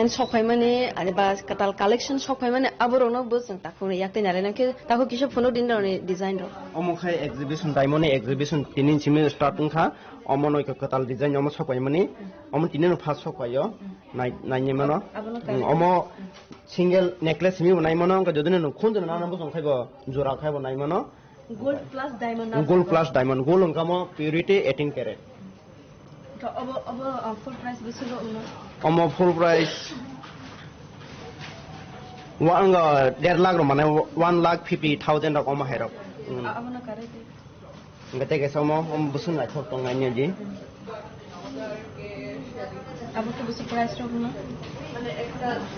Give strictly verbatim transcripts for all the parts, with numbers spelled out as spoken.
Sok phaimani, ani ba kwtal collection sok phaimani, aborokno bo chwng takhukni yak twi nai lainai khe takhuk kisa phunuk din rokni design rok. Omo khai exhibition, diamond ni exhibition tini simi start wngkha. Omo noi kwtal design omo sok phaimani, omo tini no first sok phaio. Nai, naini mano. Abono Mm, kaisa. Omo single necklace simi bo nai mano, wngkha jodi no khunjona nana bosong khai bo jora khai bo nai mano. Gold plus diamond na Gold plus diamond, gold wngkha mo purity eighteen carat. To obo, obo, uh, full price bwswk rok no? Omo full price wa-, wngkha der lakh rok mane one lakh fifty thousand rok omo hai rok. Mm. A-, abono karai twi. Hingke tei kaisa omo, omo bwswk naithok tong nai di. Abo khe bwswk price rok no?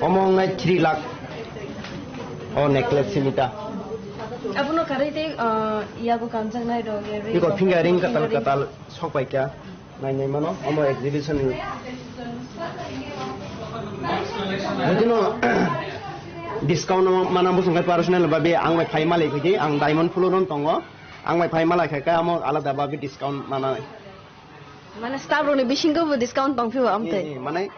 Omo wngnai three lakh. O necklace simi ta. Abono karwi tei, ah, yago kanjaknai rok, ye ring Biko rok, finger ring finger katal ring. Katal sok pai kha. Nai nai mano, omo exhibition ni. Butino discount no mana bosong kai personal babe ang bai phai malai phai di, ang diamond floor on tongo. Ang bai phai malai khai kha, amo alada babe discount mana. Mane staff rokni bisingo bo discount tong phio amte. Ni, ni, mane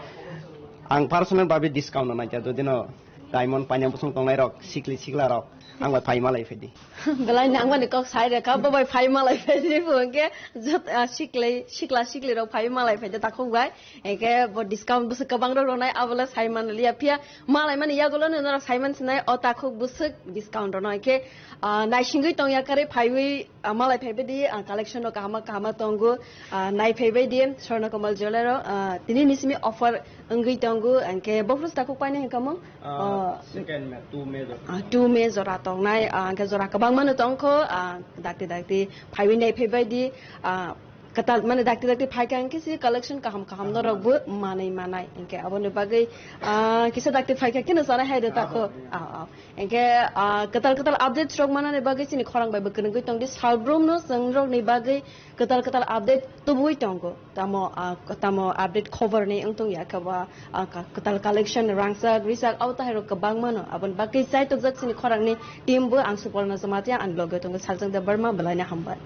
ang personal babe discount no naikha, jodi no diamond paina bosong tongnai rok, sikli sikla rok, ang bai phai malai phai di. Belai nang mani kok sai rekha, bo bai phai malai phai di, bo hwnkhe jot, ah, siklai, sikla sikli rok phai malai phai di takhuk bai. Hwnkhe bo discount bwswk kwbang rok ronai, abo le sai man liya phiya. Malai mani yagulo no norok sai man sinai, o takhuk bwswk discount rono. Hwnkhe, ah, naisingwi tong ya kare phaiwi, ah, malai phai bidi, ah, collection rok kahama kahama tongo, ah, nai phai bai di, Swarna Kamal Jewelry o, ah, tini ni simi offer wngwi tongo, hwnkhe bo phuru takhuk painai hwnkha mo? Ah, Oh. Second May, two May jora. Ah, two May jora tongnai, ah, hwnkhe jora kwbangma no tongkho, ah, dakti dakti phaiwi nai phai bai di, ah, kwtal, mane dakti dakti phai kha hwnkhe si collection kaham kaham norok bo manai manai. Hwnkhe aboni bagwi, ah, kisa dakti phai kha kheno chanai hai de takho. Ah, ah. Ah, ah. Hwnkhe, ah, kwtal kwtal updates rok manani bagwi chini khorang bai bo kwrwngwi tong di. Salbrum no chwng rokni bagwi kwtal kwtal update tubui tongo. Tamo, ah, tamo update khobor ni wng tong ya khe ba, ah, ka-, kwtal collection rangchak, richak, abo tahai rok kwbang mano. Aboni bagwi chai tokjak chini khorang ni team bo ang Suporna Jamatia, ang loge tongo Sarjang Debbarma, belai no hambai.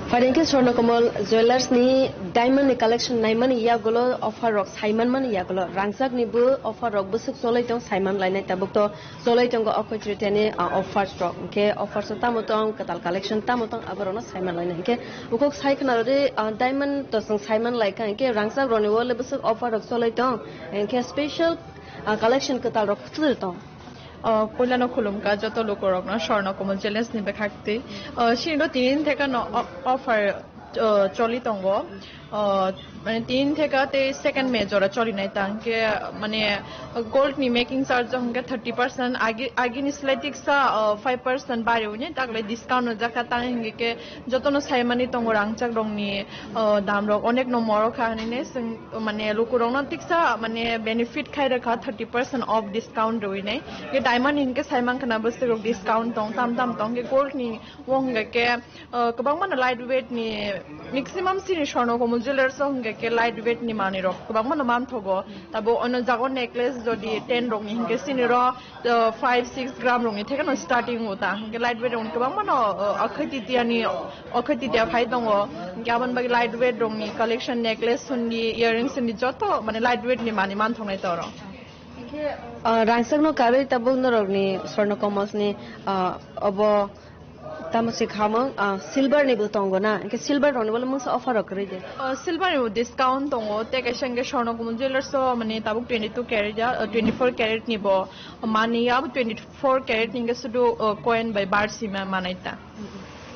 Phaidi khe Swarna Kamal Jewellers ni diamond ni collection naimani yagulo, offer rok saimanmani yagulo, rangchak ni bo offer rok bwswk cholai tong saiman lainai tabuk to. Cholai tongo Akshaya Tritiya ni, ah, offers rok. Hwnkhe offers o tamo tong, kwtal collection tamo tong, abo rokno saiman lainai. Hwnkhe bukhuk sai khna rwdi, ah, diamond to chwng saiman lai kha, hwnkhe rangchak rokni o le bwswk offer rok cholai tong, hwnkhe special, ah, collection kwtal rok kwthwtwi tong. O, puilano khulumkha joto lukurokno Swarna Kamal Jewellers ni bwkhak twi. O, chini do tin thekano o-, offer uh, choli tongo. Uh, mane tin theka tei second May jora choli nai ta hwnkhe, mane gold ni making charge hwnkhe thirty percent, agi, agi ni slai tiksa, uh, five percent bari uni taklai discount no jakha tang hwnkhe jotono saimani tongo rangchak rokni, uh, dam rok onek no moro kha hinwi ne swng, mane lukurokno tiksa mane benefit khai rwkha thirty percent off discount rwinai. Hwnkhe diamond hwnkhe saimankha na bwswk rok discount tong tam tam tong hwnkhe gold ni o hwnkhe, uh, kwbangma no light weight ni maximum sini Swarna Kamal Jewellers o hwnkhe light weight ni manwi rok kwbangma no manthogo. Tabo ono jago necklace jodi ten rok ni hwnkhe sini ro, uh, five six gram rok ni theke no starting o ta. Hwnkhe light weight rok ni kwbangma no, uh, Akhai Titiya ni, Akhai Titiya phai tongo. Hwnkhe aboni bagwi light weight rok ni collection, necklace hwndi, earrings hwndi joto mane light weight ni manwi manthoknai toro. Hwnkhe, uh, rangchak no karwi tabuk norok ni Swarna Kamal ni, uh, obo tamo se khamang, uh, silver ni bo tongo na? Hwnkhe silver rok ni bo mungsa offer rok kwrwi de? Uh, silver ni bo discount tongo, tei kaisa hwnkhe Swarna Kamal Jewellers o mane tabuk twenty two carat ya, uh, twenty four carat ni bo mani ya, abo twenty four carat ni hwnkhe sudu, uh, coin bai bar sima manai ta.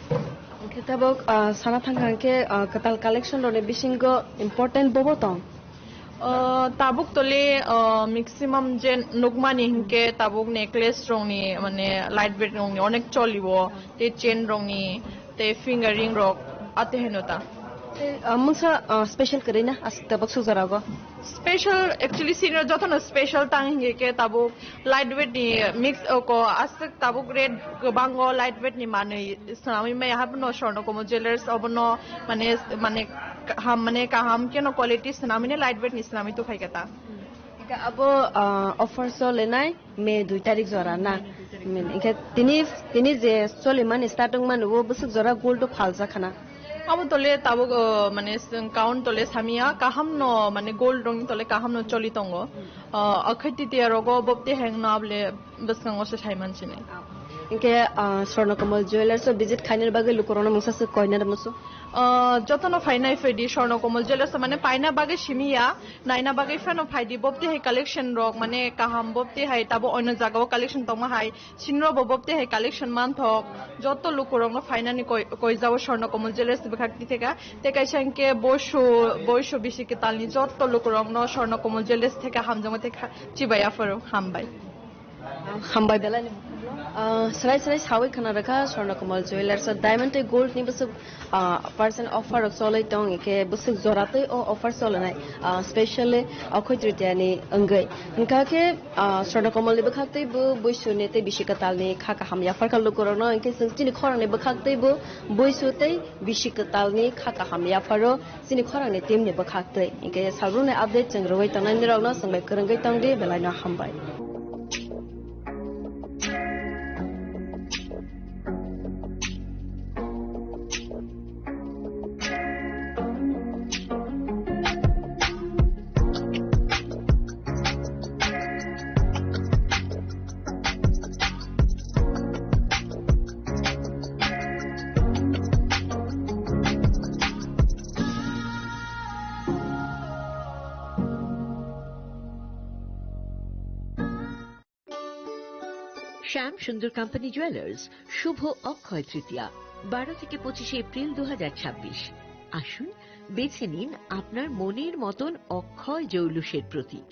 Hwnkhe tabuk, uh, sana thangkha hwnkhe, uh, kwtal collection rok ni bisingo important bobo tong? Uh, tabuk tole, uh, maximum je nukmani hwnkhe tabuk necklace rok ni mane light weight rok ni onek choli o, tei chain rok ni, tei finger ring rok ate heno ta. Tei, uh, mungsa, uh, special kwrwi na aswk tabuk suk jora go? Special, actually sini jotono special tang hwnkhe tabuk light weight ni mix o ko aswk tabuk rate kwbango light weight ni manwi swnamwi maya habono Swarna Kamal Jewellers obono mane, mane kaham, mane kaham keno quality swnamwi ne light weight ni swnamwi tukhai khe ta. Hwnkhe abo, ah, offer solenai May dui tarik jora na? Hwnkhe tini, tini je solimani starting mani o bwswk jora gold o phaljak khana? Abo tole tabuk, ah, mane swng count tole samia kaham no mane gold rong tole kaham no choli tongo. Ah, Akhai Titiya rogo bobte heng no able bwskango se sai mansini. Hwnkhe, ah, Swarna Kamal Jewellers o visit khainani bagwi lukurokno mungsa swk koina musu? Ah, jotono phainai phaidi Swarna Kamal Jewellers o mane paina bagwi simi ya, naina bagwi phano phaidi bobte hai collection rok mane kaham bobte hai tabo oino jagao collection tongma hai sinro bo bobte hai collection manthok joto lukurokno phainani koi, koijao Swarna Kamal Jewellers bwkhak titheka tei kaisa hwnkhe boisu, boisu bisi kwtalni joto lukurokno Swarna Kamal Jewellers theka hamjakma tei kha-, chibai aphuru hambai. Hambai belai ni. Ah, srai srai sawi khna rwkha Swarna Kamal Jewellers o diamond tei gold ni bwswk, ah, percent offer rok cholwi tong, hwnkhe bwswk jora tei o offer cholinai, ah, specially Akhai Tritiya ni wngwi. Hwnkha khe, ah, Swarna Kamal ni bwkhak tei bo boisu ni tei bisi kwtal ni kha kaham yapharkha lukurokno, hwnkhe chwng chini khorang ni bwkhak tei bo boisu tei bisi kwtal ni kha kaham yapharo. Chini khorang ni team ni bwkhak twi. Hwnkhe salrukni update chwng rwui tongnai nirokno chwng bai kwrwngwi tongdi, belai no hambai. শ্যাম সুন্দর company jewellers, শুভ অক্ষয় তৃতীয়া, বারো থেকে পঁচিশে এপ্রিল দু হাজার ছাব্বিশ। আসুন, বেছে নিন আপনার মনের মতন অক্ষয় জৌলুসের প্রতীক।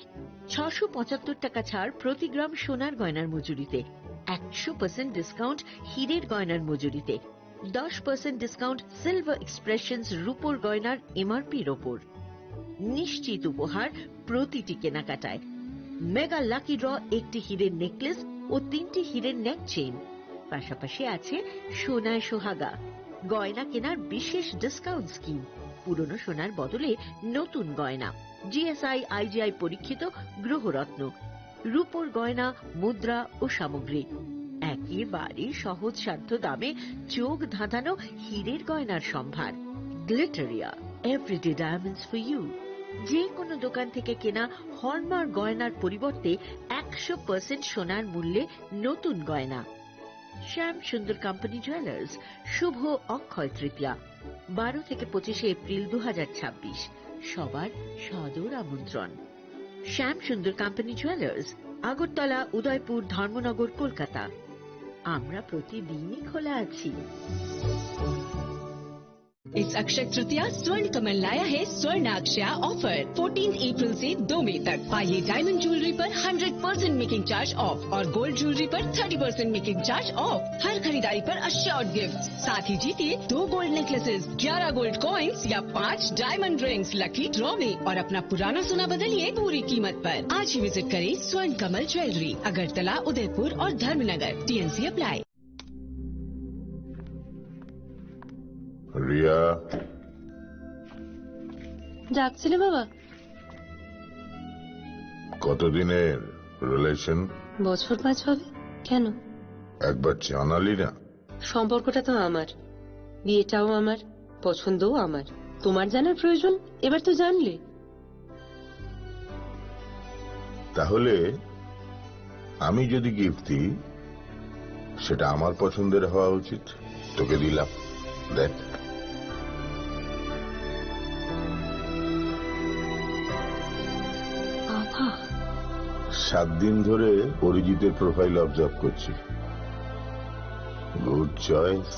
ছশো পঁচাত্তর টাকা ছাড় প্রতি গ্রাম সোনার গয়নার মজুরিতে, একশো পার্সেন্ট ডিসকাউন্ট হীরের গয়নার মজুরিতে, দশ পার্সেন্ট ডিসকাউন্ট সিলভার এক্সপ্রেশনস রূপোর গয়নার এমআরপির ওপর। নিশ্চিত উপহার প্রতিটি কেনাকাটায়। মেগা লাকি ড্র, একটি হীরের নেকলেস ও তিনটি হীরের নেক চেইন। পাশাপাশি আছে সোনায় সোহাগা, গয়না কেনার বিশেষ ডিসকাউন্ট স্কিম, পুরনো সোনার বদলে নতুন গয়না, জিএসআই আইজিআই পরীক্ষিত গ্রহরত্ন, রূপোর গয়না, মুদ্রা ও সামগ্রী। একেবারে সহজসাধ্য দামে চোখ ধাঁধানো হীরের গয়নার সম্ভার। Glitteria, everyday diamonds for you. যে কোনো দোকান থেকে কেনা হলমার্ক গয়নার পরিবর্তে একশো পার্সেন্ট সোনার মূল্যে নতুন গয়না। শ্যাম সুন্দর কোম্পানি জুয়েলার্স, শুভ অক্ষয় তৃতীয়া, বারো থেকে পঁচিশে এপ্রিল দু হাজার ছাব্বিশ। সবার সাদর আমন্ত্রণ। শ্যাম সুন্দর কোম্পানি জুয়েলার্স, আগরতলা, উদয়পুর, ধর্মনগর, কলকাতা। আমরা প্রতিদিনই খোলা আছি। इस अक्षय तृतीया स्वर्ण कमल लाया है स्वर्ण अक्षया ऑफर। फोर्टीन अप्रैल से दो मई तक पाइए डायमंड ज्वेलरी पर hundred percent making charge off और गोल्ड ज्वेलरी पर thirty percent making charge off. हर खरीदारी पर अश्योर्ड गिफ्ट, साथ ही जीतिए दो गोल्ड नेकलेसेस, ग्यारह गोल्ड कॉइन्स या पाँच डायमंड रिंग्स लकी ड्रॉ में और अपना पुराना सोना बदलिए पूरी कीमत पर। आज ही विजिट करें स्वर्ण कमल ज्वेलरी, अगरतला, उदयपुर और धर्मनगर। TNC apply. রিয়া। ডাকছিলে বাবা? কতদিনের রিলেশন? বছর পাঁচ হবে। কেন? একবার জানালি না। সম্পর্কটা তো আমার, বিয়েটাও আমার, পছন্দও আমার। তোমার জানার প্রয়োজন? এবার তো জানলে। তাহলে আমি যদি গিফট দিই, সেটা আমার পছন্দের হওয়া উচিত। তোকে দিলাম, দেখ। বাবা। সাত দিন ধরে অরিজিতের প্রোফাইল অবজার্ভ করছি। Good choice.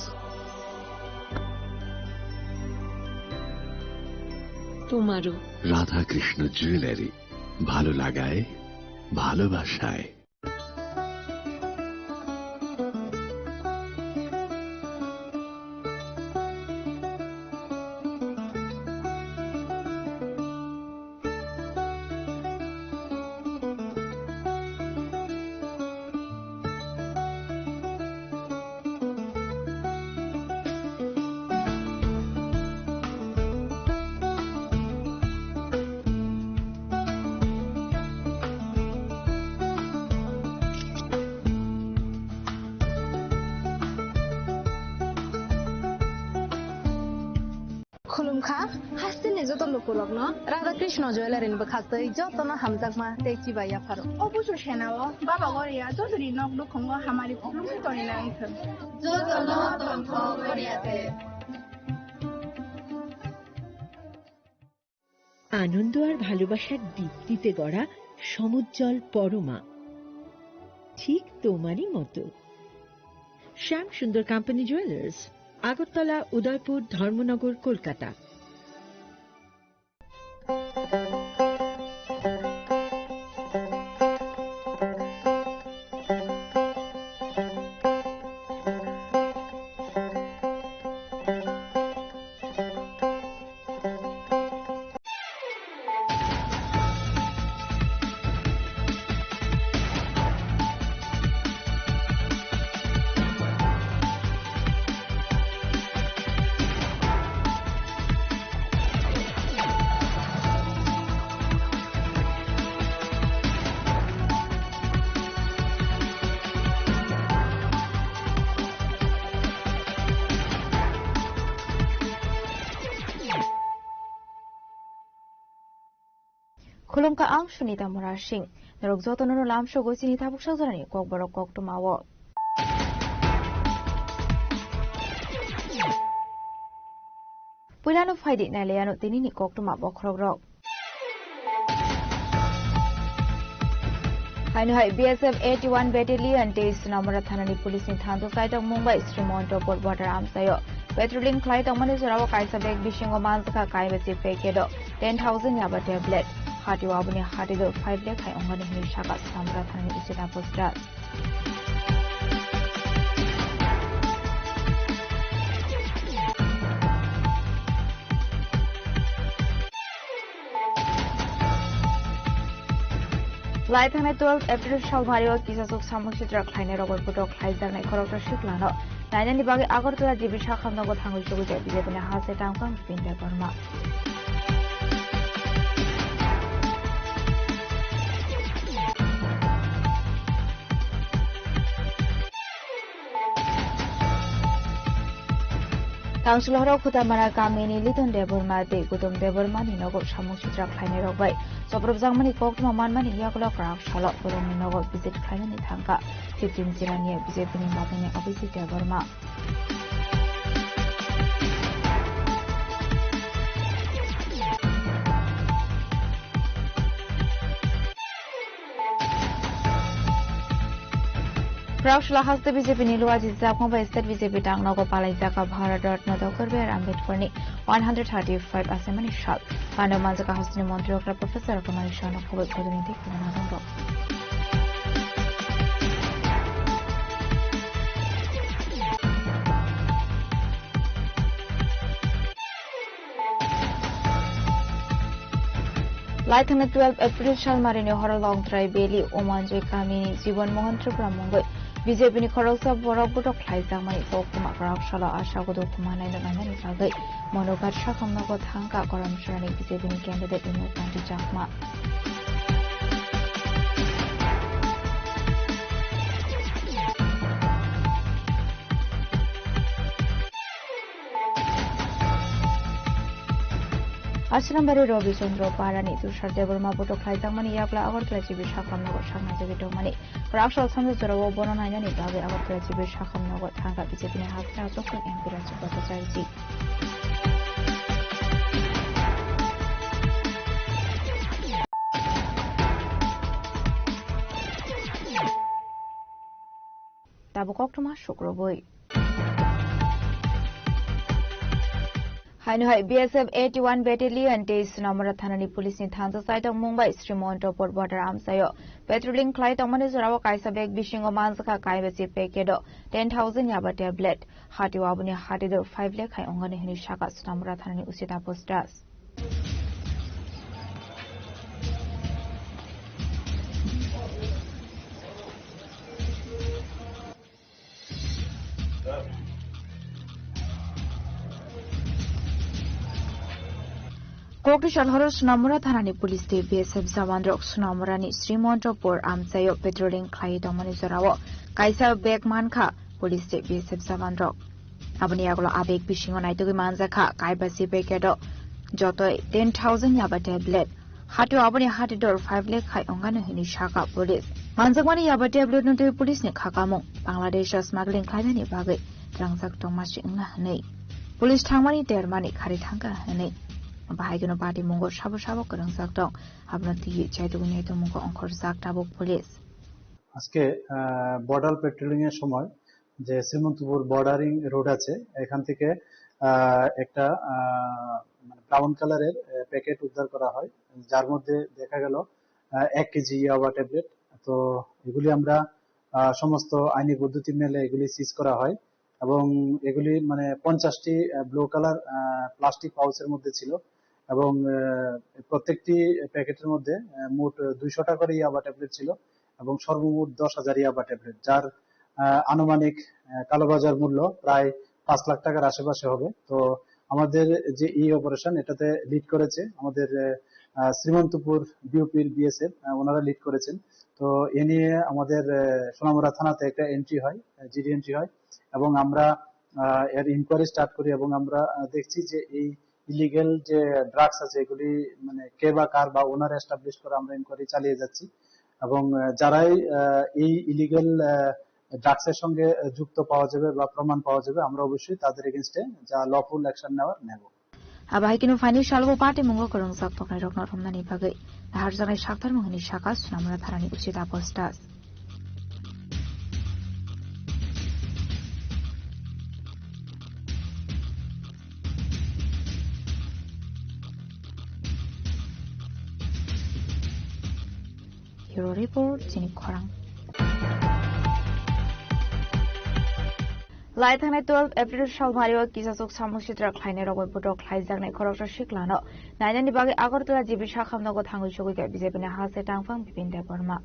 তোমারও। রাধাকৃষ্ণ জুয়েলারি, ভালো লাগায়, ভালোবাসায়। Khulumkha, hasteni joto lukurokno Radha Krishna Jewellery ni bwkhaktwi jotono hamjakma tei chibai yapharo. O busu senao baba Goria jotoni nok nukhungo hamari kuplungwi tonina wngthwng. Jotono tongthok Goria te. আনন্দ আর ভালোবাসার দীপ্তিতে গড়া সমুজ্জ্বল পরমা, ঠিক তোমারই মতো। শ্যাম সুন্দর কোম্পানি জুয়েলার্স, আগরতলা, উদয়পুর, ধর্মনগর, Kolkata. Khulumkha ang Sunita Murasing. Norok jotono no lamsogo chini tabuk sajorani kokborok koktwmao. Puilano phaidi nailaiano tinini koktwma bokhorokrok. Haino hai B S F eighty-one Battalion tei Sonamura thanani police ni thansa kaitok mung bai Srimonto Port Water amchaio patrolling khlai tongmani jorao kaisa bag bisingo manjakha kaibasi packet o ten thousand yaba tablet. Hatio aboni hati do five lakh hai ongani hinwi saka Sonamura thanani ujila poster. Lai thangnai twelve April salmario kisasuk samung sitra khlainai rogwi putok khlaijaknai khoroksa siklano nainani bagwi Agartala G B sakhamnogo thangwi chugwijak B J P ni hase tangkang Bipin Debbarma. Tangsulohrok Khutamara kamini Liton Debbarma tei Gautam Debbarmani nogo samung sitra khlainairok bai chopropjakmani koktwma manmani yagulo kwrak salo borokni nogo visit khlainani thangkha fifteen Chirania B J P ni matani Abhijit Debbarma. Kwraksalo haste B J P ni luajijakma bai state B J P tangnogo palaijak Bharat Ratna Doctor B R Ambedkar ni one hundred thirty-five asemani sal. Pano manjak hasteni montri okra Professor Kumar Shah no khoboi khoboi ni thik khulana rwngo. Laithangna twelve April salmarini horo Longtrai Valley Omanjoi kamini Jibon Mohan Tripura mungwi B J P ni khoroksa borok botok khlaijakmani koktwma kwraksalo Asha Kudu Kumar naino nainani bagwi Monogat sakamnogo thangkha Koramsarani B J P ni candidate Vinoy Kanti Chakma. Asrambari Robi Chandra Parani Tushar Debbarma botok khlaijakmani yakla Agartala G B sakamnogo saknajagwi tongmani. Kwraksalo samjak jorao bono nainani bagwi Agartala G B sakamnogo thangkha B J P ni hakhe achukjak M P Rajib Bhattacharya ji. Tabuk koktwma sukrubwi. Haino hai B S F eighty-one Battalion tei Sonamura thanani police ni thansa saitongmung bai Srimontrapur border amchaio patrolling khlai tongmani jorao kaisa bag bisingo manjakha kaibachi packet o ten thousand yaba tablet. Hatio aboni hatidor five lakh hai ongani hwnwi sakha Sonamura thanani O C Taposh Das. Kokti salhoro Sonamura thanani police tei B S F jawanrok Sonamurani Srimontrapur amchaio patrolling khlaiwi tongmani jorao kaisa bag mankha police tei B S F jawanrok. Aboni yagulo a bag bisingo naitugwi manjakha kaibachi packet o jotoi ten thousand yaba tablet. Hatio aboni hatidor five lakh hai ongano hwnwi sakha police. Manjakmani yaba tablet no twi police ni khakamung Bangladesh o smuggling khlainani bagwi rwngjak tongma se wngna hwnwi police thangmani termani khari thangkha hwnwi. Bahai kheno patimungo sabo sabo kwrwngjak tong, abono twiwi chaitugwi naitugmungo ongkhorjak tabuk police. আজকে, আহ, border patrolling এর সময় যে Srimantapur bordering road আছে, এখান থেকে, আহ, একটা, আহ, মানে ব্রাউন কালারের, আহ, প্যাকেট উদ্ধার করা হয়, যার মধ্যে দেখা গেল, আহ, এক কেজি ইয়াবা ট্যাবলেট। তো এগুলি আমরা, আহ, সমস্ত আইনি পদ্ধতি মেনে এগুলি সিজ করা হয় এবং এগুলি মানে পঞ্চাশটি, আহ, ব্লু কালার, আহ, প্লাস্টিক পাউচের মধ্যে ছিল এবং, আহ, প্রত্যেকটি প্যাকেটের মধ্যে, আহ, মোট দুইশোটা করে ইয়াবা ট্যাবলেট ছিল এবং সর্বমোট দশ হাজার ইয়াবা ট্যাবলেট, যার, আহ, আনুমানিক, আহ, কালোবাজার মূল্য প্রায় পাঁচ লাখ টাকার আশেপাশে হবে। তো আমাদের যে এই অপারেশন, এটাতে লিড করেছে আমাদের, আহ, শ্রীমন্তপুর বিওপির বিএসএফ, আহ, ওনারা লিড করেছেন। তো এ নিয়ে আমাদের, আহ, সোনামুড়া থানাতে একটা এন্ট্রি হয়, আহ, জিডি এন্ট্রি হয় এবং আমরা, আহ, এর ইনকোয়ারি স্টার্ট করি এবং আমরা, আহ, দেখছি যে এই ইলিগ্যাল যে ড্রাগস আছে, এগুলি মানে কে বা কার বা ওনার এস্টাবলিশ করে আমরা ইনকোয়ারি চালিয়ে যাচ্ছি। এবং, আহ, যারাই, আহ, এই ইলিগ্যাল, আহ, ড্রাগসের সঙ্গে, আহ, যুক্ত পাওয়া যাবে বা প্রমাণ পাওয়া যাবে, আমরা অবশ্যই তাদের এগেইনস্টে যা লফুল অ্যাকশন নেওয়ার নেব। Abo hai kheno phaini salo bo patimungo kwrwngjak tongnairokno romnani bagwi naharjaknai saktarmung hwnwi sakha Sonamura thanani O C Taposh Das. Hero Report, chini khorang. Lai thangnai twelve April salmario kisasuk samung sitra khlainai rokbai botok khlaijaknai khoroksa siklano nainani bagwi Agartala G B sakamnogo thangwi sogwi kha B J P ni haste tangphang Bipin Debbarma.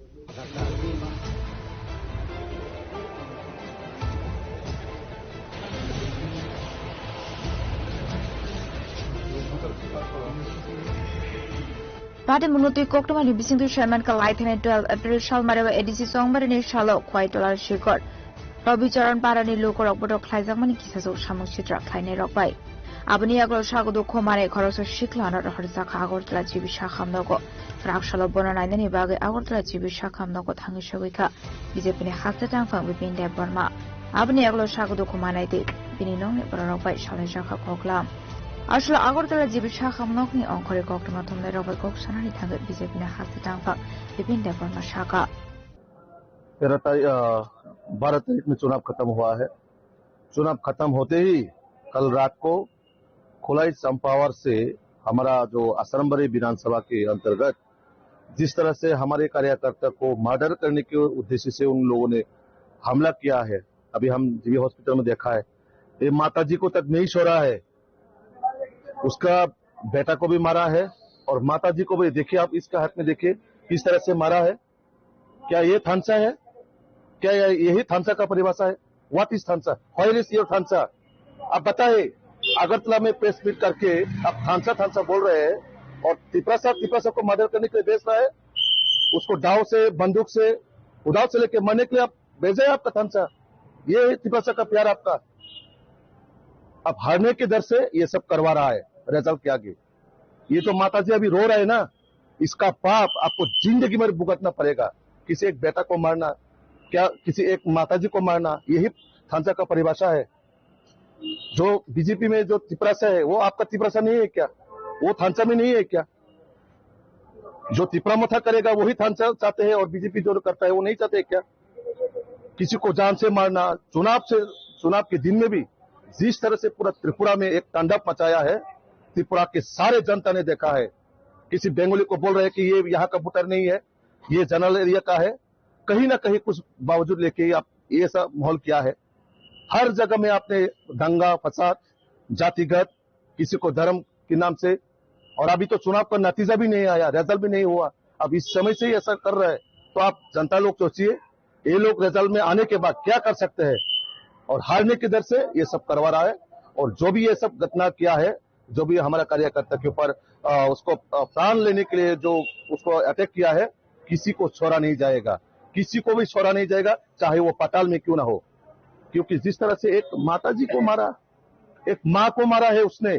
Party mungo twi koktwmani bisingtwi chairman kha lai thangnai twelve April salmario A D C Chongbarini salo Khwaitola Shikhar Rabicharan Parani lukurok botok khlaijakmani kisasuk samung sitra khlainairok bai. Aboni yagulo sago dukho manwi khoroksa siklano rohorjakha Agartala G B sakamnogo. Kwraksalo bono nainani bagwi Agartala G B sakamnogo thangwi sogwi kha B J P ni haste tangphang Bipin Debbarma. Aboni yagulo sago dukho manwi tei bini nokni bororok bai salaijakha koklam. Aswk Agartala G B sakamnokni ongkhorwi koktwma thumnairok bai kok sanani thangwi B J P ni haste tangphang Bipin Debbarma sakha. Era tai, ah, बारह तारीख में चुनाव खत्म हुआ है। चुनाव खत्म होते ही कल रात को खोलाई चंपावर से हमारा जो असरम्बरी विधानसभा के अंतर्गत जिस तरह से हमारे कार्यकर्ता को मर्डर करने के उद्देश्य से उन लोगों ने हमला किया है, अभी हम जीबी हॉस्पिटल में देखा है, ये माता जी को तक नहीं छोड़ा है, उसका बेटा को भी मारा है और माता जी को भी। देखिए, आप इसका हाथ में देखिए, किस तरह से मारा है। क्या ये थानसा है? क्या ये, यही थानसा का परिभाषा है? What is थानसा? Where is your थानसा? आप बताए, अगरतला में प्रेस मीट करके आप थानसा, थानसा बोल रहे हैं और तिपरासा, तिपरासा को मर्डर करने के लिए भेज रहा है, उसको दाव से, बंदूक से, उदाव से लेके मरने के लिए आप भेजा है आपका थानसा। ये है तिपरासा का प्यार आपका। अब हारने के डर से ये सब करवा रहा है रेजल्ट के आगे। ये तो माता जी अभी रो रहे हैं ना, इसका पाप आपको जिंदगी भर भुगतना पड़ेगा। किसी एक बेटा को मारना, क्या किसी एक माता जी को मारना, यही थानसा का परिभाषा है? जो बीजेपी में जो तिपरासा है, वो आपका तिपरासा नहीं है क्या? वो थानसा में नहीं है क्या? जो तिपरा मथा करेगा, वही थानसा चाहते हैं, और बीजेपी जो करता है, वो नहीं चाहते क्या? किसी को जान से मारना, चुनाव से, चुनाव के दिन में भी जिस तरह से पूरा त्रिपुरा में एक तांडव मचाया है, त्रिपुरा के सारे जनता ने देखा है। किसी बंगाली को बोल रहे हैं कि ये यहाँ का वोटर नहीं है, ये जनरल एरिया का है, कहीं ना कहीं कुछ बावजूद लेके आप ये ऐसा माहौल किया है। हर जगह में आपने दंगा फसाद, जातिगत, किसी को धर्म के नाम से, और अभी तो चुनाव का नतीजा भी नहीं आया, रिजल्ट भी नहीं हुआ। अब इस समय से ही ऐसा कर रहा है, तो आप जनता लोग सोचिए, ये लोग रिजल्ट में आने के बाद क्या कर सकते हैं, और हारने के डर से ये सब करवा रहा है। और जो भी ये सब घटना किया है, जो भी हमारा कार्यकर्ता के ऊपर, अ, उसको, अ, प्राण लेने के लिए जो उसको अटैक किया है, किसी को छोड़ा नहीं जाएगा, किसी को भी छोड़ा नहीं जाएगा, चाहे वो पाताल में क्यों ना हो। क्योंकि जिस तरह से एक माता जी को मारा, एक माँ को मारा है उसने,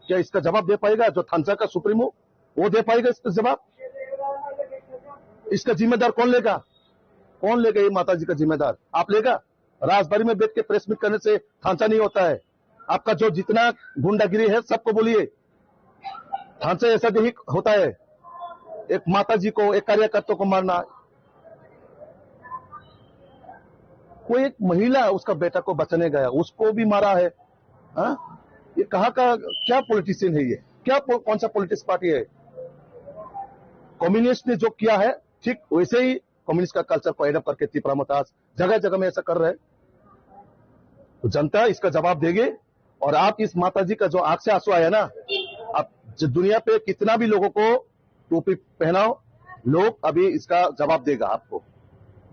क्या इसका जवाब दे पाएगा जो थानसा का सुप्रीमो? वो दे पाएगा इसका जवाब? इसका जिम्मेदार कौन लेगा? कौन लेगा ये माता जी का जिम्मेदार? आप लेगा? राजबाड़ी में बैठ के प्रेस मीट करने से थानसा नहीं होता है। आपका जो जितना गुंडागिरी है, सबको बोलिए। थानसा ऐसा नहीं होता है। एक माता जी को, एक कार्यकर्ता को मारना, कोई एक महिला उसका बेटा को बचाने गया, उसको भी मारा है। हाँ? ये कहाँ का, क्या पॉलिटिशियन है ये? क्या पो-, कौन सा पॉलिटिक्स पार्टी है? कम्युनिस्ट ने जो किया है, ठीक वैसे ही कम्युनिस्ट का कल्चर को एडॉप्ट करके तिपरा मताज जगह जगह में ऐसा कर रहे हैं। तो जनता इसका जवाब देगी। और आप इस माता जी का जो आंख से आंसू आया ना, आप जो दुनिया पे कितना भी लोगों को टोपी पहनाओ, लोग अभी इसका जवाब देगा आपको।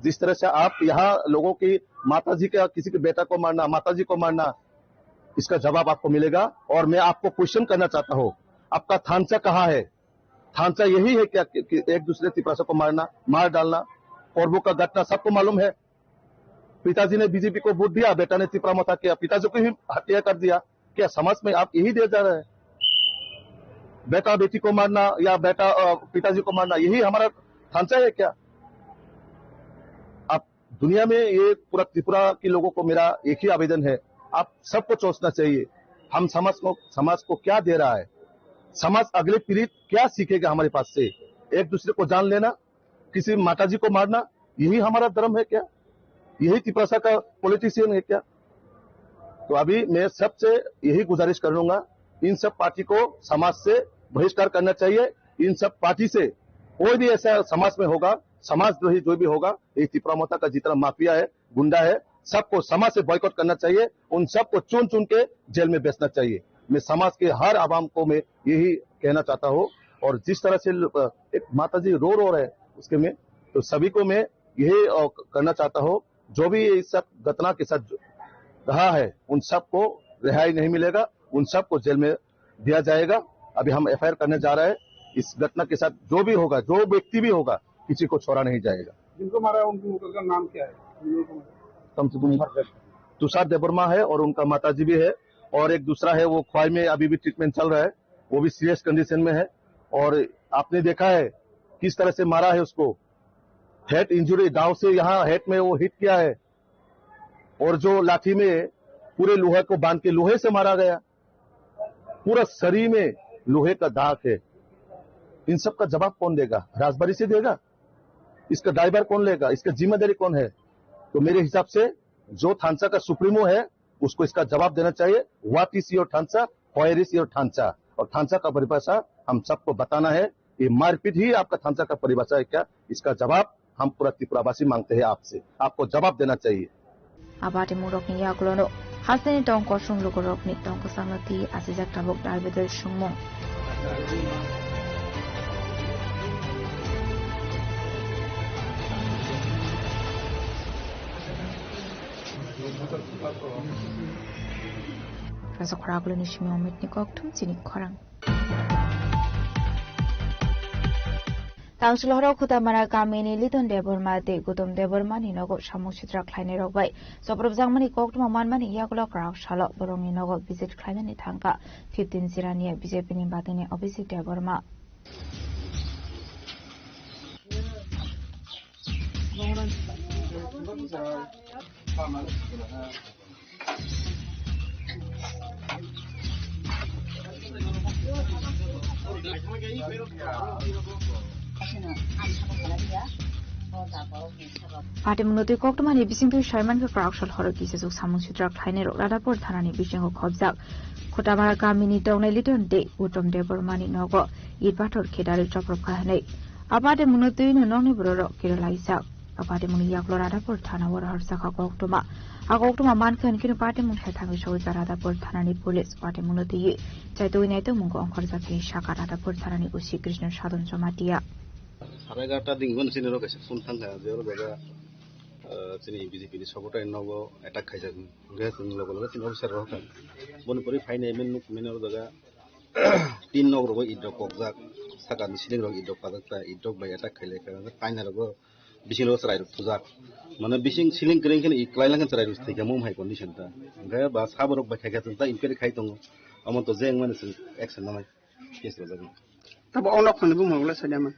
जिस तरह से आप यहाँ लोगों की माता जी का, किसी के बेटा को मारना, माता जी को मारना, इसका जवाब आपको मिलेगा। और मैं आपको क्वेश्चन करना चाहता हूँ, आपका थानसा कहाँ है? थानसा यही है क्या कि, कि एक दूसरे तिपरासा को मारना, मार डालना? कोरबू का घटना सबको मालूम है। पिताजी ने बीजेपी को वोट दिया, बेटा ने तिपरा मथा किया, पिताजी को ही हत्या कर दिया। क्या समाज में आप यही दे जा रहे हैं? बेटा बेटी को मारना या बेटा, अ, पिताजी को मारना, यही हमारा थानसा है क्या? आप दुनिया में, ये पूरा त्रिपुरा के लोगों को मेरा एक ही आवेदन है, आप सबको सोचना चाहिए, हम समाज को, समाज को क्या दे रहा है, समाज अगले पीढ़ी क्या सीखेगा हमारे पास से? एक दूसरे को जान लेना, किसी माता जी को मारना, यही हमारा धर्म है क्या? यही तिपरासा का पॉलिटिशियन है क्या? तो अभी मैं सबसे यही गुजारिश कर लूंगा, इन सब पार्टी को समाज से बहिष्कार करना चाहिए। इन सब पार्टी से कोई भी ऐसा समाज में होगा, समाजद्रोही जो भी होगा, ये तिपरा मोता का जितना माफिया है, गुंडा है, सबको समाज से बॉयकॉट करना चाहिए। उन सबको चुन चुन के जेल में बेचना चाहिए। मैं समाज के हर आवाम को मैं यही कहना चाहता हूँ। और जिस तरह से ल-, अ, एक माता जी रो रो रहे हैं, उसके में तो सभी को मैं यही, अ, करना चाहता हूँ, जो भी इस सब घटना के साथ जो रहा है, उन सबको रिहाई नहीं मिलेगा, उन सबको जेल में दिया जाएगा। अभी हम एफआईआर करने जा रहे हैं। इस घटना के साथ जो भी होगा, जो व्यक्ति भी होगा, किसी को छोड़ा नहीं जाएगा। जिनको मारा है, उनका नाम क्या है? कम से कम तुषार देवर्मा है और उनका माता जी भी है, और एक दूसरा है, वो ख्वाई में अभी भी ट्रीटमेंट चल रहा है, वो भी सीरियस कंडीशन में है। और आपने देखा है किस तरह से मारा है उसको, हेड इंजरी, दाव से यहाँ हेड में वो हिट किया है, और जो लाठी में पूरे लोहे को बांध के लोहे से मारा गया, पूरा शरीर में लोहे का दाग है। इन सब का जवाब कौन देगा? राजबाड़ी से देगा? इसका ड्राइवर कौन लेगा? इसका जिम्मेदारी कौन है? तो मेरे हिसाब से जो थानसा का सुप्रीमो है, उसको इसका जवाब देना चाहिए। What is your थानसा? Where is your थानसा? और थानसा का परिभाषा हम सबको बताना है। ये मारपीट ही आपका थानसा का परिभाषा है क्या? इसका जवाब हम पूरा त्रिपुरावासी मांगते हैं आपसे। आपको जवाब देना चाहिए। Abo atimung rokni yagulono hasteni tong kosong lugurokni tong kwchangno twi achijak tabuk darbedel songmung. Rasa khoraguloni simi omitni kokthum chini khorang. Tangsil horo Khutamara kamini Liton Debbarma tei Gutom Debbarmani nogo samung sitra khlainairok bai chopropjakmani koktwma manmani yagulo kwrak salo borokni nogo visit khlainani thangkha fifteen Jirania B J P ni batini Abhijit Debbarma. Patimung twi koktwmani bisingtwi saimankha kwraksal horo kisajuk samung sitra khlainairok Radhapur thanani bisingo khobjak. Khutamara kamini tongnai Liton tei Uttom Debbarmani nogo it pathor khe darwi chopropkha hwnwi. A patimungno twino nokni bororok kirilaijak. A patimungni yaklo Radhapur thana o rohorjakha koktwma. A koktwma mankha hwnkheno patimung hai thangwi sogwi Radhapur thanani police patimungno twiwi chaitugwi naitugmung ongkhorjak hwnwi sakha Radhapur thanani O C Krishna Sadon Jamatia. Sarai egarota ding gon chini rok kaisa phone thangkha je oro jaga, ah, chini B J P ni supporter nogo attack khaijak hwnwi. Hwnkhe chini loge loge chini officer rok kha. Boni pore phainai men nuk men oro jaga tin nok rogo it rok kokjak, sakani ceiling rok it rok pajak ta, it rok bai attack khailai kha, kaina rogo bising rogo chwrai rok thujak, mane bising ceiling kwrwi khe i kwlai langkha chwrai rok thwikha mum hai condition ta, hwnkhe ba sabo rok bai khaikha chwng ta inquiry khai tongo, omo to je wngmani chwng action nanai case rwjak. Tabo o nok phani bumung ulo sadi ama.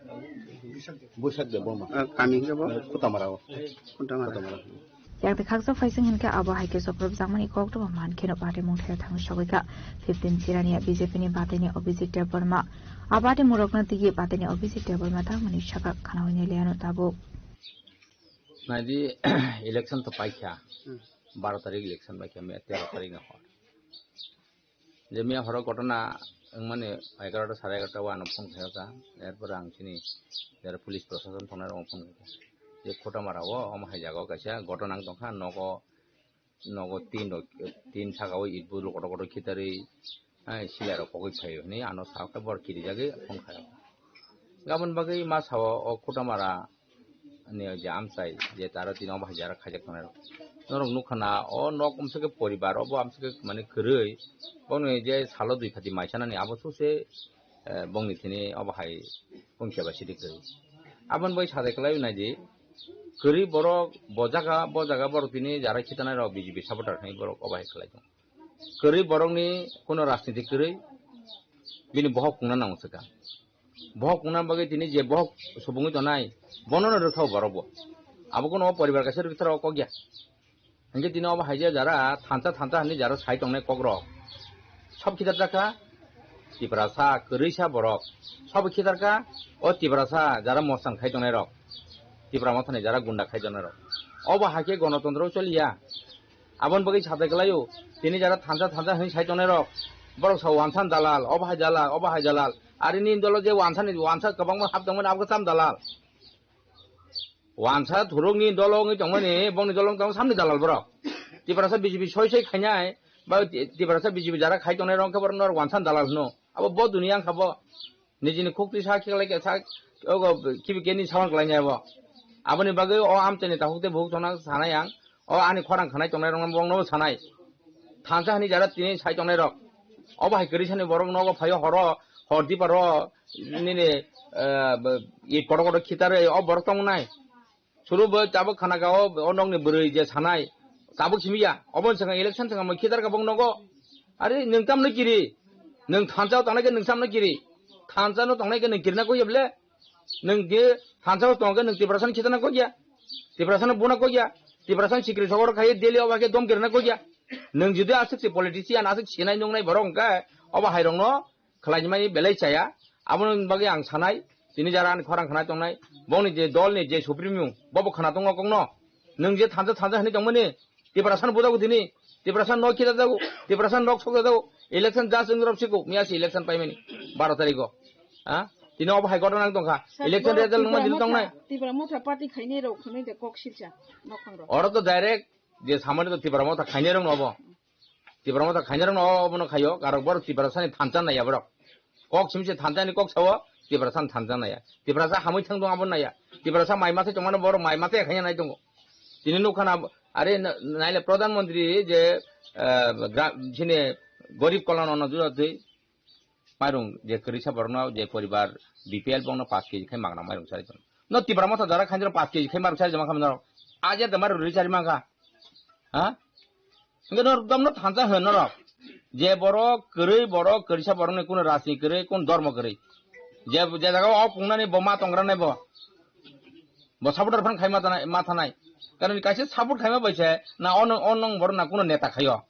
Buisak de boma. Ah, kami ke bo? Kutamara o. Kutamara. Kutamara. Yakti khaksa phaising hinkhe abo hai khe chopropjakmani koktwma mankheno patimung thaio thangwi sogwikha fifteen Jirania B J P ni batini Abhijit Debbarma. A patimungrokno twiwi batini Abhijit Debbarma tangmani sakha khana hwnwi liyano tabuk. Naidi election to paikha. Hmm. Baro tarik election paikha, me tero tarik no hor. Je miya horo ghotona wngmani egarota sare egarota o ano phone khaiyokha, erpore ang chini jara police prosason tongnai rokno phone khaikha. Je Khutamara o omo hai jaga o kaisa ghotona wng tongkha, nogo, nogo tin rok, tin saka o it bo kotor kotor khitarwi, hai silai rok pogwi phaio hinwi ano sakhe borok kirijagwi phone khaiyokha. Gabon bagwi ma sao o Khutamara ni je amchai je taro tini obo hai jara khaijak tongnai rok. Norok nukha na o nok umsok khe poribar obo amsok khe mane kwrwi boni je salo dui phati mai sanani abo sose, eh, bongni thini obo hai bongkhe bai sidi kwrwi. Aboni bai sajai kwlai nai di kwrwi borok bo jaga bo jaga borok tini jara khitanai rok B J P supporter hai borok obo hai khlai tong. Kwrwi borokni kuno rajniti kwrwi bini bohok kungna nango swkang. Bohok kungna bagwi tini je bohok subungwi tonai, bono no rwkha borok bo. Abo kuno o poribar kaisa rwktharo o kok ya. Hinkhe tini obo hai je jara thansa thansa hinwi jara sai tongnai kokrok. Sob khitar jakha Tiprasa kwrwisa borok. Sob khitar kha o Tiprasa jara mosang khai tongnai rok. Tipra mothani jara gunda khai tongnai rok. Obo hai khe gonotontro choliya. Aboni bagwi sajai kwlaio, tini jara thansa thansa hinwi sai tongnai rok, borok sa wansa dalal, obo hai dalal, obo hai dalal. Ari nini dolo je wansa ni wansa kwbangma hap tongmani abo khe tam dalal. Wansa thuruk ni dolo wngwi tongmani, bongni dolo wngwi tongmani samni dalal borok. Tiprasa B J P soi soi khainai, ba Ti-, Tiprasa B J P jara khai tongnai rok khe borok no wansa dalal hwno. Abo bo duniya wngkha bo. Nijini khuk twi sa khiklai khe sa ogo kibi keni sawan kwlai nya bo. Aboni bagwi o amchaini takhuk tei bukhuk chongna sanai ang. O ani khorang khanai tongnai rokno bongno sanai. Thansa hani jara tini sai tongnai rok. Obo hai kwrwi sani borok nogo phaio horo hor diparo nini, eh, it kotor kotor khitarwi o borok tongnai. Suru bo tabuk khana ka o, o nokni bwrwi je sanai. Tabuk simi ya. Obo swkang election swkang mo khitar ka bong nogo. Are nwng tamno kiri. Nwng thansa o tongnai khe nwng samno kiri. Thansa no tongnai khe nwng kirina koi ya ble. Nwng je thansa o tong khe nwng Tiprasa ni khitarna koi ya. Tiprasa no buna koi ya. Tiprasa ni sikri sogor khai Delhi o ba khe dom kirina koi ya. Nwng jodi aswk se politician aswk sinai nungnai borok hwnkhe obo hai rokno khlaimani belai chaya. Aboni bagwi ang sanai, tini jara ani khorang khanai tongnai, bongni je dolni je supreme, bobo khana tongo kokno. Nwng je thansa thansa hinwi tongmani, Tiprasa no bujago tini, Tiprasa no kida jago, Tiprasa nok sok jago, election just wng rok siko, miya si election paimani, baro tariko. Ha? Tini obo hai ghotona wng tongkha. Election result wngmani tini tongnai. Tipra Motha party khainai rok khwnwi de kok silsa, nokhang rok. Oro to direct je samani to Tipra Motha khainai rok no obo. Tipra Motha khainai rok no obo no khaio, karok borok Tiprasa ni thansa naiya borok. Kok simi se thansa ni kok sao, Tiprasa ni thansa naiya. Tiprasa hamwi thang tong abo naiya. Tiprasa mai masa tongmani borok mai masa khaina nai tongo. Tini nukha na, are na-, naile Pradhan Mantri je, eh, gra-, sini Garib Kalyan Anna Yojana twi mairung je kwrwisa borokno je poribar B P L bongno paanch K G khai magna mairung chari tong. No Tipra Motha jora khainjaro paanch K G khai mairung chari jama khamna rok. Aja da mairung rwi chari mangkha. Ha? Hingke norok domno thansa hwn norok. Je borok kwrwi borok kwrwisa borokni kuno rajni kwrwi, kuno dormo kwrwi. Je, je jaga o pungnani bo ma tongra nai bo. Bo supporter phan khai ma tanai, ma thanai. Karon kaisa support khaima bai se na ono, ono borok na kuno neta khaio.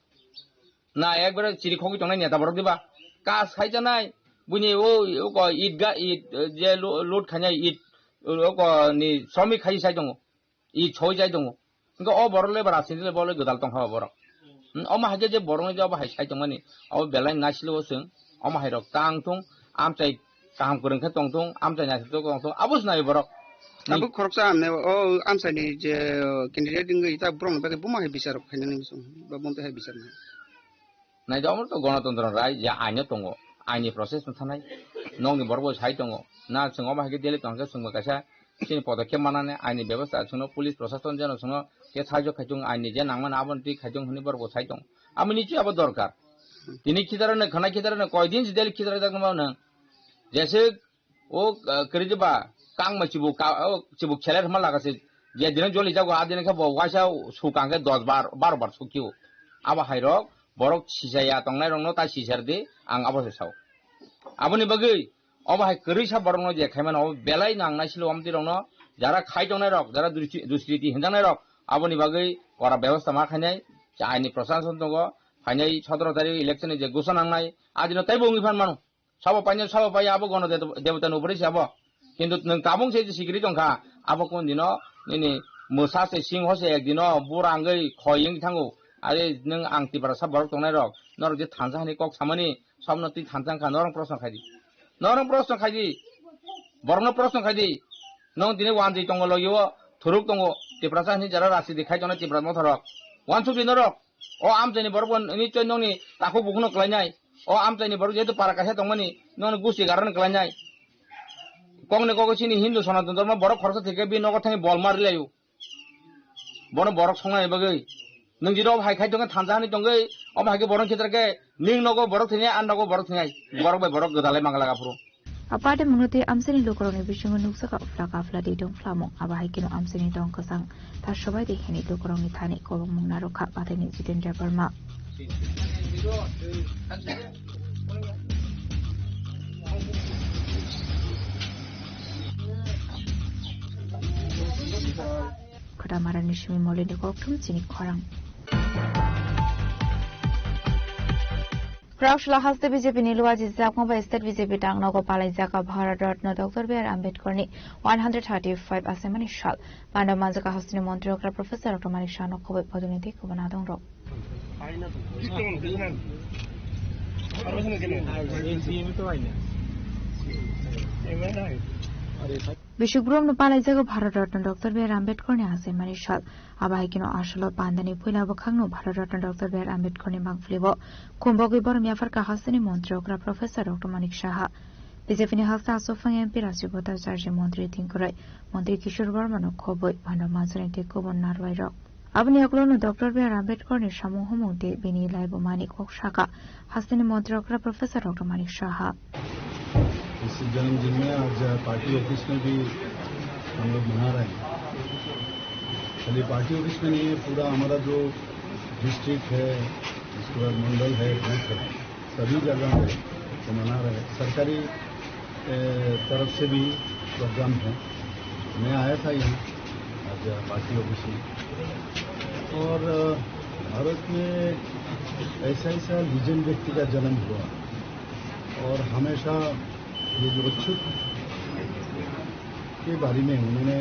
Na ekbare chiri khogwi tongnai neta borok diba? Kas khai janai. Buini o, o ko it ga, it, eh, je lo-, load khainai it, o ko ni sromik khai sai tongo. I choi jai tongo. Hingke o borok le ba rajniti le bo le gwdal tongkha o borok. Hmm, omo hai khe je borok ni je obo hai sai tongmani, obo belai naisilo o chwng, omo hai rok tang thung, amchai kaham kwrwng khe tong thung, amchai naisilo tong thung, abo se nai borok. Tabuk khoroksa amne o amchai ni je candidate wngwi ta borok ni bagwi buma hai bichar rok khainani chwng ba bonte hai bichar nai. Naidi, omo to gonotontro rai, je aino tongo, aini process no thanai, nokni borok bo sai tongo, na chwng omo hai khe delete tong khe chwngbo kaisa chini podokkhep manani, aini bebosta chwngno police prosason jeno chwngno khe sajok khai tongo, aini je nangmani abono twi khai tongo hwnwi borok bo sai tongo, abo nichoi abo dorkar. Tini khitarano khwnai khitarano koi din si delete khitarajak nang mano, jese O, ah, kwrwi ba, kang ma chibu ka, o, chibu kheler ma laga se, je dino joli jago, a dino khe bo waisa su kang khe dos bar, baro bar su kio. Abo hai rok, borok sisaya tongnai rok no ta sisar di, ang abo se sao. Aboni bagwi, obo hai kwrwi sa borok no je khai mano, obo belai nang nai silo omti rok no, jara khai tongnai rok, jara dusri-, dusriti hinjangnai rok, aboni bagwi ora bebosta ma khainai, cha aini prosason tongo, phainai sotoro tarik election ni je gusa nangnai, a dino taibo wngwi phan mano. Sabo painai, sabo pai abo gono de-, debota ni upore se abo. Kintu nwng tabung se sikiri tongkha, abo kon dino nini mwsa se singho se ek dino bura wngwi khoi wngwi thango. Are nwng ang Tiprasa borok tongnai rok, norok je thansa hani kok samani, sobno twi thansa wngkha, norok proshno khaidi. Norok proshno khaidi. Borokno proshno khaidi. Nwng tini wanjwi tongo logi o, thuruk tongo, Tiprasa hani jara rasi di khai tongnai Tipra mothorok. Wansuk di norok. O amchaini borok bo nichoi nokni takhuk bukhukno kwlainai. O amchaini borok jehetu para kaisa tongmani, nokni gusti garani kwlainai. Kokni kok chini Hindu Sanatan Dhormo borok khoroksa thwikhe bini nogo thangwi bol ma rwlaio. Bono borok songnani bagwi. Nwng jiro hai khai tongkhe thansa hani tongwi, omo hai khe borok khitar khe ning nogo borok thwinai, a nogo borok thwinai. Borok bai borok gwdalai mangla aphuru. Apade munoti amsini lukurokni bisingo nukjak afla kafla di dong phlamung. Abo hai kheno amsini dong kwchang ta sobai di hini lukurokni thani kobongmung narwkha pathaini Jitendra Barma. Khodamarani simi molini kokthum chini khorang. Prakshala haste B J P ni luaji jakma bai state B J P dang nogo palaijak Bharat Ratna Doctor B R Ambedkar ni one hundred thirty-five asemani sal. Mano manjaka hasteni montri okra Professor Doctor Manik Saha no khoboi bodolni tei khobana dong rok. Bishik Burom no palaijak Bharat Ratna Doctor B R Ambedkar ni asemani sal. Abo hai kheno asolo pandani puila bwkhakno Bharat Ratna Doctor B R Ambedkar ni mangpili o kumbogwi borom yaphar kahasani montri okra Professor Doctor Manik Saha, B J P ni hasta aswk phang M P Rajib Bhattacharya, montri Tingkurai, montri Kishore Verma no khobwi, Bhando Majra tei kubun narwai rok. Aboni yagulo no Doctor B R Ambedkar ni samung humung tei bini laibuma ni kok saka hasteni montri okra Professor Doctor Manik Saha. इस जन्मदिन में आज party office में भी हम लोग मना रहे हैं। खाली पार्टी ऑफिस में नहीं है, पूरा हमारा जो डिस्ट्रिक्ट है, उसके बाद मंडल है, बूथ है, सभी जगह पे तो मना रहे हैं। सरकारी, ए, तरफ से भी प्रोग्राम है। मैं आया था यहाँ आज पार्टी ऑफिस में। और, अ, भारत में ऐसा, ऐसा लीजेंड व्यक्ति का जन्म हुआ और हमेशा ये जो अच्छुत के बारे में उन्होंने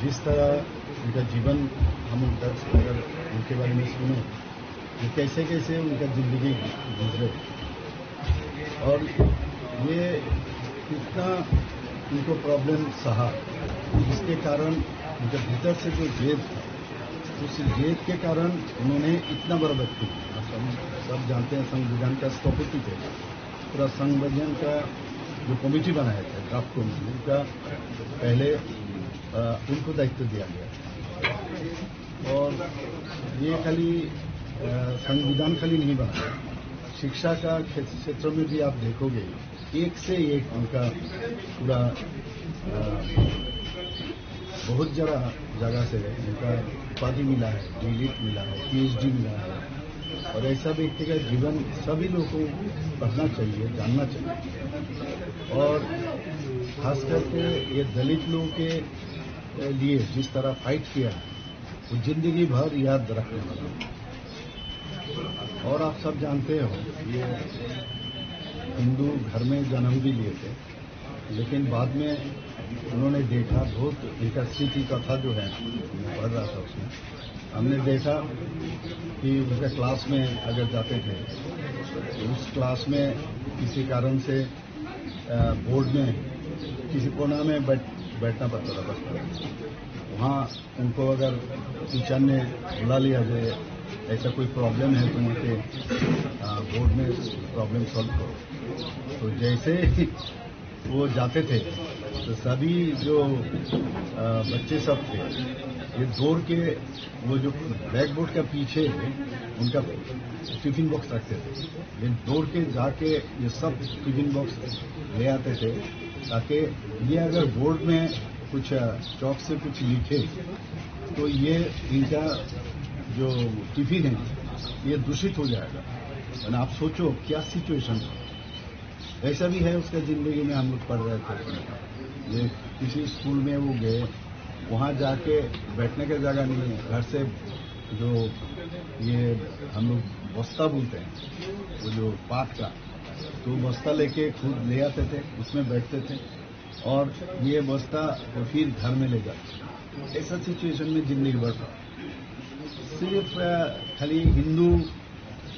जिस तरह उनका जीवन, हम उनका, अगर उनके बारे में सुने, कि कैसे कैसे उनका जिंदगी गुजरे और ये कितना उनको प्रॉब्लम सहा, जिसके कारण उनके भीतर से जो जेद था, उस जेद के कारण उन्होंने इतना बड़ा व्यक्ति, आप सब, सब जानते हैं, संविधान का स्थपति थे, पूरा संविधान का जो कमेटी बनाया था, ड्राफ्ट कमेटी, उनका पहले, अ, उनको दायित्व दिया गया। और ये खाली, अ, संविधान खाली नहीं बना, शिक्षा का क्षे-, क्षेत्र में भी आप देखोगे, एक से एक उनका पूरा, अ, बहुत जरा जगह से उनका उपाधि मिला है, डीलिट मिला है, पीएचडी मिला है। और ऐसा व्यक्ति का जीवन सभी लोगों को पढ़ना चाहिए, जानना चाहिए। और खास करके ये दलित लोगों के लिए जिस तरह फाइट किया है, वो जिंदगी भर याद रखने वाला है। और आप सब जानते हो, ये हिंदू घर में जन्म भी लिए थे, लेकिन बाद में उन्होंने देखा, बहुत उनका स्मृति कथा जो है, मैं पढ़ रहा था उसमें, हमने देखा कि उनका क्लास में अगर जाते थे, तो उस क्लास में किसी कारण से, अ, बोर्ड में किसी कोना में बैठ, बैठना पड़ता था, बस। वहाँ उनको अगर टीचर ने बुला लिया, "ऐसा कोई प्रॉब्लम है, तुम आके, अ, बोर्ड में प्रॉब्लम सॉल्व करो।" तो जैसे ही वो जाते थे, तो सभी जो, अ, बच्चे सब थे, ये दौड़ के वो जो ब्लैक बोर्ड का पीछे है, उनका टिफिन बॉक्स रखते थे। ये दौड़ के जाके ये सब टिफिन बॉक्स ले आते थे, ताकि ये अगर बोर्ड में कुछ, अ, चॉक से कुछ लिखे, तो ये इनका जो टिफिन है, ये दूषित हो जाएगा। यानी आप सोचो, क्या सिचुएशन था। ऐसा भी है, उसका जिंदगी में हम लोग पढ़ रहे थे। ये किसी स्कूल में वो गए, वहाँ जाके बैठने का जगह नहीं है। घर से जो ये हम लोग बस्ता बोलते हैं, वो जो पाट का, तो बस्ता लेके खुद ले आते थे, उसमें बैठते थे और ये बस्ता को फिर घर में ले जाते थे। ऐसा सिचुएशन में जिंदगी भर था। सिर्फ, अ, खाली हिंदू,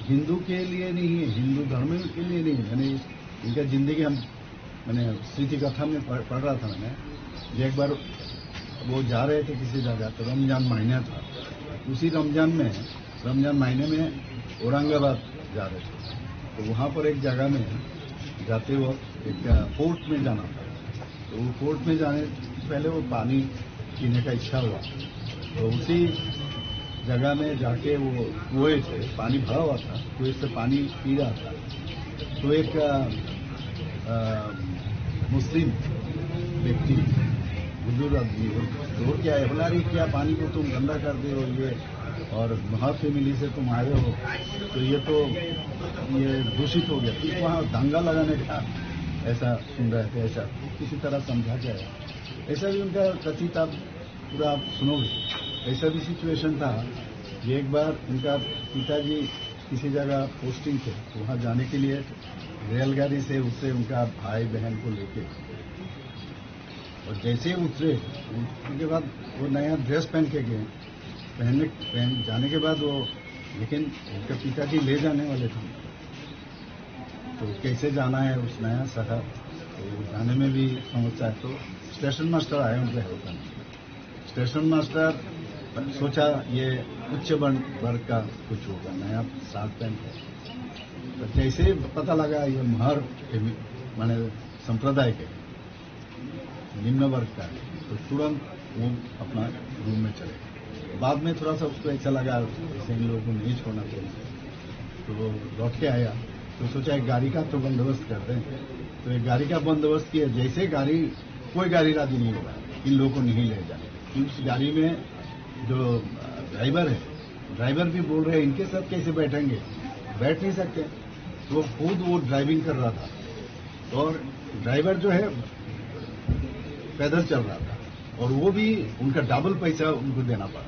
हिंदू के लिए नहीं है, हिंदू धर्म के लिए नहीं है। मैंने इनका जिंदगी हम, मैंने स्मृति कथा में पढ़, पढ़ रहा था मैंने, कि एक बार वो जा रहे थे किसी जगह, तो रमजान महीना था। उसी रमजान में, रमजान महीने में औरंगाबाद जा रहे थे, तो वहाँ पर एक जगह में जाते वक्त एक, अ, फोर्ट में जाना था। तो वो फोर्ट में जाने से पहले वो पानी पीने का इच्छा हुआ, तो उसी जगह में जाके वो कुएं से पानी भरा हुआ था, कुएं से पानी पी रहा था। तो एक, अ, अ, मुस्लिम व्यक्ति, बुजुर्ग आदमी, वो दौड़ के आए, बोला, "अरे, क्या पानी को तुम गंदा कर दे हो, ये और महार फैमिली से तुम आए हो, तो ये तो, ये दूषित हो गया।" फिर वहाँ दंगा लगाने का ऐसा सुन रहे थे, ऐसा किसी तरह समझा के आया। ऐसा भी उनका कथित आप पूरा आप सुनोगे, ऐसा भी सिचुएशन था कि एक बार उनका पिताजी किसी जगह पोस्टिंग थे, तो वहाँ जाने के लिए रेलगाड़ी से उतरे उनका भाई बहन को लेके। और जैसे ही उतरे, उनके बाद वो नया ड्रेस पहन के गए, पहनने, पहन, जाने के बाद वो, लेकिन उनके पिताजी ले जाने वाले थे, तो कैसे जाना है उस नया शहर, तो जाने में भी समस्या है। तो स्टेशन मास्टर आए उनके हेल्प करने। स्टेशन मास्टर सोचा ये उच्च वर्ण, वर्ग का कुछ होगा, नया शर्ट पैंट है। तो जैसे ही पता लगा ये महर फैमि-, माने संप्रदाय के निम्न वर्ग का है, तो तुरंत वो अपना रूम में चले गए। बाद में थोड़ा सा उसको ऐसा लगा, जैसे इन लोगों को नहीं छोड़ना चाहिए, तो वो लौट के आया। तो सोचा एक गाड़ी का तो बंदोबस्त कर दें, तो एक गाड़ी का बंदोबस्त किया। जैसे गाड़ी, कोई गाड़ी राजी नहीं होगा इन लोगों को नहीं ले जाने, कि उस गाड़ी में जो ड्राइवर है, ड्राइवर भी बोल रहे हैं, "इनके साथ कैसे बैठेंगे, बैठ नहीं सकते।" तो वो खुद वो ड्राइविंग कर रहा था और ड्राइवर जो है पैदल चल रहा था और वो भी उनका डबल पैसा उनको देना पड़ा।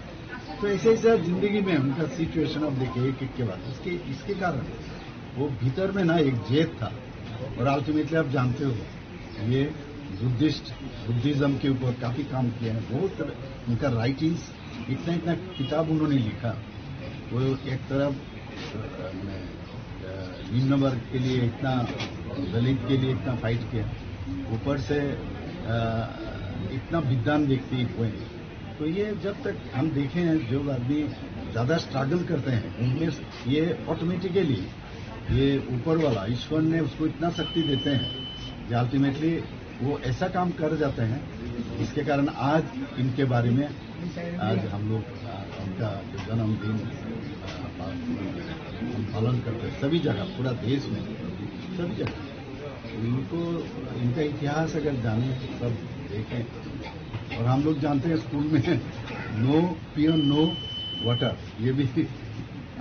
तो ऐसे ऐसा जिंदगी में उनका सिचुएशन आप देखिए एक एक के बाद, इसके, इसके कारण वो भीतर में ना एक जेद था। और अल्टीमेटली आप जानते हो ये बुद्धिस्ट, बुद्धिज्म के ऊपर काफी काम किए हैं, बहुत उनका राइटिंग्स इतना इतना किताब उन्होंने लिखा, वो एक तरफ अ, मैंने, अ, निम्न वर्ग के लिए इतना, दलित के लिए इतना फाइट किया, ऊपर से अ, इतना विद्वान व्यक्ति हुए। तो ये जब तक हम देखें हैं, जो आदमी ज्यादा स्ट्रगल करते हैं उनमें ये ऑटोमेटिकली ये ऊपर वाला ईश्वर ने उसको इतना शक्ति देते हैं कि अल्टीमेटली वो ऐसा काम कर जाते हैं जिसके कारण आज इनके बारे में आज हम लोग, आ, उनका जो जन्मदिन, आ, पा-, हम पालन करते हैं सभी जगह, पूरा देश में, सभी जगह। इनको, इनका इतिहास अगर जाने, सब देखें। और हम लोग जानते हैं स्कूल में no peon no water, ये भी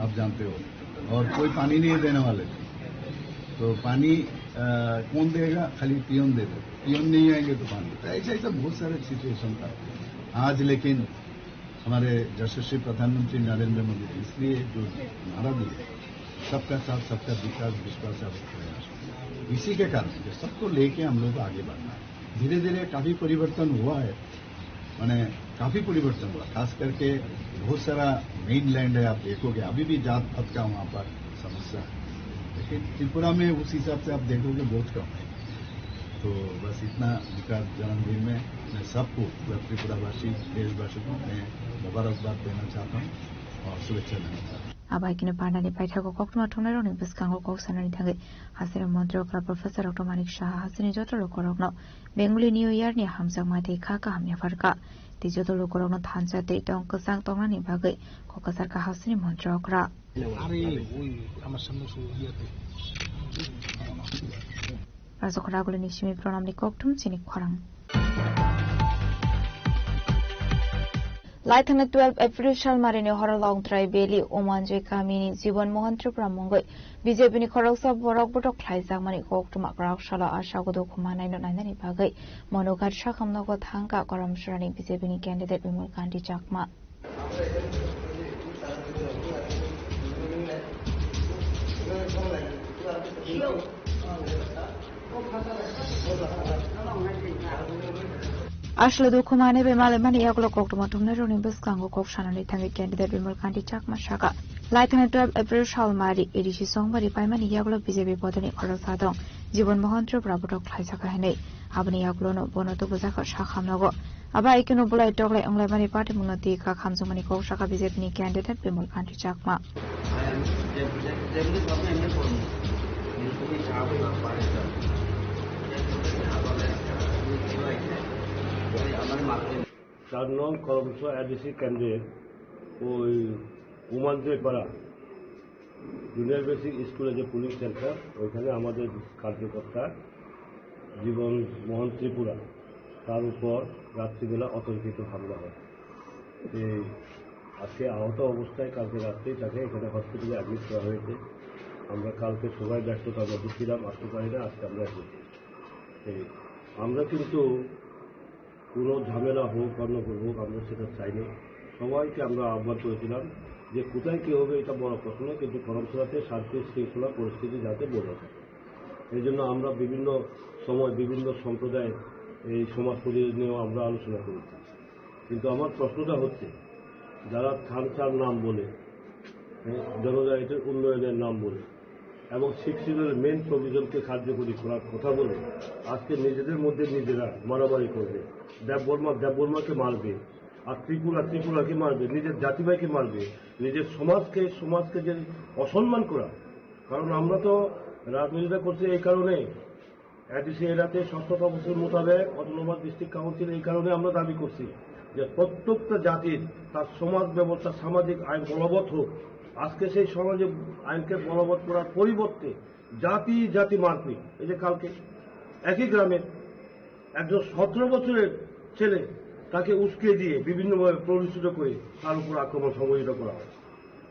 आप जानते हो। और कोई पानी नहीं देने वाले थे। तो पानी, आ, कौन देगा? खाली पियोन देगा। पियोन नहीं आएंगे तो पानी। तो ऐसा, ऐसा बहुत सारे सिचुएशन था। आज लेकिन हमारे यशस्वी प्रधानमंत्री नरेंद्र मोदी जी इसलिए जो नारा दिए, "सबका साथ, सबका विकास, विश्वास और प्रयास", इसी के कारण कि सबको लेके हम लोग आगे बढ़ना है। धीरे-धीरे काफी परिवर्तन हुआ है, माने काफी परिवर्तन हुआ, खास करके बहुत सारा मेनलैंड है, आप देखोगे अभी भी जात पात का वहाँ पर समस्या है, लेकिन त्रिपुरा में उस हिसाब से आप देखोगे बहुत कम है। तो बस इतना उनका जन्मदिन में मैं सबको, पूरा त्रिपुरावासी, देशवासी को मैं मुबारकबाद देना चाहता हूँ और शुभेच्छा देना चाहता हूँ। Abai kini pandani paithago koktwma thumnairokni bwskango kok sanani thangwi hasini montri okra Professor Doctor Manik Saha hasini joto lukurokno Bengali New Year ni hamjakma tei kha kaham yapharkha. Tei joto lukurokno thansa tei tong kwchang tongnani bagwi kok kwcharkha hasini montri okra. Are, oi, amar samne se iye ate. Rajok Raguli ni simi pranamni kokthum chini khorang. Laithangni twelve April salmarini horo Longtrai Valley Umanjoi kamini Jibon Mohan Tripura mungwi B J P ni khoroksa borok botok khlaijakmani koktwma kwrak salo ashago dukhu manai no nainani bagwi Monoghat sakham nogo thangkha Karamsarani B J P ni candidate Bimal Kanti Chakma. Asle dukhu mane be male mani yagulo koktwma thumnairokni bwskango kok sanani thangwi candidate Bimal Kanti Chakma saka, laithangni twelve April salmari A D C songmari paimani yagulo B J P bodolni khoroksa dong Jibon Mohan Tripura botok khlaijak hai hinwi. Aboni yagulono bono tubujakha sakham nogo. Abo hai kheno bolai toklai wnglaimani patimungno twi kha khamjakmani kok saka B J P ni candidate Bimal Kanti Chakma. চার নং করমসা এডিসি কেন্দ্রের ওই উমাঞ্জয়পাড়া junior basic স্কুলে যে pulling centre, ওইখানে আমাদের কার্যকর্তা জীবন মোহন ত্রিপুরা, তার উপর রাত্রিবেলা অতর্কিত হামলা হয়। এই আজকে আহত অবস্থায় কালকে রাত্রেই তাকে এখানে হসপিটালে অ্যাডমিট করা হয়েছে। আমরা কালকে সবাই ব্যস্ততার মধ্যে ছিলাম, আসতে পারি না, আজকে আমরা এসেছি। এই আমরা কিন্তু কোনো ঝামেলা হোক, গণ্ডগোল হোক, আমরা সেটা চাই না। সবাইকে আমরা আহ্বান করেছিলাম যে কোথায় কী হবে এটা বড় প্রশ্ন নয়, কিন্তু করমছড়াতে শান্তি শৃঙ্খলা পরিস্থিতি যাতে বজায় থাকে। এই জন্য আমরা বিভিন্ন সময় বিভিন্ন সম্প্রদায়ের এই সমাজ প্রতিনিধি নিয়েও আমরা আলোচনা করেছি। কিন্তু আমার প্রশ্নটা হচ্ছে, যারা থানচার নাম বলে, হ্যাঁ, জনজাতির উন্নয়নের নাম বলে এবং সিক্স শিডিউলের মেইন প্রভিশনকে কার্যকরী করার কথা বলে আজকে নিজেদের মধ্যে নিজেরা মারামারি করবে। দেববর্মা দেববর্মাকে মারবে, আর ত্রিপুরা ত্রিপুরাকে মারবে, নিজের জাতিভাইকে মারবে, নিজের সমাজকে সমাজকে যে অসম্মান করা। কারণ আমরা তো রাজনীতিটা করছি এই কারণে, এডিসি এলাকাতে স্বচ্ছতা কমিশন মোতাবেক অটোনোমাস ডিস্ট্রিক্ট কাউন্সিল এই কারণে আমরা দাবি করছি যে প্রত্যেকটা জাতির তার সমাজ ব্যবস্থা, সামাজিক আইন বলবৎ হোক। আজকে সেই সমাজে আইনকে বলবৎ করার পরিবর্তে জাতি জাতি মারপিট। এই যে কালকে একই গ্রামে একজন সতেরো বছরের ছেলে, তাকে উস্কে দিয়ে বিভিন্নভাবে প্ররোচিত করে তার উপর আক্রমণ সংঘটিত করা হয়।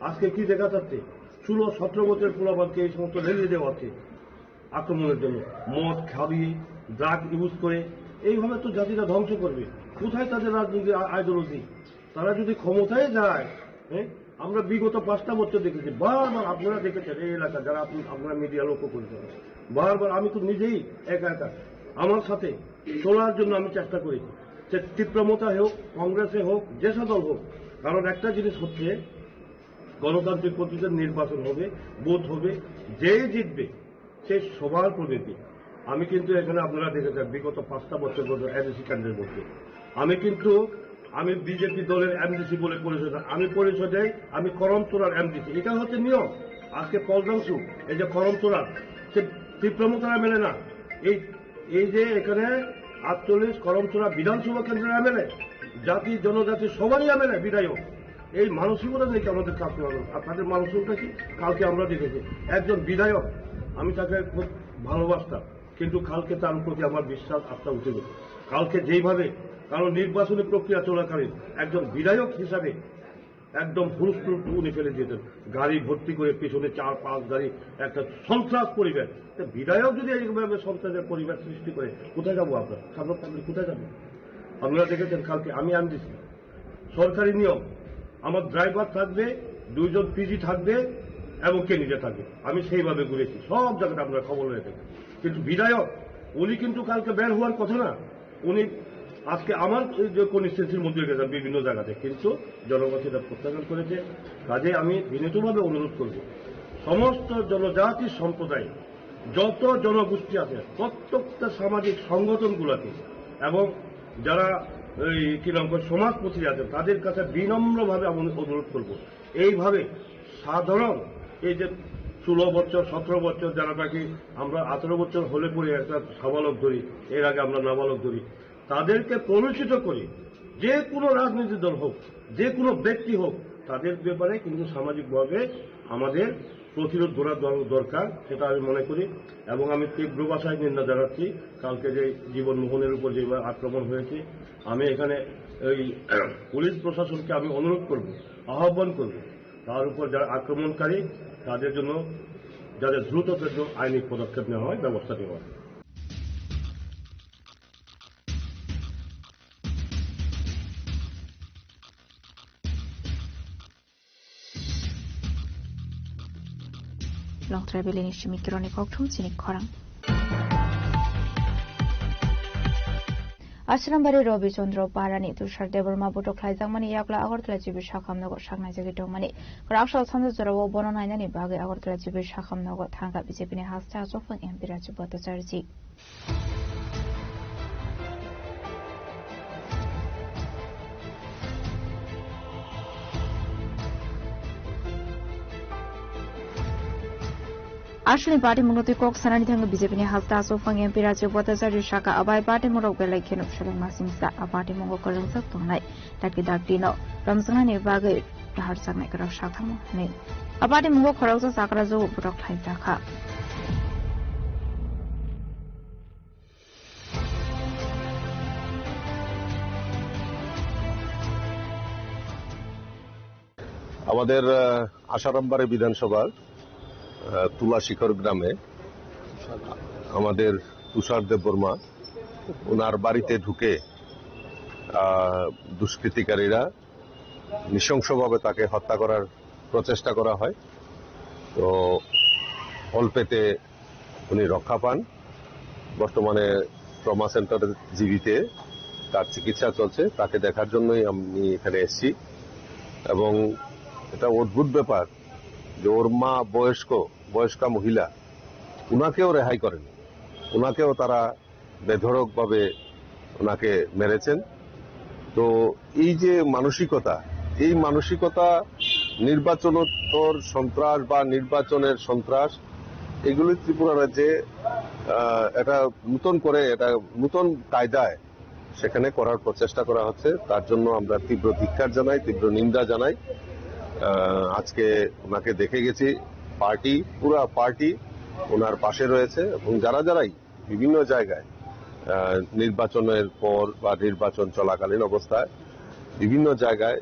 আজকে কি দেখা যাচ্ছে, ষোলো সতেরো বছরের পোলাপানকে এই সমস্ত রেলি দেওয়া হচ্ছে আক্রমণের জন্য। মদ খাবিয়ে, ড্রাগ ইউজ করে এইভাবে তো জাতিটা ধ্বংস করবে। কোথায় তাদের রাজনৈতিক আ-, আইডিওলজি? তারা যদি ক্ষমতায় যায়, হ্যাঁ, আমরা বিগত পাঁচটা বছর দেখেছি, বারবার আপনারা দেখেছেন এই এলাকা, যারা আপনি, আপনারা মিডিয়া লক্ষ্য করেছেন, বারবার আমি তো নিজেই একা একা আমার সাথে চলার জন্য আমি চেষ্টা করেছি। সে তীব্রমতা হোক, কংগ্রেসে হোক, যে সব দল হোক, কারণ একটা জিনিস হচ্ছে, গণতান্ত্রিক পদ্ধতিতে নির্বাচন হবে, ভোট হবে, যে জিতবে সে সবার প্রতিনিধি। আমি কিন্তু এখানে, আপনারা দেখেছেন, বিগত পাঁচটা বছর পর্যন্ত এমডিসি কেন্দ্রের মধ্যে আমি কিন্তু, আমি বিজেপি দলের এমডিসি বলে পরিচয় দেয়, আমি পরিচয় দেয় আমি করমচুড়ার এমডিসি। এটা হচ্ছে নিয়ম। আজকে পলদাংশু, এই যে করমচুড়ার, সে তীব্রমতারা মেলে না। এই, এই যে এখানে আটচল্লিশ করমচুড়া বিধানসভা কেন্দ্রের এমএলএ, জাতি জনজাতি সবারই এমএলএ, বিধায়ক, এই মানসিকতা নিয়ে আমাদের কাজ করা দরকার। আর তাদের মানসিকতা কি? কালকে আমরা দেখেছি একজন বিধায়ক, আমি তাকে খুব ভালোবাসতাম, কিন্তু কালকে তার প্রতি আমার বিশ্বাস আস্থা উঠে গেছে। কালকে যেইভাবে, কারণ নির্বাচনী প্রক্রিয়া চলাকালীন একজন বিধায়ক হিসাবে একদম হুলস্থুল উনি ফেলে দিয়েছেন, গাড়ি ভর্তি করে পিছনে চার পাঁচ গাড়ি, একটা সন্ত্রাস পরিবেশ। তা বিধায়ক যদি এইভাবে সন্ত্রাসের পরিবেশ সৃষ্টি করে, কোথায় যাবো আমরা? সাধারণ পাবলিক কোথায় যাবো? আপনারা দেখেছেন কালকে আমি আনছি সরকারি নিয়ম, আমার ড্রাইভার থাকবে, দুইজন পিজি থাকবে এবং ক্যান্ডিডেট থাকবে। আমি সেইভাবে ঘুরেছি, সব জায়গাতে আপনারা খবর হয়ে থাকে। কিন্তু বিধায়ক উনি কিন্তু কালকে বের হওয়ার কথা না, উনি আজকে আমার এই যে কনস্টিটুয়েন্সির মধ্যে গেছেন বিভিন্ন জায়গাতে, কিন্তু জনগণ সেটা প্রত্যাখ্যান করেছে। কাজে আমি বিনীতভাবে অনুরোধ করব, সমস্ত জনজাতি সম্প্রদায়, যত জনগোষ্ঠী আছে, প্রত্যেকটা সামাজিক সংগঠনগুলোকে এবং যারা এই কি নাম করে সমাজপতি আছেন, তাদের কাছে বিনম্রভাবে আমি অনুরোধ করব, এইভাবে সাধারণ এই যে ষোলো বছর, সতেরো বছর, যারা নাকি আমরা আঠারো বছর হলে পরে একটা সাবালক ধরি, এর আগে আমরা নাবালক ধরি, তাদেরকে প্ররোচিত করে যে কোনো রাজনৈতিক দল হোক, যে কোনো ব্যক্তি হোক, তাদের ব্যাপারে কিন্তু সামাজিকভাবে আমাদের প্রতিরোধ গড়া দর-, দরকার, সেটা আমি মনে করি। এবং আমি তীব্র ভাষায় নিন্দা জানাচ্ছি কালকে যে জীবন মোহনের উপর যেভাবে আক্রমণ হয়েছে। আমি এখানে এই পুলিশ প্রশাসনকে আমি অনুরোধ করব, আহ্বান করব, তার উপর যারা আক্রমণকারী, তাদের জন্য যাতে দ্রুত আইনি পদক্ষেপ নেওয়া হয়, ব্যবস্থা নেওয়া হয়। Longtrai belini simi kironi kokthum chini khorang. Ashram bari Robi Chandra Parani Tushar Debbarma botok khlaijakmani yakla Agartala G B Sakham nogo saknai jagwi tongmani. Raksa sanja jorao bono nainani bagwi Agartala G B Sakham nogo thangkha B J P ni hasta achukphang M P Raju Bhattacharya ji. Aswkni party mungno twi kok sanani thangwi B J P ni hasta achukphang M P Raju Bhattacharya saka abai party mungrok belai kheno seleng masingsa a party mungo kwrwngjak tongnai. Dakti dakti no romjaknani bagwi naharjaknai kwrwng saktharmo hwnwi. A party mungo khoroksa chakra jogo botok khlaijakha. আমাদের, আহ, আশারামবাড়ি বিধানসভার, আহ, তুলাশিখর গ্রামে আমাদের তুষার দেববর্মা, ওনার বাড়িতে ঢুকে, আহ, দুষ্কৃতিকারীরা নৃশংসভাবে তাকে হত্যা করার প্রচেষ্টা করা হয়। তো অল্পেতে উনি রক্ষা পান। বর্তমানে ট্রমা সেন্টার জিবিতে তার চিকিৎসা চলছে। তাকে দেখার জন্যই আমি এখানে এসেছি। এবং এটা অদ্ভুত ব্যাপার যে ওর মা বয়স্ক, বয়স্কা মহিলা, ওনাকেও রেহাই করেনি, ওনাকেও তারা বেধড়কভাবে ওনাকে মেরেছেন। তো এই যে মানসিকতা, এই মানসিকতা নির্বাচনোত্তর সন্ত্রাস বা নির্বাচনের সন্ত্রাস, এগুলি ত্রিপুরা রাজ্যে, আহ, এটা নতুন করে, এটা নতুন কায়দায় সেখানে করার প্রচেষ্টা করা হচ্ছে। তার জন্য আমরা তীব্র ধিক্কার জানাই, তীব্র নিন্দা জানাই। আহ, আজকে ওনাকে দেখে গেছি, পার্টি, পুরা পার্টি ওনার পাশে রয়েছে এবং যারা যারাই বিভিন্ন জায়গায়, আহ, নির্বাচনের পর বা নির্বাচন চলাকালীন অবস্থায় বিভিন্ন জায়গায়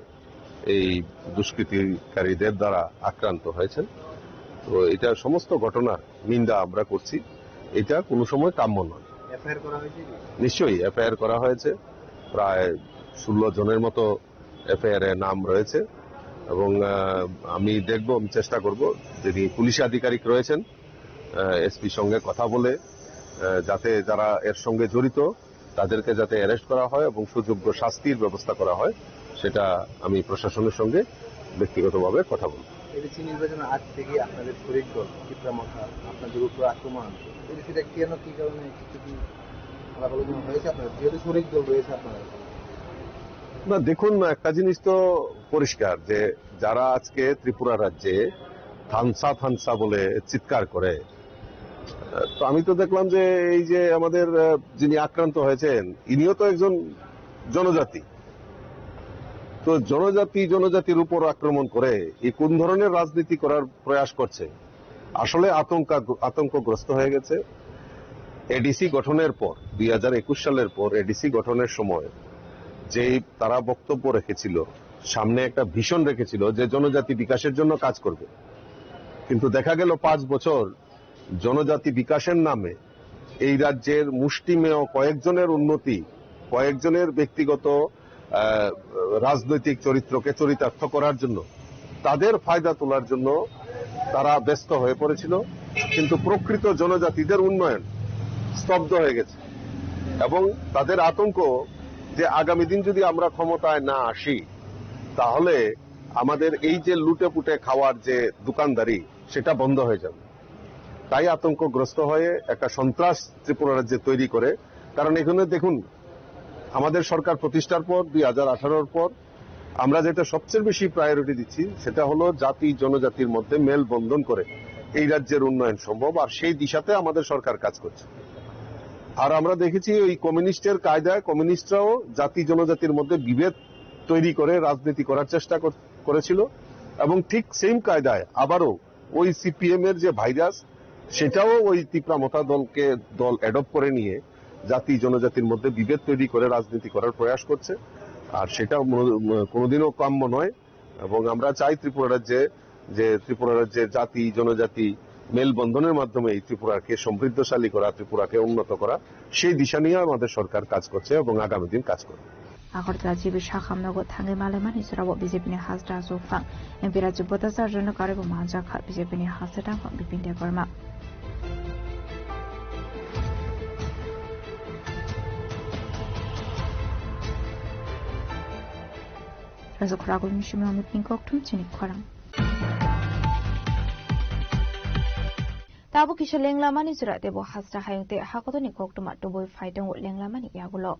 এই দুষ্কৃতিকারীদের দ্বারা আক্রান্ত হয়েছেন। তো এটা সমস্ত ঘটনার নিন্দা আমরা করছি, এটা কোনো সময় কাম্য নয়। এফআইআর করা হয়েছে কি? নিশ্চয়ই এফআইআর করা হয়েছে, প্রায় ষোলো জনের মতো এফআইআর এ নাম রয়েছে এবং, আহ, আমি দেখব, আমি চেষ্টা করব, যিনি পুলিশ আধিকারিক রয়েছেন, আহ, এসপির সঙ্গে কথা বলে, আহ, যাতে যারা এর সঙ্গে জড়িত তাদেরকে যাতে অ্যারেস্ট করা হয় এবং সুযোগ্য শাস্তির ব্যবস্থা করা হয়, এটা আমি প্রশাসনের সঙ্গে ব্যক্তিগতভাবে কথা বলব। এডিসি নির্বাচনের আগ থেকে আপনাদের শরিক দল ত্রিপুরা মথা আপনাদের উপর আক্রমণ আনছে। এডিসিটা কেন, কি কারণে, কিছু কি আলাপ আলোচনা হয়েছে আপনাদের? যেহেতু শরিক দল রয়েছে আপনাদের। না, দেখুন, একটা জিনিস তো পরিষ্কার যে যারা আজকে ত্রিপুরা রাজ্যে থানসা থানসা বলে চিৎকার করে, তো আমি তো দেখলাম যে এই যে আমাদের, আহ, যিনি আক্রান্ত হয়েছেন, ইনিও তো একজন জনজাতি। তো জনজাতি জনজাতির উপর আক্রমণ করে এই কোন ধরনের রাজনীতি করার প্রয়াস করছে? আসলে আতঙ্কা-, আতঙ্কগ্রস্ত হয়ে গেছে। এডিসি গঠনের পর, দুই হাজার একুশ সালের পর এডিসি গঠনের সময় যেই তারা বক্তব্য রেখেছিল, সামনে একটা ভিশন রেখেছিল যে জনজাতি বিকাশের জন্য কাজ করবে, কিন্তু দেখা গেল পাঁচ বছর জনজাতি বিকাশের নামে এই রাজ্যের মুষ্টিমেয় কয়েকজনের উন্নতি, কয়েকজনের ব্যক্তিগত, আহ, রাজনৈতিক চরিত্রকে চরিতার্থ করার জন্য, তাদের ফায়দা তোলার জন্য তারা ব্যস্ত হয়ে পড়েছিল। কিন্তু প্রকৃত জনজাতিদের উন্নয়ন স্তব্ধ হয়ে গেছে এবং তাদের আতঙ্ক যে আগামী দিন যদি আমরা ক্ষমতায় না আসি, তাহলে আমাদের এই যে লুটে পুটে খাওয়ার যে দোকানদারি, সেটা বন্ধ হয়ে যাবে। তাই আতঙ্কগ্রস্ত হয়ে একটা সন্ত্রাস ত্রিপুরা রাজ্যে তৈরি করে। কারণ এখানে দেখুন, আমাদের সরকার প্রতিষ্ঠার পর, দুই হাজার আঠারোর পর, আমরা যেটা সবচেয়ে বেশি প্রায়োরিটি দিচ্ছি, সেটা হলো জাতি জনজাতির মধ্যে মেলবন্ধন করে এই রাজ্যের উন্নয়ন সম্ভব, আর সেই দিশাতে আমাদের সরকার কাজ করছে। আর আমরা দেখেছি ওই কমিউনিস্টের কায়দায় কমিউনিস্টরাও জাতি জনজাতির মধ্যে বিভেদ তৈরি করে রাজনীতি করার চেষ্টা কর-, করেছিল, এবং ঠিক সেম কায়দায় আবারও ওই সিপিএম এর যে ভাইরাস, সেটাও ওই তিপ্রা মথা দলকে, দল অ্যাডপ্ট করে নিয়ে জাতি জনজাতির মধ্যে বিভেদ তৈরি করে রাজনীতি করার প্রয়াস করছে। আর সেটা মনো-, কোনোদিনও কাম্য নয়। এবং আমরা চাই ত্রিপুরা রাজ্যে, যে ত্রিপুরা রাজ্যের জাতি জনজাতি মেলবন্ধনের মাধ্যমে এই ত্রিপুরাকে সমৃদ্ধশালী করা, ত্রিপুরাকে উন্নত করা, সেই দিশা নিয়ে আমাদের সরকার কাজ করছে এবং আগামী দিন কাজ করবে। Agartala G B Sakham nogo thangwi malaimani jorao B J P ni hasta aswk phang M P Raju Bhattacharya no karwi bo manjak kha. B J P ni hasta tangkha Bipin Debbarma. Raju khoragwi mishimi omit ni kokthum chini khorang. Tabuk kisa lenglamani jora tebo hasta hayung tei hakotorni koktwma tubui phai tongo lenglamani yagulo.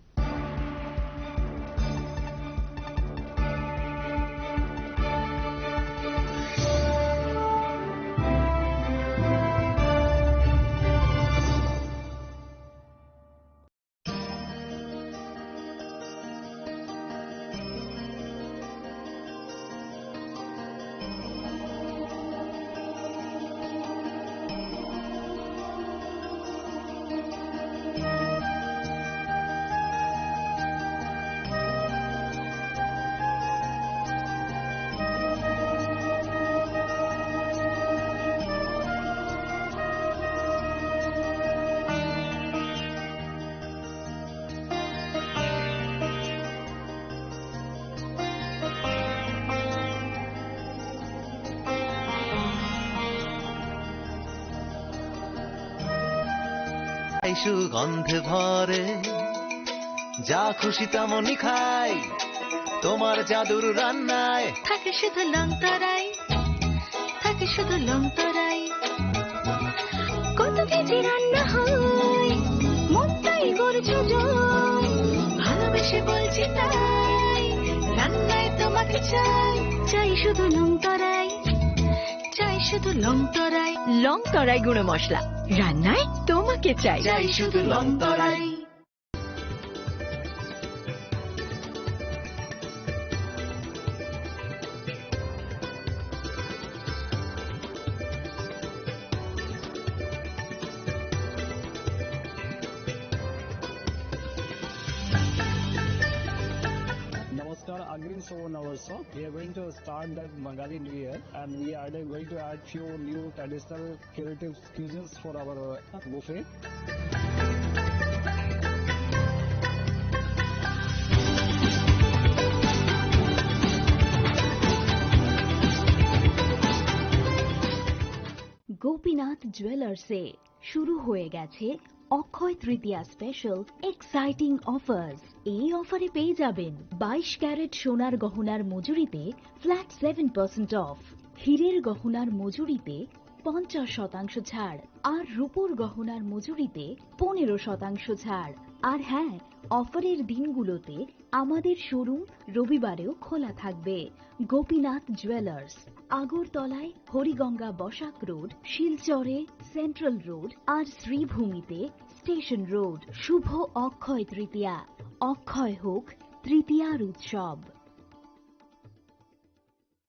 আইসু গন্ধে ভরে, যা খুশি তেমনই খাই, তোমার জাদুর রান্নায় থাকে শুধু লংতরাই, থাকে শুধু লংতরাই। কত কেজি রান্না হয়, মনটাই করছে জয়। ভালোবেসে বলছি তাই, রান্নায় তোমাকে চাই, চাই শুধু লংতরাই, চাই শুধু লংতরাই। লংতরাই গুঁড়ো মশলা, রান্নায় তোমাকে চাই। চাই শুধু লংতরাই। Namaskar, Agrim Sobo Nawarso. We are going to start the Bengali New Year and we are going to add few new traditional creative cuisines for our, uh, buffet. Gopinath জুয়েলার্সে শুরু হয়ে গেছে অক্ষয় তৃতীয়া স্পেশাল এক্সাইটিং অফার্স। এই অফারে পেয়ে যাবেন বাইশ ক্যারেট সোনার গহনার মজুরিতে ফ্ল্যাট সেভেন পার্সেন্ট অফ, হীরের গহনার মজুরিতে পঞ্চাশ শতাংশ ছাড়, আর রূপোর গহনার মজুরিতে পনেরো শতাংশ ছাড়। আর হ্যাঁ, অফারের দিনগুলোতে আমাদের শোরুম রবিবারেও খোলা থাকবে। গোপীনাথ জুয়েলার্স, আগরতলায় হরিগঙ্গা বসাক রোড, শিলচরে সেন্ট্রাল রোড আর শ্রীভূমিতে স্টেশন রোড। শুভ অক্ষয় তৃতীয়া, অক্ষয় হোক তৃতীয়ার উৎসব।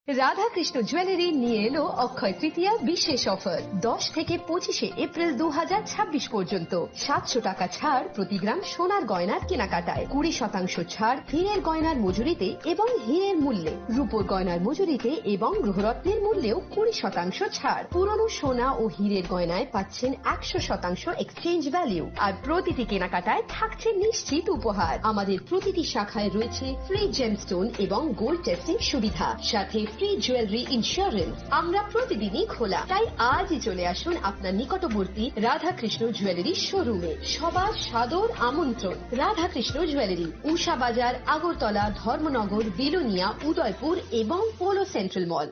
রাধাকৃষ্ণ জুয়েলারি নিয়ে এলো অক্ষয় তৃতীয়া বিশেষ অফার। দশ থেকে পঁচিশে এপ্রিল দু হাজার ছাব্বিশ পর্যন্ত সাতশো টাকা ছাড় প্রতি গ্রাম সোনার গয়নার কেনাকাটায়, কুড়ি শতাংশ ছাড় হীরের গয়নার মজুরিতে এবং হীরের মূল্যে, রূপোর গয়নার মজুরিতে এবং গ্রহরত্নের মূল্যেও কুড়ি শতাংশ ছাড়। পুরনো সোনা ও হীরের গয়নায় পাচ্ছেন একশো শতাংশ এক্সচেঞ্জ ভ্যালু, আর প্রতিটি কেনাকাটায় থাকছে নিশ্চিত উপহার। আমাদের প্রতিটি শাখায় রয়েছে ফ্রি জেমস্টোন এবং গোল্ড টেস্টিং সুবিধা, সাথে ফ্রি জুয়েলারি ইন্স্যুরেন্স। আমরা প্রতিদিনই খোলা, তাই আজই চলে আসুন আপনার নিকটবর্তী রাধাকৃষ্ণ জুয়েলারি শোরুমে। সবার সাদর আমন্ত্রণ। রাধাকৃষ্ণ জুয়েলারি, উষা বাজার, আগরতলা, ধর্মনগর, বিলোনিয়া, উদয়পুর এবং পোলো সেন্ট্রাল মল।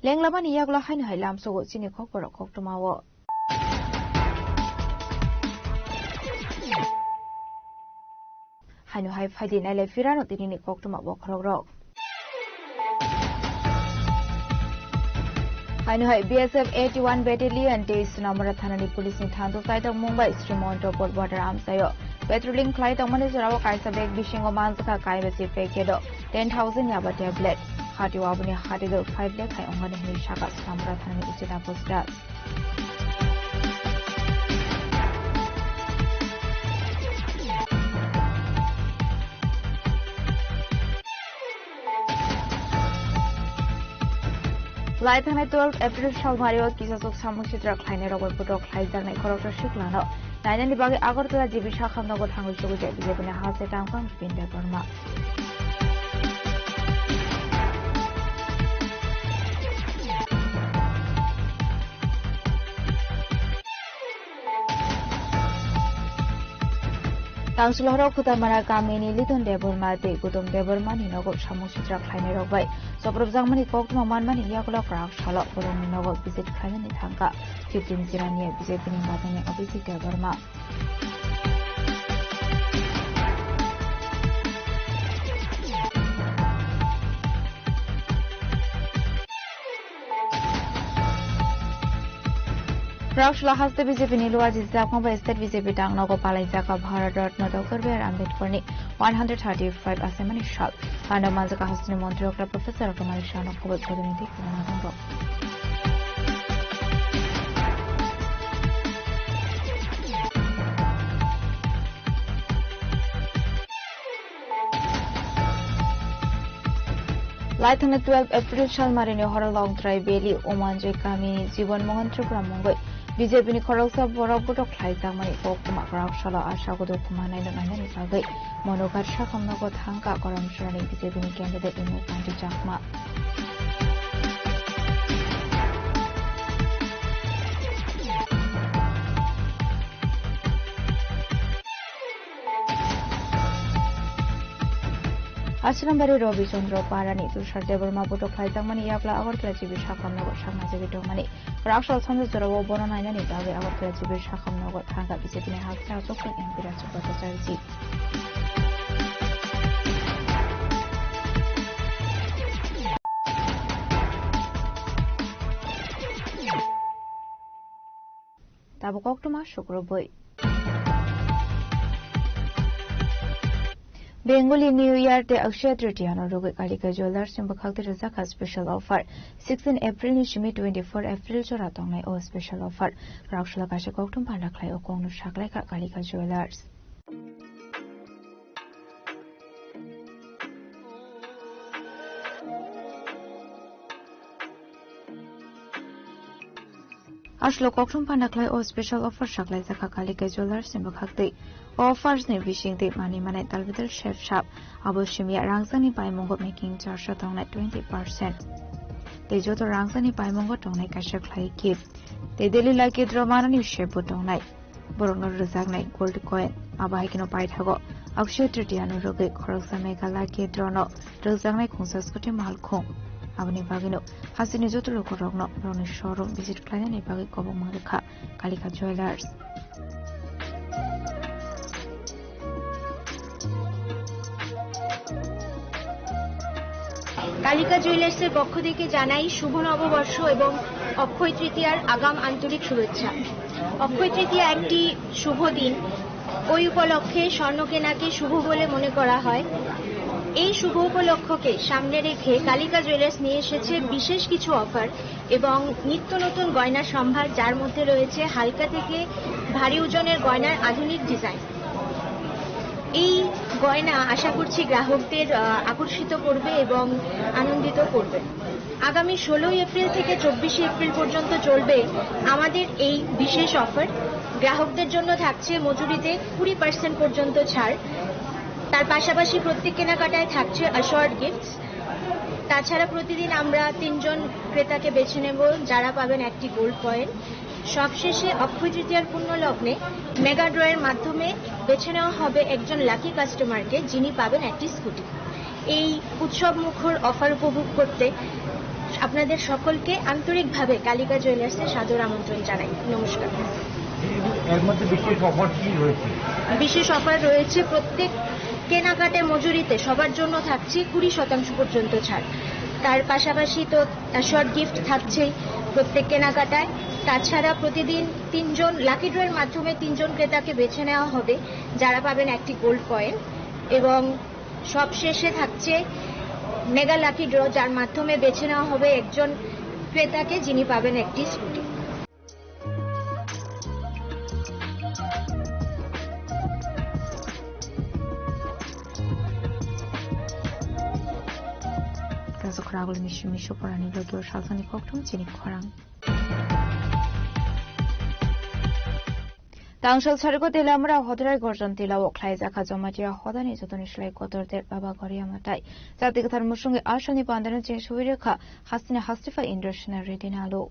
Lenglamani yagulo haino hai lamsogo chini khokborok koktwmao. Haino hai phaidi nailai phirano tinini koktwma bokhorokrok. Haino hai B S F eighty-one Battalion tei Sonamura thanani police ni thangjak chaitokmung bai Srimonto Border amchaio patrolling khlai tongmani jorao kaisa bag bisingo manjakha kaibasi packet o ten thousand yaba tablet. Hatio aboni hatidor five lakh hai ongmani hinwi sakha Sonamura thanani uchi Tapusraj. Lai thangnai twelve April salmario kisasok samung sitra khlainai rokbai putok khlaijaknai khoroksa siklano nainani bagwi Agartala G B sakhamnogo thangwi chukijak B J P ni hasteo tangphang Bipin Debbarma. Tangsulohrok Khutamara kamini Liton Debbarma tei Gautam Debbarmani nogo samung sitra khlainairok bai chopropjakmani koktwma manmani yagulo kwrak salo borokni nogo visit khlainani thangkha fifteen Jirania B J P ni batani Abhishek Debbarma. Raksula haste B J P ni luaji jakma bai state B J P dang nogo palai jaka Bharat Ratna Doctor B R Ambedkar ni one hundred thirty-five asemani sal. Ano manjaka hasteni montri okra Professor Kumar Shah no kubui protinidhi kubuna dongro. Laithangni twelve April salmarini horo Longtrai Valley, Umanjoi kamini Jibon Mohan Tripura mungwi B J P ni khoroksa borok botok khlaijakmani koktwma kwrak salo Asha Godo Kumar naino nainani bagwi Monoghat sakhamnogo thangkha Karamchurani B J P ni candidate Imul Kanti Chakma. Asrambari Robi Chandra Parani Tushar Debbarma botok khlaijakmani yapla Agartala G B sakhamnogo saknajagwi tongmani. Raksal sanja jorao bono nainani bagwi Agartala G B sakhamnogo thangkha B J P ni haksa achukthai M P Rajibhata Chatterjee. Tabuk koktwma sukrubwi. Bengali New Year tei Akshaya Tritiya no rwgwi Kalika Jewellers ni bwkhak tei rwjakha special offer. Sixteen April ni simi twenty-four April jora tongnai o special offer. Raksula kaisa koktwma panda khlai o kokno saklaikha Kalika Jewellers. Aswk koktwma panda khlai o special offer saklai jakha Kalika Jewellers ni bwkhak twi. O offers ni bising twi manwi manai talbidal sep sap. Abo simya rangchakni paimungo making charge o tongnai twenty percent. Tei joto rangchakni paimungo tongnai kaisa khlai gift. Tei daily lucky draw manani sep bo tongnai. Borokno rwjaknai gold coin. Abo hai kheno paithago Akshaya Tritiya ni rwgwi khoroksa mega lucky draw no rwjaknai khungsa scooty malkhung. Aboni bagwino hasteni joto lukurokno borokni showroom visit khlainani bagwi kobokma rwkha Kalika Jewellers. Kalika জুয়েলার্সের পক্ষ থেকে জানাই শুভ নববর্ষ এবং অক্ষয় তৃতীয়ার আগাম আন্তরিক শুভেচ্ছা। অক্ষয় তৃতীয়া একটি শুভ দিন, ওই উপলক্ষে স্বর্ণ কেনাকে শুভ বলে মনে করা হয়। এই শুভ উপলক্ষকে সামনে রেখে কালিকা জুয়েলার্স নিয়ে এসেছে বিশেষ কিছু অফার এবং নিত্য নতুন গয়নার সম্ভার, যার মধ্যে রয়েছে হালকা থেকে ভারী ওজনের গয়নার আধুনিক ডিজাইন। এই গয়না আশা করছি গ্রাহকদের, আহ, আকর্ষিত করবে এবং আনন্দিত করবে। আগামী ষোলোই এপ্রিল থেকে চব্বিশে এপ্রিল পর্যন্ত চলবে আমাদের এই বিশেষ অফার। গ্রাহকদের জন্য থাকছে মজুরিতে কুড়ি পার্সেন্ট পর্যন্ত ছাড়। তার পাশাপাশি প্রত্যেক কেনাকাটায় থাকছে অ্যাশোয়ার্ড গিফটস। তাছাড়া প্রতিদিন আমরা তিনজন ক্রেতাকে বেছে নেব, যারা পাবেন একটি গোল্ড কয়েন। সবশেষে অক্ষয় তৃতীয়ার পুণ্য লগ্নে মেগা ড্রয়ের মাধ্যমে বেছে নেওয়া হবে একজন লাকি কাস্টমারকে, যিনি পাবেন একটি স্কুটি। এই উৎসব মুখর অফার উপভোগ করতে আপনাদের সকলকে আন্তরিকভাবে কালিকা জুয়েলার্সে সাদর আমন্ত্রণ জানাই। নমস্কার। এর মধ্যে বিশেষ অফার কি রয়েছে? বিশেষ অফার রয়েছে, প্রত্যেক কেনাকাটায় মজুরিতে সবার জন্য থাকছে কুড়ি শতাংশ পর্যন্ত ছাড়। তার পাশাপাশি তো শর্ট গিফট থাকছেই প্রত্যেক কেনাকাটায়। তাছাড়া প্রতিদিন তিনজন লাকি ড্রয়ের মাধ্যমে তিনজন ক্রেতাকে বেছে নেওয়া হবে, যারা পাবেন একটি গোল্ড কয়েন। এবং সবশেষে থাকছে মেগা লাকি ড্র, যার মাধ্যমে বেছে নেওয়া হবে একজন ক্রেতাকে, যিনি পাবেন একটি scooty. Kaisa khorang agulini simi suporani bagwi o salsani koktwma chini khorang. Tangsal Sarikot Telamra Hodrai Gorjan Tilao khlaijak kha Jamatia Hodani jotoni slai kotor der Baba Goriya Matai. Jati kwthar musungwi asalni pandano cheng suwi rwkha hasteni hastifa Indrasena Reddy Nalu.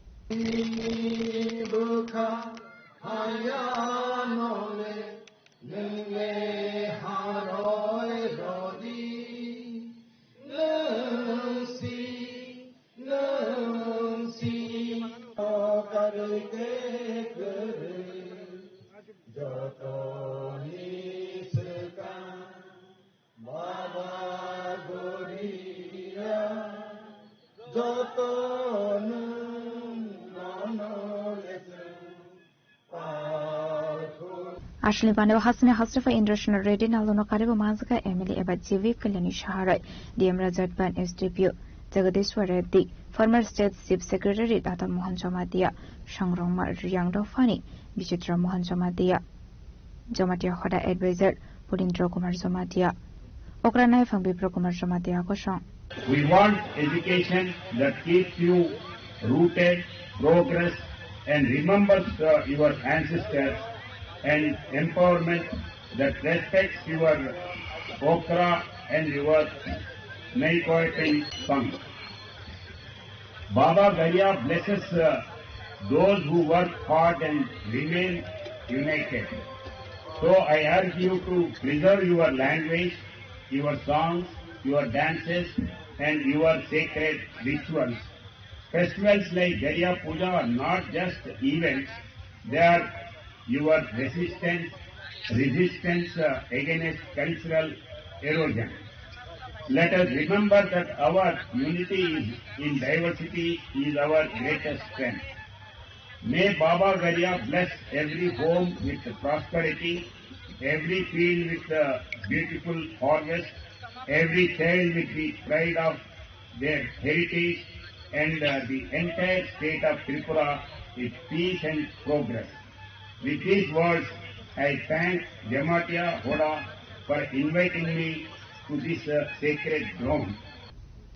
Aswlni paneo hasteni hastifa Indrasena Reddy Naluno karibo manjak kha M L A eba J V Kalyani Saharai, D M Rajat Ban S D P O, Jagadeshwar Reddy, former State Chief Secretary Dada Mohan Jamatia, Songrongma Riyang Dophani Bichitra Mohan Jamatia, Jamatia Hoda Advisor Pulindra Kumar Jamatia, Okra Naifang Bipra Kumar Jamatia kosong. We want education that keeps you rooted, progress, and remembers, uh, your ancestors, and empowerment that respects your okra and your Naikoitin tongue. Baba Garia blesses, uh, those who work hard and remain united. So I urge you to preserve your language, your songs, your dances, and your sacred rituals. Festivals like Garia Puja are not just events, they are your resistance, resistance, uh, against cultural erosion. Let us remember that our unity is, in diversity is our greatest strength. May Baba Garia bless every home with prosperity, every field with a beautiful harvest, every child with the pride of their heritage, and, uh, the entire state of Tripura with peace and progress. With these words, I thank Jamatia Hoda for inviting me to this, uh, sacred ground.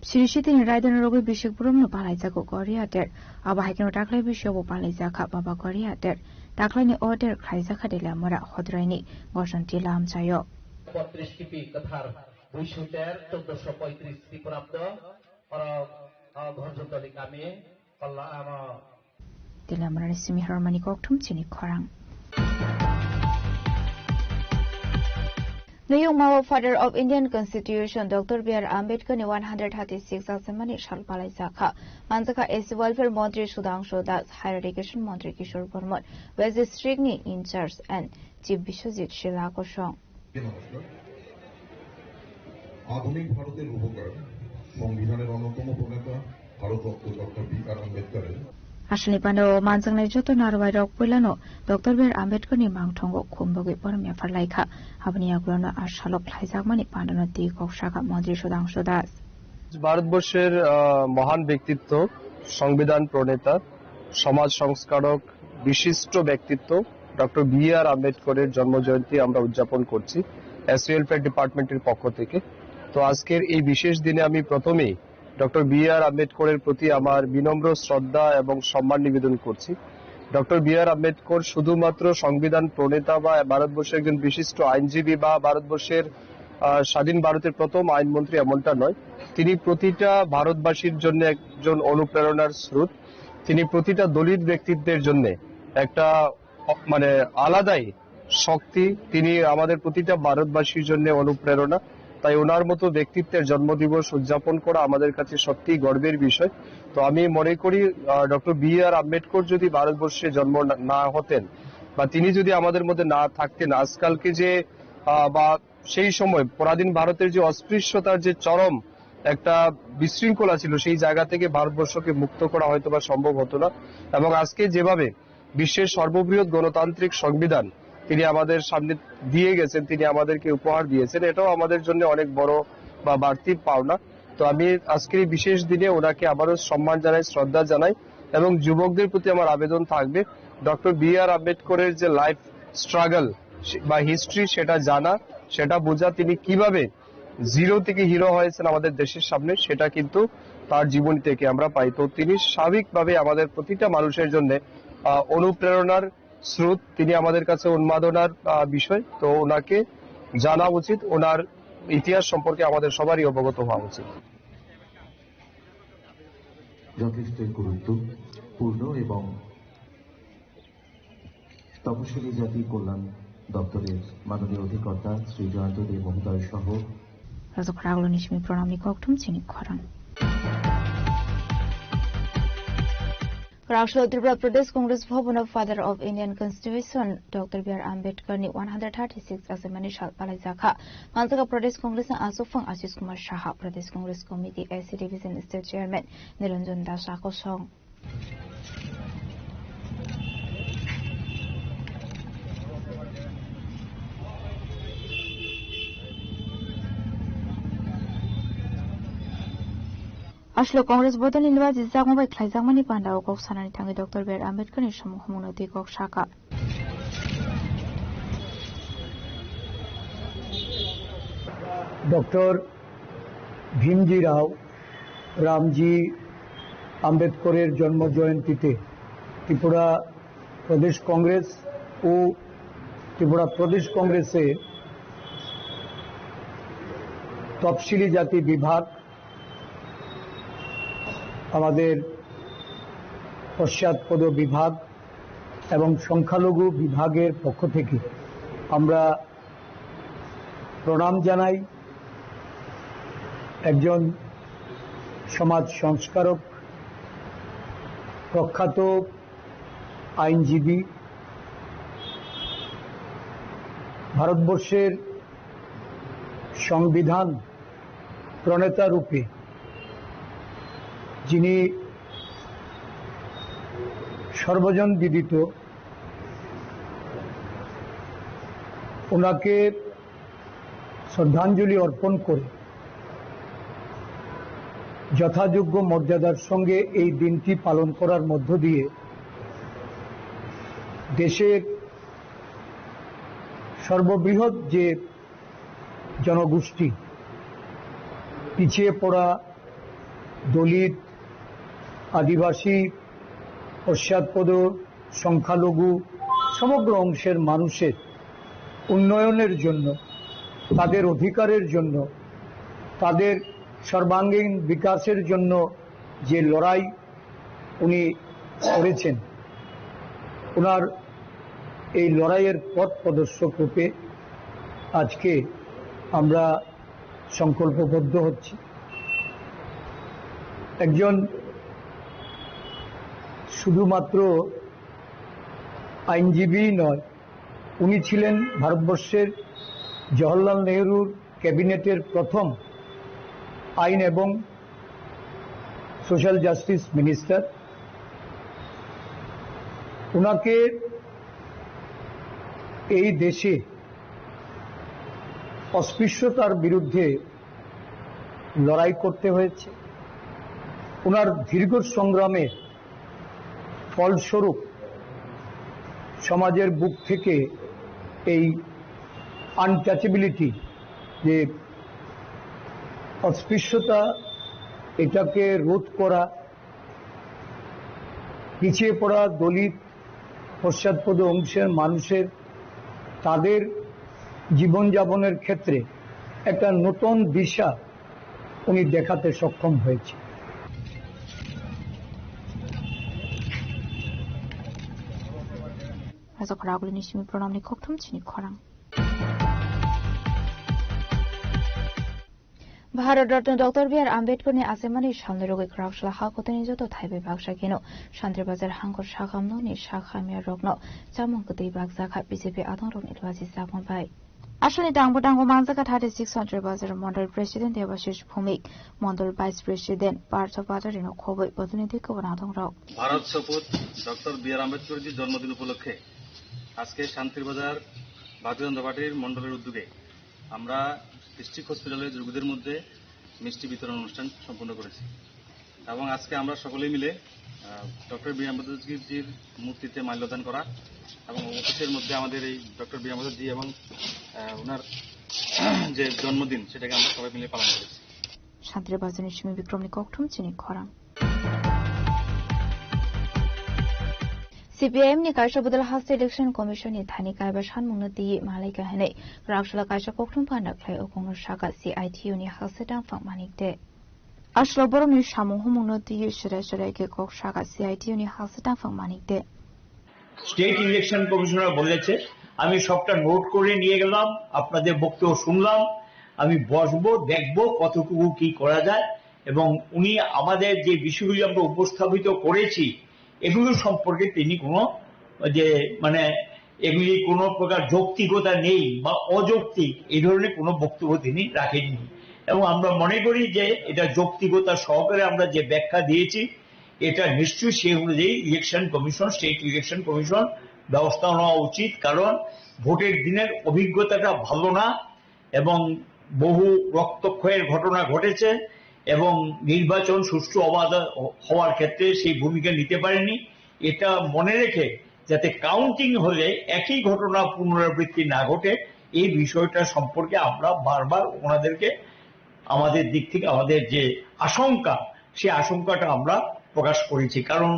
Sri Sitini raidano rogwi bisik borokno palaijago Korea ter. Abo hai kheno daklai bisio bo palaijakha Baba Korea ter. Daklaini o ter khlaijakha Deliamura Hodroini Gosonti lamchaio. পঁয়ত্রিশ কিপি কাঠার দুইশো তেরো, চোদ্দশো পঁয়ত্রিশ খ্রিস্টাব্দ, oro, o, Ghorjondoli kami, Palla, amo. Deliamurani simi harmani kokthum chini khorang. Nuyung mao Father of Indian Constitution Doctor B R Ambedkar ni one hundred thirty six asemani sal palaijakha. Manjakha S C Welfare Montri Sudhangshu Das, Higher Education Montri Kishore Bormon, West District ni in charge and Chief Biswajit Sila Kosong. নমস্কার। আধুনিক ভারতের রূপকার, সংবিধানের অন্যতম প্রণেতা Bharat Ratna doctor B আর আম্বেদকরের Aswkni pandao manjaknai joto narwai rok puilano Doctor B R Ambedkar ni mangthongo khum bagwi borom yaphar laikha. Aboni yagulono a salok khlaijakmani pandano twi kok sakha Montri Sudhangshu Das. ভারতবর্ষের, আহ, মহান ব্যক্তিত্ব, সংবিধান প্রণেতা, সমাজ সংস্কারক, বিশিষ্ট ব্যক্তিত্ব ডক্টর বি আর আম্বেদকরের জন্ম জয়ন্তী আমরা উদযাপন করছি এসসি ওয়েলফেয়ার ডিপার্টমেন্টের পক্ষ থেকে। তো আজকের এই বিশেষ দিনে আমি প্রথমেই ডক্টর বি আর আম্বেদকরের প্রতি আমার বিনম্র শ্রদ্ধা এবং সম্মান নিবেদন করছি। ডক্টর বি আর আম্বেদকর শুধুমাত্র সংবিধান প্রণেতা বা ভারতবর্ষের একজন বিশিষ্ট আইনজীবী বা ভারতবর্ষের, আহ, স্বাধীন ভারতের প্রথম আইনমন্ত্রী এমনটা নয়। তিনি প্রতিটা ভারতবাসীর জন্য একজন অনুপ্রেরণার স্রোত। তিনি প্রতিটা দলিত ব্যক্তিত্বের জন্য একটা অ-, মানে আলাদাই শক্তি। তিনি আমাদের প্রতিটা ভারতবাসীর জন্য অনুপ্রেরণা। তাই ওনার মতো ব্যক্তিত্বের জন্মদিবস উদযাপন করা আমাদের কাছে সত্যিই গর্বের বিষয়। তো আমি মনে করি, আহ, ডক্টর বি আর আম্বেদকর যদি ভারতবর্ষে জন্ম না, না হতেন বা তিনি যদি আমাদের মধ্যে না থাকতেন, আজকালকে যে, আহ, বা সেই সময় পরাধীন ভারতের যে অস্পৃশ্যতার যে চরম একটা বিশৃঙ্খলা ছিল, সেই জায়গা থেকে ভারতবর্ষকে মুক্ত করা হয়তো বা সম্ভব হতো না। এবং আজকে যেভাবে বিশ্বের সর্ববৃহৎ গণতান্ত্রিক সংবিধান তিনি আমাদের সামনে দিয়ে গেছেন, তিনি আমাদেরকে উপহার দিয়েছেন, এটাও আমাদের জন্য অনেক বড় বা বাড়তি পাওনা। তো আমি আজকের এই বিশেষ দিনে ওনাকে আবারও সম্মান জানাই, শ্রদ্ধা জানাই এবং যুবকদের প্রতি আমার আবেদন থাকবে, ডক্টর বি আর আম্বেদকরের যে লাইফ স্ট্রাগল বা হিস্ট্রি, সেটা জানা, সেটা বোঝা, তিনি কিভাবে জিরো থেকে হিরো হয়েছেন আমাদের দেশের সামনে, সেটা কিন্তু তার জীবনী থেকে আমরা পাই। তো তিনি স্বাভাবিকভাবে আমাদের প্রতিটা মানুষের জন্য, আহ, অনুপ্রেরণার স্রোত, তিনি আমাদের কাছে উন্মাদনার, আহ, বিষয়। তো ওনাকে জানা উচিত, ওনার ইতিহাস সম্পর্কে আমাদের সবারই অবগত হওয়া উচিত। যথেষ্ট গুরুত্বপূর্ণ এবং তপশিলি জাতি কল্যাণ দপ্তরের মাননীয় অধিকর্তা শ্রী জয়ন্ত দে মহোদয় সহ Rajak Raglo ni simi pranamni kokthum chini khorang. Rajlo Tripura Pradesh Congress Bhavan o Father of Indian Constitution Doctor B R Ambedkar ni one hundred thirty six asemani sal palaijakha. Manjaka Pradesh Congress ni aswk phang Ashish Kumar Saha, Pradesh Congress Committee S C Division State Chairman Niranjan Das Akosong. Aswk Congress bodolni luaji jagma bai khlaijakmani pandao kok sanani thangwi Doctor B R Ambedkar ni samung humungno twi kok sakha. Doctor ভীমজি রাও রামজি আম্বেদকরের জন্ম জয়ন্তীতে ত্রিপুরা প্রদেশ কংগ্রেস ও ত্রিপুরা প্রদেশ কংগ্রেসের তফসিলি জাতি বিভাগ, আমাদের পশ্চাৎপদ বিভাগ এবং সংখ্যালঘু বিভাগের পক্ষ থেকে আমরা প্রণাম জানাই। একজন সমাজ সংস্কারক, প্রখ্যাত আইনজীবী, ভারতবর্ষের সংবিধান প্রণেতা রূপে যিনি সর্বজন বিদিত, ওনাকে শ্রদ্ধাঞ্জলি অর্পণ করে যথাযোগ্য মর্যাদার সঙ্গে এই দিনটি পালন করার মধ্য দিয়ে দেশের সর্ববৃহৎ যে জনগোষ্ঠী, পিছিয়ে পড়া দলিত, আদিবাসী, পশ্চাৎপদ, সংখ্যালঘু সমগ্র অংশের মানুষের উন্নয়নের জন্য, তাদের অধিকারের জন্য, তাদের সর্বাঙ্গীন বিকাশের জন্য যে লড়াই উনি করেছেন, ওনার এই লড়াইয়ের পথ প্রদর্শক রূপে আজকে আমরা সংকল্পবদ্ধ হচ্ছি। একজন শুধুমাত্র আইনজীবী নয়, উনি ছিলেন ভারতবর্ষের জওহরলাল নেহরুর ক্যাবিনেটের প্রথম আইন এবং সোশ্যাল জাস্টিস মিনিস্টার। ওনাকে এই দেশে অস্পৃশ্যতার বিরুদ্ধে লড়াই করতে হয়েছে। ওনার দীর্ঘ সংগ্রামের ফলস্বরূপ সমাজের বুক থেকে এই আনটাচেবিলিটি, যে অস্পৃশ্যতা, এটাকে রোধ করা, পিছিয়ে পড়া দলিত, পশ্চাৎপদ অংশের মানুষের, তাদের জীবনযাপনের ক্ষেত্রে একটা নতুন দিশা উনি দেখাতে সক্ষম হয়েছে। Rajakhor agulini simi pranamni kokthum chini khorang. Bharat Ratna Doctor B R Ambedkar ni achaimani salni rogwi kwraksala ha kotini joto thaibai baksa kheno Santri Bazar hangkor sakhamnokni sakhamya rokno chamung kwtwi bakjakha B J P adongrokni lwasi chapang bai. Aswkni tangbo tango manjakha thirty six Santri Bazar Mondol President Debashish Bhumik, Mondol Vice President Partho Patarino khobwi bodolni twi kwbangma adongrok. Bharat শপথ doctor B আর আম্বেদকরজির জন্মদিন উপলক্ষে আজকে শান্তির বাজার ভারতীয় জনতা পার্টির মণ্ডলের উদ্যোগে আমরা ডিস্ট্রিক্ট হসপিটালের রোগীদের মধ্যে মিষ্টি বিতরণ অনুষ্ঠান সম্পন্ন করেছি এবং আজকে আমরা সকলেই মিলে ডক্টর বি আর আম্বেদকরজির মূর্তিতে মাল্যদান করা এবং অফিসের মধ্যে আমাদের এই ডক্টর বি আর আম্বেদকরজি এবং আহ, ওনার যে জন্মদিন, সেটাকে আমরা সবাই মিলে পালন করেছি। Santri Bazarni simi Bikromni kokthum chini khorang. C P I M ni kaisa bodol haste Election Commission ni thani kaiba sanmungno twi malaika hinwi kwraksala kaisa kokthum panda khlai, o kokno saka C I T U ni haste tangphang Manik de. Aswk borokni samung humungno twi serai serai khe kok saka C I T U ni haste tangphang Manik de. State election commissioner বলেছে, আমি সবটা নোট করে নিয়ে গেলাম, আপনাদের বক্তব্য শুনলাম, আমি বসবো, দেখবো কতটুকু কি করা যায়। এবং উনি আমাদের যে বিষয়গুলি আমরা উপস্থাপিত করেছি, এগুলো সম্পর্কে তিনি কোনো যে মানে এগুলি কোনো প্রকার যৌক্তিকতা নেই বা অযৌক্তিক, এই ধরনের কোনো বক্তব্য তিনি রাখেননি। এবং আমরা মনে করি যে এটা যৌক্তিকতা সহকারে আমরা যে ব্যাখ্যা দিয়েছি, এটা নিশ্চয়ই সেই অনুযায়ী election commission, state election commission ব্যবস্থা নেওয়া উচিত, কারণ ভোটের দিনের অভিজ্ঞতাটা ভালো না এবং বহু রক্তক্ষয়ের ঘটনা ঘটেছে এবং নির্বাচন সুষ্ঠু অবাধ হওয়ার ক্ষেত্রে সেই ভূমিকা নিতে পারেনি। এটা মনে রেখে যাতে কাউন্টিং হলে একই ঘটনা পুনরাবৃত্তি না ঘটে, এই বিষয়টা সম্পর্কে আমরা বারবার ওনাদেরকে আমাদের দিক থেকে আমাদের যে আশঙ্কা, সেই আশঙ্কাটা আমরা প্রকাশ করেছি। কারণ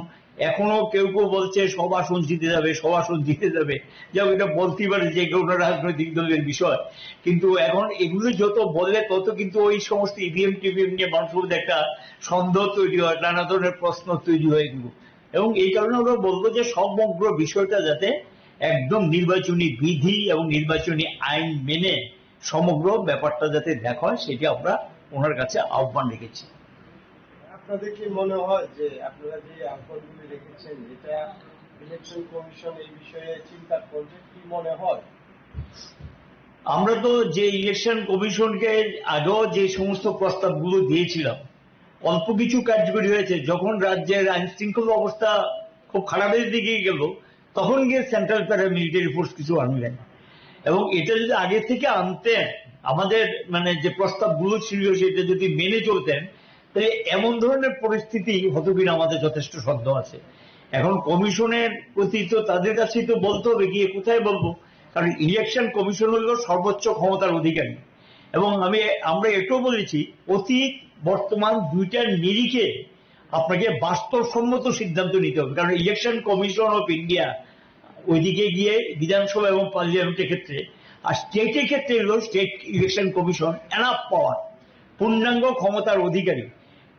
এখনো কেউ কেউ বলছে সব আসন জিতে যাবে, সব আসন জিতে যাবে। যাই হোক, এটা বলতেই পারে যে কোনো রাজনৈতিক দলের বিষয়, কিন্তু এখন এগুলো যত বললে তত কিন্তু ওই সমস্ত ইভিএম টিভিএম নিয়ে মানুষের মধ্যে একটা সন্দেহ তৈরি হয়, নানা ধরনের প্রশ্ন তৈরি হয় এগুলো। এবং এই কারণে আমরা বলবো যে সমগ্র বিষয়টা যাতে একদম নির্বাচনী বিধি এবং নির্বাচনী আইন মেনে সমগ্র ব্যাপারটা যাতে দেখা হয়, সেটি আমরা ওনার কাছে আহ্বান রেখেছি। আপনাদের কি মনে হয় যে আপনারা যে আহ্বানগুলি রেখেছেন, এটা ইলেকশন কমিশন এই বিষয়ে চিন্তা করবে, কি মনে হয়? আমরা তো যে ইলেকশন কমিশনকে আগেও যে সমস্ত প্রস্তাবগুলো দিয়েছিলাম, অল্প কিছু কার্যকরী হয়েছে। যখন রাজ্যের আইন শৃঙ্খলা অবস্থা খুব খারাপের দিকে গেল, তখন গিয়ে সেন্ট্রাল প্যারামিলিটারি ফোর্স কিছু আনলেন। এবং এটা যদি আগে থেকে আনতেন, আমাদের মানে যে প্রস্তাবগুলো ছিল সেটা যদি মেনে চলতেন, তাহলে এমন ধরনের পরিস্থিতি হতো কিনা আমাদের যথেষ্ট সন্দেহ আছে। এখন কমিশনের প্রতি তো তাদের কাছেই তো বলতে হবে, গিয়ে কোথায় বলবো? কারণ ইলেকশন কমিশন হলো সর্বোচ্চ ক্ষমতার অধিকারী। এবং আমি, আমরা এটাও বলেছি, অতীত বর্তমান দুইটার নিরিখে আপনাকে বাস্তবসম্মত সিদ্ধান্ত নিতে হবে, কারণ ইলেকশন কমিশন অফ ইন্ডিয়া ওইদিকে গিয়ে বিধানসভা এবং পার্লামেন্টের ক্ষেত্রে, আর স্টেটের ক্ষেত্রে হলো স্টেট ইলেকশন কমিশন এনাফ পাওয়ার, পূর্ণাঙ্গ ক্ষমতার অধিকারী।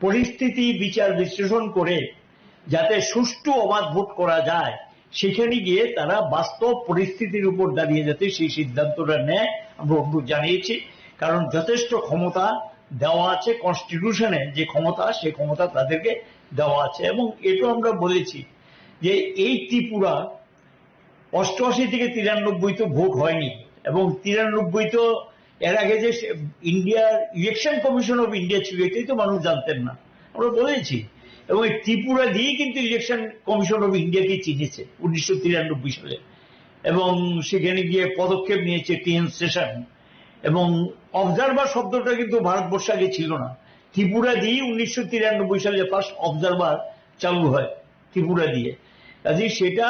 পরিস্থিতি বিচার বিশ্লেষণ করে যাতে সুষ্ঠু অবাধ ভোট করা যায়, সেখানে গিয়ে তারা বাস্তব পরিস্থিতির উপর দাঁড়িয়ে যাতে সেই সিদ্ধান্তটা নেয়, আমরা অনুরোধ জানিয়েছি। কারণ যথেষ্ট ক্ষমতা দেওয়া আছে, কনস্টিটিউশনে যে ক্ষমতা, সেই ক্ষমতা তাদেরকে দেওয়া আছে। এবং এটাও আমরা বলেছি যে এই ত্রিপুরা অষ্টআশি থেকে তিরানব্বই তো ভোট হয়নি, এবং তিরানব্বই তো এর আগে যে সে-, ইন্ডিয়ার ইলেকশন কমিশন অফ ইন্ডিয়া ছিল, এটাই তো মানুষ জানতেন না, আমরা বলেছি। এবং এই ত্রিপুরা দিয়েই কিন্তু ইলেকশন কমিশন অফ ইন্ডিয়াকে চিনেছে উনিশশো তিরানব্বই সালে, এবং সেখানে গিয়ে পদক্ষেপ নিয়েছে টি এন সেশন। এবং অবজারভার শব্দটা কিন্তু ভারতবর্ষে আগে ছিল না, ত্রিপুরা দিয়েই উনিশশো তিরানব্বই সালে ফার্স্ট অবজারভার চালু হয় ত্রিপুরা দিয়ে। কাজেই সেটা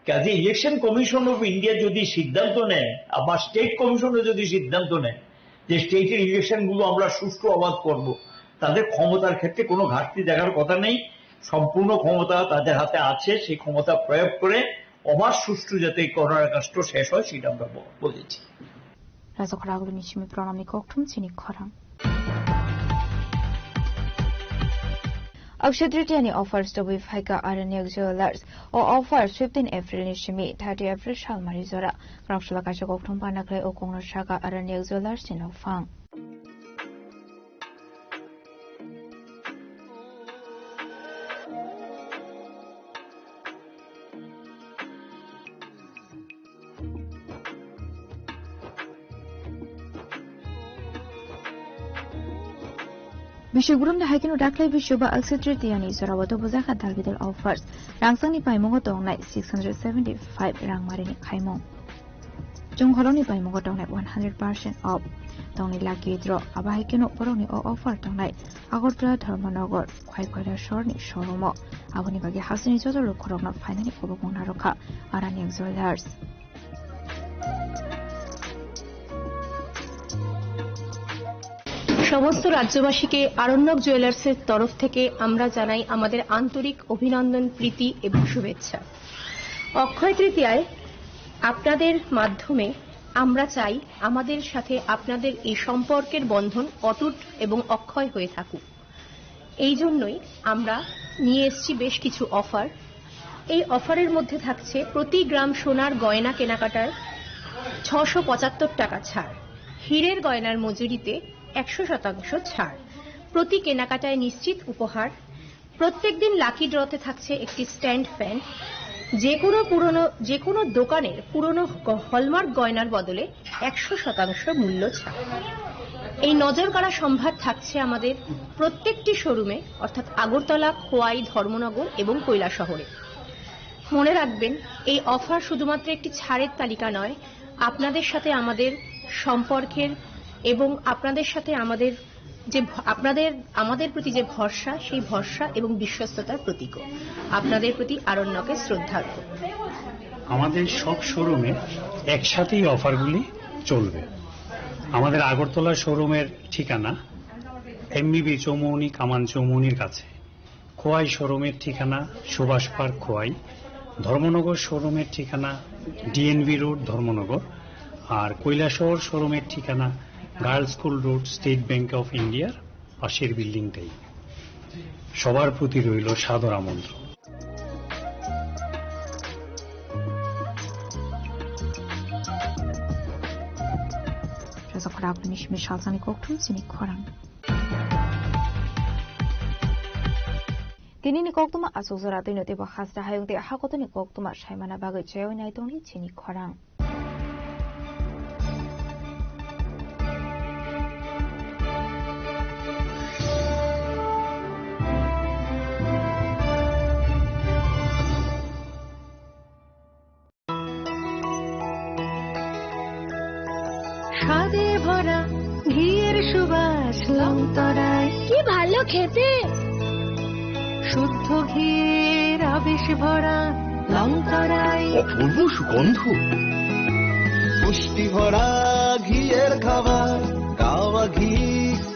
কাজে ইলেকশন কমিশন অফ ইন্ডিয়া যদি সিদ্ধান্ত নেয়, আবার স্টেট কমিশনও যদি সিদ্ধান্ত নেয় যে স্টেটের ইলেকশনগুলো আমরা সুষ্ঠু অবাধ করব, তাদের ক্ষমতার ক্ষেত্রে কোনো ঘাটতি দেখার কথা নেই। সম্পূর্ণ ক্ষমতা তাদের হাতে আছে, সেই ক্ষমতা প্রয়োগ করে অবাধ সুষ্ঠু যাতে করোনা রাষ্ট্র শেষ হয়, সেটা আমরা ব-, বলেছি। Rajakhor Agulini simi pranamni kokthum chini khorang. Akshaya Tritiya ni offers tobwi phaikha Aranyak Jewelers. O offers fifteen April ni simi thirty April salmari jora. Kwraksula kaisa kokthum panaklai o kongno saka Aranyak Jewelers ni nokphang. Bishop Gurumni hai kheno daklai Bishop ba Akshaya Tritiya ni jora o tobujak kha dal bidal offers. Rangchakni paimungo tongnai six hundred seventy five rangmarini khaimung. Chongkhorokni paimungo tongnai one hundred percent off. Tongnai lucky draw, abo hai kheno borokni o offer tongnai Agartala Dharmanagar Khwai Koilasahorni showroom o. Aboni bagwi hasteni joto lukurokno phainani kobokmung narwkha Aranyak Jewelers. সমস্ত রাজ্যবাসীকে আরণ্যক জুয়েলার্সের তরফ থেকে আমরা জানাই আমাদের আন্তরিক অভিনন্দন, প্রীতি এবং শুভেচ্ছা। অক্ষয় তৃতীয়ায় আপনাদের মাধ্যমে আমরা চাই আমাদের সাথে আপনাদের এই সম্পর্কের বন্ধন অটুট এবং অক্ষয় হয়ে থাকুক। এই জন্যই আমরা নিয়ে এসেছি বেশ কিছু অফার। এই অফারের মধ্যে থাকছে প্রতি গ্রাম সোনার গয়না কেনাকাটায় ছশো পঁচাত্তর টাকা ছাড়, হীরের গয়নার মজুরিতে একশো শতাংশ ছাড়, প্রতি কেনাকাটায় নিশ্চিত উপহার, প্রত্যেক দিন লাকি ড্রতে থাকছে একটি স্ট্যান্ড ফ্যান, যে কোনো পুরনো, যে কোনো দোকানের পুরনো গ-, হলমার্ক গয়নার বদলে একশো শতাংশ মূল্য ছাড়। এই নজর কাড়া সম্ভার থাকছে আমাদের প্রত্যেকটি শোরুমে, অর্থাৎ আগরতলা, খোয়াই, ধর্মনগর এবং কৈলাসহরে। মনে রাখবেন, এই অফার শুধুমাত্র একটি ছাড়ের তালিকা নয়, আপনাদের সাথে আমাদের সম্পর্কের এবং আপনাদের সাথে আমাদের যে ভ-, আপনাদের, আমাদের প্রতি যে ভরসা, সেই ভরসা এবং বিশ্বস্ততার প্রতীকও। আপনাদের প্রতি আরণ্যকের শ্রদ্ধার্ঘ। আমাদের সব শোরুমে একসাথেই অফারগুলি চলবে। আমাদের আগরতলা শোরুমের ঠিকানা এমবিবি চৌমুহনী, কামান চৌমুহনীর কাছে। খোয়াই শোরুমের ঠিকানা সুভাষ পার্ক, খোয়াই। ধর্মনগর শোরুমের ঠিকানা ডিএনভি রোড, ধর্মনগর। আর কৈলাসহর শোরুমের ঠিকানা girls school road, state bank of ইন্ডিয়ার পাশের বিল্ডিংটাই। সবার প্রতি রইল সাদর আমন্ত্রণ। Rasa khorang ni simi salsani kokthum sini khorang. Tini ni koktuma aswk jora twi no teibo hasta hayung tei hakotoni koktuma saimana bagwi chaywi nai tongdi chini khorang. স্বাদে ভরা ঘিয়ের সুবাস লংতরায়। কি ভালো খেতে! শুদ্ধ ঘিয়ের আবেশ ভরা লংতরায়। অপূর্ব সুগন্ধ। পুষ্টি ভরা ঘিয়ের খাবার, কাওয়া ঘি,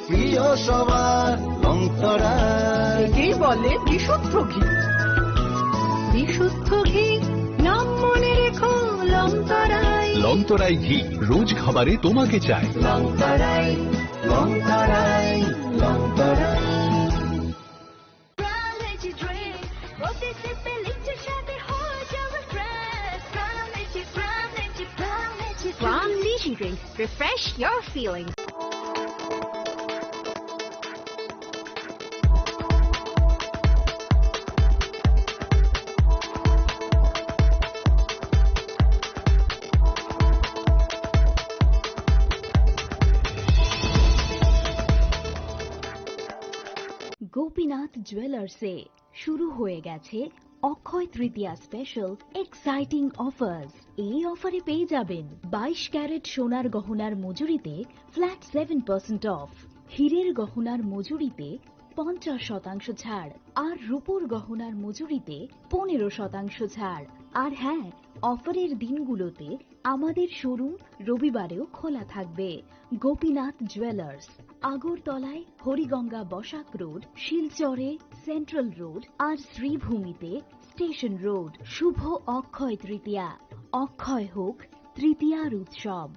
প্রিয় সবার লংতরাই। একেই বলে বিশুদ্ধ ঘি। বিশুদ্ধ ঘি, নাম মনে রেখো, লংতরাই। লংতরাই ঘি, রোজ খাবারে তোমাকে চাই। লংতরাই, লংতরাই, লংতরাই। Prime Energy drink, প্রতি সিপে লিচুর স্বাদে হয়ে যাবে fresh। Prime Energy, Prime Energy, Prime Energy drink। Prime Energy drink, refresh your feelings। Gopinath জুয়েলার্সে শুরু হয়ে গেছে অক্ষয় তৃতীয়া স্পেশাল এক্সাইটিং অফার্স। এই অফারে পেয়ে যাবেন বাইশ ক্যারেট সোনার গহনার মজুরিতে ফ্ল্যাট সেভেন পার্সেন্ট অফ, হীরের গহনার মজুরিতে পঞ্চাশ শতাংশ ছাড়, আর রূপোর গহনার মজুরিতে পনেরো শতাংশ ছাড়। আর হ্যাঁ, অফারের দিনগুলোতে আমাদের শোরুম রবিবারেও খোলা থাকবে। গোপীনাথ জুয়েলার্স, আগরতলায় হরিগঙ্গা বসাক রোড, শিলচরে সেন্ট্রাল রোড আর শ্রীভূমিতে স্টেশন রোড। শুভ অক্ষয় তৃতীয়া, অক্ষয় হোক তৃতীয়ার উৎসব।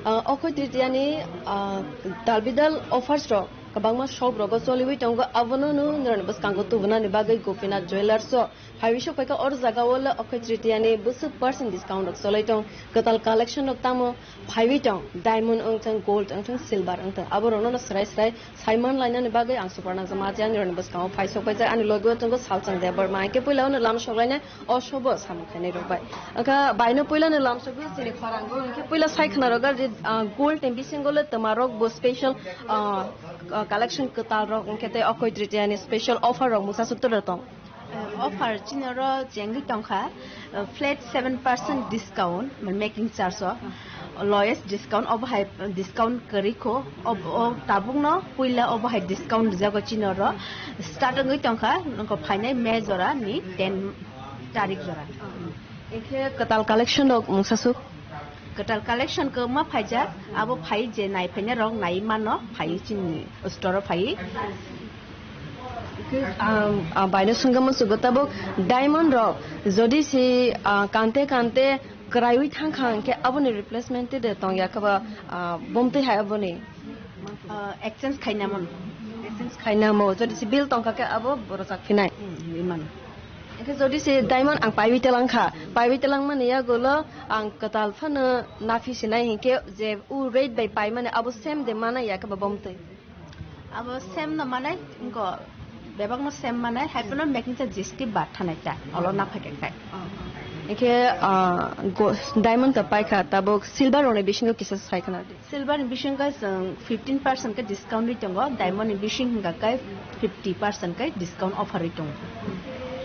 Ah, Okhoi Tritiyani, ah, dalbidal offers rok kwbangma shop rogo choliwi tongo, abono no norokni bwskango tubunani bagwi Gopinath Jewellers o phaiwi sok phaikha. Oro jaga o le Okhoi Tritiyani bwswk percent discount rok cholai tong, kwtal collection rok tamo phaiwi tong, diamond wngthang, gold wngthang, silver wngthang, abo rokno no swrai swrai Saiman lainani bagwi ang Suparna Jamatia ani rokni bwskango phai sok paijak. Ani logi o tongo Salchang Debbarma. Hingke puila ano lam sok lainai o sobo samung khainai rok bai. Wngkha baino puila no lam sogwi chini khorang go. Hingke puila sai khna rok gari, ah, gold ni bisingo le twma rok bo special, ah, ah, collection kwtal rok hingke tei Okhoi Tritiyani special offer rok mungsa sutro tong. Eh, offer chini oro chengwi tongkha, eh, flat seven percent discount, mane making charge o, lowest discount, obo hai discount kwrwi kho, ob-, o tabukno puila obo hai discount rijago chini oro, start wngwi tongkha, nokho phainai May jora ni ten tarik jora. Hingke kwtal collection rok mungsa suk? Kwtal collection kwbangma phaijak, abo phai je nai phainai rok nai mano, phai chini store o phai. Hingke, ah, ah, baino swngwi muchungo tabuk diamond rok jodi si, ah, kante kante kwraiwi thangkha hingke aboni replacement de tongya khe ba, ah, bomtwi hai aboni? Ah, exchange khaina mano. Exchange khaina mo, jodi si bill tongkha khe abo borok chak phinai. Hmm, imano. Hingke jodi se diamond ang paiwi telang kha, paiwi telang mani yagulo ang kwtal phano naphi sinai hingke je u rate bai pai mani abo same de mana ya khe ba bomtwi? Abo same no manai, inko bebak no same manai, hai phano making cha G S T bad thanai cha, olo na phai kai. Hingke, ah, go-, diamond ka paikha, tabuk silver rokni bisingo kisa sai khna di. Silver ni bisingo chwng fifteen percent khe discount ri tongo, diamond ni bising hingka khe fifty percent khe discount offer ri tongo.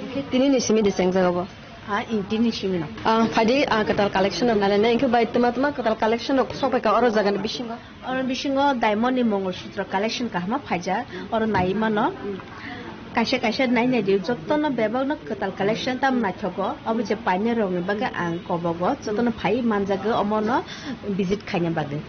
Hingke tini ni simi de sengjak obo? Ha, in tini ni simi no. Ah, phaidi, ah, kwtal collection rok nalai nai, hingke bai tma tma kwtal collection rok sok pai ka oro jaga ni bisingo? Oro bisingo diamond ni Mongol Sutra collection kahama phaijak, oro nai mano. Kaisa kaisa nai nai di, jotono bebakno kwtal collection tam naithogo, obo je painai rokni bagwi ang kobogo, jotono phai manjagwi omono visit khaina bagwi.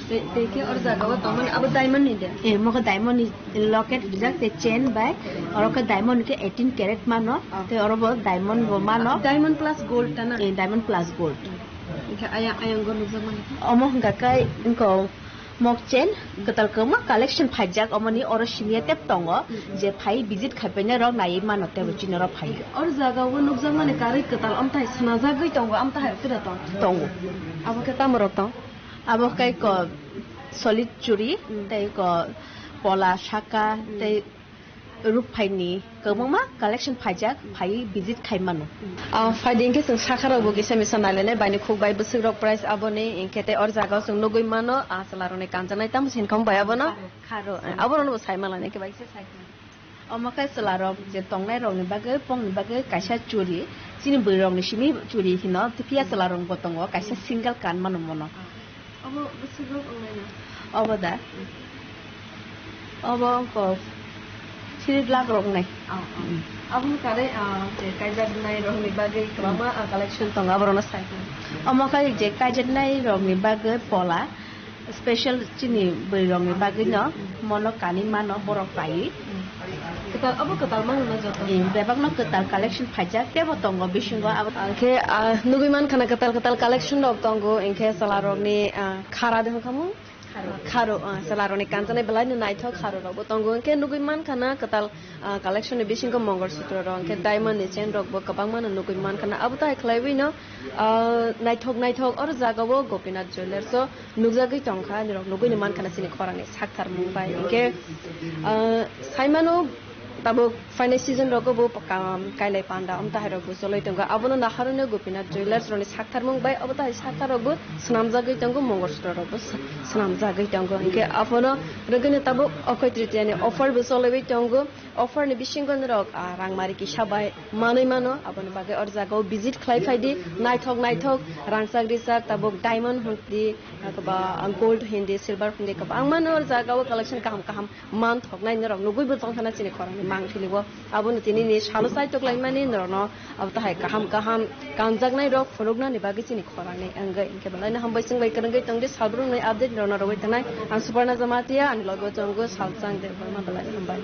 Tei, tei khe oro jaga o tongmani abo diamond ni de? Eh, mokhe diamond ni locket rijak tei chain bai, oro khe diamond ni khe eighteen carat mano, tei oro bo diamond bo mano. Diamond plus gold ta na? Eh, diamond plus gold. Hingke ayang, ayang go nukjakmani. Omo hingka khe wngkha mok chain, kwtal kwbangma collection phaijak, omoni oro siniya tep tongo, je phai visit khaipaina rok naiwi mano tebo chini oro phai. Oro jaga o nukjakmani karwi kwtal amtai swnajagwi tongo, amtahai kwda tong? Tongo. Abo khe tamo rok tong? Abo khe ko solid churi, tei ko pola saka, tei ruk phaini kwbangma collection phaijak, phai visit khai mano. Ah, phaidi hingke chwng sakha rok bo kisa misa nailainai, baini khuk bai bwswk rok price aboni, hingke tei or jaga o chwng nugui mano, ah, chwla rokni kanjaknai tamo sin kham bai abono. Kharo, eh, abo rokno bo sai mala nai khe bai kisa sai khna. Omo khe chwla rok je tongnai rokni bagwi, pokni bagwi kaisa churi, chini bwrwi rokni simi churi hino, phiya chwla rok bo tongo, kaisa single kan mano mono. Obo bwswk rok wngnai na? Obo da? Obo wngkha three lakh rok wngnai. Oh, oh. Aboni karwi, ah, je kaijaknai rokni bagwi kwbangma, ah, collection tongo, aborokno sai. Omo khe je kaijaknai rokni bagwi pola special chini bwrwi rokni bagwi no mono kanwi mano borok paiwi. Kwtal, obo kwtal mano na joto? Eh, bebakno kwtal collection phaijak, tebo tongo bisingo abo. Hingke, ah, nugui mankha na kwtal kwtal collection rok tongo, hingke chwla rokni, ah, khara de hwnkha mo? Kharo, ah, chwla rokni kanjaknai belai no naithok kharo rok bo tongo, hingke nugui mankha na kwtal, ah, collection ni bisingo mongol sutro rok, hingke diamond ni chain rok bo kwbangma no nugui mankha na, abo tai khlaiwi no, ah, naithok naithok oro jaga o Gopinath Jewellers o nukjagwi tongkha, nirok nugui ni mankha na chini khorang ni saktharmung bai, hingke, ah, saimano. Tabuk phainai season rogo bo kam kailai panda, omo tahai rok bo choloi tongo. Abono naharwi no Gopinath Jewellers rokni saktharmung bai obo tahai sakha rok bo swnamjagwi tongo, mongol sutro rok bo sw-, swnamjagwi tongo. Hinkhe abono rwgwino tabuk Okhoi Tritiya ni offer bo cholaiwi tongo. Offer ni bisingo norok, ah, rangmari kisa bai manwi mano, aboni bagwi or jaga o visit khlai phaidi, naithok naithok rangchak rijak tabuk diamond hindi, ah, gold hindi, silver hindi, kwbangma no or jaga o collection kaham kaham manthoknai norok nugui bo tongkha na chini khorang ni mangpili o. Abono tini ni salo chaitok laimani norok no abo tahai kaham kaham kanjaknai rok phunuknani bagwi chini khorang ni wngwi. Hinkhe belai no hambai, chwng bai kwrwngwi tongdi, salbrumni update norok no rwgwi tongnai. Ang Suparna Jamatia, ani logo tongo Salchang Debbarma, belai no hambai.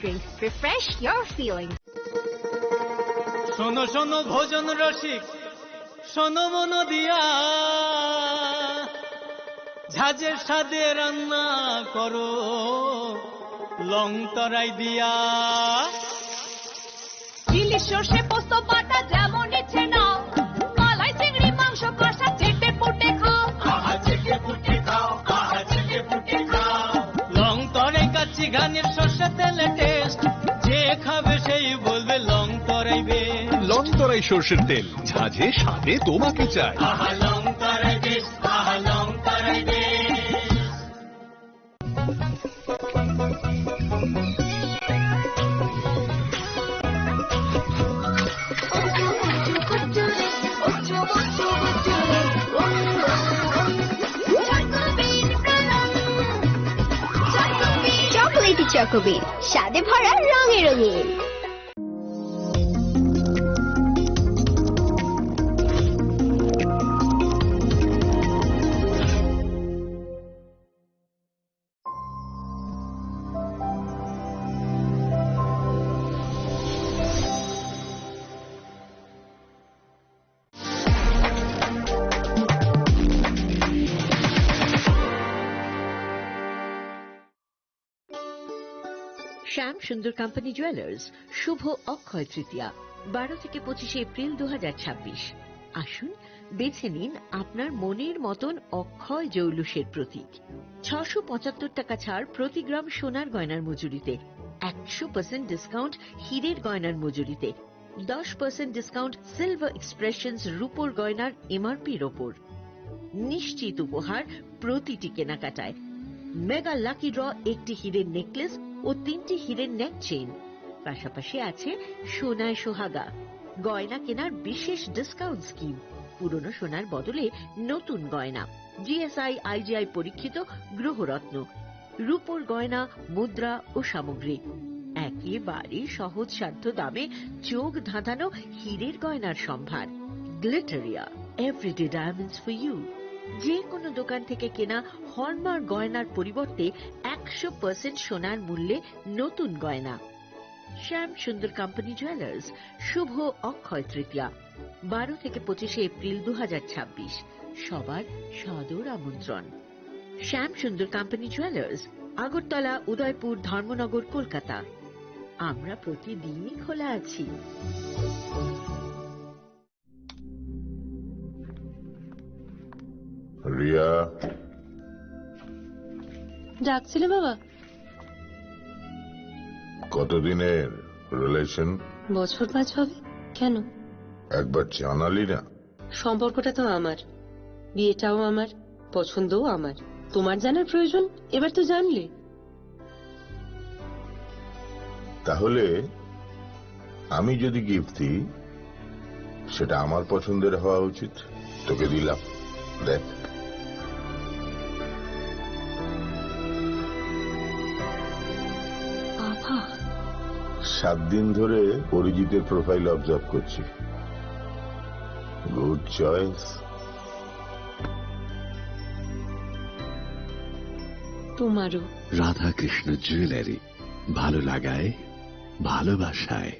Drinks, refresh your feelings. শোনো শোনো ভোজন রসিক, শোনো মন দিয়া, ঝাঁঝের স্বাদে রান্না করো লং তরাই দিয়া। ইলিশ সর্ষে পোস্ত বাটা যেমন ইচ্ছে নাও, মালাই চিংড়ি মাংস কষা চেটে পুটে খাও। আহা, চেটে পুটে খাও, আহা, চেটে পুটে খাও। লং তরাই কাচ্চি ঘানির সর্ষে তেলে টেস্ট, যে খাবে সেই বলবে লং তরাই বেশ। লং তরাই সর্ষের তেল, ঝাঁঝে স্বাদে তোমাকে চাই। আহা, লং তরাই বেশ, আহা, লং তরাই বেশ। চকোলেটি চকোবিন, স্বাদে ভরা, রঙে রঙিন। শ্যাম সুন্দর কোম্পানি জুয়েলার্স, শুভ অক্ষয় তৃতীয়া, বারো থেকে পঁচিশে এপ্রিল দু হাজার ছাব্বিশ। আসুন, বেছে নিন আপনার মনের মতন অক্ষয় জৌলুসের প্রতীক। ছশো পঁচাত্তর টাকা ছাড় প্রতি গ্রাম সোনার গয়নার মজুরিতে, একশো পার্সেন্ট ডিসকাউন্ট হীরের গয়নার মজুরিতে, দশ পার্সেন্ট ডিসকাউন্ট সিলভার এক্সপ্রেশনস রূপোর গয়নার এমআরপির ওপর। নিশ্চিত উপহার প্রতিটি কেনাকাটায়। মেগা লাকি ড্র, একটি হীরের নেকলেস ও তিনটি হীরের নেক চেইন। পাশাপাশি আছে সোনায় সোহাগা, গয়না কেনার বিশেষ ডিসকাউন্ট স্কিম, পুরনো সোনার বদলে নতুন গয়না, জিএসআই আইজিআই পরীক্ষিত গ্রহরত্ন, রূপোর গয়না, মুদ্রা ও সামগ্রী। একেবারে সহজসাধ্য দামে চোখ ধাঁধানো হীরের গয়নার সম্ভার। Glitteria, everyday diamonds for you. যে কোনো দোকান থেকে কেনা হলমার্ক গয়নার পরিবর্তে একশো পার্সেন্ট সোনার মূল্যে নতুন গয়না। শ্যাম সুন্দর কোম্পানি জুয়েলার্স, শুভ অক্ষয় তৃতীয়া, বারো থেকে পঁচিশে এপ্রিল দু হাজার ছাব্বিশ। সবার সাদর আমন্ত্রণ। শ্যাম সুন্দর কোম্পানি জুয়েলার্স, আগরতলা, উদয়পুর, ধর্মনগর, কলকাতা। আমরা প্রতিদিনই খোলা আছি। রিয়া। ডাকছিলে বাবা? কতদিনের রিলেশন? বছর পাঁচ হবে। কেন? একবার জানালি না। সম্পর্কটা তো আমার, বিয়েটাও আমার, পছন্দও আমার। তোমার জানার প্রয়োজন, এবার তো জানলে। তাহলে আমি যদি গিফট দিই, সেটা আমার পছন্দের হওয়া উচিত। তোকে দিলাম, দেখ। বাবা। সাত দিন ধরে অরিজিতের প্রোফাইল অবজার্ভ করছি। Good choice. তোমারও। রাধাকৃষ্ণ জুয়েলারি, ভালো লাগায়, ভালোবাসায়।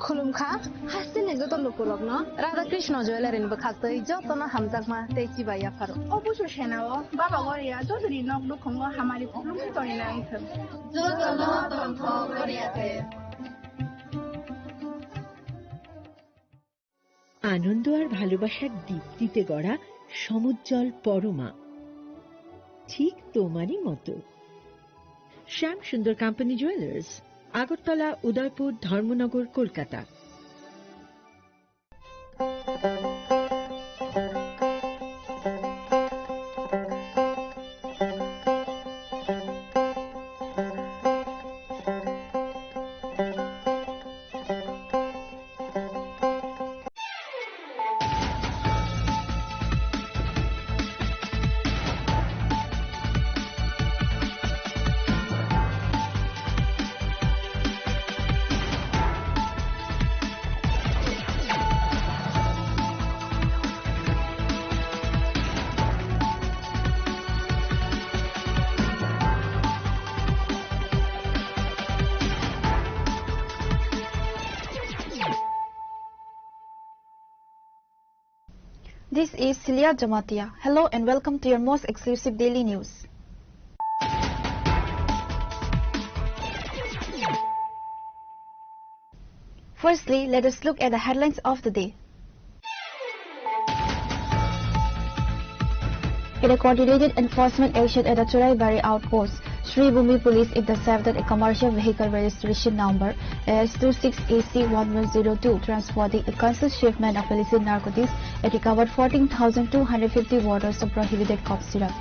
Khulumkha, hasteni joto lukurokno Radha Krishna Jewellery ni bwkhaktwi jotono hamjakma tei chibai yapharo. O busu senao Baba Goria jotoni nok nukhungo hamari khulumwi tongwi nang thung. Jotono tongthok Goria de. আনন্দ আর ভালোবাসার দীপ্তিতে গড়া সমুজ্জ্বল পরমা, ঠিক তোমারই মতো। শ্যাম সুন্দর company jewellers, Agartala, উদয়পুর, ধর্মনগর, Kolkata. This is Celia Jamatia. Hello and welcome to your most exclusive daily news. Firstly, let us look at the headlines of the day. In a coordinated enforcement action at the Churaibari outpost, Sri Bhumi Police intercepted a commercial vehicle registration number S two six A C one one zero two transporting a concealed shipment of illicit narcotics and recovered fourteen thousand two hundred fifty bottles of prohibited cough syrup.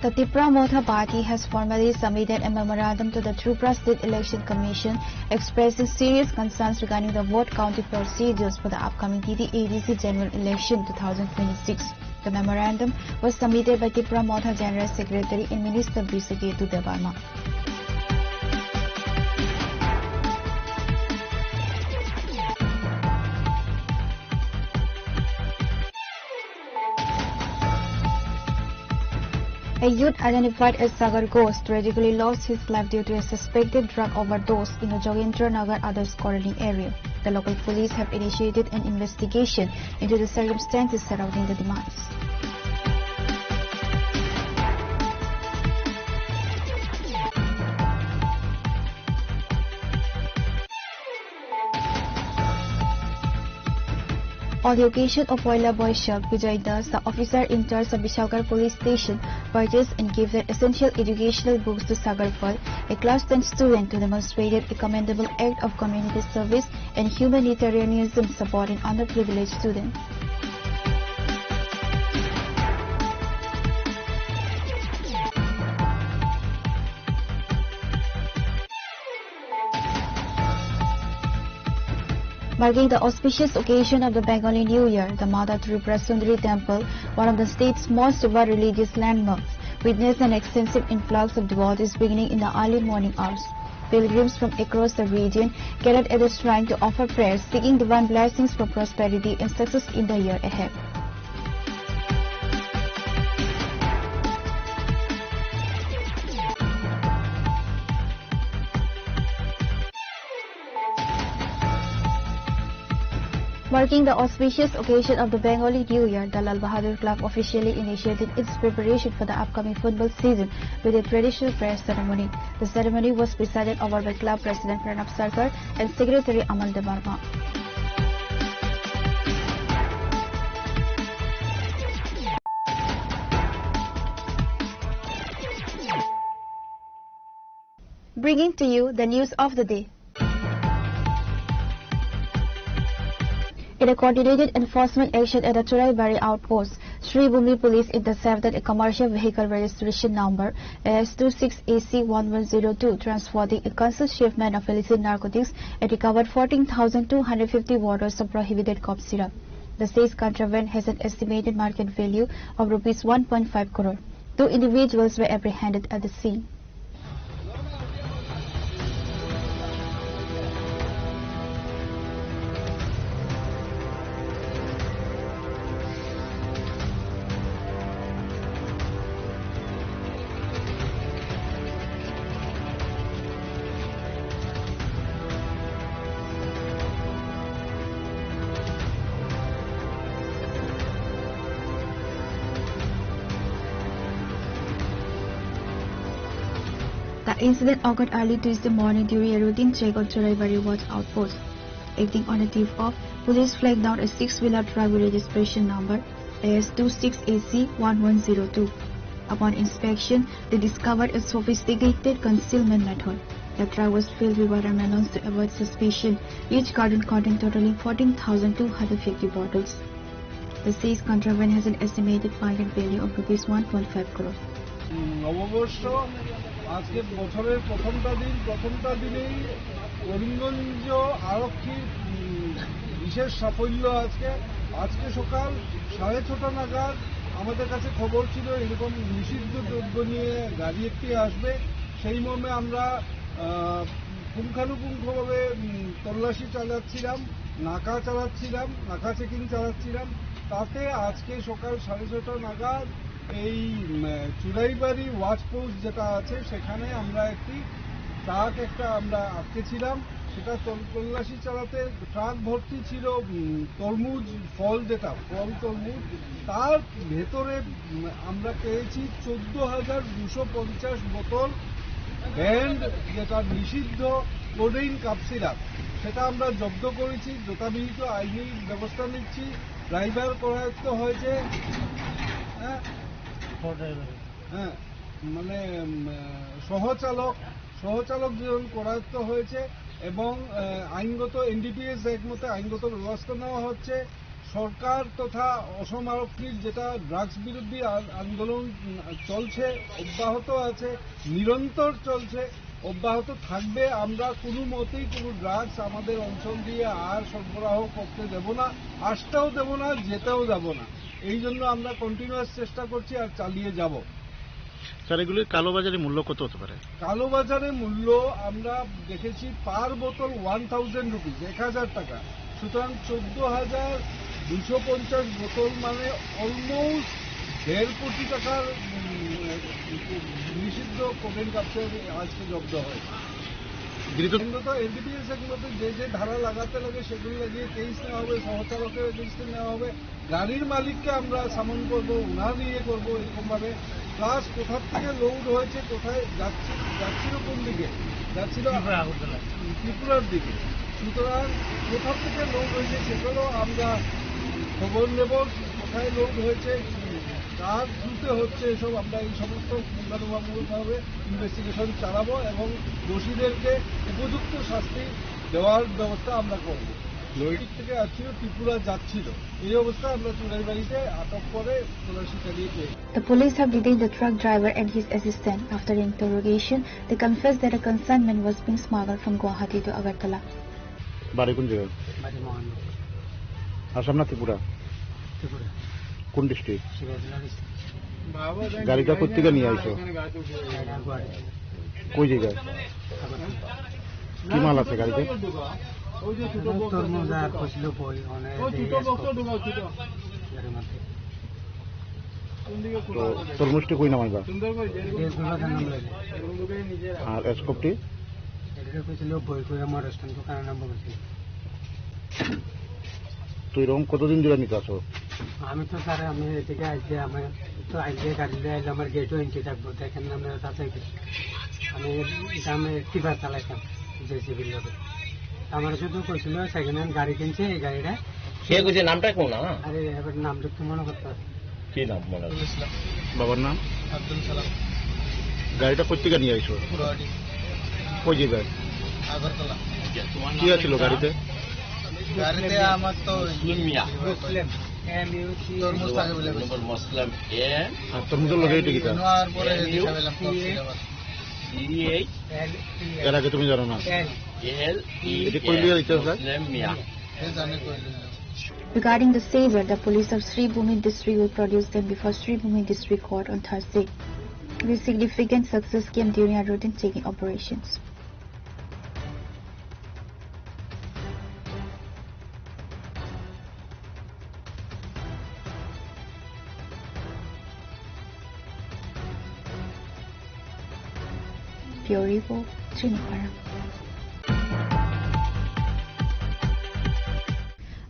The Tipra Motha Party has formally submitted a memorandum to the Tripura State Election Commission expressing serious concerns regarding the vote counting procedures for the upcoming T T A D C general election two thousand twenty-six. The memorandum was submitted by Tipra Motha General Secretary and Minister Biswaketu Debbarma. A youth identified as Sagar Ghosh tragically lost his life due to a suspected drug overdose in the Jogendra Nagar Others Colony area. The local police have initiated an investigation into the circumstances surrounding the demise. On the occasion of Poila Boishakh, Bijoy Das, the officer in charge of Bishalgarh Police Station, purchased and gave the essential educational books to Sagar Pal, a class ten student who demonstrated a commendable act of community service and humanitarianism supporting underprivileged students. Marking the auspicious occasion of the Bengali New Year, the Mata Tripura Sundari Temple, one of the state's most devout religious landmarks, witnessed an extensive influx of devotees beginning in the early morning hours. Pilgrims from across the region gathered at the shrine to offer prayers, seeking divine blessings for prosperity and success in the year ahead. Marking the auspicious occasion of the Bengali New Year, the Lal Bahadur Club officially initiated its preparation for the upcoming football season with a traditional prayer ceremony. The ceremony was presided over by club president Pranab Sarkar and secretary Aman Debbarma. Bringing to you the news of the day. In a coordinated enforcement action at the Churaibari outpost, Sri Bhumi Police intercepted a commercial vehicle registration number S two six A C one one zero two transporting a concealed shipment of illicit narcotics and recovered fourteen thousand two hundred fifty bottles of prohibited cough syrup. The seized contraband has an estimated market value of rupees one point five crore. Two individuals were apprehended at the scene. The incident occurred early Tuesday morning during a routine check on Churaibari Watch Outpost. Acting on a tip-off, police flagged down a six-wheeler truck with registration number S two six A C one one zero two. Upon inspection, they discovered a sophisticated concealment method. The truck was filled with watermelons to avoid suspicion. Each carton contained totaling fourteen thousand two hundred fifty bottles. The seized contraband has an estimated market value of rupees one point five crore. উম, নববর্ষ, আজকে বছরের প্রথমটা দিন, প্রথমটা দিনেই করিমগঞ্জ আরক্ষীর, উম, বিশেষ সাফল্য আজকে। আজকে সকাল সাড়ে ছটা নাগাদ আমাদের কাছে খবর ছিল এরকম নিষিদ্ধ দ্রব্য নিয়ে গাড়ি একটি আসবে। সেই মর্মে আমরা, আহ, পুঙ্খানুপুঙ্খভাবে, উম, তল্লাশি চালাচ্ছিলাম, নাকা চালাচ্ছিলাম, নাকা চেকিং চালাচ্ছিলাম। তাতে আজকে সকাল সাড়ে ছটা নাগাদ এই, উম, চুড়াইবাড়ি ওয়াচ পোস্ট যেটা আছে, সেখানে আমরা একটি ট্রাক একটা আমরা আটকেছিলাম। সেটা তল-, তল্লাশি চালাতে ট্রাক ভর্তি ছিল, উম, তরমুজ, ফল যেটা, ফল তরমুজ, তার ভেতরে, উম, আমরা পেয়েছি চোদ্দ হাজার দুশো পঞ্চাশ বোতল ব্যান্ড, যেটা নিষিদ্ধ কোডেইন কাপ সিরাপ। সেটা আমরা জব্দ করেছি, যথাবিহিত আইনি ব্যবস্থা নিচ্ছি। ড্রাইভার করায়ত্ত হয়েছে, হ্যাঁ, হ্যাঁ, মানে, উম, সহচালক, সহচালক দুজন করায়ত্ত হয়েছে এবং, আহ, আইনগত, এনডিপিএস অ্যাক্ট মতে আইনগত ব্যবস্থা নেওয়া হচ্ছে। সরকার তথা অসম আরক্ষীর যেটা ড্রাগস বিরোধী আ-, আন্দোলন, উম, চলছে, অব্যাহত আছে, নিরন্তর চলছে, অব্যাহত থাকবে। আমরা কোনো মতেই কোনো ড্রাগস আমাদের অঞ্চল দিয়ে আর সরবরাহ করতে দেব না, আসতেও দেব না, যেতেও দেব না। এই জন্য আমরা কন্টিনিউয়াস চেষ্টা করছি আর চালিয়ে যাব। স্যার, এগুলির কালোবাজারি মূল্য কত হতে পারে? কালোবাজারে মূল্য আমরা দেখেছি পার বোতল ওয়ান থাউজেন্ড রুপিজ, এক হাজার টাকা। সুতরাং চোদ্দ হাজার দুশো পঞ্চাশ বোতল মানে অলমোস্ট দেড় কোটি টাকার, উম, নিষিদ্ধ কোকেন ক্যাপসুল আজকে জব্দ হয়। গৃহীত এগুলো তো এনডিপিএস এগুলোতে যে যে ধারা লাগাতে লাগে সেগুলো লাগিয়ে কেস নেওয়া হবে, সহচালকের এগেইনস্টে নেওয়া হবে। গাড়ির মালিককে আমরা সামন করব, ওনার ইয়ে করব এরকম ভাবে। প্লাস কোথার থেকে লোড হয়েছে, কোথায় যাচ্ছে, যাচ্ছিল কোন দিকে, যাচ্ছিল ত্রিপুরা আগরতলা। ত্রিপুরার দিকে। সুতরাং কোথার থেকে লোড হয়েছে সেগুলো আমরা খবর নেব, কোথায় লোড হয়েছে, কার থ্রুতে হচ্ছে এসব, আমরা এই সমস্ত পুঙ্খানুপুঙ্খভাবে ইনভেস্টিগেশন চালাবো এবং দোষীদেরকে উপযুক্ত শাস্তি দেওয়ার ব্যবস্থা আমরা করব। লরি দিক থেকে আসছিল, ত্রিপুরা যাচ্ছিল, এই অবস্থায় আমরা চুড়াইবাড়িতে আটক করে তল্লাশি চালিয়ে পেয়ে The police have detained the truck driver and his assistant. After interrogation, they confessed that a consignment was being smuggled from Guwahati to Agartala. বাড়ি কোন জায়গায়? বাড়ি মোহনপুর। আসাম না ত্রিপুরা? ত্রিপুরা। কোন ডিস্ট্রিক্ট? সিরাজগঞ্জ ডিস্ট্রিক্ট। গাড়িটা কোথেকে নিয়ে আইছো? এটা গুয়াহাটি। কই জায়গায়? আগরতলা। কি মাল আছে গাড়িতে? তরমুজ আর কইছিল বই, মানে, এই স্কোপ। গাড়ির মধ্যে। তো তরমুজটি কই নামাইবা? এটা গুয়াহাটির নাম লাগে। আর স্কোপটি? এটা কইছিল বই কই আমার রেস্টুরেন্ট দোকানের নাম বলেছিল। তুই রং কতদিন ধরে নিতে আসো? আমি তো স্যার, আমি এদিকে আইছি, আমি তো আইলে গাড়ি নিয়ে আইলে আমার গেটও এন্ট্রি থাকবো, দেখেন না, আমরা যাচাই করি। আমি এটা আমি টিপার চালাইতাম, জেসিবির লগে। আমার শুধু কইছিল সেকেন্ড হ্যান্ড গাড়ি কিনছে, এই গাড়িটা। কে কইছে নামটা কোন না? আরে, এবার নাম তো মনে করতে পারছি। কি নাম মনে আছে? বাবার নাম? আব্দুল সালাম। গাড়িটা কোথেকে নিয়ে আইছো? গুয়াহাটি। কই যাবে? আগরতলা। কি আছিল গাড়িতে? গাড়িতে আমার তো মুসলিম মিয়া। তরমুজ থাকে বলে। নম্বর মুসলিম এ। আর তরমুজের লগে এটা কিটা? নেওয়ার পরে এম ইউ। খাইলাম কফি আবার। সি এইচ এর আগে তুমি জানো না? এল ই এটা কই লিয়ে দিতে হবে? মুসলিম মিয়া। এ জানে কই লিয়ে। Regarding the seizure, the police of Sribhumi district will produce them before Sribhumi District Court on Thursday. This significant success came during a routine checking operations. Bureau Report, Tripura.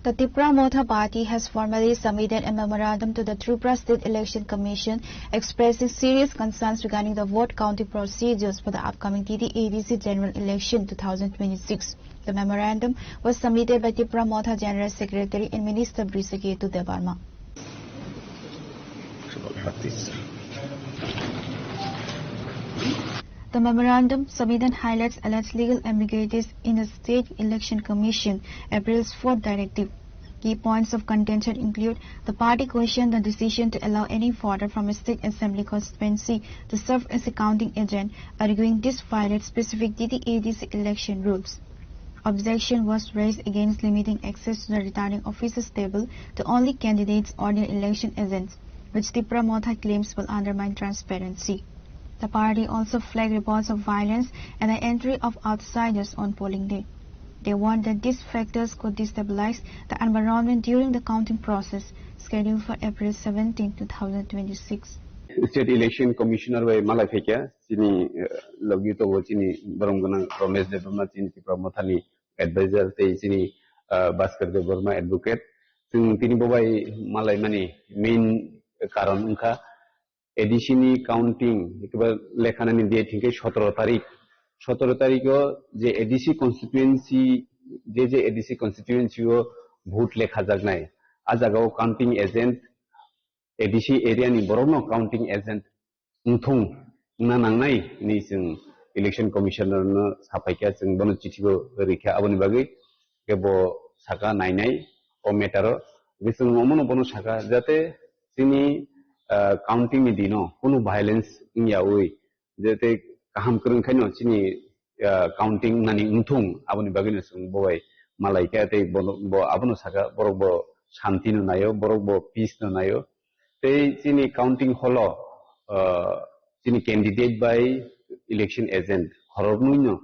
The Tipra Motha Party has formally submitted a memorandum to the Tripura State Election Commission expressing serious concerns regarding the vote counting procedures for the upcoming T T A D C General Election two thousand twenty-six. The memorandum was submitted by Tipra Motha General Secretary and Minister Brisaketu Debbarma. The memorandum submitted highlights alleged legal ambiguities in the State Election Commission April's fourth directive. Key points of contention include the party questioned the decision to allow any voter from a state assembly constituency to serve as a counting agent, arguing this violates specific T T A D C election rules. Objection was raised against limiting access to the returning officer's table to only candidates or their election agents, which Tipra Motha claims will undermine transparency. The party also flagged reports of violence and the entry of outsiders on polling day. They warned that these factors could destabilize the environment during the counting process scheduled for April seventeen, two thousand twenty-six. State Election Commissioner bai malai phaikha, chini, eh, logi tobo chini borom gwnang Romesh Debbarma, chini Tipra Mothani advisor, tei chini, eh, Bhaskar Debbarma advocate. Chwng tini bo bai malai mani main karon wngkha A D C ni counting, ekiba lekha nani diye thingkhe sotoro tarik. Sotoro tarik o je A D C constituency, je je A D C constituency o vote lekha jaknai, a jaga o counting agent, A D C area ni borok no counting agent wngthung wngna nangnai hinwi chwng Election Commissioner no saphaikha, chwng bono chithi bo rikha. Aboni bagwi khe bo saka nainai o matter o. Hwnkhe chwng omono bono saka jate chini, ah, counting ni dino kunu violence wngyawi, jate kaham kwrwng khaino chini, ah, counting nani wngthung, aboni bagwino chwng bo bai malai kha, tei bono, bo abono saka, borok bo shanti no naio, borok bo peace no naio. Tei chini counting hall o, ah, chini candidate bai election agent khoroknwi no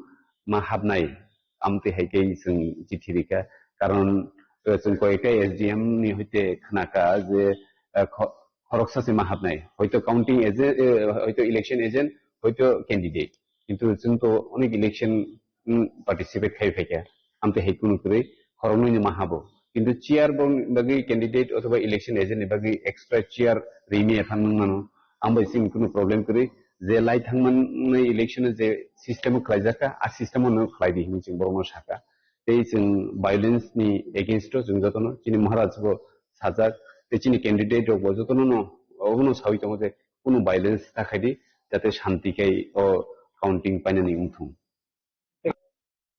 ma habnai, amtwi hai khe chwng chithi rikha. Karon, eh, chwng koyekta S D M ni hoite khnakha je, eh, kho-, khoroksa se ma habnai. Hoito counting agent, eh, hoito election agent, hoito candidate. Kintu chwng to onek election, mm, participate khai phaikha. Amtwi hai kunu kwrwi khoroknwi ni ma habo. Kintu chair bo bagwi candidate othoba election agent ni bagwi extra chair rimi ephan nung mano. Ang bai chini kunu problem kwrwi. Je lai thangmani election o je system o khlaijakha, a system o no khlai di hinwi chwng borokno sakha. Tei chwng violence ni against o chwng jotono chini Maharaj bo sajak, tei chini candidate rok bo jotono no obono sawi tongo je kunu violence ta khai di, jate shanti khai o counting painani wngthung.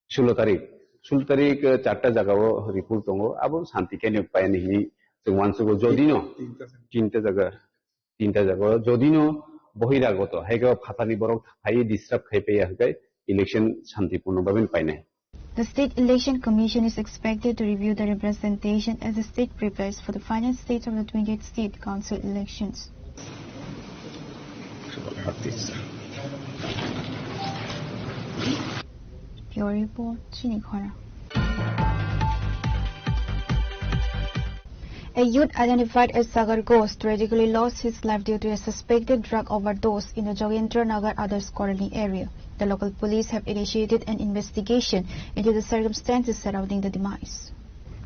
Sulo tarik, sulo tarik, eh, charta jaga o report tongo, abo shanti khai no painani hinwi chwng uansugo. Jodi no tinta jaga, tinta jaga o jodi no bohiragoto, hai khe phatani borok phai disturb khai paiya hwnkhe election shantipurno bhabe painai. The State Election Commission is expected to review the representation as the state prepares for the final stage of the twenty-eight state council elections. Bureau Report, Chini Khora. A youth identified as Sagar Ghosh tragically lost his life due to a suspected drug overdose in the Jogendra Nagar Adarsh Colony area. The local police have initiated an investigation into the circumstances surrounding the demise.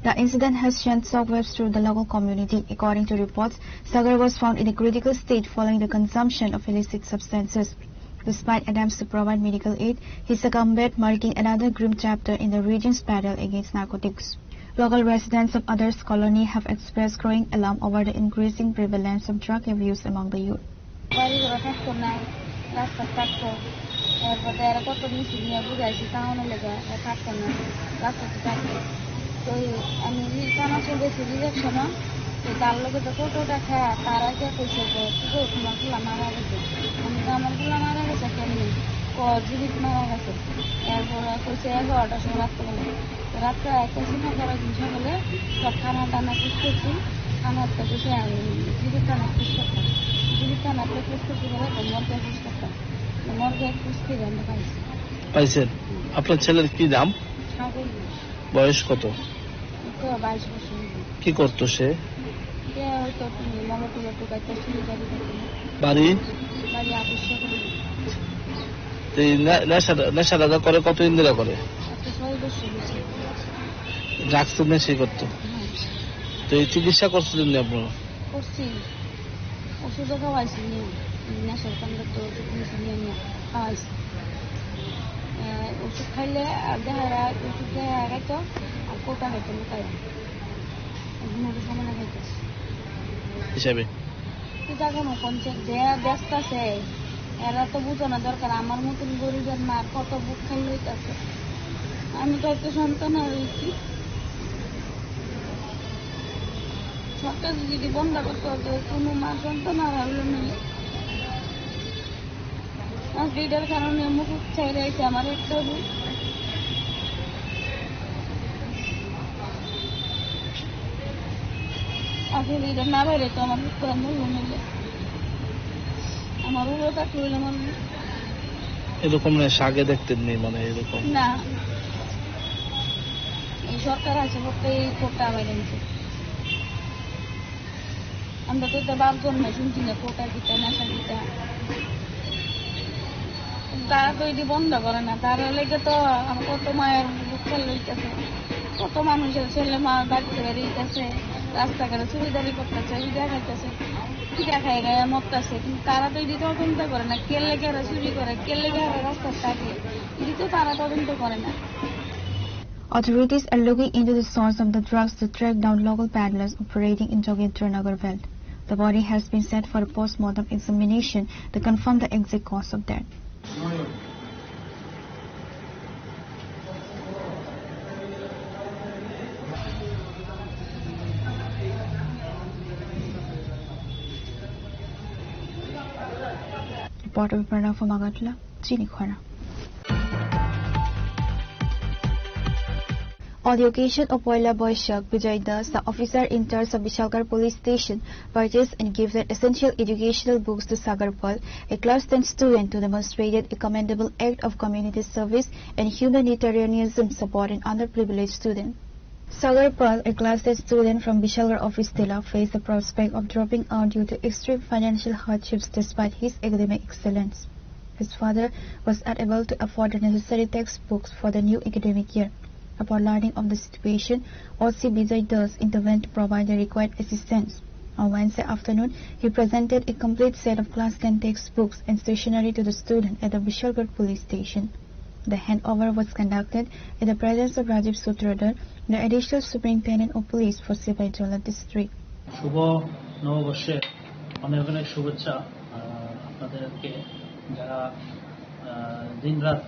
The incident has sent shockwaves through the local community. According to reports, Sagar was found in a critical state following the consumption of illicit substances. Despite attempts to provide medical aid, he succumbed, marking another grim chapter in the region's battle against narcotics. Local residents of Adarsh Colony have expressed growing alarm over the increasing prevalence of drug abuse among the youth. Bari gora thakto nai, rasta thakto, erpore aro koto misi niya bujaisi town o lega, thakto nai, rasta thakto. Toi ami tana se besi rejection o, to tar loge to photo dekha, tara khe koise ko, tugo kuma kula mara gese. Ami to amar kula mara gese kemni, ko jibit mara gese. Erpore koise egarotaর সময় রাত্রে বেলা। রাত্রে একটা সময় করে দিন সকালে সব খানা দানা পুষ করছি, খানা তো বসে আমি জীবিত খানা পুষ করতাম। জীবিত খানা তো পুষ করছি বলে তো মর্গে পুষ করতাম। তো মর্গে পুষ করে আমরা পাইছি। পাইছেন? আপনার ছেলের কি নাম? সাগর। বয়স কত? তো বাইশ বছর। কি করতো সে? সে হয়তো তুমি মনে করে তো বাইতে শুনে যাবে। বাড়ি? বাড়ি আদর্শ করে। এই নে-, নেশা, নেশা দাদা করে কতদিন ধরে করে? আজকে ছয় বছর হয়েছে। ড্রাগস তো নেশাই করতো। হ্যাঁ। তো এই চিকিৎসা করছিলেন না আপনারা? করছি। ওষুধও খাওয়াইছি নিয়ে। নেশার কামড়ে তো ওষুধ নিয়েছি নিয়ে নিয়ে খাওয়াইছি। আহ, ওষুধ খাইলে আর দেখা যায়, ওষুধ দেখা যায় তো আর কোটা হয়তো লুকায়। ঘুমাতে সময় লাগাইতেছে। হিসাবে? কি জানো না কোন চেক যে ব্যস্ত আছে, এরা তো বুঝানো দরকার। আমার মতন গরিবের মার কত বুক খালি হইতেছে। আমি তো একটা সন্তান আর হইছি। সরকার যদি বন্ধ করতে হবে, কোনো মা সন্তান আর হইল নেই। আজকে এটার কারণে মুখ ছেড়ে আইছে আমার একটা বুক। আজকে এটা না বাইরে তো আমার বুক করে মূল্য নেই। আমার উপরে থাকতে হইলে আমার এরকম নেশা আগে দেখতেন নি, মানে, এরকম? না, এই সরকার আছে বলতে এই কোটা বাইরে নিছে। কিন্তু তো বাপ জন্মাইছেন কিনা কোটা কিতা না কিতা। তারা তো এটি বন্ধ করে না, তারা লেগে তো আমার কত মায়ের বুক ফেল হইতেছে, কত মানুষের ছেলে মা বাড়িতে বেরিয়েছে, রাস্তাঘাটে চুরিদারি করতেছে, বিড়া খাইতেছে, বিড়া খাই গায়ে মরতেছে, কিন্তু তারা তো এটি তদন্ত করে না। কে লেগে এরা চুরি করে, কে লেগে এরা রাস্তায় থাকে, এটি তো তারা তদন্ত করে না। Authorities are looking into the source of the drugs to track down local peddlers operating in Jogendra Nagar belt. The body has been sent for a post-mortem examination to confirm the exact cause of death. Reporter Pranav from Agartala, Chini Khora. On the occasion of Poila Boishakh, Bijoy Das, the officer in charge of Bishalgarh Police Station, purchased and gifted essential educational books to Sagar Pal, a class ten student who demonstrated a commendable act of community service and humanitarianism supporting underprivileged students. Sagar Pal, a class ten student from Bishalgarh Office Tila, faced the prospect of dropping out due to extreme financial hardships despite his academic excellence. His father was unable to afford the necessary textbooks for the new academic year. Upon learning of the situation, O C Bijoy Das intervened to provide the required assistance. On Wednesday afternoon, he presented a complete set of class ten textbooks and stationery to the student at the Bishalgarh police station. The handover was conducted in the presence of Rajiv Sutradhar, the Additional Superintendent of Police for Sipaijala District. শুভ নববর্ষের অনেক অনেক শুভেচ্ছা, আহ, আপনাদেরকে, যারা, আহ, দিনরাত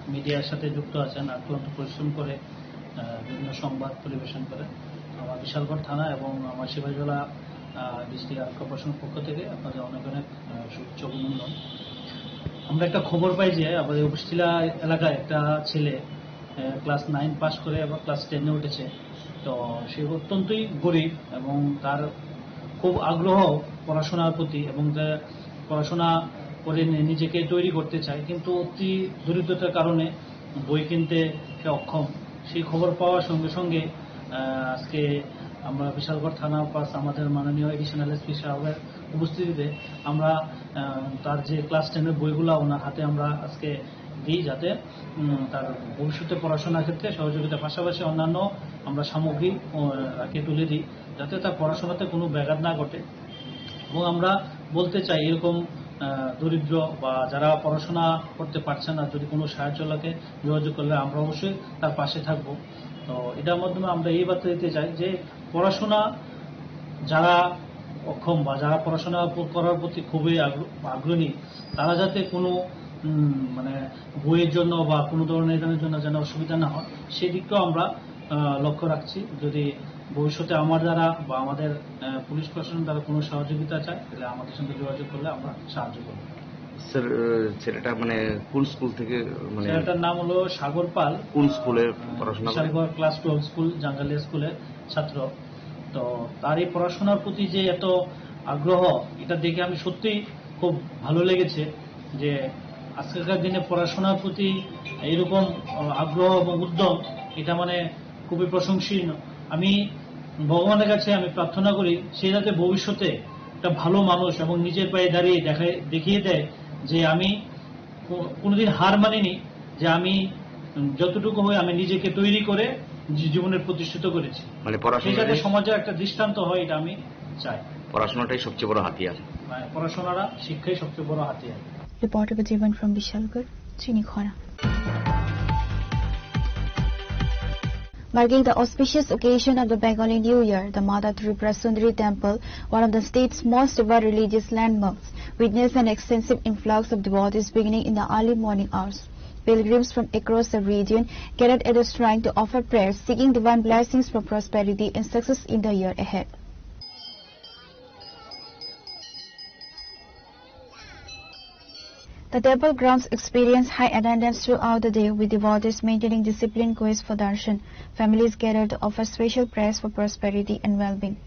মিডিয়ার সাথে যুক্ত আছেন, অক্লান্ত পরিশ্রম করে, আহ, বিভিন্ন সংবাদ পরিবেশন করেন। আমার বিশালগড় থানা এবং আমার সিপাহীজলা, আহ, ডিস্ট্রিক্ট আরক্ষা প্রশাসনের পক্ষ থেকে আপনাদের অনেক অনেক, আহ, শুভেচ্ছা অভিনন্দন। আমরা একটা খবর পাই যে আমাদের উপশিলা এলাকায় একটা ছেলে, আহ, ক্লাস নাইন পাস করে আবার ক্লাস টেনে উঠেছে। তো সে অত্যন্তই গরিব এবং তার খুব আগ্রহ পড়াশোনার প্রতি এবং যে পড়াশোনা করে নি-, নিজেকে তৈরি করতে চায়, কিন্তু অতি দরিদ্রতার কারণে বই কিনতে সে অক্ষম। সেই খবর পাওয়ার সঙ্গে সঙ্গে, আহ, আজকে আমরা বিশালগড় থানা প্লাস আমাদের মাননীয় এডিশনাল এসপি সাহেবের উপস্থিতিতে আমরা, আহ, তার যে ক্লাস টেনের বইগুলা ওনার হাতে আমরা আজকে দিই, যাতে, উম, তার ভবিষ্যতে পড়াশোনার ক্ষেত্রে সহযোগিতা, পাশাপাশি অন্যান্য আমরা সামগ্রী, আহ, তাকে তুলে দিই, যাতে তার পড়াশোনাতে কোনো ব্যাঘাত না ঘটে। এবং আমরা বলতে চাই, এরকম, আহ, দরিদ্র বা যারা পড়াশোনা করতে পারছে না, যদি কোনো সাহায্য লাগে, যোগাযোগ করলে আমরা অবশ্যই তার পাশে থাকব। তো এটার মাধ্যমে আমরা এই বার্তা দিতে চাই যে পড়াশোনা যারা অক্ষম বা যারা পড়াশোনা প-, করার প্রতি খুবই আগ্র-, আগ্রহী, তারা যাতে কোনো, উম, মানে, বইয়ের জন্য বা কোনো ধরনের এখানের জন্য যেন অসুবিধা না হয়, সেদিকটাও আমরা, আহ, লক্ষ্য রাখছি। যদি ভবিষ্যতে আমার দ্বারা বা আমাদের, আহ, পুলিশ প্রশাসন দ্বারা কোনো সহযোগিতা চায়, তাহলে আমাদের সঙ্গে যোগাযোগ করলে আমরা সাহায্য করব। স্যার, আহ, ছেলেটা মানে কোন স্কুল থেকে, মানে ছেলেটার নাম হলো সাগর পাল। কোন স্কুলে আহ, পড়াশোনা করে? Bishalgarh class twelve school, Jangalia স্কুলের ছাত্র। তো তার এই পড়াশোনার প্রতি যে এত আগ্রহ, এটা দেখে আমি সত্যিই খুব ভালো লেগেছে যে আজকালকার দিনে পড়াশোনার প্রতি এরকম, আহ, আগ্রহ এবং উদ্যম, এটা মানে খুবই প্রশংসনীয়। আমি ভগবানের কাছে আমি প্রার্থনা করি, সে যাতে ভবিষ্যতে একটা ভালো মানুষ এবং নিজের পায়ে দাঁড়িয়ে দেখায়, দেখিয়ে দেয় যে আমি কো-, কোনোদিন হার মানিনি, যে আমি, উম, যতটুকু হয় আমি নিজেকে তৈরি করে জী-, জীবনে প্রতিষ্ঠিত করেছি। মানে পড়াশোনা সে যাতে সমাজের একটা দৃষ্টান্ত হয়, এটা আমি চাই। পড়াশোনাটাই সবচেয়ে বড় হাতিয়ার। মানে পড়াশোনাটা, শিক্ষাই সবচেয়ে বড় হাতিয়ার। Reporter Jivan from Bishalgarh, Chini Khora. Marking the auspicious occasion of the Bengali New Year, the Mata Tripura Sundari Temple, one of the state's most devout religious landmarks, witnessed an extensive influx of devotees beginning in the early morning hours. Pilgrims from across the region gathered at the shrine to offer prayers, seeking divine blessings for prosperity and success in the year ahead. The temple grounds experienced high attendance throughout the day, with devotees maintaining disciplined queues for darshan. Families gathered to offer special prayers for prosperity and well-being.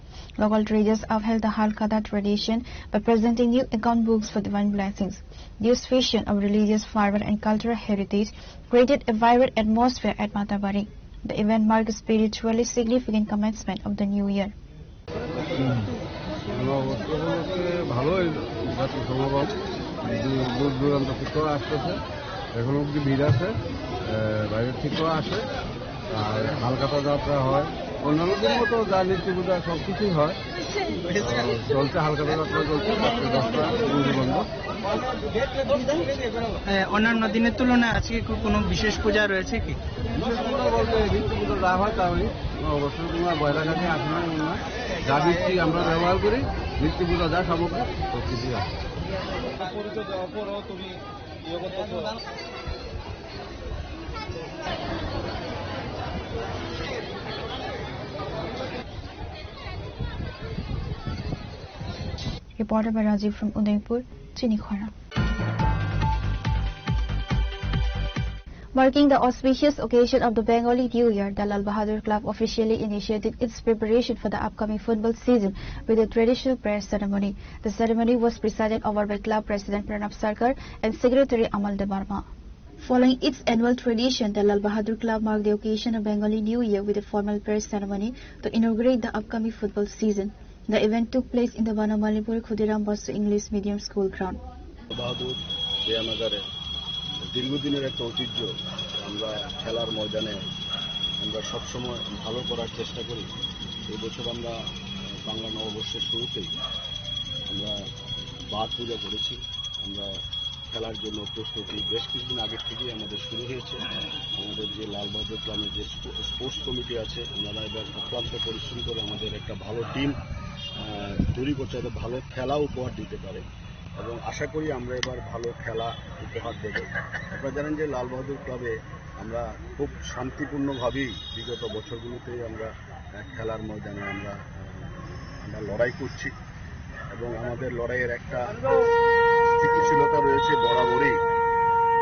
Local traders upheld the Halkada tradition by presenting new account books for divine blessings. This fusion of religious fervor and cultural heritage created a vibrant atmosphere at Matabari. The event marked a spiritually significant commencement of the new year. অবস্থা বলতে ভালোই, জাতীয় সমাগম দূর দূর দূরান্ত থেকেও আসতেছে, এখন অবধি ভিড় আছে, আহ, বাইরের থেকেও আসে। আর হালখাতা যাত্রা হয়, অন্যান্য দিন মতো যা নীতি পূজা সব কিছুই হয়। আহ, চলছে হালখাতা যাত্রা, চলছে রাত্রে দশটা বন্ধ। এ, অন্যান্য দিনের তুলনায় আজকে কো-, কোনো বিশেষ পূজা রয়েছে কি? বিশেষ পূজা বলতে নীতি পূজা যা হয় তা হয়। অবশ্যই তোমার বয়লা গাছে আসে না, না। যা দিচ্ছি আমরা ব্যবহার করি, নীতি পূজা যা সামগ্রী সব কিছুই আছে। Reporter by Rajiv from Udaipur, Chinikhora. Marking the auspicious occasion of the Bengali New Year, the Lal Bahadur Club officially initiated its preparation for the upcoming football season with a traditional prayer ceremony. The ceremony was presided over by club president Pranab Sarkar and secretary Amal Debbarma. Following its annual tradition, the Lal Bahadur Club marked the occasion of Bengali New Year with a formal prayer ceremony to inaugurate the upcoming football season. The event took place in the Banamalipur Khudiram Basu English Medium School ground. বাহাদুর বিয়ানাগারে দীর্ঘদিনের একটা ঐতিহ্য। আমরা খেলার ময়দানে আমরা সবসময় ভালো করার চেষ্টা করি। এই বছর আমরা, আহ, বাংলা নববর্ষের শুরুতেই আমরা বাদ পূজা করেছি। আমরা খেলার জন্য প্রস্তুতি বেশ কিছুদিন আগের থেকেই আমাদের শুরু হয়েছে। আমাদের যে লাল বাহাদুর ক্লাবের যে স্পো-, স্পোর্টস কমিটি আছে, ওনারা এবার অক্লান্ত পরিশ্রম করে আমাদের একটা ভালো টিম, আহ, তৈরি করছে, যাতে ভালো খেলা উপহার দিতে পারে। এবং আশা করি আমরা এবার ভালো খেলা উপহার দেব। আপনারা জানেন যে লাল বাহাদুর ক্লাবে আমরা খুব শান্তিপূর্ণভাবেই বিগত বছরগুলোতেই আমরা, আহ, খেলার ময়দানে আমরা, আহ, আমরা লড়াই করছি এবং আমাদের লড়াইয়ের একটা স্থিতিশীলতা রয়েছে বরাবরই।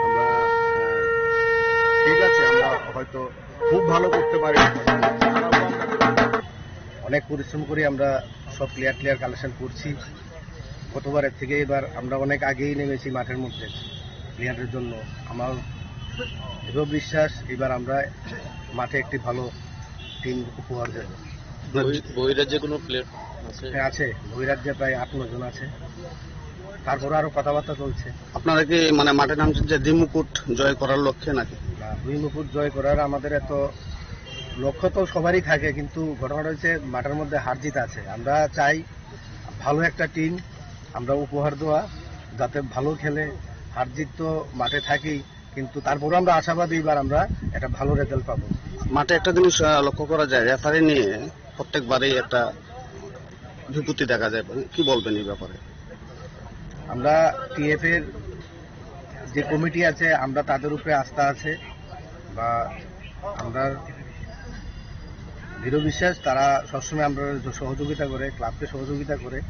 আমরা, আহ, ঠিক আছে, আমরা হয়তো খুব ভালো করতে পারি। অনেক পরিশ্রম করে আমরা সব প্লেয়ার প্লেয়ার কালেকশন করছি। গতবারের থেকে এবার আমরা অনেক আগেই নেমেছি মাঠের মধ্যে প্লেয়ারের জন্য। আমার দৃঢ় বিশ্বাস এবার আমরা মাঠে একটি ভালো টিম উপহার দেব। বহি-, বহিরাজ্যে কোনো প্লেয়ার আছে? হ্যাঁ, আছে। বহিরাজ্যে প্রায় আট নয় জন আছে। তারপরে আরো কথাবার্তা চলছে। আপনারা কি মানে মাঠে নামছেন যে দ্বিমুকুট জয় করার লক্ষ্যে নাকি? না, দ্বিমুকুট জয় করার আমাদের এত লক্ষ্য তো সবারই থাকে, কিন্তু ঘটনাটা হচ্ছে মাঠের মধ্যে হার জিত আছে। আমরা চাই ভালো একটা টিম আমরা উপহার দেওয়া, যাতে ভালো খেলে। হার জিত তো মাঠে থাকেই, কিন্তু তারপরেও আমরা আশাবাদী এবার আমরা একটা ভালো রেজাল্ট পাবো। মাঠে একটা জিনিস, আহ, লক্ষ্য করা যায়, রেফারি নিয়ে প্রত্যেকবারই একটা বিপত্তি দেখা যায়, কি বলবেন এই ব্যাপারে? আমরা টিএফ এর যে কমিটি আছে, আমরা তাদের উপরে আস্থা আছে বা আমরা দৃঢ় বিশ্বাস, তারা সবসময় আমরা সহযোগিতা করে, ক্লাবকে সহযোগিতা করে।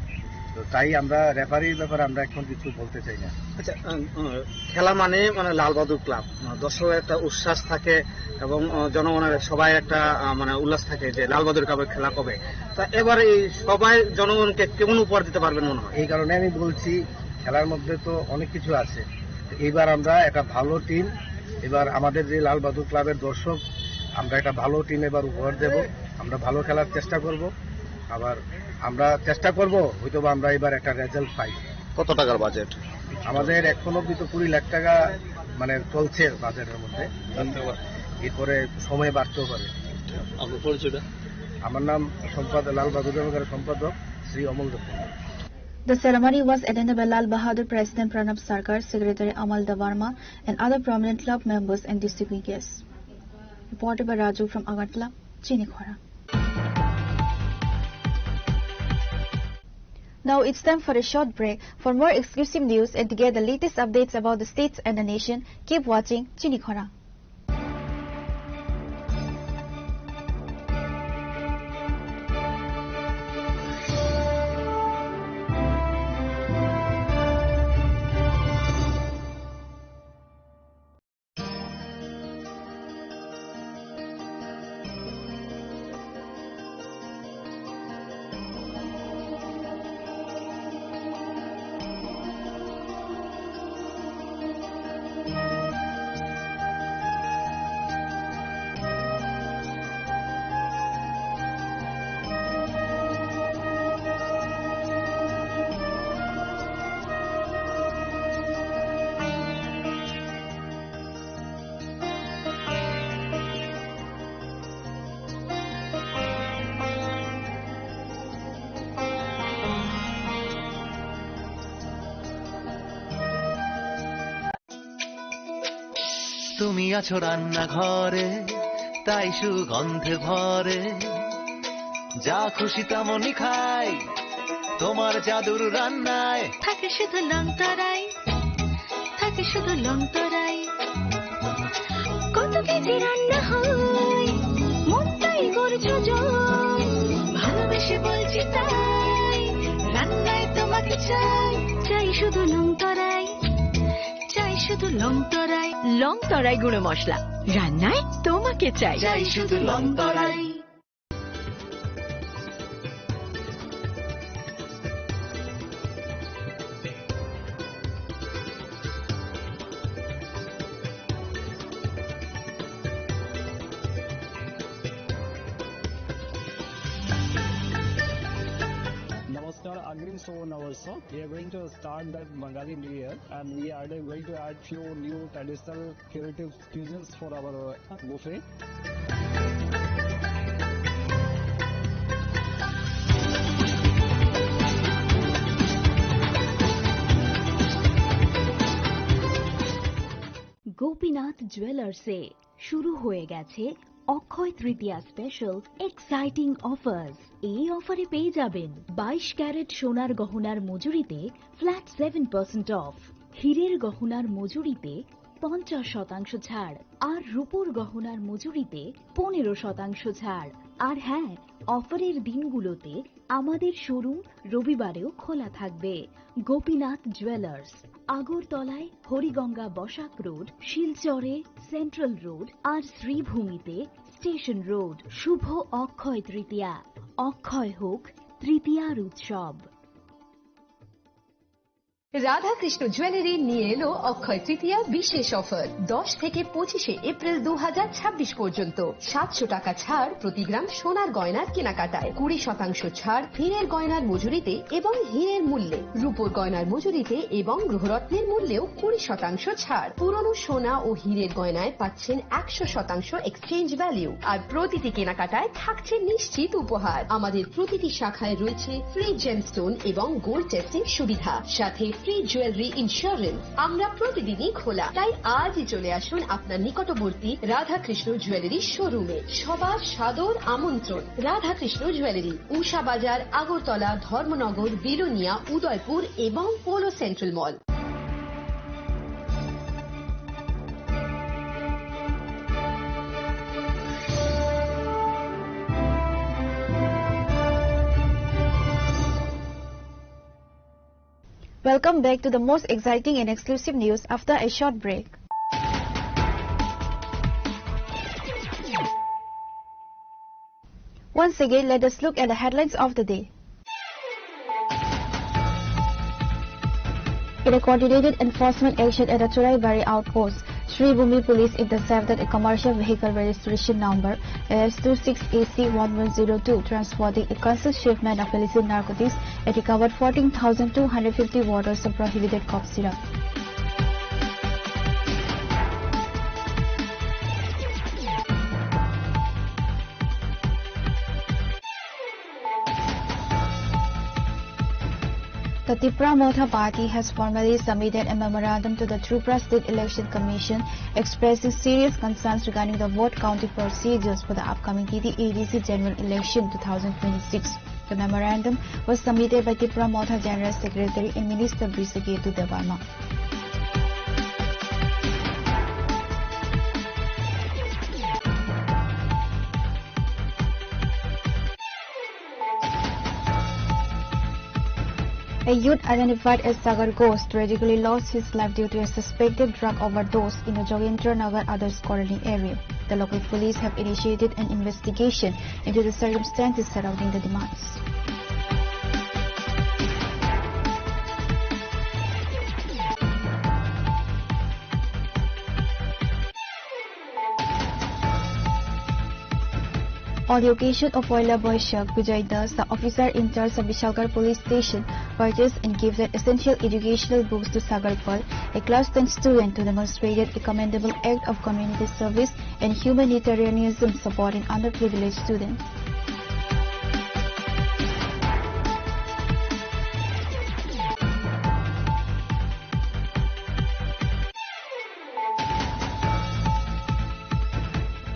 তো তাই আমরা রেফারির ব্যাপারে আমরা এখন কিছু বলতে চাই না। আচ্ছা, উম, উম, খেলা মানে, মানে লাল বাহাদুর ক্লাব, আহ, দর্শকের একটা উচ্ছ্বাস থাকে এবং, আহ, জনগণের সবাই একটা, আহ, মানে উল্লাস থাকে যে লাল বাহাদুর ক্লাবের খেলা কবে। তা এবার এই সবাই জনগণকে কেমন উপহার দিতে পারবেন মনে হয়? এই কারণে আমি বলছি, খেলার মধ্যে তো অনেক কিছু আছে। এইবার আমরা একটা ভালো টিম, এবার আমাদের যে লাল বাহাদুর ক্লাবের দর্শক, আমরা একটা ভালো টিম এবার উপহার দেব। আমরা ভালো খেলার চেষ্টা করব, আবার আমরা চেষ্টা করব হয়তো বা আমরা এবার একটা রেজাল্ট পাই। কত টাকার বাজেট? আমাদের এখন অব্দি তো কুড়ি লাখ টাকা মানে চলছে বাজেটের মধ্যে। এরপরে সময় বাড়তেও পারে। আপনার পরিচয়টা? আমার নাম সম্পাদক, লাল বাহাদুর জমাকারের সম্পাদক শ্রী অমল দেব। The ceremony was attended by Lal Bahadur President Pranab Sarkar, Secretary Amal Debbarma, and other prominent club members and distinguished guests. Reported by Raju from Agartala, Chinikhora. Now it's time for a short break. For more exclusive news and to get the latest updates about the states and the nation, keep watching Chinikhora. তুমি আছো রান্নাঘরে, তাই সুগন্ধে ভরে। যা খুশি তেমনই খাই, তোমার জাদুর রান্নায়। থাকে শুধু লং তরাই, থাকে শুধু লং তরাই। কত কেজি রান্না হয়, মনটাই করছো জয়। ভালোবেসে বলছি তাই, রান্নায় তোমাকে চাই। চাই শুধু লং তরাই, চাই শুধু লং তরাই। লং তরাই গুঁড়ো মশলা, রান্নায় তোমাকে চাই। চাই শুধু লং তরাই। Namaskar, Agrim Sobo Navarsho. We are going to start the Bangali New Year, and we are going to add few new traditional creative cuisines for our buffet. Gopinath জুয়েলার্সে শুরু হয়ে গেছে অক্ষয় তৃতীয়া স্পেশাল এক্সাইটিং অফার্স। এই অফারে পেয়ে যাবেন বাইশ ক্যারেট সোনার গহনার মজুরিতে ফ্ল্যাট সেভেন পার্সেন্ট অফ, হীরের গহনার মজুরিতে পঞ্চাশ শতাংশ ছাড়, আর রূপোর গহনার মজুরিতে পনেরো শতাংশ ছাড়। আর হ্যাঁ, অফারের দিনগুলোতে আমাদের শোরুম রবিবারেও খোলা থাকবে। গোপীনাথ জুয়েলার্স, আগরতলায় হরিগঙ্গা বসাক রোড, শিলচরে সেন্ট্রাল রোড আর শ্রীভূমিতে স্টেশন রোড। শুভ অক্ষয় তৃতীয়া, অক্ষয় হোক তৃতীয়ার উৎসব। রাধাকৃষ্ণ জুয়েলারি নিয়ে এলো অক্ষয় তৃতীয়া বিশেষ অফার। দশ থেকে পঁচিশে এপ্রিল দু হাজার ছাব্বিশ পর্যন্ত সাতশো টাকা ছাড় প্রতি গ্রাম সোনার গয়নার কেনাকাটায়, কুড়ি শতাংশ ছাড় হীরের গয়নার মজুরিতে এবং হীরের মূল্যে, রূপোর গয়নার মজুরিতে এবং গ্রহরত্নের মূল্যেও কুড়ি শতাংশ ছাড়। পুরনো সোনা ও হীরের গয়নায় পাচ্ছেন একশো শতাংশ এক্সচেঞ্জ ভ্যালু, আর প্রতিটি কেনাকাটায় থাকছে নিশ্চিত উপহার। আমাদের প্রতিটি শাখায় রয়েছে ফ্রি জেমস্টোন এবং গোল্ড টেস্টিং সুবিধা, সাথে ফ্রি জুয়েলারি ইন্স্যুরেন্স। আমরা প্রতিদিনই খোলা, তাই আজই চলে আসুন আপনার নিকটবর্তী রাধাকৃষ্ণ জুয়েলারি শোরুমে। সবার সাদর আমন্ত্রণ। রাধাকৃষ্ণ জুয়েলারি, উষা বাজার, আগরতলা, ধর্মনগর, বিলোনিয়া, উদয়পুর এবং polo central mall. Welcome back to the most exciting and exclusive news after a short break. Once again, let us look at the headlines of the day. In a coordinated enforcement action at the Choraibari outpost, Sribhumi police intercepted a commercial vehicle registration number S two six A C one one zero two transporting a concealed shipment of illicit narcotics and recovered fourteen thousand two hundred fifty bottles of prohibited cough syrup. The Tipra Motha Party has formally submitted a memorandum to the Tripura State Election Commission expressing serious concerns regarding the vote counting procedures for the upcoming T T A D C general election two thousand twenty-six. The memorandum was submitted by Tipra Motha General Secretary and Minister Brishaketu Debbarma. A youth identified as Sagar Ghosh tragically lost his life due to a suspected drug overdose in the Jogendra Nagar Others Colony area. The local police have initiated an investigation into the circumstances surrounding the demise. On the occasion of Poila Boishakh, Bijoy Das, the officer in charge of Bishalgarh Police Station, purchased and gifted essential educational books to Sagar Pal, a class ten student who demonstrated a commendable act of community service and humanitarianism supporting underprivileged students.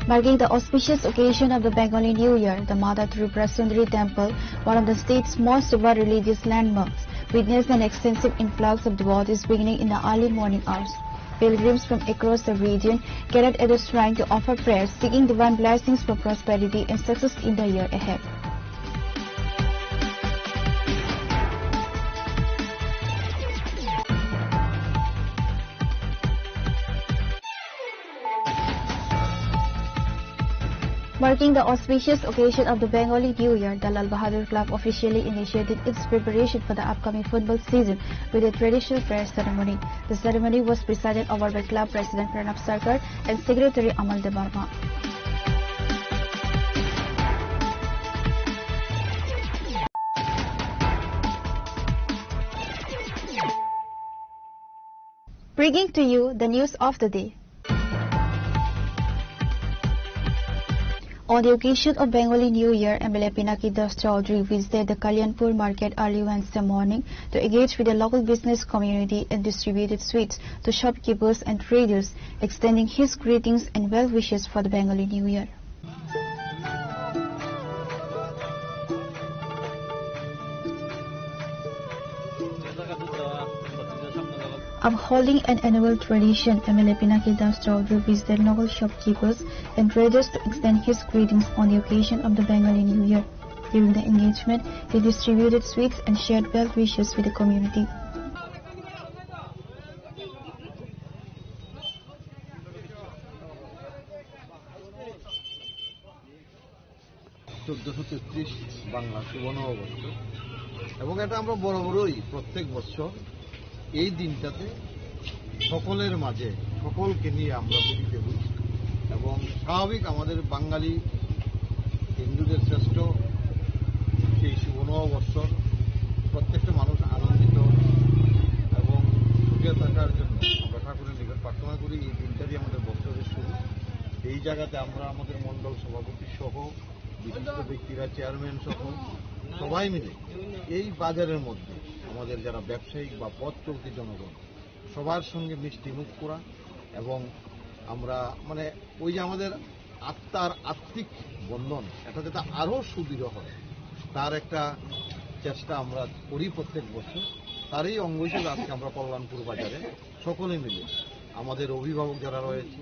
Marking the auspicious occasion of the Bengali New Year, the Mata Tripura Sundari Temple, one of the state's most devout religious landmarks, witnessed an extensive influx of devotees beginning in the early morning hours. Pilgrims from across the region gathered at the shrine to offer prayers, seeking divine blessings for prosperity and success in the year ahead. Marking the auspicious occasion of the Bengali New Year, the Lal Bahadur Club officially initiated its preparation for the upcoming football season with a traditional prayer ceremony. The ceremony was presided over by club president Pranab Sarkar and secretary Amal Debbarma. Bringing to you the news of the day. On the occasion of Bengali New Year, M L A Pinaki Das Chaudhary visited the Kalyanpur market early Wednesday morning to engage with the local business community and distributed sweets to shopkeepers and traders, extending his greetings and well wishes for the Bengali New Year. Upholding an annual tradition, M L A Pinaki Das Chaudhary visited local shopkeepers and traders to extend his greetings on the occasion of the Bengali New Year. During the engagement, he distributed sweets and shared well wishes with the community. চোদ্দশো তেত্রিশ বাংলা শুভ নববর্ষ, এবং এটা আমরা বরাবরই প্রত্যেক বছর এই দিনটাতে সকলের মাঝে, সকলকে নিয়ে আমরা পুজো দেব। এবং স্বাভাবিক, আমাদের বাঙালি হিন্দুদের শ্রেষ্ঠ সেই শুভ নববর্ষর প্রত্যেকটা মানুষ আনন্দিত এবং সুখে থাকার জন্য আমরা ঠাকুরের নিকট প্রার্থনা করি। এই দিনটারই আমাদের বছরের শুরু। এই জায়গাতে আমরা আমাদের মণ্ডল সভাপতি সহ বিশিষ্ট ব্যক্তিরা, চেয়ারম্যান সহ সবাই মিলে এই বাজারের মধ্যে আমাদের যারা ব্যবসায়িক বা পথ চলতি জনগণ, সবার সঙ্গে মিষ্টি মুখ করা এবং আমরা, মানে, ওই যে আমাদের আত্মার আত্মিক বন্ধন, এটা যাতে আরও সুদৃঢ় হয়, তার একটা চেষ্টা আমরা করি প্রত্যেক বছর। তারই অঙ্গ হিসেবে আজকে আমরা কল্যাণপুর বাজারে সকলে মিলে, আমাদের অভিভাবক যারা রয়েছে,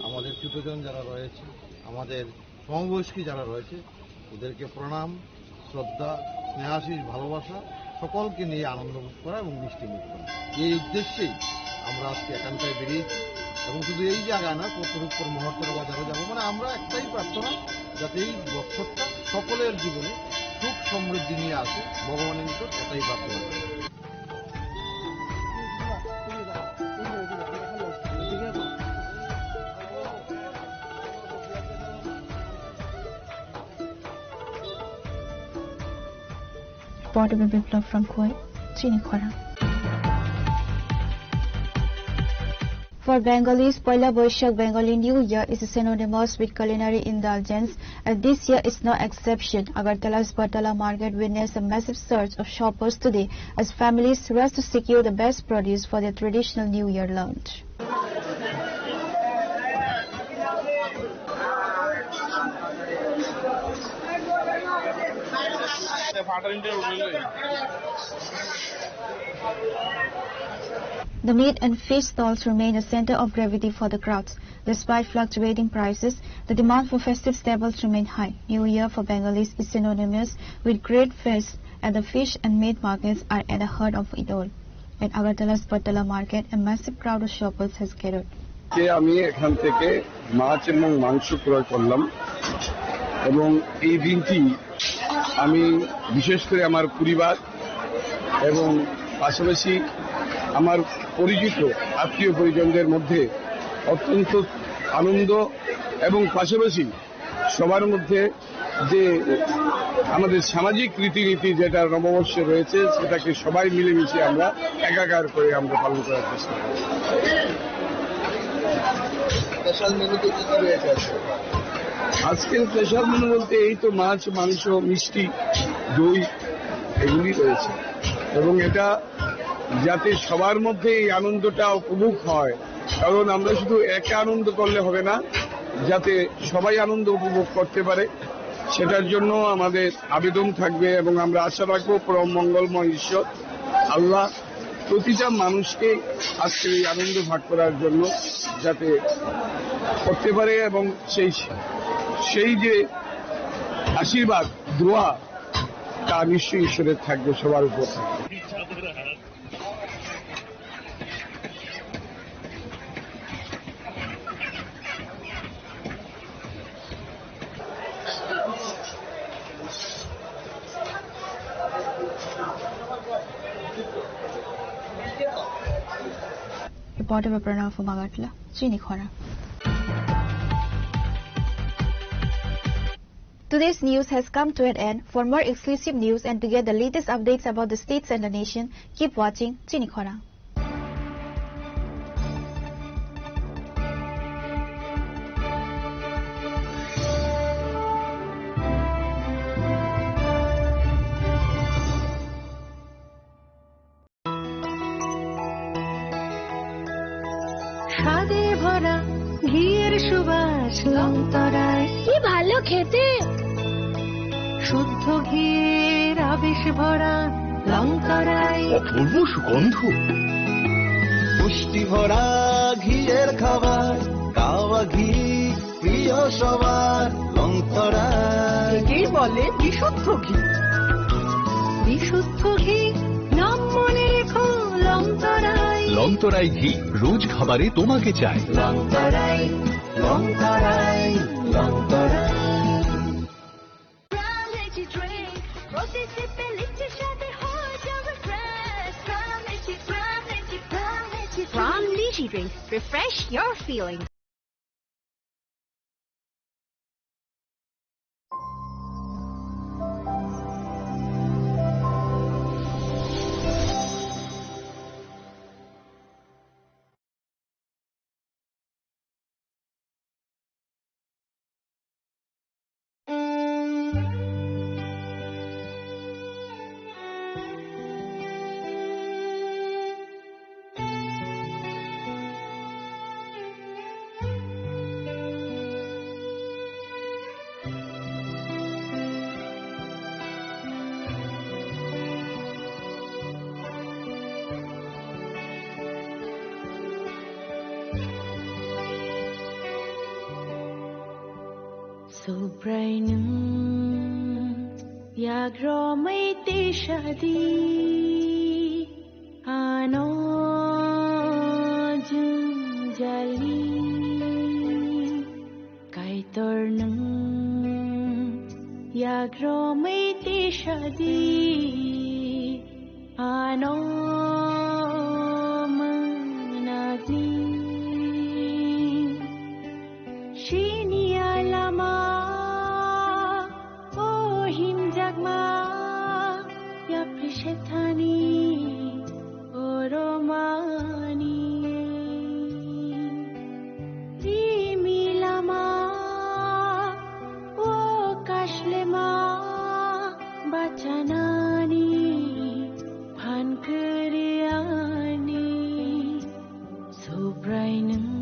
আমাদের ছোটজন যারা রয়েছে, আমাদের সমবয়স্ক যারা রয়েছে, ওদেরকে প্রণাম, শ্রদ্ধা, স্নেহাশিস, ভালোবাসা, সকলকে নিয়ে আনন্দ মুখ করা এবং মিষ্টি মুখ করা। এই উদ্দেশ্যেই আমরা আজকে এখানটায় বেরিয়েছি। এবং শুধু এই জায়গা না, কতরূপপুর মহত্তর বাজারও যাবো। মানে, আমরা একটাই প্রার্থনা, যাতে এই বছরটা সকলের জীবনে সুখ সমৃদ্ধি নিয়ে আসে, ভগবানের নিকট এটাই প্রার্থনা করি। Portable Biplab from Khowai, Chini Khorang. For Bengalis, Poila Boishakh Bengali New Year is synonymous with culinary indulgence, and this year is no exception. Agartala's Batala market witnessed a massive surge of shoppers today as families rush to secure the best produce for their traditional New Year lunch. The meat and fish stalls remain a center of gravity for the crowds. Despite fluctuating prices, the demand for festive staples remain high. New Year for Bengalis is synonymous with great feasts, and the fish and meat markets are at the heart of it all. At Agartala's Batala market, a massive crowd of shoppers has gathered. কে আমি এখান থেকে মাছ এবং মাংস ক্রয় করলাম এবং এই দিনটি আমি বিশেষ করে আমার পরিবার এবং পাশাপাশি আমার পরিচিত আত্মীয় পরিজনদের মধ্যে অত্যন্ত আনন্দ এবং পাশাপাশি সবার মধ্যে যে আমাদের সামাজিক রীতিনীতি যেটা নববর্ষে রয়েছে, সেটাকে সবাই মিলেমিশে আমরা একাকার করে আমরা পালন করার চেষ্টা করি। স্পেশাল মেনুতে কি কি রয়েছে আজকে? আজকের স্পেশাল মেনু বলতে এই তো মাছ, মাংস, মিষ্টি, দই, এগুলি রয়েছে। এবং এটা যাতে সবার মধ্যে এই আনন্দটা উপভোগ হয়, কারণ আমরা শুধু একা আনন্দ করলে হবে না, যাতে সবাই আনন্দ উপভোগ করতে পারে, সেটার জন্য আমাদের আবেদন থাকবে এবং আমরা আশা রাখবো পরম মঙ্গলময় ঈশ্বর আল্লাহ প্রতিটা মানুষকে আজকের এই আনন্দ ভাগ করার জন্য যাতে করতে পারে এবং সেই, সেই যে আশীর্বাদ, দোয়া, তা নিশ্চয়ই ঈশ্বরের থাকবে সবার উপর। Reporter Pranav Magatla, Chini Khorang. Today's news has come to an end. For more exclusive news and to get the latest updates about the states and the nation, keep watching Chini Khorang. স্বাদে ভরা ঘিয়ের সুবাস লংতরায়। কি ভালো খেতে! শুদ্ধ ঘিয়ের আবেশ ভরা লংতরায়। অপূর্ব সুগন্ধ। পুষ্টি ভরা ঘিয়ের খাবার, কাওয়া ঘি প্রিয় সবার লংতরায়। একেই বলে বিশুদ্ধ ঘি। বিশুদ্ধ ঘি, নাম মনে রেখো লংতরায়। লংতরাই ঘি, রোজ খাবারে তোমাকে চাই। লংতরাই, লংতরাই, লংতরাই। From Lychee Drink, প্রতি সিপে লিচির স্বাদে হয়ে যাবে fresh। From Lychee, from Lychee, from Lychee Drink। From Lychee Drink, refresh your feelings. Subrai nwng yagromwi tisadi. Ano jwngjali Kaitor nwng yagromwi tisadi ano mwnakni. Siniya lama o himjakma yapri sethani oromani. Rimi lama o kashlema bachanani phan kwrwi ani. Subrai nwng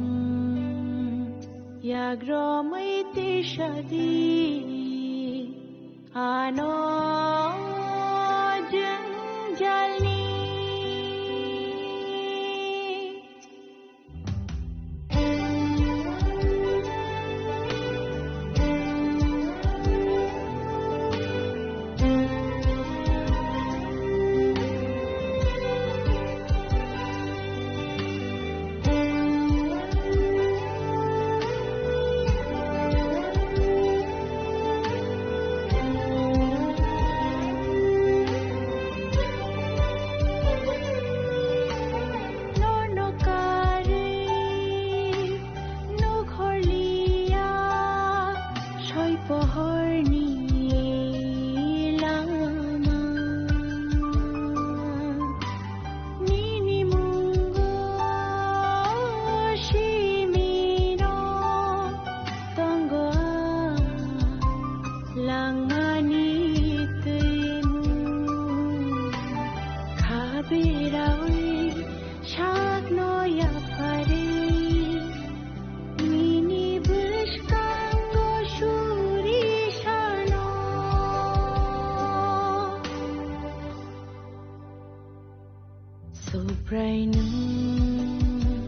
yagromwi tisadi ano jwngjalni. Subrainung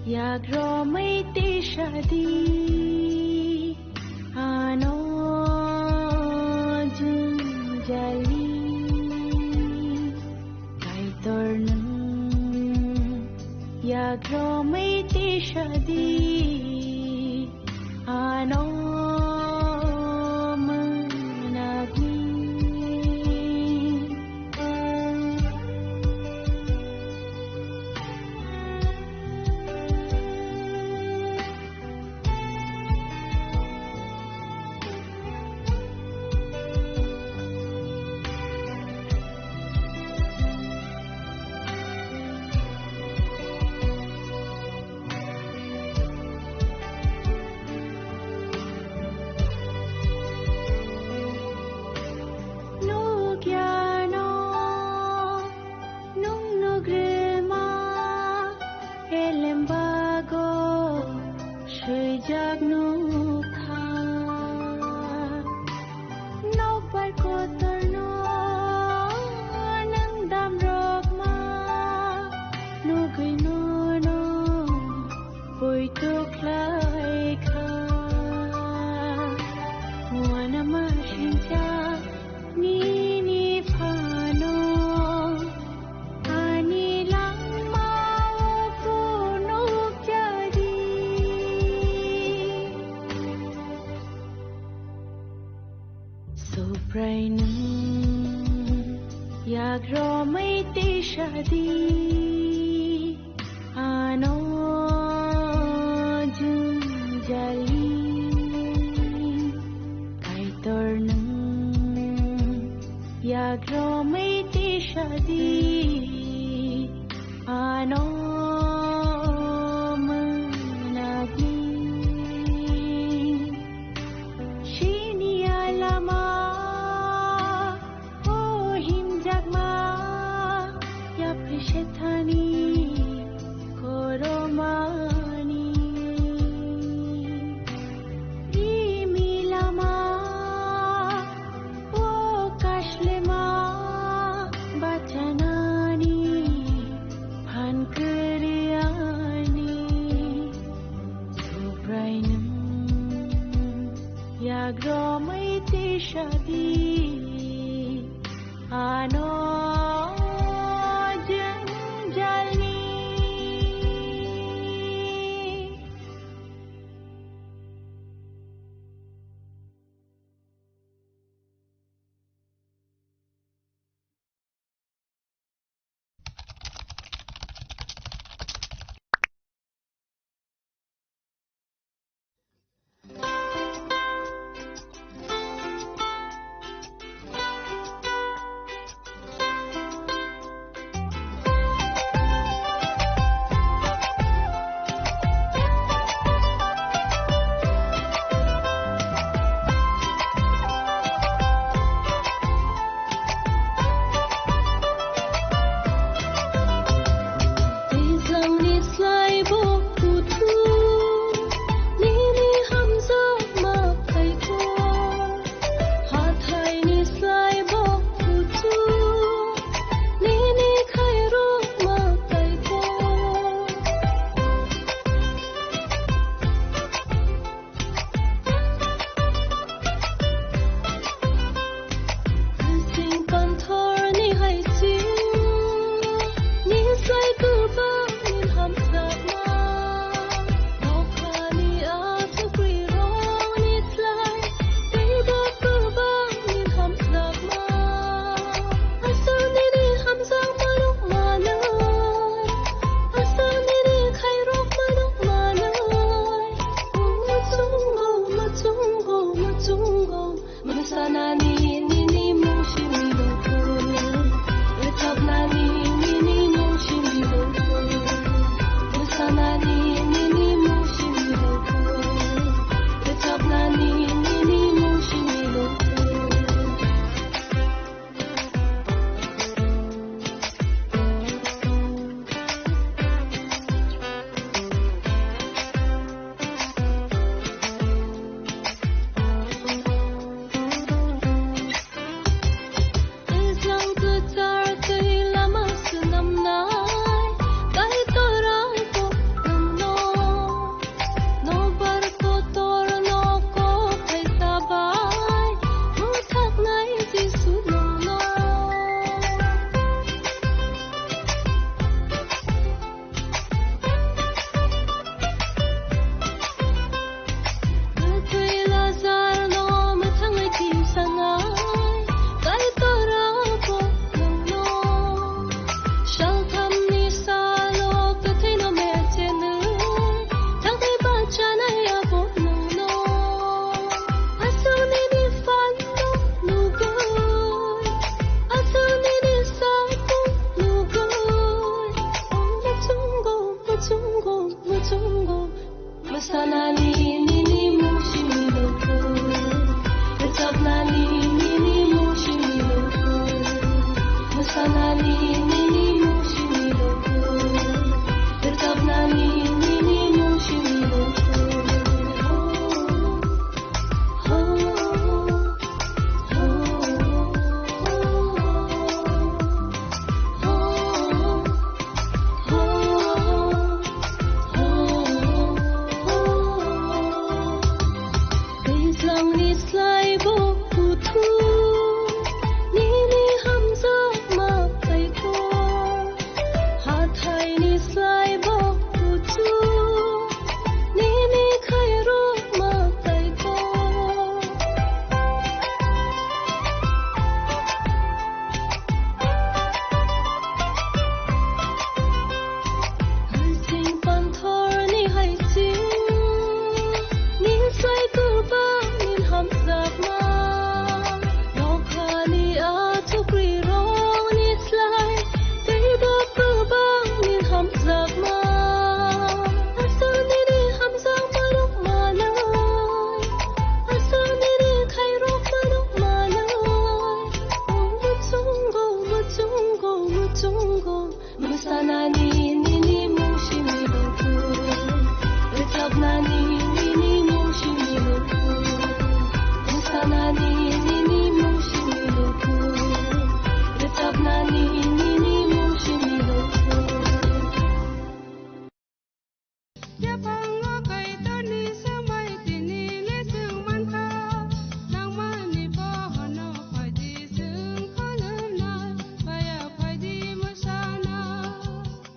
yagromwi tisadi ano jwngjali. Kaitornung yagromwi tisadi ano mwnakni. Nukya no, nung nugrima, elembago swijak nukha. Nokbar kotorno nung damrokma, nugwi nono poito khlaikha. Uanama sincha nini phano ani langmao phunukjadi. Subrainung yagromwi tisadi ano jwngjali. Kaitornung yagromwi tisadi ano mwnakni. Sini alama o himjakma yapri sethani koromani. Rimi lama o kashlema bachanani phan kwrwiyani. Subrainung yagromwi tisadi ano jwngjalni.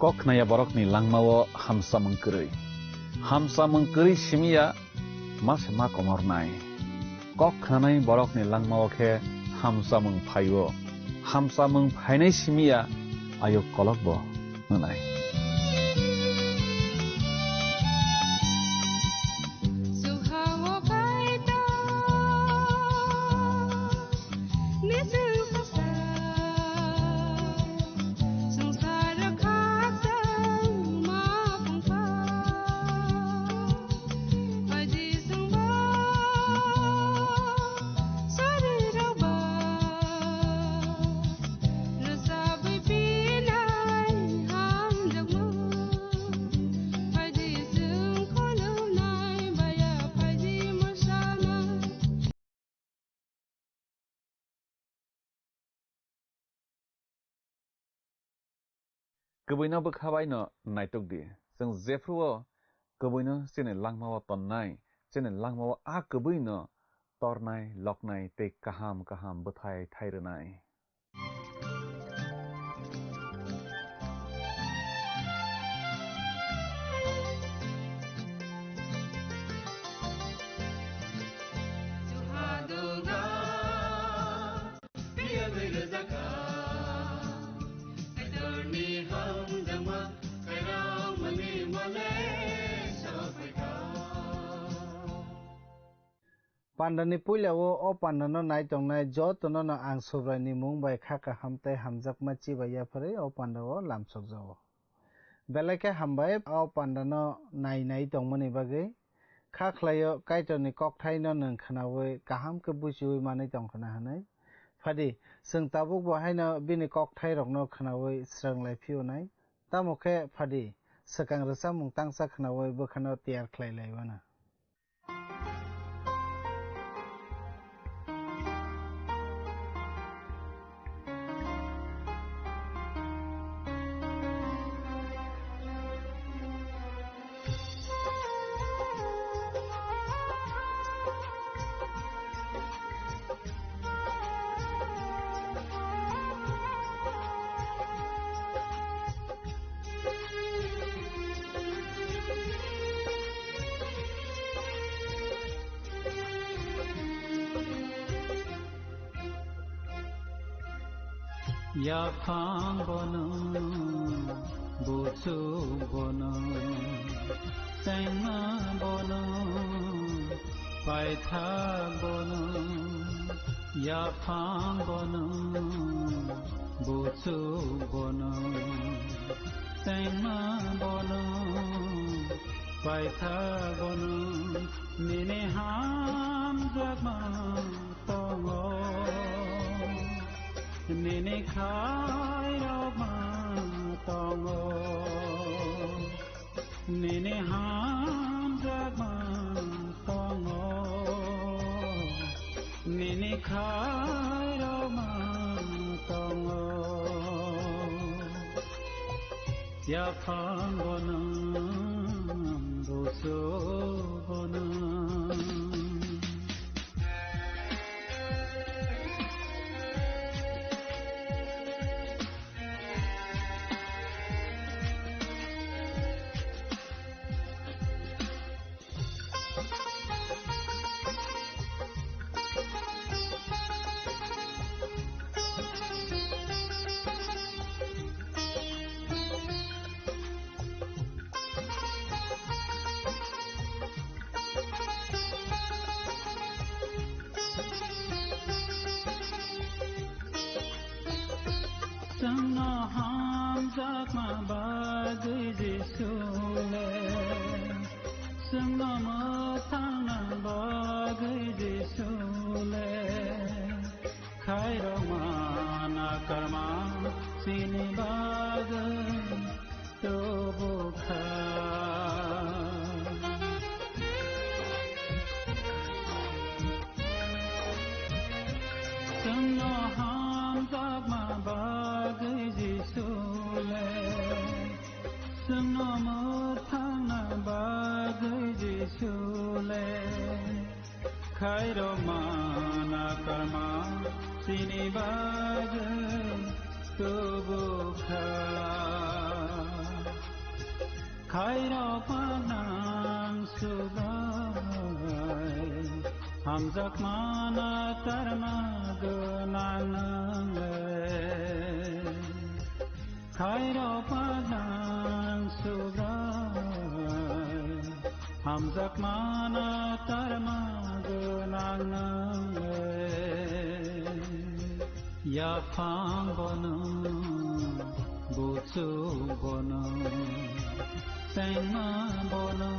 Kok khnaya borokni langmao hamsamung kwrwi. Hamsamung kwrwi simi ya ma se ma komornai. Kok khnanai borokni langmao khe hamsamung phaio. Hamsamung phainai simi ya ayuk kolokbo wngnai. Kwbwino bwkha bai no naituk di. Chwng jephru o kwbwino chini langma o tonnai, chini langma o a kwbwi no tornai, loknai tei kaham kaham bwthai thai rwnai. Pandani puila o, o pandano nai tongnai jotono no ang Subraini mung bai kha kaham tei hamjakma chibai yapharwi o pandao lamsokjago. Belai khe hambai o pandano nai nai tongmani bagwi. Kha khlaio Kaitorni kokthaino nwng khnaui kaham khe buchiui manwi tongkhna hwnwi. Phadi, chwng tabukbo haino bini kokthairokno khnaui srwnglai phiyonai. Tamo khe phadi, swkang rwchapmung tangsa khnaui bwkhano tiyar khlai lai mano. Yaphang bono, buchuk bono, tengma bono, paithak bono, yaphang bono, buchuk bono, tengma bono, paithak bono, nini hamjakma tongo, nini khairokma tongo, nini hamjakma tongo, nini khairokma tongo. Yaphang bono, buchuk bono. Chwngno hamjakma bagwi Jisu le, chwngno mwthangna bagwi Jisu le, khairokma nakarma chini bagwi tubu kha. Chwngno hamjakma bagwi Jisu le, chwngno mwthangna bagwi Jisu le, khairokma nakarma chini bagwi tubu kha. Khairok manang Subrai, hamjakmana karma gwnang nang le. Khairok manang Subrai, hamjakmana karma gwnang nang le. Yaphang bono, buchuk bono, chengma bono,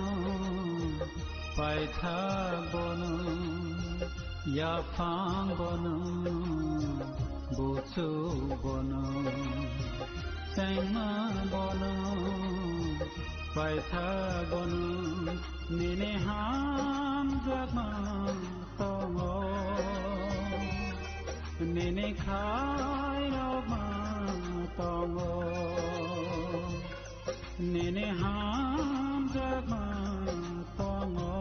paithak bono, yaphang bono, buchuk bono, chengma bono, paithak bono, nini hamjakma tongo, nini khairokma tongo, nini hamjakma tongo,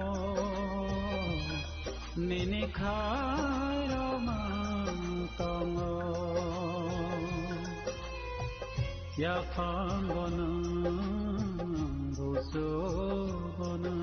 nini khairokma tongo. Yaphang bono, buchuk bono.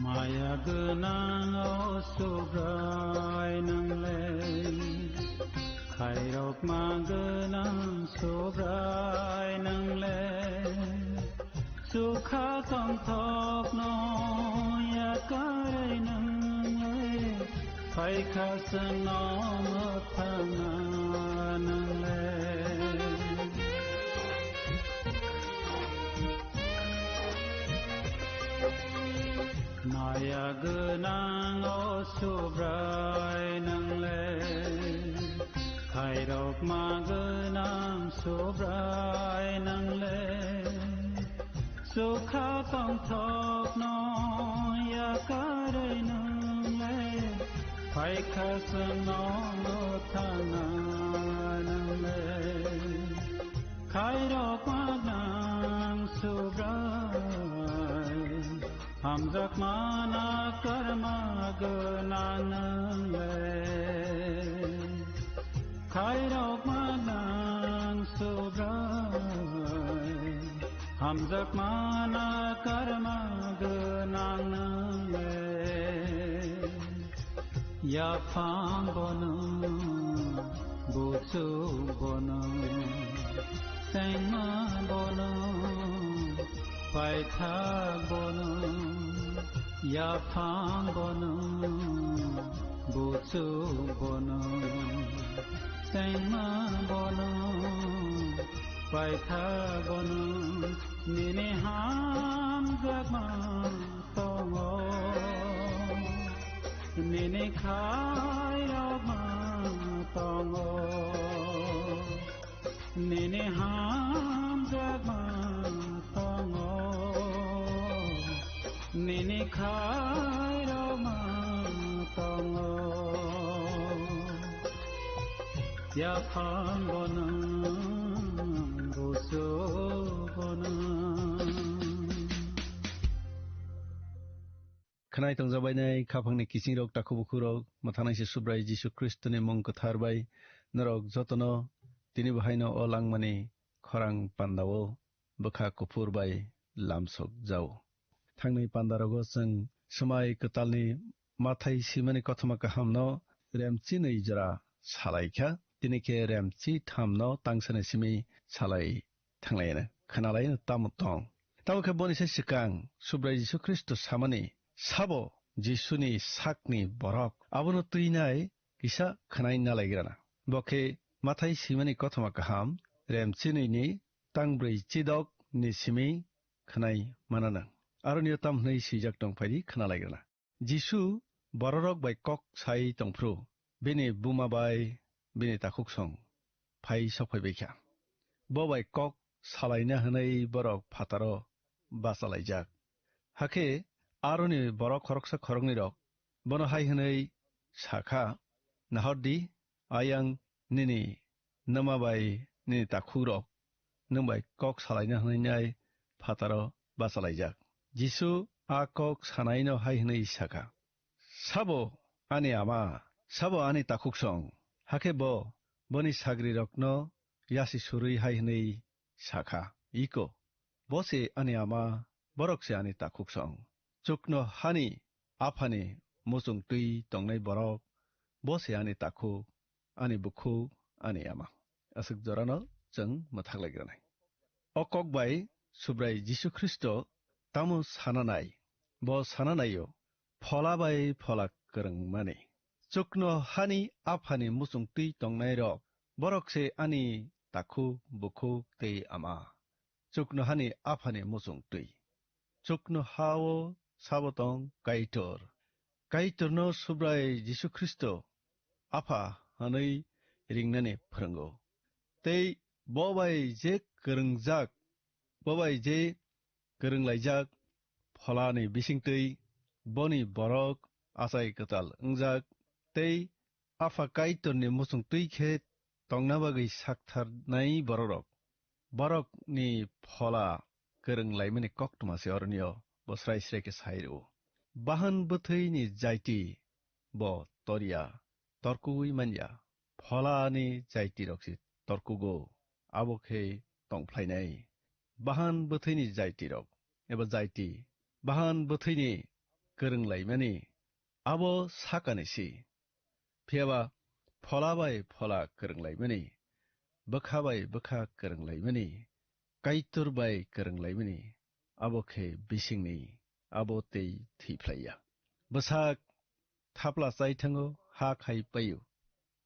Maya gwnang o Subrai nang le, khairokma gwnang Subrai nang le, chukha tongthokno yakarwi nang le, phaikha chwngno mwthangna nang le. Maya gwnang o Subrai nang le, khairokma gwnang Subrai nang le, chukha tongthokno yakarwi nang le, phaikha chwngno mwthangna nang le. Khairokma gwnang Subrai, hamjakmana karma gwnang nang le. Khairokma gwnang Subrai, hamjakmana karma gwnang nang le. Yaphang bono, buchuk bono, chengma bono, paithak bono, yaphang bono, buchuk bono, chengma bono, paithak bono, nini hamjakma tongo, nini khairokma tongo, nini hamjakma tongo, nini khairokma tongo. Yaphang bono, buchuk bono. Khwnai tongjabainai khaphangni kisingrok, takhuk bukhukrok, mwthanai se Subrai Jisu Khristoni mung kwthar bai norok jotono tini bo haino o langmani khorang pandao bwkha kuphur bai lamsok jao. Thangnai pandarogo chwng swmai kwtalni Mathai swimani kothoma kahamno remchinwi jora salaikha, tini khe remchi thamno tangsani simi salai thanglaino, khwnalaino tamo tong. Tamo khe boni se swkang Subrai Jisu Khristo samani sabo Jisuni sakni borok abono twinai kisa khwnai nalaigrana. Bo khe Mathai swimani kothoma kaham, remchinwini tangbrwi chidok ni simi khwnai mananang. Aroni o tam hwnwi swijak tong phaidi khwnalaigrana. Jisu bororok bai kok sai tongphru, bini buma bai bini takhuksong phai sok phai bai kha. Bo bai kok salaina hwnwi borok phataro bachalaijak. Hakhe aroni borok khoroksa khoroknwirok bono hai hwnwi sa kha, "Nahor di, ayang nini nwma bai nini takhukrok nwng bai kok salaina hwnwi nai phataro bachalaijak." Jisu a kok sanaino hai hwnwi sa kha, "Sabo ani ama, sabo ani takhuksong?" Hakhe bo boni sagrirokno yasi surwi hai hwnwi sa kha, "Iko, bo se ani ama, borok se ani takhuksong. Chukno hani aphani muchung twi tongnai borok, bo se ani takhuk, ani bukhuk, ani ama." Aswk jorano chwng mwthak lai granai. O kok bai Subrai Jisu Khristo tamo sana nai? Bo sana naio, Phola bai Phola kwrwngmani. Chukno hani aphani muchung twi tongnairok, borok se ani takhuk, bukhuk tei ama. Chukno hani aphani muchung twi. Chukno hao sabo tong Kaitor. Kaitorno Subrai Jisu Khristo Apha hwnwi ringnani phwrwngo. Tei bo bai je kwrwngjak, bo bai je kwrwnglaijak Pholani bisingtwi boni borok achai kwtal wngjak tei Apha Kaitorni muchung twi khe tongna bagwi saktharnai bororok. Borokni Phola kwrwng laimani koktwma se oroni o bo srai srai khe sai rw-o. Bahan bwthwini jaiti bo torya, torkugwi manya. Pholani jaitirok se torkugo, abo khe tongphlainai. Bahan bwthwini jaitirok eba jaiti, bahan bwthwini kwrwng laimani, abo sakani si. Phiya ba Phola bai Phola kwrwng laimani, bwkha bai bwkha kwrwng laimani, Kaitor bai kwrwng laimani, abo khe bisingni, abo tei thwiphlaiya. Bwsak thapla chai thango, ha khai paio.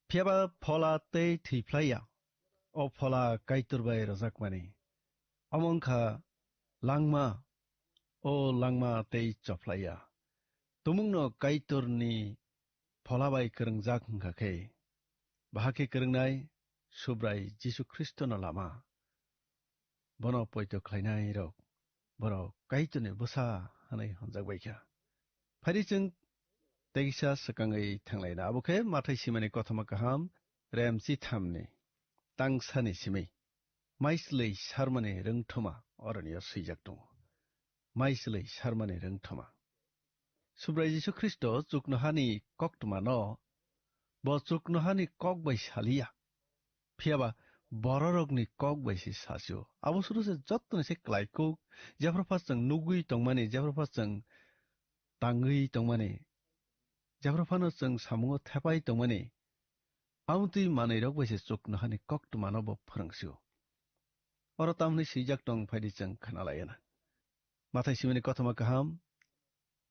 Phiya ba Phola tei thwiphlaiya, o Phola Kaitor bai rwjakmani. Omo wng kha langma, o langma tei chophlaiya. Tumungno Kaitorni Phola bai kwrwngjak wng kha khe, bahai khe kwrwngnai Subrai Jisu Khristono lama. Bono poito khlainairok, borok Kaitorni bwsa hwnwi hwnjak bai kha. Phai di chwng teisa swkangwi thanglaina, abo khe Mathai simani kothoma kaham, rem chithamni tangsani simi. Maislwi sarmani rwngthoma oroni o swijak tongo. Maislwi sarmani rwngthoma. Subrai Jisu Khristo chuknohani koktwmano bo chuknohani kok bai saliya. Phiya ba bororokni kok bai se sasio. Abo suru se jottoni se klaikuk, jephru pha chwng nugwi tongmani, jephru pha chwng tangwi tongmani, jephru phano chwng samungo thepai tongmani, amtwi manwirok bai se chuknohani koktwmano bo phwrwngsio. Oro tamni swijak tong phai di chwng khna laiya na. Mathai simani kothoma kaham,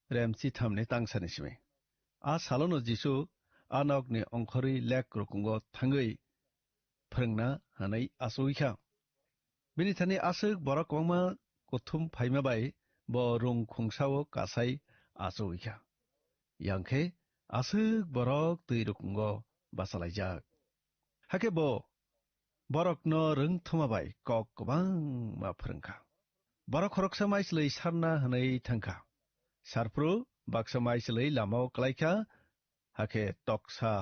rem chithamni tangsani simi. A salono Jisu a nokni ongkhorwi lek rukungo thangwi phrwngna hwnwi achowi kha. Bini thani aswk borok kwbangma kuthum phaima bai bo rung khungsao kasai achowi kha. Yang khe aswk borok twi rukungo bachalaijak. Hakhe bo borokno rwngthoma bai kok kwbangma phrwng kha. Borok khoroksa maislwi sarna hwnwi thang kha. Sarphru baksa maislwi lamao klai kha, hakhe toksa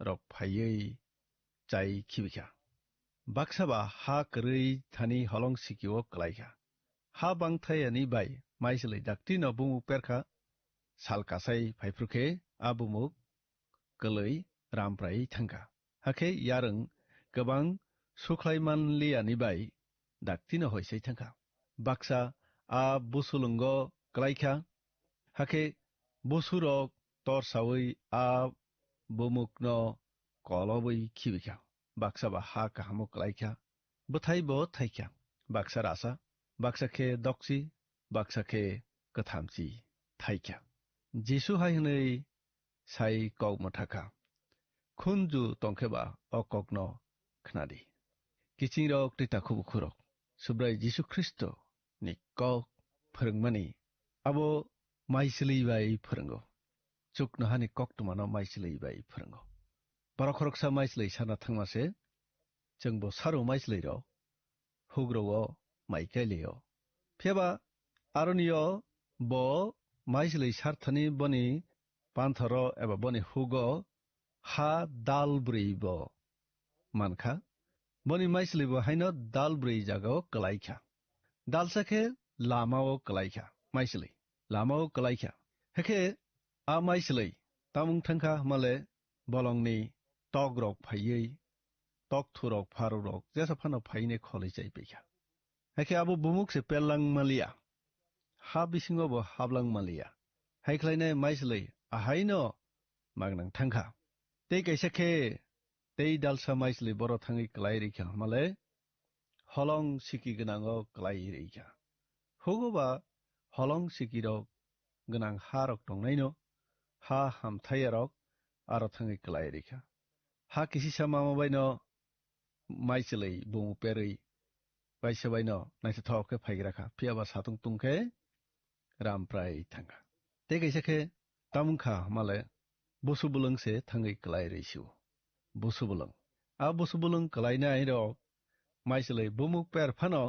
rok phaiwi chai khibi kha. Baksa ba ha kwrwi thani holong sikio klai kha. Ha bangthai ani bai maislwi daktino bumuk per kha. Sal kasai phaiphru khe a bumuk kwlwi ramprai thang kha. Hakhe yarwng kwbang sukhlai man liyani bai daktino hoisai thang kha. Baksa a busulwngo klai kha. Hakhe busurok torsaui a bumukno kolobwi khibi kha. Baksa ba ha kahamo klai kha. Bwthai bo thai kha. Baksa rasa, baksa khe doksi, baksa khe kwthamchi thai kha. Jisu hai hwnwi sai kok mwtha kha. Khunju tong khe ba o kokno khna di. Kichingrok tei takhubukhurok, Subrai Jisu Khristo ni kok phrwngmani abo maichwlwi bai phrwngo. Chuknohani koktwmano maichwlwi bai phrwngo. Borok khoroksa maislwi sana thangma se, chwngbo saro maislwi rw, hugrw o mai kailio. Phiya ba aroni o bo maislwi sarthani boni panthoro eba boni hugo ha dal brwi bo mankha. Boni maislwi bo haino dal brwi jagao kwlaikha. Dalsa khe lamao kwlaikha, maislwi lamao kwlaikha. Hekhe a maislwi tamung thangkha hwnmale bolongni tokrok phaiwi, tokthurok, pharurok jesa phano phaine kholwi chai paikha. Hekhe abo bumuk se perlang maliya, ha bisingo bo hablang maliya. Hai khlainai maislwi ahaino magnang thangkha. Tei kaisa khe tei dalsa maislwi boro thangwi kwlai rikha hwnmale holong siki gwnango kwlai rikha. Hugo ba holong sikirok gwnang harok tongnaino ha hamthaiyarok aro thangwi kwlai rikha. Ha kisisa mama baino maichwlwi bumu perwi kaisa baino naithothok khe phaigra kha, phiya ba satung tung khe ram prai thangkha. Tei kaisa khe tamung kha hwnmale busu bulwng se thangwi kwlai rwi sio. Busu bulwng. A busu bulwng kwlainai rok maichwlwi bumuk per phano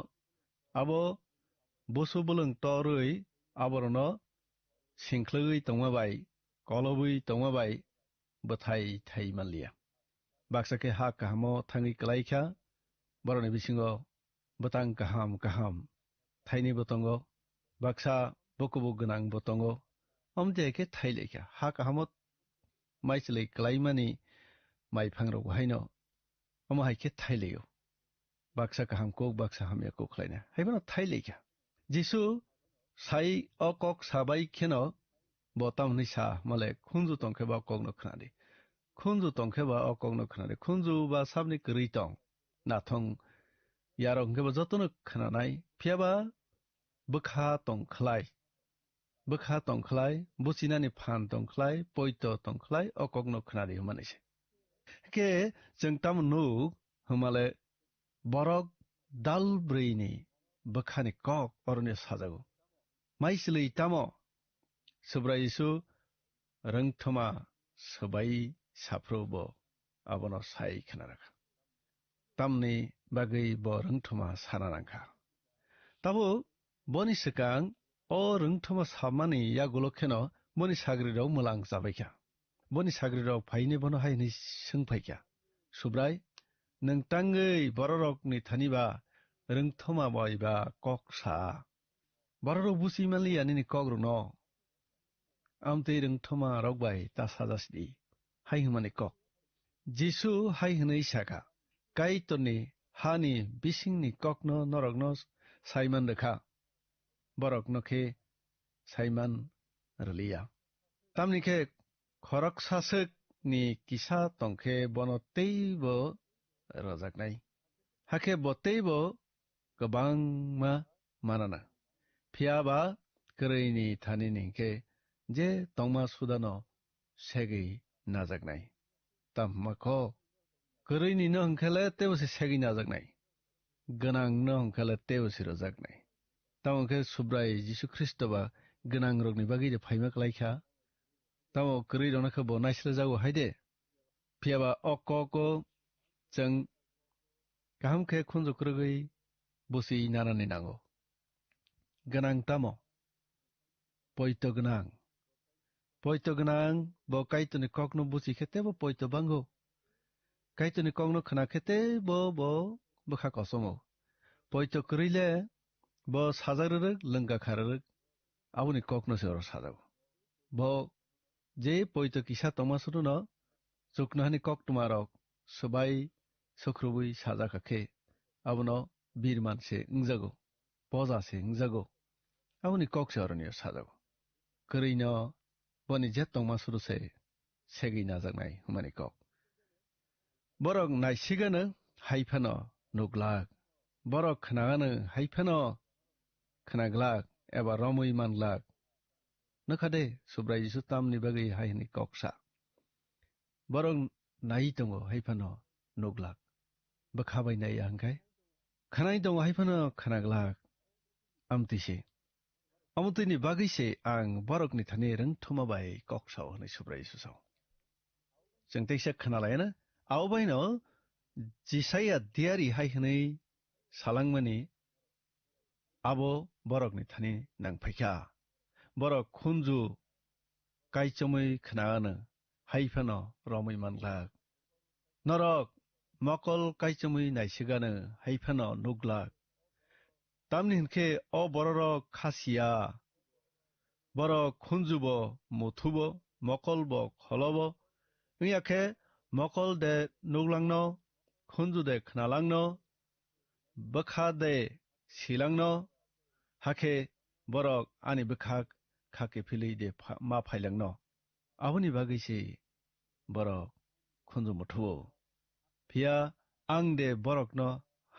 abo busu bulwng torwi aborokno singkhlwgwi tongma bai, kolobwi tongma bai bwthai thai manliya. Baksa khe ha kahamo thangwi kwlai kha, borokni bisingo bwtang kaham kaham thainwi bo tongo, baksa bukubu gwnang bo tongo, omo de khe thai lai kha. Ha kahamo maichwlwi kwlaimani mai phangrok bo haino omo hai khe thai laio. Baksa kaham kuk, baksa hamya kuk khlaina. Hai bono thai lai kha. Jisu sai o kok sabai kheno bo tamni sa male khunju tong khe ba o kokno khna di. Khunju tong khe ba o kokno khna di. Khunju ba sabni kwrwi tong. Nathong yarok hwnkhe ba jotono khnanai. Phiya ba bwkha tong khlai. Bwkha tong khlai, buchinani phan tong khlai, poito tong khlai, o kokno khna di hwnmani se. Khe chwng tamo nuk hwnmale borok dal brwini bwkhani kok oroni sajago. Maichwlwi tamo Subrai Jisu rwngthoma swbai saphru bo abono sai khna rwkha. Tamni bagwi bo rwngthoma sana nangkha. Tabuk boni swkang o rwngthoma samani yagulo kheno boni sagrirok mwlang chabaikha. Boni sagrirok phainwi bono hai hwnwi swng phaikha, "Subrai, nwng tangwi bororokni thani ba rwngthoma bai ba kok sa? Bororok buchi manliya nini kokrokno. Amtwi rwngthoma rok bai ta sajasdi," hai hwnmani kok. Jisu hai hwnwi sakha, "Kaitorni hani bisingni kokno norokno saiman rwkha, borokno khe saiman rwliya. Tamni khe khoroksaswkni kisa tongkhe bono teibo rwjaknai, hakhe bo teibo kwbangma manana. Phiya ba kwrwini thanini hinkhe je tongma sudano segwi najaknai. Tamo hwnma kok, kwrwini no hwnkhe le teibo se segwi najaknai, gwnang no hwnkhe le teibo se rwjaknai." Tamo khe Subrai Jisu Khristo ba gwnang rokni bagwi de phaima kwlai kha. Tamo kwrwi rokno khe bo naisle jago hai de. Phiya ba o kok o chwng kaham khe khunju kwrwgwi buchi nanani nango. Gwnang tamo? Poito gwnang. Poito gwnang bo Kaitorni kokno buchi khe teibo poito bango. Kaitorni kokno khna khe teibo bo bwkha kosomo. Poito kwrwi le bo sajak rwrwk, lwngka kha rwrwk, aboni kokno se oro sajago. Bo je poito kisa tongma suduno chuknohani koktwmarok swbai sukhrubwi sajakha khe abono birman se wngjago, poja se wngjago. Aboni kok se oroni sajago. Kwrwino boni je tongma sudu se segwi najaknai hwnmani kok. Borok naisigano hai phano nuglak, borok khnagano hai phano khnaglak eba romwi manglak. Nokha de, Subrai Jisu tamni bagwi hai hwnwi kok sa. Borok nai tongo hai phano nuglak. Bwkha bai naiya hwnkhe? Khnai tongo hai phano khnaglak. Amtwi se. Omo twini bagwi se ang borokni thani rwngthoma bai kok sao hwnwi Subrai Jisu sao. Chwng teisa khna lai na, abo baino Jisaiya diari hai hwnwi salangmani abo borokni thani nang phaikha. Borok khunju kaichomwi khna ano, hai phano romwi man glak. Norok mokol kaichomwi naisik ano, hai phano nuk glak. Tamni hwn khe o bororok kha sia, borok khunju bo muthu bo, mokol bo kholo bo, wng ya khe mokol de nuk langno, khunju de khna langno, bwkha de si langno, hakhe borok ani bwkhak kha kiphilwi de pha-, ma phai langno. Aboni bagwi se borok khunju muthuo. Phiya ang de borokno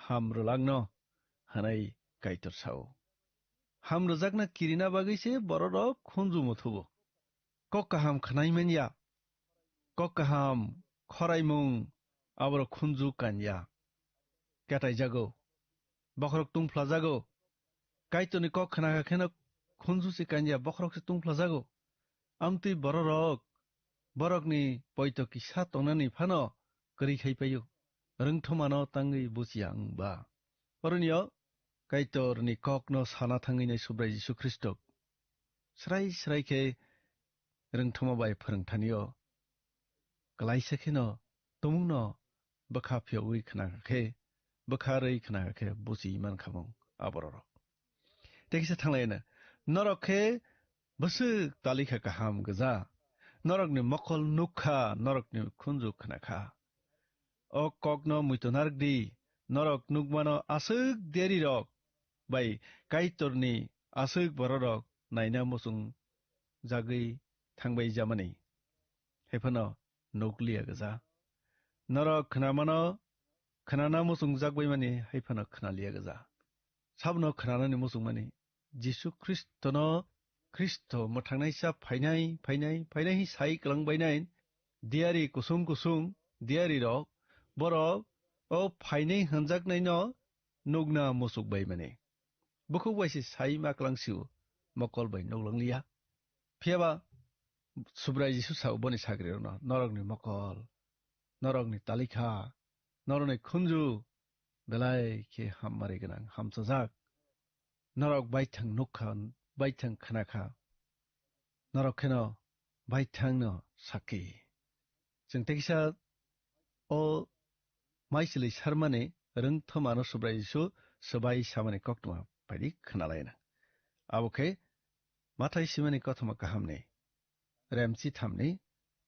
ham rwlangno, hwnwi Kaitor sao. Ham rwjakna kirina bagwi se bororok khunju muthuo. Kok kaham khnai man ya. Kok kaham khoraimung aborok khunju kan ya. Ketai jago. Bokhorok tungphla jago. Kaitorni kok khna kha kheno khunju se kan ya, bokhorok se tungphla jago. Amtwi bororok, borokni poito kisa tongnani phano kwrwi khai paio. Rwngthomano tangwi buchiya wng ba. Oroni o Kaitorni kokno sana thangwi nai Subrai Jisu Khristo. Srai srai khe rwngthoma bai phwrwngthanio klaisa kheno tumungno bwkha phiyogwi khna khe, bwkha rwi khna khe buchi man khamung abororok. Tei kisa thanglaina, norok khe bwswk talikha kaham gwja, norokni mokol nukha, norokni khunju khna kha. O kokno muitu narwk di, norok nukmano aswk derirok bai Kaitorni aswk bororok naina muchung jagwi thangbai jamani. Haiphano nukliya gwja. Norok khnamano khnana muchungjak baimani haiphano khnaliya gwja. Sabno khnanani muchungmani Jisu Khristono, Khristo mwthangnaisa phainai, phainai, phainai hi sai kwlangbainai, diari kusung kusung, diarirok, borok o phainai hwnjaknaino nukna muchukbaimani. Bukhuk bai se sai ma kwlangsio, mokol bai nuklangliya. Phiyaba Subrai Jisu sao boni sagrirokno, norokni mokol, norokni talikha, norokni khunju belai khe hammari gwnang, hamchajak. Norok baithang nukha, baithang khnakha, norok kheno baithangno sakki. Chwng teisa o maisili sarmani rwngthomano Subrai Jisu swbai samani koktwma baidi khnalaina. Abo khe Mathai simani kothoma kahamni, remchi thamni,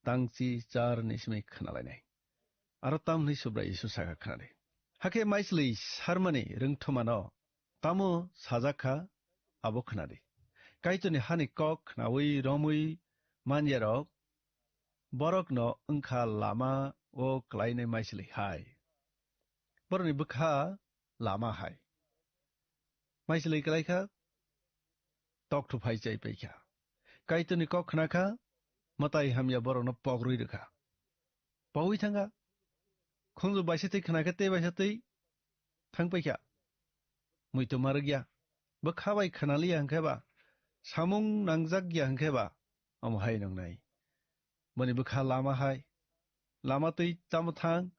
tangchi charni simi khnalainai. Aro tamni Subrai Jisu saka khnadi. Hakhe maisili sarmani rwngthomano tamo sajak kha abo khnadi. Kaitorni hani kok khnaui romui manyarok borokno wngkha lama o klainai maisili hai. Borokni bwkha lama hai. Maisili klaikha, tokthuk phai chai paikha. Kaitorni kok khnakha, mwtai hamya borokno pogrwi rwkha. Pogwi thangkha. Khunju baisa twi khnakhe tei baisa twi thang paikha. Muitu marwkya. Bwkha bai khnaliya hwnkhe ba, samung nangjak ya hwnkhe ba, omo hai nwngnai. Boni bwkha lama hai. Lama twi tamo thang,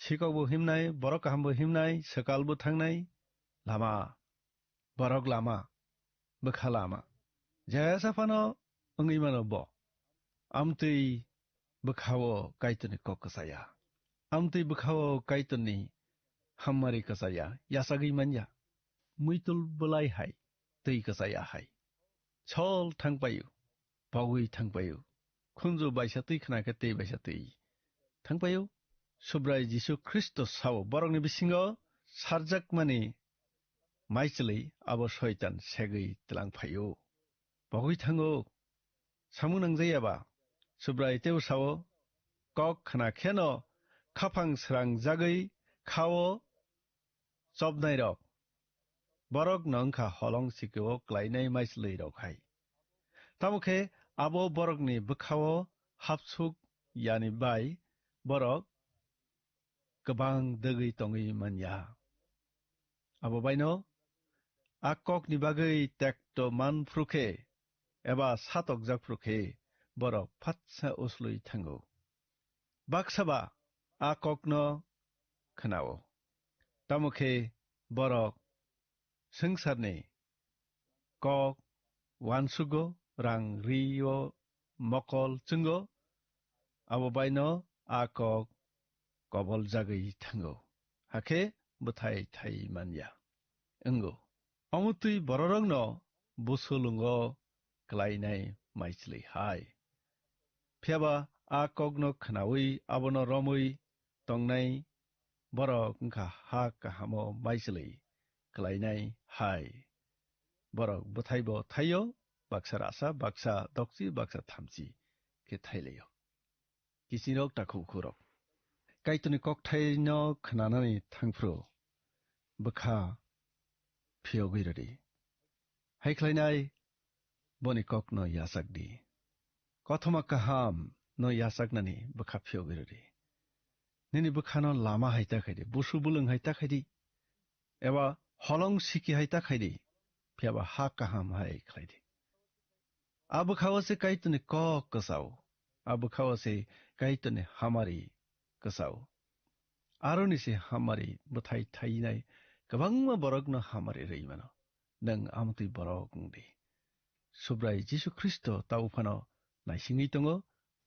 sikok bo himnai, borok kaham bo himnai, swkal bo thangnai. Lama, borok lama, bwkha lama. Jesa phano wngwi mano bo. Amtwi bwkhao Kaitorni kok kwchaya. Amtwi bwkhao Kaitorni hammari kwchaya, yachagwi manya. Muitul bwlai hai, twi kwchaya hai. Sol thang paio, pogwi thang paio. Khunju baisa twi khna khe tei baisa twi thang paio. Subrai Jisu Khristo sao, borokni bisingo sarjakmani maisili abo Soitan segwi tlang phaio. Pogwi thango, samung nangjaya ba? Subrai teibo sao, kok khna kheno khaphang srang jagwi khao chopnairok. Borok no wngkha holong sikio klainai maislwirok hai. Tamo khe abo borokni bwkhao hapsuk yani bai borok kwbang dwgwi tongwi manya. Abo baino a kokni bagwi tekto man phru khe eba satokjak phru khe borok phatsa uslui thango. Baksa ba a kokno khna-o, tamo khe borok swngcharni kok uansugo, rang ri-o, mokol chwngo, abo baino a kok koboljagwi thango, hakhe bwthai thai man ya wngo. Omo twi bororokno busulungo klainai maichlwi hai. Phiya ba a kokno khnaui abono romwi tongnai borok wngkha ha kahamo maichlwi klainai hai. Borok bwthaibo thaio, baksa rasa, baksa dokchi, baksa thamchi khe thailaio. Kichirok takhuk khurok. Kaitorni kokthaino khnanani thangphru bwkha phiyogwi rwdi. Hai khlainai boni kokno yachak di. Kothoma kaham no yachaknani bwkha phiyogwi rwdi. Nini bwkhano lama hai ta khaidi, busu bulwng hai ta khaidi, eba holong siki hai ta khaidi, phiyaba ha kaham hai khlaidi. A bwkhao se Kaitorni kok kwchao, a bwkhao se Kaitorni hamari kwchao. Aroni se hamari bwthai thainai kwbangma borokno hamari rwi mano. Nwng amtwi borok wng di. Subrai Jisu Khristo tabuk phano naisingwi tongo,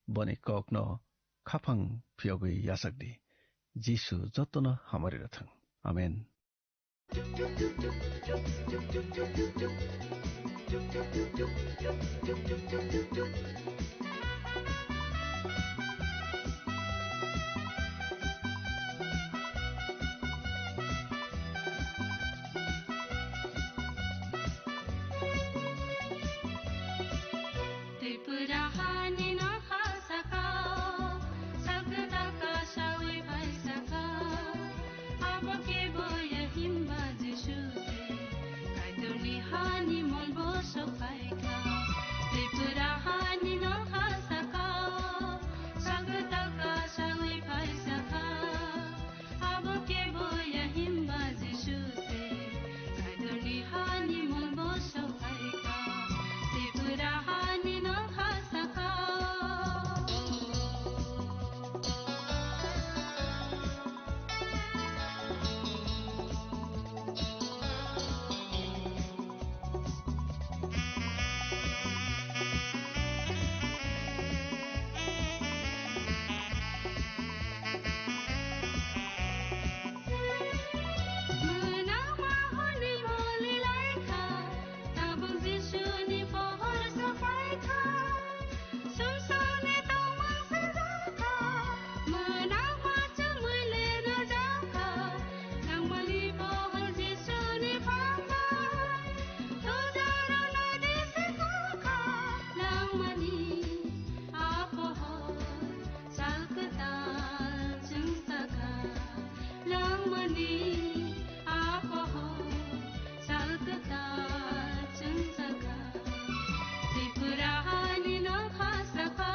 boni kokno khaphang phiyogwi yachak di. Jisu jotono hamari rwthwng. Amen. Tripura hani nokha sakao, sakta kasawi pai sakao, abo kebo ya himba Jisu se, Kaitorni hani molbo sokhaikha. Tripura hani nokha sakao, sakta kasawi pai sakao, abo kebo ya himba Jisu se, Kaitorni hani molbo sokhaikha, Tripura hani nokha sakha. Mwnakma hwnwi boli lai kha, tabuk Jisuni pohor sophai kha. Sumsokni tongmung swngjak kha, mwnakma chumui le nujak kha. Nangmani pohor Jisuni phaimai, tujakrok nadi se kha. Nangmani a pohor sal kwtal chwng sakha. Langmani a pohor sal kwtal chwng sakha. Tripura hani nokha sakha.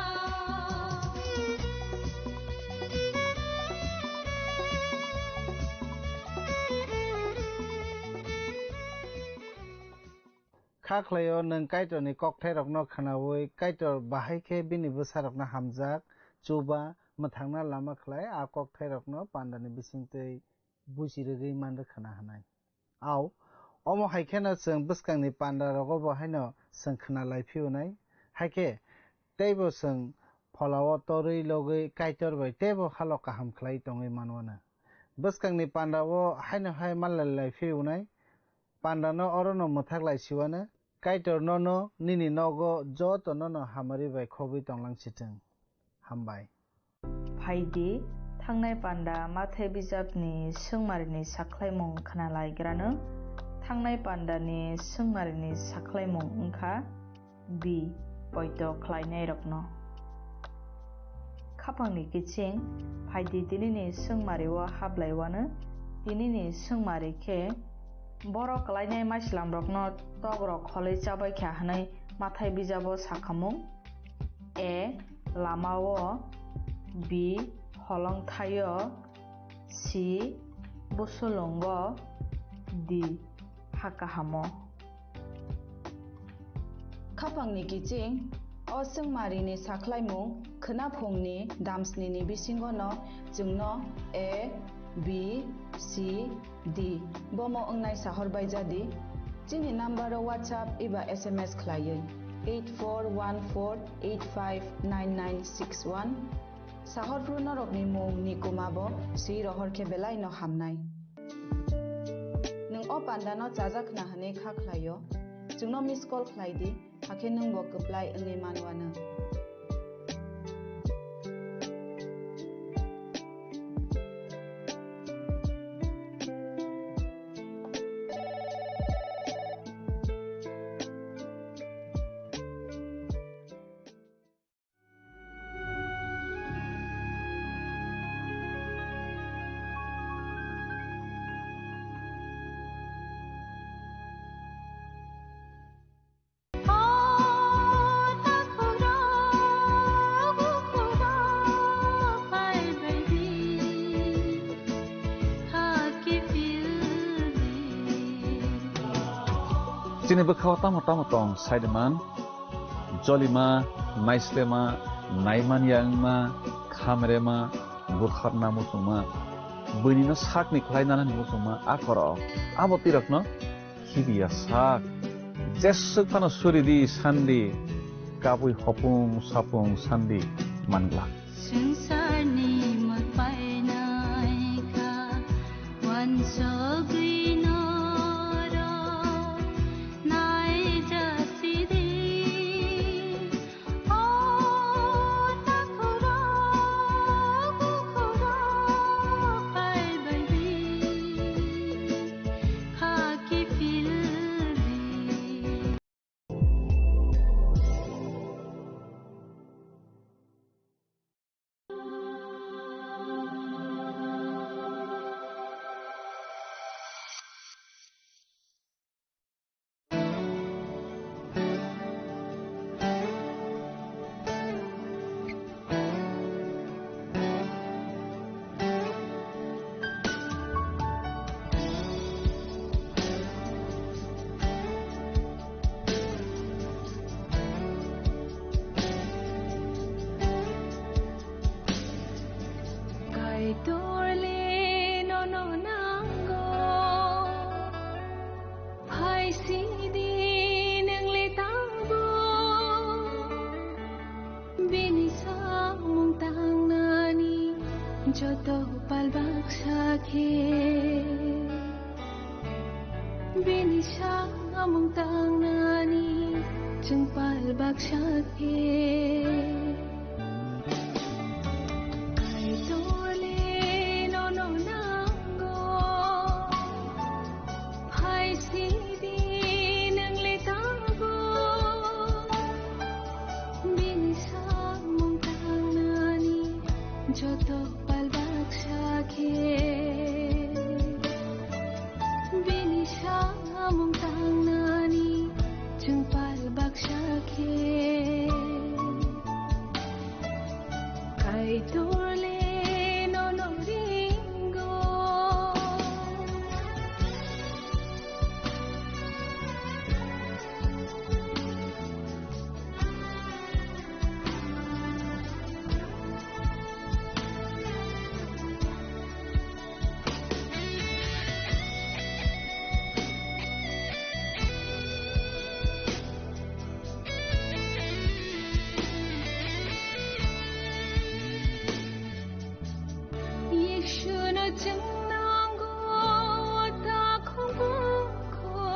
Kha khlaio nwng Kaitorni kokthairokno khnaui Kaitor bahai khe bini bwsarokno hamjak, chuba, mwthangna lama khlai a kokthairokno pandani bisingtwi buchirwgwi manrwkhna hwnwi. Au, omo hai kheno chwng bwskangni pandarogo bo haino chwng khna lai phiyunai. Hai khe teibo chwng pholao torwi logwi Kaitor bai teibo halo kaham khlai tongwi manwano. Bwskangni pandao haino hai manlai lai phiyunai. Pandano orono mwthak lai siwano, Kaitor nono nini nogo joto nono hamari bai khobwi tonglang sithwng. Hambai. Phaidi, thangnai panda Mathai bijapni swngmarini sakhlaimung khna lai grano. Thangnai pandani swngmarini sakhlaimung wngkha, bi poito khlainairokno. Khapangni kiching, phaidi tinini swngmario hablaiwano, tinini swngmari khe, borok klainai maislamrokno tokrok kholwi chabaikha hwnwi Mathai bijabo sakhamung. A, lamao, B, holongthaio, C, busulungo, D, ha kahamo. Khapangni kiching, O chwngmarini sakhlaimung khwnaphungni damsnini bisingono chwngno A, B, C, D bomo wngnai sahor bai jadi. Chini number-o WhatsApp eba S M S khlaiwi eight four one four eight five nine nine six one. Sahorphru norokni mung ni kwmabo swi rohor khe belaino hamnai. Nwng o pandano chajak khna hwnwi kha khlaio, chwngno miss call khlai di, hakhe nwngbo kwplai wngwi manwanw. Chini bwkhao tamo tamo tong, saiman, jolima, naislema, naimanya wngma, khamrema, butharna muchungma, buinino sakni khlai nanani muchungma, a korok, abo tirokno khibiya sak. Jeswk phano suridi sandi, kabui hopung sapung sandi manglak. Swngcharni mwkpainai kha, wansugwi norok naijasidi. O takhurok, bukhurok, phaibaidi, khaki phildi. Kaitorle nono nango, phaisidi nwngle tangbo. Bini samung tangnani joto pal baksa khe. Bini samung tangnani chwng pal baksa khe. Kaitorle nono nango, phaisidi nwngle tangbo. Bini samung tangnani joto pal baksa khe. Bini samung tangnani chwng pal baksa khe. Kaitorle nono ringo. Yeshuno chwng nango, o takhuk bukho,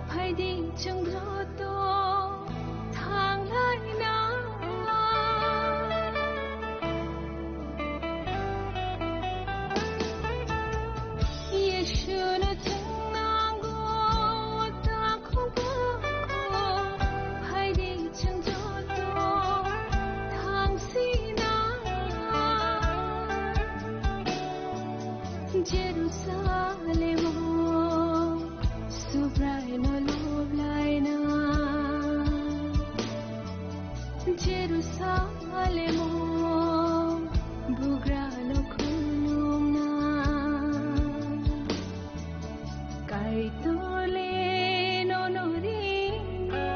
phaidi chwng joto thanglaina. Yeshuno chwng nango, o takhuk bukho, phaidi chwng joto thangsina. Jerusalemo Subraino loblaina. Jerusalemo bugrano khulumna. Kaitorle nono ringo.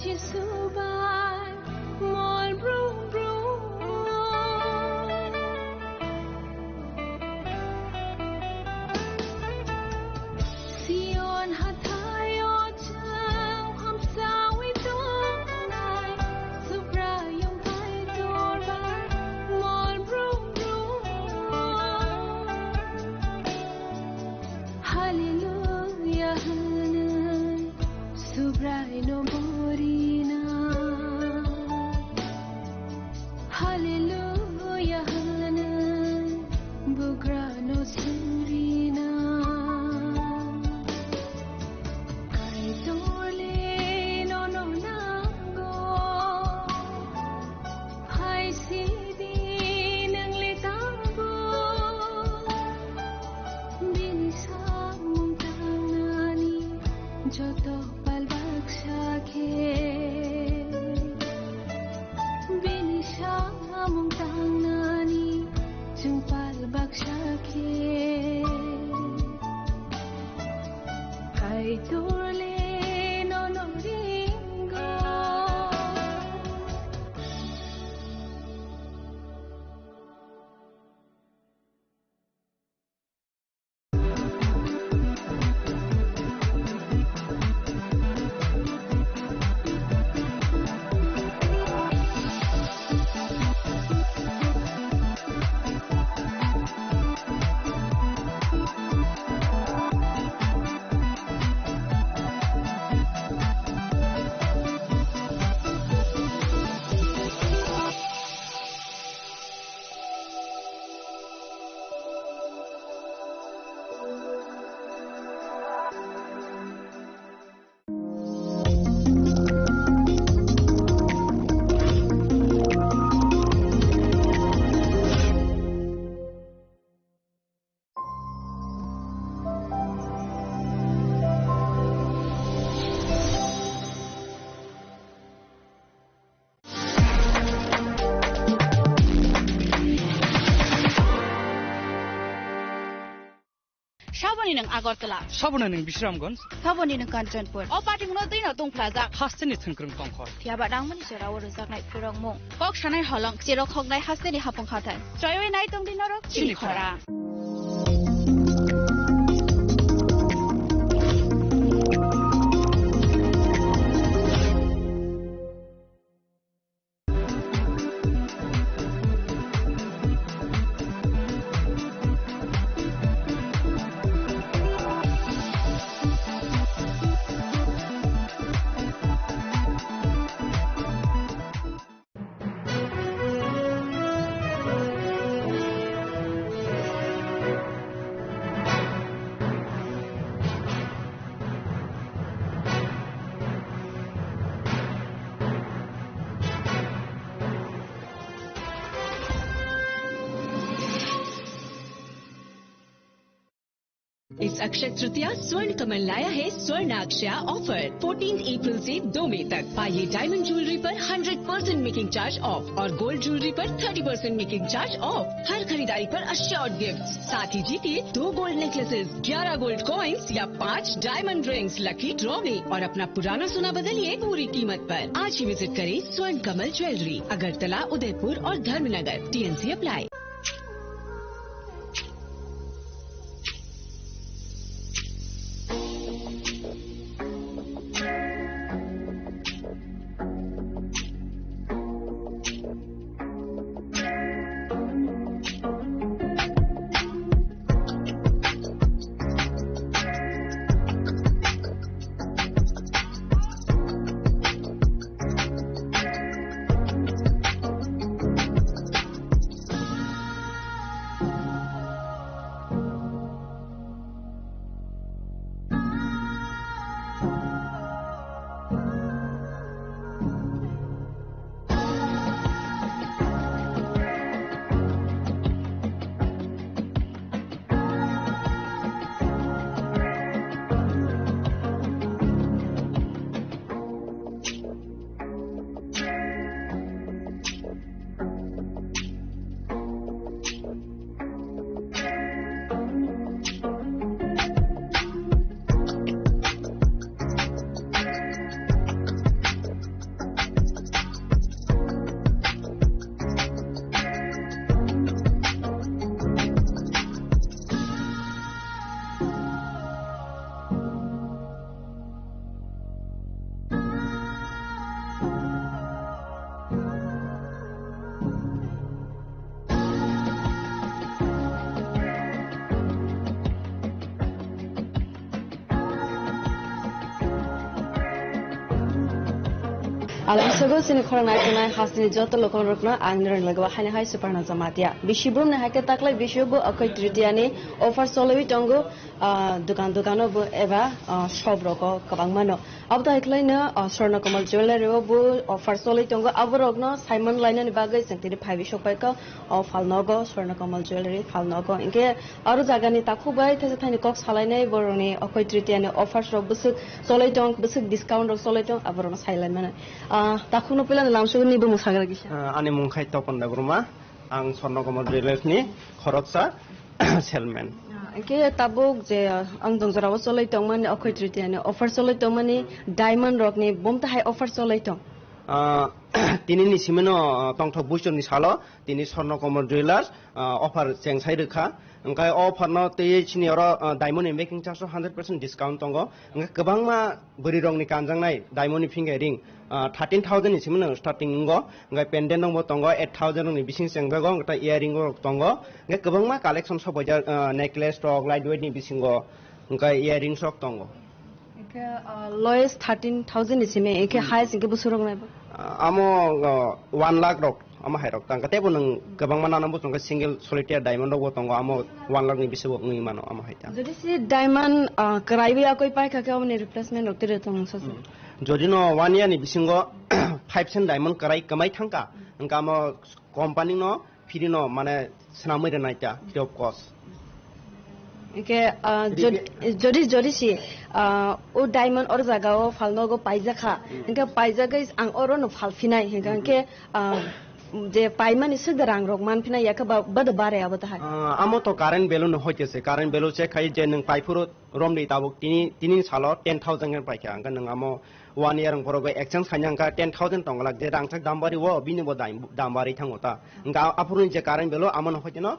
Jisu bai mol brum brum. Sion hathaio chwng hamsawi tongnai, Subraiyung Kaitor bai mol brum brum. Hallelujah hwnwi Subraino borina. Hallelujah hwnwi bugrano surina. Kaitorle nono nango. Hai sidi nang le tabo, bini samung tangnani joto pal baksa khe, bini samung tangnani chwng pal baksa khe. Kaitorle nono ringo. Saboni nwng Agartala. Saboni nwng Bisramganj. Saboni nwng Kanchanpur. O patimungno twino tongphlajak. Hasteni thwngkwrwng tongkhor. Phiyaba nangmani jorao rwjaknai phurokmung. Kok sanai holong, cherok hoknai hasteni hapung hathai. Choiwi nai tongdi norok chini khorang. इस अक्षय तृतीया स्वर्ण कमल लाया है स्वर्ण अक्षया offer. Fourteen April से दो मई तक पाइए डायमंड ज्वेलरी पर hundred percent making charge off और गोल्ड ज्वेलरी पर thirty percent making charge off. हर खरीदारी पर अश्योर्ड गिफ्ट, साथ ही जीतिए दो गोल्ड नेकलेसेस, ग्यारह गोल्ड कॉइन्स या पाँच डायमंड रिंग्स लकी ड्रॉ में और अपना पुराना सोना बदलिए पूरी कीमत पर। आज ही विजिट करें स्वर्ण कमल ज्वेलरी, अगरतला, उदयपुर और Dharmanagar. TNC apply. Alam sogo chini khorang nai tongnai hasteni joto lokongrokno ang nirokni logo haino hai Suparna Jamatia. Bisi brumni hai khe taklai bisio bo Akhoi Tritiani offer choliwi tongo, ah, dukan dukano bo eba, ah, shop rogo kwbangmano. Abo to hai khwlaino, ah, Swarna Kamal Jewellery o bo offer choliwi tongo. Aborokno saimon lainani bagwi chwng tini phaiwi sokpaikha, o phalnogo, Swarna Kamal Jewellery phalnogo. Hinkhe aro jagani takhuk bai thaisa thaini kok salainai borokni Akhoi Tritiani offers rok bwswk cholai tong, bwswk discount rok cholai tong, aborokno sai laimani. Ah, takhukno puilano lamsogoni bumung sagra kisa. Ah, ani mung khai Topon Debbarma, ang Swarna Kamal Jewellersni khoroksa salesman. Ah, hinkhe tabuk je, ah, ang jwngjorao cholai tongmani Akhoi Tritiani offer cholai tongmani diamond rokni bumtahai offer cholai tong. Ah, tinini simino, ah, tongthok buichorni salo tini Swarna Kamal Jewellers, ah, offer chengsai rwkha. Hwnkhe o offer no twi chini oro, ah, diamond ni making charge o hundred percent discount tongo. Hwnkhe kwbangma bwrwi rokni kanjaknai diamond ni finger ring, ah, thirteen thousand ni simi no starting wngo. Hwnkhe pendant rok bo tongo, eight thousand rokni bising chengjago, hwnkhe earring rok tongo. Hwnkhe kwbangma collection sopaijak, ah, necklace rok, light weight ni bisingo, hwnkhe earrings rok tongo. Hwnkhe, ah, lowest thirteen thousand ni simi, hwnkhe highest hwnkhe bwswk rok nai bo? Ah, amo, ah, one lakh rok, amo hai rok tang. Tei bo nwng kwbangma nana bo tongo, single solitaire diamond rok bo tongo, amo one lakh ni bisi bo wngwi mano, amo hai tang. Jodi si diamond, ah, kwraiwi yakwi paikha khe, oboni replacement rok tiri tong sa sa? Hmm. Jodi no one year ni bisingo five cent diamond kwrai kwmai thangkha, hwnkhe amo company no free no mane swnamwi rwnai ta, free of cost. Hwnkhe, ah, jod-, jodi, jodi si, ah, o diamond or jaga o phalnogo paijakha, hmm, hwnkhe paijagwi ang oro no phalphinai, hwnkhe, hmm, hwnkhe, ah, je paimani swk de rang rok manphinai, yakhe ba, bada bare abo tahai? Ah, amo to current value no hoite se, current value check khai je nwng paiphuru romdi tabuk tini, tini salo ten thousand khe paikha, hwnkhe nwng amo one year wng phoro bai exchange khaina hwnkha ten thousand tong glak, je rangchak dam bari o bini bo dam, dam bari thango ta. Hwnkha aphuru ni je current value amo no hoite no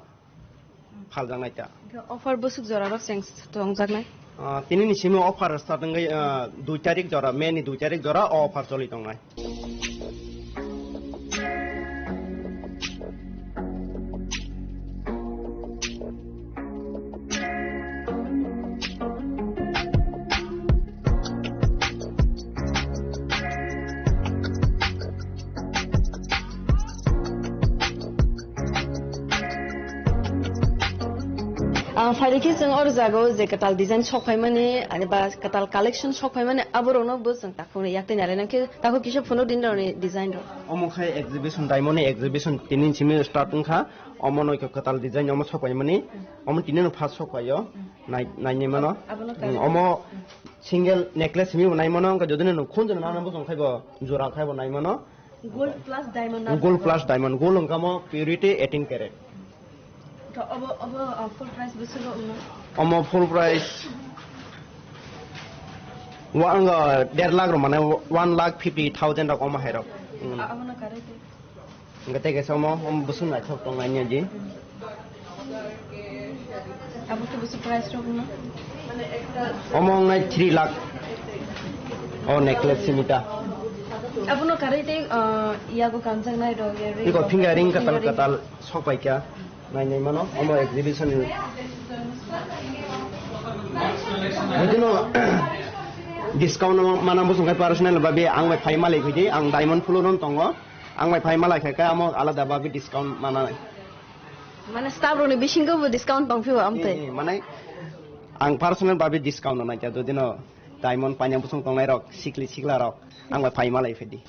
phaljaknai ta. Hwnkhe offer bwswk jora rok cheng tongjaknai? Ah, tini ni simi offer start wngwi, ah, dui tarik jora, May ni dui tarik jora o offer choli tongnai. Ah, phaidi khe chwng oro jaga o je kwtal design sok phaimani, ani ba kwtal collection sok phaimani, aborokno bo chwng takhukni yak twi nai lainai khe takhuk kisa phunuk din rokni design rok. Omo khai exhibition, diamond ni exhibition tini simi start wngkha. Omo noi kwtal design omo sok phaimani. Omo tini no first sok phaio. Nai, nai ni mano. Abono Mm, omo single necklace simi bo nai mano, wngkha jodi no khunjwk nana bo chwng khai bo jora khai bo nai mano. Gold plus diamond na? Gold plus diamond, gold wngkha mo purity eighteen carat. To obo, obo, uh, full price bwswk wngno? Omo full price wa-, wngkha der lakh rok, mane one lakh fifty thousand rok omo hai rok. Mm. A-, abono karwi tei? Hwnkhe tei kaisa omo, omo bwswk naithok tong nai di. Abo khe bwswk price rok wngno? Omo wngnai three lakh. O necklace simi ta. Abono karwi tei, ah, yago kanjaknai rok, ya ring Iko rok, finger ring finger katal ring. Katal sok pai kha. Nai nai mano, omo exhibition ni. Bwtwino discount no mana bwswng khai personal babe ang bai phai malai khaidi, ang diamond floor no tongo. Ang bai phai malai kha khe amo alada babe discount mana. Mane staff rokni bisingo bo discount tong phio amtwi? Eh, eh, mane ang personal babe discount no naikha, jodi no diamond paina bwswng tongnai rok, sikli sikla rok, ang bai phai malai phaidi.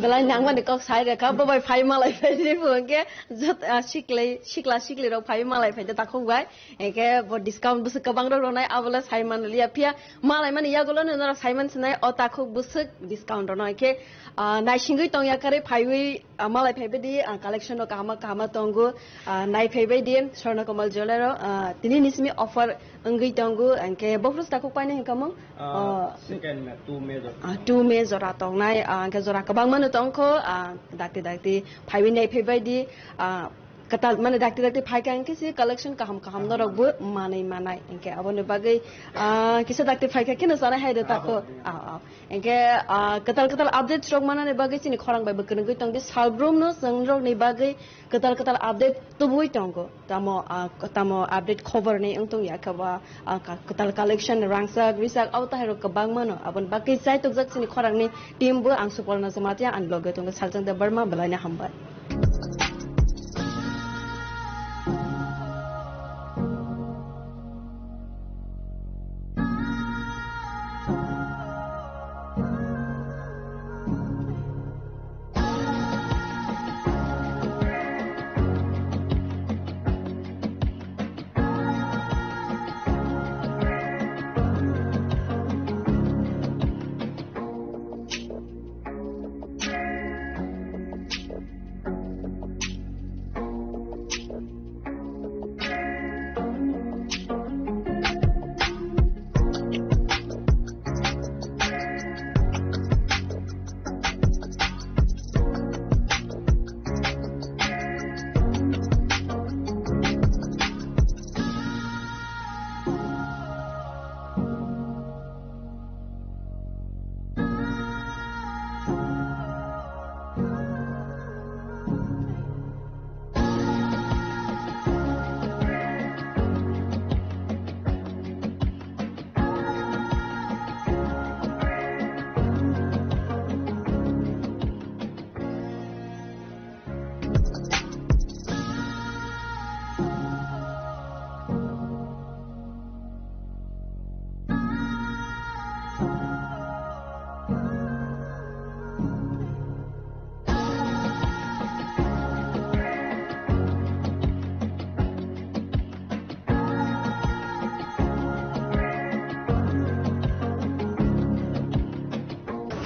Belai nangmani kok sai rekha, bo bai phai malai phaidi, bo hwnkhe jot, ah, sikli, sikla sikli rok phai malai phaidi takhuk bai. Hwnkhe bo discount bwswk kwbang rok ronai, abo le sai man liya phiya malai mani yagulo no norok sai man sinai, o takhuk bwswk discount rono. Hwnkhe, ah, naisingwi tongya karwi phaiwi, ah, malai phaibai di, ah, collection rok kahama kahama tongo, ah, nai phaibai di Swarna Kamal Jewellery o, ah, tini ni simi offer wngwi tongo, hwnkhe bophuru takhuk painai hwnkha mo? Ah, ah, second May, two May jora. Ah, two May jora tongnai, ah, hwnkhe jora kwbangma no tongkho, ah, dakti dakti phaiwi nai phaibai di, ah, Kwtal, mane dakti dakti phaikha hinkhe se collection kaham kaham norok bo manwi manai. Hinkhe aboni bagwi, ah, kisa dakti phaikha kheno sanai hai de tako. Ah, ah. Hinkhe, ah, kwtal kwtal updates rok manani bagwi chini khorang bai bo kwrwngwi tongdi. Salbrumno chwng rokni bagwi kwtal kwtal update tubui tongo. Tamo, ah, tamo update khobor ni wng tong ya khe ba, ah, ka-, kwtal collection rangchak rijak abo tahai rok kwbangma no. Aboni bagwi chai tokjak chini khorang ni team bo ang Suporna Jamatia ani loge tongo Salchang Debbarma, belai no hambai.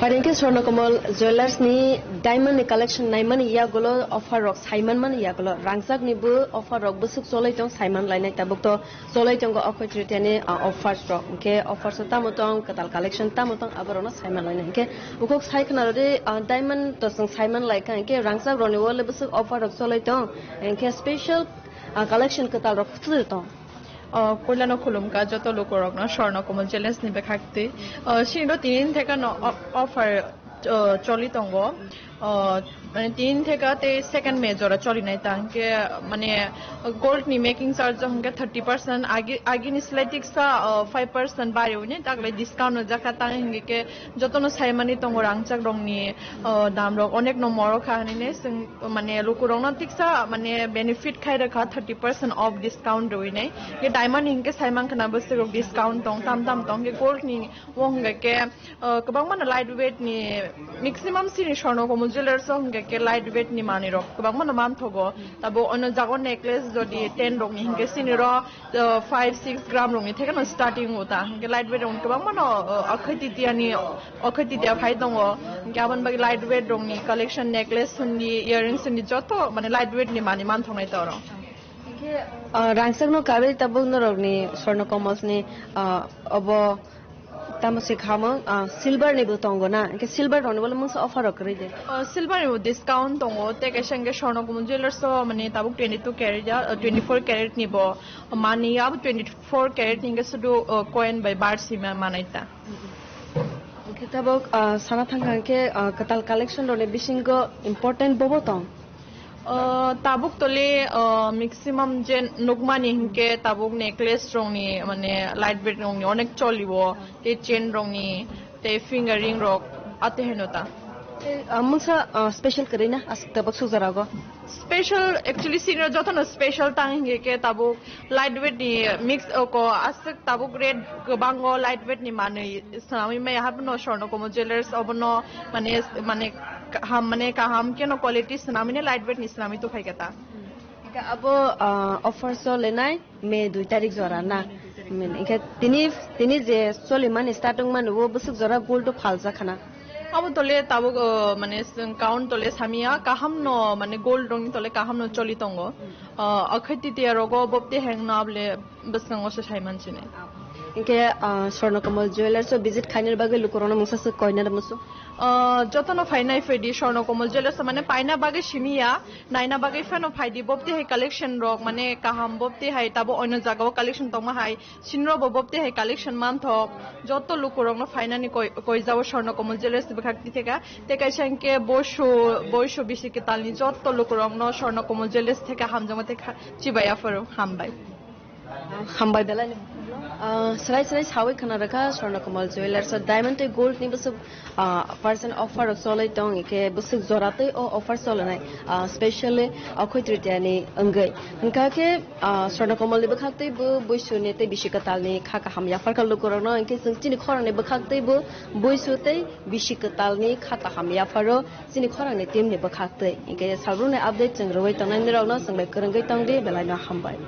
Phaidi khe Swarnakomal Jewellers ni diamond ni collection naimani yagulo offer rok saimanmani yagulo rangchak ni bo offer rok bwswk cholai tong saiman lainai tabuk to cholai tongo Akshay Tritiya ni, ah, offers rok. Hinkhe offers o tamo tong, kwtal collection tamo tong, aborokno saiman lainai. Hinkhe bukhuk sai khna rwdi, ah, diamond to chwng saiman laikha, hinkhe rangchak rokni o le bwswk offer rok cholai tong, hinkhe special, ah, collection kwtal rok kwthwtwi tong. O, puilano khulumkha joto lukurokno Swarnakomal Jewellers ni bwkhaktwi. O, chini do tini theka no o-, offer o, choli tongo. O, mane, tin theka tei second May jora choli nai ta, hwnkhe, mane, gold ni making charge hwnkhe thirty percent, agi, agini slai tiksa, o, five percent bari hwnwi, taklai discount no jakha, tang hwnkhe jotono saimani tongo rangchak rokni, o, dam rok onek no moro kha hwnwi, chwng, mane, lukurokno tiksa, mane, benefit khai rwkha thirty percent off discount rwinai. Hwnkhe diamond ni hwnkhe saiman khna bwswk rok discount tong, tam tam tong, hwnkhe gold ni o hwnkhe, O, kwbangma no light weight ni, maximum chini Swarnakomal Jewellers o hwnkhe khe light weight ni manwi rok kwbangma no manthogo. Tabo ono jago necklace jodi ten rok ni hwnkhe chini ro, o, five six gram rok ni theke no starting o ta. Hwnkhe light weight rok ni kwbangma no, o, Akshay Tritiya ni, Akshay Tritiya phai tongo. Hwnkhe aboni bagwi light weight rok ni collection necklace hwndi, earrings hwndi joto mane light weight ni manwi manthoknai ta oro. Hwnkhe, o, rangchak no karwi tabuk norok ni Swarnakomal ni, o, obo Tamo se khamung, ah, silver ni bo tongo na? Hwnkhe silver rok ni bo mungsa offer rok kwrwi de. Ah, silver ni bo discount tongo, tei kaisa hwnkhe Swarnakomal Jewellers o, mane, tabuk twenty two carat ya, ah, twenty four carat ni bo mani ya, abo twenty four carat ni hwnkhe sudu, ah, coin bai bar sima manai ta. Hwnkhe tabuk, ah, sana thangkha hwnkhe, ah, kwtal collection rok ni bisingo important bo bo tong? O, tabuk tole, o, maximum je nukmani hinkhe tabuk necklace rokni, mane, light weight rokni onek choli o, tei chain rokni, tei finger ring rok, ate heno ta. Tei, ah, mungsa, ah, special kwrwi na aswk tabuk sukjarago? Special, actually, sini jotono special tang hinkhe khe tabuk light weight ni mix, o, ko aswk tabuk rate kwbango light weight ni manwi swnamwi maya haphano Swarnakomal Jewellers obono mane, mane kaham, mane kaham keno quality swnamwi ne light weight ni swnamwi tukhai khe ta. Hwnkhe abo, ah, offer solenai May dui tarik jora na? Hwnkhe tini, tini je solimani starting mani o bwswk jora gold o phaljak khana? Abo tole tabuk, o, mane, chwng count tole samiya, kaham no, mane, gold rokni tole kaham no choli tongo. O, Akshay Tritiya rogo bopte heng no abole bwskango se sai mansinai. Hinkhe, ah, Swarnakomal Jewellers o visit khainani bagwi lukurokno mungsa swk koina da musu? Ah, jotono phainai phaidi Swarnakomal Jewellers o, mane paina bagwi simi ya, naina bagwi phano phaidi, bobti hai collection rok mane kaham, bobti hai tabo oino jagao collection tongma hai, sinro bo bobti hai collection manthok, joto lukurokno phainani koi-, koijao Swarnakomal Jewellers ni bwkhak titheka, tei kaisa hinkhe boisu, boisu bisi kwtalni joto lukurokno Swarnakomal Jewellers theka hamjakma tei kha-, chibai aphuru hambai. Hambai belai no. Ah, srai srai sawi khna rwkha Swarnakomal Jewellers o diamond tei gold ni bwswk, ah, percent offer rok cholwi tong, ikhe bwswk jora tei o offer cholinai, ah, specially Akhoi Tritiya ni wngwi. Hwnkha khe, ah, Swarnakomal ni bwkhak tei bo buisuni tei bisi kwtal ni kha kaham yapharkha lukurokno, hinkhe chwng chini khorang ni bwkhak tei bo buisu tei bisi kwtal ni kha kaham yapharo. Chini khorangni team ni bwkhak twi. Hinkhe salbrumni update chwng rwui tongnai nirokno chwng bai kwrwngwi tongdi, belai no hambai.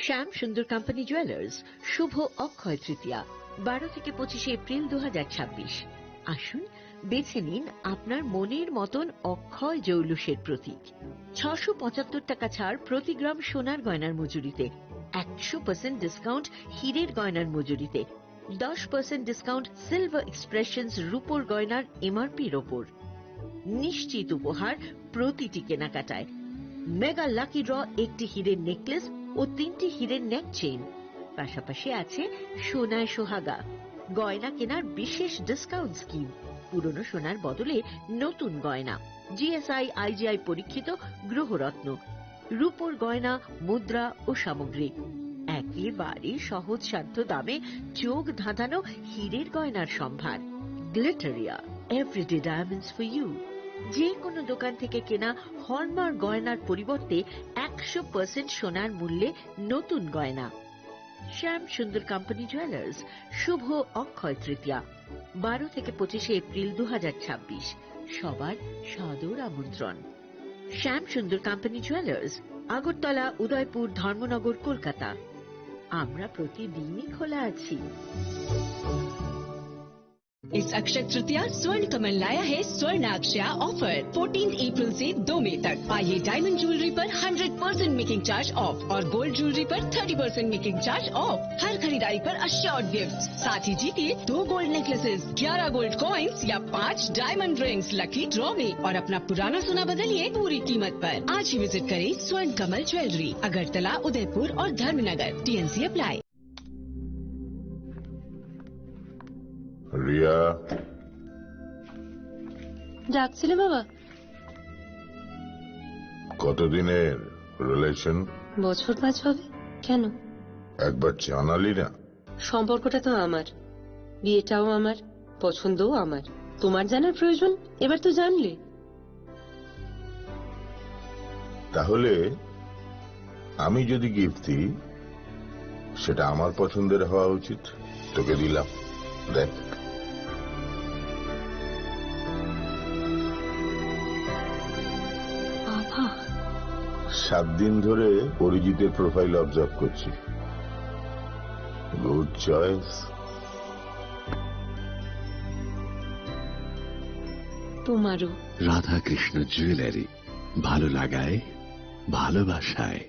শ্যাম সুন্দর company jewellers, শুভ অক্ষয় তৃতীয়া, বারো থেকে পঁচিশে এপ্রিল দু হাজার ছাব্বিশ। আসুন, বেছে নিন আপনার মনের মতন অক্ষয় জৌলুসের প্রতীক। ছশো পঁচাত্তর টাকা ছাড় প্রতি গ্রাম সোনার গয়নার মজুরিতে, একশো পার্সেন্ট ডিসকাউন্ট হীরের গয়নার মজুরিতে, দশ পার্সেন্ট ডিসকাউন্ট সিলভার এক্সপ্রেশনস রূপোর গয়নার এমআরপির ওপর। নিশ্চিত উপহার প্রতিটি কেনাকাটায়। মেগা লাকি ড্র, একটি হীরের নেকলেস ও তিনটি হীরের নেক চেইন। পাশাপাশি আছে সোনায় সোহাগা, গয়না কেনার বিশেষ ডিসকাউন্ট স্কিম, পুরনো সোনার বদলে নতুন গয়না, জিএসআই আইজিআই পরীক্ষিত গ্রহরত্ন, রূপোর গয়না, মুদ্রা ও সামগ্রী। একেবারে সহজসাধ্য দামে চোখ ধাঁধানো হীরের গয়নার সম্ভার। Glitteria, everyday diamonds for you. যে কোনো দোকান থেকে কেনা হলমার্ক গয়নার পরিবর্তে একশো পার্সেন্ট সোনার মূল্যে নতুন গয়না। শ্যাম সুন্দর কোম্পানি জুয়েলার্স, শুভ অক্ষয় তৃতীয়া, বারো থেকে পঁচিশে এপ্রিল দু হাজার ছাব্বিশ। সবার সাদর আমন্ত্রণ। শ্যাম সুন্দর কোম্পানি জুয়েলার্স, আগরতলা, উদয়পুর, ধর্মনগর, কলকাতা। আমরা প্রতিদিনই খোলা আছি। इस अक्षय तृतीया स्वर्ण कमल लाया है स्वर्ण अक्षया ऑफर। फोर्टीन अप्रैल से दो मई तक। पाइए डायमंड ज्वेलरी पर hundred percent making charge off और गोल्ड ज्वेलरी पर thirty percent making charge off. हर खरीदारी पर अश्योर्ड गिफ्ट, साथ ही जीतिए दो गोल्ड नेकलेसेस, ग्यारह गोल्ड कॉइन्स या पाँच डायमंड रिंग्स लकी ड्रॉ में और अपना पुराना सोना बदलिए पूरी कीमत पर। आज ही विजिट करें स्वर्ण कमल ज्वेलरी, अगरतला, उदयपुर और धर्मनगर। TNC apply. রিয়া। ডাকছিলে বাবা? কতদিনের রিলেশন? বছর পাঁচ হবে। কেন? একবার জানালি না। সম্পর্কটা তো আমার, বিয়েটাও আমার, পছন্দও আমার। তোমার জানার প্রয়োজন, এবার তো জানলে। তাহলে আমি যদি গিফট দিই, সেটা আমার পছন্দের হওয়া উচিত। তোকে দিলাম, দেখ। বাবা। সাত দিন ধরে অরিজিতের প্রোফাইল অবজার্ভ করছি। Good choice. তোমারও। রাধাকৃষ্ণ জুয়েলারি, ভালো লাগায়, ভালোবাসায়।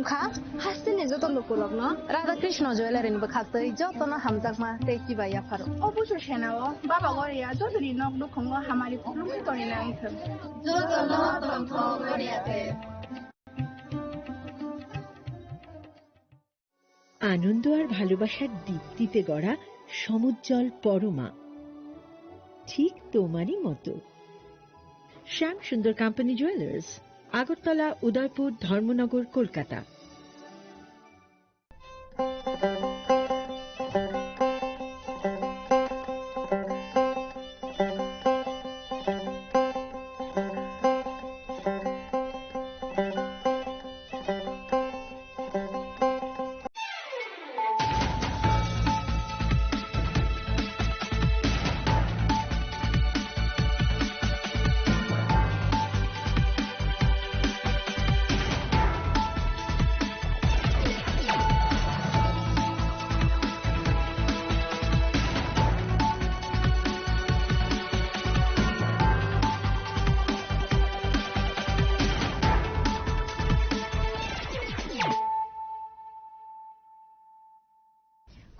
Kha, hasteni joto lukurokno Radha Krishna Jewellery ni bwkhaktwi jotono hamjakma tei kiba yapharo. O busu senao Baba Goria jotoni nok nukhungo hamari khulumwi tonina wngthwng. Jotono tongthok Goria te. আনন্দ আর ভালোবাসার দীপ্তিতে গড়া সমুজ্জ্বল পরমা, ঠিক তোমারই মতো। শ্যাম সুন্দর কোম্পানি জুয়েলার্স, আগরতলা, উদয়পুর, ধর্মনগর, Kolkata.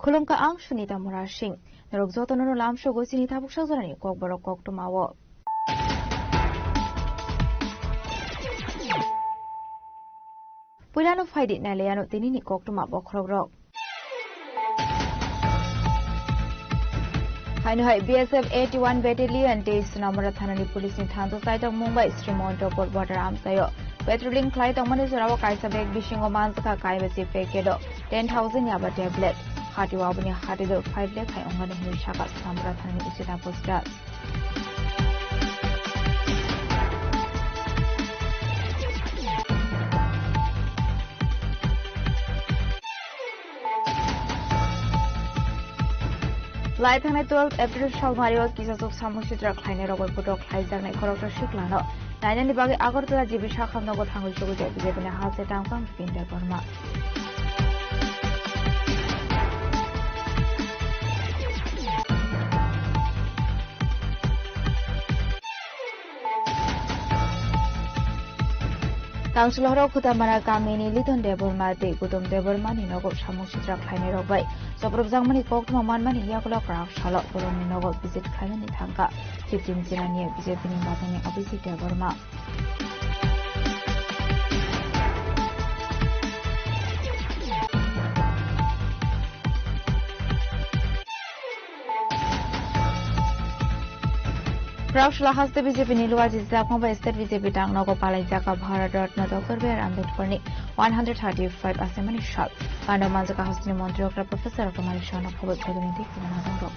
Khulumkha, ang Sunita Murasing. Norok jotono no lamsogo chini tabuk sajorani kokborok koktwmao. Puilano phaidi nailaiano tinini koktwma bokhorokrok. Haino hai B S F eighty-one Battalion tei Sonamura thanani police ni thansa chaitok mung bai Sri Montopur border amchaio patrolling khlai tongmani jorao kaisa bag bisingo manjakha kaibasi packet o ten thousand yaba tablet. Hatio aboni hatidor five lakh hai ongani hinwi saka Sonamura thanani uchi taposta. Lai thangnai twelve April salmario kisachuk samung sitra khlainai rokbai putok khlaijaknai khoroksa siklano nainani bagwi Agartala G B sakhamnogo thangwi chugwi jai B J P ni hase tangchang Bipin Debbarma. Tangchulhoro Khutamara kamini Liton Debbarma tei Gautam Debbarmani nogo samung sitra khlainai rok bai chopropjakmani koktwma manmani yagulo kwrak salo borokni nogo visit khlainani thangkha fifteen Jilani B J P ni batani Abhijit Debbarma. Praksla haste B J P ni luwa jijak mobile state B J P tang nogo palai jaka Bharat Ratna Doctor B R Ambedkar ni one hundred thirty-five asemani sal. Pando manjaka hasteni montri okra Professor Kumar Shah no khobor khobor ni dik khobor na dong rok.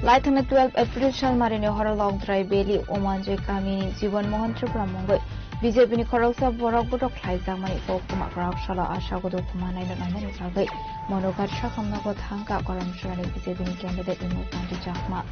Lai thangnai twelve April salmarini horo Longtrai Valley Umanjoi kamini Jibon Mohan Tripura mungwi B J P ni khoroksa borok botok khlaijakmani koktwma kwrak salo Asha Godol Kumar naino nainani bagwi Monoghat sakhamnogo thangkha Karamchurani B J P ni candidate Vimol Kanti Chakma.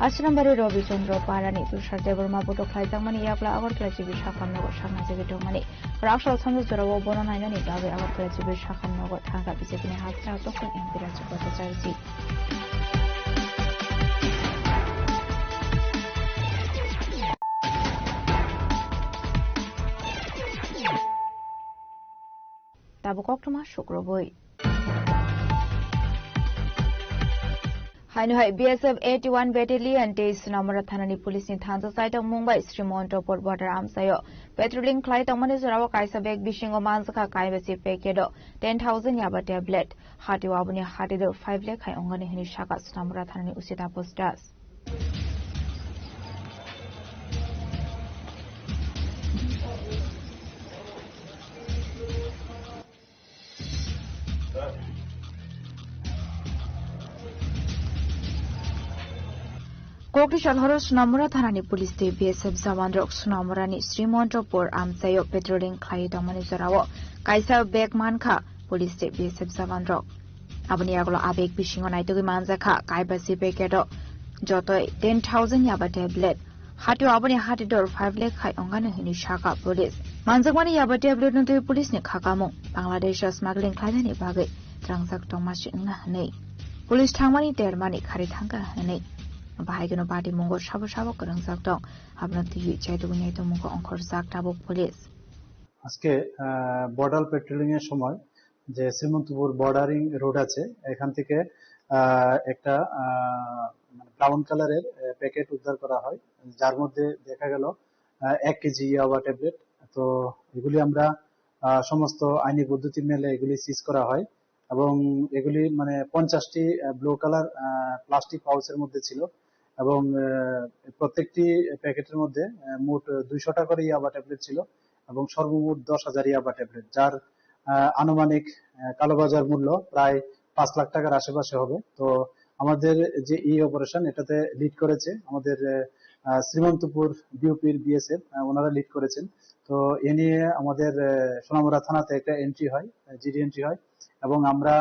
Asrambari Robi Chandra Parani Tushar Debbarma botok khlaijakmani yakla Agartala G B sakhamnogo sakna jagwi tongmani. Raksal sanjak jorao bono nainani bagwi Agartala G B sakhamnogo thangkha B J P ni hasteo Toksong M P Rajib Bhattacharya ji. Tabuk koktwma sukrubui. Haino hai B S F eighty-one Battalion tei Sonamura thanani police ni thansa chaitok mung bai Sri Montopur border amchaio patrolling khlai tongmani jorao kaisa bag bisingo manjakha kaibasi packet o ten thousand yaba tablet. Hatio aboni hatidor five lakh hai ongani hinwi saka Sonamura thanani uchi taposta. Kokri salhoro Sonamura thanani police tei B S F jawan rok Sonamura ni Sri Montopur amchaio patrolling khlai tongmani jorao kaisa bag mankha police tei B S F jawan rok. Aboni yagulo abeg bisingo naitugwi manjakha kaibasi packet o jotoi ten thousand yaba tablet. Hatio aboni hati dor five lakh khai ongano hinwi sakha police. Manjakmani yaba tablet no twi police ni khakamung Bangladesh o smuggling khlainani bagwi trangjak tongma se wngna hinwi police thangmani termani khari thangkha hinwi bahai kheno bati mungo sabo sabo kwrwngjak tong. Abono twiwi chaitugwi naitugmungo ongkhorjak tabuk police. আজকে, আহ, border patrolling এর সময় যে Srimantapur bordering road আছে, এখান থেকে, আহ, একটা, আহ, মানে ব্রাউন কালারের, আহ, প্যাকেট উদ্ধার করা হয়, যার মধ্যে দেখা গেল, আহ, এক কেজি ইয়াবা ট্যাবলেট। তো এগুলি আমরা, আহ, সমস্ত আইনি পদ্ধতি মেলে এগুলি সিজ করা হয় এবং এগুলি মানে পঞ্চাশটি, আহ, ব্লু কালার, আহ, প্লাস্টিক পাউচের মধ্যে ছিল এবং, আহ, প্রত্যেকটি প্যাকেটের মধ্যে, আহ, মোট দুইশোটা করে ইয়াবা ট্যাবলেট ছিল এবং সর্বমোট দশ হাজার ইয়াবা ট্যাবলেট, যার, আহ, আনুমানিক, আহ, কালোবাজার মূল্য প্রায় পাঁচ লাখ টাকার আশেপাশে হবে। তো আমাদের যে এই অপারেশন, এটাতে লিড করেছে আমাদের, আহ, শ্রীমন্তপুর বিওপির বিএসএফ, আহ, ওনারা লিড করেছেন। তো এ নিয়ে আমাদের, আহ, সোনামুড়া থানাতে একটা এন্ট্রি হয়, জিডি এন্ট্রি হয় এবং আমরা,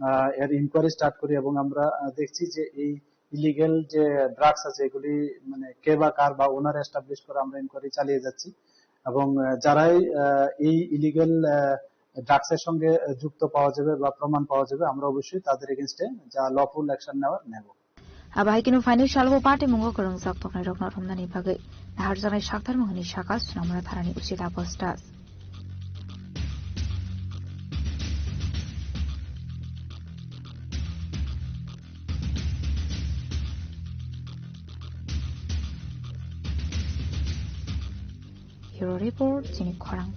আহ, এর ইনকোয়ারি স্টার্ট করি এবং আমরা, আহ, দেখছি যে এই ইলিগেল যে ড্রাগস আছে এগুলি মানে কে বা কার বা ওনার এস্টাবলিশ করে আমরা ইনকোয়ারি চালিয়ে যাচ্ছি এবং, আহ, যারাই, আহ, এই ইলিগেল, আহ, ড্রাগসের সঙ্গে যুক্ত পাওয়া যাবে বা প্রমাণ পাওয়া যাবে, আমরা অবশ্যই তাদের এগেইনস্টে যা লফুল অ্যাকশন নেওয়ার নেব। Abo hai kheno phainai salo bo party mungo kwrwngjak toknairokno romnani bagwi naharjaknai sakthar mung hwnwi sakha Sonamura thanani usi Dapostas. Bureau Report, chini khorang.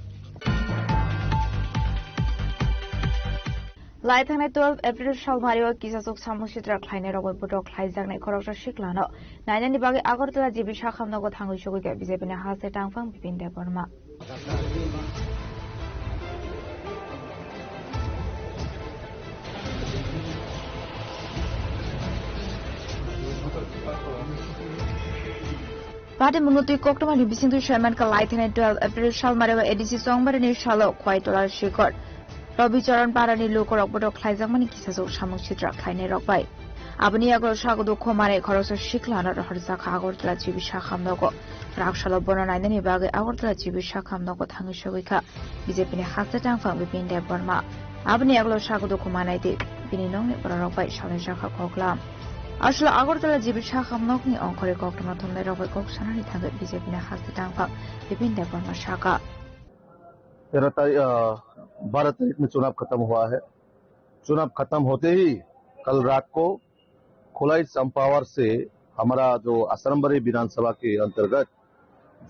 Lai thangnai twelve April salmario kisachuk samung sitra khlainai rokbai bodol khlaijaknai khoroksa siklano nainani bagwi Agartala G B sakham nogo thangwi sogwi kha B J P ni haste tangphang Bipin Debbarma. Party mungno twi koktwmani bisingtwi saimankha lai thangnai twelve April salmario A D C Chongbarini salo Khwaitola Shikhar Rabi Charan Parani lukurok bodol khlaijakmani kisachuk samung sitra khlainai rok bai. Aboni yagulo sago dukho manwi khoroksa siklano rohorjakha Agartala G B sakham nogo. Raksalo bono nainani bagwi Agartala G B sakham nogo thangwi sogwi kha B J P ni haste tangphang Bipin Debbarma. Aboni yagulo sago dukho manai tei bini nokni bororok bai salaijakha koklam. Aswk Agartala G B sakham nokni ongkhorwi koktwma thumnairok bai kok sanani thangwi B J P ni haste tangphang Bipin Debbarma sakha. तेरह तारीख, अ, बारह तारीख में चुनाव खत्म हुआ है। चुनाव खत्म होते ही कल रात को खोलाई चंपावर से हमारा जो असरम्बरी विधानसभा के अंतर्गत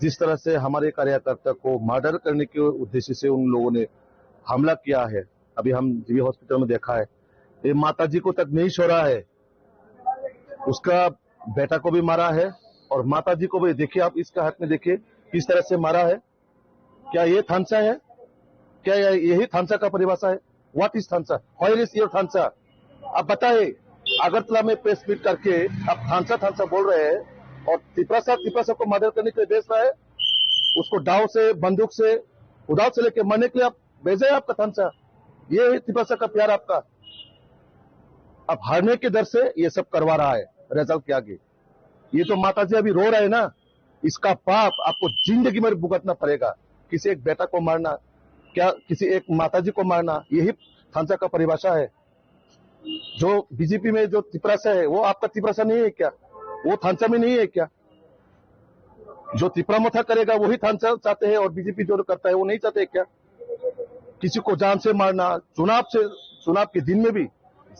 जिस तरह से हमारे कार्यकर्ता को मर्डर करने के उद्देश्य से उन लोगों ने हमला किया है, अभी हम जीबी हॉस्पिटल में देखा है, ये माता जी को तक नहीं छोड़ा है, उसका बेटा को भी मारा है और माता जी को भी। देखिए, आप इसका हाथ में देखिए किस तरह से मारा है। क्या ये थानसा है? क्या ये, यही थानसा का परिभाषा है? What is थानसा? Where is your थानसा? आप बताए, अगरतला में प्रेस मीट करके आप थानसा थानसा बोल रहे हैं और तिपरासा तिपरासा को मर्डर करने के लिए भेज रहा है, उसको दाव से, बंदूक से, उदाव से लेके मरने के लिए आप भेजा है आपका थानसा। ये है तिपरासा का प्यार आपका। आप हारने के डर से ये सब करवा रहा है रजल के आगे। ये तो माता जी अभी रो रहे हैं ना, इसका पाप आपको जिंदगी में भुगतना पड़ेगा। किसी एक बेटा को मारना, क्या किसी एक माता जी को मारना, यही थानसा का परिभाषा है? जो बीजेपी में जो तिपरासा है, वो आपका तिपरासा नहीं है क्या? वो थानसा में नहीं है क्या? जो तिपरा मथा करेगा वही थानसा चाहते हैं और बीजेपी जो करता है वो नहीं चाहते क्या? किसी को जान से मारना, चुनाव से, चुनाव के दिन में भी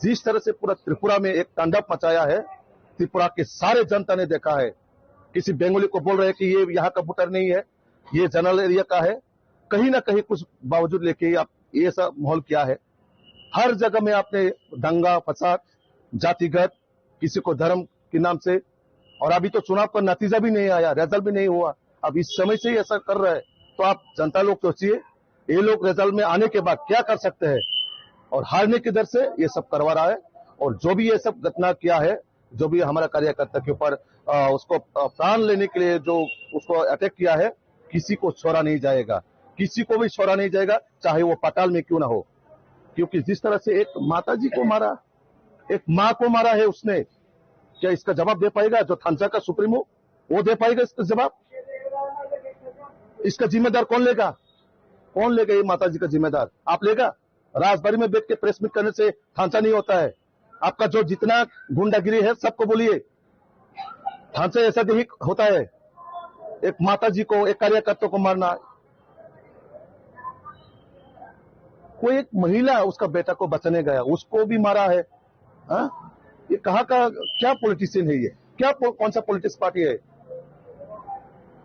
जिस तरह से पूरा त्रिपुरा में एक तांडव मचाया है, त्रिपुरा के सारे जनता ने देखा है। किसी बंगाली को बोल रहे हैं कि ये यहाँ का वोटर नहीं है, ये जनरल एरिया का है, कहीं ना कहीं कुछ बावजूद लेके आप ये ऐसा माहौल किया है। हर जगह में आपने दंगा फसाद, जातिगत, किसी को धर्म के नाम से, और अभी तो चुनाव का नतीजा भी नहीं आया, रिजल्ट भी नहीं हुआ, अब इस समय से ही ऐसा कर रहा है, तो आप जनता लोग सोचिए, ये लोग रिजल्ट में आने के बाद क्या कर सकते हैं, और हारने के डर से ये सब करवा रहा है। और जो भी ये सब घटना किया है, जो भी हमारा कार्यकर्ता के ऊपर, अ, उसको, अ, प्राण लेने के लिए जो उसको अटैक किया है, किसी को छोड़ा नहीं जाएगा, किसी को भी छोड़ा नहीं जाएगा, चाहे वो पाताल में क्यों ना हो, क्योंकि जिस तरह से एक माता जी को मारा, एक माँ को मारा है उसने, क्या इसका जवाब दे पाएगा जो थानसा का सुप्रीमो? वो दे पाएगा इसका जवाब? इसका जिम्मेदार कौन लेगा? कौन लेगा ये माता जी का जिम्मेदार? आप लेगा? राजबाड़ी में बैठ के प्रेस मीट करने से थानसा नहीं होता है। आपका जो जितना गुंडागिरी है, सबको बोलिए। थानसा ऐसा नहीं होता है। एक माता जी को, एक कार्यकर्ता को मारना, कोई एक महिला उसका बेटा को बचाने गया, उसको भी मारा है। हाँ? ये कहाँ का क्या पॉलिटिशियन है ये? क्या पो-, कौन सा पॉलिटिक्स पार्टी है?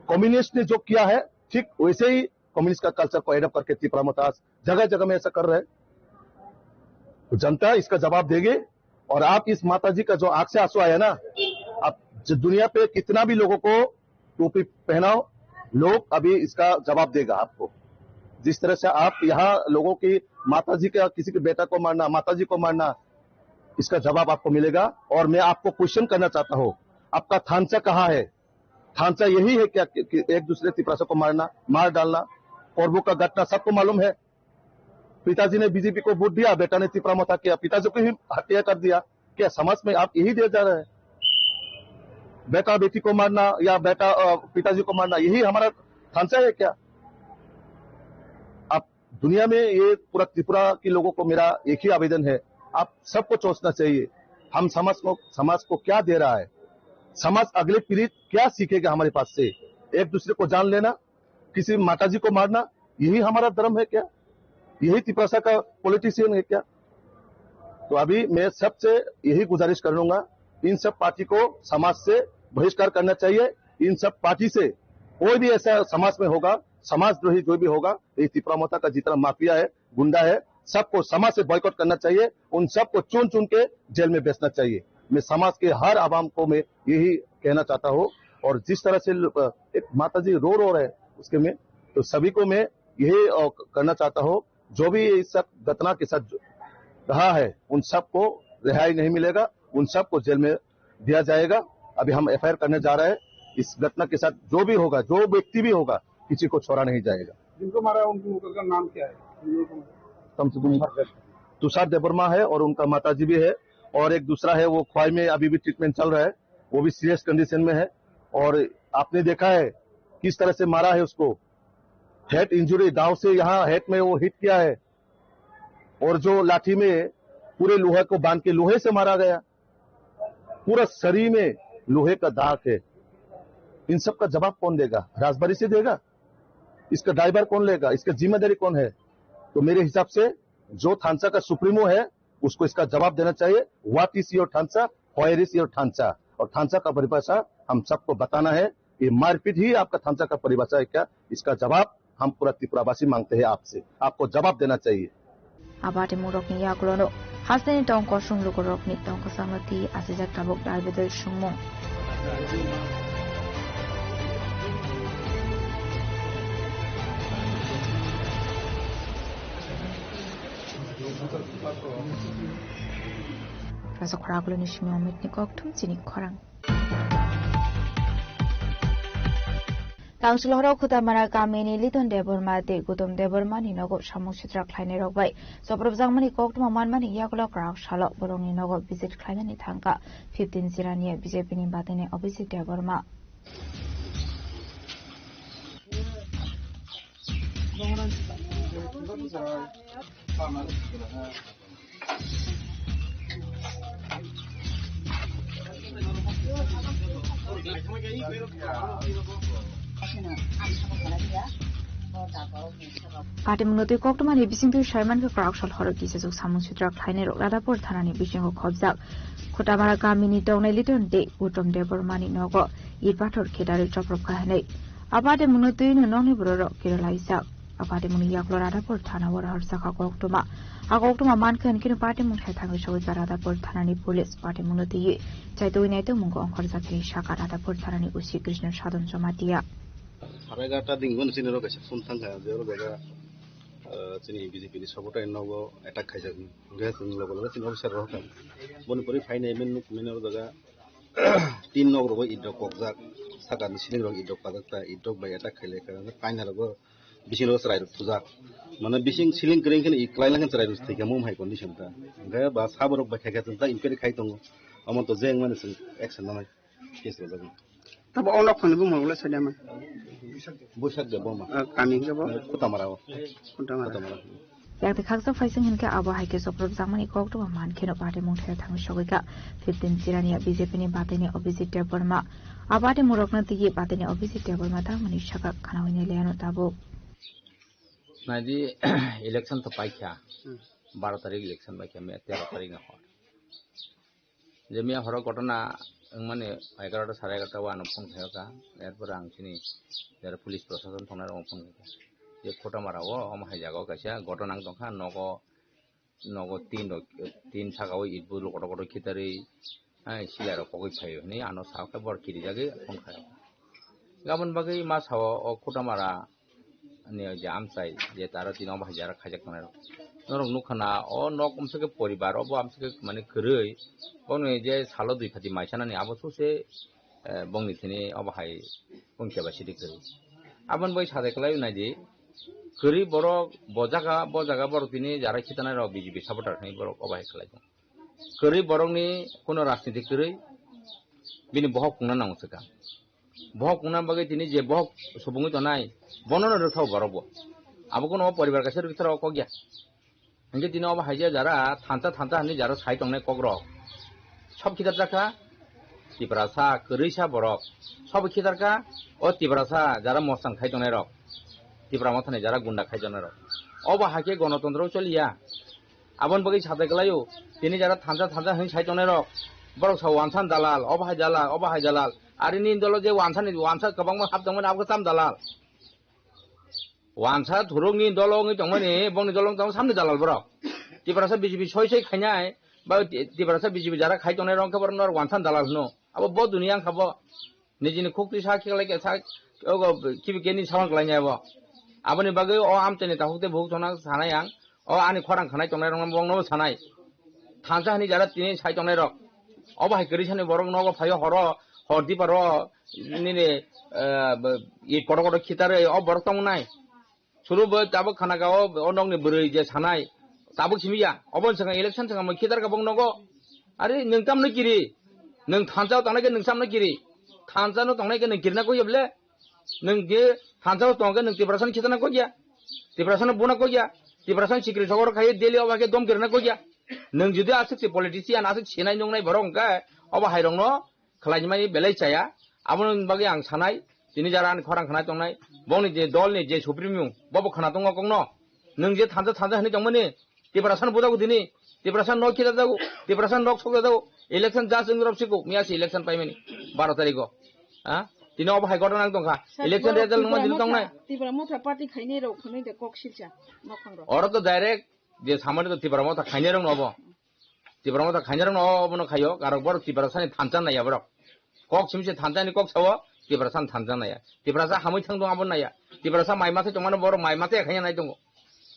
कम्युनिस्ट ने जो किया है, ठीक वैसे ही कम्युनिस्ट का कल्चर को एडॉप्ट करके तिपरा मोताज जगह जगह में ऐसा कर रहे हैं। तो जनता इसका जवाब देगी। और आप इस माता जी का जो आंख से आंसू आया ना, आप जो दुनिया पे कितना भी लोगों को टोपी पहनाओ, लोग अभी इसका जवाब देगा आपको। जिस तरह से आप यहाँ लोगों की माता जी का, किसी के बेटा को मारना, माता जी को मारना, इसका जवाब आपको मिलेगा। और मैं आपको क्वेश्चन करना चाहता हूँ, आपका थानसा कहाँ है? थानसा यही है क्या कि, कि एक दूसरे तिपरासा को मारना, मार डालना, कोरबू का घटना सबको मालूम है। पिताजी ने बीजेपी को वोट दिया, बेटा ने तिपरा मोता किया, पिताजी को ही हत्या कर दिया। क्या समाज में आप यही दे जा रहे हैं? बेटा बेटी को मारना या बेटा, अ, पिताजी को मारना, यही हमारा थानसा है क्या? आप दुनिया में ये पूरा त्रिपुरा के लोगों को मेरा एक ही आवेदन है, आप सबको सोचना चाहिए, हम समाज को, समाज को क्या दे रहा है, समाज अगले पीढ़ी क्या सीखेगा हमारे पास से? एक दूसरे को जान लेना, किसी माता जी को मारना, यही हमारा धर्म है क्या? यही तिपरासा का पॉलिटिशियन है क्या? तो अभी मैं सबसे यही गुजारिश कर लूंगा, इन सब पार्टी को समाज से बहिष्कार करना चाहिए। इन सब पार्टी से कोई भी ऐसा समाज में होगा, समाजद्रोही जो भी होगा, ये तिपरा मोता का जितना माफिया है, गुंडा है, सबको समाज से बॉयकॉट करना चाहिए। उन सबको चुन चुन के जेल में भेजना चाहिए। मैं समाज के हर आवाम को मैं यही कहना चाहता हूँ। और जिस तरह से ल-, अ, एक माता जी रो रो रहे उसके में, तो सभी को मैं यही, अ, करना चाहता हूँ, जो भी इस सब घटना के साथ जो रहा है, उन सबको रिहाई नहीं मिलेगा, उन सबको जेल में दिया जाएगा। अभी हम एफआईआर करने जा रहे हैं। इस घटना के साथ जो भी होगा, जो व्यक्ति भी होगा, किसी को छोड़ा नहीं जाएगा। जिनको मारा है, उनके, उनका नाम क्या है? कम से कम तुषार देवर्मा है और उनका माताजी भी है, और एक दूसरा है, वो खोवाई में अभी भी ट्रीटमेंट चल रहा है, वो भी सीरियस कंडीशन में है। और आपने देखा है किस तरह से मारा है उसको, हेड इंजरी, दाव से यहाँ हेड में वो हिट किया है, और जो लाठी में पूरे लोहे को बांध के लोहे से मारा गया, पूरा शरीर में लोहे का दाग है। इन सब का जवाब कौन देगा? राजबाड़ी से देगा? इसका दायभार कौन लेगा? इसका जिम्मेदारी कौन है? तो मेरे हिसाब से जो थानसा का सुप्रीमो है, उसको इसका जवाब देना चाहिए। What is your थानसा? Where is your थानसा? और थानसा का परिभाषा हम सबको बताना है। ये मारपीट ही आपका थानसा का परिभाषा है क्या? इसका जवाब हम पूरा त्रिपुरावासी मांगते हैं आपसे। आपको जवाब देना चाहिए। Abati murokni yagulono hasteni tong kosong lugurokni tong kwchangno twi asijak tabuk dai bedel songmung. Rasa khorang aguloni simi omitni kokthum chini khorang. Tangsil horo Khutamara kamini Liton Debbarma tei Gutom Debbarma ni nogo samung sitra khlainai rok bai chopropjakmani koktwma manmani yagulo kwrak salo borokni nogo visit khlainani thangkha fifteen Jirania B J P ni batini Abhijit Debbarma. Patimungno twi koktwmani bisingtwi saimankhe kwraksal horo kisijwk samung sitra khlainairok Radhapur thanani bisingo khobjak. Khutamara kamini tongnai Liton tei Uttom Debbarmani nogo it pathor khe darwi chopropkha hinwi. A patimungno twino nokni bororok kirilaijak. A patimungni yagulo Radhapur thana o rohorjakha koktwma. A koktwma mankhe hinkhe patimung thai thangwi sogwi kha Radhapur thanani police. Patimungno twiwi chaitwi naitwmungkhe ongkhorjak hinwi sakha Radhapur thanani O C Krishna Sadon Jamatia. Sarai egarota dini bono chini rok kaisa phone thangkha, je oro jaga, ah, chini B J P ni supporter ni nogo attack khaijak hinwi. Hwnkhe chwng loge loge chini officer rok kha. Boni pore phainai mani nuk mani oro jaga tin nok rogo it rok kokjak, sakani ceiling rok it rok pajak ta, it rok bai attack khailai kha. Hwnkhe kaina rogo Bising ro chwrai rok thujak. Mane bising siling kwrwi khe i kwlai lang chwrai rok thai khe mum hai condition ta. Hwnkhe ba saborok bai khai khe ta inquiry khai tongo. Omo to jeng mani chwng action nanai. Case rwjak. Abo o nok phangni bumung le saida man. Buisak de boma. Ah, kami ke bo. Kutamara o. Kutamara. Kutamara. Yakti khaksa phaising hinkhe abo hai khe soprok jakmani koktwma man kheno party mungthai thangwi sogwi kha. Fifteen Chirania B J P ni batini Abhijit Debbarma. A party murokno tigi batini Abhijit Debbarma tangmani saka khana hwnwi leyano tabuk. Naidi election to paikha. Hmm. Baro tarik election paikha, me tero tarik na hor. Je miya horo ghotona wngmani egarota sare egarota o ano phone khaio ka. Erpore ang chini jara police prosason thongnai rokno phone khaikha. Je Khotamara o omo hai jaga o kaisa ghotona wng tongkha, nogo, nogo tin rok, tin saka o itbu kotor kotor khitarwi, hai sila rok pogwi phaio hinwi ano sao khe bor kirijagwi phone khaio. Gabon bagwi ma sao o Khotamara ni je amchai je taro tini obo hai jara khaijak tongnai rok. Norok nukha na o nok umsake poribar obo amsake mane kwrwi. Bono je salo dui phati mai sanani abo sose, eh, bongni thini obo hai bong keba sidi kwrwi. Aboni bai sadai kwlai naidi kwrwi borok bo jaga, bo jaga borok tini jara khitanai rok B J P supporter hinwi borok obo hai khlai tong. Kwrwi borokni kuno rajniti kwrwi bini bohok pungna nango swkang. Bohok pungna bagwi tini je bohok subungwi tonai, bono no rwthao borok bo. Abo kuno o poribar kaisa rwkhe tharo kok ya. Hinkhe tini obo hai je jara thansa thansa hinwi jara sai tongnai kok rok. Sob khitar jakha, Tiprasa kwrwisa borok. Sob khitar kha o Tiprasa jara mosang khai tongnai rok. Tipra mothani jara gunda khai tongnai rok. Obo hai khe gonotontro choliya. Aboni bagwi sajak kwlaio, tini jara thansa thansa hwnwi sai tongnai rok. Borok sa wansan dalal, obo hai dalal, obo hai dalal. Ari nini dolo je wansa ni wansa kwbangma hap tongmani abo khe tam dalal. Wansa thuruk ni dolo wngwi tongmani, bongni dolo wngwi tongmani samni dalal borok. Tiprasa B J P soi soi khainai, ba Ti-, Tiprasa B J P jara khai tongnai rok khe borok no wansan dalal hwno. Abo bo dunia wngkha bo. Nijini khuk twi sa khiklai khe sa, ogo khibi khe ni saman kwlai nya bo. Aboni bagwi o amchaini takhuk tei bukhuk chwngno sanai ang. O ani khorang khanai tongnai rokno bongno bo sanai. Thansa hwnwi jara tini sai tongnai rok. Obo hai kwrwi sani borok nogo phaio horo, hor diparo nini, eh, bo-, i kotor kotor khitarwi o borok tong nai. Suru bo tabuk khana ka o, o nokni bwrwi je sanai, tabuk simi ya, obo swkang election swkang mo khitar ka bong nogo. Are nwng tamno kiri, nwng thansa o tangnai khe nwng samno kiri, thansa no tangnai khe nwng kirna koi ya bole, nwng je thansa o tong khe nwng Tiprasa no khitana koi ya, Tiprasa no buna koi ya, Tiprasa no sikri sogor khai Delhi o ba khe dom kirna koi ya, nwng jodi aswk se politician aswk sinai nungnai borok hwnkhe obo hai rok no khlaimani belai chaya. Aboni bagwi ang sanai, tini jara ani khorang khanai tongnai, bongni je dolni je supreme, bobo khana tongo kokno. Nwng je thansa thansa hwnwi tongmani, Tiprasa no bujago tini, Tiprasa nok khita jago, Tiprasa nok sokja jago, election just wng rok siko, miya se election paimani, baro tarikh o. Ha? Tini obo hai ghotona wng tongkha. Sir, election result nungma Tipra tini Motha, tongnai. Tipra Motha party khainai rok hwnwi de kok silcha, nokhang rok. Oro to direct je samani to Tipra Motha khainai rok no obo. Tipra Motha khainai rok no obono khaio, karok borok Tiprasa ni thansa naiya borok. Kok simi se thansa ni kok sao, Tiprasa ni thansa naiya. Tiprasa hamwi thang dong abo naiya. Tiprasa mai mathai tongmano borok mai mathai khaina nai tongo.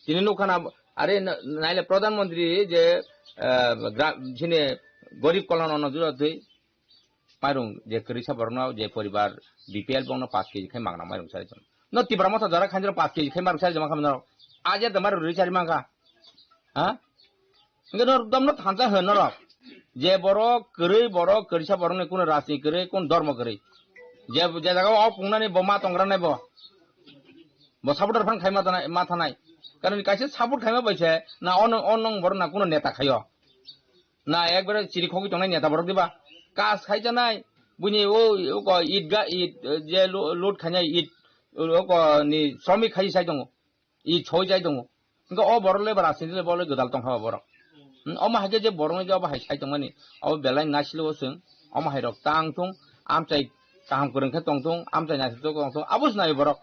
Tini nukha na, are na-, naile Pradhan Mantri je, eh, gra-, sini Garib Kalyan Anna Yojana twi, pairung je kwrwisa borokno je poribar B P L bongno paanch K G khai magna mairung chari tong. No Tipra Motha jora khainjero paanch K G khai mairung chari joma khamno. Aje de mairung rwi chari mangkha. Ha? Hingke no domno thansa hwn norok. Je borok kwrwi borok kwrwisa borokni kuno rajni kwrwi kuno dhormo kwrwi. Je, je jaga o pungnani bo ma tongra nai bo. Bo supporter phan khai ma tanai, ma thanai. Karon kaisa support khaima bai se na ono, ono borok na kuno neta khaio. Na ekbare chiri khogwi tongnai neta borok diba? Kas khai janai, buini o, o ko it ga, it, eh, je lo-, load khainai it, o ko ni sromik khai sai tongo. I choi jai tongo. Hingke o borok le ba rajniti le bo le gwdal tongkha o borok. Hmm, omo hai khe je borok ni je obo hai sai tongmani, obo belai naisilo o chwng, omo hai rok tang thung, amchai kaham kwrwng khe tong thung, amchai naisik tong thung, abo se nai borok.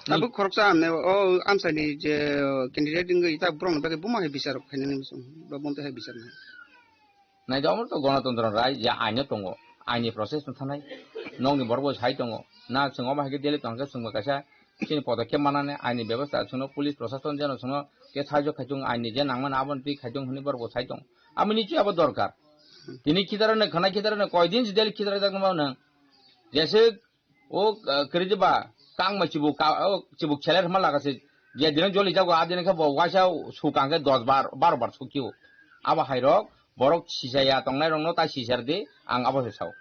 Tabuk khoroksa hamne o amchai ni je candidate wngwi ta borok ni bagwi buma hai bichar rok khainani muchung, ba bonte hai bichar nai. Naidi, omo to gonotontro rai, je aino tongo, aini process no thanai, nokni borok bo sai tongo, na chwng omo hai khe Delhi tongkhe chwngbo kaisa chini podokhe manani aini bebosta chwngno police prosason jeno chwngno khe sahajyo khai tongo, aini je nangmani aboni twi khai tongo hwnwi borok bo sai tongo. Amo nichoi abo dorkar. Tini khitarano khana khitarano koi din se Delhi khitarajakno mano. Jese o, ah, kwrwi ba Kangma chibuk ka, o chibuk seler hwnma laga se, je dino joli jago, a dino khe bo waisa sukang khe dos bar, baro bar sukio. Abo hai rok, borok sisaya tongnai rokno ta sisar di, ang abo se sao.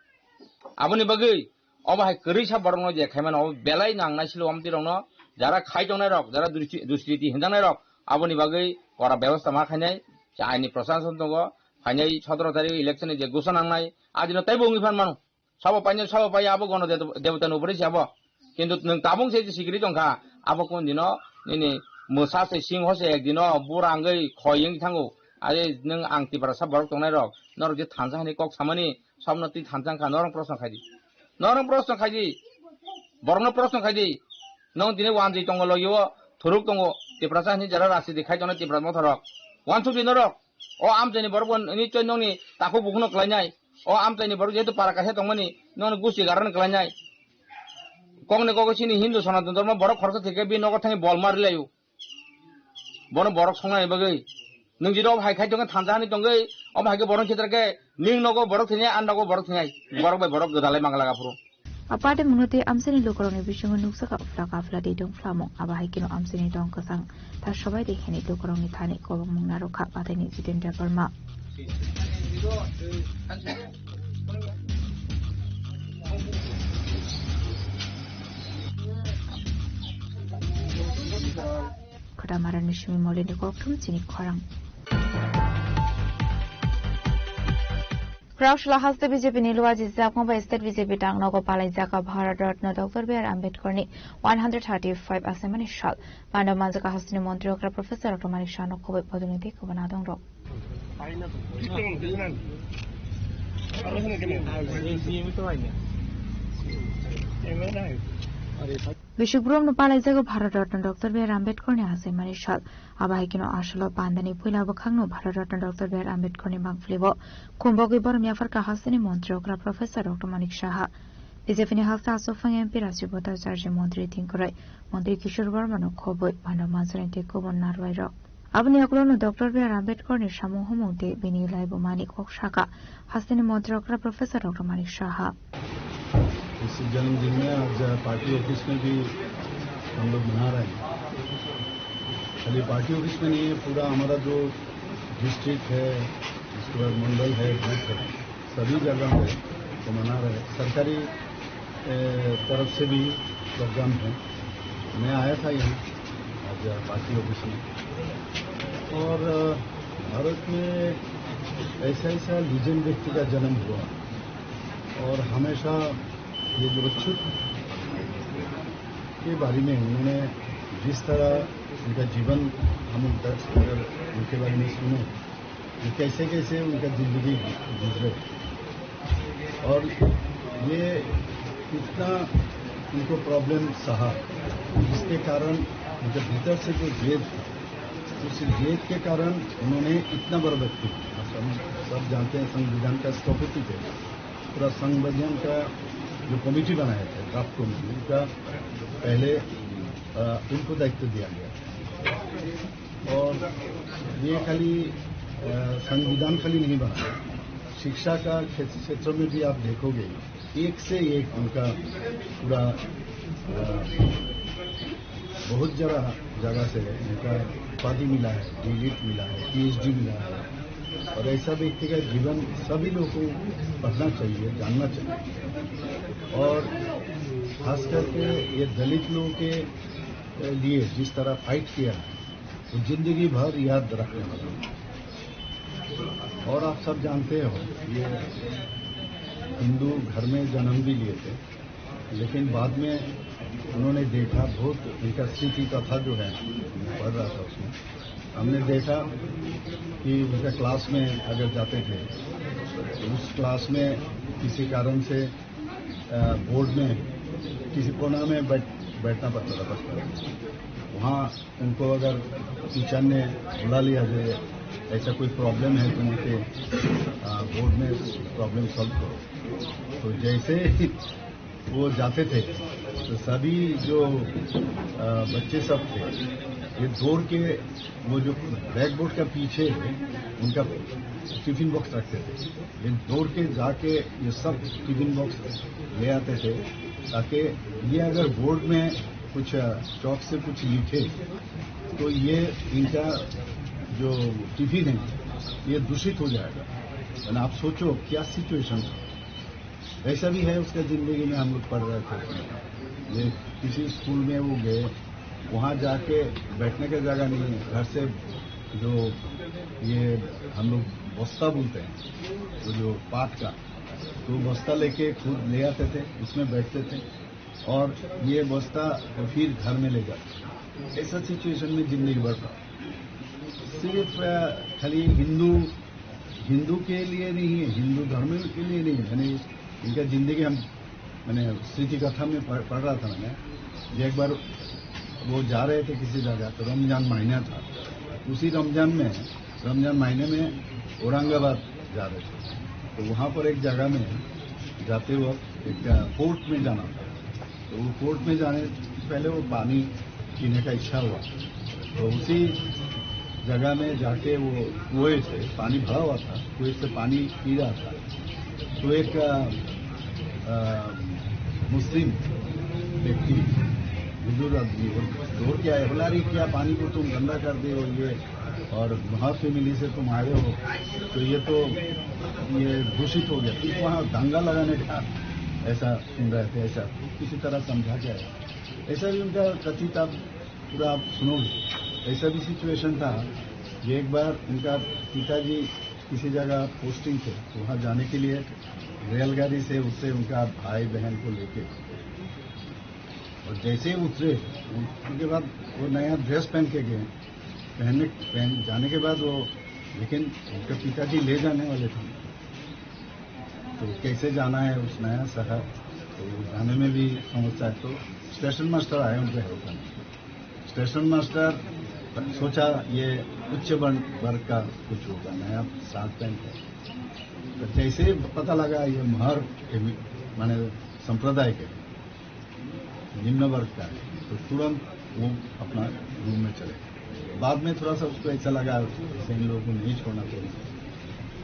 Aboni bagwi, obo hai kwrwi sa borokno je khaimano, obo belai nang naisilo omtwi rokno, jara khai tongnai rok, jara dusri-, dusriti hinjaknai rok, aboni bagwi kora bebosta ma khainai, je aini prosason tongo, phainai sotoro tarik election ni je gusa nangnai, a dino teibo wngwi phan mano. Sabo painai, sabo pai abo gono de-, debota ni upore se abo. Kintu nwng tabung se sikiri tongkha, abo kun dino nini mwsa se singho se ek dino bura wngwi khoi wngwi thango. Are nwng ang Tiprasa borok tongnai rok, norok je thansa hani kok samani, sabno twi thansa wngkha, norok proshno khai di. Norok proshno khai di. Borokno proshno khai di. Nwng tini wanjwi tongo logi o, thuruk tongo, Tiprasa hani jara rajniti khai tongnai Tipra motha rok. Wansuk di norok. O amchaini borok bo nichoi nokni takhuk bukhukno kwlainai. O amchaini borok jehetu para kaisa tongmani, nokni gusti garani kwlainai. Kokni kok chini Hindu Sanatan Dhormo borok khoroksa thwikhe bini nogo thangwi bol ma rwlaio. Bono borok songnani bagwi. Nwng jira obo hai khai tongkhe thansa hani tongwi, omo hai khe borok khitre khe ning nogo borok thwinai, ang nogo borok thwinai. Borok bai borok gwdalai mangla aphuru. Aparte mwnwi tei amchaini lukurokni bisingo nukjak afla kafla tei dongphlamung. Abo hai kheno amchaini dong kwchang ta sobai di hwnwi lukurokni thani kobongmung narwkha pataini Jitendra Verma. Khodamarani simi molini kokthum chini khorang. Krausla haste B J P ni luaji jakma bai state B J P tang nogo palai jaka Bharat Ratna Doctor B R Ambedkar ni one hundred thirty-five asemani sal. Pando manjaka hasteni montri okra Professor Doctor Manik Saha no khoboi podoni tei khobana dong rok. Bishik Brom no palai jago Bharat Ratna Doctor B R Ambedkar ni asemani sal. Abo hai kheno asolo pandani puila bwkhakno Bharat Ratna Doctor B R Ambedkar ni bangphlibo kumbogwi borom yapharkha hasteni montri okra Professor Doctor Manik Saha. B J P ni haksa aswk phang M P Rajiv Bhattacharya, montri Tinkurai, montri Kishore Verma no khobwi, Bhando Manjari tei kubun narwai rok. Aboni yakulo no Doctor B R Ambedkar ni samung humung tei bini laibumani kok sakha hasteni montri okra Professor Doctor Manik Saha. इस जन्मदिन में आज party office में भी हम लोग मना रहे हैं। खाली पार्टी ऑफिस में नहीं है, पूरा हमारा जो डिस्ट्रिक्ट है, उसके बाद मंडल है, बूथ है, सभी जगह पे तो मना रहे हैं। सरकारी, ए, तरफ से भी प्रोग्राम है। मैं आया था यहाँ आज पार्टी ऑफिस में, और, अ, भारत में ऐसा ऐसा लीजेंड व्यक्ति का जन्म हुआ, और हमेशा ये जो बच्चों के बारे में उन्होंने जिस तरह उनका जीवन हम उनका, अगर उनके बारे में सुने, ये कैसे कैसे उनका जिंदगी गुजरे और ये कितना उनको प्रॉब्लम सहा, जिसके कारण उनके भीतर से जो जेद था, उस जेद के कारण उन्होंने इतना बड़ा व्यक्ति, हम सब जानते हैं संविधान का स्थपति थे, पूरा संविधान का जो कमेटी बनाया था, ड्राफ्ट कमेटी, उनका पहले, अ, उनको दायित्व दिया गया। और ये खाली, अ, संविधान खाली नहीं बना, शिक्षा का क्षेत्र, क्षेत्र में भी आप देखोगे, एक से एक उनका पूरा, अ, बहुत जरा जगह से उनका उपाधि मिला है, डी लिट मिला है, पी एच डी मिला है। और ऐसा व्यक्ति का जीवन सभी लोगों को पढ़ना चाहिए, जानना चाहिए। और खास करके ये दलित लोगों के लिए जिस तरह फाइट किया है, वो जिंदगी भर याद रखने वाला है। और आप सब जानते हो, ये हिंदू घर में जन्म भी लिए थे, लेकिन बाद में उन्होंने देखा, बहुत उनका स्थिति कथा जो है, मैं पढ़ रहा था उसमें, हमने देखा कि उनका क्लास में अगर जाते थे, तो उस क्लास में किसी कारण से, अ, बोर्ड में किसी कोना में बैठ, बैठना पड़ता था बच्चों को। वहाँ उनको अगर टीचर ने बुला लिया कि ऐसा कोई प्रॉब्लम है तो उनके, अ, बोर्ड में प्रॉब्लम सॉल्व करो, तो जैसे ही वो जाते थे, तो सभी जो, अ, बच्चे सब थे, ये दौड़ के वो जो ब्लैक बोर्ड का पीछे है, उनका टिफिन बॉक्स रखते थे, ये दौड़ के जाके ये सब टिफिन बॉक्स ले आते थे। ताकि ये अगर बोर्ड में कुछ चौक से कुछ लिखे तो ये इनका जो टिफिन है ये दूषित हो जाएगा। यानी आप सोचो क्या सिचुएशन है। ऐसा भी है, उसका जिंदगी में हम लोग पढ़ रहे थे, ये किसी स्कूल में वो गए, वहाँ जाके बैठने का जगह नहीं है। घर से जो ये हम लोग बस्ता बोलते हैं, वो जो पाट का, तो बस्ता लेके खुद ले आते थे, उसमें बैठते थे और ये बस्ता फिर घर में ले जाते थे। ऐसा सिचुएशन में जिंदगी भर रहा। सिर्फ अ, खाली हिंदू, हिंदू के लिए नहीं है, हिंदू धर्म के लिए नहीं है। मैंने इनका जिंदगी हम, मैंने स्मृति कथा में पढ़, पढ़ रहा था मैंने, कि एक बार वो जा रहे थे किसी जगह, तो रमजान महीना था। उसी रमजान में, रमजान महीने में औरंगाबाद जा रहे थे, तो वहाँ पर एक जगह में जाते वक्त एक, अ, कोर्ट में जाना था। तो वो कोर्ट में जाने से पहले वो पानी पीने का इच्छा हुआ, तो उसी जगह में जाके वो कुएं से पानी भरा हुआ था, कुएं से पानी पी रहा था। तो एक, अ, अ, मुस्लिम व्यक्ति, बुजुर्ग आदमी, वो दौड़ के आया, बोला, "अरे, क्या पानी को तुम गंदा कर दे हो, ये और महाफिमिली से तुम आए हो, तो ये तो, ये दूषित हो गया।" तो वहाँ दंगा लगाने का ऐसा सुन रहे थे, ऐसा किसी तरह समझा के आया। ऐसा भी उनका कथित आप पूरा आप सुनोगे, ऐसा भी सिचुएशन था कि एक बार उनका पिताजी किसी जगह पोस्टिंग थे, तो वहाँ जाने के लिए रेलगाड़ी से उससे उनका भाई बहन को लेके, और जैसे ही उतरे, उनके बाद वो नया ड्रेस पहन के गए, पहनने, पहन जाने के बाद वो, लेकिन उनके पिताजी ले जाने वाले थे, तो कैसे जाना है उस नया शहर, तो जाने में भी समस्या है। तो स्टेशन मास्टर आए उनके हेल्प करने। स्टेशन मास्टर सोचा ये उच्च वर्ण, वर्ग का कुछ होगा, नया शर्ट पैंट है। तो जैसे ही पता लगा ये महर के भी, माने संप्रदाय के निम्न वर्ग का है, तो तुरंत वो अपना रूम में चले गए। बाद में थोड़ा सा उसको ऐसा लगा, जैसे इन लोगों को नहीं छोड़ना चाहिए,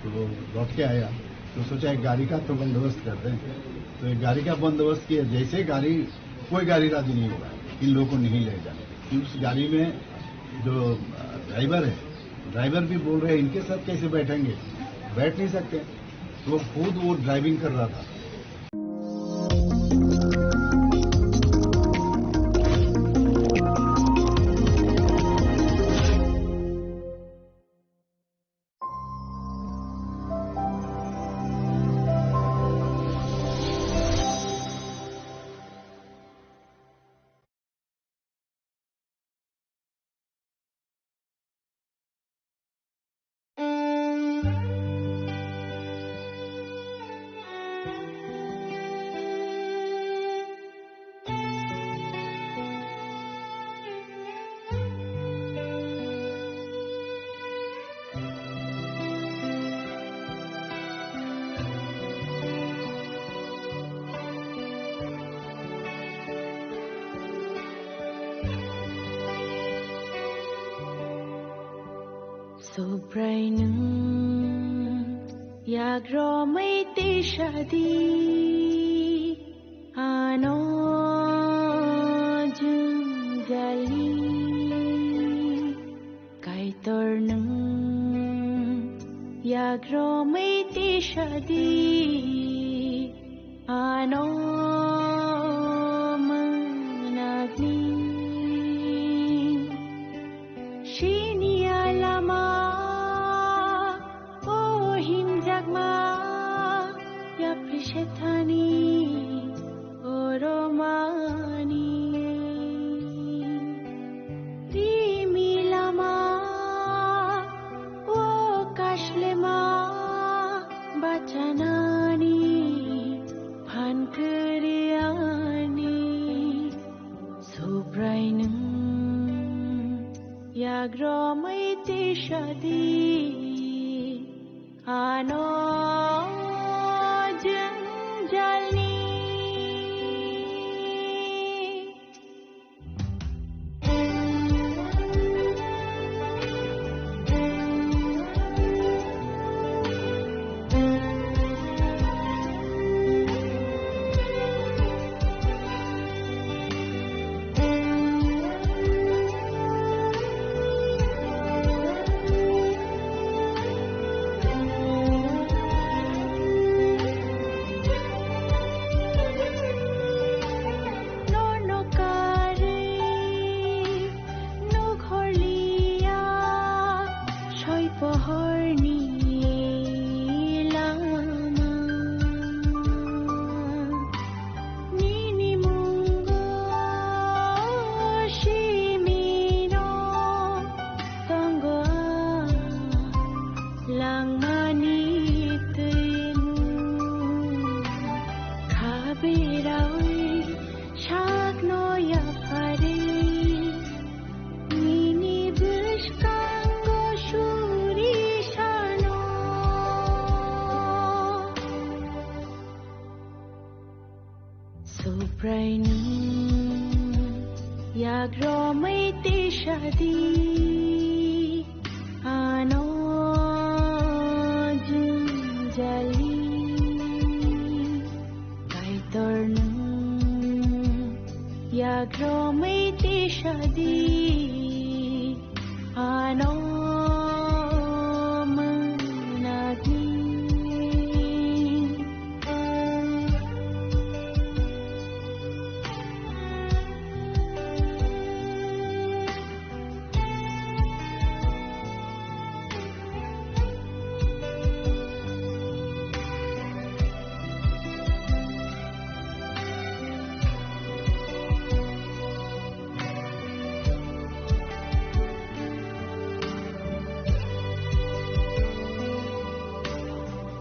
तो वो लौट के आया, तो सोचा एक गाड़ी का तो बंदोबस्त करते हैं। तो एक गाड़ी का बंदोबस्त किया, जैसे गाड़ी, कोई गाड़ी राजी नहीं होगा इन लोगों को नहीं ले जाने, कि उस गाड़ी में जो, अ, ड्राइवर है, ड्राइवर भी बोल रहे हैं, "इनके साथ कैसे बैठेंगे, बैठ नहीं सकते।" तो वो खुद वो ड्राइविंग कर रहा था। Subrai nwng yakromwi tisadi. Ano jwngjali Kaitor nwng yakromwi tisadi, ano mwnakni. Siniya lama o himjakma yapri sethani oromani. Rimi lama o kashlema bachanani phan kwrwiyani. Subrai nwng yakromwi tisadi, ano jwngjalni. Yagromwi tisadi ano jwngjali. Kaitor nwng yagromwi tisadi ano mwnakni.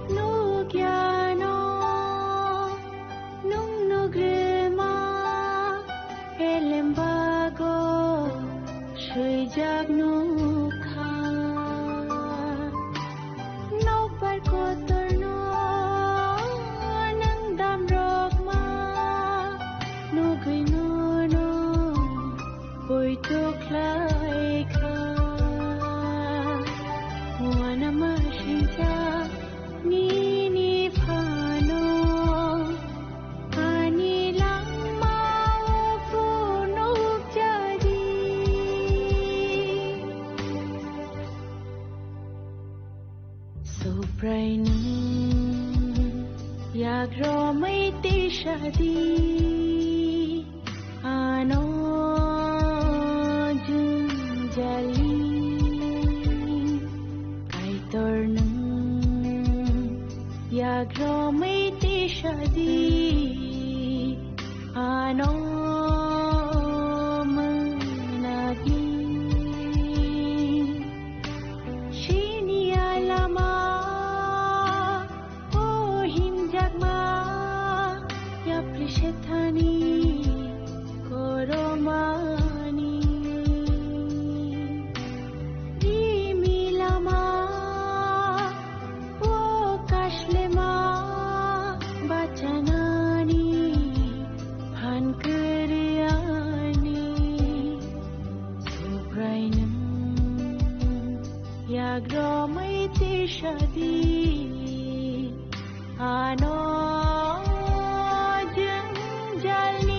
Nukya no, nung nugrima, elembago swijak nukha. Nokbar kotorno nang damrokma nugwi nono poito khlaikha. Uanama sincha nini phano ani langmao phunukjadi. Subraino yagromwi tisadi ano jwngjali. Kaitor nwng yagromwi tisadi ano mwnakni. Sini alama o himjakma yapri sethani koromani. Rimi lama o kaslema bachanani phan kwrwiyani. Subraino yagromwi tisadi ano jwngjalni.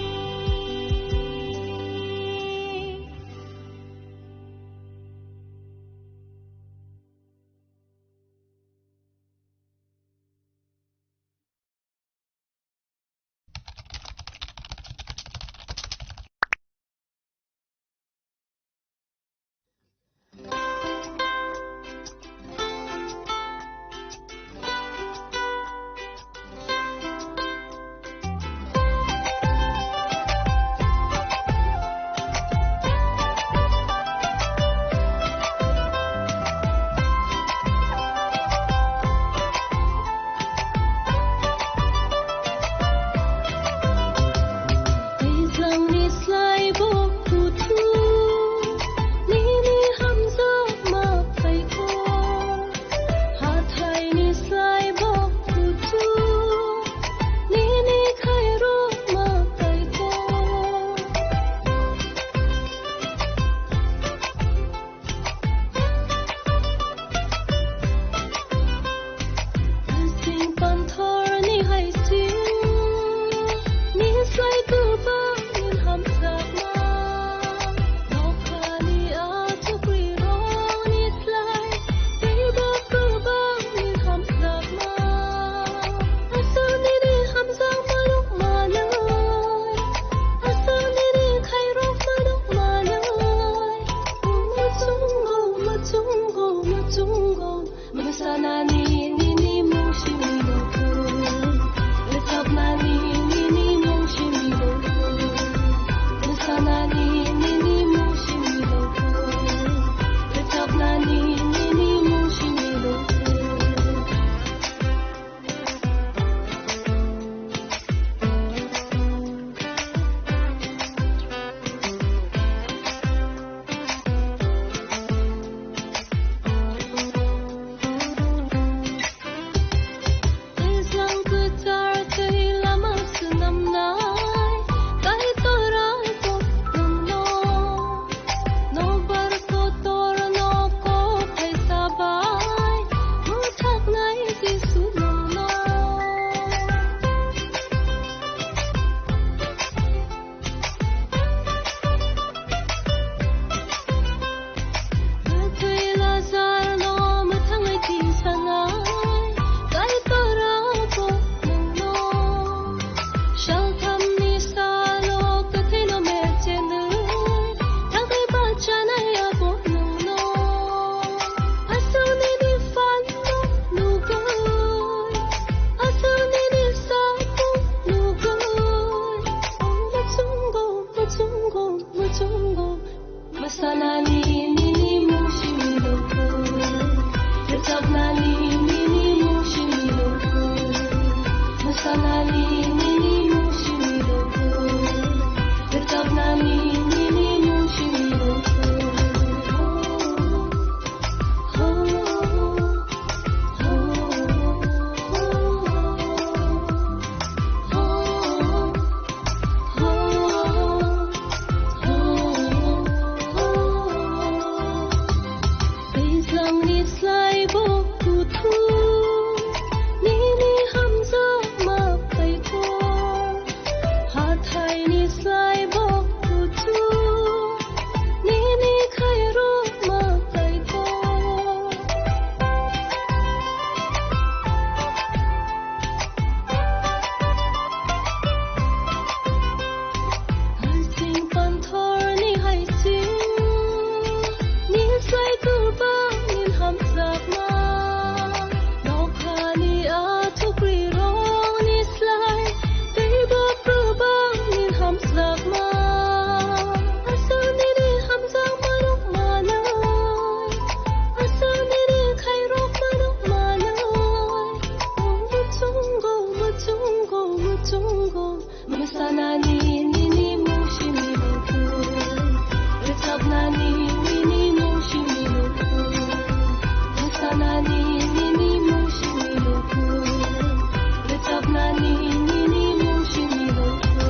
Ni slai bo kuchuk, nini khairokma Kaitor. Haising panthorni haising, ni slai kwbangni hamjakma. Nokhani a thukrirokni slai teibo kwbangni hamjakma. Aswk nini hamjakmarok manwi, aswk nini khairokmarok manwi. Muchungo, muchungo, muchungo. Mwsanani nini mung simi lukhu. Rwchapnani nini mung simi lukhu. Mwsanani nini mung simi lukhu. Rwchapnani nini mung simi lukhu.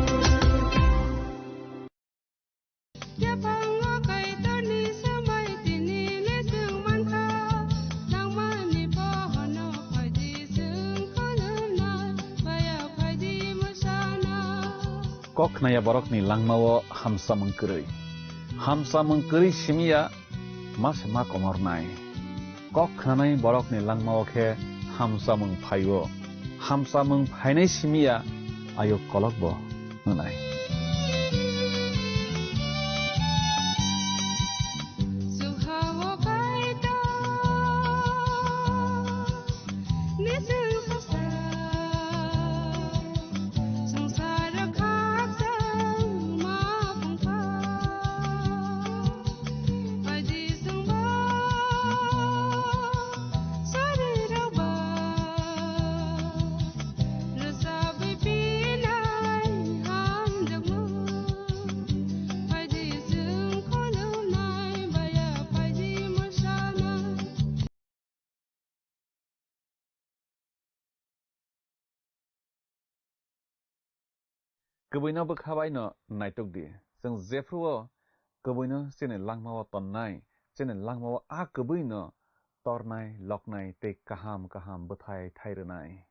Yaphango Kaitorni samai tini le chwng mankha, nangmani bohono phaidi chwng khulumnai, baya phaidi mwsana. Kok khnaya borokni langmao hamsamung kwrwi. Hamsamung kwrwi simiya ma se ma komornai. Kok khnanai borokni langmao khe hamsamung phaio. Hamsamung phainai simiya ayuk kolokbo wngnai. Kwbwino bwkha bai no naitok di. Chwng jephru o kwbwino chini langma o tonnai, chini langma o a kwbwi no tornai, loknai tei kaham kaham bwthai thai rwnai.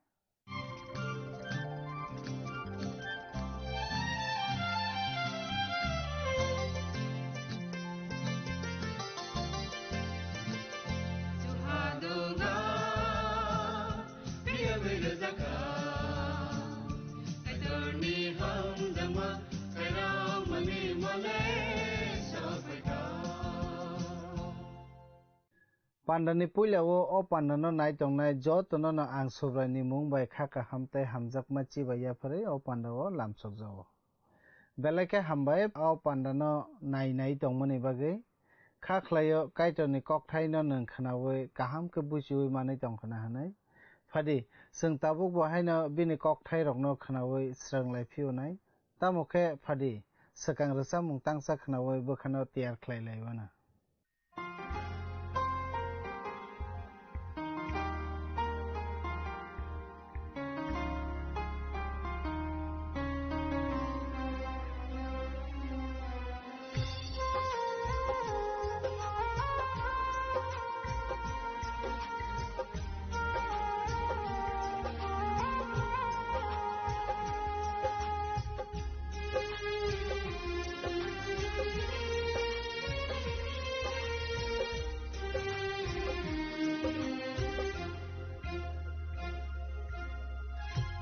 Pandani puila o, o pandano nai tongnai jotono no ang Subraini mung bai kha kaham tei hamjakma chibai yapharwi o pandao lamsokjago. Belai khe hambai o pandano nai nai tongmani bagwi. Kha khlaio Kaitorni kokthaino nwng khnaui kaham khe buchiui manwi tongkhna hwnwi. Phadi, chwng tabukbo haino bini kokthairokno khnaui srwng lai phiyonai. Tamo khe phadi, swkang rwchapmung tangsa khnaui bwkhano tiyar khlai lai mano.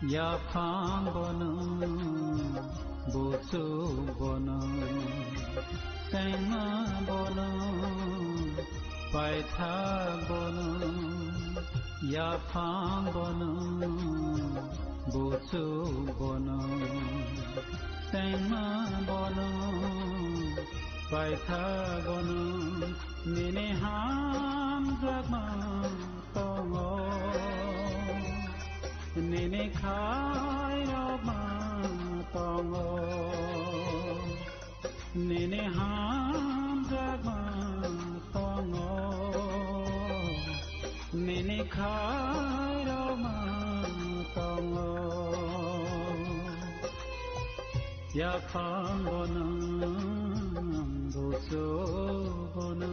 Yaphang bono, buchuk bono, tengma bono, paithak bono, yaphang bono, buchuk bono, tengma bono, paithak bono, nini hamjakma tongo, nini khairokma tongo, nini hamjakma tongo, nini khairokma tongo. Yaphang bono, buchuk bono.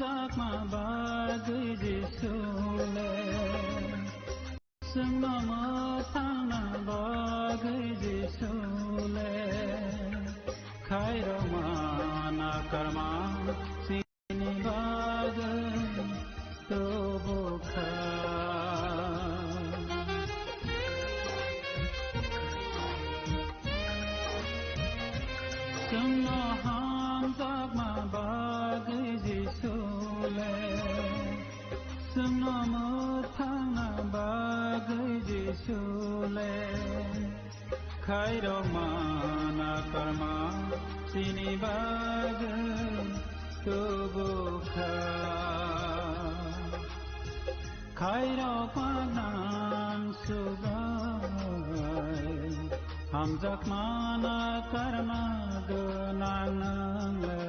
Sakma bagwi Jisu le, chwngno mwthangna bagwi Jisu le, khairokma nakarma chini bagwi tubu kha. Chwngno hamjakma bagwi Jisu le, chwngno mwthangna bagwi Jisu le, khairokma nakarma chini bagwi tubu kha. Khairokma nang Subrai, hamjakma nakarma gwnang nang le.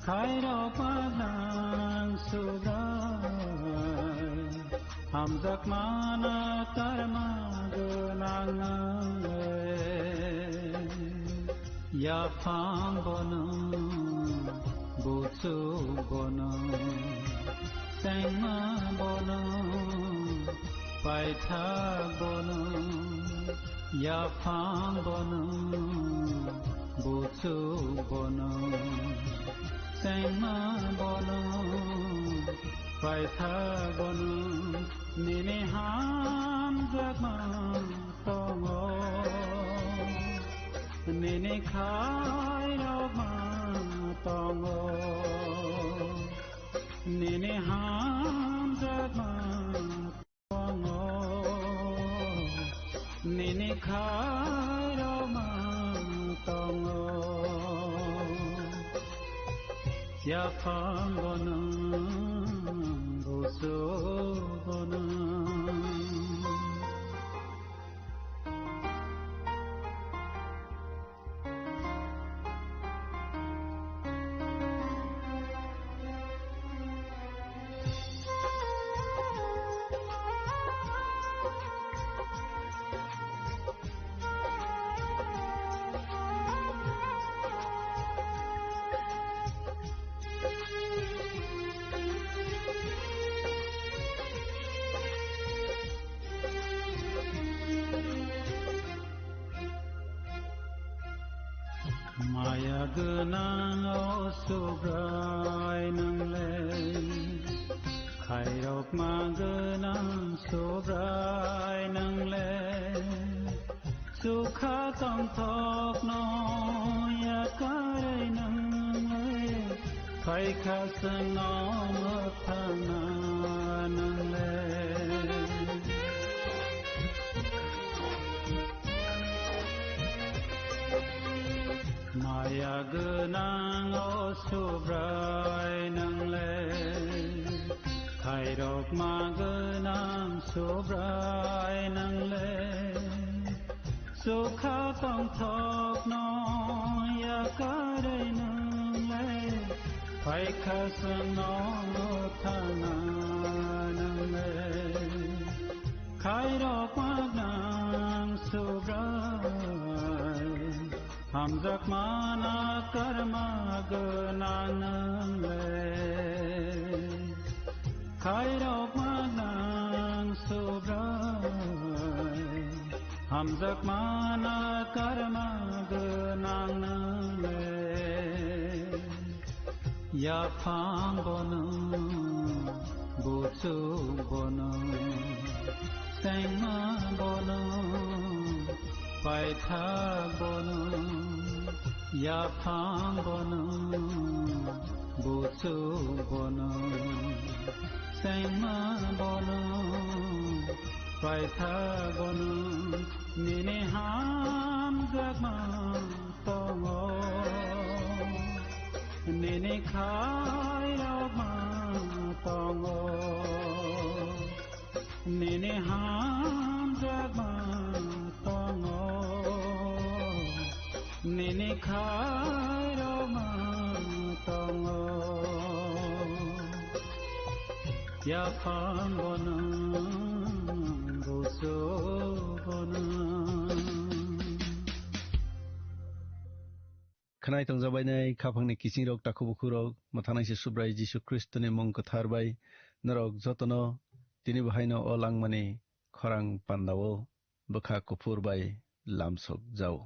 Khairokma nang Subrai, hamjakma nakarma gwnang nang le. Yaphang bono, buchuk bono, chengma bono, paithak bono, yaphang bono, buchuk bono, chengma bono, paithak bono, nini hamjakma tongo, nini khairokma tongo, nini hamjakma tongo, nini khairokma tongo. Yaphang bono, buchuk bono. Maya gwnang o Subrai nwngle, khairokma gwnang Subrai nwngle, chukha tongthokno yakarwi nwngle, phaikha chwngno mwthangna nwngle. Maya gwnang o Subrai nwngle, khairokma gwnang Subrai nwngle, chukha tongthokno yakarwi nwngle, phaikha chwngno mwthangna nwngle. Khairokma gwnang Subrai, hamjakma nakarma gwnang nwngle. Khairokma gwnang Subrai, hamjakma nakarma gwnang nwngle. Yaphang bono, buchuk bono, chengma bono, paithak bono, yaphang bono, buchuk bono, chengma bono, paithak bono, nini hamjakma tongo, nini khairokma tongo, nini hamjakma tongo, nini khairokma tongo. Yaphang bono, buchuk bono. Nai tongjabainai khaphangni kisingrok, takhuk bukhurok, mwthanai se Subrai Jisu Khristoni mung kwthar bai norok jotono tini bo haino o langmani khorang pandao bwkha kuphur bai lamsok jao.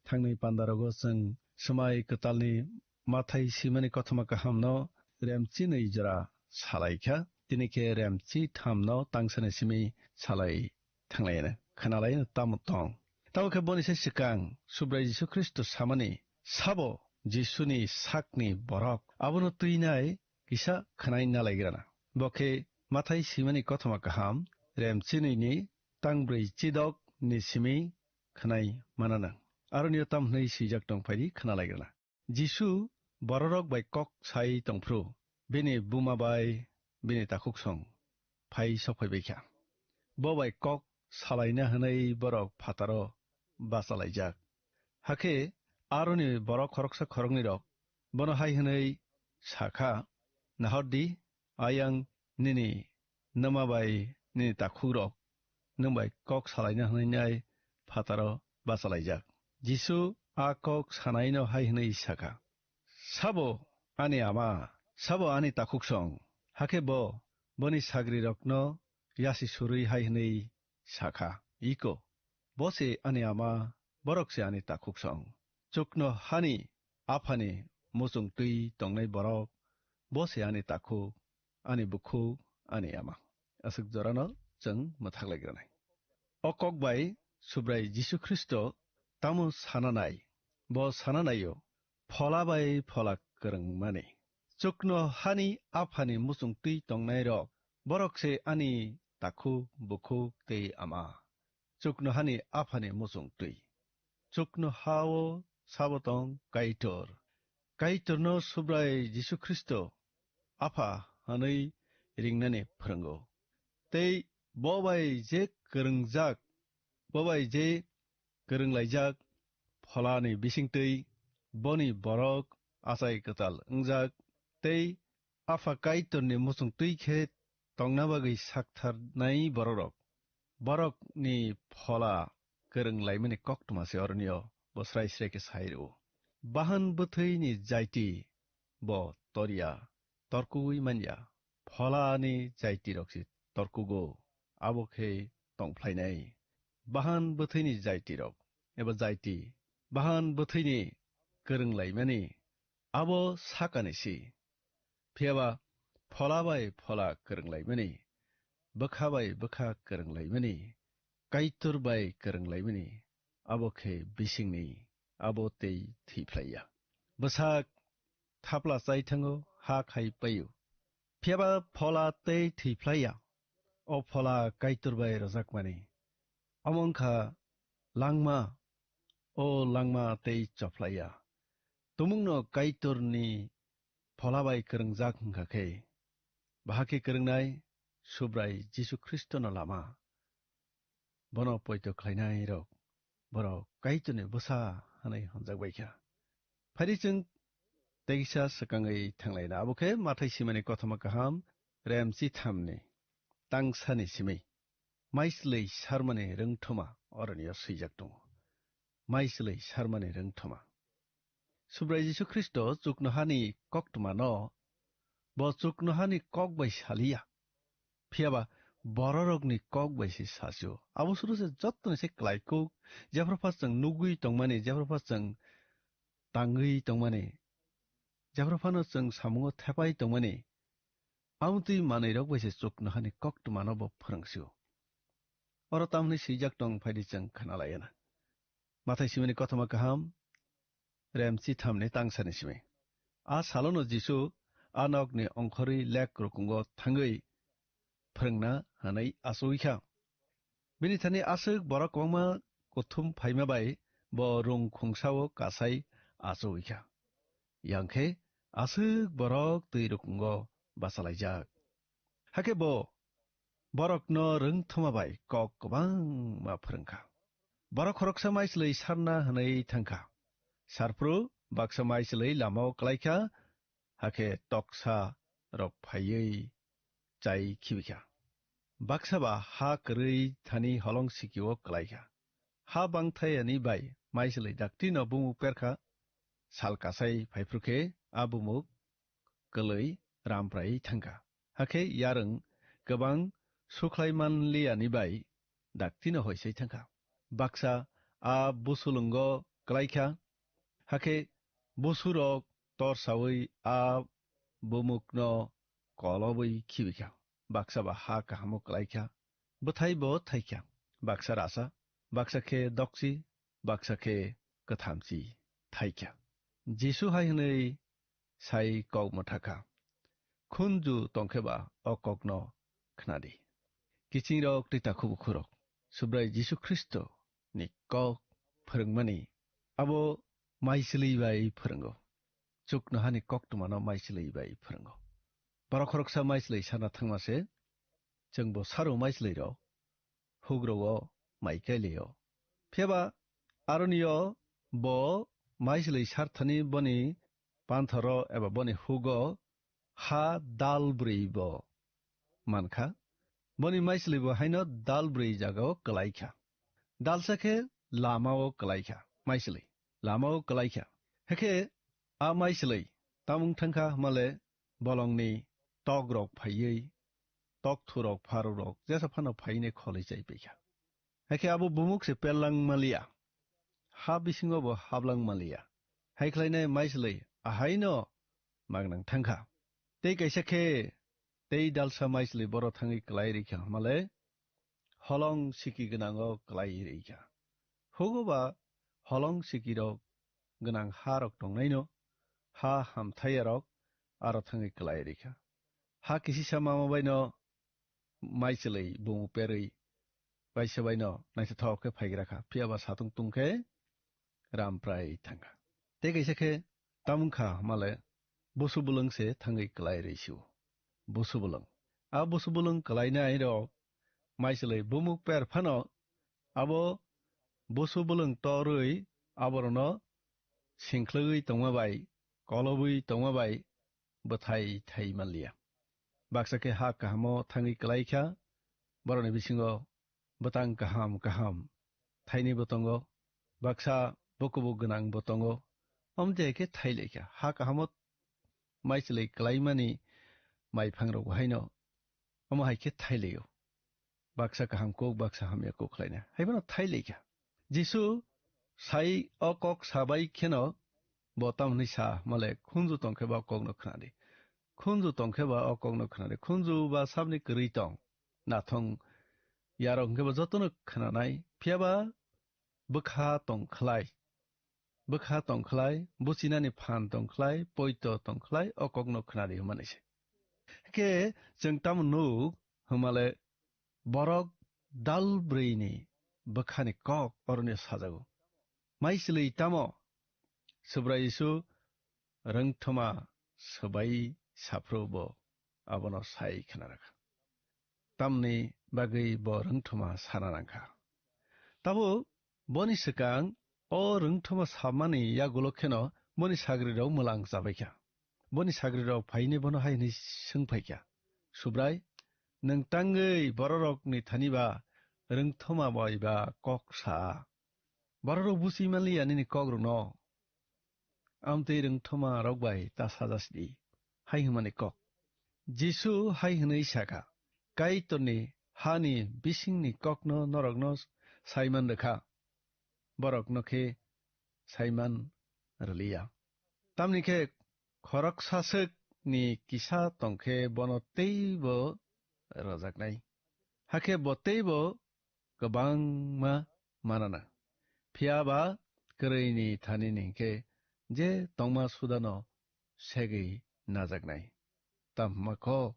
Thangnai pandarogo chwng swmai kwtalni Mathai simani kothoma kahamno remchinwi jora salaikha, tini khe remchi thamno tangsani simi salai thanglaino, khwnalaino tamo tong. Tamo khe boni se swkang Subrai Jisu Khristo samani, sabo Jisuni sakni borok abono twinai kisa khwnai nalaigrana. Bo khe Mathai simani kothoma kaham, remchinwini tangbrwi chidok ni simi khwnai manana. Aroni o tam hwnwi swijak tong phaidi khwnalaigrana. Jisu bororok bai kok sai tongphru, bini buma bai bini takhuksong phai sok phaibaikha. Bo bai kok salaina hwnwi borok phataro bachalaijak. Hakhe aroni borok khoroksa khoroknwirok bono hai hwnwi sakha, "Nahor di, ayang nini nwma bai nini takhukrok nwng bai kok salaina hwnwi nai phataro bachalaijak." Jisu a kok sanaino hai hwnwi sakha, "Sabo ani ama, sabo ani takhuksong?" Hakhe bo boni sagrirokno yasi surwi hai hwnwi sakha, "Iko, bo se ani ama, borok se ani takhuksong. Chukno hani aphani muchung twi tongnai borok, bo se ani takhuk, ani bukhuk, ani ama." Aswk jorano chwng mwthaklaigranai. O kok bai Subrai Jisu Khristo tamo sananai? Bo sananaio, phola bai phola kwrwngmani. Chukno hani aphani muchung twi tongnairok, borok se ani takhuk, bukhuk tei ama. Chuknohani aphani muchung twi. Chuknoha-o sabo tong Kaitor. Kaitorno Subrai Jisu Khristo Apha hwnwi ringnani phwrwngo. Tei bo bai je kwrwngjak, bo bai je kwrwnglaijak pholani bisingtwi boni borok achai kwtal wngjak tei Apha Kaitorni muchung twi khe tongna bagwi saktharnai bororok. Borokni phola kwrwng laimani koktwma se oroni o bo srai srai khe sai rw-o. Bahan bwthwini jaiti bo torya, torkugwi manya. Pholani jaitirok se torkugo, abo khe tongphlainai. Bahan bwthwini jaitirok eba jaiti, bahan bwthwini kwrwng laimani abo sakani si. Phiya ba phola bai phola kwrwng laimani, bwkha bai bwkha kwrwng laimani, Kaitor bai kwrwng laimani, abo khe bisingni, abo tei thwiphlaiya. Bwsak thapla chai thango, ha khai paio. Phiya ba phola tei thwiphlaiya. O phola Kaitor bai rwjakmani. Omo wngkha langma, o langma tei chophlaiya. Tumungno Kaitorni phola bai kwrwngjak wngkha khe, bahai khe kwrwngnai Subrai Jisu Khristono lama. Bono poito khlainairok, borok Kaitorni bwsa hwnwi hwnjak bai kha. Phari chwng teisa swkangwi thanglaina, abo khe Mathai simani kothoma kaham, rem chithamni tangsani simi. Maislwi sarmani rwngthoma oroni o swijak tongo. Maislwi sarmani rwngthoma. Subrai Jisu Khristo chuknohani koktwmano bo chuknohani kok bai saliya. Phiya ba bororokni kok bai se sasio. Abo suru se jottoni se klaikuk, jephru pha chwng nugwi tongmani, jephru pha chwng tangwi tongmani, jephru phano chwng samungo thepai tongmani, amtwi manwirok bai se chuknohani koktwmano bo phwrwngsio. Oro tamni swijak tong phaidi chwng khna laiya na. Mathai simani kothoma kaham, rem chithamni tangsani simi. A salono Jisu a nokni ongkhorwi lek rukungo thangwi phrwngna hwnwi achugwi kha. Bini thani aswk borok kwbangma kuthum phaima bai bo rung khungsao kasai achugwi kha. Yang khe aswk borok twi rukungo bachalaijak. Hakhe bo borokno rwngthoma bai kok kwbangma phrwng kha. Borok khoroksa maislwi sarna hwnwi thang kha. Sarphru baksa maislwi lamao klai kha, hakhe toksa rok phaiwi chai khibi kha. Baksa ba ha kwrwi thani holong sikio klai kha. Ha bangthai ani bai maislwi dakti no bumuk per kha. sal kasai phaiphru khe a bumuk kwlwi ramprai thangkha. Hakhe yarwng kwbang sukhlai manliyani bai daktino hoisai thangkha. Baksa a busulwngo klaikha, hakhe busurok torsaui a bumukno kolobwi khibikha. Baksa ba ha kahamo klaikha, bwthaibo thaikha. Baksa rasa, baksa khe dokchi, baksa khe kwthamchi thaikha. Jisu hai hwnwi sai kok mwthakha, "Khunju tongkhe ba o kokno khnadi." Kichingrok tei takhubukhurok, Subrai Jisu Khristo ni kok phwrwngmani abo maichwlwi bai phwrwngo. Chuknohani koktwmano maichwlwi bai phwrwngo. Borok khoroksa maichwlwi sana thangma se, chwngbo saro maichwlwirok hugrogo mai kailio. Phiyaba aronio bo maichwlwi sarthani boni panthoro eba boni hugo ha dal brwi bo mankha. Boni maichwlwi bo haino dal brwi jagao kwlaikha. Dalsa khe lamao kwlaikha, maichwlwi lamao kwlaikha. Hekhe a maichwlwi tamung thangkha hwnmale bolongni tokrok phaiwi, tokthurok, pharurok jesa phano phaine kholwi chai paikha. Hakhe abo bumuk se perlang maliya, ha bisingo bo hablang maliya. Hai khlainai maichwlwi ahaino magnang thangkha. Tei kaisa khe tei dalsa maichwlwi boro thangwi kwlai rikha hwnmale holong siki gwnango kwlai rikha. Hugo ba holong sikirok gwnang ha rok tongnaino ha hamthaiyarok aro thangwi kwlai rikha. Ha kisisa mama baino maichwlwi bumu perwi kaisa baino naithothok khe phaigra kha, phiyaba satung tung khe ramprai thangkha. Tei kaisa khe tamung kha hwnmale busu bulwng se thangwi kwlai rwi sio. Busu bulwng. A busu bulwng kwlainai rok maichwlwi bumuk per phano abo busu bulwng torwi aborokno singkhlwgwi tongma bai, kolobwi tongma bai bwthai thai manliya. Baksa khe ha kahamo thangwi kwlai kha, borokni bisingo bwtang kaham kaham thainwi bo tongo, baksa bukubu gwnang bo tongo, omo de khe thai lai kha. Ha kahamo maichwlwi kwlaimani maiphang rok bo haino omo hai khe thai laio. Baksa kaham kuk, baksa hamya kuk khlaina. Hai bono thai lai kha. Jisu sai o kok sabai kheno bo tamo hwnwi sa male, "Khunju tong khe ba o kokno khna di. Khunju tong khe ba o kokno khna di. Khunju ba sabni kwrwi tong. Nathong yarok hwnkhe bo jotono khnanai. Phiya ba bwkha tong khlai. Bwkha tong khlai, buchinani phan tong khlai, poito tong khlai, o kokno khna di," hwnmani se. Khe chwng tamo nuk hwnmale borok dal brwi ni bwkhani kok oroni sajago. Maichwlwi tamo Subrai Jisu rwngthoma swbai saphru bo abono sai khna rwkha. Tamni bagwi bo rwngthoma sana nangkha. Tabuk boni swkang o rwngthoma samani yagulo kheno boni sagrirok mwlang chabaikha. Boni sagrirok phainwi bono hai hwnwi swng phaikha, "Subrai, nwng tangwi bororokni thani ba rwngthoma bai ba kok sa? Bororok buchi manliya nini kokrokno. Amtwi rwngthoma rok bai ta sajasdi," hai hwnmani kok. Jisu hai hwnwi sakha, "Kaitorni hani bisingni kokno norokno saiman rwkha, borokno khe saiman rwliya. Tamni khe khoroksa swkni kisa tong khe bono teibo rwjaknai, hakhe bo teibo kwbangma manana. Phiya ba kwrwini thani ni hwnkhe je tongma sudano segwi najaknai. Tamo hwnma kok,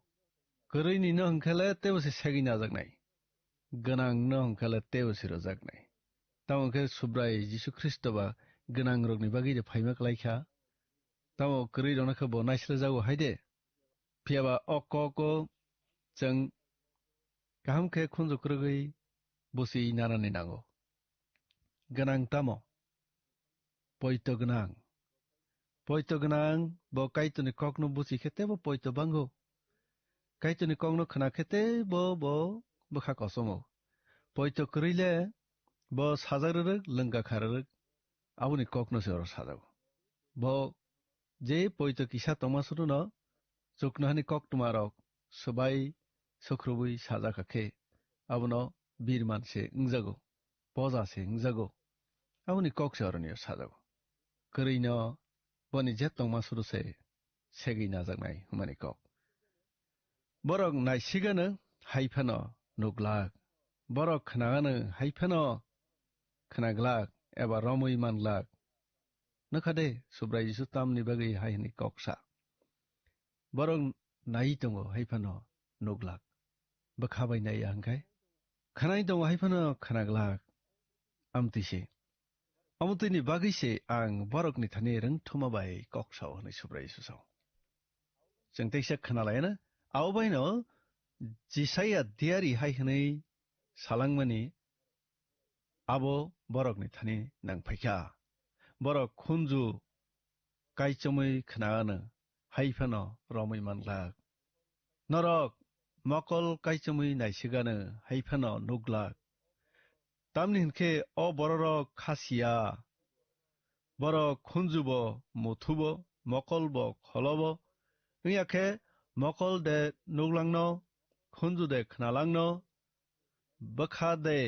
kwrwini no hwnkhe le teibo se segwi najaknai, gwnang no hwnkhe le teibo se rwjaknai." Tamo hwnkhe Subrai Jisu Khristo ba gwnang rokni bagwi de phaima kwlai kha. Tamo kwrwi rokno khe bo naisle jago hai de. Phiya ba o kok o chwng kaham khe khunju kwrwgwi buchi nanani nango. Gwnang tamo? Poito gwnang. Poito gwnang bo Kaitorni kokno buchi khe teibo poito bango. Kaitorni kokno khna khe teibo bo bwkha kosomo. Poito kwrwi le bo sajak rwrwk, lwngka kha rwrwk, aboni kokno se oro sajago. Bo je poito kisa tongma suruno chuknohani koktwmarok swbai sukhrubwi sajak kha khe, abono birman se wngjago, poja se wngjago. Aboni kok se oroni o sajago. Kwrwino boni je tongma suru se segwi najaknai hwnmani kok. Borok naisigano hai phano nuglak. Borok khnagano hai phano khnaglak eba romwi manglak. Nokha de, Subrai Jisu tamni bagwi hai hwnwi kok sa. Borok nai tongo hai phano nuglak. Bwkha bai naiya hwnkhe. Khnai tongo hai phano khnaglak. Amtwi se. Omo twini bagwi se ang borokni thani rwngthoma bai kok sao hwnwi Subrai Jisu sao. Chwng teisa khna laina, abo baino Jisaiya diari hai hwnwi salangmani abo borokni thani nang phaikha. Borok khunju kaichomwi khna ano, hai phano romwi manglak. Norok mokol kaichomwi naisigano, hai phano nuglak. Tamni hwnkhe o bororok kha sia, borok khunjubo muthubo, mokolbo kholobo. Wngya khe mokol de nuglangno, khunju de khnalangno, bwkha de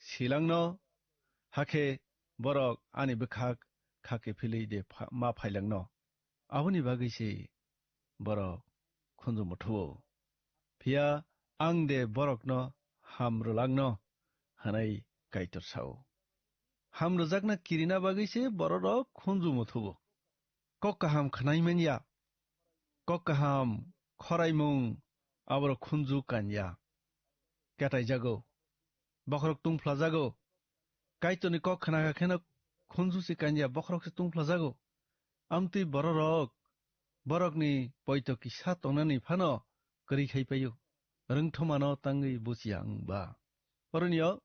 silangno, hakhe borok ani bwkhak kha kiphilwi de pha-, ma phailangno. Aboni bagwi se borok khunju muthuo. Phiya ang de borokno ham rwlangno, hwnwi Kaitor sao. Ham rwjakna kirina bagwi se bororok khunju muthuo. Kok kaham khnai manya. Kok kaham khoraimung aborok khunju kanya. Ketaijago. Bokhorok tungphlajago. Kaitorni kok khnakha kheno khunju se kanya, bokhorok se tungphlajago. Amtwi bororok, borokni poito kisa tongnani phano kwrwi khai paio. Rwngthomano tangwi buchiya wng ba. Oroni o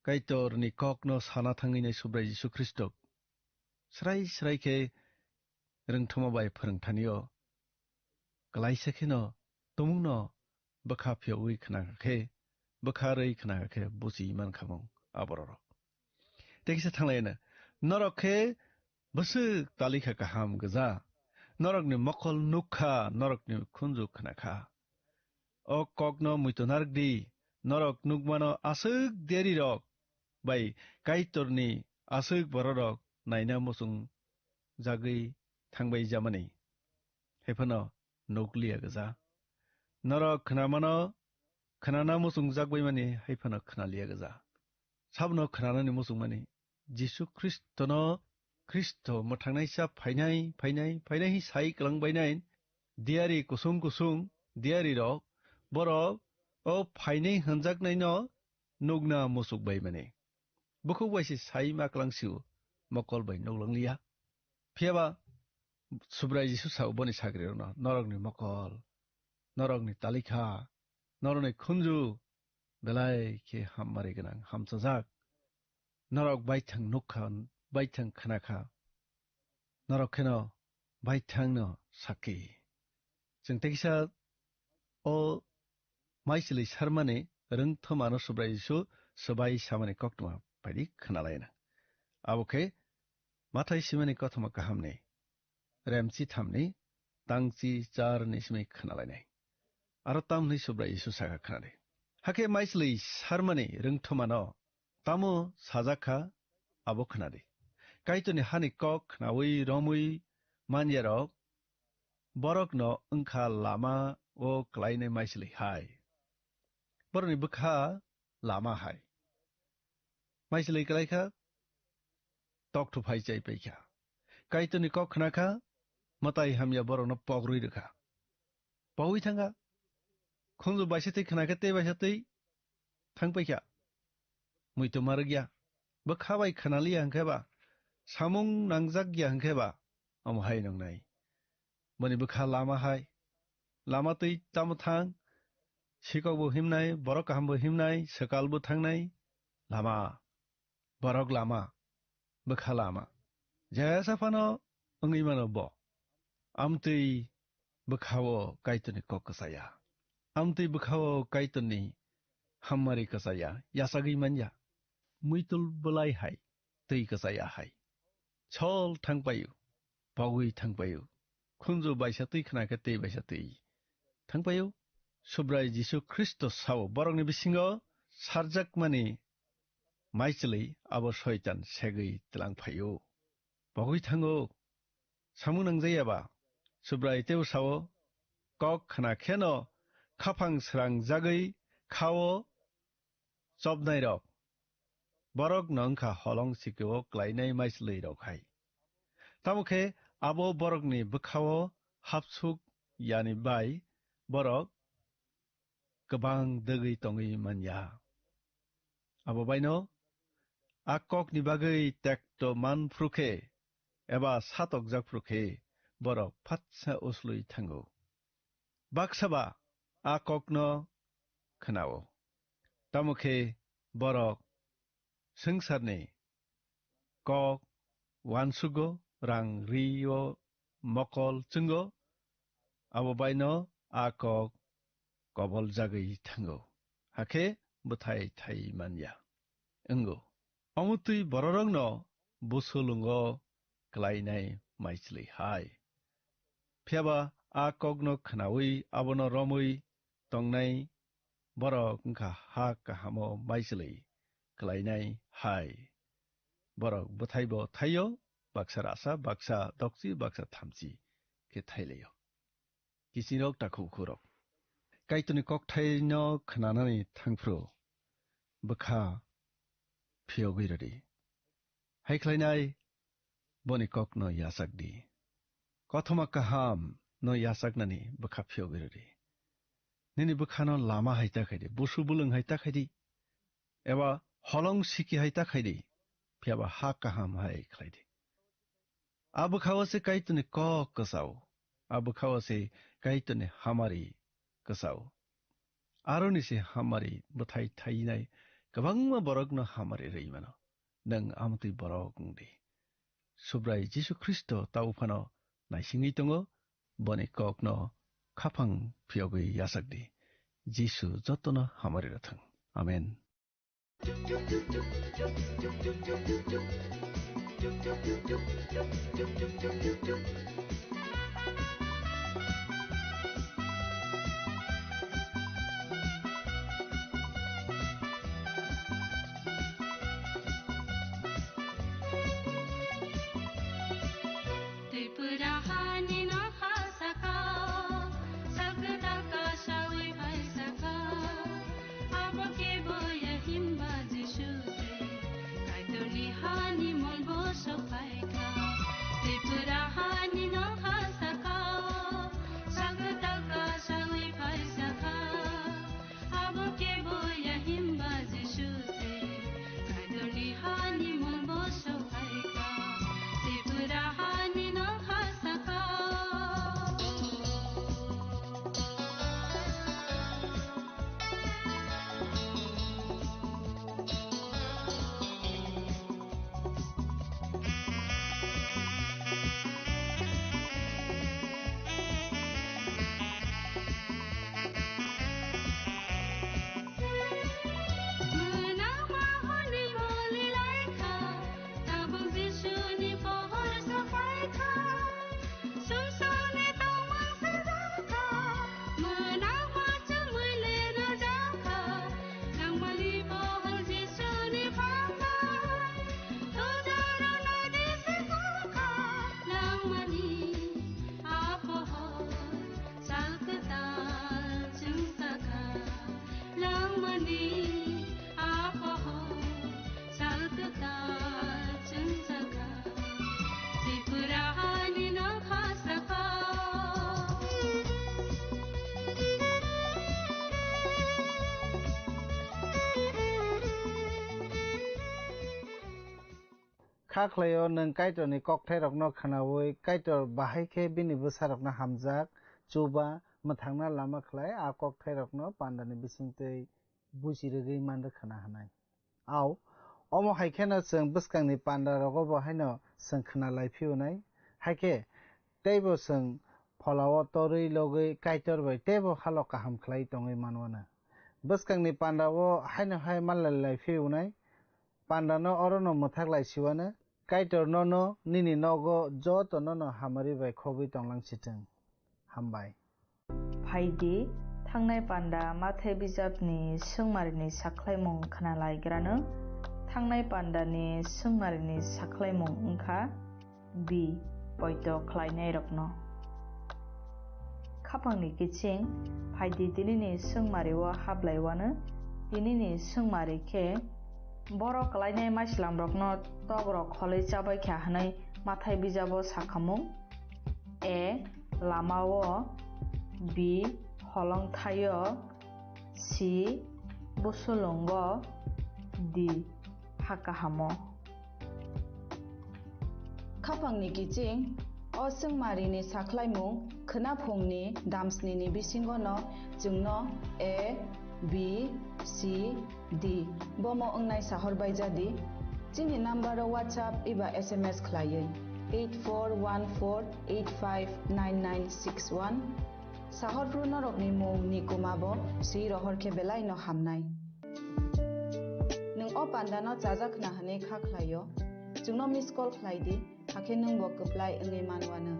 Kaitorni kokno sana thangwi nai Subrai Jisu Khristo. Srai srai khe rwngthoma bai phwrwngthani o. Klaisa kheno tumungno bwkha phiyogwi khna khe, bwkha rwi khna khe buchi man khamung abororok. Tei kisa thanglaina, norok khe bwswk talikha kaham gwja, norokni mokol nukha, norokni khunju khna kha. O kokno muitu narwk di, norok nukmano aswk derirok bai Kaitorni aswk bororok naina muchung jagwi thangbai jamani. Haiphano nukliya gwja. Norok khnamano khnana muchungjak bai mani hai phano khnaliya gwja. Sabno khnanani muchungmani Jisu Khristono, Khristo mwthangnaisa phainai, phainai, phainai hi sai kwlangbainai, diyari kusung kusung, diyari rok, borok o phainai hwnjaknaino nukna muchuk bai mani. Bukhuk bai se sai ma kwlang sio, mokol bai nuklangliya. Phiyaba Subrai Jisu sao boni sagrirokno, norokni mokol, norokni talikha, norokni khunju, belai khe hammari gwnang, hamchajak. Norok baithang nukha, baithang khnakha, norok kheno baithangno sakki. Chwng teisa o maisili sarmani rwngthomano Subrai Jisu swbai samani koktwma phaidi khnalaina. Abo khe Mathai simani kothoma kahamni remchi thamni tangchi charni simi khnalainai. Aro tamni Subrai Jisu saka khnadi. Hakhe maisili sarmani rwngthomano tamo sajak kha abo khnadi. Kaitorni hani kok khnaui romui manyarok borokno wngkha lama o klainai maisili hai. Borokni bwkha lama hai. Maisili klaikha, tokthuk phai chai paikha. Kaitorni kok khnakha, mwtai hamya borokno pogrwi rwkha. Pogwi thangkha. Khunju baisa twi khnakhe tei baisa twi thang paikha. Muitu marwkya. Bwkha bai khnaliya hwnkhe ba, samung nangjak ya hwnkhe ba, omo hai nongnai. Boni bwkha lama hai. Lama twi tamo thang, sikok bo himnai, borok kaham bo himnai, swkal bo thangnai. Lama, borok lama, bwkha lama. Jesa phano wngwi mano bo. Amtwi bwkhao Kaitorni kok kwchaya. Amtwi bwkhao Kaitorni hammari kwchaya, yachagwi manya. Muitul bwlai hai, twi kwchaya hai. Sol thang paio. pogwi thangpaio. Khunju baisa twi khna khe tei baisa twi thangpaio. Subrai Jisu Khristo sao, borokni bisingo sarjakmani maichwlwi abo Soitan segwi tlang phaio. Pogwi thango. Samung nangjaya ba? Subrai teibo sao, kok khna kheno khaphang srang jagwi khao chopnairok. Borok no wngkha holong sikio klainai maichwlwi rok hai. Tamo khe abo borokni bwkhao hapsuk yani bai borok kwbang dwgwi tongwi manya. Abo baino a kokni bagwi tekto man phru khe eba satokjak phru khe borok phatsa uslui thango. Baksa ba a kokno khnao. Tamo khe borok swngcharni kok uansugo, rang rio, mokol chwngo, abo baino a kok kobol jagwi thango, hakhe bwthai thai manya wngo. Omo twi bororokno busulungo klainai maichwlwi hai. Phiyaba a kokno khnaui abono romwi tongnai borok wngkha ha kahamo maichwlwi klainai hai. Borok bwthaibo thaio, baksa rasa, baksa dokchi, baksa thamchi khe thailaio. Kichirok takhuk khurok. Kaitorni kokthaino khnanani thangphru bwkha phiyogwi rwdi. Hai khlainai boni kokno yachak di. Kothoma kaham no yachaknani bwkha phiyogwi rwdi. Nini bwkhano lama hai ta khaidi, busu bulwng hai ta khaidi, eba holong siki hai ta khaidi, phiyaba ha kaham hai khlaidi. A bwkhao se Kaitorni kok kwchao, a bwkhao se Kaitorni hamari kwchao. Aroni se hamari bwthai thainai kwbangma borokno hamari rwi mano. Nwng amtwi borok wng di. Subrai Jisu Khristo ta uphano naisingwi tongo, boni kokno khaphang phiyogwi yachak di. Jisu jotono hamari rwthwng. Amen. Tripura hani nokha saka, sakta kasawi pai saka, abo kebo ya himba Jisu se, Kaitorni hani molbo sokhaikha. Tripura hani nokha saka, sakta kasawi pai saka, abo kebo ya himba Jisu se, Kaitorni hani molbo sokhaikha. Tripura hani nokha saka. Kha khlaio nwng Kaitorni kokthairokno khnaui Kaitor bahai khe bini bwsarokno hamjak, chuba, mwthangna lama khlai a kokthairokno pandani bisingtwi buji rwgwi man rwkhana hwnwi. Au, omo hai kheno chwng bwskangni pandarogo bo haino chwng khna lai phiyunai. Hai khe teibo chwng pholao torwi logwi Kaitor bai teibo halo kaham khlai tongwi manwano. Bwskangni pandao haino hai manlai lai phiyunai. Pandano orono mwthak lai siwano. Kaitor nono nini nogo joto nono hamari bai khogwi tonglang sitwng. Hambai. Phaidi, thangnai panda mathai bijapni swngmarini sakhlaimung khwnalaigrano. Thangnai pandani swngmarini sakhlaimung wngkha B. Poito khlainairokno. Khapangni kiching, phaidi tinini swngmario hablaiwano, tinini swngmari khe borok klainai maislamrokno tokrok kholwi chabaikha hwnwi mathai bijabo sakhamung. A. Lamao. B. Holongthaio. C. Busulungo. D. Hakahamo. Khapangni kiching, o swngmarini sakhlaimung khwnaphungni damsnini bisingono chwngno A, B, C, D bomo wngnai sahor baijadi. Chini number o WhatsApp eba S M S khlaiwi eight four one four eight five nine nine six one. Sahor phru norokni mung ni kuma bo swi rohor khe belai no hamnai. Nwng o panda no chajak khna hwnwi kha khlaio, chwngno miss call khlai di, hakhe nwng bo kwplai wngwi manwano.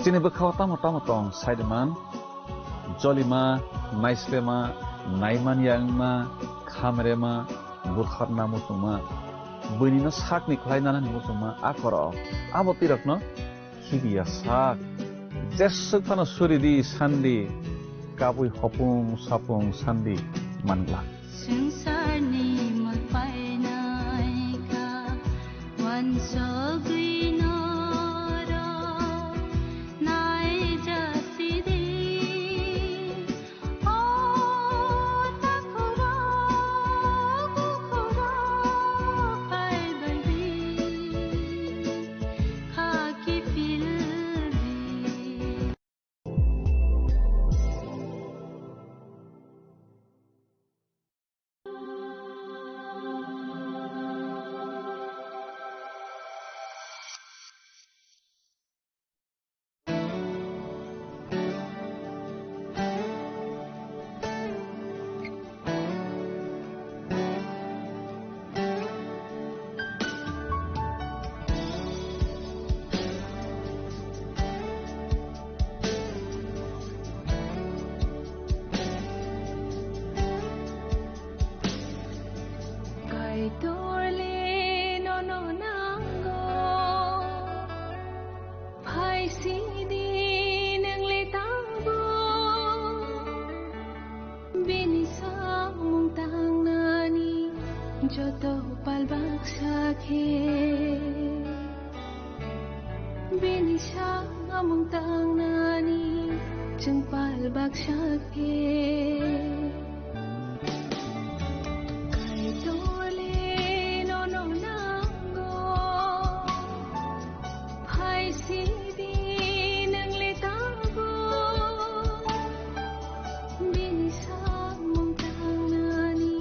Chini bwkhao tamo tamo tong, saiman, jolima, naislema, naimanya wngma, khamrema, bwkharna muchungma, buinino sakni khlai nanani muchungma, a korok, abo twirakno khibiya sak. Jeswk phano suridi sandi, kabui hopung sapung sandi manglak. Swngcharni mol painaikha, uansugwi norok naijasidi. O takhurok, bukhurok, phaibaidi, khaki phildi. Kaitorle nono nango, phaisidi nwngle tangbo. Bini samung tangnani joto pal baksa khe, bini samung tangnani chwng pal baksa khe. Kaitorle nono nango, phaisidi nwngle tangbo. Bini samung tangnani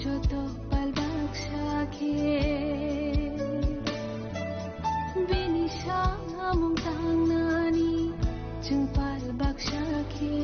joto pal baksa khe, bini samung tangnani chwng pal baksa khe.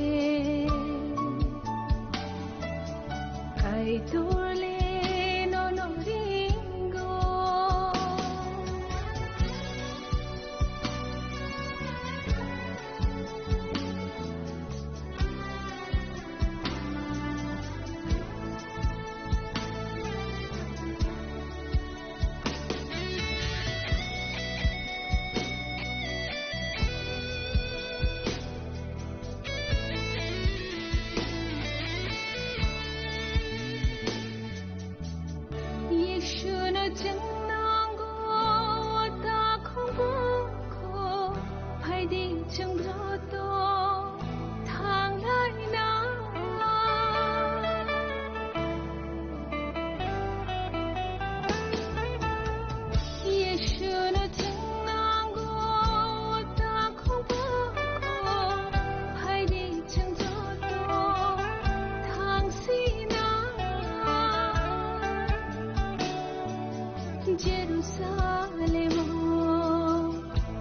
Jerusalemo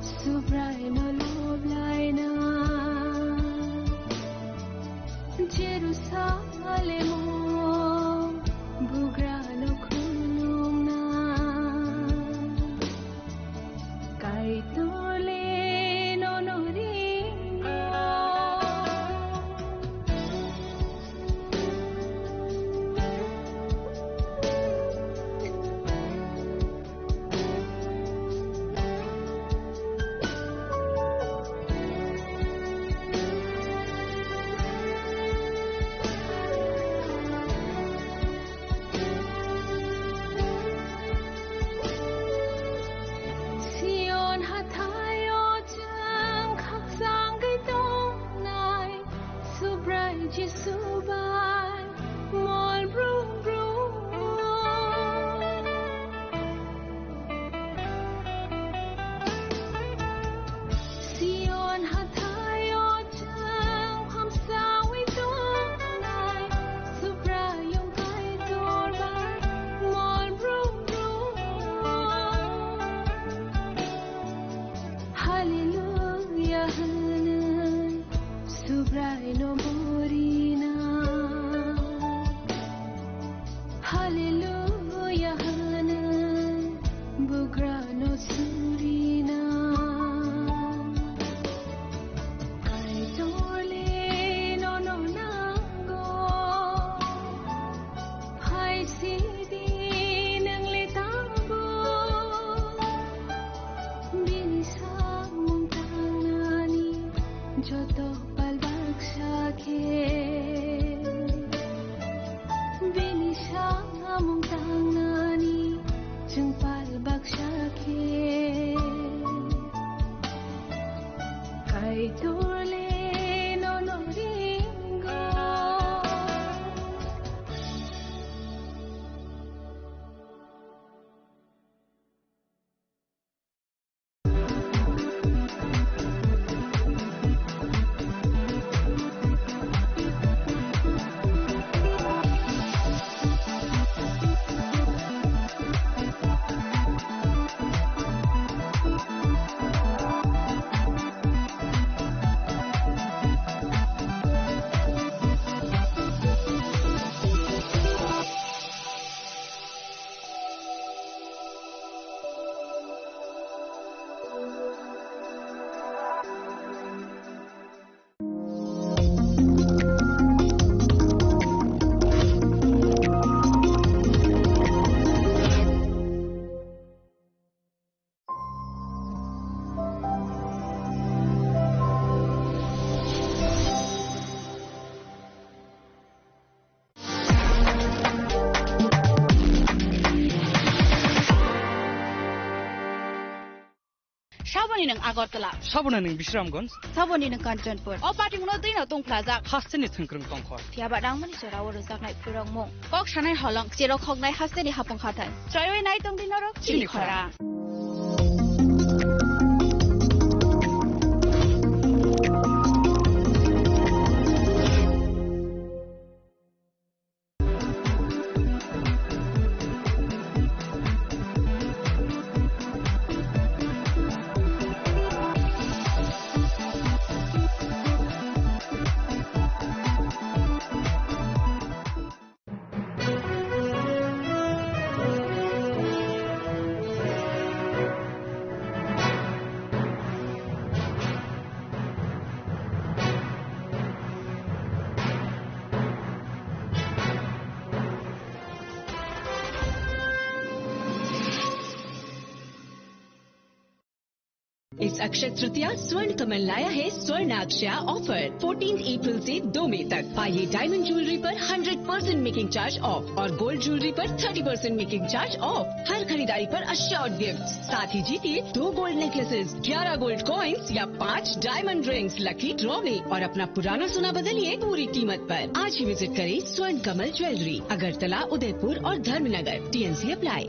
Subraino loblaina, Jerusalemo bugrano khulumna, Kaitorle nono ringo. Sion hathaio chwng khakchangwi tongnai, Subrai Jisu bai mol brum brum. Sion hathaio chwng hamsawi tongnai, Subraiyung Kaitor bai mol brum brum. Hallelujah hwnwi Subraino borina. Hallelujah hwnwi bugrano surina. Kaitorle nono nango. Hai sidi nwngle tangbo. Bini samung tangnani joto pal baksa khe. Bini samung tangnani chwng pal baksa khe. Kaitorle nono ringo. Saboni nwng Agartala. Saboni nwng Bisramganj. Saboni nwng Kanchanpur. O patingno twino tongphlajak. Hasteni thwngkwrwng tongkhor. Phiya ba nangmani jorao rwjaknai phwrwngmung. Kok sanai holong, cherok hoknai hasteni hapung hathai. Chaiwi nai tongdi norok chini khorang. इस अक्षय तृतीया स्वर्ण कमल लाया है स्वर्ण अक्षया offer, fourteen April से दो मई तक। पाइए डायमंड ज्वेलरी पर hundred percent making charge off और गोल्ड ज्वेलरी पर thirty percent making charge off. हर खरीदारी पर अश्योर्ड गिफ्ट, साथ ही जीतिए दो गोल्ड नेकलेसेस, ग्यारह गोल्ड कॉइन्स या पाँच डायमंड रिंग्स लकी ड्रॉ में और अपना पुराना सोना बदलिए पूरी कीमत पर। आज ही विजिट करें स्वर्ण कमल ज्वेलरी, अगरतला, उदयपुर और Dharmanagar. TNC apply.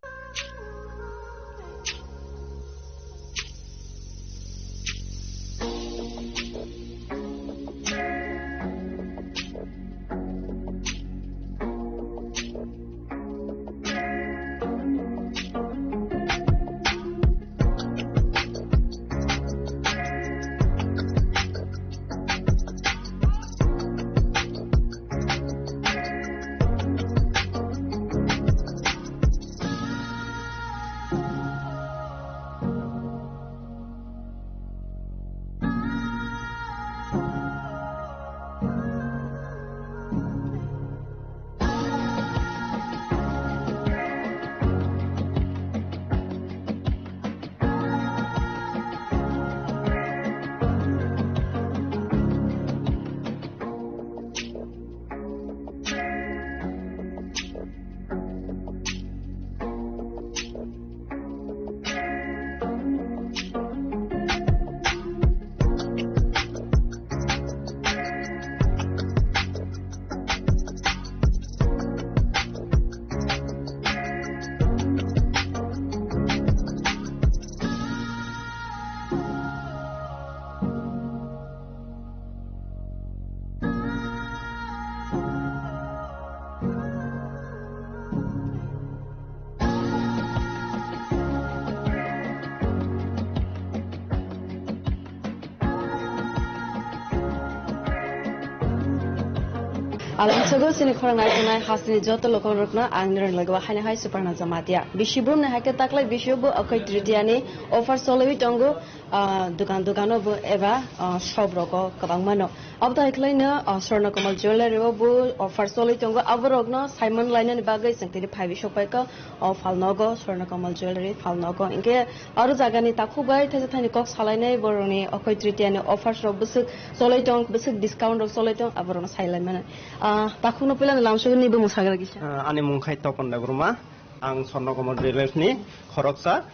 Alam sogo sini khorang nai tongnai hasteni joto lokorokno ang nirang logo haini hai Suparna Jamatia. Bisi brum ni hai khe taklai bisio bo Akhoi Tritiya ni offer choliwi tongo, ah, dukan dukano bo eba, ah, shop rogo kwbangma no. Abo to hai khwlaino, ah, Swarna Kamal Jewellery o bo offer choliwi tongo. Aborokno saimon lainani bagwi chwng tini phaiwi sokpaikha. O phalnogo, Swarna Kamal Jewellery phalnogo. Hinkhe aro jagani takhuk bai thaisa thaini kok salainai borokni Akhoi Tritiya ni offers rok bwswk cholai tong, bwswk discount rok cholai tong, aborokno sailaimani. Ah, takhukno puilano lamsogoni bumung sagra kisa. Ah, ani mung khai Topon Debbarma, ang Swarna Kamal Jewellers ni khoroksa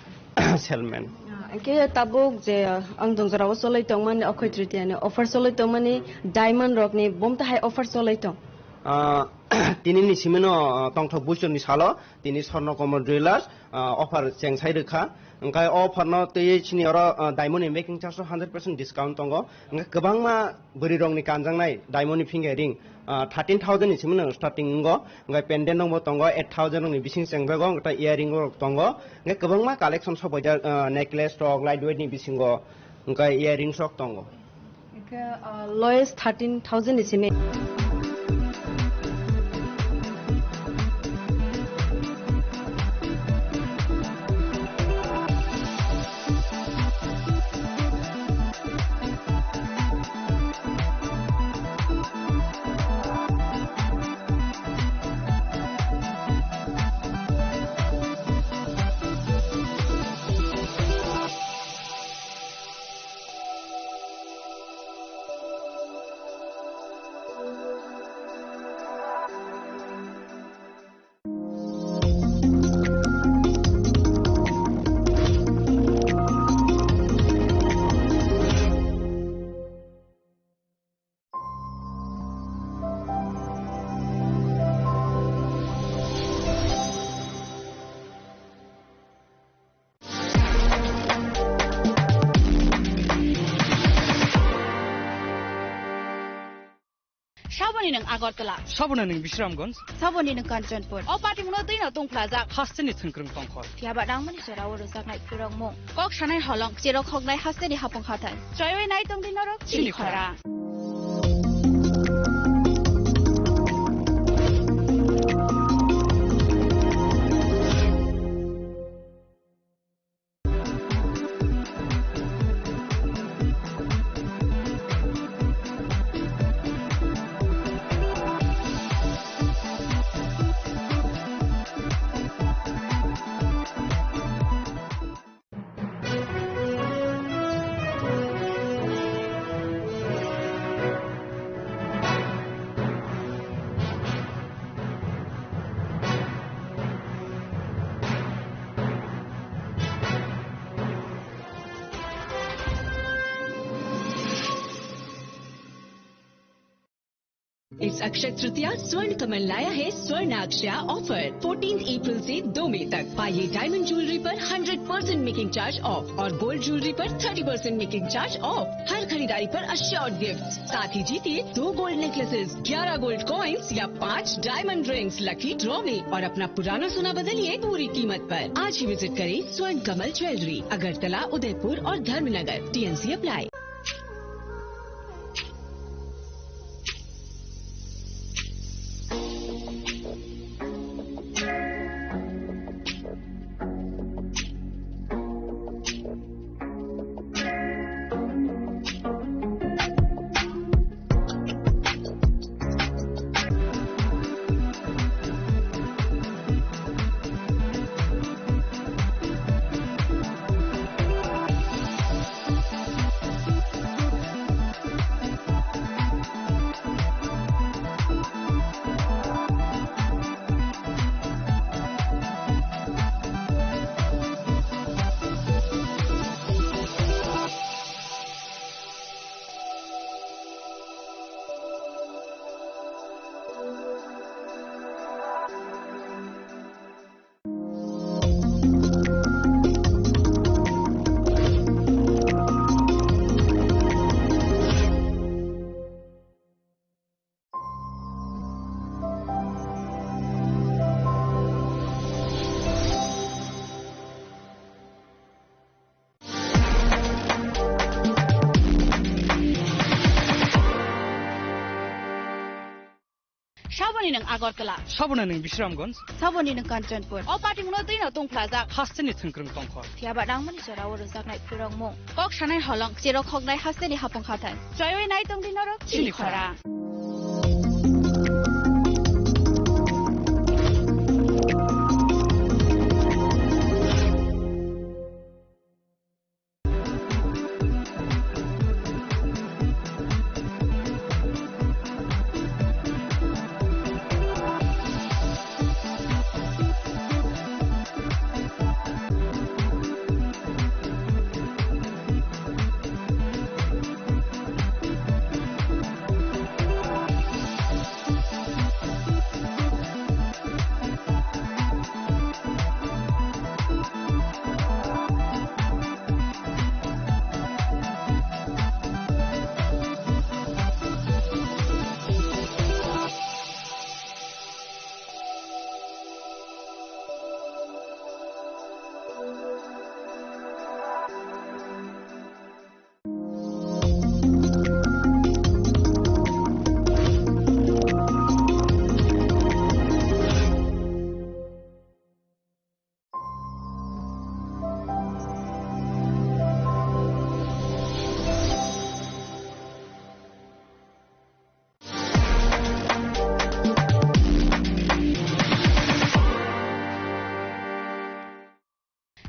salesman. Ah, hinkhe tabuk je, ah, ang Dongjora o cholai tongmani Akhoi Tritiya ni offer cholai tongmani diamond rokni bumtwi hai offer cholai tong. Ah, tini ni simino, ah, tongthok buichor ni salo, tini Swarna Kamal Jewellers, ah, offer chengsai rwkha. Hwnkhe o offer no twiwi chini oro, ah, diamond ni making charge o hundred percent discount tongo. Hwnkhe kwbangma bwrwi rokni kanjaknai diamond ni finger ring, ah, thirteen thousand ni simino starting wngo. Hwnkhe pendant rokbo tongo, eight thousand rokni bising chengjago, hwnkhe earring rok tongo. Hwnkhe kwbangma collection sok baijak, ah, necklace rok, light weight ni bisingo, hwnkhe earrings rok tongo. Hwnkhe, ah, lowest thirteen thousand ni simi. Saboni nwng Agartala. Saboni nwng Bisramganj. Saboni nwng Kanchanpur. O patimungo twino tongphlajak. Hasteni thwngkwrwng tongkhor. Phiyaba nangmani jorao rwjaknai phirokmung. Kok sanai holong, cherok hoknai hasteni hapung hathai. Choiwi nai tongdi norok chini khorang. इस अक्षय तृतीया स्वर्ण कमल लाया है स्वर्ण अक्षया offer. Fourteen April से दो मई तक पाइए डायमंड ज्वेलरी पर hundred percent making charge off और गोल्ड ज्वेलरी पर thirty percent making charge off. हर खरीदारी पर अश्योर्ड गिफ्ट, साथ ही जीतिए दो गोल्ड नेकलेसेस, ग्यारह गोल्ड कॉइन्स या पाँच डायमंड रिंग्स लकी ड्रॉ में और अपना पुराना सोना बदलिए पूरी कीमत पर। आज ही विजिट करें स्वर्ण कमल ज्वेलरी, अगरतला, उदयपुर और Dharmanagar. TNC apply. Nwng Agartala. Saboni nwng Bisramganj. Saboni nwng Kanchanpur. O party mungno twi no tongphlajak. Hasteni thwngkwrwng tongkho. Phiya ba nangmani jora o rwjaknai phwrwngmung. Kok sanai holong, cherok hoknai hasteni hapung hathai. Choiwi nai tongdi norok chini khorang.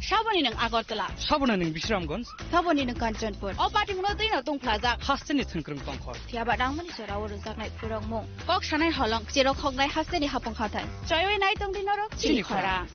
Saboni nwng Agartala. Saboni nwng Bisramganj. Saboni nwng Kanchanpur. O party mungno twi no tongphlajak. Hasteni thwngkwrwng tongkho. Phiya ba nangmani jora o rwjaknai phwrwngmung. Kok sanai holong, cherok hoknai hasteni hapung hathai. Choiwi nai tongdi norok chini khorang.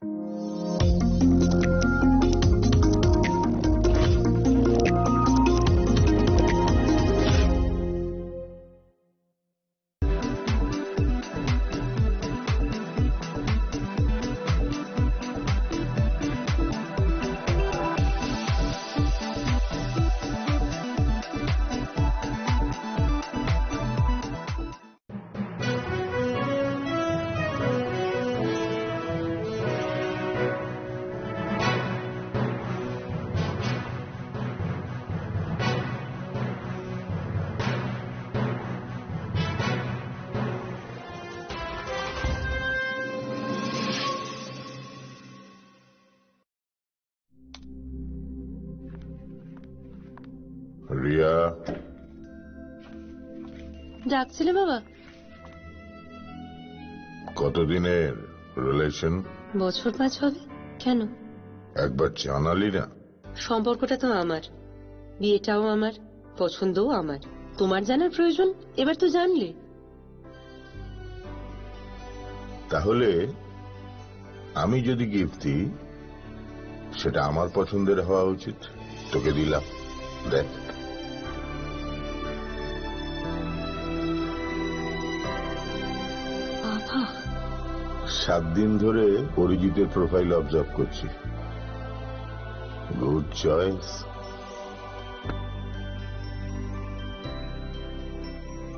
Riya. ডাকছিলে বাবা? কতদিনের রিলেশন? বছর পাঁচ হবে। কেন? একবার জানালি না। সম্পর্কটা তো আমার, বিয়েটাও আমার, পছন্দও আমার। তোমার জানার প্রয়োজন? এবার তো জানলে। তাহলে আমি যদি গিফট দিই, সেটা আমার পছন্দের হওয়া উচিত। তোকে দিলাম, দেখ। বাবা। সাত দিন ধরে অরিজিতের প্রোফাইল অবজার্ভ করছি। Good choice.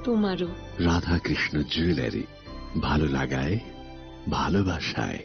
তোমারও। রাধাকৃষ্ণ জুয়েলারি, ভালো লাগায়, ভালোবাসায়।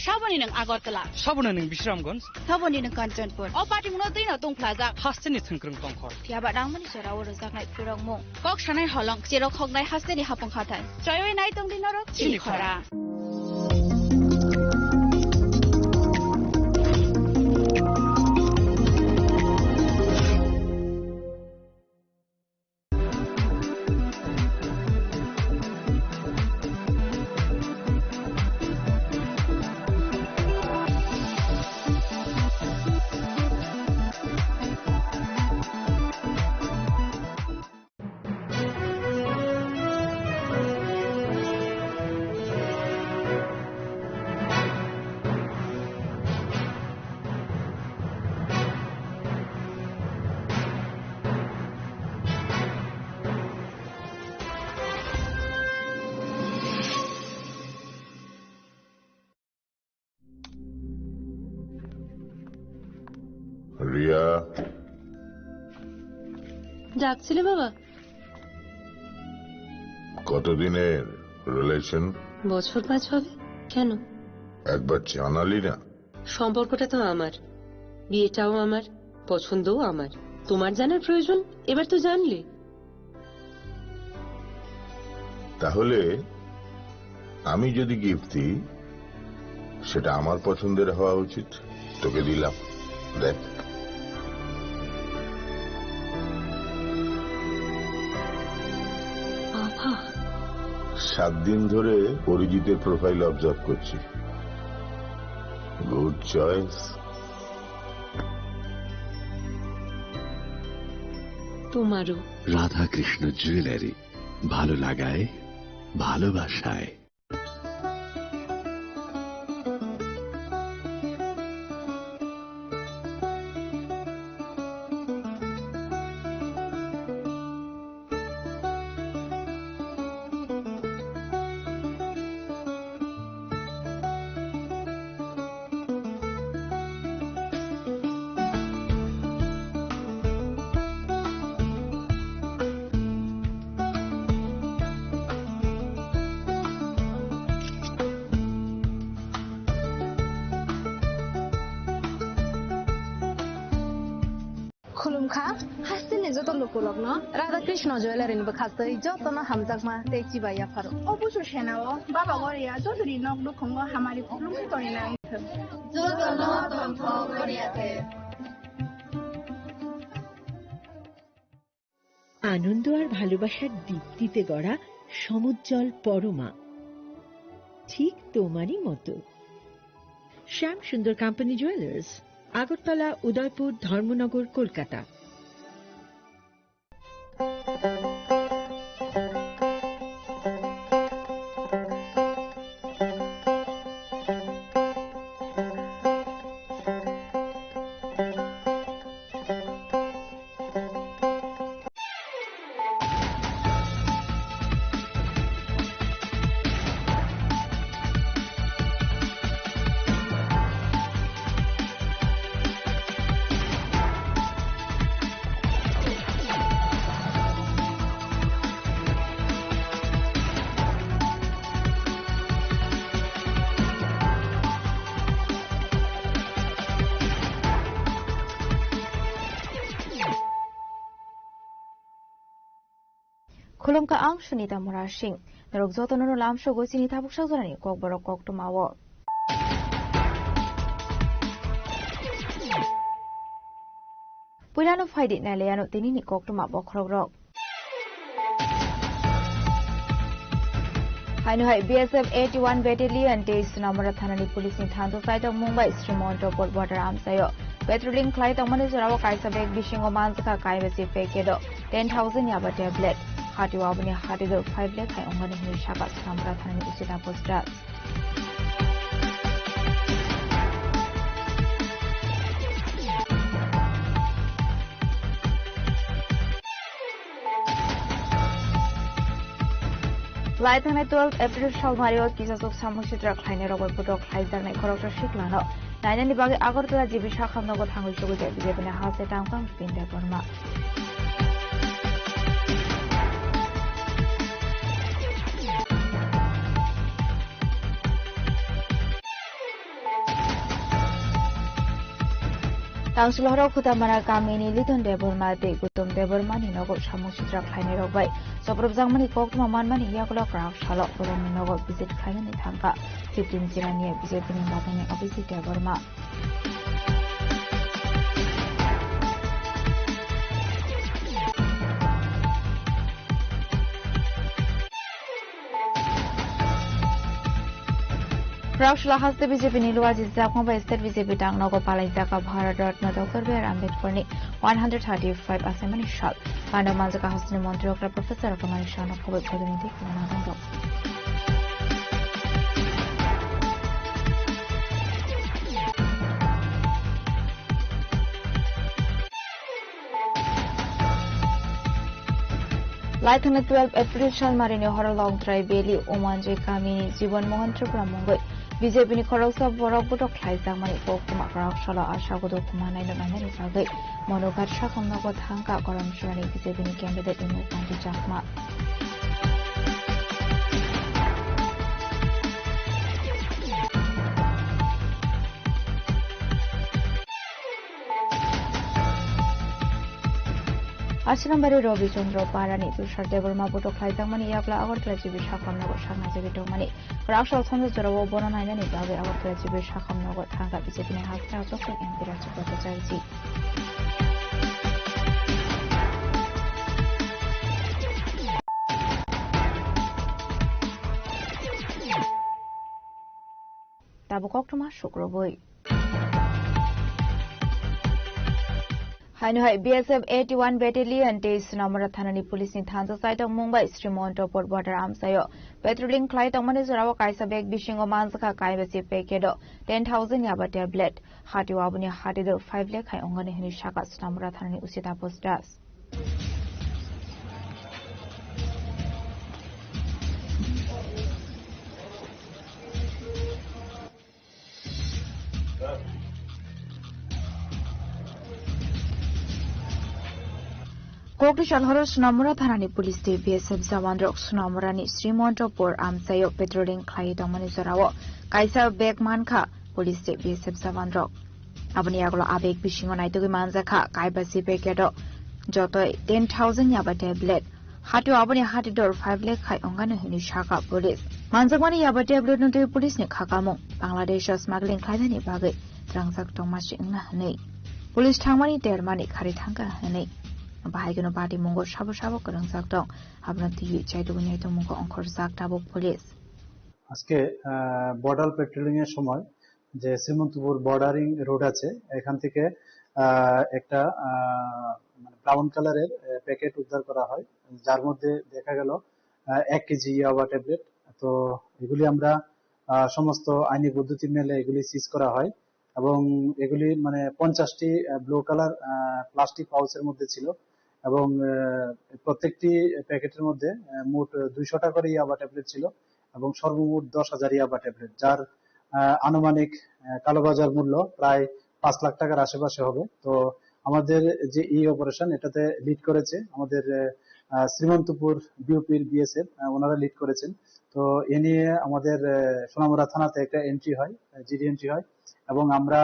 Saboni nwng Agartala. Saboni nwng Bisramganj. Saboni nwng Kanchanpur. O party mungno twi no tongphlajak. Hasteni thwngkwrwng tongkho. Phiya ba nangmani jora o rwjaknai phwrwngmung. Kok sanai holong, cherok hoknai hasteni hapung hathai. Choiwi nai tongdi norok chini khorang. ডাকছিলে বাবা? কতদিনের রিলেশন? বছর পাঁচ হবে। কেন? একবার জানালি না। সম্পর্কটা তো আমার, বিয়েটাও আমার, পছন্দও আমার। তোমার জানার প্রয়োজন? এবার তো জানলে। তাহলে আমি যদি গিফট দিই, সেটা আমার পছন্দের হওয়া উচিত। তোকে দিলাম, দেখ। বাবা। সাত দিন ধরে অরিজিতের প্রোফাইল অবজার্ভ করছি। Good choice. তোমারও। রাধাকৃষ্ণ জুয়েলারি, ভালো লাগায়, ভালোবাসায়। Khulumkha, hasteni joto lukurokno Radha Krishna Jewellery ni bwkhastwi jotono hamjakma tei chibai yapharo. O busu senao Baba Goria Chaudhury nok nukhungo hamari khulumwi tongwi nang thung. Jotono tongthok Goria te. আনন্দ আর ভালোবাসার দীপ্তিতে গড়া সমুজ্জ্বল পরমা, ঠিক তোমারই মতো। শ্যাম সুন্দর company jewellers, Agartala, উদয়পুর, ধর্মনগর, Kolkata. Khulumkha, ang Sunita Murasing. Norok jotono no lamsogo chini tabuk sajorani kokborok koktwmao. Puilano phaidi nailaiano tinini koktwma bokhorokrok. Haino hai B S F eighty-one Battalion tei Sonamura thanani police ni thansa chai tongmung bai Srimonto Port Border amchaio patrolling khlai tongmani jorao kaisa bag bisingo manjakha kaibasi packet o ten thousand yaba tablet. Hatio aboni hatio five lakh hai ongani hinwi saka Sonamura thanani uchi Taposh Das. Lai thangnai twelve April salmario kisasuk samung sitra khlainai rok bai budok khlaijaknai khoroksa siklano nainani bagwi Agartala G B sakhamnogo thangwi chugwi B J P ni hase tangkang Bipin Debbarma. Tangsil horo Khutamara kamini Liton Debbarma tei Gautam Debbarma ni nogo samung sitra khlainai rok bai chopropjakmani koktwma manmani yagulo kwrak salo borokni nogo visit khlainani thangkha fifteen Chirania B J P ni batani Abhijit Debbarma. Rausula haste B J P ni luwa jijak mobile state B J P dang nogo palai jaka Bharat Ratna Doctor B R Ambedkar ni one hundred thirty-five asemani sal. Panda manjaka haste ni montri okra Professor Kumari Shah no khoboi khoboi ni dikna nangkok. Laithangni twelve April salmarini horo Longtrai Valley Umanjoi kamini Jibon Mohan Tripura mungwi B J P ni khoroksa borok botok khlaijakmani koktwma kwrak salo Asha Gudu Khumanaino nainani bagwi Monoghat sakham nogo thangkha Karamchurani B J P ni candidate Imul Kanti Chakma. Asrambari Robi Chandra Parani Tushar Debbarma botok khlaijakmani yakla Agartala G B sakham nogo sakna jagwi tongmani. Kwrak sal sanja jorao bono nainani bagwi Agartala G B sakham nogo thangkha B J P ni haste achukjak M P Rajibra Bachari ji. Tabuk koktwma sukrubwi. Haino hai B S F eighty-one Battalion tei Sonamura thanani police ni thansa saitok mung bai Srimantapur border amchaio patrolling khlai tongmani jorao kaisa bag bisingo manjakha kaibasi packet o ten thousand yaba tablet. Hatio aboni hati do five lakh hai ongani hwnwi saka Sonamura thanani O C Taposh Das. Kokri salhoro Sonamura thanani police tei B S F jawan rok Sonamurani Srimantapur amchaio patrolling khlai tongmani jorao kaisa bag mankha police tei B S F jawan rok. Aboni yagulo a bag bisingo naitugwi manjakha kaibasi packet o jotoi ten thousand yaba tablet. Hatio aboni hati dor five lakh hai ongano hwnwi saka police. Manjakmani yaba tablet no twi police ni khakamung Bangladesh o smuggling khlainani bagwi twrangjak tongma se wngna hwnwi police thangmani termani khari thangkha hwnwi bahai kheno party mungo sabo sabo kwrwngjak tong. Abono twiwi chaitugwi naitok mungo ongkhorjak tabuk police. আজকে, আহ, border patrolling এর সময় যে Srimantapur bordering road আছে, এখান থেকে, আহ, একটা, আহ, মানে ব্রাউন কালারের, আহ, প্যাকেট উদ্ধার করা হয়, যার মধ্যে দেখা গেল, আহ, এক কেজি ইয়াবা ট্যাবলেট। তো এগুলি আমরা, আহ, সমস্ত আইনি পদ্ধতি মেনে এগুলি সিজ করা হয় এবং এগুলি মানে পঞ্চাশটি, আহ, ব্লু কালার, আহ, প্লাস্টিক পাউচের মধ্যে ছিল এবং, আহ, প্রত্যেকটি প্যাকেটের মধ্যে, আহ, মোট দুইশোটা করে ইয়াবা ট্যাবলেট ছিল এবং সর্বমোট দশ হাজার ইয়াবা ট্যাবলেট, যার, আহ, আনুমানিক, আহ, কালোবাজার মূল্য প্রায় পাঁচ লাখ টাকার আশেপাশে হবে। তো আমাদের যে এই অপারেশন, এটাতে লিড করেছে আমাদের, আহ, শ্রীমন্তপুর বিউপির বিএসএফ, আহ, ওনারা লিড করেছেন। তো এ নিয়ে আমাদের, আহ, সোনামুড়া থানাতে একটা এন্ট্রি হয়, আহ, জিডি এন্ট্রি হয় এবং আমরা,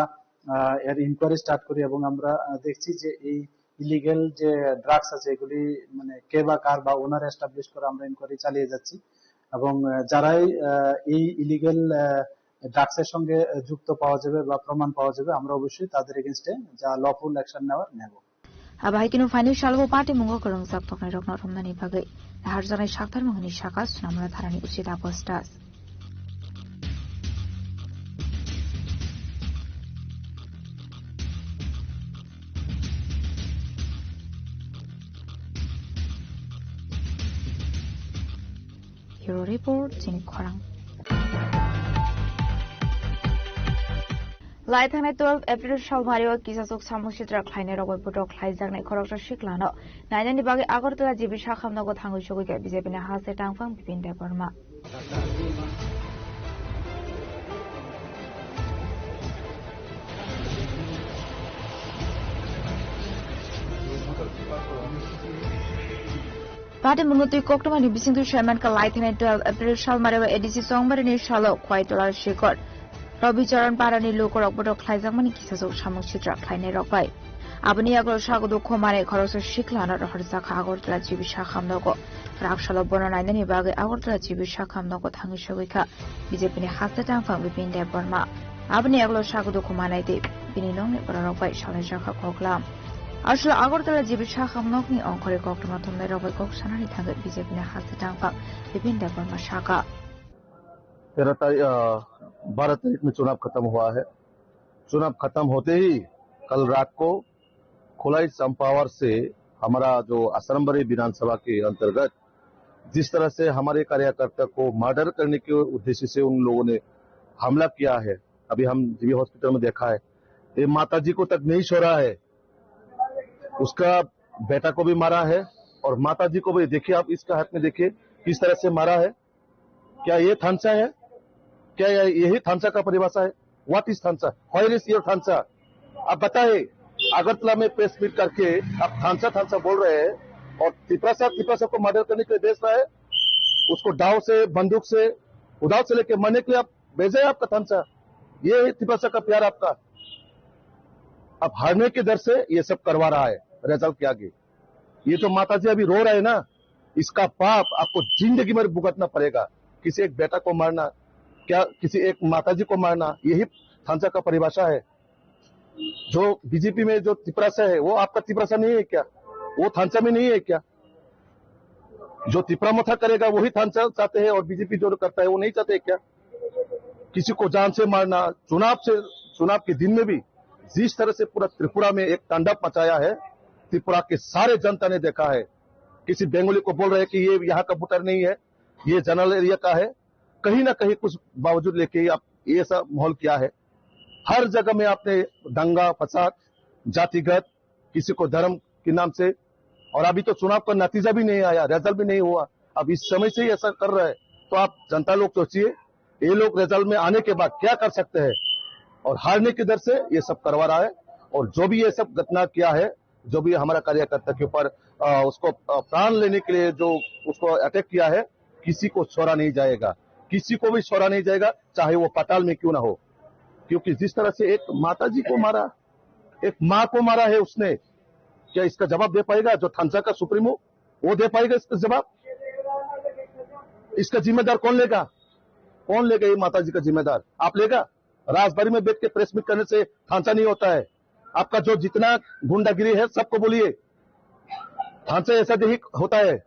আহ, এর ইনকোয়ারি স্টার্ট করি এবং আমরা, আহ, দেখছি যে এই ইলিগ্যাল যে ড্রাগস আছে, এগুলি মানে কে বা কার বা ওনার এস্টাবলিশ করে আমরা ইনকোয়ারি চালিয়ে যাচ্ছি এবং, আহ, যারাই, আহ, এই ইলিগ্যাল, আহ, ড্রাগসের সঙ্গে যুক্ত পাওয়া যাবে বা প্রমাণ পাওয়া যাবে, আমরা অবশ্যই তাদের এগেইনস্টে যা লফুল অ্যাকশন নেওয়ার নেব। Abo hai kheno phainai salo bo party mungo kwrwngjak toknairokno romnani bagwi naharjaknai sakthar mung hwnwi saka Sonamura thanani O C Taposh Das. Hero Report, chini khorang. Lai thangnai twelve April salmario kisasuk samung sitra khlainai rok bai botok khlaijaknai khoroksa siklano nainani bagwi Agartala G B sakham nogo thangwi sogwi kha B J P ni haste tangphang Bipin Debbarma. Party mungno twi koktwmani bisingtwi saimankha lai thangnai twelve April salmario A D C Chongbarini salo Khwaitola Shikhar Robi Charan Parani lukurok botok khlaijakmani kisasuk samung sitra khlainairok bai. Aboni yagulo sago dukho manwi khoroksa siklano rohorjakha Agartala G B sakham nogo. Raksalo bono nainani bagwi Agartala G B sakham nogo thangwi sogwi kha B J P ni haste tangphang Bipin Debbarma. Aboni yagulo sago dukho manwi tei bini nokni bororok bai salaijakha koklam. Aswk Agartala G B sakham nokni ongkhorwi koktwma thumnairok bai kok sanani thangwi B J P ni haste tangphang Bipin Debbarma saka. तेरह तारीख, अ, बारह तारीख में चुनाव खत्म हुआ है। चुनाव खत्म होते ही कल रात को खोलाई चंपावर से हमारा जो असरम्बरी विधानसभा के अंतर्गत जिस तरह से हमारे कार्यकर्ता को मर्डर करने के उद्देश्य से उन लोगों ने हमला किया है, अभी हम जीबी हॉस्पिटल में देखा है, ये माता जी को तक नहीं छोड़ा है, उसका बेटा को भी मारा है, और माता जी को भी देखिए, आप इसका हाथ में देखिए किस तरह से मारा है। क्या ये थांचा है? क्या ये, यही थांचा का परिभाषा है? What is थांचा? Where is your थांचा? आप बताए, अगरतला में प्रेस मीट करके आप थांचा थांचा बोल रहे हैं और तिपरासा तिपरासा को मर्डर करने के लिए भेज रहा है, उसको दाव से, बंदूक से, उदाव से लेके मरने के लिए आप भेजा है आपका थांचा। ये है तिपरासा का प्यार आपका। अब हारने के डर से ये सब करवा रहा है रजल के आगे। ये तो माता जी अभी रो रहे हैं ना, इसका पाप आपको जिंदगी भर भुगतना पड़ेगा। किसी एक बेटा को मारना, क्या किसी एक माता जी को मारना, यही थांचा का परिभाषा है? जो बीजेपी में जो तिपरासा है, वो आपका तिपरासा नहीं है क्या? वो थांचा में नहीं है क्या? जो तिपरा मथा करेगा वही थांचा चाहते हैं और बीजेपी जो करता है वो नहीं चाहते क्या? किसी को जान से मारना, चुनाव से, चुनाव के दिन में भी जिस तरह से पूरा त्रिपुरा में एक तांडव मचाया है, त्रिपुरा के सारे जनता ने देखा है। किसी बंगाली को बोल रहे हैं कि ये यहाँ का वोटर नहीं है, ये जनरल एरिया का है, कहीं ना कहीं कुछ बावजूद लेके आप ये ऐसा माहौल किया है। हर जगह में आपने दंगा फसाद, जातिगत, किसी को धर्म के नाम से, और अभी तो चुनाव का नतीजा भी नहीं आया, रिजल्ट भी नहीं हुआ, अब इस समय से ही ऐसा कर रहा है, तो आप जनता लोग सोचिए, ये लोग रिजल्ट में आने के बाद क्या कर सकते हैं, और हारने के डर से ये सब करवा रहा है। और जो भी ये सब घटना किया है, जो भी हमारा कार्यकर्ता के ऊपर, अ, उसको, अ, प्राण लेने के लिए जो उसको अटैक किया है, किसी को छोड़ा नहीं जाएगा, किसी को भी छोड़ा नहीं जाएगा, चाहे वो पाताल में क्यों ना हो। क्योंकि जिस तरह से एक माता जी को मारा, एक माँ को मारा है उसने, क्या इसका जवाब दे पाएगा जो थांचा का सुप्रीमो? वो दे पाएगा इसका जवाब? इसका जिम्मेदार कौन लेगा? कौन लेगा ये माता जी का जिम्मेदार? आप लेगा? राजबाड़ी में बैठ के प्रेस मीट करने से थांचा नहीं होता है। आपका जो जितना गुंडागिरी है, सबको बोलिए। थांचा ऐसा नहीं होता है।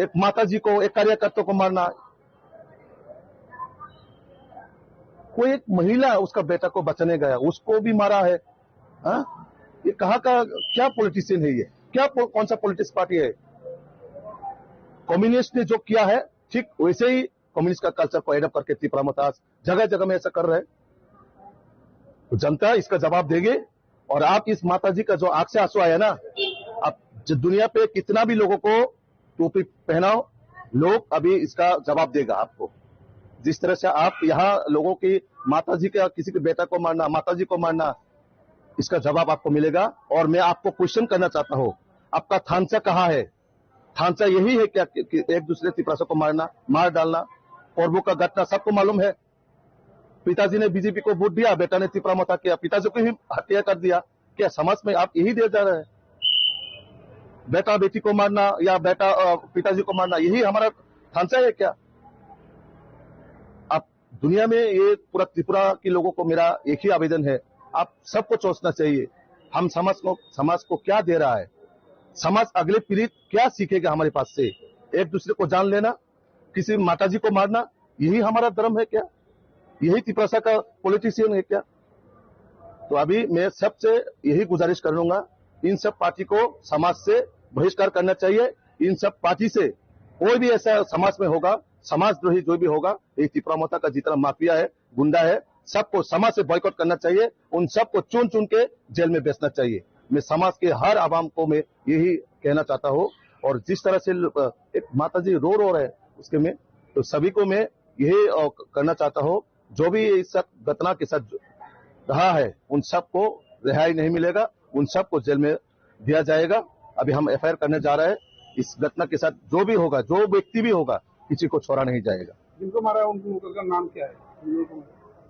एक माता जी को, एक कार्यकर्ता को मारना, कोई एक महिला उसका बेटा को बचाने गया, उसको भी मारा है। हाँ? ये कहाँ का, क्या पॉलिटिशियन है ये? क्या पो-, कौन सा पॉलिटिक्स पार्टी है? कम्युनिस्ट ने जो किया है, ठीक वैसे ही कम्युनिस्ट का कल्चर को एडॉप्ट करके तिपरा मतास जगह जगह में ऐसा कर रहे हैं। तो जनता इसका जवाब देगी। और आप इस माता जी का जो आंख से आंसू आया ना, आप ज-, दुनिया पे कितना भी लोगों को टोपी पहनाओ, लोग अभी इसका जवाब देगा आपको। जिस तरह से आप यहाँ लोगों की माता जी का, किसी के बेटा को मारना, माता जी को मारना, इसका जवाब आपको मिलेगा। और मैं आपको क्वेश्चन करना चाहता हूँ, आपका थांचा कहाँ है? थांचा यही है क्या कि, कि एक दूसरे तिपरासा को मारना, मार डालना? पर्वो का घटना सबको मालूम है। पिताजी ने बीजेपी को वोट दिया, बेटा ने तिपरा मथा किया, पिताजी को ही हत्या कर दिया। क्या समाज में आप यही दिया जा रहा है? बेटा बेटी को मारना या बेटा, अ, पिताजी को मारना, यही हमारा थांचा है क्या? आप दुनिया में ये पूरा त्रिपुरा के लोगों को मेरा एक ही आवेदन है, आप सबको सोचना चाहिए, हम समाज को, समाज को क्या दे रहा है, समाज अगले पीढ़ी क्या सीखेगा हमारे पास से? एक दूसरे को जान लेना, किसी माता जी को मारना, यही हमारा धर्म है क्या? यही तिपरासा का पॉलिटिशियन है क्या? तो अभी मैं सबसे यही गुजारिश कर लूंगा, इन सब पार्टी को समाज से बहिष्कार करना चाहिए। इन सब पार्टी से कोई भी ऐसा समाज में होगा, समाजद्रोही जो भी होगा, ये तिपरा मोता का जितना माफिया है, गुंडा है, सबको समाज से बॉयकॉट करना चाहिए। उन सबको चुन चुन के जेल में बेचना चाहिए। मैं समाज के हर आवाम को मैं यही कहना चाहता हूँ। और जिस तरह से ल-, अ, एक माता जी रो रो रहे हैं, उसके में तो सभी को मैं यही, अ, क-, करना चाहता हूँ, जो भी इस सब घटना के साथ ज-, रहा है, उन सबको रिहाई नहीं मिलेगा, उन सबको जेल में दिया जाएगा। अभी हम एफआईआर करने जा रहे हैं। इस घटना के साथ जो भी होगा, जो व्यक्ति भी होगा, किसी को छोड़ा नहीं जाएगा। जिनको मारा है, उनका नाम क्या है?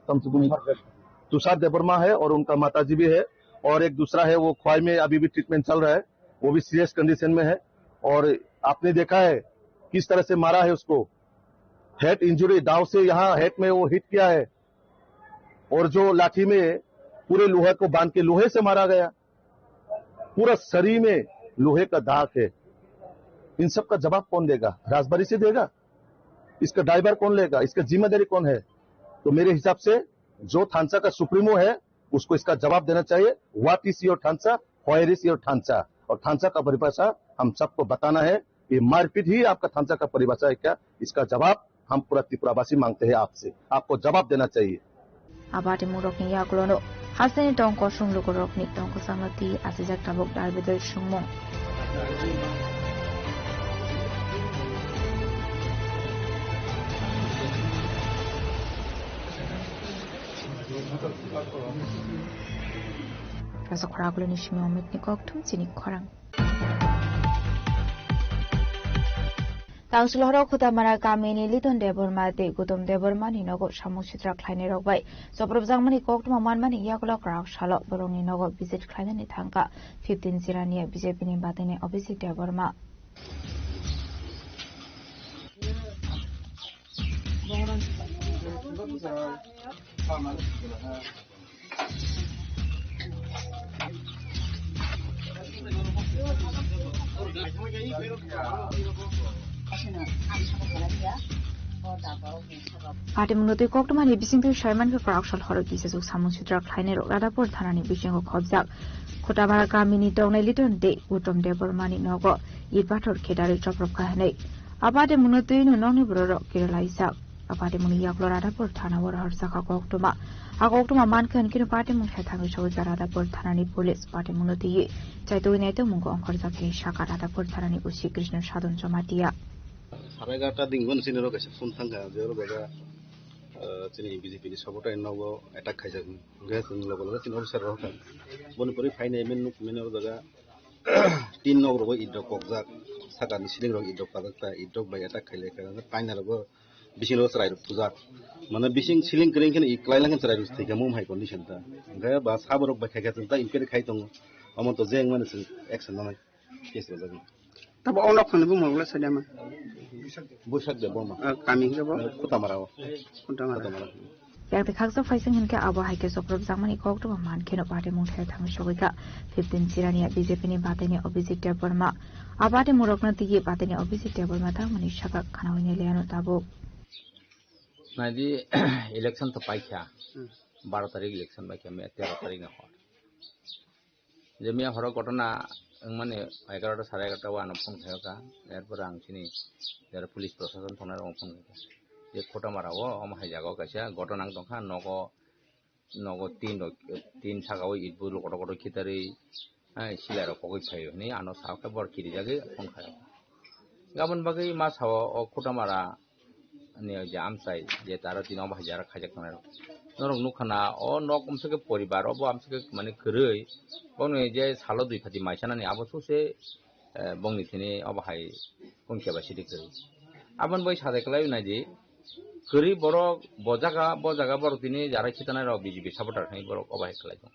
कम से कम तुषार देवर्मा है और उनका माताजी भी है, और एक दूसरा है, वो खोवाई में अभी भी ट्रीटमेंट चल रहा है, वो भी सीरियस कंडीशन में है। और आपने देखा है किस तरह से मारा है उसको, हेड इंजरी, दाव से यहाँ हेड में वो हिट किया है, और जो लाठी में पूरे लोहे को बांध के लोहे से मारा गया, पूरा शरीर में लोहे का दाग है। इन सब का जवाब कौन देगा? राजबाड़ी से देगा? इसका ड्राइवर कौन लेगा? इसका जिम्मेदारी कौन है? तो मेरे हिसाब से जो थांसा का सुप्रीमो है, उसको इसका जवाब देना चाहिए। What is your थांसा? Where is your थांसा? और थांसा का परिभाषा हम सबको बताना है। ये मारपीट ही आपका थांसा का परिभाषा है क्या? इसका जवाब हम पूरा त्रिपुरावासी मांगते हैं आपसे। आपको जवाब देना चाहिए। Abati murokni yagulono hasteni tong kosong lugurokni tong kwchangma twi asijak tabuk darbidal songmung. Rasa khorang aguloni simi omitni kok thum chini khorang. Tangsul horok Khutamara kamini Liton Debbarma tei Gutom Debbarmani nogo samung sitra khlainai rok bai chopropjakmani koktwma manmani yagulo kwrak salo borokni nogo visit khlainani thangkha fifteen Jirania B J P ni batini Abhijit Debbarma. Patimung no twi koktwmani bisingtwi saiman khe kwrak sal horo kisa juk samung sitra khlainai rok Radhapur thanani bisingo khobjak. Khutamara kamini tongnai Liton tei Uttom Debbarmani nogo it pathor khe dari choprop kha hinwi. A patimung no twi no nokni borok rok kirilaijak. A patimungni yagulo Radhapur thana o rohor sakha koktwma. A koktwma mankha hinkhe no patimung khe thangwi sogwi kha Radhapur thanani police. Patimungno twiwi chaitugwi naitukmungo ongkhorjak khe sakha Radhapur thanani O C Krishna Sadon Jamatia. Sarai egarota ding bono chini rok kaisa phone thangkha, je oro jaga, ah, chini B J P ni supporter nogo attack khaijak. Hwnkhe chwng loge loge chini officer rok kha. Boni pore phainai men nuk men oro jaga tin nok rogo it rok kokjak, sakani ceiling rok it rok pajak ta, it rok bai attack khailai kha. Kaina rogo bising rok chwrai rok thujak. Mane bising ceiling kwrwng kheno i kwlai lang khe chwrai rok thwi khe mum hai condition ta. Hwnkhe ba sabo rok bai khai khe chwng ta inquiry khai tongo. Omo to jeng mani chwng action nanai case rwjak. Tabo o nok phangni bumung rok le saida ma? Buisak de boma. Ah, kami hwnkhe bo? Khutamara o. Khutamara. Khutamara. Yakti khaksa phaising hinkhe abo hai khe chopropjakmani koktwma man kheno patimung thai thangwi sogwi kha fifteen Jirania B J P ni batini Abhijit Debbarma. A patimung rokno twiwi batini Abhijit Debbarma tangmani sakha khanaui nai liano tabuk. Naidi, election to paikha. Hmm. Baro tarik election paikha, me tero tarik ni hor. Je miya horo ghotona wngmani egarota sare egarota o ano phone khaiyokha. Erpore ang chini jara police prosason thongnai rokno phone khaikha. Je Khutamara o omo hai jaga o kaisa ghotona wng tongkha, nogo, nogo tin rok, tin saka o it bo kotor kotor khitarwi, hai, silai rok pogwi phaio hinwi ano sakhe bor kirijagwi phone khaio. Gabon bagwi ma sao o Khutamara ni je amchai je taro tini obo hai jara khaijak tongnai rok. Norok nukha na o nok umsok khe poribar obo amsok khe mane kwrwi boni je salo dui phati mai sanani abo suse, eh, bongni thini obo hai phone khe bai sidi kwrwi. Aboni bai sadai kwlai nai di kwrwi borok bo jaga bo jaga borok tini jara khitanai rok B J P supporter hai borok obo hai khlai tong.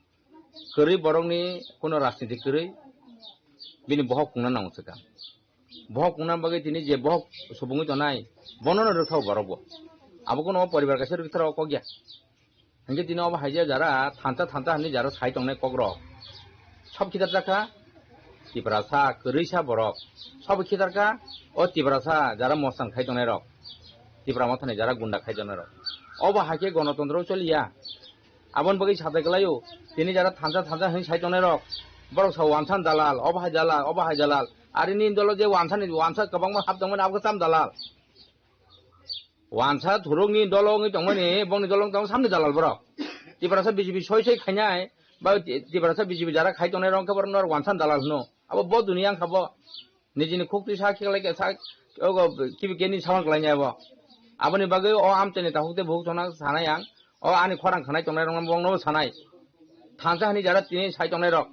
Kwrwi borokni kuno rajniti kwrwi, bini bohok kungna nango swkang. Bohok kungna bagwi tini je bohok subungwi tonai, bonono rwkthao borok bo. Abo kuno o poribar kaisa rwktharo o kok ya. Hinkhe tini obo hai je jara thansa thansa hinwi jara sai tongnai kokrok. Sob khitarjakha Tiprasa kwrwisa borok. Sob khitarkha o Tiprasa jara mostan khai tongnai rok. Tipra mothani jara gunda khai tongnai rok. Obo hai khe gonotontro choliya. Aboni bagwi satai kwlaio, tini jara thansa thansa hinwi sai tongnai rok, borok sa wansan dalal, obo hai dalal, obo hai dalal. Ari nini dolo je wansani wansa kwbangma hap tongmani abo khe tam dalal. Wansa thurukni dolo wngwi tongmani, bongni dolo wngwi tongmani samni dalal borok. Tiprasa B J P soi soi khainai, ba Ti-, Tiprasa B J P jara khai tongnai rok khe borok no wansan dalal hwno. Abo bo duniya wngkha bo. Nijini khuktwi sa khiklai khe sa, ogo kibi keni samang khlainai abo. Aboni bagwi o amchaini takhuk tei bukhuk chongna sanai ang. O ani khorang khanai tongnai rokno bongno sanai. Thansa hani jara tini sai tongnai rok.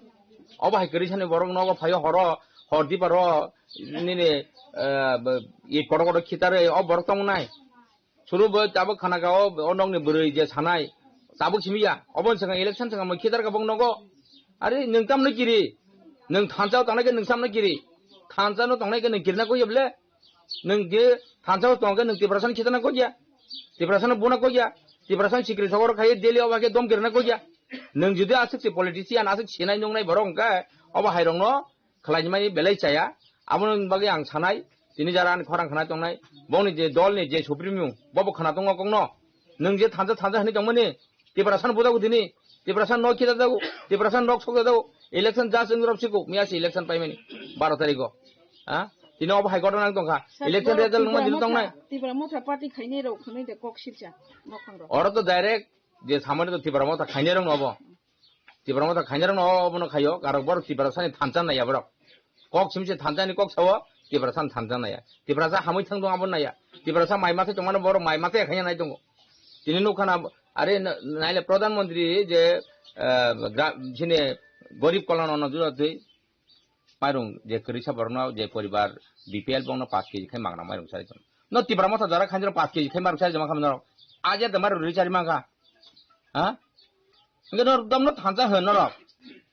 Obo hai kwrwi sani borok nogo phaio horo, hor diparo nini, eh, bo-, i kotor kotor khitarwi o borok tongmwnai. Suru bo tabuk khana ka o, o nokni bwrwi je sanai, tabuk simi ya. Obo swkang election swkang mo khitar ka bong nogo. Are nwng tamno kiri? Nwng thansa o tangnai khe nwng samno kiri? Thansa no tangnai khe nwng kirina koi ya bole? Nwng je thansa o tong khe nwng Tiprasa ni khitana koi ya? Tiprasa no buna koi ya? Tiprasa ni sikri sogor khai Delhi o ba khe dom kirina koi ya? Nwng jodi aswk se politician, aswk sinai nungnai borok hwnkhe obo hai rok no khlainimani belai chaya. Aboni bagwi ang sanai, tini jara ani khorang khna tongnai, bongni je dolni je supreme, bobo khna tongo kokno. Nwng je thansa thansa hinwi tongmani, Tiprasa no bujago tini, Tiprasa no khita jago, Tiprasa nok sok jago, election just wng rop siko, miya se election paimani, baro tarikh o. Ha? Tini obo hai ghotona wng tongkha. Election result nungma dino tongnai. Tipra Motha party khainai rok khwnwi de kok silcha, nokhang rok. Oro to direct je samani to Tipra Motha khainai rok no obo. Tipra Motha khainai rok no obono khaio, karok borok Tiprasa ni thansa naiya borok. Kok simse thansa ni kok sao, Tiprasa ni thansa naiya. Tiprasa hamwi thang tong abo naiya. Tiprasa mai mate tongmano borok mai mate khaina nai tongo. Tini nukha na Are na-, naile Pradhan Mantri je, ah, gra-, sini Garib Kalyan Anna Yojana twi mairung je kwrwisa borokno je poribar B P L bongno paanch K G khai magna mairung sai tong. No Tipra Motha jora khanjro paanch K G khai mairung sai joma khamno. Aje de mairung ri chari mangkha. Ha? Hingke norok domno thansa hwn norok.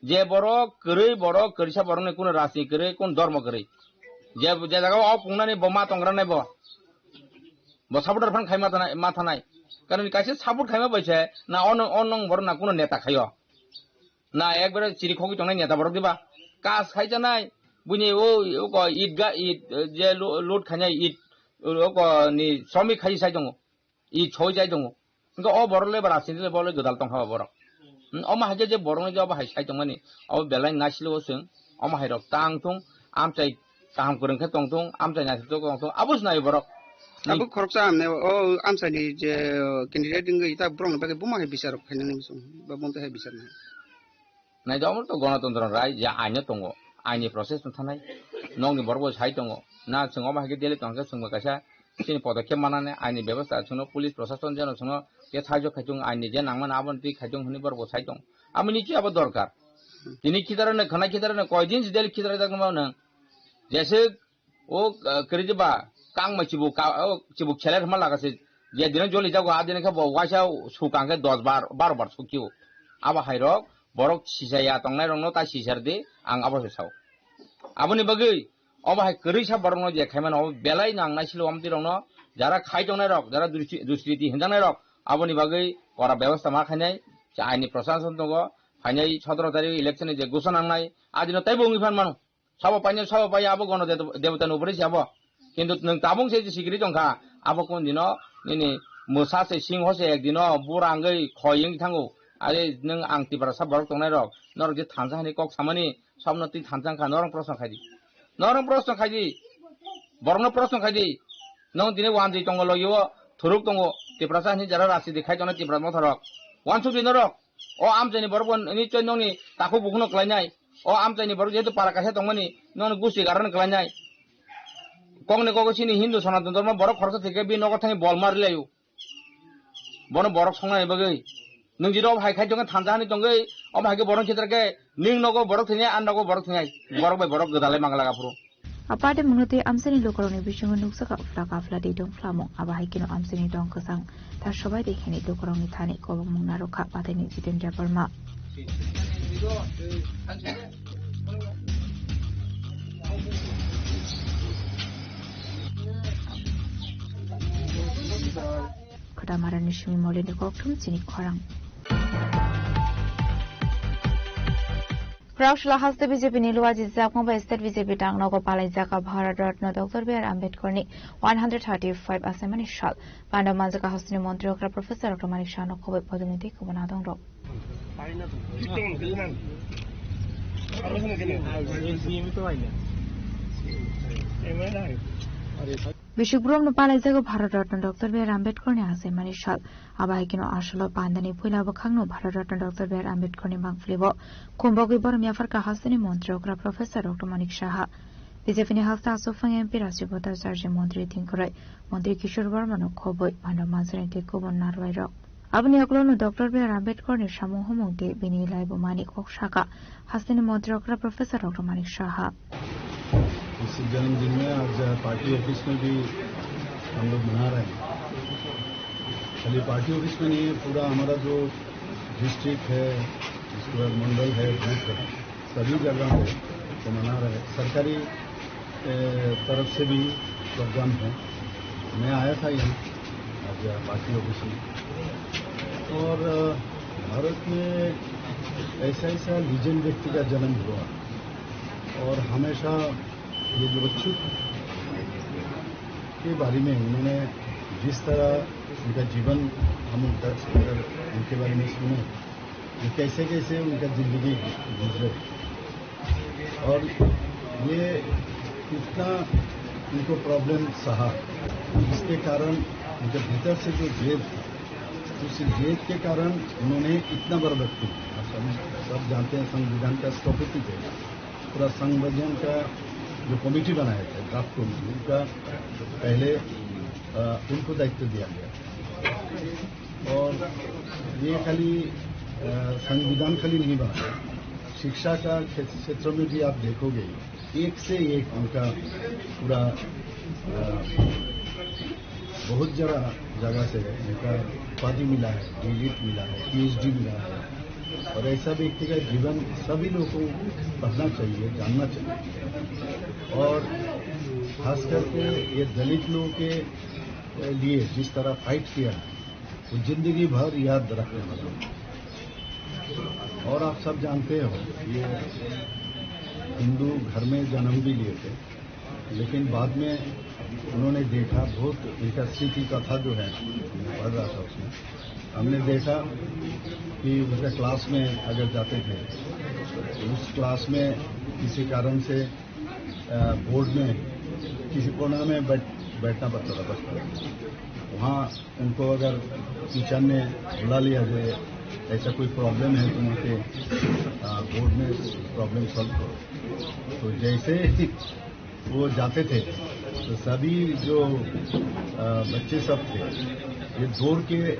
Je borok kwrwi, borok kwrwisa borokni kuno rajni kwrwi, kuno dhormo kwrwi. Je, je jaga o pungnani bo ma tongra nai bo. Bo supporter phan khai ma thanai, ma thanai. Karon kaisa support khaima bai se na ono, ono borok na kuno neta khaio. Na ekbare chiri khogwi tongnai neta borok diba. Kas khai chanai. Buini o, o ko it ga, it, eh, je lo-, load khainai it, o ko ni sromik khai sai tongo. I choi jai tongo. Hingke o borok le ba rajniti le bo le gwdal tongkha ba borok. Hmm, omo hai khe je borok ni je obo hai sai tongmani, obo belai naisilo o chwng, omo hai rok tang thung, amchai kaham kwrwng khe tong thung, amchai naisik tong thung, abo se nai borok. Abo khoroksa hamne o amchai ni je, o, candidate wngwi ta borok ni bagwi buma hai bichar rok khainani muchung, ba bonta hai bichar nai. Naidi, omo to gonotontro rai, je aino tongo, aini process no thanai, nokni borok bo sai tongo, na chwng omo hai khe Delhi tongkhe chwngbo kaisa chini podokkhep manani, aini bebosta chwngno police prosason jeno chwngno tei sahajyo khaitung, aini je nangmani aboni twi khaitung hwnwi borok bo sai tong. Aboni ki abo dorkar? Tini khitarano khwnai khitarano koi din si Delhi khitarai jakno mano. Jeswk O, ah, kwrwi ba, kang mai chibu ka, o, chibu kheler hwnma laga se, je dino joli jago, a dino khe bo waisa su kang khe dos bar, baro bar su kio. Abo hai rok, borok sisa ya tongnai rok no ta sisar di, ang abo se sao. Aboni bagwi, obo hai kwrwi sa borok no je khaimano, obo belai no ang naisilo omtwi rok no, jara khai tongnai rok, jara dusri-, dusriti hinjaknai rok, aboni bagwi kora bebosta ma khainai, je aini prosason tongo, phainai sotoro tarik election ni je gusa nangnai, a dino taibo wngwi phan mano. Sabo painai, sabo pai abo gono de-, debota ni upore se abo. Kintu nwng tabung se sikiri tongkha, abo kun dino nini mwsa se singho se ek dino bura wngwi khoi wngwi thango. Are nwng ang Tiprasa borok tongnai rok, norok je thansa hani kok samani, sobno twi thansa wngkha, norok proshno khaidi. Norok proshno khaidi. Borokno proshno khaidi. Nwng tini wanjwi tongo logi o, thuruk tongo, Tiprasa hani jara rasi di khai tongnai Tipra motha rok. Wansuk di norok. O amchaini borok bo nichoi nokni takhuk bukhukno kwlainai. O amchaini borok jehetu para kaisa tongmani, nokni gusti garano kwlainai. Kokni kogo chini Hindu Sanatan Dhormo borok khoroksa thwikhe bini nogo thangwi bol ma rwlaio. Bono borok songnani bagwi. Nwng jira obo hai khai tongkhe thansa hani tongwi, omo hai khe borok khitar khe, ning nogo borok thwinai, ani nogo borok thwinai. Borok bai borok gwdalai mangla aphuru. Apade mwnwi tei amchaini lukurokni bisingo nukjak kha phla kaphla tei dongphlamung. Abo hai kheno amchaini dong kwchang ta sobai tei hini lukurokni thani kobongmung narwkha pataini Jitendra Barma. Khwdamarani simi molini kokthum chini khorang. Raoshla haste B J P ni luaji jakma bai state B J P tangnogo palaijak Bharat Ratna Doctor B R Ambedkar ni one hundred thirty-five asemani sal. Panda manjaka hasteni montri okra Professor Doctor Manik Saha no khoboi podolni tei kubun adong rok. Bishik Burom no palaijago Bharat Ratna Doctor B R Ambedkar ni asemani sal. Abo hai kheno asolo pandani puila bwkhakno Bharat Ratna Doctor B R Ambedkar ni mangpili bo Kumbogwi borom yapharkha hasteni montri okra Professor Doctor Manik Saha. B J P ni hasta aswk phang M P Rajib Bhattacharya, montri Dinkoroi, montri Kishore Verma no khoboi, mano manjani tei kubun narwai rok. Aboni ukulokno Doctor B R Ambedkar ni samung humung tei bini laibumani kok sakha hasteni montri okra Professor Doctor Manik Saha. इस जन्मदिन में आज party office में भी हम लोग मना रहे हैं। खाली पार्टी ऑफिस में नहीं है, पूरा हमारा जो डिस्ट्रिक्ट है, उसके बाद मंडल है, बूथ है, सभी जगह पे तो मना रहे हैं। सरकारी, ए, तरफ से भी प्रोग्राम है। मैं आया था यहाँ आज पार्टी ऑफिस में, और, अ, भारत में ऐसा ऐसा लीजेंड व्यक्ति का जन्म हुआ, और हमेशा ये जो बच्चों के बारे में उन्होंने जिस तरह उनका जीवन हम उनका, उनके बारे में सुने, ये कैसे कैसे उनका जिंदगी गुजरे और ये कितना उनको प्रॉब्लम सहा, इसके कारण उनके भीतर से जो जेद, उस जेद के कारण उन्होंने इतना बड़ा व्यक्ति, आप सब, सब जानते हैं संविधान का स्थपति थे, पूरा संविधान का जो कमेटी बनाया था, ड्राफ्ट कमेटी, उनका पहले, अ, उनको दायित्व दिया गया। और ये खाली अ, संविधान खाली नहीं बना, शिक्षा का क्षेत्र क्षेत्र में भी आप देखोगे, एक से एक उनका पूरा अ, बहुत जरा जगह से उनका उपाधि मिला है, डीलिट मिला है, पीएचडी मिला है। और ऐसा व्यक्ति का जीवन सभी लोगों को पढ़ना चाहिए, जानना चाहिए। और खास करके ये दलित लोगों के लिए जिस तरह फाइट किया है, वो जिंदगी भर याद रखने वाले हैं। और आप सब जानते हो, ये हिंदू घर में जन्म भी लिए थे, लेकिन बाद में उन्होंने देखा, बहुत उनका स्मृति कथा जो है, मैं पढ़ रहा था उसमें, हमने देखा कि उनका क्लास में अगर जाते थे, तो उस क्लास में किसी कारण से अ, बोर्ड में किसी कोना में बैठ, बैठना पड़ता था बचपन में। वहाँ उनको अगर टीचर ने बुला लिया, जो ऐसा कोई प्रॉब्लम है तो वहाँ पे, अ, बोर्ड में प्रॉब्लम सॉल्व करो, तो जैसे ही वो जाते थे, तो सभी जो अ, बच्चे सब थे, ये दौड़ के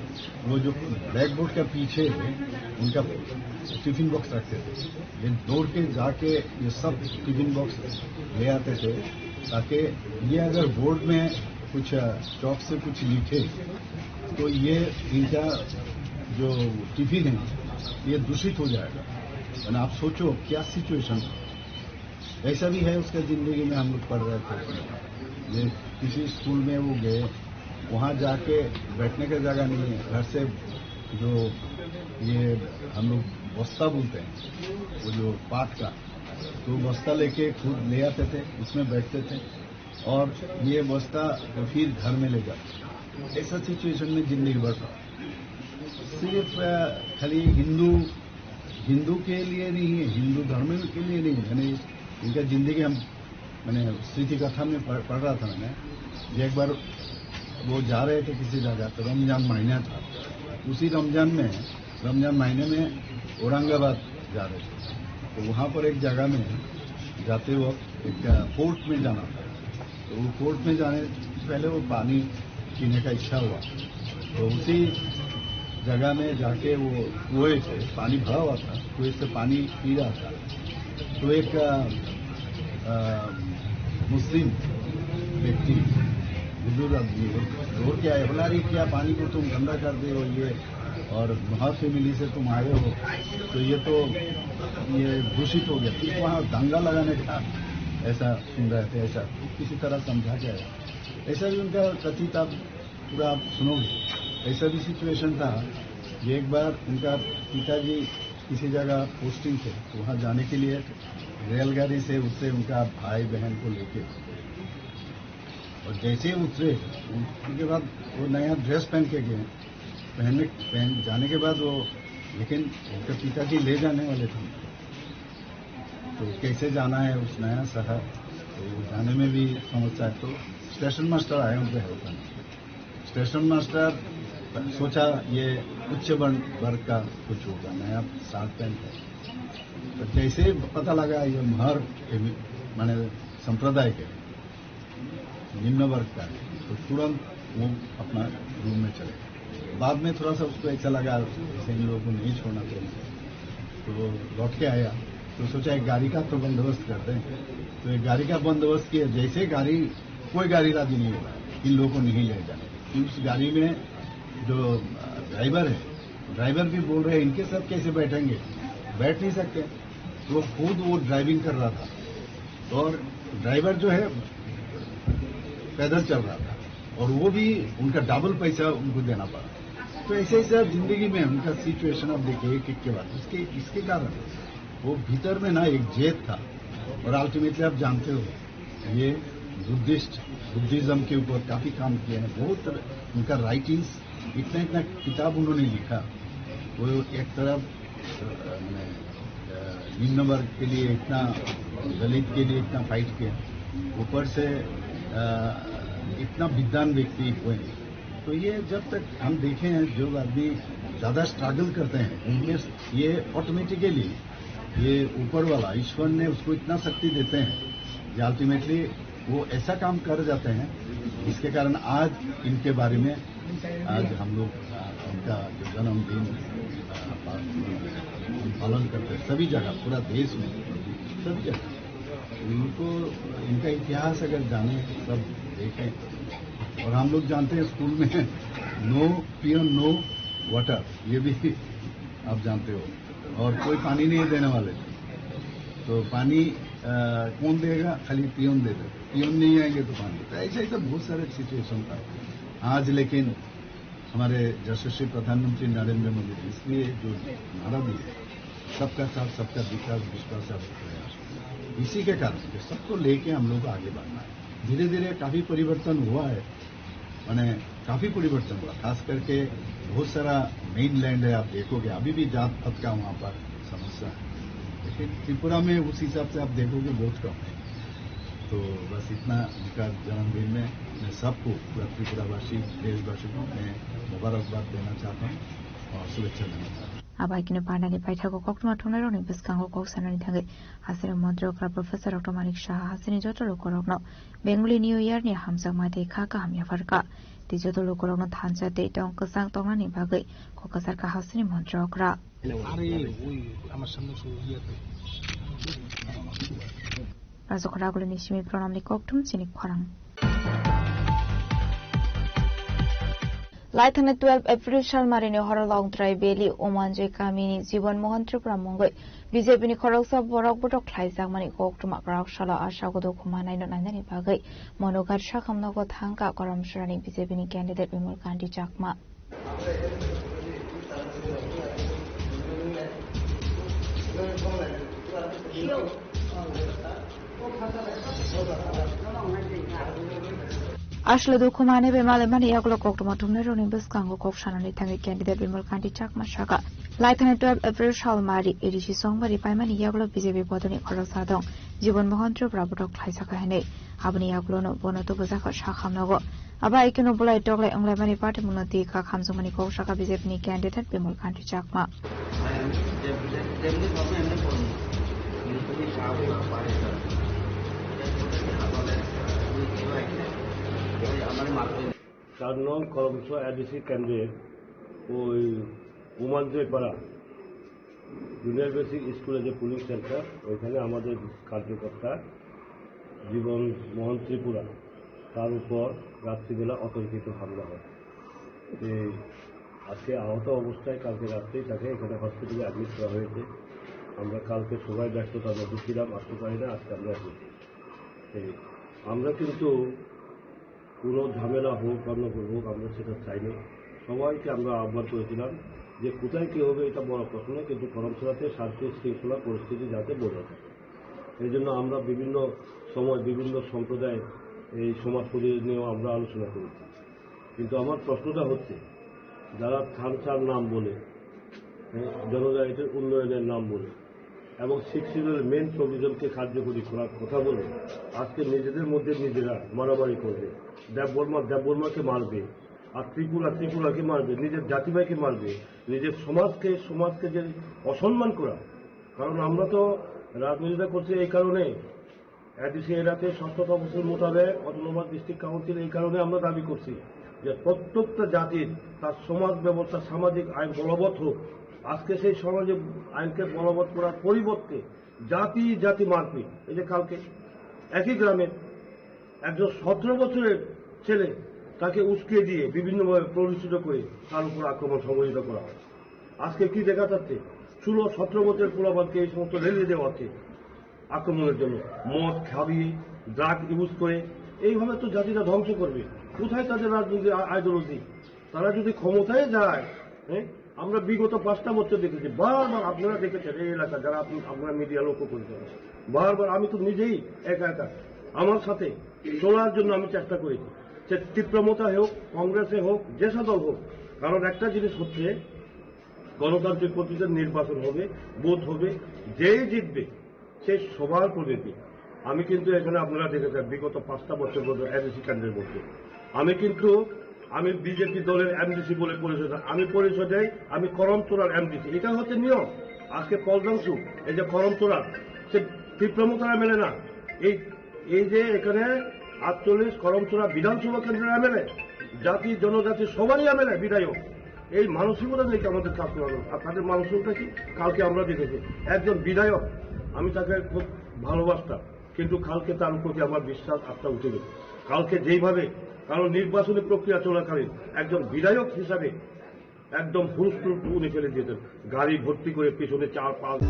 वो जो ब्लैक बोर्ड के पीछे उनका टिफिन बॉक्स रखते थे, ये दौड़ के जाके ये सब टिफिन बॉक्स ले आते थे, ताकि ये अगर बोर्ड में कुछ, अ, चॉक से कुछ लिखे, तो ये इनका जो टिफिन है, ये दूषित हो जाएगा। यानी आप सोचो क्या सिचुएशन। ऐसा भी है, उसका जिंदगी में हम लोग पढ़ रहे थे। ये किसी स्कूल में वो गए, वहाँ जाके बैठने का जगह नहीं है। घर से जो ये हम लोग बस्ता बोलते हैं, वो जो पाट का, तो बस्ता लेके खुद ले आते थे, उसमें बैठते थे और ये बस्ता फिर घर में ले जाते थे। ऐसा सिचुएशन में जिंदगी भर रहा। सिर्फ, अ, खाली हिंदू, हिंदू के लिए नहीं है, हिंदू धर्म के लिए नहीं है। मैंने इनका जिंदगी हम, मैंने स्मृति कथा में पढ़, पढ़ रहा था मैंने, कि एक बार वो जा रहे थे किसी जगह, तो रमजान महीना था। उसी रमजान में, रमजान महीने में औरंगाबाद जा रहे थे, तो वहाँ पर एक जगह में जाते वक्त एक, अ, कोर्ट में जाना था। तो वो कोर्ट में जाने से पहले वो पानी पीने का इच्छा हुआ, तो उसी जगह में जाके वो कुएं से पानी भरा हुआ था, कुएं से पानी पी रहा था। तो एक, अ, अ, मुस्लिम व्यक्ति, बुजुर्ग आदमी, दौड़ के आए, बोला, "अरे, क्या पानी को तुम गंदा कर दे हो, ये और महार फैमिली से तुम आए हो, तो ये तो, ये दूषित हो गया।" फिर वहाँ दंगा लगाने का ऐसा सुन रहे थे, ऐसा किसी तरह समझा के आया। ऐसा भी उनका कथित, आप पूरा आप सुनोगे, ऐसा भी सिचुएशन था कि एक बार उनका पिताजी किसी जगह पोस्टिंग थे, तो वहाँ जाने के लिए रेलगाड़ी से उतरे उनका भाई बहन को लेके। और जैसे ही उतरे, उनके बाद वो नया ड्रेस पहन के गए, पहनने, पहन जाने के बाद वो, लेकिन उनके पिताजी ले जाने वाले थे, तो कैसे जाना है उस नया शहर, तो जाने में भी समस्या है। तो स्टेशन मास्टर आए उनके हेल्प करने। स्टेशन मास्टर सोचा ये उच्च वर्ण, वर्ग का कुछ होगा, नया शर्ट पैंट है। तो जैसे ही पता लगा ये महर, माने संप्रदाय के निम्न वर्ग का है, तो तुरंत वो अपना रूम में चले गए। बाद में थोड़ा सा उसको ऐसा लगा, जैसे इन लोगों को नहीं छोड़ना चाहिए, तो वो लौट के आया। तो सोचा एक गाड़ी का तो बंदोबस्त करते हैं, तो एक गाड़ी का बंदोबस्त किया। जैसे गाड़ी, कोई गाड़ी राजी नहीं हो रहा है इन लोगों को नहीं ले जाने। उस गाड़ी में जो, अ, ड्राइवर है, ड्राइवर भी बोल रहे हैं, "इनके साथ कैसे बैठेंगे, बैठ नहीं सकते।" तो वो खुद वो ड्राइविंग कर रहा था और ड्राइवर जो है पैदल चल रहा था और वो भी उनका डबल पैसा उनको देना पड़ा। तो ऐसे ऐसा जिंदगी में उनका सिचुएशन आप देखिए कि क्या बात, इसके, इसके कारण वो भीतर में ना एक जेद था। और अल्टीमेटली आप जानते हो ये बुद्धिस्ट, बुद्धिज्म के ऊपर काफी काम किए हैं, बहुत तरह उनका राइटिंग्स, इतना इतना किताब उन्होंने लिखा। वो एक तरफ, अ, मैंने, अ, निम्न वर्ग के लिए इतना, दलित के लिए इतना फाइट किया, ऊपर से, अ, इतना विद्वान व्यक्ति हुए। तो ये जब तक हम देखें हैं, जो आदमी ज्यादा स्ट्रगल करते हैं, उनमें ये ऑटोमेटिकली ये ऊपर वाला ईश्वर ने उसको इतना शक्ति देते हैं कि अल्टीमेटली वो ऐसा काम कर जाते हैं, जिसके कारण आज इनके बारे में आज हम लोग, आ, उनका जो जन्मदिन, अ, पा-, पालन करते हैं सभी जगह, पूरा देश में, सभी जगह। इनको, इनका इतिहास अगर जाने, सब देखें। और हम लोग जानते हैं स्कूल में no peon, no water, ये भी आप जानते हो। और कोई पानी नहीं देने वाले। तो पानी, अ, कौन देगा? खाली पियोन देगा। पियोन नहीं आएंगे तो पानी। तो ऐसा, ऐसा बहुत सारे सिचुएशन था। आज लेकिन हमारे यशस्वी प्रधानमंत्री नरेंद्र मोदी जी इसलिए जो नारा दिए, "सबका साथ, सबका विकास, विश्वास, सबका प्रयास", इसी के कारण कि सबको लेके हम लोग आगे बढ़ना है। धीरे-धीरे काफी परिवर्तन हुआ है, माने काफी परिवर्तन हुआ, खास करके बहुत सारा मेनलैंड है, आप देखोगे अभी भी जात पात का वहाँ पर समस्या है, लेकिन त्रिपुरा में उस हिसाब से आप देखोगे बहुत कम है। तो बस इतना, उनका जन्मदिन में मैं सबको, पूरा त्रिपुरावासी, देशवासी को मैं मुबारकबाद देना चाहता हूँ और शुभेच्छा देना चाहता हूँ। Abai kino parnani paithago koktwma thumnairokni bwskango kok sanani thangwi hasini montri okra Professor Doctor Manik Saha hasini joto lukurokno Bengali New Year ni hamjakma tei kha kaham yapharkha. Tei joto lukurokno thansa tei tong kwchang tongnani bagwi kok kwcharkha hasini montri okra. আরে ওই আমার সামনে শুধু ইয়ে আছে। Rajakhor Agulini simi pranamni kokthum chini khorang. Laithani twelve April salmarini horo Longtrai Valley Umanjoi kamini Jibon Mohan Tripura mungwi B J P ni khoroksa borok botok khlaijakmani koktwma kwrak salo ashago dukhu manaino nainani bagwi Monoghat Sakham nogo thangkha Karamchurani B J P ni candidate Bimal Kanti Chakma. Asle dukhu mane be male mani yagulo koktwma thumnairokni bwskango kok sanani thangwi candidate Bimal Kanti Chakma saka, Laithani twelve April salmari A D C songbari paimani yagulo B J P bodoni khoroksa dong Jibon Mohan Tripura botok khlaisaka hinwi. Aboni yagulono bono tubujak kha Sakham nogo. Abo hai kheno bolai toklai wnglaimani party mungno twi kha khamjakmani kok saka B J P ni candidate Bimal Kanti Chakma. চার নং করমসো এডিসি কেন্দ্রের ওই উমাঞ্জয়পাড়া junior basic স্কুলে যে pulling centre, ওইখানে আমাদের কার্যকর্তা জীবন মোহন ত্রিপুরা, তার উপর রাত্রিবেলা অতর্কিত হামলা হয়। এই আজকে আহত অবস্থায় কালকে রাত্রেই তাকে এখানে হসপিটালে অ্যাডমিট করা হয়েছে। আমরা কালকে সবাই ব্যস্ততার মধ্যে ছিলাম, আসতে পারি না, আজকে আমরা এসেছি। এই আমরা কিন্তু কোনো ঝামেলা হোক, গণ্ডগোল হোক, আমরা সেটা চাই না। সবাইকে আমরা আহ্বান করেছিলাম যে কোথায় কী হবে এটা বড় প্রশ্ন নয়, কিন্তু করমছড়াতে শান্তি শৃঙ্খলা পরিস্থিতি যাতে বজায় থাকে। এই জন্য আমরা বিভিন্ন সময় বিভিন্ন সম্প্রদায় এই সমাজ প্রতিনিধি নিয়েও আমরা আলোচনা করেছি। কিন্তু আমার প্রশ্নটা হচ্ছে, যারা থানসার নাম বলে, হ্যাঁ, জনজাতির উন্নয়নের নাম বলে এবং সিক্স শিডিউলের মেইন প্রভিশনকে কার্যকরী করার কথা বলে আজকে নিজেদের মধ্যে নিজেরা মারামারি করবে, দেববর্মা দেববর্মাকে মারবে, আর ত্রিপুরা ত্রিপুরাকে মারবে, নিজের জাতিভাইকে মারবে, নিজের সমাজকে সমাজকে যে অসম্মান করা। কারণ আমরা তো রাজনীতিটা করছি এই কারণে, এডিসি এলাকাতে সত্যতা বছর মোতাবেক অটোনোমাস ডিস্ট্রিক্ট কাউন্সিল এই কারণে আমরা দাবি করছি যে প্রত্যেকটা জাতির তার সমাজ ব্যবস্থা, সামাজিক আইন বলবৎ হোক। আজকে সেই সমাজে আইনকে বলবৎ করার পরিবর্তে জাতি জাতি মারপিট। এই যে কালকে একই গ্রামে একজন সতেরো বছরের ছেলে, তাকে উস্কে দিয়ে বিভিন্নভাবে প্ররোচিত করে তার উপর আক্রমণ সংঘটিত করা হয়। আজকে কি দেখা যাচ্ছে, ষোলো সতেরো বছরের পোলাপানকে এই সমস্ত রেলি দেওয়া হচ্ছে আক্রমণের জন্য, মদ খাবিয়ে, ড্রাগ ইউজ করে। এইভাবে তো জাতিটা ধ্বংস করবে। কোথায় তাদের রাজনৈতিক আ-, আইডিওলজি? তারা যদি ক্ষমতায় যায়, হ্যাঁ, আমরা বিগত পাঁচটা বছর দেখেছি, বারবার আপনারা দেখেছেন এই এলাকা, যারা আপনি, আপনারা মিডিয়া লক্ষ্য করেছেন, বারবার আমি তো নিজেই একা একা আমার সাথে চলার জন্য আমি চেষ্টা করেছি, সে তীব্রমতা হোক, কংগ্রেসে হোক, যে সব দল হোক। কারণ একটা জিনিস হচ্ছে, গণতান্ত্রিক পদ্ধতিতে নির্বাচন হবে, ভোট হবে, যেই জিতবে সেই সবার প্রতিনিধি। আমি কিন্তু এখানে আপনারা দেখেছেন বিগত পাঁচটা বছর পর্যন্ত এডিসি কেন্দ্রের মধ্যে আমি কিন্তু, আমি বিজেপি দলের এমডিসি বলে পরিচয় দেয়। আমি পরিচয় দেয় আমি করমতলার এমডিসি, এটা হচ্ছে নিয়ম। আজকে পলদাংশু, এই যে করমতলা, সে তীব্রমতার এমএলএ না, এই, এই যে এখানে আটচল্লিশ করমতলা বিধানসভা কেন্দ্রের এমএলএ, জাতি জনজাতি সবারই এমএলএ বিধায়ক। এই মানসিকতা নিয়ে আমাদের কাজ করানো। আর তাদের মানসিকতা কি? কালকে আমরা দেখেছি একজন বিধায়ক, আমি তাকে খুব ভালোবাসতাম, কিন্তু কালকে তার প্রতি আমার বিশ্বাস আস্থা উঠে গেল। কালকে যেইভাবে, কারণ নির্বাচনী প্রক্রিয়া চলাকালীন একজন বিধায়ক হিসাবে একদম হুলস্থুল উনি ফেলে দিয়েছেন, গাড়ি ভর্তি করে পিছনে চার পাঁচ।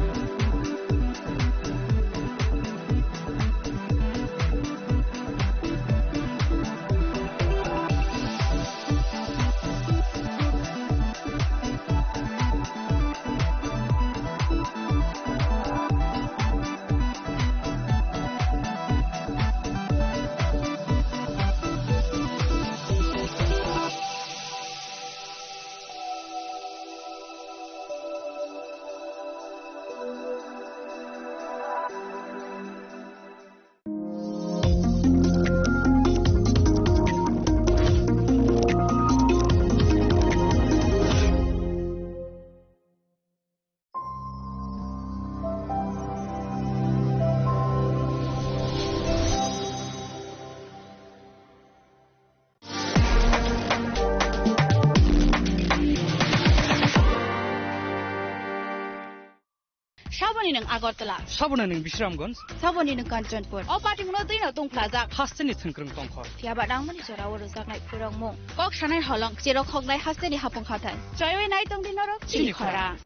Saboni nwng Agartala. Saboni nwng Bisramganj. Saboni nwng Kanchanpur. O patimungno twino tungphlajak. Hasteni thwngkwrwng tongkhor. Phiyaba nangmani jorao rwjaknai phurokmung. Kok sanai holong, cherok hoknai hasteni hapung hathai. Choiwi nai tongdi norok chini khorang.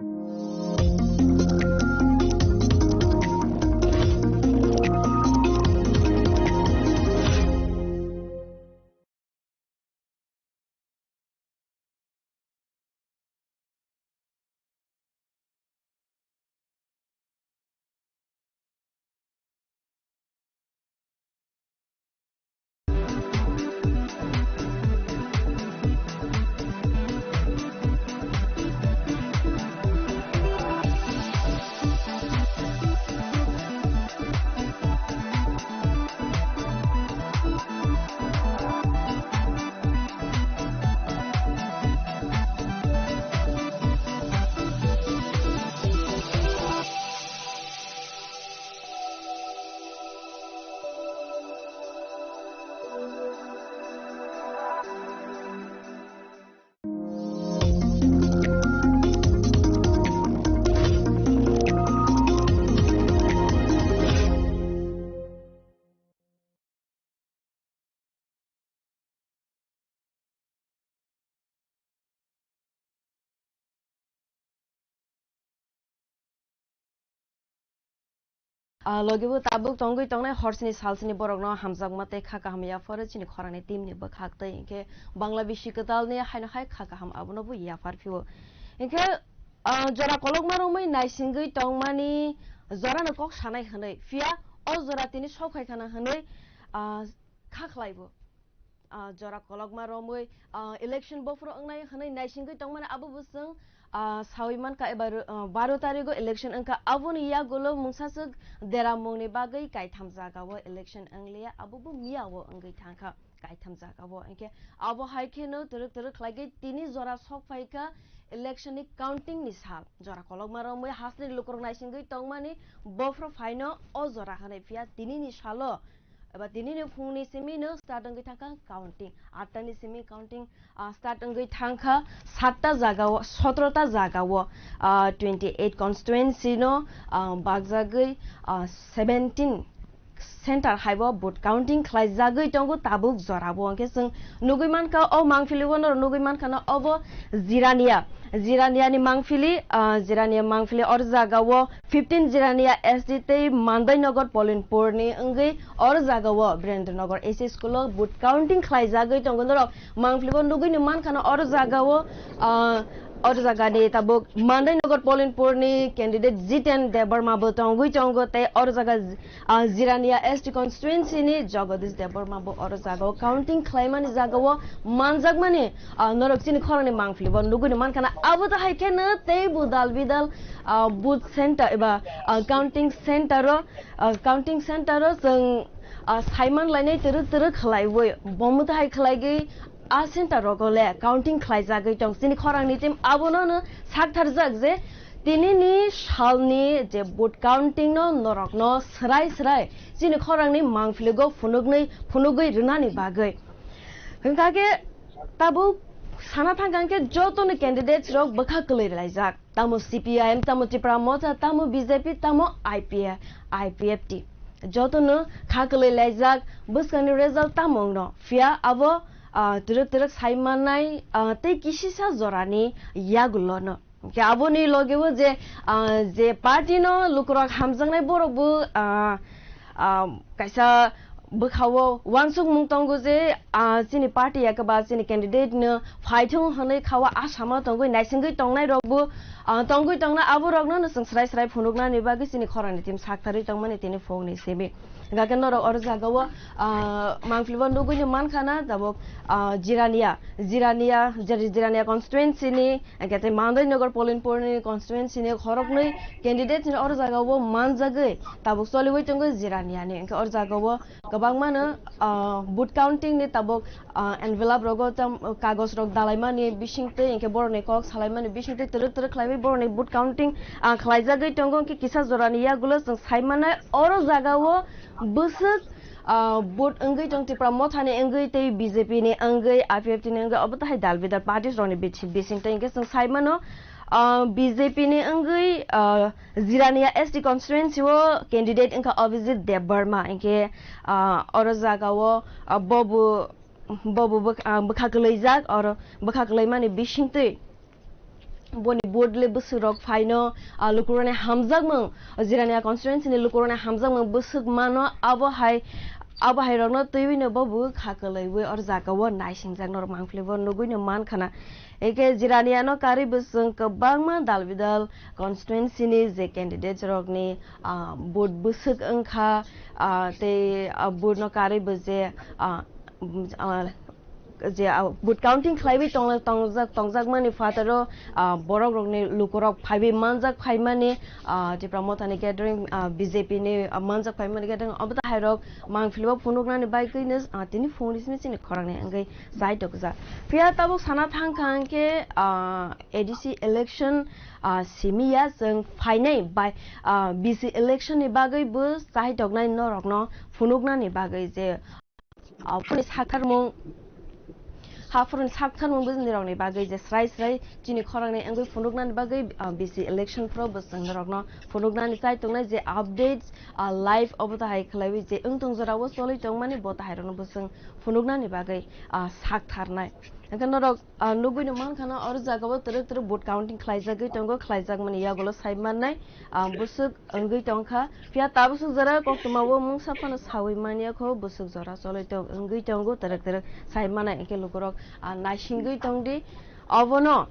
Ah, logi bo tabuk tongwi tongnai horsini salsini borokno hamjakma tei kha kaham yapharo chini khorangni team ni bwkhak tei hinkhe Bangla bisi kwtalni haino hai kha kaham abono bo yaphar phio. Hinkhe, ah, jora kolokma romwi naisingwi tongmani jorano kok sanai hwnwi, phiya o jora tini sok phai khana hwnwi, ah, kha khlai bo. Ah, jora kolokma romwi, ah, election bophoro wngnai hwnwi naisingwi tongmani abo bo chwng, ah, sawi mankha eba ro-, ah, baro tarigo election wngkha. Aboni yagulo mungsaswk deramungni bagwi kaitham jagao election wngliya, abo bo miyao wngwi thangkha kaitham jagao. Hinkhe abo hai kheno twrwk twrwk khlaigwi tini jora sok phaikha election ni counting ni sal. Jora kolokma romwi hasteni lukurok naisingwi tongmani bophro phaino o jora hwnwi phiya tinini salo eba tinini phungni simi no start wngwi thangkha counting. Atta ni simi counting, ah, start wngwi thangkha satta jagao, sotro ta jagao, ah, twenty eight constituency no, ah, bakjagwi, ah, seventeen center haibo vote counting khlaijagwi tongo tabuk jorabo. Hinkhe chwng nugwi mankha o mangpili o norok nugwi mankha no obo Jirania. Jirania ni mangpili, ah, Jirania mangpili or jagao fifteen Jirania S D tei Mandainagar Polinpur ni wngwi or jagao Birendranagar S C school o vote counting khlaijagwi tongo norok. Mangpili bo nugwi ni mankha no or jagao, ah, or jagani tabuk Mandainagar Polinpur ni candidate Jiten Debbarma bo tongwi tongo tei or jaga, ah, Jirania S T constituency ni Jagadish Debbarma bo or jagao counting khlaimani jagao manjakmani, ah, norok chini khorangni mangpili bo nugwi ni mankha na abo to hai kheno tei bo dal bidal, ah, booth center eba, ah, counting center o, ah, counting center o chwng, ah, saiman lainai twrwk twrwk khlaiwi bomo to hai khlaigwi a center rogo le counting khlaijagwi tong. Chini khorangni team abono no saktharjak je tinini salni je vote counting no norokno swrai swrai chini khorangni mangpiligo phunuknwi phunugwi rwnani bagwi. Hwnkha khe tabuk Sana thangkha khe jotono candidates rok bwkha kwlwi laijak, tamo C P I M, tamo Tipra Motha, tamo B J P, tamo I P F, I P F T, jotono kha kwlwi laijak. Bwskangni result tamo wngno, phiya abo, ah, twrwk twrwk sai mannai, ah, tei kisisa jorani yagulono. Hwnkhe aboni logeo je, ah, je party no lukurok hamjaknai borok bo, ah, ah, kaisa bwkhao uansukmung tongo je, ah, chini party ya khe ba chini candidate no phaithung hwnwi khawa asama tongwi naisingwi tongnai rok bo, ah, tongwi tongna abo rokno no chwng srai srai phunuknani bagwi chini khorang ni team saktharwi tongmani tini phone ni simi. Hwnkhe norok oro jagao, ah, mangpili bo nugwi no mankha na tabuk, ah, Jirania, Jirania, Jir-, Jirania constituency ni, hwnkhe tei Mandai Nagar Polinpur ni constituency ni khoroknwi candidate ni oro jagao manjagwi tabuk choliwi tongo Jirania ni. Hwnkhe oro jagao kwbangma no, ah, vote counting ni tabuk, ah, envelope rogo tam, kagoj rok dalaimani bisingtwi, hwnkhe borokni kok salaimani bisingtwi twrwk twrwk khlaiwi borokni vote counting, ah, khlaijagwi tongo. Hwnkhe kisa jorani yagulo chwng sai mannai oro jagao bwswk, ah, vote wngwi tong Tipra Mothani wngwi tei B J P ni wngwi, I P F T ni wngwi obo tahai dal bidal parties rokni bisi-, bisingtwi hwnkhe chwng sai mano, ah, B J P ni wngwi, ah, Jirania S T constituency o candidate wngkha Abhijit Debbarma, hwnkhe, ah, oro jagao, ah, bobo, bobo bwk-, ah, bwkha kwlwijak, oro bwkha kwlwimani bisingtwi boni vote le bwswk rok phaino, ah, lukurokni hamjakmung, Jirania constituency ni lukurokni hamjakmung bwswk mano, abo hai, abo hai rokno twiwi no bobo kha kwlwiwi oro jagao naisingjak norok mangpili bo nugwi no mankhana. Eke Jirania no karwi bo chwng kwbangma dal bidal constituency ni je candidate rokni, ah, vote bwswk wngkha, ah, tei, ah, vote no karwi bo je, ah, mm, ah, je, ah, vote counting khlaiwi tong-, tongjak, tongjakmani phataro, ah, borok rokni lukurok phaiwi manjak phaimani, ah, Tipra Mothani gathering, ah, B J P ni, ah, manjak phaimani gathering obo tahai rok mangpili bo phunuknani bagwino, ah, tini phone ni simi chini khorang ni wngwi chai tokjak. Phiya tabuk sana thang kha hwnkhe, ah, A D C election, ah, simi ya chwng phainai bai, ah, B C election ni bagwi bo chai toknai norok no phunuknani bagwi je, ah, phone ni saktharmung, ha phone ni saktharmung bo nirok ni bagwi je srai srai chini khorang ni wngwi phunuknani bagwi, ah, B C election pro bo chwng norok no phunuknani chai tongnai je updates, ah, live obo tahai khlaiwi je wngtong jorao choli tongmani bo tahai rokno bo chwng phunuknani bagwi, ah, sak tharnai. Hwnkhe norok, ah, nugwi no mankha na oro jagao twrwk twrwk vote counting khlaijagwi tongo, khlaijakmani yagulo sai mannai, ah, bwswk wngwi tongkha. Phiya tabuk swk jora koktwma o mungsa phano sawi manya kho, bwswk jora choli tong wngwi tongo twrwk twrwk sai mannai, hwnkhe lukurok, ah, naisingwi tongdi. Obono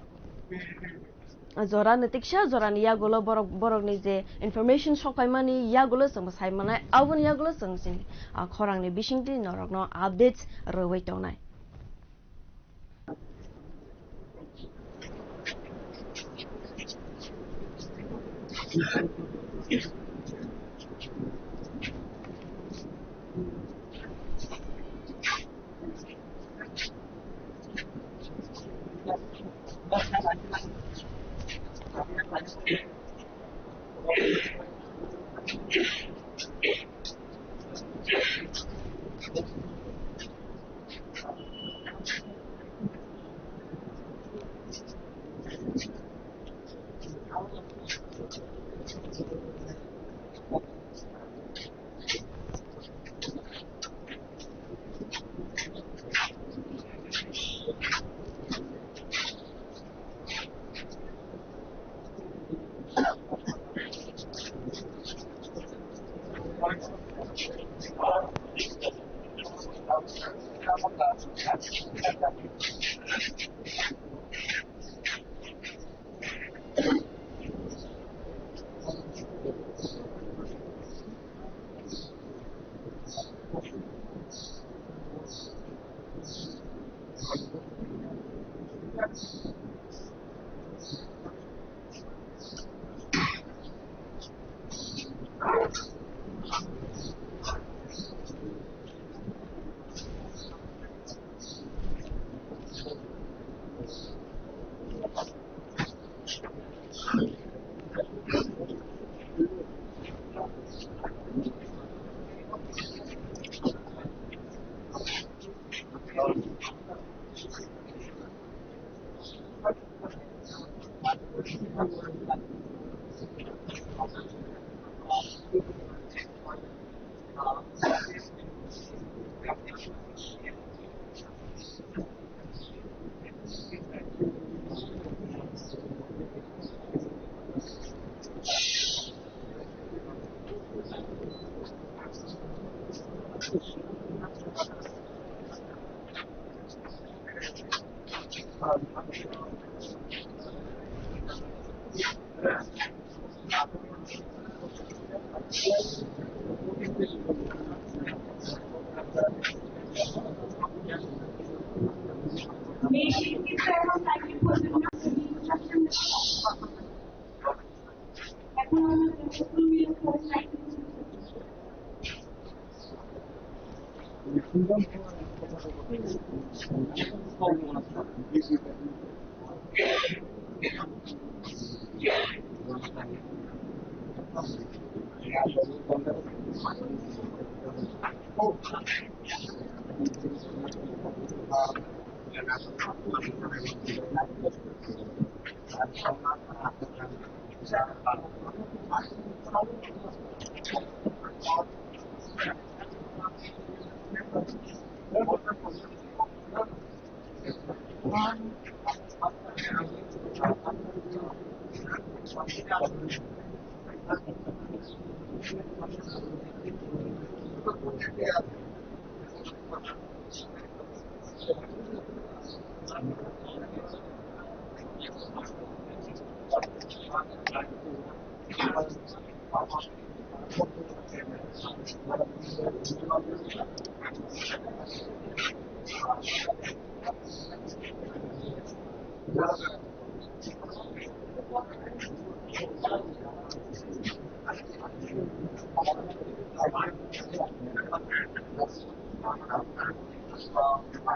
jora ni tiksa jorani yagulo borok, borokni je information sokphaimani yagulo chwngbo sai mannai, aboni yagulo chwng chini, ah, khorangni bisingtwi norokno updates rwwi tongnai.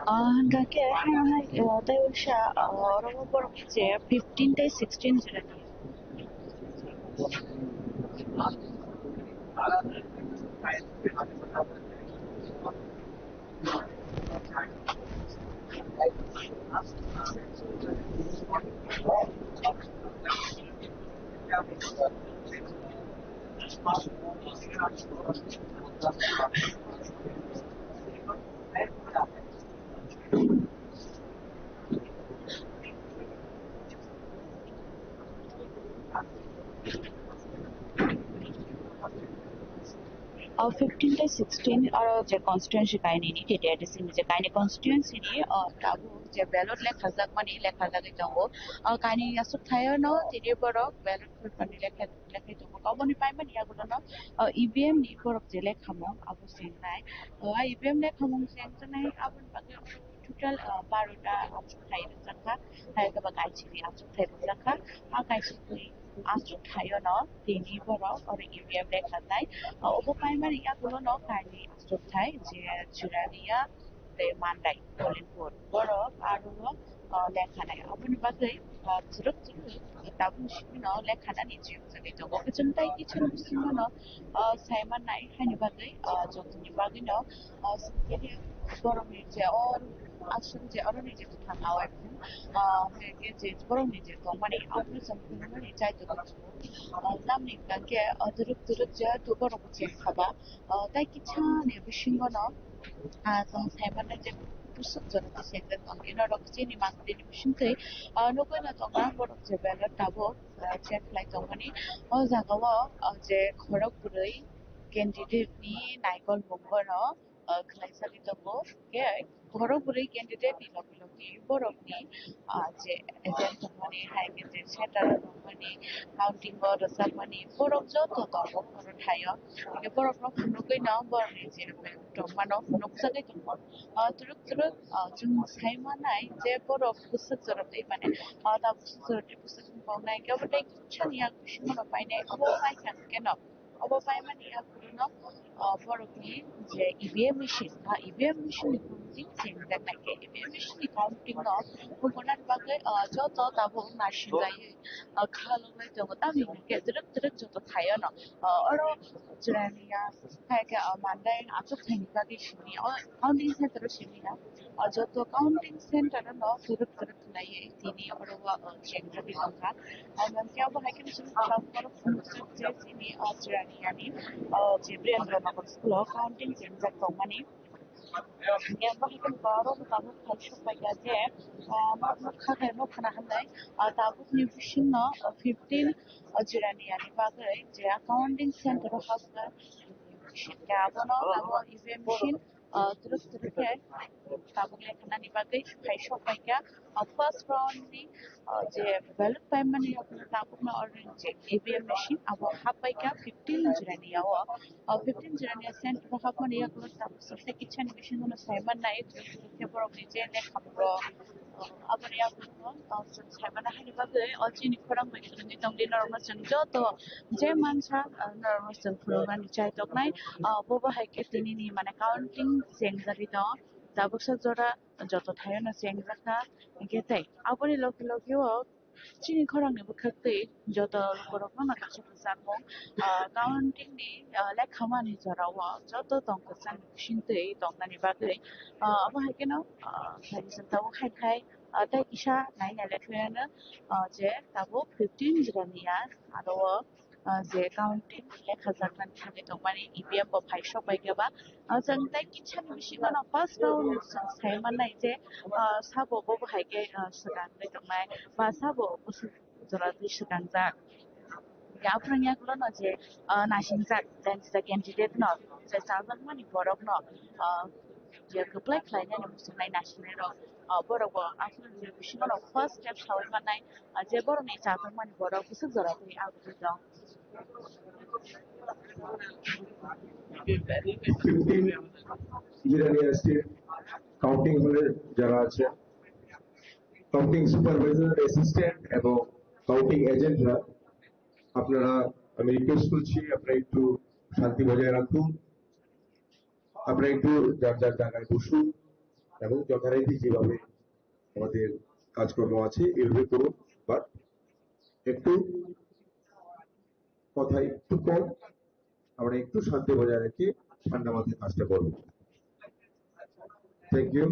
Ah, hingkha khe, ah, hai, ah, tei uaisa, ah, oro borok je fifteen tei sixteen jora ni. O fifteen tei sixteen oro je constituency kainwi ni, T T R D C ni je kainwi constituency ni, o tabuk je ballot lekhajakmani, lekhajagwi tongo. O kainwi aswk thaio no tini borok ballot paper ni lekha, lekhai tongo. Oboni paimani yagulono, o, E V M ni borok je lekhamung abo chengnai. O, E V M lekhamung chengjaknai aboni bagwi total, ah, barota achukthai rwjakha, hai khe ba kaisini achukthai rwjakha. A kaisini achukthai-o no tini borok oro E V M lekha jai. Ah, obo paimani yagulo no kainwi achukthai je Chirania tei Mandai, Polimpur. Borok aro, ah, lekha nai. Aboni bagwi, ah, chwrwk chwrwk tabuk simi no lekha nani je Chwng tai kiching bisingo no, ah, sai mannai, haini bagwi, ah, jotoni bagwi no, ah, singkhe borokni je o aswk je oroni je bwkhak awai phung, ah, hwnkhe je borokni je tongmani abono chwng phunukmani chai tongo. Ah, tamni hwnkhe, ah, twrwk twrwk je borok cheng khaba, ah, tai kichani bisingo no, ah, chwng sai mannai je bwswk jora tei sengkhe tongkhe norok chini mantri ni bisingtwi, ah, nugwi no tongo borok je ballot tabuk. Ah, check khlai tongmani. O jaga o, ah, je khorok bwrwi candidate ni naikol mungbo no, ah, khlai sagwi tongo. Hwnkhe khorok bwrwi candidate ni logi logi borok ni, ah, je agent tongmani, hai khe je center o tongmani, counting o rwchapmani, borok joto tongo khorok thaio. Hwnkhe borok no phunugwi no borok ni je tongmano phunukjagwi tongo. Ah, twrwk twrwk, ah, chwng sai manai je borok bwswk jorotwi mane, ah, tabuk bwswk jorotwi bwswk Tongnai khe obo tei kisa ni yak bisingo no painai, obo paikha hwnkhe no, obo paimani yak no, ah, borokni je E V M machine, ah, E V M machine ni counting chengjaknai khe, A B M machine ni counting no buphunani bagwi, ah, joto tabuk nasinglaiwi, ah, khalwlai tongo. Tamni hwnkhe twrwk twrwk joto thaio no, ah, oro chwraini ya, hai khe, ah, mandai achuk thani bagwi simi, o counting center o simi ya. O joto counting center no twrwk twrwk khlaiwi tini oro o, o, chengjagwi tongkha. Ang khe abo hai kheno chwng tabuk oro phunukjak je chini, o, chwraini yani, o, je Birendra Nagar school o counting chengjak tongmani. Ang khe abo hai kheno borok tabuk phai sukphaikha je, o, nok nokha khe nokha na hinwi, o, tabukni bisingno, o, fifteen, o, chwraini yani bagwi je counting center o hapkha. Abono abo A B M machine, ah, twrwk twrwk khe tabuk lekhanani bagwi phai sokphaikha. Ah, first round ni, ah, je ballot paimani yagulo tabukno oro je A B M machine abo happaikha fifteen chwraini ya o. Ah, fifteen chwraini ya center o hapmani yagulo tabuk suksa kichani bisingo no saiman nai twrwk twrwk khe borokni je lekha borok. Aboni yagulo, o, chwng saimano haini bagwi, o, chini khorang bai kwrwngwi tongdi, norokno chwng joto je mansa, o, norokno chwng phunuknani chai toknai, o, bobo hai khe tinini, mane, counting chengjagwi tongo, tabuksa jora joto thaiono chengjakha, hinkhe tei aboni logi logi o chini khorangni bwkhak twi joto borokno no kaisa kwchangmung, o, counting ni, o, lekhamani jorao joto tong kwchangni bisingtwi tongnani bagwi, o, abo hai kheno, o, kaisa tabuk hai khai, o, tei kisa nai nai le thuyano, o, je tabuk fifteen jora ni ya aro o, o, je counting lekhajaknani thangwi tongmani E V M bo phai sok bai khe ba, o, chwng tei kisani bisingo no first round chwng sai mannai je, o, sabo bo hai khe, o, swkang tongmai ba sabo bwswk jora twi swkangjak. Aphuru yagulo no je, ah, naisingchak, jang jisa candidate no, je chajakmani borok no, ah, je kwplai khlainani muchungnai naisingnai rok, ah, borok bo aphuru je bisingo no first step sawi mannai, ah, je borok ni chajakmani borok bwswk jora twi agwi tong. Fifteen ইরানি state counting হলে যারা আছে, counting supervisor, assistant এবং counting এজেন্টরা, আপনারা, আমি রিকোয়েস্ট করছি, আপনারা একটু শান্তি বজায় রাখুন, আপনারা একটু যার যার জায়গায় বসুন এবং যথারীতি যেভাবে আমাদের কাজকর্ম আছে এইভাবে করুন, বাট একটু কথা একটু কম, আমরা একটু শান্তি বজায় রেখে ঠান্ডা মাথায় কাজটা করব। Thank you.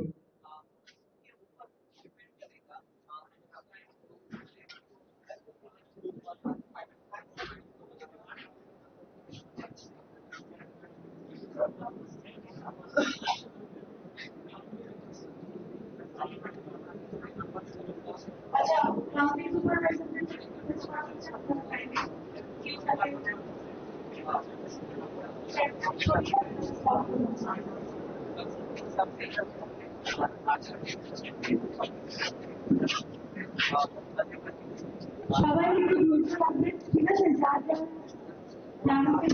সবাই একটু দূরে থাকবেন, ঠিক আছে? যার যার জানাতে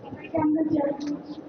সবাইকে আমরা জয় করছি।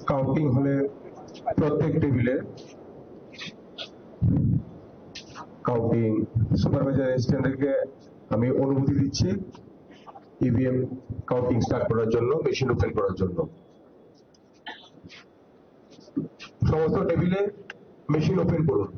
কাউন্টিং হলে প্রত্যেক টেবিলে কাউন্টিং সুপারভাইজার অ্যাসিস্ট্যান্টদেরকে আমি অনুমতি দিচ্ছি ইভিএম কাউন্টিং স্টার্ট করার জন্য, মেশিন ওপেন করার জন্য। সমস্ত টেবিলে মেশিন ওপেন করুন।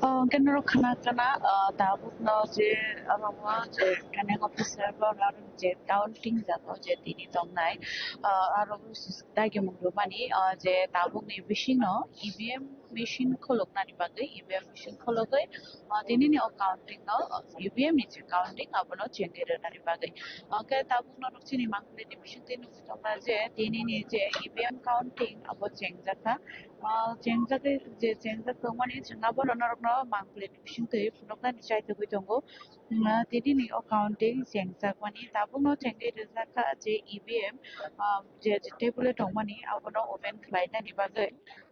O, hwnkhe norok khna kana, o, tabukno je abo je returning officer bo norok je counting jago je tini tongnai, o, aro dagimung rwmani, o, je tabukni bisingo E V M machine khuluknani bagwi, E V M machine khulugwi, o, tinini o counting no, o, E V M ni je counting abono chengwi rwnani bagwi. Hwnkhe tabukno norok chini mangpili ni bisingtwi nugwi tongkha je tinini je E V M counting abo chengjak kha. Ah, chengjagwi, je chengjak tongmani chwng abono norokno mangpili ni bisingtwi phunuknani chaitugwi tongo. Mm, ah, tinini o counting chengjakmani tabukno chengwi rijak kha je E V M, ah, je, je table o tongmani abono open khlainani bagwi.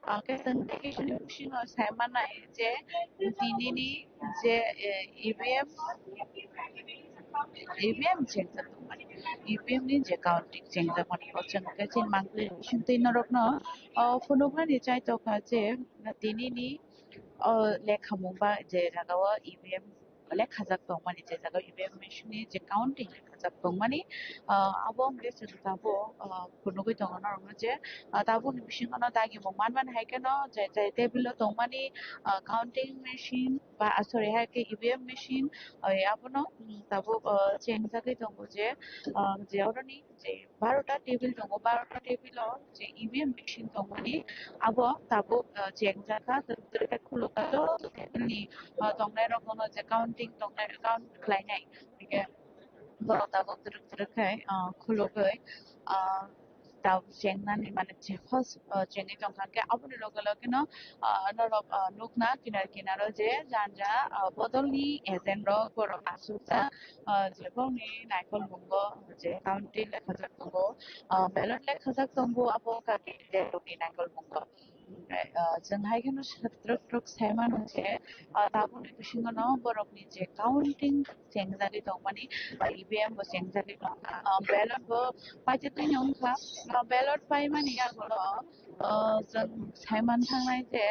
Ah, khe chwng tei khe chwngni bisingo sai mannai je tinini je, eh, E V M, E V M chengjak tongmani, E V M ni je counting chengjakmani, o chwng khe chini mangpili bisingtwi norokno, o, phunuknani chaitokha je tinini, o, lekhamung ba je jagao E V M lekhajak tongmani, je jagao E V M machine ni je counting lekhajak tongmani, o, abo hwnkhe chwng tabuk, o, phunugwi tongo norokno je, o, tabukni bisingo no dagimung manmani hai kheno je, je table o tongmani, o, counting machine ba, ah, sorry, hai khe E V M machine, o, abono, mm, tabuk, o, chengjagwi tongo je, o, je oroni je barota table tongo, barota table o je E V M machine tongmani abo tabuk, o, chengjak kha, twrwk twrwk khe khuluk kha joto table ni, o, tongnai rok bono je counting tongnai, count khlainai, hwnkhe borok tabuk twrwk twrwk khe, o, khulugwi, o, tabuk chengnani mane je first, o, chengwi tongkha khe aboni loge loge no, o, norok, o, nukna kinar kinaro je janja, o, bodolni agent rok borok asukjak, o, je bongni naikolmungo je counting lekhajak tongo, o, ballot lekhajak tongo abo kaki je rokni naikolmungo. Omohai, ah, chwng hai kheno twrwk twrwk sai mano je, ah, tabukni bisingo no borokni je counting chengjagwi tongmani, ah, E V M bo chengjagwi tongkha, ah, ballot bo paitotwino wngkha, ah, ballot paimani yagulo, ah, chwng sai manthangnai je,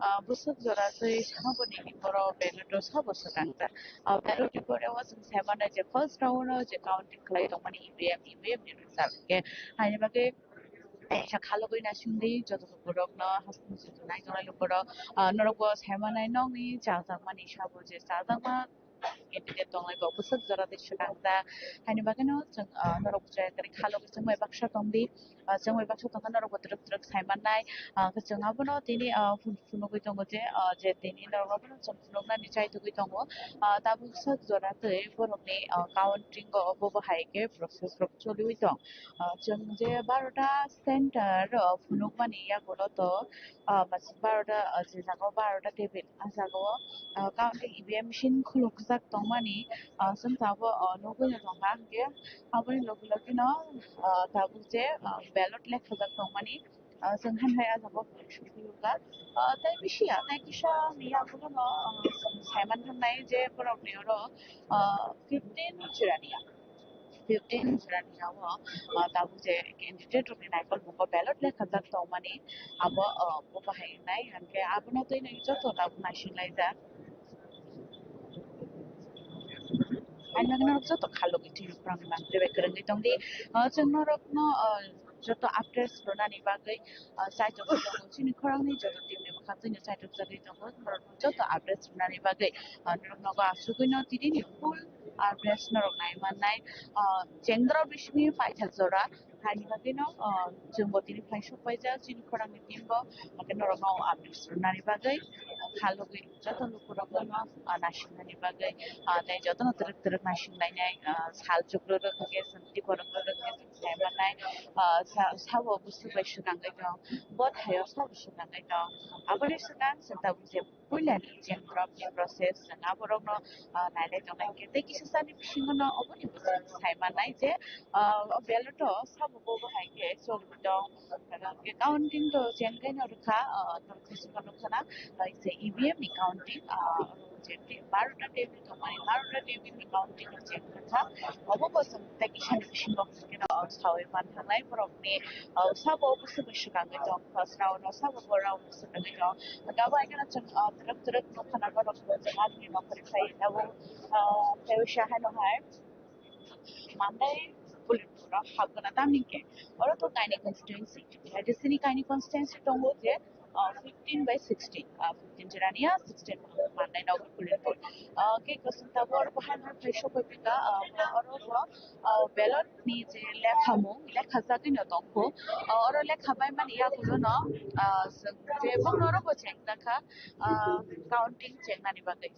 ah, bwswk jora twi sabo nini borok ballot o sabo swkangjak, ah, ballot ni pore o chwng sai mannai je first round o je counting khlai tongmani E V M, E V M ni result hwnkhe haini bagwi kaisa khalogwi naisingdi joto lukurokno, hasteni joto naijaknai lukurok, ah, norokbo saimanai nokni chajakmani sabo je chajakma candidate tonglai bo bwswk jora tei swkang jak. Haini bagwino chwng, ah, norok buchaya kwrwi kha logi chwng bai baksa tongdi. Ah, chwng bai baksa tongkha norok bo twrwk twrwk sai mannai. Ah, khe chwng abono tini, ah, phun-, phunugwi tongo je, ah, je tini norok abono chwng phunuknani chaitugwi tongo. Ah, tabuk sak jora tei borokni, ah, counting o obo bo hai khe process rok choliwi tong. Ah, chwng je barota center, ah, phunukmani yagulo to, ah, mas-, barota, ah, je jaga o barota table, ah, jaga o, ah, counting E V M machine khulukjak tongmani, ah, chwng tabuk, ah, nugwi no tongkha, hwnkhe aboni logi logi no, ah, tabuk je, ah, ballot lekhajak tongmani, ah, chwng han hai ah jaga o phunukjak. Ah, tei bisi ya, tei kisa ni yagulo no, ah, chwng saiman thangnai je borok ni oro, ah, fifteen chwrani ya. Fifteen chwrani ya o, ah, tabuk je candidate rok ni naikol mungo ballot lekhajak tongmani abo, ah, bo bahai nai, hwnkhe abono twi nai joto tabuk naising laijak. Ani bagwi norok joto kha logi thwio, borokni mang twi bai kwrwngwi tongdi. Ah, chwng norokno, ah, joto updates rwnani bagwi, ah, chaitok tongo. Chini khorangni joto team ni bwkhak twi chaitok jagwi tongo. Norokno joto updates rwnani bagwi, ah, norok nogo asugwino tini ni full updates norok nai mannai. Ah, chengdra bisingni paithak jora. Haini bagwino, ah, chwngbo tini phai sok paijak chini khorangni team bo, hwnkhe norokno updates rwnani bagwi, ah, kha logi joto lukurokno, ah, naisingmani bagwi, ah, tei jotono twrwk twrwk naisinglainai, ah, sal chuklurok hwnkhe chwng tiborok rwrwk khe chwng sai mannai, ah, sa-, sabo bwswk bai swkangwi tong, bo thaio sabo swkangwi tong. Aboni swkang chwng tabuk je puilani je drop ni process chwng aborokno, ah, nailai tongnai hwnkhe tei kisa sani bisingono oboni bwswk sai mannai je, ah, o ballot o sabo bo bo hai khe choli tong. Counting to chengkhe no rwkha, ah, norok khe swkang nukha na, ah, je E V M ni counting, ah, je te-, barota table tongmani, barota table ni counting no cheng rwkha. Obo bo chwng tei kisa ni bisingo khe no, ah, sawi man thangnai borokni, ah, sabo bwswk bai swkangwi tong, khosra o no sabo borok swkangwi tong. Abo hai kheno chwng, ah, twrwk twrwk nukha na borok bo chwng ani nokharwi phai tabuk, ah, tei uaisa haino hai. Mandai Pulinpuro habgana tamni khe oro to kaini constituency, K D C ni kaini constituency tongo je, ah, fifteen by sixteen, ah, fifteen Jirania, sixteen Mandai Nagar Pulinpur. Ah, khe kwchwng tabuk oro bo hai hai phai sokoi pika, ah, oro bo, ah, ballot ni je lekhamung lekha jagwi no tongkho, ah, oro lekha bai mani yagulo no, ah, je bokno oro bo chengjakha, ah, counting chengnani bagwi.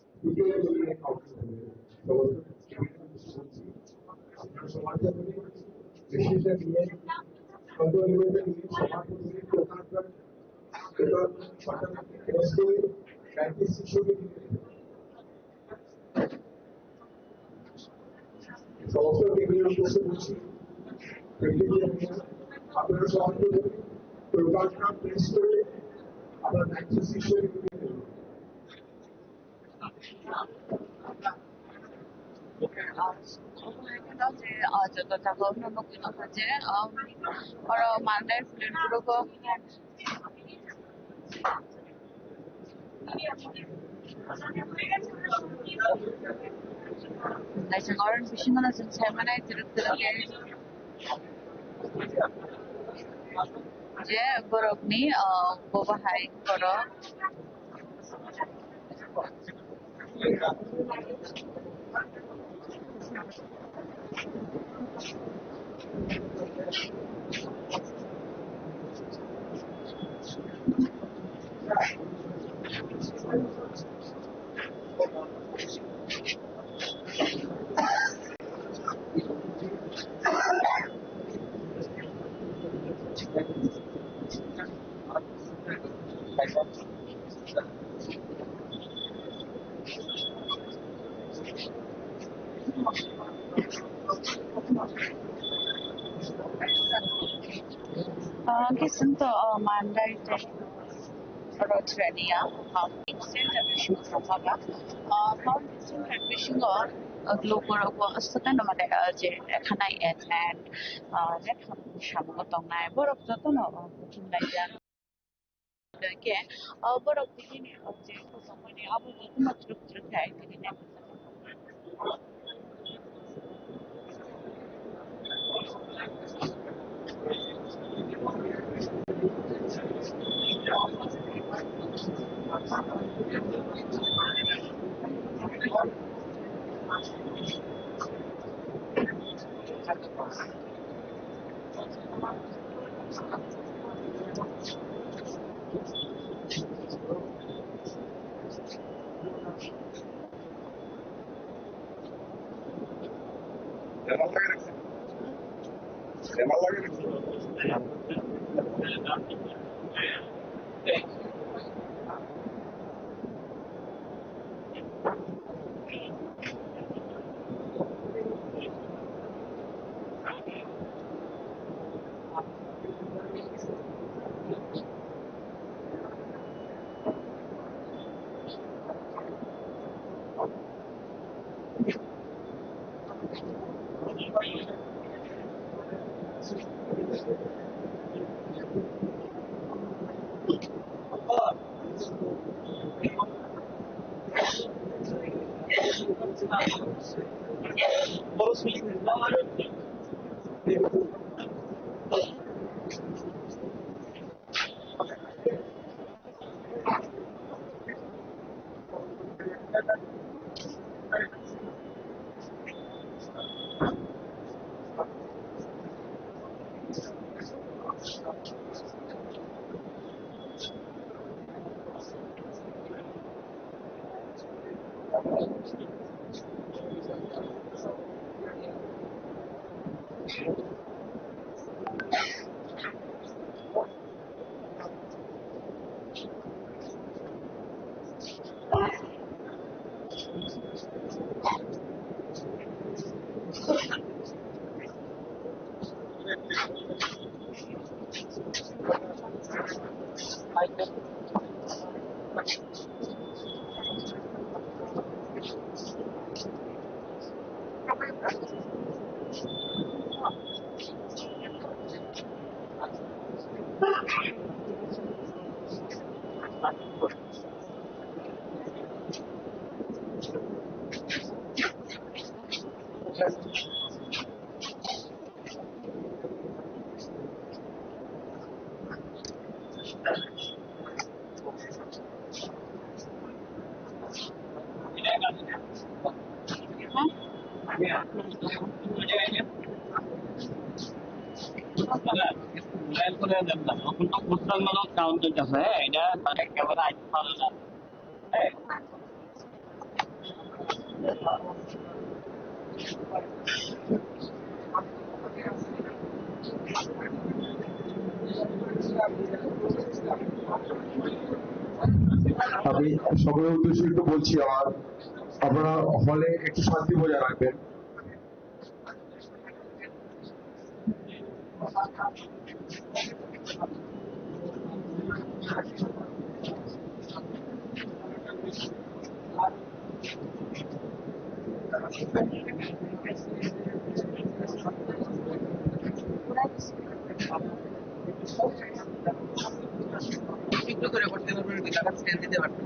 সমস্ত টেবিল উপস্থিত আছি। আপনারা সবাই প্রোগ্রামটা প্রেস করে আপনার ninety six. Joto jaga o no nugwi nukha je, um, oro Mandai Pulinpuro bo naising oro bisingo no chwng sai mannai twrwk twrwk khe je borokni, uh, bo bahai borok. Ah, khe chwng to, ah, Mandai tei Rothra ni, ah, counting center bisingo tongkha ba. Ah, counting center bisingo, ah, lukurok bo aswk no mane, ah, je khanai agent, ah, je kha-, samungo tongnai borok jotono, ah, kuchum laijak. Khe, ah, borok bini, ah, je kuchukmani abo jotono twrwk twrwk khe tini nai. আমি সকলের উদ্দেশ্যে একটু বলছি, আমার, আপনারা হলে একটু শান্তি বজায় রাখবেন। একটু করে করতে পারবেন, টাকা স্ক্যান দিতে পারবেন।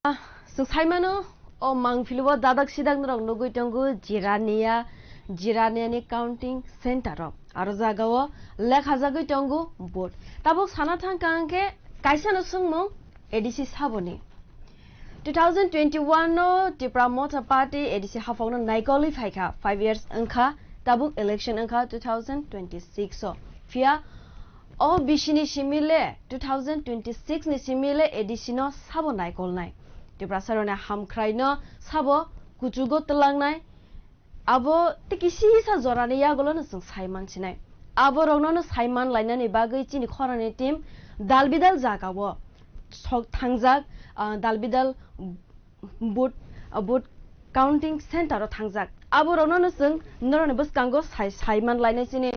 Ah, chwng saimano, o mangpili o dadak sidak norok nugui tongo, Jirania, Jirania ni counting center o. Aro jaga o lekha jagui tongo vote. Tabuk sana thang kha hwnkhe kaisa no swngmung A D C saboni. Two thousand twenty-one no Tipra Motha Party A D C haphang no naikolwi phaikha, five years wngkha, tabuk election wngkha two thousand twenty-six o. Phiya o bisini simi le, two thousand twenty-six ni simi le A D C no sabo naikolnai. Tiprasa rokni hamkhrai no sabo kuchugo twlangnai. Abo tei kisisa jorani yagulo no chwng sai mansinai. Abo rokno no sai man lainani bagwi chini khorani team dal bidal jaga o sok thangjak, ah, dal bidal vote, ah, vote counting center o thangjak. Abo rokno no chwng noroni bwskango sai, sai man lainai chini.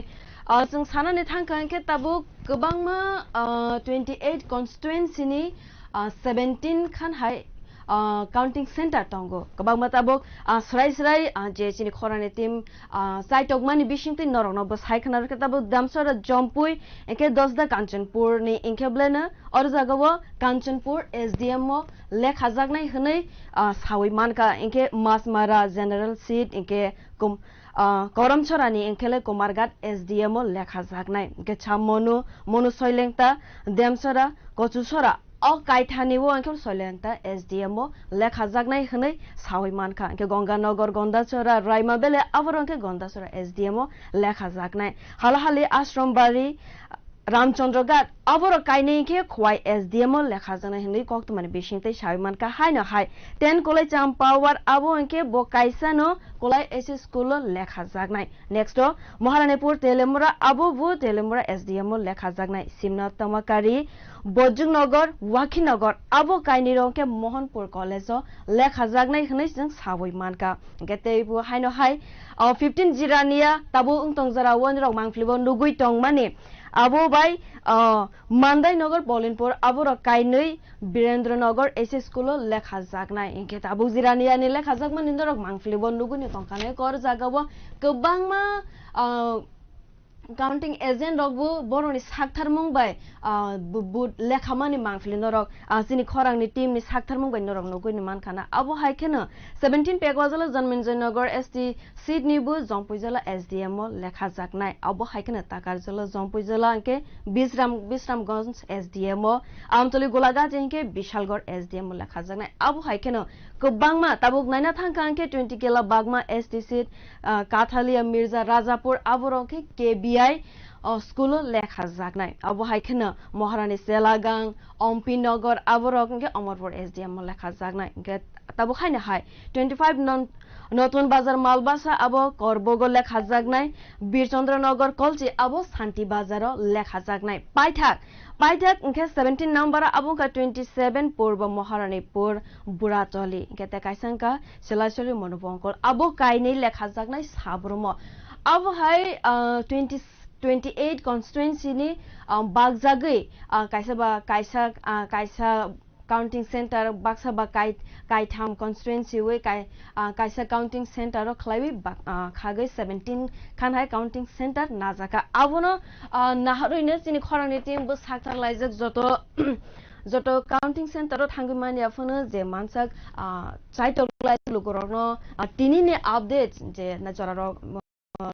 Ah, chwng sanani thang kha hwnkhe tabuk kwbangma, ah, twenty eight constituency ni, ah, seventeen khan hai ah, counting center tongo. Kwbangma tabuk, ah, srai srai, ah, je chini khorani team, ah, chaitokmani bisingtwi norokno bwsai khna rwkhe tabuk Damsora Jompui, hwnkhe Dosda Kanchanpur ni hwnkhe beleno oro jaga o Kanchanpur S D M o lekhajaknai hwnwi, ah, sawi mankha, hwnkhe Masmara General Seat, hwnkhe kum-, ah, Koramchorani hwnkhe le Kumarghat S D M o lekhajaknai, hwnkhe cha Monu, Monu Soilengta, Demsora, Kochusora, o kaithani o hwnkhe Soilengta S D M o lekhajaknai hwnwi sawi mankha. Hwnkhe Gonganagar, Gondachora, Raimabele, aboro hwnkhe Gondachora S D M o lekhajaknai. Halahali, Ashrambari, Ramchandraghat, aboro kainwi hwnkhe Khowai S D M o lekhajaknai hwnwi koktwmani bisingtwi sawi mankha. Haino hai, ten Kolai Champawar, abo hwnkhe bo kaisano Kolai S S school o lekhajaknai. Next o Maharanipur Teliamura, abo bo Teliamura S D M o lekhajaknai. Simna Tamakari, Bojongnagar, Wakhinagar, abo kainwi rok khe Mohanpur College o lekhajaknai hwnwi chwng sawi mankha. Hwnkhe tei bo haino hai, o, fifteen Jirania tabuk wng tong jora o nirok mangpili bo nugui tongmani. Abo bai, o, Mandainagar, Bolinpur, aborok kainwi Birendranagar S S school o lekhajaknai. Hwnkhe tabuk Jiraniani lekhajakmani norok mangpili bo nugui ni tongkha nai kor jaga o kwbangma, ah, counting agent rok bo borokni saktharmung bai, ah, bu-, bu-, lekhamani mangpili norok, ah, chini khorangni team ni saktharmung bai norok nugui ni mankha na. Abo hai kheno seventeen Pekwajala Janminjoy Nagar S T seat ni bo Jompuijala S D M o lekhajaknai. Abo hai kheno Takarjala Jompuijala hwnkhe Bisram, Bisramganj S D M o, Amtoli Golaghat hwnkhe Bishalgarh S D M o lekhajaknai. Abo hai kheno kwbangma tabuk naina thangkha hwnkhe twenty Kela Bagma S T seat, ah, Kathalia Mirza Rajapur, aborok khe K B I, o, school o lekhajaknai. Abo hai kheno Maharani Selagang, Ompi Nagar, aborok hwnkhe Omorpur S D M o lekhajaknai. Hwnkhe tabuk haino hai twenty five non-, Notun Bazar Malbasa, abo Korbogo lekhajaknai. Birchandra Nagar Kolchi, abo Santi Bazar o lekhajaknai. Paithak, Paithak hwnkhe seventeen number o, abo wngkha twenty seven Purbo Maharanipur Buratoli. Hwnkhe tei kaisa wngkha Silasuri Monobongkol, abo kainwi lekhajaknai Sabrumo. Abo hai, ah, twenty, twenty eight constituency ni, ah, bakjagwi, ah, kaisa ba kaisa, ah, kaisa counting center baksa ba kai-, kaitham constituency wi kai-, ah, kaisa counting center o khlaiwi bak-, ah, khagwi seventeen khan hai counting center najakha. Abono, ah, naharwi no chini khorangni team bo sakthar laijak joto, joto counting center o thangwi manya phano je mansak, ah, chaitok lai lukurokno, ah, tini ni update je na jorarok, ah,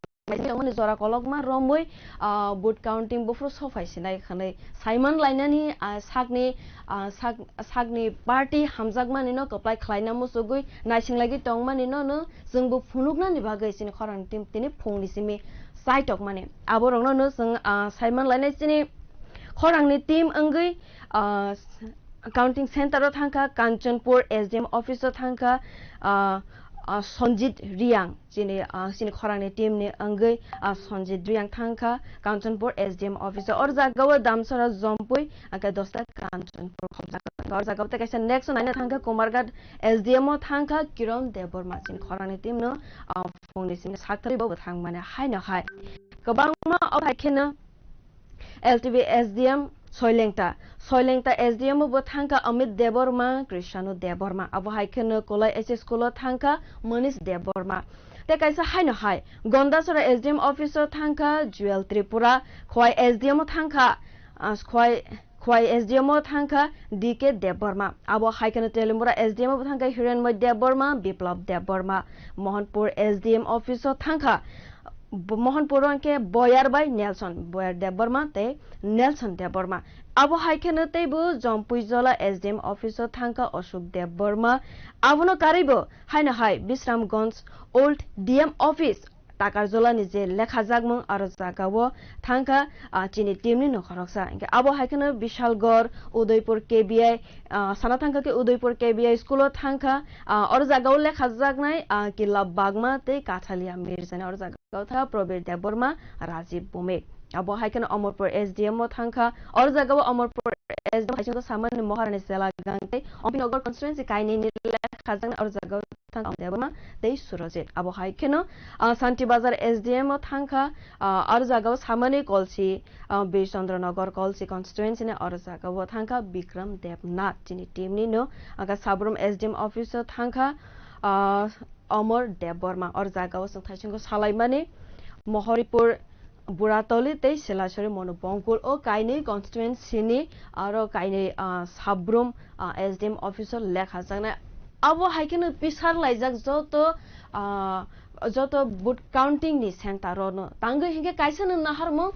jora kolokma romwi, ah, vote counting buphuru sophai sinai hwnwi saiman lainani, ah, sakni, ah, sak-, sakni party hamjakmani no kwplai khlaina muchugwi naising lagwi tongmani no, no chwngbo phunuknani bagwi chini khorang team tini phungni simi chaitokmani. Aborokno no chwng, ah, saiman lainai chini khorangni team wngwi, ah, counting center o thangkha, Kanchanpur S D M office o thangkha, ah, ah, Sanjit Reang, chini, ah, chini khorangni team ni wngwi, ah, Sanjit Reang thangkha Kanchanpur S D M office o. Oro jagao Damsara Jompui, hwnkhe Dosta Kanchanpur khobjak. Oro jagao tei kaisa next o naina thangkha Kumarghat S D M o thangkha Kiran Debbarma, chini khorangni team no, ah, phungni simi saktharwi bo thangmani haino hai kwbangma o hai kheno L T B S D M Soilengta, Soilengta S D M o bo thangkha Amit Debbarma, Krishanu Debbarma. Abo hai kheno Kolai H S school o thangkha Manish Debbarma. Tei kaisa haino hai, Gondasora S D M office o thangkha Jewel Tripura, Khwai S D M o thangkha, ah, Khwai, Khwai S D M o thangkha D K Debbarma. Abo hai kheno Teliamura S D M o bo thangkha Hiranmoy Debbarma, Biplab Debbarma. Mohanpur S D M office o thangkha Bo-, Mohanpur o hwnkhe Boyar bai Nelson, Boyar Debbarma tei Nelson Debbarma. Abo hai kheno teibo Jompuijola S D M office o thangkha Ashok Debbarma. Abono karwibo haino hai Bisramganj Old D M office Takarjolani je lekhajakmung aro jagao thangkha, ah, chini team ni nokhoroksa. Hwnkhe abo hai kheno Bishalgarh, Udaipur K B I, ah, sana thangkha khe Udaipur K B I school o thangkha, ah, oro jagao lekhajaknai, ah, Killa Bagma tei Kathalia Mirjani oro jaga. Kotha Probir Debbarma, Rajiv Bhumik. Abo hai kheno Amarpur S D M o thangkha. Oro jagao Amarpur S D M hai singko samani Maharani Sela Gangtei, Ampinagar constituency kainwi ni lekhajaknai oro jagao thangkha Debbarma tei Surajit. Abo hai kheno, ah, Santi Bazar S D M o thangkha, ah, oro jagao samani Kolsi, ah, Bir Chandranagar Kolsi constituency ni oro jagao thangkha Bikram Debnath chini team ni no, aga Sabrum S D M office o thangkha, ah, Amar Debbarma. Oro jagao chwng thaichungo salaimani Mohoripur Buratoli tei Silasori Monu Bongkul o kainwi constituency ni aro kainwi, ah, Sabrum, ah, S D M office o lekhajaknai. Abo hai kheno pisar laijak joto, ah, joto vote counting ni center rok no tangwi hinkhe kaisa no naharmung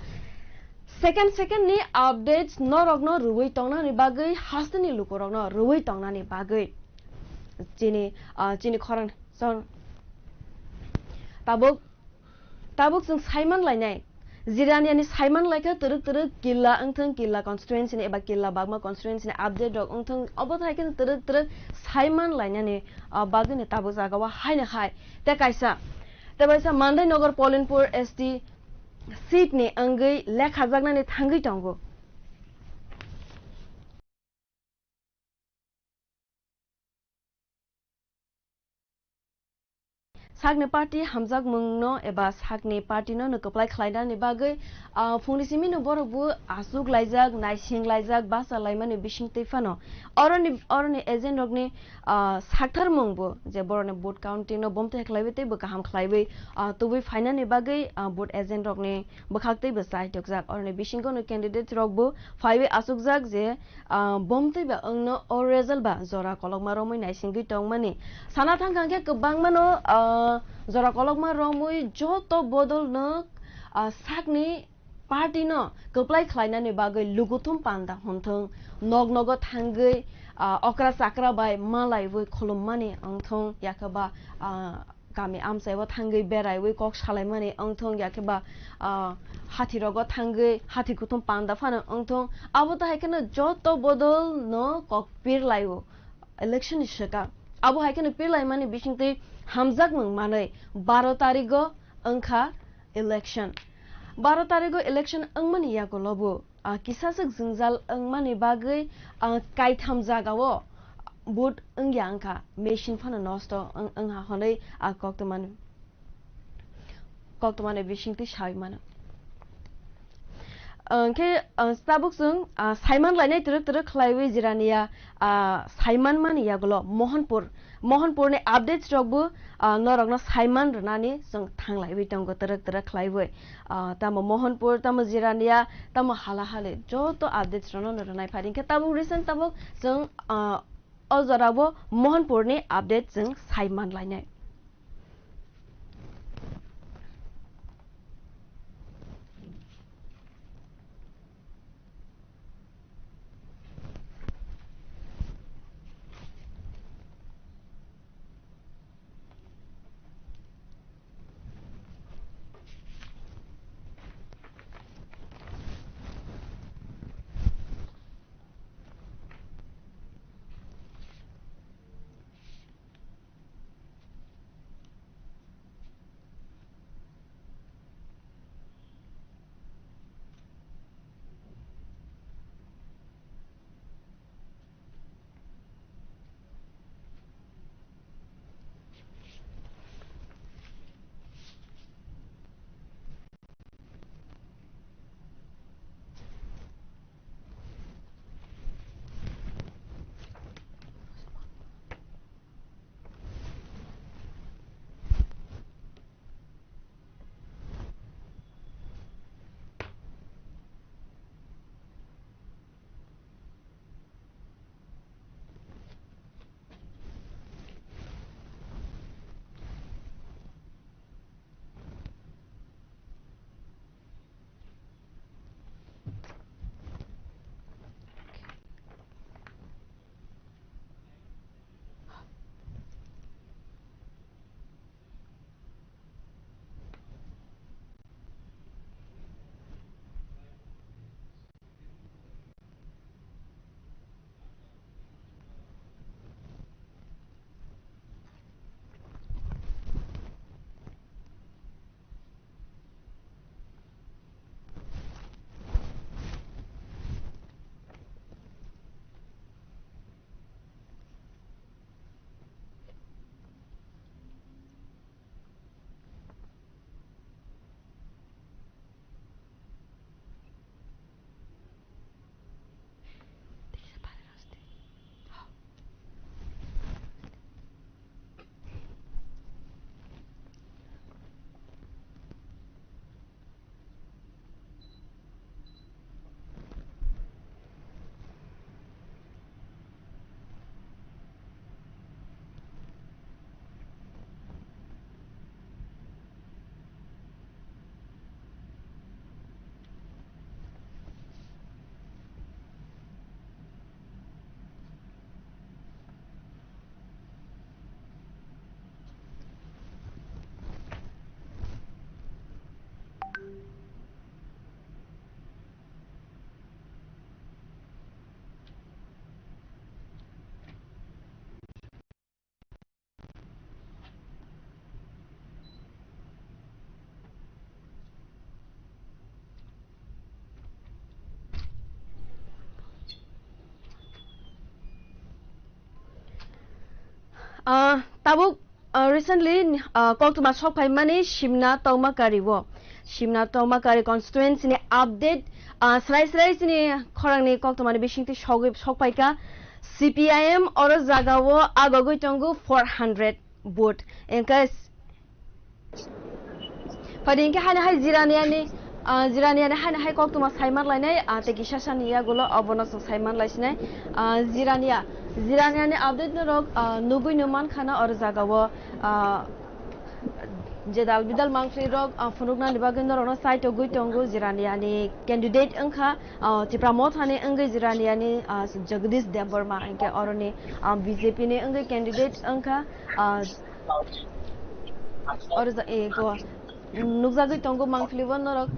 second second ni updates norok no rwui tongnani bagwi hasteni lukurok no rwui tongnani bagwi chini, ah, chini khorang Chwng tabuk, tabuk chwng saiman lainai. Jiraniani saiman laikha twrwk twrwk Killa wngthwng, Killa constituency ni eba Killa Bagma constituency ni update rok wngthwng, obo hai kheno twrwk twrwk saiman lainani, ah, bagwino tabuk jagao haino hai. Tei kaisa, tei kaisa Mandai Nagar Polinpur S T seat ni wngwi lekhajaknani thangwi tongo. Sakni party hamjakmungno eba sakni partyno no kwplai khlainani bagwi, ah, phungni simino borok bo aswk laijak, naising laijak, basa laimani bisingtwi phano oroni, oroni agent rokni, ah, saktharmung bo je borokni vote counting no bomthai khlaiwi teibo kaham khlaiwi, ah, tubui phainani bagwi, ah, vote agent rokni bwkhaktwi bo chai tokjak. Oroni bisingo no candidate rok bo phaiwi aswkjak je, ah, bomtwi ba wngno o result ba jora kolokma romwi naisingwi tongmani. Sana thangkha hwnkhe kwbangmano, ah, jora kolokma romwi joto bodol no, ah, sakni party no kwplai khlainani bagwi lukuthum panda hwnthwng, nok nogo thangwi, ah, okra chakra bai malaiwi khulummani wngthwng, yakhe ba, ah, kami amchai o thangwi beraiwi kok salaimani wngthwng, yakhe ba, ah, hathi rogo thangwi hathi kuthum panda phano wngthwng, abo to hai kheno joto bodol no kok pir laio election ni swkang. Abo hai kheno pir laimani bisingtwi hamjakmung manwi baro tarigo wngkha election. Baro tarigo election wngmani yagulo bo ah, kisaswk jwngjal wngmani bagwi, ah, kaitham jagao vote wngya wngkha, machine phano nosto wng-, wngha hwnwi, ah, koktwmani, koktwmani bisingtwi saui mano. Hwnkhe, ah, tabuk chwng, ah, saiman lainai twrwk twrwk khlaiwi jiraniya, ah, saiman mani yagulo Mohanpur, Mohanpurni updates rokbo, ah, norokno saiman rwnani chwng thanglaiwi tongo twrwk twrwk khlaiwi. Ah, tamo Mohanpur, tamo Jirania, tamo hala hali joto updates rokno no rwnai phai. Hinkhe tabuk recent tabuk chwng, ah, o jorao Mohanpurni update chwng saiman lainai. Ah, tabuk, ah, recently, ah, koktwma sok phaimani Simna Tongmakari o. Simna Tongmakari constituency ni update, ah, srai srai chini khorangni koktwmani bisingtwi sogwi sok phaikha. C P I M oro jaga o agogwi tongo four hundred vote. Engkhe Phaidi hinkhe haino hai Jiraniani, ah, Jiraniani haino hai koktwma saiman lainai, ah, tei kisa sani yagulo obono chwng saiman laisinai, ah, Jirania, Jiraniani update norok, ah, nugwi no mankha na oro jaga o, ah, jedal bidal mangpli rok, ah, phunuknani bagwi norokno chaitogwi tongo. Jiraniani candidate wngkha, ah, Tipra Mothani wngwi Jiraniani, ah, Jagdish Debbarma hinkhe oroni, ah, B J P ni wngwi candidate wngkha, ah, Oro ja-, e, go. Nukjagwi tongo mangpili bo norok.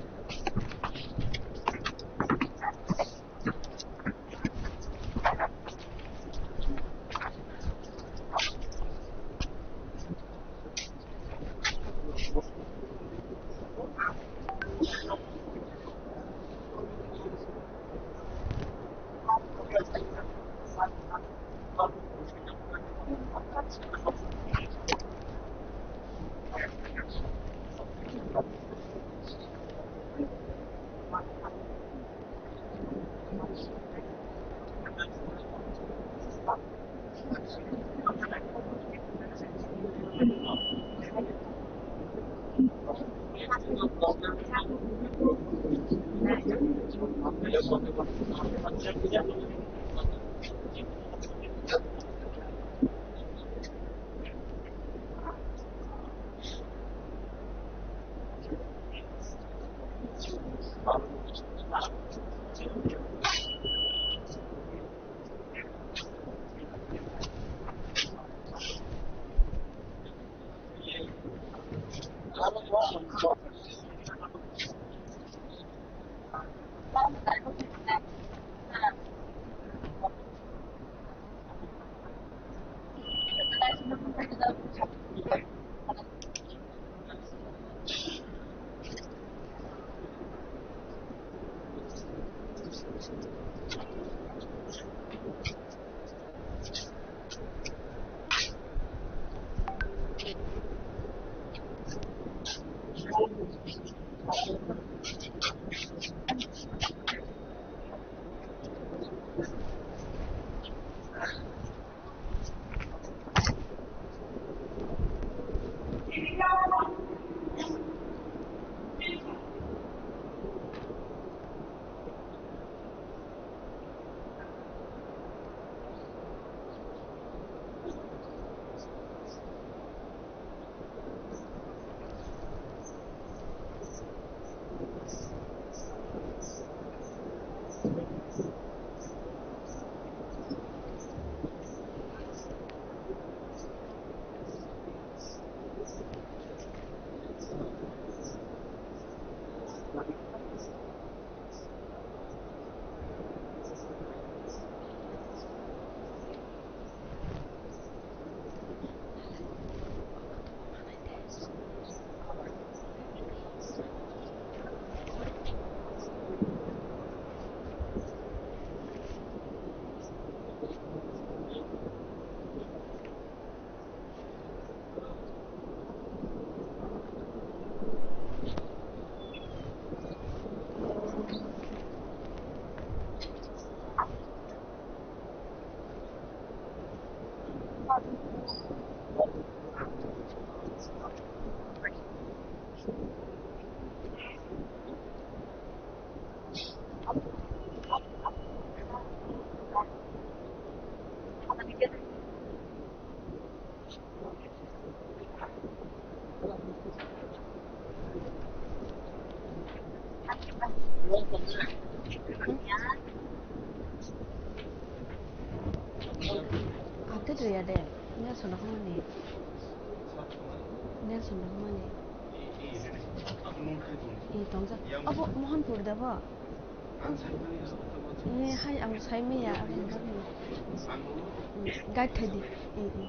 Update rwya de, Nelson rok mani. Nelson rok mani. Ee, tongjak. Abo Mohanpur da bo? Ee, hai ang sai maya, aboni bagwi. Guide khai di. Ee, ee.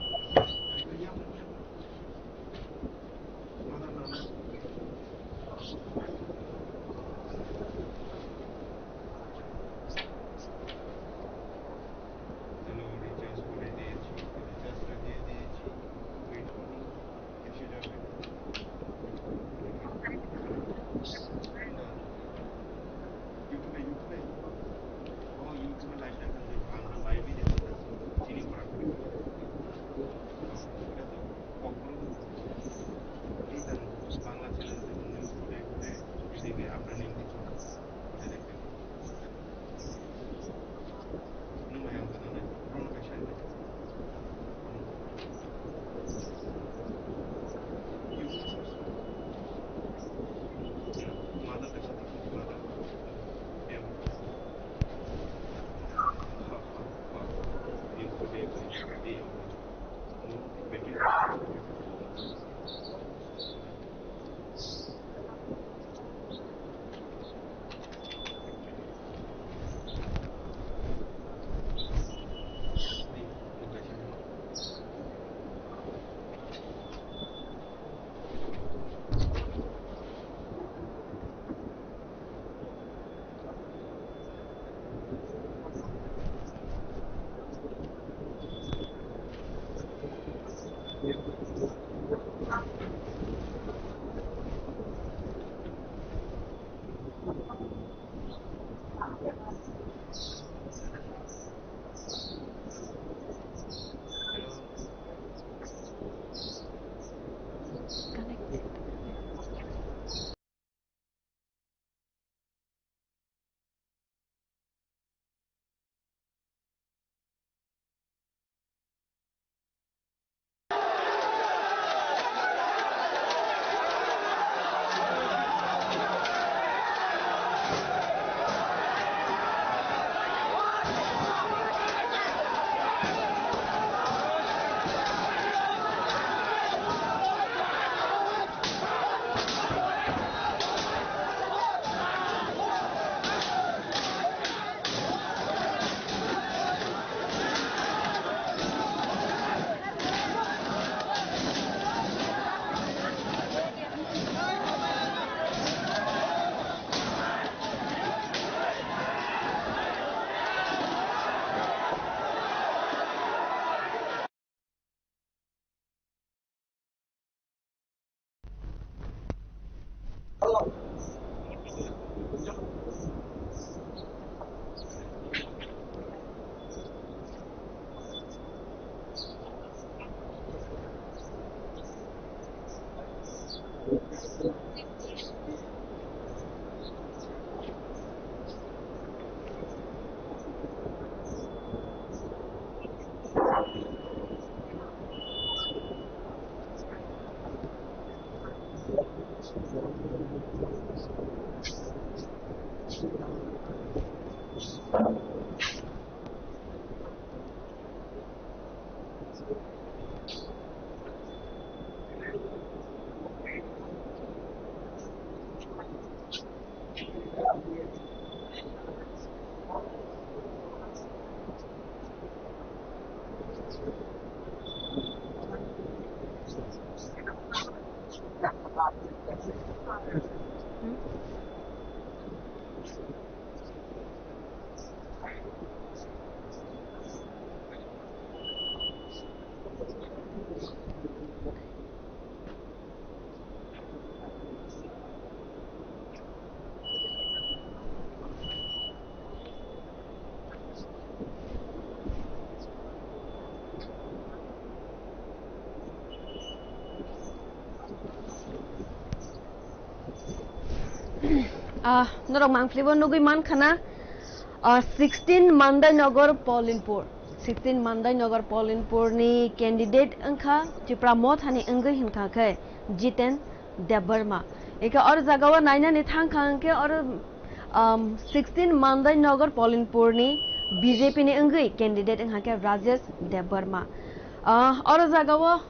Ah, norok mangpili bo nugui mankha na, ah, sixteen Mandai Nagar Polinpur. Sixteen Mandai Nagar Polinpur ni candidate wngkha Tipra Motha ni wngwi hinkha khe Jiten Debbarma. Eke oro jaga o nainani thangkha hwnkhe oro, um, sixteen Mandai Nagar Polinpur ni B J P ni wngwi candidate wngkha khe Rajesh Debbarma. Ah, oro jaga o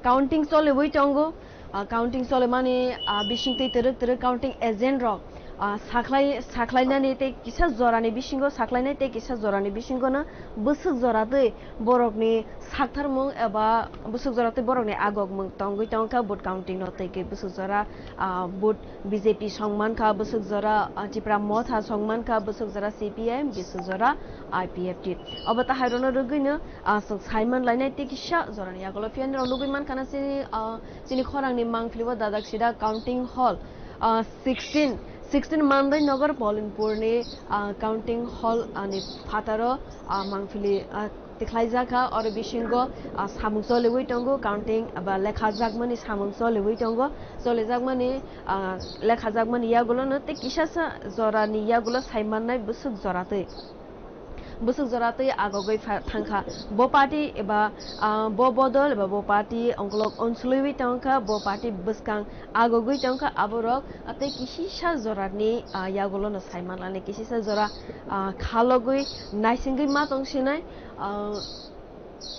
counting choliwi tongo. Ah, counting cholimani, ah, bisingtwi twrwk twrwk counting agent rok, ah, sakhlai-, sakhlainani tei kisa jorani bisingo sakhlainai tei kisa jorani bisingono bwswk joratwi borokni saktharmung eba bwswk joratwi borokni agokmung tongwi tongkha vote counting no tei khe bwswk jora, ah, vote B J P songmankha, bwswk jora, ah, Tipra Motha songmankha, bwswk jora C P I M, bwswk jora I P F T. Obo tahairokno rwgwino, ah, chwng saiman lainai tei kisa jorani yagulo phiya norok nugwi mankha na chini, ah, Chini khorangni mangpili o dadak sida counting hall, ah, sixteen, sixteen Mandai Nagar Polinpur ni, ah, counting hall, ah, ni phataro, ah, mangpili, ah, tikhlaijakha. Oro bisingo, ah, samung choliwi tongo, counting ba lekhajakmani samung choliwi tongo. Cholijakmani, ah, lekhajakmani yagulono tei kisasa jorani yagulo saimannai bwswk joratwi. Bwswk jora tei agogwi pha-, thangkha. Bo party eba, ah, bo bodol eba bo party ongkolog onsolwi tongkha, bo party bwskang agogwi tongkha, aborok tei kisisa jorani, ah, yagulono saimanlani, kisisa jora, ah, khalogwi naisingwi ma tongsinai, ah,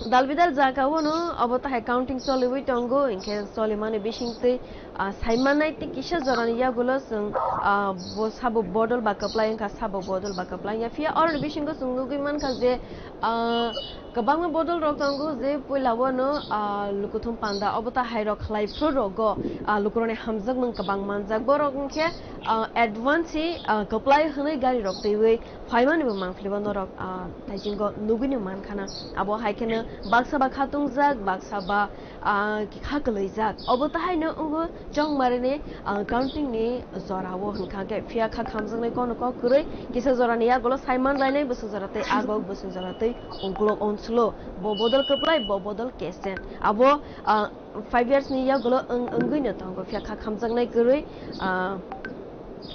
dalbidal jagao no obo tahai counting choliwi tongo, hinkhe cholimani bisingtwi Ah, saimanai tei kisa jorani yagulo chwng, ah, bo sabo bodol ba kwplai wngkha, sabo bodol ba kwplai wngya. Phiya oroni bisingo chwng nugwi mankha je, ah, kwbangma bodol rok tongo je puila wano, ah, lukuthum panda obo ta hai rok khlai phuru rogo, ah, lukurokni hamjakmung kwbang manjak. Borok wngkhe, ah, advance se, ah, kwplai hwnwi gari rok twiwi phaimani bo mangpili bo norok, ah, taisingo nugwino mankhana. Abo hai kheno baksa ba khatungjak, baksa ba ah, kha kwlwijak. Obo tahaino wngo chongmarini, ah, counting ni jorao hwnkha khe phiya kha khamjaknai kono kok kwrwi kisa jorani yagulo saiman lainai bwswk jora tei agok bwswk jora tei ukulok onsulo bo bodol kwplai bo bodol kesen. Abo, ah, five years ni yagulo wng-, wngwino tongo phiya kha khamjaknai kwrwi, ah,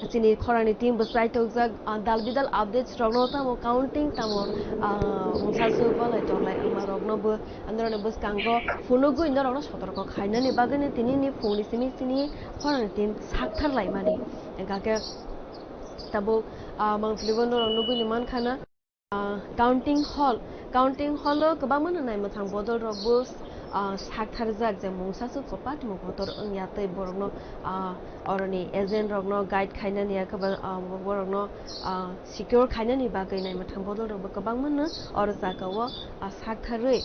Chini khorangni team bo chaitokjak, ah, dal bidal updates rokno tamo counting tamo, ah, mungsa su balai tonglai wngma rokno bo norokni bwskango phunugwi norokno sotorko khainani bagwino tinini phungni simi chini khorangni team sakthar laimani. Hwnkha khe tabuk, ah, mangpili bo norok nugwini mankha na. Ah, counting hall, counting hall o kwbangma no naimwthang bodol rok bo, ah, saktharjak je mungsa swk kwpatimo kotor wngya tei borokno, ah, oroni agent rokno guide khainani ya kwbang, ah, borokno, ah, secure khainani bagwi naimwthang bodol rok bo kwbangma no oro jaga o, ah, saktharwi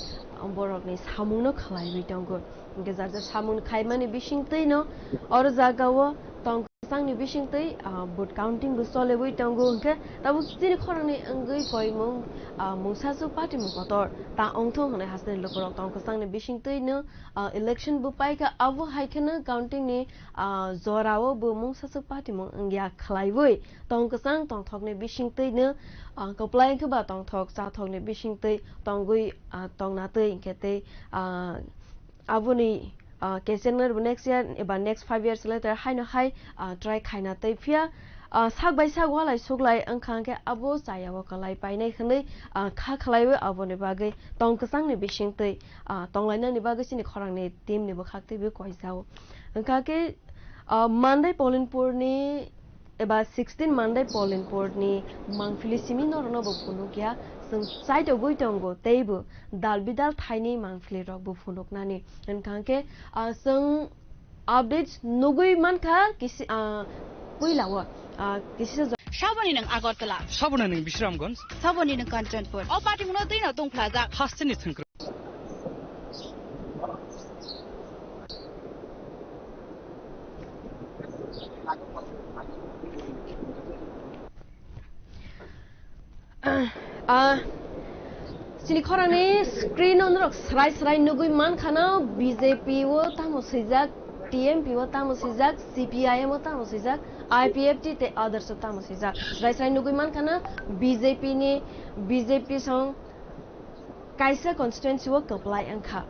borokni samung no khlaiwi tongo. Hwnkhe jar jar samung khaimani bisingtwi no oro jaga o tong kwchangni bisingtwi, ah, vote counting bo choliwi tongo, hwnkhe tabuk chini khorangni wngwi koimung, ah, mungsa su party mung kotor ta wngthung hwnwi hasteni lukurok tong kwchangni bisingtwi no, ah, election bo paikha, abo hai kheno counting ni, ah, jorao bo mungsa su party mung wngya khlaiwi tong kwchang tongthokni bisingtwi no, ah, kwplai wngkhe ba tongthok chathokni bisingtwi tongwi, ah, tongna twi hwnkhe tei, ah, Aboni, ah, kesenner bo next year eba next five years later haino hai, ah, try khaina tei phiya, ah, sak bai sak walai suklai wngkha hwnkhe abo chaya o kwlai painai hwnwi, ah, kha khlaiwi aboni bagwi tong kwchangni bisingtwi, ah, tonglainani bagwi chini khorangni team ni bwkhak teibo koijao. Wngkha khe, ah, Mandai Polinpurni eba sixteen Mandai Polinpurni mangpili simi norokno bo phunukya, chwng chaitogwi tongo teibo dal bidal thaini mangpili rok bo phunuknani. Hwnkha khe, ah, chwng updates nugwi mankha kisi, ah, puila o, ah, kisisa jo- Saboni nwng Agartala. Saboni nwng Bisramganj. Saboni nwng Kanchanpur. O party mungno twi no tongphlajak. Hasteni thwngkwrwi. Ah, chini khorangni screen o norok srai srai nugwi mankha na, B J P o tamo swijak, T M P o tamo swijak, C P I M o tamo swijak, I P F T tei others o tamo swijak. Srai srai nugwi mankha na, B J P ni, B J P song kaisa constituency o kwplai wngkha.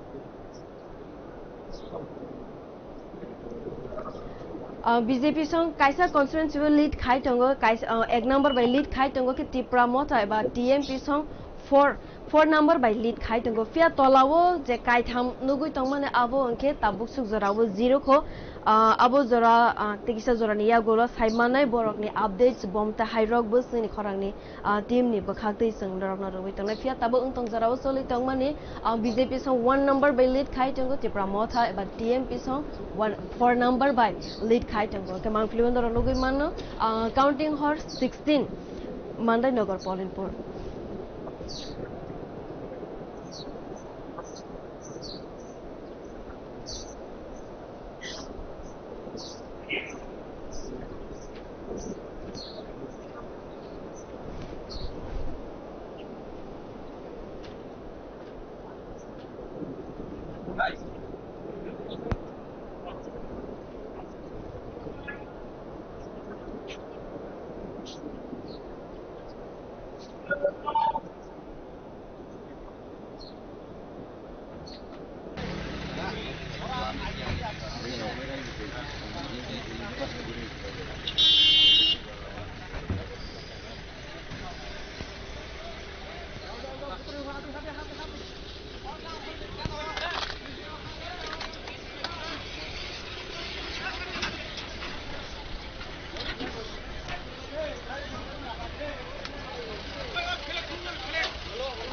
Ah, B J P song kaisa constituency o lead khai tongo, kaisa, ah, ek number bai lead khai tongo khe Tipra Motha eba T M P song four, four number bai lead khai tongo. Phiya tola o je kaitham nugwi tongmani abo hwnkhe tabuk suk jora o zero kho. Ah, abo jora, ah, tei kisa jora ni yagulo sai manai borok ni updates bomta hai rok bo chini khorang ni ah, team ni bwkhak twi chwng norokno rwui tongnai. Phiya tabuk wng tong jorao choli tongmani, ah, B J P song one number bai lead khai tongo, Tipra Motha eba T M P song one, four number bai lead khai tongo. Hwnkhe mangpili o norok nugui mano, ah, counting horse sixteen, Mandai Nagar Polinpur.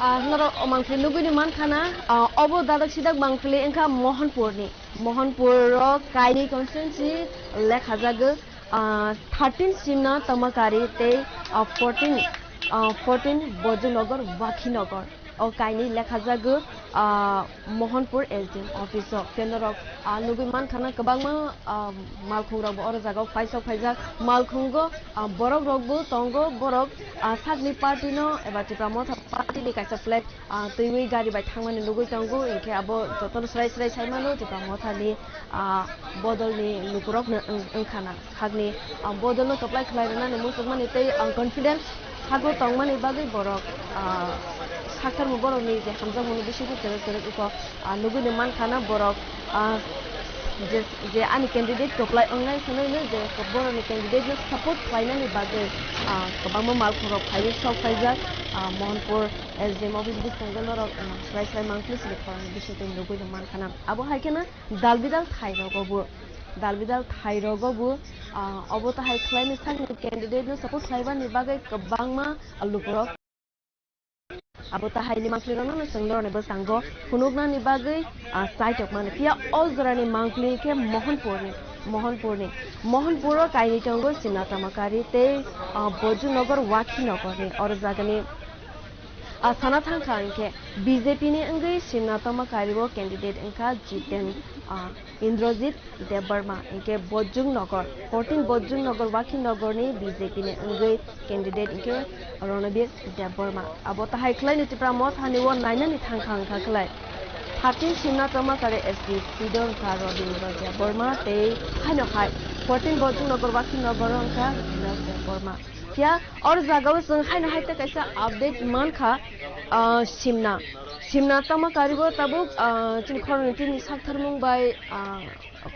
Ah, norok o mangpili nugwini mankha na, ah, obo dadak sidak mangpili wngkha Mohanpurni. Mohanpuro kainwi constituency lekhajago, ah, thirteen Simna Tamakari tei, ah, fourteen, ah, fourteen Bojongnagar Wakhinagar. O kainwi lekhajago, ah, Mohanpur S D M office o. Tei norok, ah, nugwi mankha na kwbangma, ah, malkhungrokbo oro jagao paisok phaijak. Malkhungo, ah, borokrokbo tongo, borok, ah, sakni party no eba Tipra Motha party ni kaisa flag, ah, twiwi gari bai thangmani nugwi tongo, hinkhe abo jotono swrai swrai saimano Tipra Mothani, ah, bodolni lukurokno wng-, wngkha na. Khakni, ah, bodolno kwplai khlai rwnani muchungmani tei, ah, confidence sago tongmani bagwi borok, ah, saktharmung borokni je hamjakmungni bisingtwi kwrwk kwrwk wngkha, ah, nugwino mankha na borok, ah, je, je ani candidate kwplai wngnai hwnwi no je borokni candidate no support khlainani bagwi, ah, kwbangma malkhungrok phaiwi sok phaijak, ah, Mohanpur S D M office bwskango norok, ah, swrai swrai mangpili sini khoroknwi bisingtwi nugwino mankha na. Abo hai kheno dal bidal thai rogo bo, dal bidal thai rogo bo, ah, obo tahai khlaini sakni candidate no support khlaibani bagwi kwbangma lukurok abo tahaini mangpili rokno no chwng norokni bwskango phunuknani bagwi, ah, chaitok mano. Phiya o jorani mangpili khe Mohanpurni, Mohanpurni, Mohanpuro kainwi tongo Simna Tamakari tei, ah, Bojongnagar Wakhinagarni oro jagani. Ah, sana thangkha hinkhe B J P ni wngwi Simna Tamakari o candidate wngkha Jiten, ah, Indrajit Debbarma, hinkhe Bojongnagar, fourteen Bojongnagar Wakhinagarni B J P ni wngwi candidate hinkhe Ronobir Debbarma. Abo tahai khlaino Tipra Mothani o nainani thangkha wngkha khlai. Thirteen Simna Tamakari S T seat o wngkha Robindra Debbarma tei haino hai fourteen Bojongnagar Wakhinagar o wngkha Ronobir Debbarma. Phiya oro jagao chwng haino hai tei kaisa update mankha, ah, Simna. Simna Tamakari o tabuk, ah, chini khoroknwi tini saktharmung bai, ah,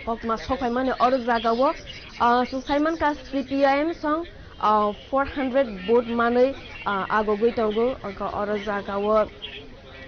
koktma sokphaimani oro jagao, ah, chwng saimankha C P I M song, ah, four hundred vote manwi, ah, agogwi tongo, wngkha oro jagao.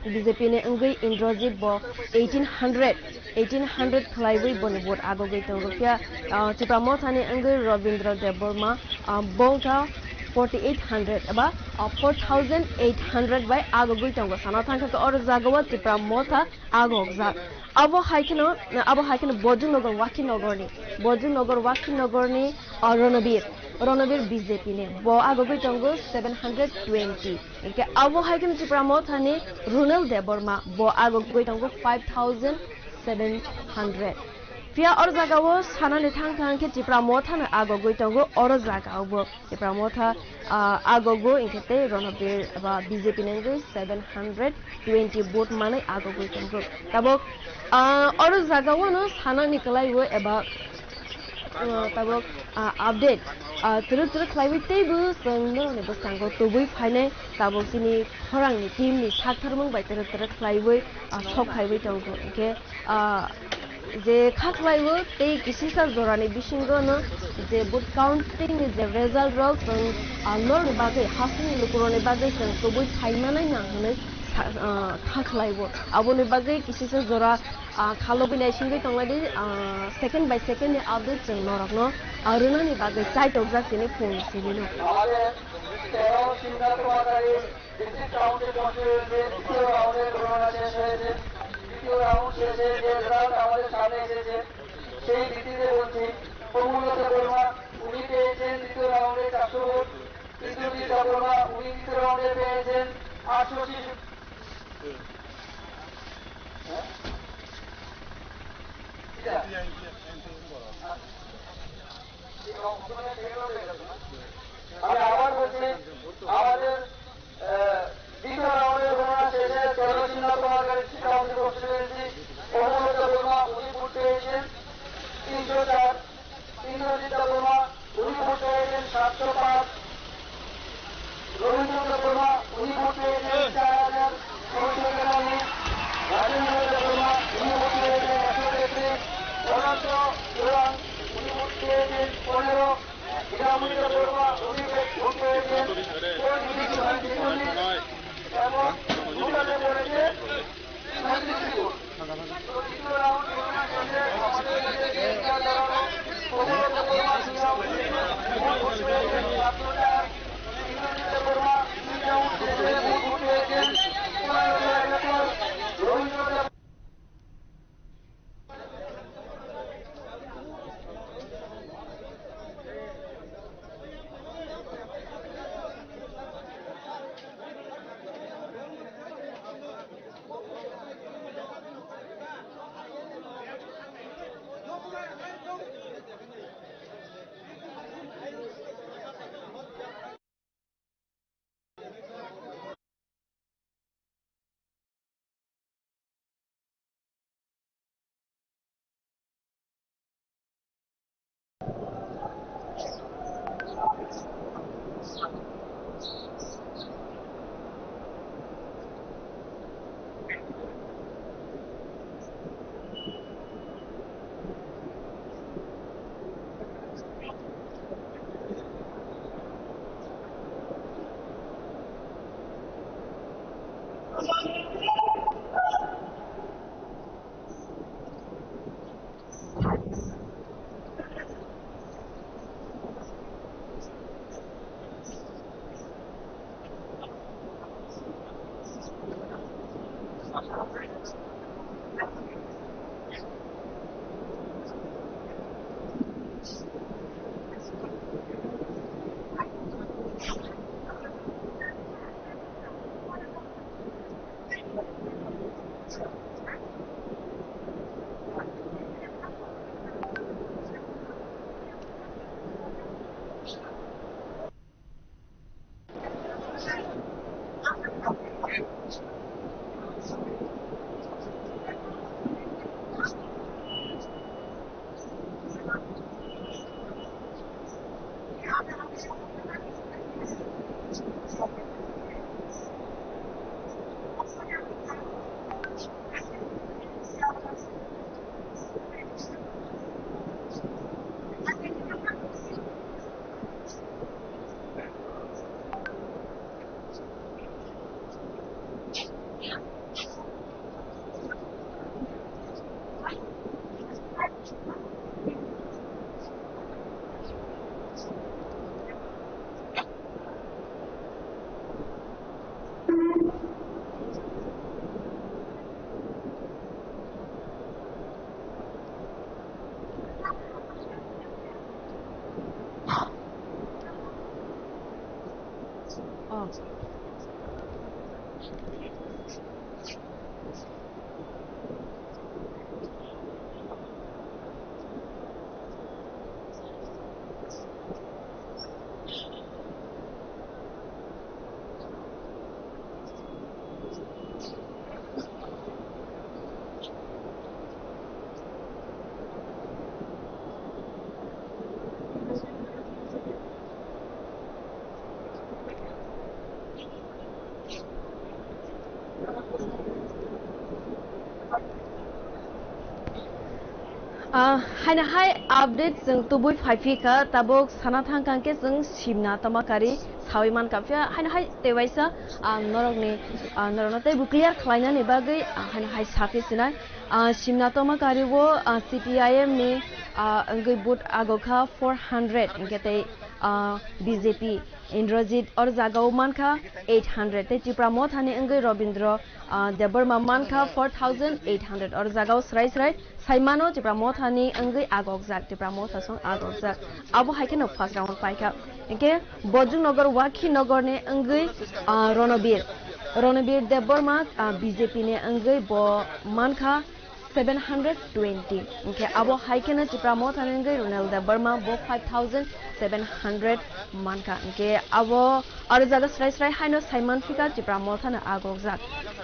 B J P ni wngwi Indrajit bo eighteen hundred, eighteen hundred khlaiwi boni vote agogwi tongo. Phiya, ah, Tipra Mothani wngwi Robindra Debbarma, ah, bo wngkha forty eight hundred eba, ah, four thousand eight hundred bai agogwi tongo. Sana thangkha khe oro jagao Tipra Motha agokjak. Abo hai kheno, abo hai kheno Bojongnagar Wakhinagarni, Bojongnagar Wakhinagarni, ah, Ronobir, Ronobir B J P ni. Bo agogwi tongo seven hundred twenty. Hinkhe abo hai kheno Tipra Mothani Runel Debbarma, bo agogwi tongo five thousand seven hundred. Phiya oro jagao sanani thang thang khe Tipra Mothano agogwi tongo oro jagao bo. Tipra Motha, ah, agogo hinkhe tei Ronobir ba B J P ni wngwi seven hundred twenty vote manwi agogwi tongo. Tabuk, ah, oro jagao no sanani kwlaibo eba, ah, tabuk, ah, update, ah, twrwk twrwk khlaiwi teibo chwng norokni bwskango tubui phainai tabuk chini khorangni team ni saktharmung bai twrwk twrwk khlaiwi, ah, sok khaiwi tongo. Hinkhe, ah, je kha khlaiwi tei kisisa jorani bisingo no je vote counting ni je result rok chwng, ah, norokni bagwi, hasingni lukurokni bagwi chwng kubui phaimanai nang hwnwi sa-, ah, kha khlaiwi. Aboni bagwi kisisa jora, ah, khalogwi naisingwi tongladi, ah, second by second ni update chwng norokno, ah, rwnani bagwi chaitokjak chini phone simi no. আমাদের তেরো সিদ্ধান্ত মাতারি district council কনস্টিটিউয়েন্সির দ্বিতীয় রাউন্ডের গণনা শেষ হয়েছে। দ্বিতীয় রাউন্ড শেষে যে রেজাল্ট আমাদের সামনে এসেছে, সেই ভিত্তিতে বলছি, প্রফুল্ল দেববর্মা, উনি পেয়েছেন দ্বিতীয় রাউন্ডে চারশো ভোট, ইন্দ্রজিৎ দেববর্মা, উনি দ্বিতীয় রাউন্ডে পেয়েছেন আটশো ছেষট্টি। হ্যাঁ? আমি আবার বলছি, আমাদের, আহ, দ্বিতীয় রাউন্ডের গণনা শেষে তেরো সিদ্ধান্ত মাতারি কাউন্সিল কনস্টিটিউয়েন্সি, প্রফুল্ল দেববর্মা, উনি ভোট পেয়েছেন তিনশো চার, ইন্দ্রজিৎ দেববর্মা, উনি ভোট পেয়েছেন সাতশো পাঁচ, রবীন্দ্র দেববর্মা, উনি ভোট পেয়েছেন চার হাজার ছয়শো একানব্বই, রাজেন্দ্র দেববর্মা, উনি ভোট পেয়েছেন একশো তেত্রিশ, অনন্ত দেওয়ান, উনি ভোট পেয়েছেন পনেরো, হীরামণি দেববর্মা, উনি ভোট পেয়েছেন পঁয়ত্রিশ। Ah, haino hai update chwng tubui phai phi kha, tabuk sana thang kha khe chwng simna toma kari sawi man kha. Phiya haino hai tei waisa, ah, norokni, ah, norokno teibo clear khlainani bagwi, ah, haino hai sakhe sinai. Ah, simna toma kari o, ah, C P I M ni, ah, wngwi vote ago kha four hundred, hinkhe tei, ah, B J P Indrajit or jagao man kha eight hundred, tei Tipra Mothani wngwi Robindra, ah, Debbarma man kha four thousand eight hundred. Or jagao srai srai sai mano, Tipra Mothani wngwi agokjak, Tipra Motha song agokjak. Abo hai kheno first round pai kha. Hinkhe Bojrongnagar Wakhinogorni wngwi, ah, Ronobir, Ronobir Debbarma, ah, B J P ni wngwi bo man kha seven hundred twenty. Hinkhe abo hai kheno Tipra Mothani wngwi Ronel Debbarma bo five thousand seven hundred man kha. Hinkhe abo aro jaga srai srai haino sai man phi kha Tipra Mothano agokjak.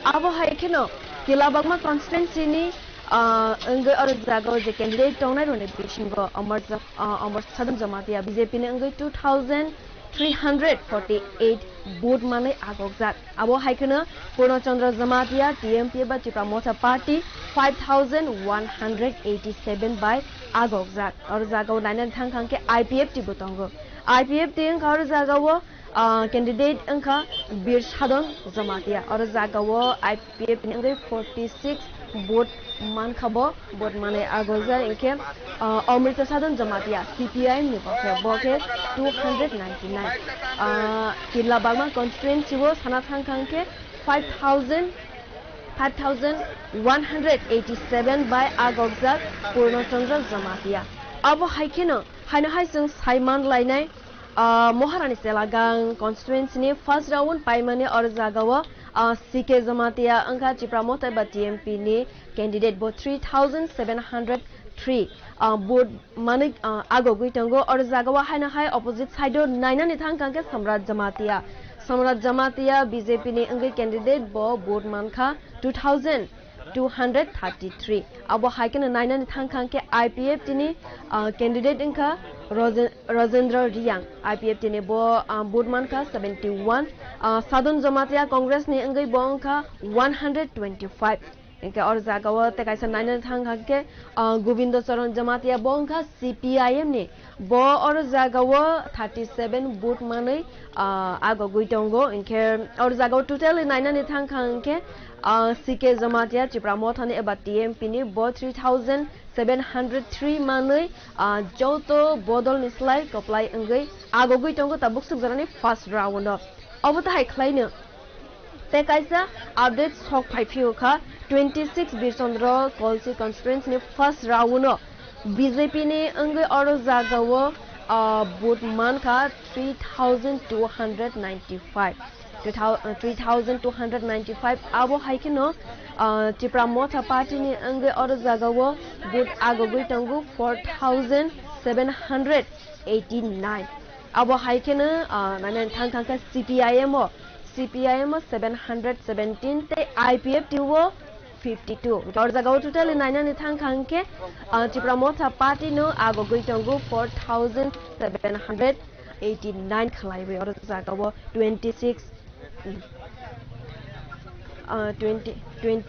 Abo hai kheno Tilabagma constituency ni, ah, wngwi aro jagao je candidate tongnai rokni bisingo Amar Ja-, ah, Amar Sadam Jamatia B J P ni wngwi two thousand three hundred forty-eight vote manwi agokjak. Abo hai kheno Purno Chandra Jamatia T M P ba Tipra Motha Party five thousand one hundred eighty-seven bai agokjak. Oro jagao nainani thang kha khe I P F T bo tongo. I P F T wngkha oro jagao, ah, candidate wngkha Bir Sadon Jamatia. Oro jagao I P F T ni wngwi forty-six vote man kha bo, vote manwi agojak hinkhe, ah, Amrita Sadon Jamatia C P I M ni bo khe, bo khe two hundred ninety-nine. Ah, Tirla Bagma constituency o sana thang kha hinkhe five thousand, five thousand one hundred eighty-seven bai agokjak Purno Chandra Jamatia. Abo hai kheno haino hai chwng sai man lainai, ah, Maharani Selagang constituency ni first round paimani oro jagao, ah, C K Jamatia wngkha Tipra Motha ba T M P ni candidate, bo three thousand seven hundred three, ah, vote manwi, ah, agogwi tongo. Oro jagao haino hai opposite side o nainani thang kha khe Samrat Jamatia. Samrat Jamatia B J P ni wngwi candidate, bo vote man kha two thousand two hundred thirty-three. Abo hai kheno nainani thang kha khe I P F T ni, ah, candidate wngkha Rajen-, Rajendra Reang. I P F T ni bo, ah, vote man kha seventy-one. Ah, Sadon Jamatia Congress ni wngwi bo wngkha one hundred twenty-five. Hinkhe oro jagao tei kaisa nainani thang kha khe, ah, Gobindo Charan Jamatia bo wngkha C P I M ni. Bo oro jagao thirty-seven vote manwi, ah, agogwi tongo. Hinkhe oro jagao totally nainani thang kha hinkhe, ah, C K Jamatia Tipra Mothani eba T M P ni bo three thousand seven hundred three manwi, ah, joto bodolni slai kwplai wngwi agogwi tongo tabuk swk jorani first round o. Obo tahai khlaino. Tei kaisa update sok phai phio kha, twenty-six Birchandra Kolsi constituency ni first round o B J P ni wngwi oro jagao, ah, vote man kha three thousand two hundred ninety-five. Two thou-, ah, three thousand two hundred ninety-five. Abo hai kheno, ah, Tipra Motha Party ni wngwi oro jagao vote agogwi tongo four thousand seven hundred eighty-nine. Abo hai kheno, ah, nainani thang thang khe C P I M o, C P I M o seven hundred seventeen tei I P F T o fifty-two. Oro jagao totally nainani thang kha hinkhe, ah, Tipra Motha Party no agogwi tongo four thousand seven hundred eighty-nine khlaiwi. Oro jagao twenty-six, ah, twenty, twenty,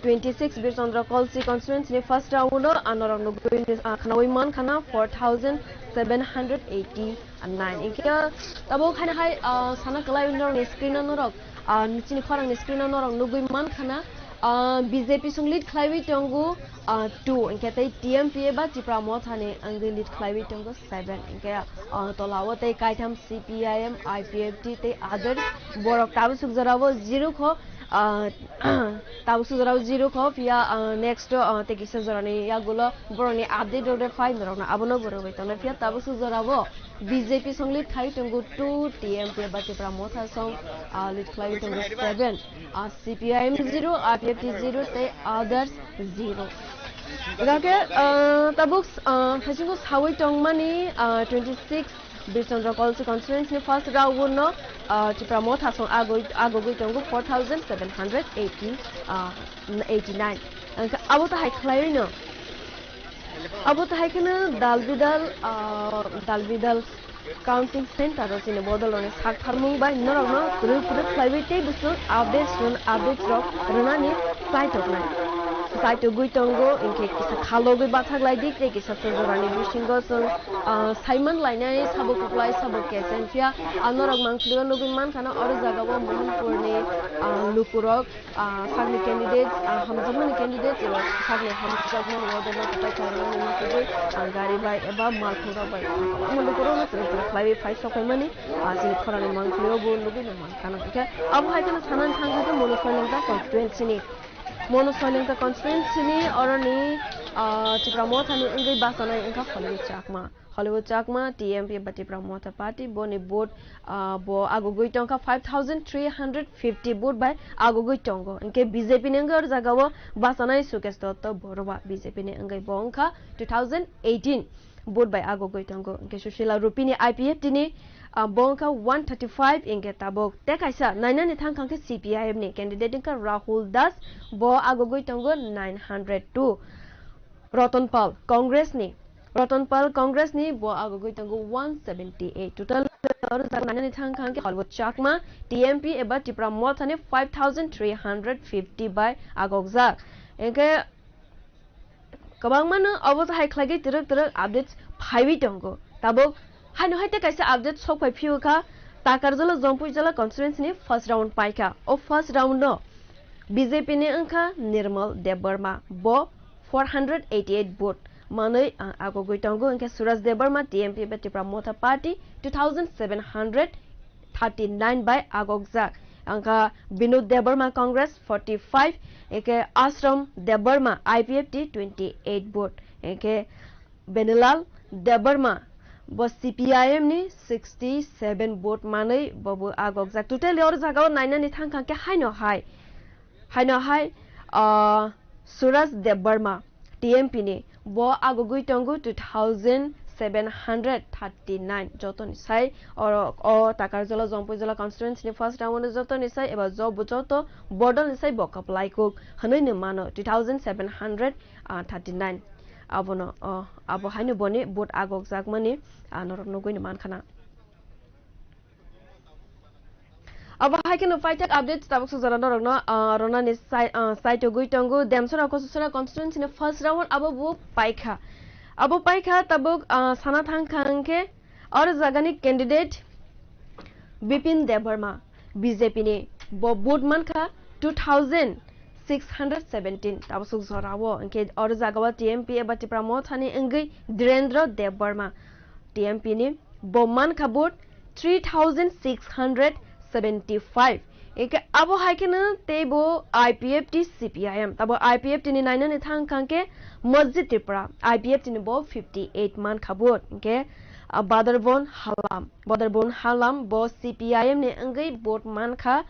twenty-six Birchandra Kolsi constituency ni first round o, ah, norok nugwi, ah, khnaui man khana four thousand seven hundred eighty-nine. Hinkhe tabuk haino hai, ah, sana kwlai norokni screen o norok, ah, chini khorangni screen o norok nugwi man khana, ah, B J P song lead khlaiwi tongo, ah, two, hinkhe tei T M P eba Tipra Mothani wngwi lead khlaiwi tongo seven. Hinkhe, ah, tolao tei kaitham C P I M, I P F T tei others, borok tabuk swk jorao zero kho, ah, tabuk swk jorao zero kho, phiya, ah, next, ah, tei kisa jorani yagulo borokni update rok phai norokno abono bo rwgwi tongnai, phiya tabuk swk jorao B J P song lead khai tongo two, T M P eba Tipra Motha song, ah, lead khlaiwi tongo seven, ah, C P I M zero, I P F T zero tei others zero. Hinkhe, ah, tabuk, ah, haisingo sawi tongmani, ah, twenty-six Birchandra Kolsi constituency ni first round no, ah, Tipra Motha song agoi-, agogwi tongo four thousand seven hundred eighty, ah, eighty-nine. Hinkhe abo tahai khlaiwi no, abo tahai kheno dal bidal, ah, dal bidal counting center o chini bodol rokni sak tharmung bai norokno kwrwi kwrwi khlaiwi tei bwswk updates rwn-, updates rok rwnani chai tongnai. Saitugwi tongo, hinkhe kisa khalogwi bathak lai di, tei kisa chwng jorani bisingo chwng, ah, saiman lainai, sabo kwplai, sabo kechen. Phiya, ah, norok mangpili o nugwi mankha na, oro jaga o Mohanpur ni, ah, lukurok, ah, sakni candidate, ah, hamjakmani candidate, eba sakni hamjakmani order no kwplai khlairokni mungkugwi, ah, gari bai eba malkhung rok bai, ah, kwbangma lukurok no chwng chwng khlaiwi phai sokphaimani, ah, chini khorang ni mangpili o bo nugwi no mankha na. Hinkhe abo hai kheno sanani thangkha khe Monu Soilengta constituency ni. Monu Soilengta constituency ni oroni, ah, Tipra Motha ni wngwi bachanai wngkha Hollywood Chakma. Hollywood Chakma, T M P ba Tipra Motha Party, boni vote, ah, bo agogwi tongkha five thousand three hundred fifty vote bai agogwi tongo. Hinkhe B J P ni wngwi oro jagao bachanai Sukesh Dotto Borua, B J P ni wngwi bo wngkha two thousand eighteen vote bai agogwi tongo. Hinkhe Sushila Rupini I P F T ni, ah, bo wngkha one thirty-five, hinkhe tabuk tei kaisa nainani thangkha khe C P I M ni candidate wngkha Rahul Das, bo agogwi tongo nine hundred two. Ratan Pal, Congress ni, Ratan Pal, Congress ni, bo agogwi tongo one seventy-eight. Total oro jaga nainani thangkha khe Hollywood Chakma, T M P eba Tipra Motha ni five thousand three hundred fifty bai agokjak. Hinkhe kwbangmano obo hai khlaigwi twrwk twrwk updates phaiwi tongo. Tabuk haino hai tei kaisa update sok phai phiyokha, Takarjala Jompui Jala constituency ni first round paikha. O first round no B J P ni wngkha Nirmal Debbarma, bo four hundred eighty-eight vote manwi, ah, agogwi tongo, hinkhe Suraj Debbarma, T M P bai Tipra Motha Party, two thousand seven hundred thirty-nine bai agokjak. Hinkhe Binod Debbarma, Congress, forty-five, hinkhe Ashram Debbarma, I P F T, twenty-eight vote, hinkhe Benilal Debbarma, bo C P I M ni sixty-seven vote manwi bobo agokjak. Totally oro jagao nainani thangkha khe haino hai, haino hai, ah, Suraj Debbarma, T M P ni, bo agogwi tongo two thousand seven hundred thirty-nine, jotoni sai oro o Takarjala Jompui Jala constituency ni first round o jotoni sai eba jobo joto bodol ni sai bo kwplai kuk hwnwi no mano two thousand seven hundred thirty-nine. Abono, o, abo haino boni vote agokjakmani, ah, norok nugwi no mankha na. Abo hai kheno paithak update tabuk sujara norokno, ah, ronani sai, ah, saitogwi tongo. Demsora Kosasora constituency ni first round abo bo paikha. Abo paikha tabuk, ah, sana thangkha hwnkhe oro jagani candidate Bipin Debbarma, B J P ni, bo vote mankha two thousand six hundred seventeen, tabuk suk jorao, hinkhe oro jagao T M P eba Tipra Mothani wngwi Dhirendra Debbarma, T M P ni, bo mankha vote three thousand six hundred seventy-five. Hinkhe abo hai kheno teibo I P F T C P I M, tabo I P F T ni nainani thang kha hinkhe Masjid Tripura, I P F T ni bo fifty-eight mankha vote, hinkhe, ah, Badarbon Halam, Badarbon Halam bo C P I M ni wngwi vote mankha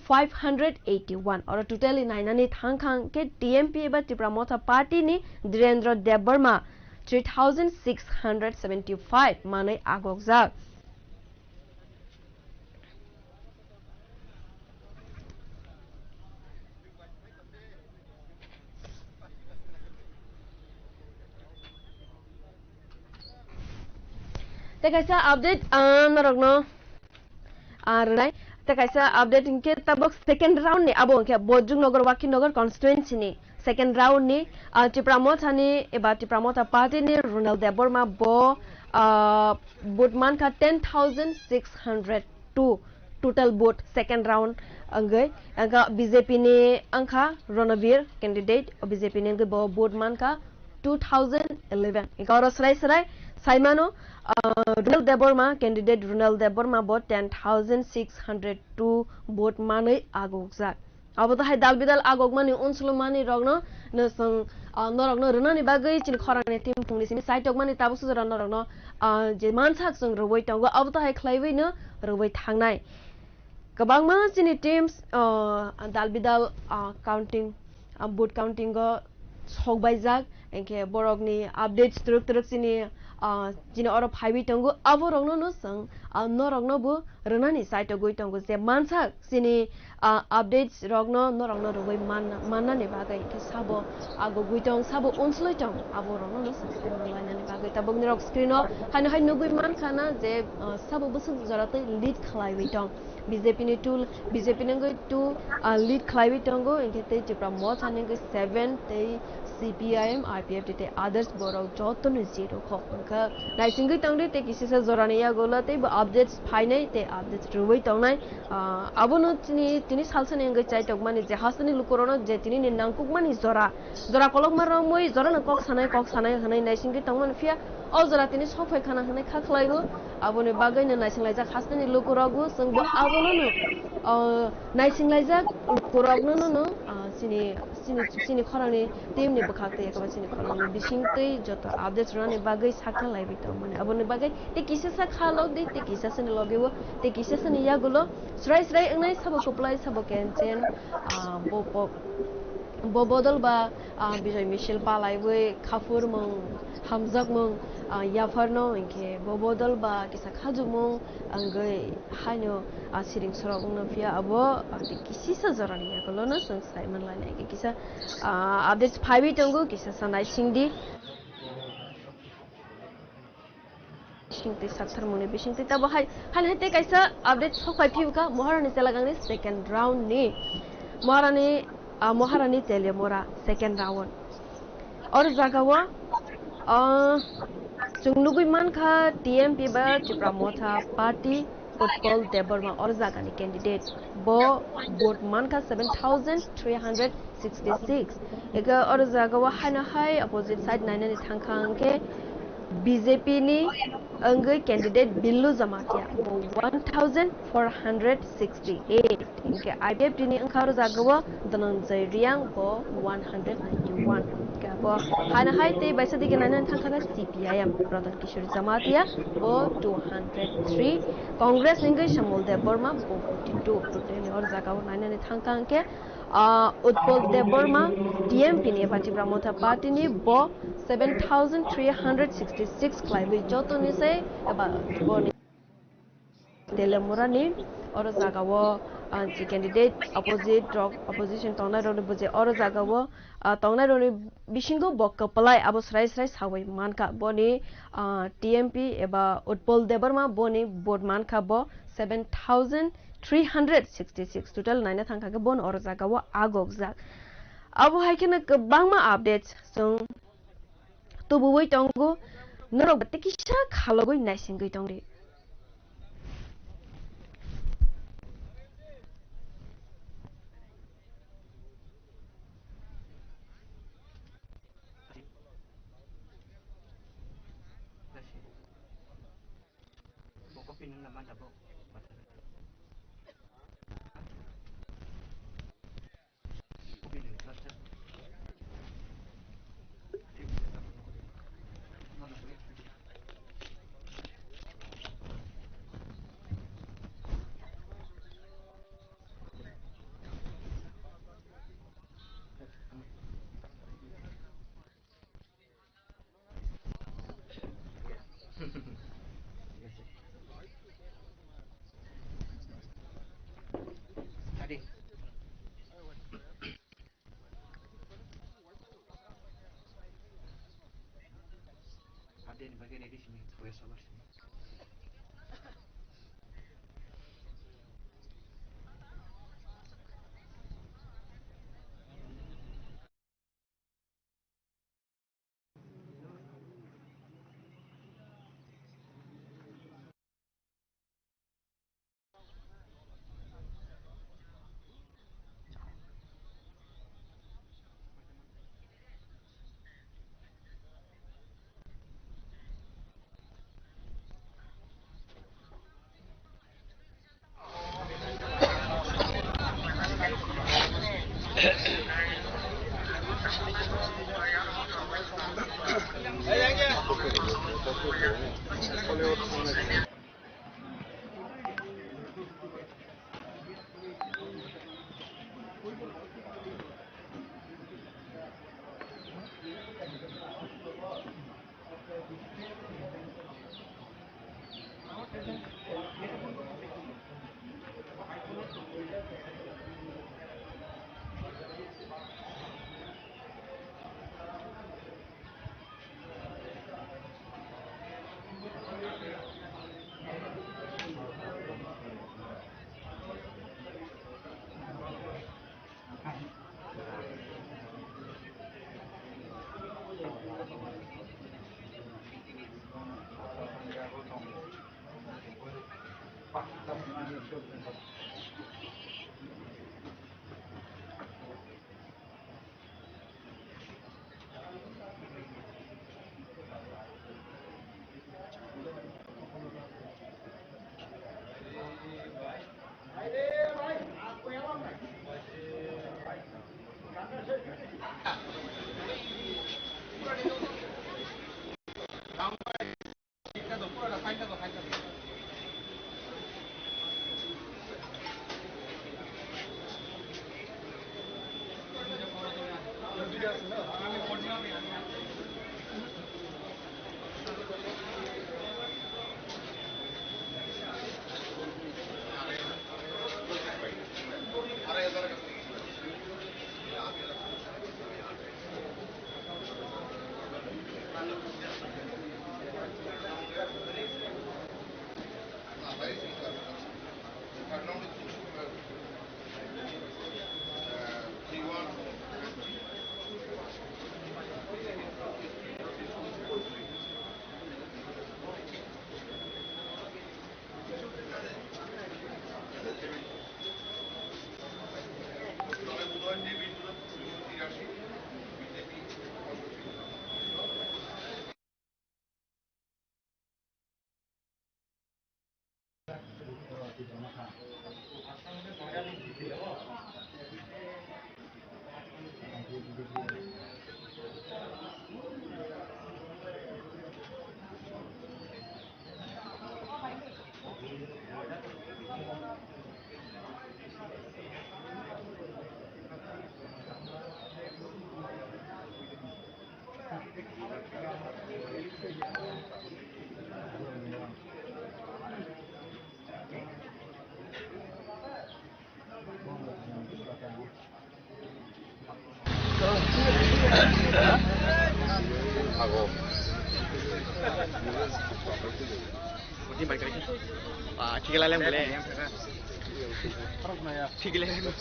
five hundred eighty-one. Oro totally nainani thang kha hinkhe T M P eba Tipra Motha Party ni Dhirendra Debbarma three thousand six hundred seventy-five manwi agokjak. Tei kaisa update, ah, norokno, ah, rwnai. Tei kaisa update hinkhe tabuk second round ni, abo hinkhe Bojrung Nagar, Wakil Nagar constituency ni second round ni, ah, Tipra Motha ni eba Tipra Motha party ni Ronald Debbarma bo, ah, vote mankha ten thousand six hundred two total vote second round wngwi, wngkha B J P ni wngkha Ronabir candidate, B J P ni wngwi bo vote mankha two thousand eleven. Hinkhe oro srai srai saimano, ah, Runal Debbarma, candidate Runal Debbarma bo ten thousand six hundred two vote manwi agokjak. Abo to hai dal bidal agokmani, unsukmani rokno no chwng, ah, norokno rwnani bagwi chini khorangni team phungni simi saitokmani tabuk sujora norokno, ah, je mansak chwng rwui tongo, abo to hai khlaiwi no rwui thangnai. Kwbangma chini teams, ah, dal bidal, ah, counting, ah, vote counting o sokbaijak, hinkhe borokni updates twrwk twrwk chini, ah, chini oro phaiwi tongo, abo rokno no chwng, ah, norokno bo rwnani chaitogwi tongo, je mansak chini, ah, updates rokno norokno rwgwi manna, mannani bagwi khe sabo agogwi tong, sabo unslwi tong, abo rokno no subscribe manlainani bagwi. Tabukni rok screen o haino hai nugwi mankha na je, ah, sabo bwswk jora tei lead khlaiwi tong. B J P ni two, B J P ni wngwi two, ah, lead khlaiwi tongo, hinkhe tei Tipra Motha ni wngwi seven tei C P I M, I P F T tei others borok jotono zero kho. Wngkha naisingwi tongdi tei kisisa jorani yagulo teibo updates phainai tei updates rwui tongnai. Ah, abono chini tini salsani wngwi chaitokmani je hasteni lukurokno je tinini nangkukmani jora, jora kolokma romwi jorano kok sanai, kok sanai hwnwi naisingwi tongmani, phiya o jora tini sok phai khana hwnwi kha khlaio. Aboni bagwino naisinglaijak hasteni lukurokbo chwngbo abono no, ah, naisinglaijak lukurokno no, no, ah, chini Chini, chini khorangni team ni bwkhak tei ekaba chini khorangni bising tei joto updates rwnani bagwi sakha laibi tongmani. Aboni bagwi tei kisa sa kha log di, tei kisa sani logi o, tei kisa sani yagulo srai srai wngnai sabo kwplai sabo kenchen, ah, bo, bo, bo bodol ba, ah, Bijoy Misil palaiwi khaphurmung, hamjakmung, ah, yapharno hinkhe bo bodol ba kisa khajukmung wngwi haino, ah, siring sorok wngno phiya abo, ah, tei kisisa jorani yagulono chwng sai manlainai kisa. Ah, updates phaiwi tongo, kisa sa naisingdi. Bisingtwi saktharmungni bisingtwi tabo hai, hai, hai tei kaisa update sok phai phiya kha Maharani Chelagangni second round ni. Maharani, ah, Maharani Teliamura second round. Oro jagao, ah, chwng nugwi mankha T M P ba Tipra Motha Party Utpal Debbarma oro jagani candidate. Bo vote mankha seven thousand three hundred sixty-six. Eka oro jagao haino hai opposite side nainani thangkha hwnkhe B J P ni wngwi candidate Billu Jamatia, bo one thousand four hundred sixty-eight. Hwnkhe I P F T ni wngkha oro jagao Dhananjay Reang, bo one hundred ninety-one. Hwnkhe abo haino hai tei baisa digi nainani thangkha khe C P I M Ratan Kishore Jamatia, bo two hundred three, Congress ni wngwi Shyamul Debbarma, bo forty-two. Totally oro jagao nainani thangkha hwnkhe, ah, Utpal Debbarma, T M P ni eba Tipra Motha Party ni, bo seven thousand three hundred sixty-six khlaiwi jotoni se eba boni Teliamura ni oro jagao, ah, je candidate opposite rok, opposition tongnai rokni buje oro jagao, ah, tongnai rokni bisingo bo kwplai abo srai srai sawi mankha. Boni, ah, T M P eba Utpal Debbarma boni vote mankha bo seven thousand three hundred sixty-six. Total naina thangkha khe bono oro jagao agokjak. Abo hai kheno kwbangma updates chwng tubuwi tongo, norok bo tei kisa khalogwi naisingwi tongdi. Ba, thik lai lem le. Thik lai lem.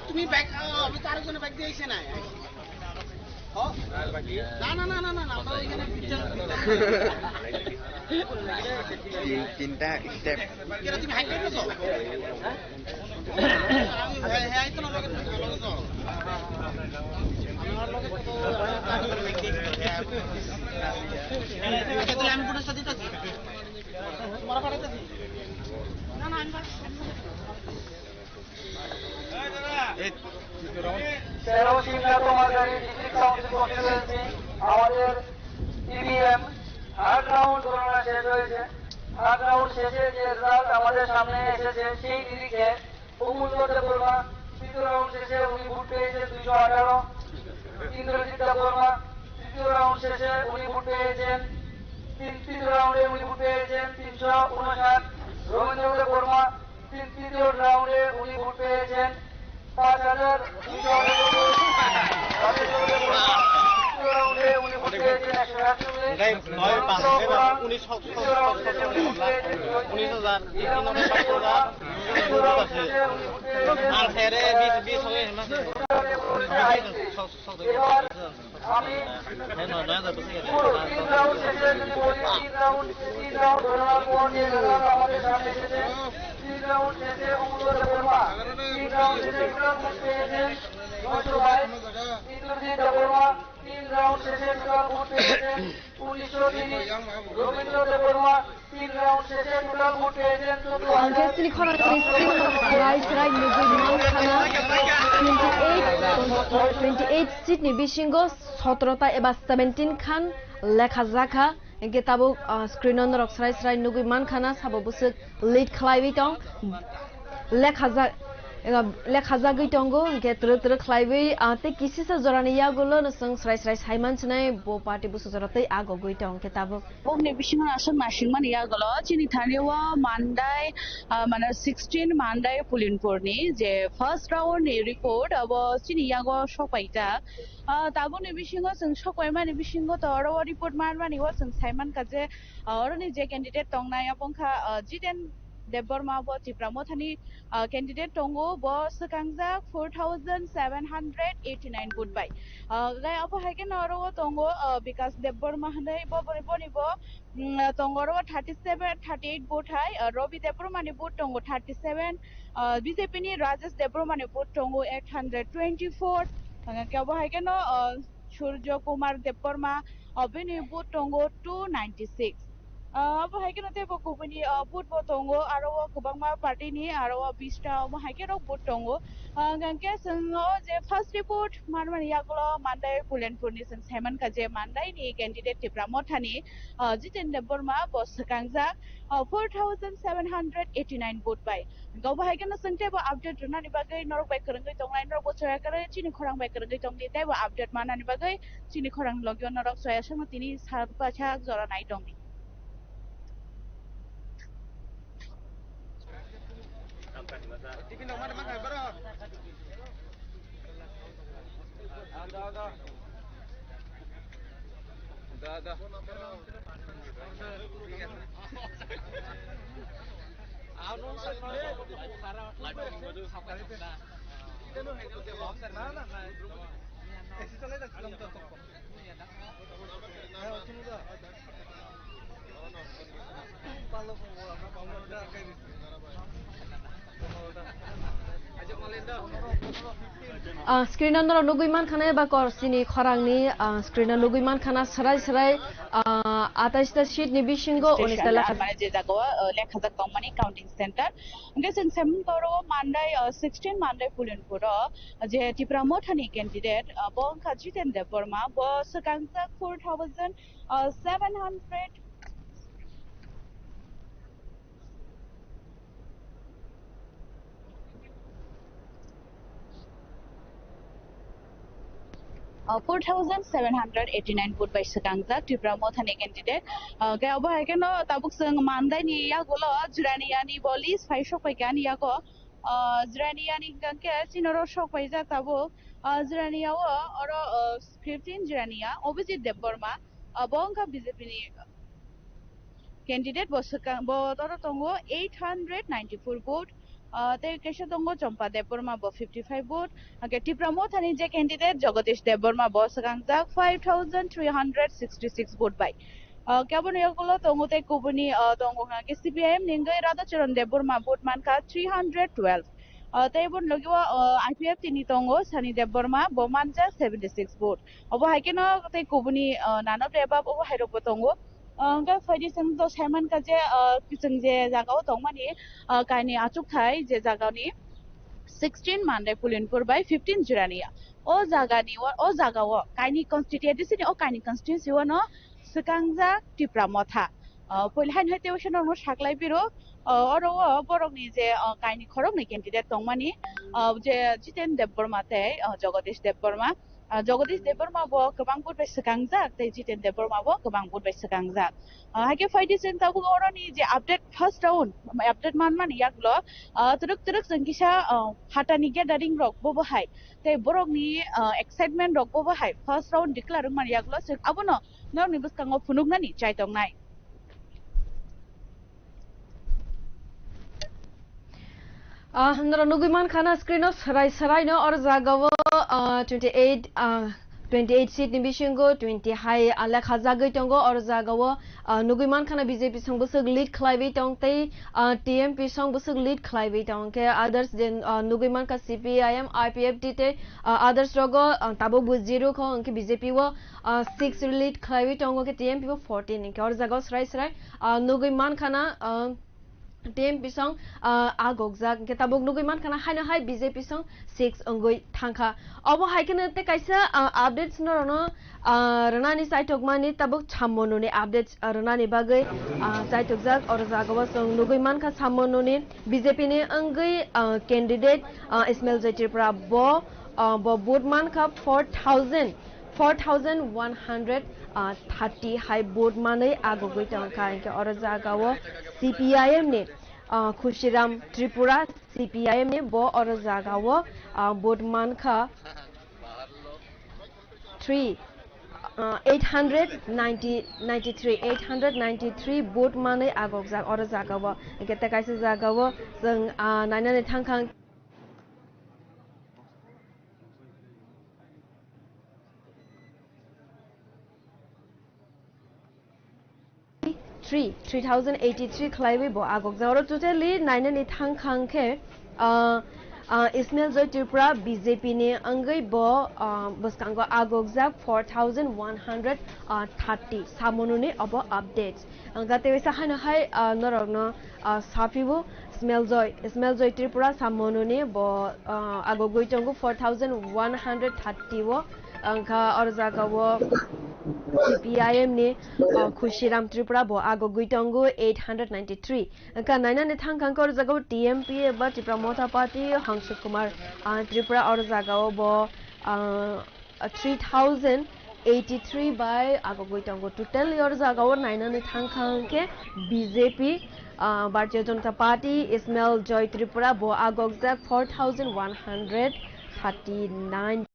তুমি বাইক, আমি তো আরেকজনের বাইক দিয়ে এসে নাই। না, না, না, না, না, না, আমরা ওইখানে তিন, তিনটা স্টেপ। কেন তুমি হাইট করতেছো? আমি, হ্যাঁ, হ্যাঁ, এই তো লগে তুমি ভালো আছো। আমার লগে তো, আচ্ছা, তাহলে আমি ফুটেজটা দিতেছি। তোমার পাঠাইতেছি। না, না, আমি পাঠাচ্ছি। তেরো সিংলা তোমার গাড়ি ডিস্ট্রিক্ট কাউন্সিল কনস্টিটুয়েন্সি আমাদের ইভিএম থার্ড রাউন্ড গণনা শেষ হয়েছে। থার্ড রাউন্ড শেষে যে রেজাল্ট আমাদের সামনে এসেছে, সেই নিরিখে অমূল্য দেববর্মা তৃতীয় রাউন্ড শেষে উনি ভোট পেয়েছেন দুইশো আঠারো। ইন্দ্রজিৎ দেববর্মা তৃতীয় রাউন্ড শেষে উনি ভোট পেয়েছেন তিন, তৃতীয় রাউন্ডে উনি ভোট পেয়েছেন তিনশো ঊনষাট। রবীন্দ্র দেববর্মা তিন, তৃতীয় রাউন্ডে উনি ভোট পেয়েছেন পাঁচ হাজার দুইশো আঠারো ভোট। তৃতীয় রাউন্ডে উনি ভোট পেয়েছেন একশো সাতচল্লিশ। উনিশ হাজার, তিন নম্বর পাঁচ হাজার, আর স্যারে বিশ, বিশ হবে, বিশ, বিশ, বিশ। আমি পুরো তিন রাউন্ড শেষে যদি বলি, তিন রাউন্ড, তিন রাউন্ড ঘোড়া মোহন যে খেলা আমাদের সামনে এসেছে, তিন রাউন্ড শেষে অমূল্য দেববর্মা, তিন রাউন্ড শেষে টোটাল ভোট পেয়েছেন নয়শো বাইশ, ইন্দ্রজিৎ দেববর্মা, তিন রাউন্ড শেষে টোটাল ভোট পেয়েছেন উনিশশো তিরিশ, রবীন্দ্র দেববর্মা, তিন রাউন্ড শেষে টোটাল ভোট পেয়েছেন চোদ্দ হাজার। Ang khe chini khorang ni screen o srai srai nugwi man khana twenty eight, twenty eight seat ni bisingo sotro ta eba seventeen khan lekha jakha. Hingke tabuk, ah, screen o norok srai srai nugwi man khana sabo bwswk lead khlaiwi tong. Lekhajak, ah, lekhajagwi tongo, hingke twrwk twrwk khlaiwi, ah, tei kisisa jorani yagulo no chwng srai srai saiman sinai bo party bwswk jora tei agogwi tong khe tabuk. Bokni bisingo aswk naisingmani yagulo chini thani o Mandai, ah, mane sixteen Mandai Pulinpur ni je first round ni report abo chini yago sokpaijak. Ah, tabukni bisingo chwng sokpaimani bisingo to oro o report manmani o chwng saimankha je, ah, oroni je candidate tongnai abo wngkha, ah, Jiten Debbarma bo Tipra Mothani, ah, candidate tongo, bo swkangjak four thousand seven hundred eighty nine vote bai. Ah, gai abo hai kheno oro o tongo, ah, Bikas Debbarma hwnwi bo, boni, boni bo, mm, tongo oro o thirty seven, thirty eight vote hai, ah, Robi Debbarma ni vote tongo thirty seven, ah, B J P ni Rajesh Debbarma ni vote tongo eight hundred twenty four, hwnka khe abo hai kheno, ah, Surjo Kumar Debbarma, ah, bini vote tongo two ninety six. Ah, abo hai kheno teibo kubuni, ah, vote bo tongo, aro o kwbangma party ni, aro o bista omo hai kheno vote tongo. Ah, hwnka khe chwng o je first report manmani yagulo Mandai Pulenpur ni chwng saimankha je Mandai ni candidate Tipra Mothani, ah, Jiten Debbarma bo swkangjak, ah, four thousand seven hundred eighty nine vote bai. Hwnka obo hai kheno chwng teibo update rwnani bagwi norok bai kwrwngwi tongnai, norok bo choya kwrwi chini khorang bai kwrwngwi tongdi, teibo update manani bagwi chini khorang logio norok choya songno tini sal pasak jora nai tongdi. Ah, screen o norok nugwi mankha na eba kor chini khorang ni, ah, screen o nugwi mankha na srai srai, ah, atais ta seat ni bisingo unis ta lekha. Mane je jaga o, ah, lekhajak tongmani counting center. Hingke chwng saimankha oro o Mandai, ah, sixteen Mandai Pulinpur o je Tipra Mothani candidate, ah, bo wngkha Jiten Debbarma, bo swkangjak four thousand, ah, seven hundred. Uh, four thousand seven hundred eighty nine vote bai swkangjak Tipra Mothani candidate. Uh, khe abo hai kheno tabuk chwng Mandai ni yagulo Jiraniya ni bo list phai sok pai kha ani yago. Uh, Jiraniya ni hwnkha khe chini oro sok paijak tabuk. Uh, Jiraniya o oro, uh, fifteen Jiraniya Abhijit Debbarma, uh, bo wngkha B J P ni candidate bo swkang, bo oro tongo eight hundred ninety four vote, ah, tei kaisa tongo Chompa Debbarma bo fifty five vote, hwnkhe Tipra Mothani je candidate Jagadish Debbarma bo swkangjak five thousand three hundred sixty six vote bai. Ah, khe aboni yagulo tongo tei kubuni, ah, tongo hwnkhe C P I M ni wngwi Radhacharan Debbarma vote mankha three hundred twelve. Ah, tei boni logi o, ah, I P F T ni tongo Sani Debbarma bo manjak seventy six vote. Obo hai kheno tei kubuni, ah, none of the above obo hai rok bo tongo. Ah, hwnkhe phaidi chwng to saimankha je, ah, chwng je jaga o tongmani, ah, kainwi achukthai je jagani sixteen Mandai Pulinpur bai fifteen Jiraniya. O jagani o, o jaga o kainwi constituency ni o kainwi constituency o no swkangjak Tipra Motha. Ah, poila haino hai tei waisa norokno saklai biro, ah, oro o borokni je, ah, kainwi khoroknwi candidate tongmani, ah, je Jiten Debbarma tei, ah, Jagadish Debbarma. Ah, Jagadish Debbarma bo kwbang vote bai swkangjak tei Jiten Debbarma bo kwbang vote bai swkangjak. Ah, hai khe phaidi chwng tabuk oroni je update first round, update manmani yagulo, ah, twrwk twrwk chwng kisa, ah, phatani gathering rok bobo hai tei borokni, ah, excitement rok bobo hai first round declare wngmani yagulo chwng abono norokni bwskango phunuknani chai tongnai. Ah, norok nugwi mankha na screen o srai srai no or jaga o, ah, twenty eight, ah, Twenty eight seat ni bisingo twenty hai, ah, lekhajagwi tongo. Oro jagao, ah, nugwi mankha na B J P song bwswk lead khlaiwi tong tei, ah, T M P song bwswk lead khlaiwi tong. Khe others je, ah, nugwi mankha C P I M, I P F T tei, ah, others rogo, ah, tabuk bo zero kho, hwnkhe B J P o, ah, six lead khlaiwi tongo, khe T M P o fourteen. Hwnkhe oro jagao srai srai, ah, nugwi mankha na, ah, T M P song, ah, agokjak, hwnkhe tabuk nugwi mankha na haino hai B J P song six wngwi thangkha. Obo hai kheno tei kaisa, ah, updates norokno, ah, rwnani chaithokmani tabuk sammononi updates, ah, rwnani bagwi, ah, chaithokjak. Oro jagao chwng nugwi mankha sammononi B J P ni wngwi, ah, candidate, ah, Ismail Joy Tripura bo, ah, bo vote mankha four thousand, four thousand one hundred thirty hai vote manwi agogwi tongkha. Hwnkhe oro jagao C P I M ni, ah, Khushiram Tripura, C P I M ni bo oro jagao, ah, vote mankha three, ah, eight hundred ninety, ninety-three, eight hundred ninety-three vote manwi agokjak oro jagao. Hwnkhe tei kaisa jagao chwng, ah, nainani thangkha. Three, three thousand eighty-three khlaiwi bo agokjak. Oro totally nainani thangkha hwnkhe, ah, ah, Ismail Joy Tripura B J P ni wngwi bo, ah, bwskango agokjak four thousand one hundred thirty. Samononi obo updates. Ang jate waisa haino hai, ah, norokno, ah, saphio Ismail Joy, Ismail Joy Tripura samononi bo, ah, agogwi tongo four thousand one hundred thirty o. Wngkha oro jagao C P I M ni, ah, Khushiram Tripura bo agogwi tongo eight hundred ninety-three. Wngkha nainani thangkha wngkha oro jagao T M P eba Tipra Motha Party Hangsu Kumar, ah, Tripura oro jagao bo, ah, three thousand eighty-three bai agogwi tongo. Totally oro jagao nainani thangkha hwnkhe B J P, ah, Bharatiya Janata Party, Ismail Joy Tripura bo agokjak four thousand one hundred thirty-nine.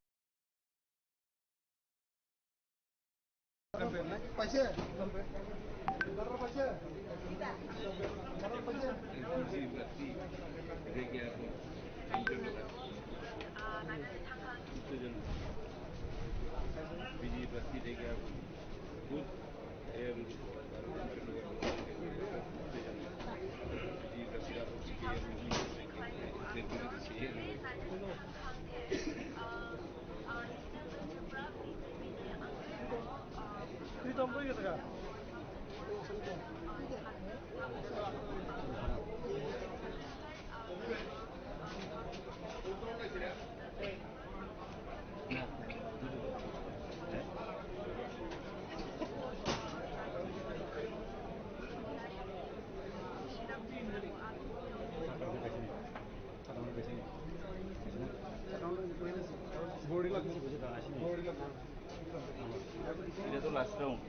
এটা তো last round.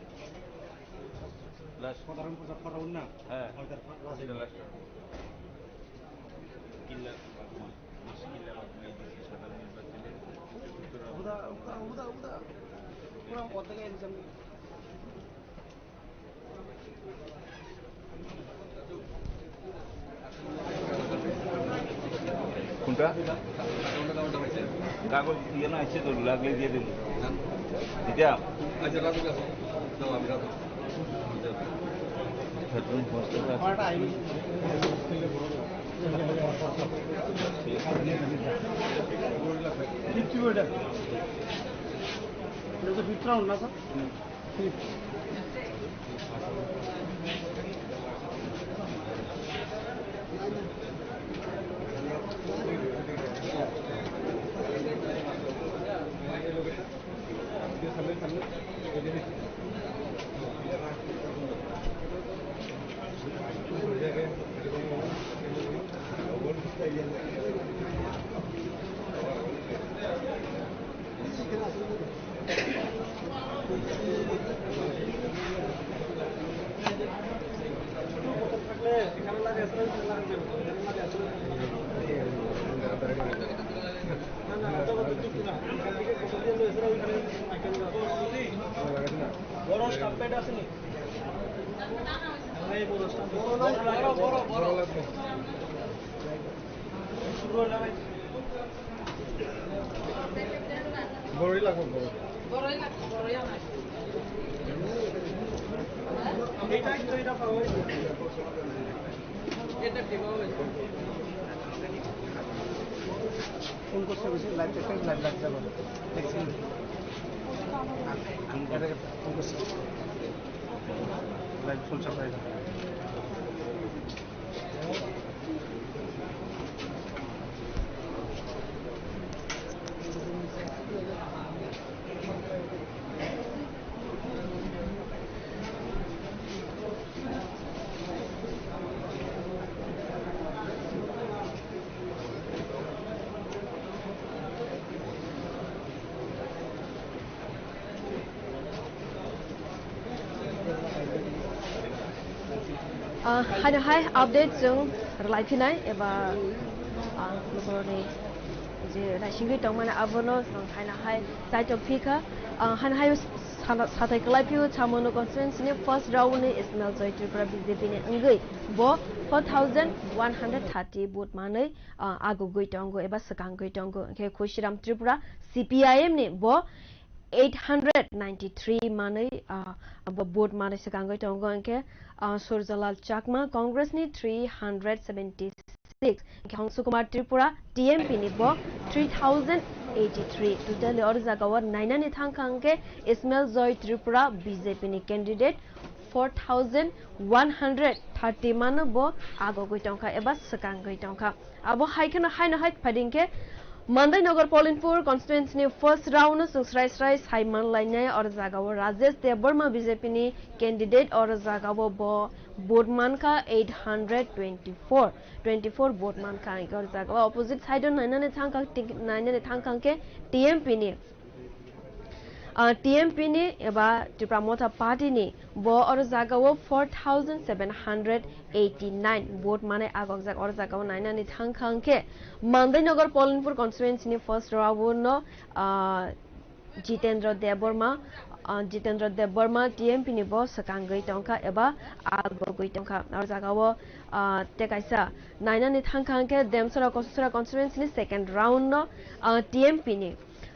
Last. প্রথম, প্রথম রাউন্ড না? হ্যাঁ। ওইটার লাস্ট। এটা last round. কিল্লা, কিল্লা, সাধারণ নির্বাচনে উদা, উদা, উদা, উদা। পুরো অর্ধেক এক্সাম। কোনটা? কাগজ দিয়ে না, এসে তো লাগলে দিয়ে দেবো। দিতাম। আচ্ছা, রাখো, রাখো। দাও, আমি রাখো। এটা তো ফিফথ রাউন্ড না, স্যার? বড় স্টাম্পেড আছে নি? এই বড় স্টাম্পেড। বড় লাগবে। বড় লাগবে। বড় লাগবে। বড়ই লাগবে, বড়। ফোন করছে বেশি, লাইভ দেখতে লাইভ লাগছে না। দেখছেন? ফোন করছে। লাইভ চলছে প্রায়। Ah, haino hai update chwng rwlai phinai eba, ah, lukurokni je naisingwi tongmani abono chwng haino hai chaitok phikha. Ah, haino hai sana-, sathai kwlai phio Chamonu constituency ni first round ni Ismail Joy Tripura B J P ni wngwi bo four thousand one hundred thirty vote manwi, ah, agugwi tongo eba swkangwi tongo. Hwnkhe Khusiram Tripura C P I M ni bo eight hundred ninety-three manwi, ah, bo vote manwi swkangwi tongo, hwnkhe, ah, Surjalal Chakma Congress ni three hundred seventy-six, hwnkhe Hongsu Kumar Tripura T M P ni bo three thousand eighty-three. Totally oro jagao nainani thangkha hwnkhe Ismail Joy Tripura B J P ni candidate four thousand one hundred thirty mano bo agogwi tongkha eba swkangwi tongkha. Abo hai kheno haino hai phaidi hwnkhe Mandai Nagar Polinpur constituency ni first round no chwng srai srai sai manlainai. Oro jagao Rajesh Debbarma B J P ni candidate, oro jagao bo vote mankha eight hundred twenty-four, twenty-four vote mankha. Oro jagao opposite side o nainani thangkha, nainani thangkha hwnkhe T M P ni Ah, T M P ni eba Tipra Motha Party ni bo oro jagao four thousand seven hundred eighty-nine vote manwi agokjak. Oro jagao nainani thangkha hwnkhe Mandai Nagar Polinpur constituency ni first round no, ah, Jitendra Debbarma, ah, Jitendra Debbarma T M P ni bo swkangwi tongkha eba agogwi tongkha. Oro jagao, ah, tei kaisa nainani thangkha hwnkhe Demsora Kosasora constituency ni second round no, ah, T M P ni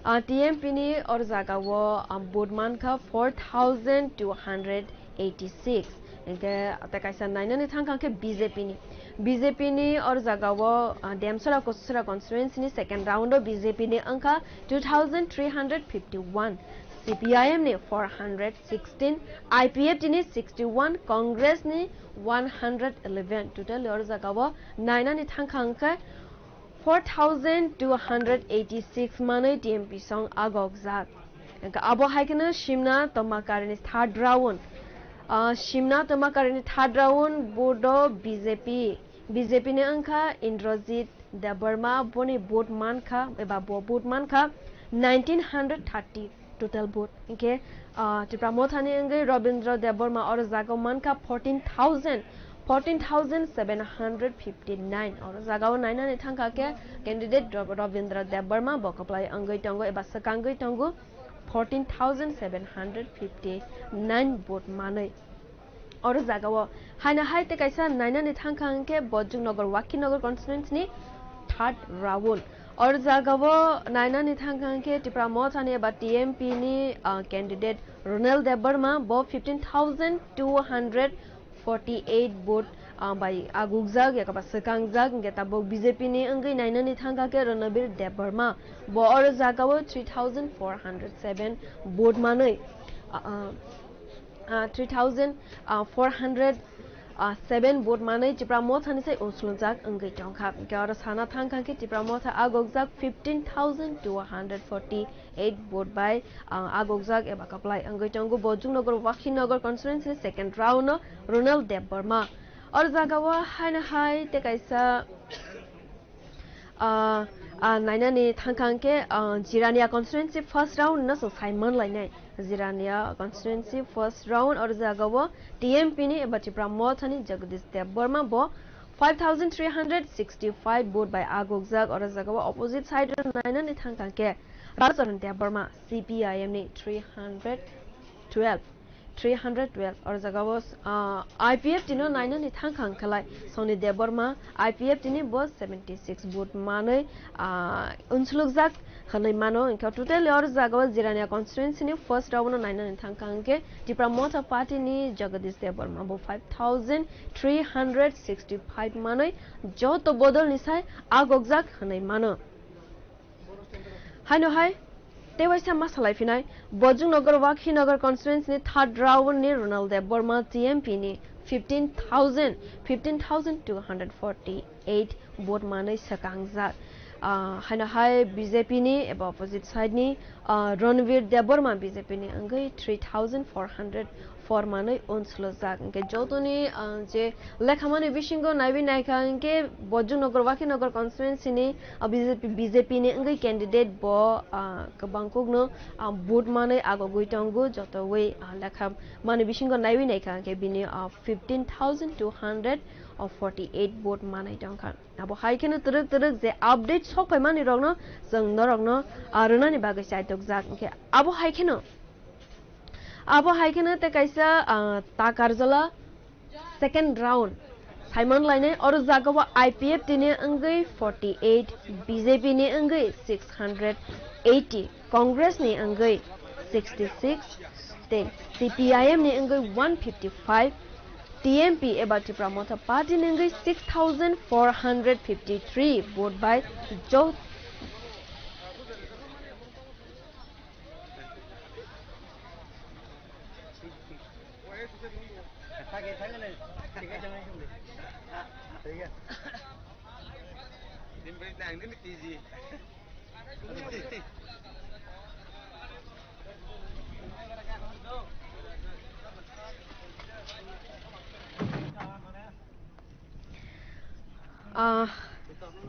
Ah, T M P ni oro jagao, ah, vote mankha four thousand two hundred eighty-six. Hwnkhe tei kaisa nainani thangkha hwnkhe B J P ni. B J P ni oro jagao, ah, Demsora Kosasora constituency ni second round o B J P ni wngkha two thousand three hundred fifty-one, C P I M ni four hundred sixteen, I P F T ni sixty-one, Congress ni one hundred eleven. Totally oro jagao nainani thangkha hwnkhe four thousand two hundred eighty-six manwi T M P song agokjak. Hwnkhe abo hai kheno Simna Tomakari ni third round. Ah, Simna Tomakari ni third round vote o B J P, B J P ni wngkha Indrajit Debbarma, boni vote mankha eba bo vote mankha nineteen hundred thirty. Total vote. Hwnkhe, ah, Tipra Mothani wngwi Robindra Debbarma oro jagao mankha fourteen thousand, fourteen thousand seven hundred fifty-nine. Oro jagao nainani thangkha khe candidate Rob-, Robindra Debbarma bo kwplai wngwi tongo eba swkangwi tongo fourteen thousand seven hundred fifty-nine vote manwi. Oro jagao haino hai tei kaisa nainani thangkha hwnkhe Bojongnagar Wakhinagar constituency ni third round. Oro jagao nainani thangkha hwnkhe Tipra Mothani eba T M P ni, ah, candidate Ronel Debbarma bo fifteen thousand two hundred forty-eight vote, ah, bai agukjak, yakaba swkangjak, hwnkhe tabuk B J P ni wngwi nainani thangkha khe Ranabir Debbarma bo oro jagao three thousand four hundred seven vote manwi, ah, ah, ah, three thousand four hundred seven vote manwi Tipra Mothani sai uslungjak wngwi tongkha. Hwnkhe oro sana thangkha khe Tipra Motha agokjak fifteen thousand two hundred forty-eight vote bai, ah, agokjak eba kwplai wngwi tongo. Bojongnagar Wakhinagar constituency ni second round no Ronald Debbarma. Oro jagao haino hai tei kaisa Ah, ah, nainani thangkha hwnkhe, ah, Jirania constituency first round no chwng sai manlainai. Jirania constituency first round oro jagao T M P ni eba Tipra Mothani Jagadish Debbarma bo five thousand three hundred sixty-five vote bai agukjak. Oro jagao opposite side o nainani thangkha hwnkhe Ralcharan Debbarma C P I M ni three hundred twelve. three hundred twelve. Oro jagao, ah, I P F T no nainani thangkha hwnkhalai Soni Debbarma, I P F T ni bo seventy six vote manwi, ah, unsulukjak hwnwi mano. Hwnkhe totally oro jagao Jirania constituency ni first round no nainani thangkha hwnkhe Tipra Motha Party ni Jagadish Debbarma bo five thousand three hundred sixty five manwi joto bodol ni sai agokjak hwnwi mano. Haino hai, tei waisa ma salai phinai, Bojongnagar Wakhinagar constituency ni third round ni Ronald Debbarma T M P ni fifteen thousand, fifteen thousand two hundred forty eight vote manwi swkangjak. Ah, haino hai B J P ni eba opposite side ni, ah, Ranveer Debbarma B J P ni wngwi three thousand four hundred four manwi unsulujak. Hwnkhe jotoni, ah, je lekhamani bisingo naiwi naikha hwnkhe Bojongnagar Wakhinagar constituency ni, ah, B J P, B J P ni wngwi candidate bo, ah, kwbang kukno, ah, vote manwi agogwi tongo. Jotowi, ah, lekhamani bisingo naiwi naikha hwnkhe bini, ah, fifteen thousand two hundred forty eight vote manwi tongkha. Abo hai kheno twrwk twrwk je update sok phaimani rokno chwng norokno, ah, rwnani bagwi chaitokjak. Hwnkhe abo hai kheno, abo hai kheno tei kaisa, ah, Takarjala second round saiman lainai. Oro jagao I P F T ni wngwi forty eight, B J P ni wngwi six hundred eighty, Congress ni wngwi sixty six, tei C P I M ni wngwi one fifty five, T M P eba Tipra Motha Party ni wngwi six thousand four hundred fifty three vote bai jo-, Ah,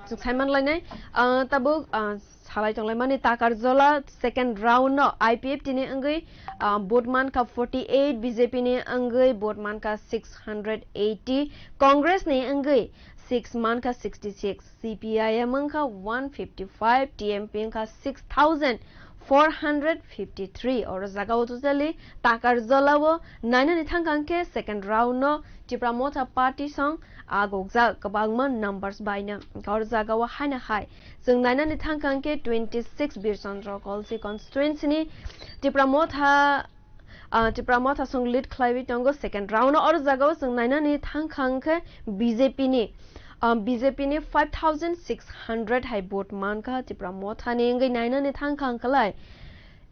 chwng saiman lainai, ah, tabuk, ah, salai tonglaimani Takarjala second round no I P F T ni wngwi, ah, vote mankha forty eight, B J P ni wngwi vote mankha six hundred eighty, Congress ni wngwi six mankha sixty six, C P I M wngkha one fifty five, T M P wngkha six thousand four hundred fifty three. Oro jagao totally Takarjala o nainani thangkha hwnkhe second round no Tipra Motha Party song agokjak kwbangma numbers baino. Oro jagao haino hai chwng nainani thangkha hwnkhe twenty six Birchandra Kolsi constituency ni Tipra Motha, ah, Tipra Motha song lead khlaiwi tongo second round o. Oro jagao chwng nainani thangkha hwnkhe B J P ni, ah, B J P ni five thousand six hundred hai vote mankha, Tipra Motha ni wngwi nainani thangkha hwnkhalai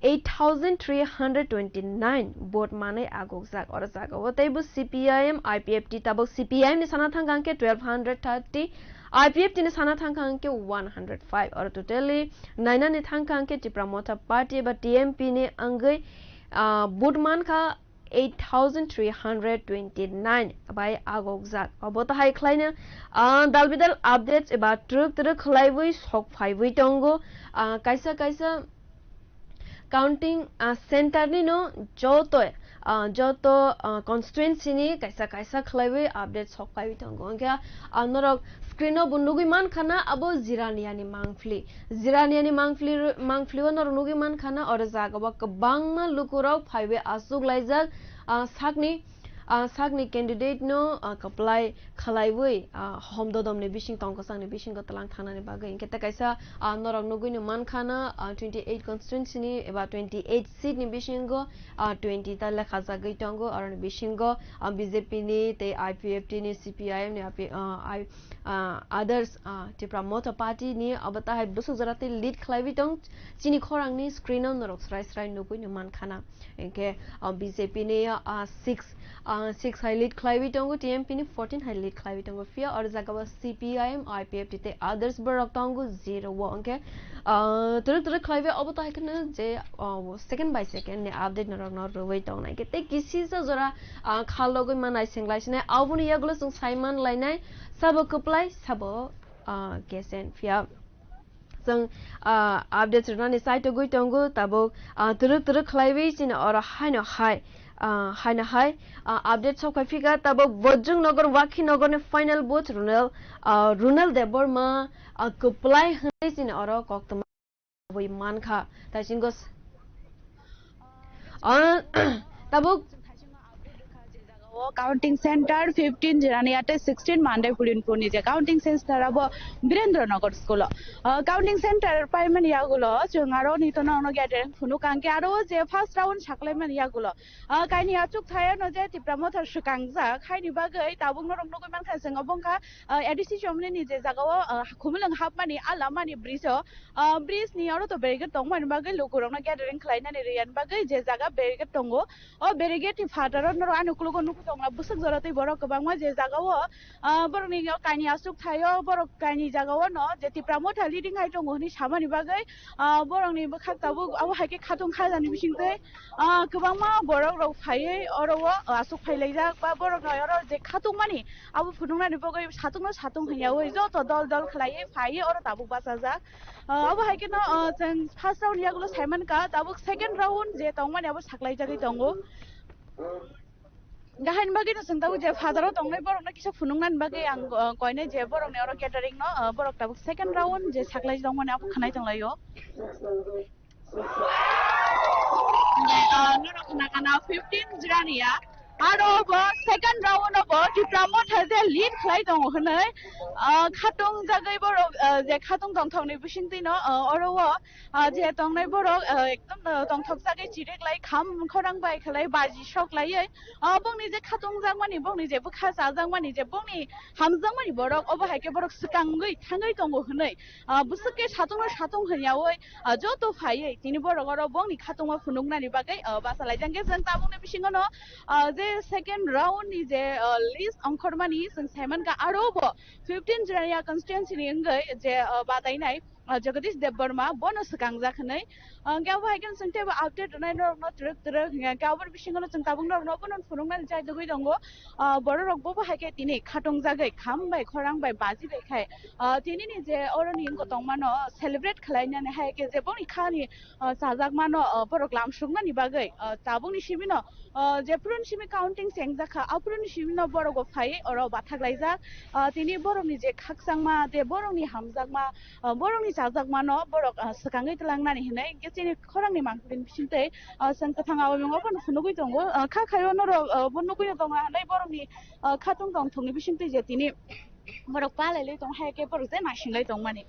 eight thousand three hundred twenty nine vote manwi agokjak. Oro jagao teibo C P I M, I P F T, tabuk C P I M ni sana thangkha hwnkhe twelve hundred thirty, I P F T ni sana thangkha hwnkhe one hundred five. Oro totally nainani thangkha hwnkhe Tipra Motha Party eba T M P ni wngwi, ah, vote mankha eight thousand three hundred twenty nine bai agokjak. Obo tahai khlaino, ah, dalbidal updates eba twrwk twrwk khlaiwi sok phaiwi tongo. Ah, kaisa kaisa counting, ah, center ni no joto, ah, joto, ah, constituency ni kaisa kaisa khlaiwi update sok phaiwi tongo. Hwnkhe, ah, norok screen o bo nugwi mankha na abo Jirania ni mangpili. Jirania ni mangpili, mangpili o norok nugwi mankha na oro jaga o kwbangma lukurok phaiwi achuk laijak, ah, sakni, ah, sakni candidate no, ah, kwplai khlaiwi, ah, hom dodom ni bising tong kwchang ni bisingo tlang thangnani bagwi. Hwnkhe tei kaisa, ah, norok nugwi no mankha na, ah, twenty eight constituency ni eba twenty eight seat ni bisingo, ah, twenty ta lekha jagwi tongo. Aroni bisingo, ah, B J P ni tei I P F T ni, C P I M ni, ah, I, ah, others, ah, Tipra Motha Party ni abo tahai bwswk jora tei lead khlaiwi tong. Chini khorang ni screen o norok srai srai nugwi no mankha na. Hwnkhe, ah, B J P ni, ah, six, ah, six hai lead khlaiwi tongo, T M P ni fourteen hai lead khlaiwi tongo. Phiya oro jaga o C P I M, I P F T tei others borok tongo zero o. Hwnkhe, ah, twrwk twrwk khlaiwi obo tahai kheno je, ah, second by second ni update norok no rwui tongnai. Hwnkhe tei kisisa jora, ah, kha logwi ma naising lai sinai, aboni yagulo chwng saiman lainai, sabo kwplai, sabo, ah, kesen. Phiya chwng, ah, updates rwnani chaitogwi tongo tabuk, ah, twrwk twrwk khlaiwi chini oro haino hai, ah, haino hai, ah, update sok phai phika tabuk Bojongnagar Wakhinagar ni final vote Runal, ah, Runal Debbarma, ah, kwplai hwnwi chini oro koktwma wi mankha. Taisingo s-, ah, tabuk O counting center fifteen Jirania tei sixteen Monday Pulinpur ni je counting center abo Birendra Nagar school o. O counting center paimani yagulo chwng aro ni tono ono gathering phunuk ang khe aro je first round saklaimani yagulo. O kaini achuk thayano je Tipra Motha swkangjak haini bagwi tabuk norok nugwi mankha chwng obo wngkha, o A D C chomni ni je jaga o, o Khumulwng hapmani a lamani bridge o, o bridge ni oro to barricade tongmani bagwi lukurokno gathering khlainani rwyan bagwi je jaga barricade tongo. O barricade ni phataro norok ani ukologo nukwi tongla bwswk jora tei borok kwbangma je jaga o, ah, borokni o kaini aswk thaio borok kaini jaga o no je Tipra Motha leading hai tongo hwnwi samani bagwi, ah, borokni bwkhak tabuk abo hai khe khatung khajani bisingtwi, ah, kwbangma borok rok phaiwi oro o aswk phailaijak ba borok no oro je khatungmani abo phunuknani bagwi satung no satung hwnyaui joto dol dol khlaiwi phaiwi oro tabuk bachajak. Ah, abo hai kheno, ah, chwng first round yagulo saimankha, tabuk second round je tongmani abo saklaijagwi tongo. Hingkhe haini bagwino chwng tabuk je phataro tongnai borokno kisa phunuknani bagwi ang, ah, koinai je borokni oro gathering no, ah, borok tabuk second round je saklai tongmani abo khwnai tonglaio. Ah, norok khna khna fifteen Jirania. Aro bo second round o bo Tipra Motha je lead khlai tongo hwnwi, ah, khatung jagwi borok, ah, je khatung tongthokni bisingtwi no, ah, oro o, ah, je tongnai borok, ah, ekdom, ah, tongthok jagwi chiriklai kham khorang bai khlai baji sok laiwi, ah, bongni je khatung jakmani, bongni je bwkha chajakmani, je bongni hamjakmani borok, obo hai khe borok swkangwi thangwi tongo hwnwi, ah, bwswk khe satung no satung hwnyaui, ah, joto phaiwi tini borok oro bongni khatungma phunuknani bagwi, ah, bachalaijak. Hwnkhe chwng tabukni bisingo no, ah, je second round ni je, ah, list ongkhormani chwng saimankha aro bo fifteen Jirania constituency ni wngwi je, ah, batainai, ah, Jagadish Debbarma bono swkangjak hwnwi. Ah, hwnkhe abo hai kheno chwng teibo update rwnai norokno twrwk twrwk hwnkhe aboni bisingo no chwng tabuk norokno bono phunuknani chai tugwi tongo. Ah, borok rok bo bo hai khe tini khatung jagwi kham bai khorang bai baji bai khai, ah, tini ni je oro ni wngkha tongmano celebrate khlainani hai khe je boni khani, ah, chajakmano, ah, borok lamsuknani bagwi, ah, tabukni simi no, ah, je phuruni simi counting chengjak kha, aphuruni simi no borok bo phai oro bathak laijak. Ah, tini borok ni je khakchangma tei borok ni hamjakma, ah, borok ni chajakmano borok, ah, swkangwi twlangnani hinwi hwnkhe chini khorang ni mangpili ni bisingtwi, ah, chwng kwthang awi mung obo no phunugwi tongo. Ah, kha khaio norok, ah, bo nugwi tongo hinwi borok ni, ah, khatung tongthok ni bisingtwi je tini borok palai lai tong hai khe borok je naising lai tongmani.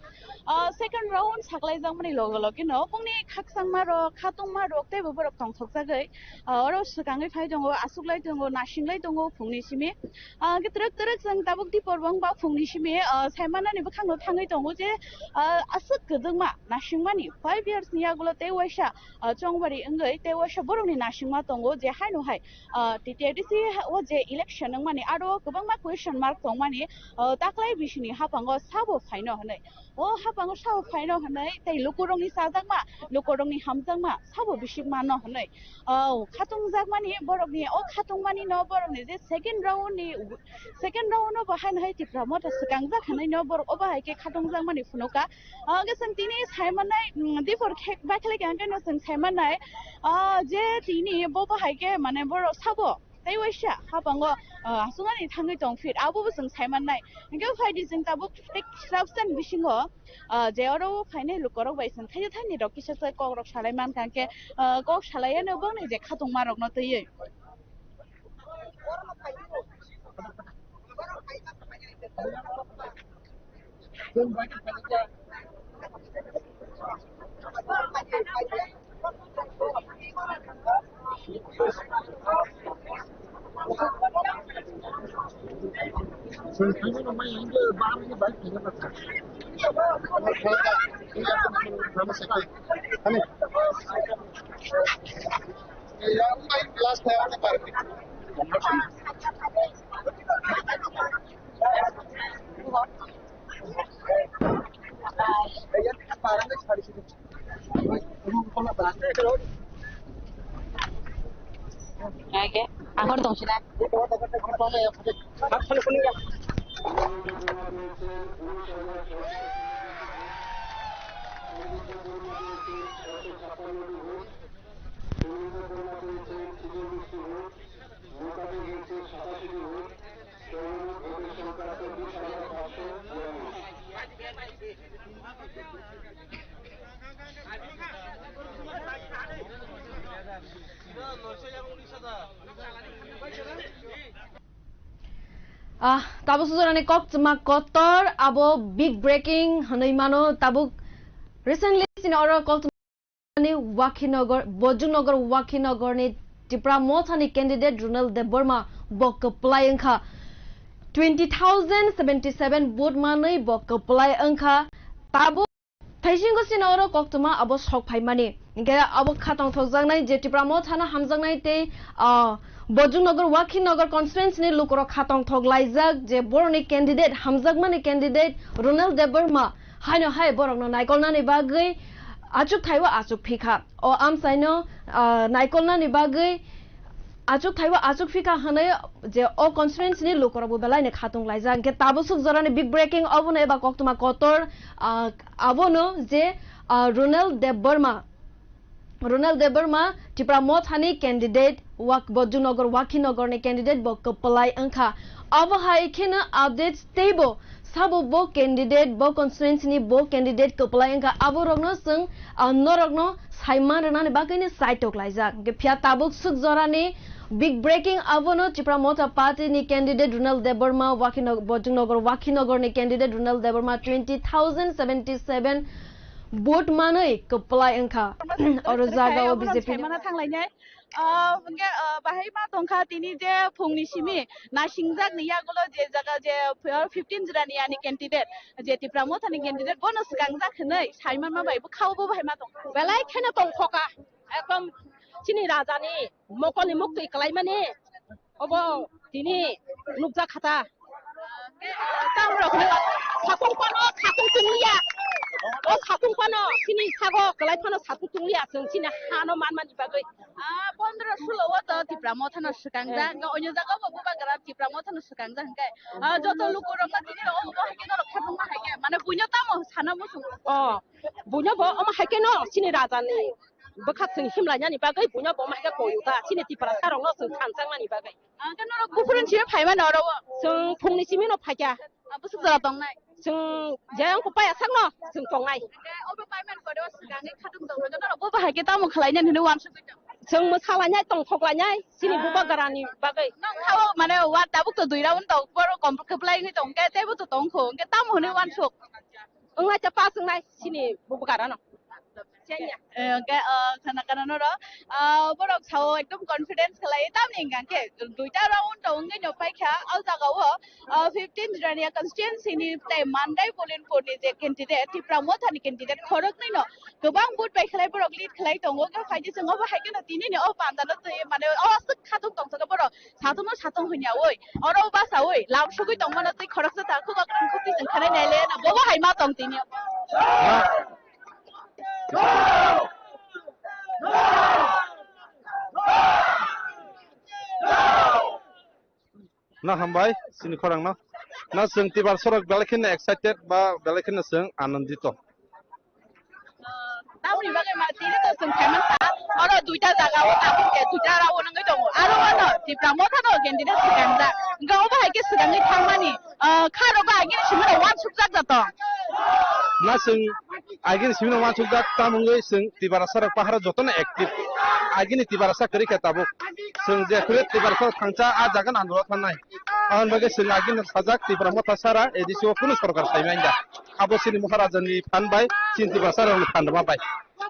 Ah, second round saklai jakmani loge loge no bongni khakchangma rok khatungma rok teibo borok tongthok jagwi, ah, oro swkangwi phai tongo, aswk lai tongo, naising lai tongo phungni simi. Ah, hwnkhe twrwk twrwk chwng tabuk dipor bo wngba phungni simi, ah, saimanani bwkhakno thangwi tongo je, ah, aswk kwdwkma nasingmani five years ni yagulo tei waisa, ah, chongbari wngwi tei waisa borokni nasingma tongo je haino hai, ah, T T A D C o je election wngmani aro kwbangma question mark tongmani, ah, taklai bisini haphango sabo phaino hwnwi. O haphango sao phaino hwnwi tei lukurokni chajakma, lukurokni hamjakma sabo bisi mano hwnwi. O khatungjakmani borokni, o khatungmani no borokni je second round ni, second round no bo haino hai Tipra Motha swkangjak hwnwi no borok obo hai khe khatungjakmani phunukha. O hwnkhe chwng tini sai mannai, mm, dipor khe baikhlai khe hwnkhe no chwng sai mannai, o je tini bo bo hai khe mane borok sabo tei waisa haphango, ah, aswknani thangwi tong phir, abo bo chwng sai mannai. Hwnkhe phaidi chwng tabuk tei srapsani bisingo, ah, je oro phainai lukorok bai chwng thaisa thaini rok kisa se kokrok salai mankha, hwnkhe, ah, kok salai ano bongni je khatungma rokno twiwi. Oke, akhor tong sini. Ah, tabuk sujorani koktwma kotor abo big breaking hwnwi mano. Tabuk recently chini oro koktwmani Wakhinagar, Bojongnagar Wakhinagarni Tipra Mothani candidate Ronald Debbarma bo kwplai wngkha. Twenty thousand seventy seven vote manwi bo kwplai wngkha. Tabuk Thaisingo chini oro koktwma abo sok phaimani. Hinkhe abo khatong thokjaknai je Tipra Mothano hamjaknai tei, ah, Bojongnagar Wakhinagar constituency ni lukurok khatong thok laijak je borokni candidate, hamjakmani candidate Ronald Debbarma haino hai borokno naikolnani bagwi achuk thaiwi achuk phikha. O amchaino, ah, naikolnani bagwi achuk thaiwi achuk phikha hwnwi je o constituency ni lukurokbo belaino khatung laijak. Hinkhe tabuk suk jorani big breaking obono eba koktwma kotor, ah, abono je, ah, Ronald Debbarma, Ronald Debbarma Tipra Mothani candidate, Wak-, Bojongnagar Wakhinagarni candidate bo kwplai wngkha. Abo hai kheno updates teibo sabo bo candidate, bo constituency ni bo candidate kwplai wngkha. Aborokno chwng, ah, norokno saiman rwnani bagwino saitok laijak. Hinkhe phiya tabuk suk jorani big breaking abono Tipra Motha Party ni candidate Ronald Debbarma, Wakhinog-, Bojongnagar Wakhinagarni candidate Ronald Debbarma twenty thousand seventy seven vote manwi kwplai wngkha. Oro jagao B J P ni. Saimano thanglainai. Ah, hwnkhe, ah, bahai ma tongkha tini je phungni simi nasingjak ni yagulo je jaga je fifteen jora ni ani candidate, je Tipra Mothani candidate bono swkangjak hwnwi saimanma bai bwkhao bo bahai ma tongkha. Belai kheno tongkhoka, ekdom chini raja ni mokolni muktwi kwlaimani. Obo tini nukjak kha ta. Tamrok no sakung pano sakung tungliya. O sakung pano chini sago kwlai phano sakung tungliya, chwng chini hano manmani bagwi. Ah, pondro sulo o to Tipra Mothano swkangjak, eh, hwnkhe onyo jaga bo bubagra Tipra Mothano swkangjak hwnkhe, ah, joto lukurokno tini rok omo hai khe norok khebangma hai khe, mane buino tamo sana muchung. Oh, buino bo omo hai khe no chini raja ni bwkha chwng himlainani bagwi buino bo omo hai khe koyo ta, chini Tiprasa rokno chwng thanjaknani bagwi. Ah, khe norok buphuru ni simi phaimani oro o? Chwng phungni simi no phaikha. Ah, bwswk jora tongnai? Chwng je wngkha paya sakno chwng tongnai. Khe obo payment pore o swkangwi khatung tongkha khe norok bo bahai khe tamo khlainani hwnwi uansugwi tong? Chwng mwsalainai tongthoklainai chini bubagrani bagwi. Nong kha o mane wa tabuk to dui round tong boro complete khe plai wngwi tong khe teibo to tongkho hwnkhe tamo hwnwi uansuk? Wngnai ta pass wngnai chini bubagrano. Eh, hwnkhe, ah, khana khana norok, ah, borok sao ekdom confidence khlai, tamni hwnkha khe duita round to wngwi no paikha, o jaga o, ah, fifteen Jirania constituency ni tei Mandai Bolinpur ni je candidate, Tipra Motha ni candidate, khoroknwi no kwbang vote bai khlai borok lead khlai tongo, khe phaidi chwng obo hai kheno tini ni o panda no twi, mane o aswk khatung tong borok. Satung no satung hwnya oi, oro basa oi, lam sugui tong mano tei khoroksa ta khuk akrang khuk twi chwng khanai nai le na bobo hai ma tong tini. Na hambai, sini khorang no. Na chwng Tiprasa rok belai kheno excited ba belai kheno chwng anandito. Tamni bagwi ma tini to chwng khaimani sa, oro duita jaga o tabuk khe duita round wngwi tongo. Aro ano Tipra Motha no candidate swkangjak. Hwnkhe obo hai khe swkangwi thangmani, ah, kha rogo agini simi rok uansukjak jato. Na chwng agini simi rok uansukjak, tamo wngwi chwng Tiprasa rok paharo jotono active. Agini Tiprasa kwrwi khe tabuk. Chwng je kwrwi Tiprasa rok thangcha a jaga no andro thangnai. Aboni bagwi chwng agini sajak Tipra Motha sara A D C o kunu sorkar sai manya. Abo chini Maharaja ni phan bai, chini Tiprasa rok ni phan rwma bai.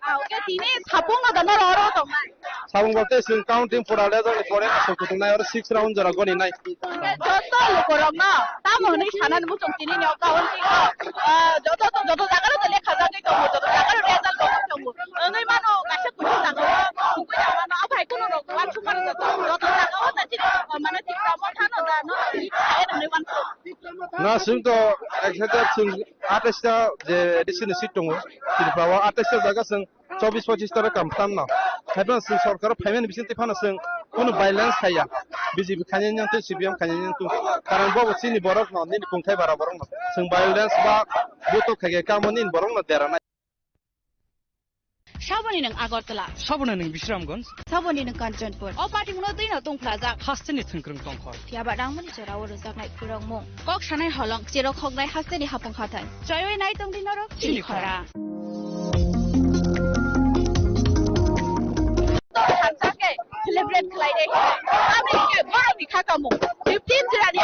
Ah, okay, tini sapung no dano ro ro tongnai. Sapung bolte chwng counting pura le jani pore aswk kutung nai oro six round jora goni nai. Joto lukurok no tamo hwnwi sanani muchung tini ni o counting no, ah, joto to joto jaga ro lekha jagwi tongo, joto jaga ro result tongo tongo. Wngwi mano kaisa kuchuk jaga o kubui jaga no aphai kuno rok uansuk mano joto, joto jaga o ta chini, ah, mane Tipra Motha no da no ni khaye nangni uansuk. Na chwng to ek hajar chwng atais ta je A D C ni seat tongo, Tripura o atais ta jaga chwng chobis pochis ta kam tam no. Haiphano chwng sorkar o phaimani bisingtwi phano chwng kunu violence khaiya. B J P khainani yang twi, C P M khainani yang twi. Karon bobo chini borok no, nini kungthai bara borok no. Chwng violence ba butok khaikhe kamo nini borok no dera nai. Saboni nwng Agartala. Saboni nwng Bisramganj. Saboni nwng Kanchanpur. O party no twi no tongphlajak. Hasteni thwngkwrwng tongkhor. Phiya ba nangmani jora o rwjaknai khulrokmung. Kok sanai holong, cherok hoknai hasteni hapung hathai. Choiwi nai tongdi norok chini khora. Celebrate khlai de. Aboni ke borok ni kha kamung. Fifteen jora ni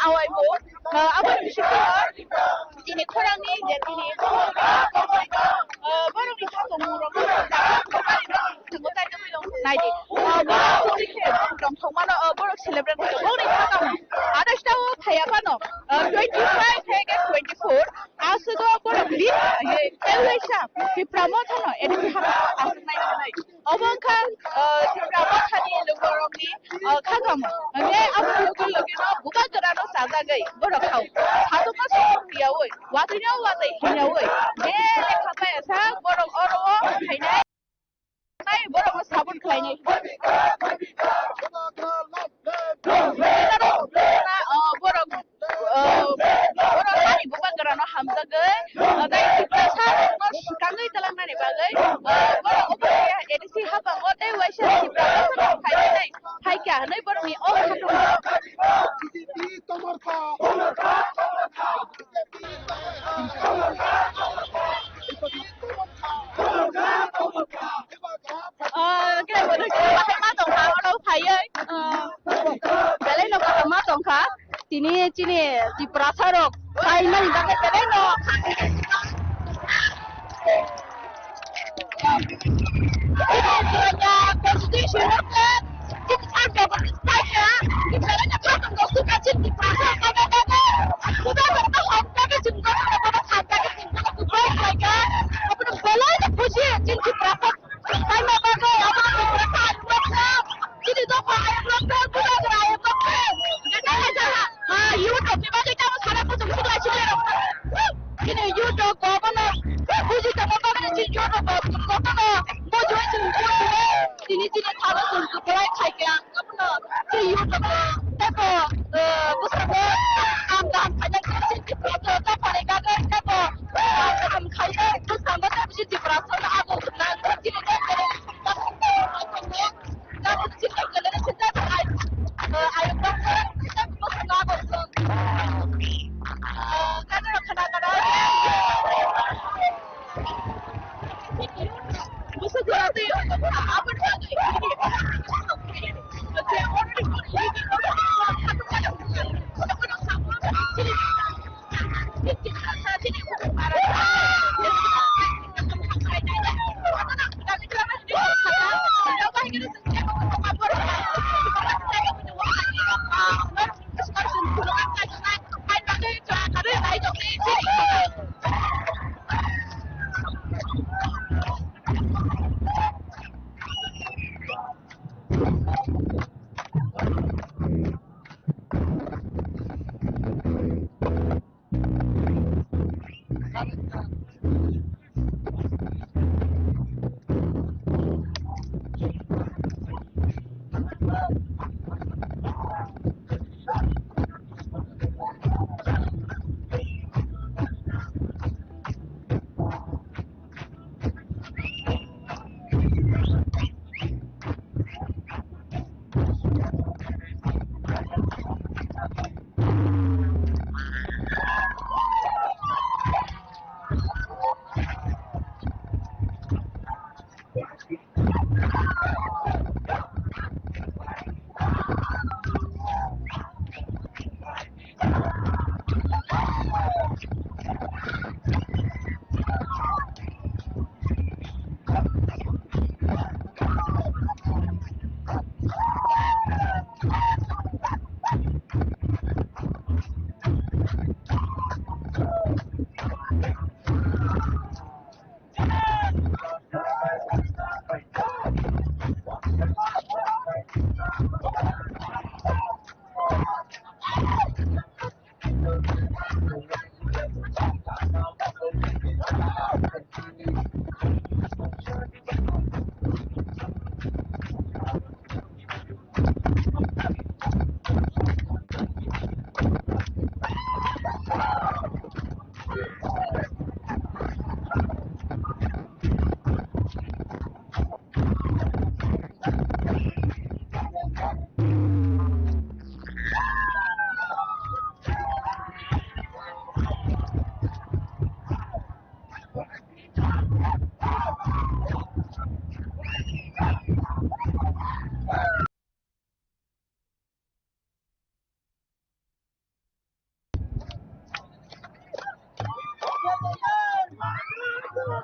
Abo ni bisingo tini khorangni je tini, ah, borokni kha tongmungrokno nai di. Ah, borok tongthokmano, ah, borok celebrate khaio. Borokni kha tamo. Adas tao phaiya phano, ah, twenty five hai khe twenty four. Aswk o borok lead khlaiwi, tei waisa Tipra Mothano A D C hapjagwi aswk nai khlai. Obo wngkha, ah, Tipra Mothani lukurokni, ah, khakamo. Hwnwi abo logi logi no bubagra grano chajagwi borok khao. Satung no satung riyaui, watwi no watwi hinyaui, je lekha pai asa borok oro o phainai. Nai borokno sabun khlainai. Oh, borok, oh, borok hari bubagrano hamjagwi, oh, nai Tiprasarokno swkangwi twlangnani bagwi, oh, borok obo A D C habango tei waisa Tiprasarok phainai, phaikha hwnwi borokni o khatungma. Ah, khe bono khe bahai ma tongkha, oro phaiwi, ah, belai no kaham ma tongkha. Tini chini Tiprasa rok paimani bagwi belai no. Constitution rok khe chini sar jabardasti paikha, belai no khatung rok swkha chini Tiprasa paina bagwi. Kuda rok no hok bagwi chini rok no bono kha bagwi chini rok no kwbai khlaikha. Abono belai no khusi chini Tiprasa. Paima bagwi abo Tiprasa ayuk rok kha, chini dopha ayuk rok kha, bubagra ayuk rok kha. Neta neta ha, ha, youth rok ni bagwi tamo sana kuchuk suklai suklai rok kha. Chini youth rok bo bono buji tongma bagwi chini youth rok bo bono buji chini youth rok tini chini thalo chwng kwplai khai khe ang abono chini youth rok bo tei bo, eh, bwskango kaam kaham khaina chini Tiprasa dophani bagwi tei bo, eh, kaham khaina bwskango tei chini Tiprasa no abo khwna chini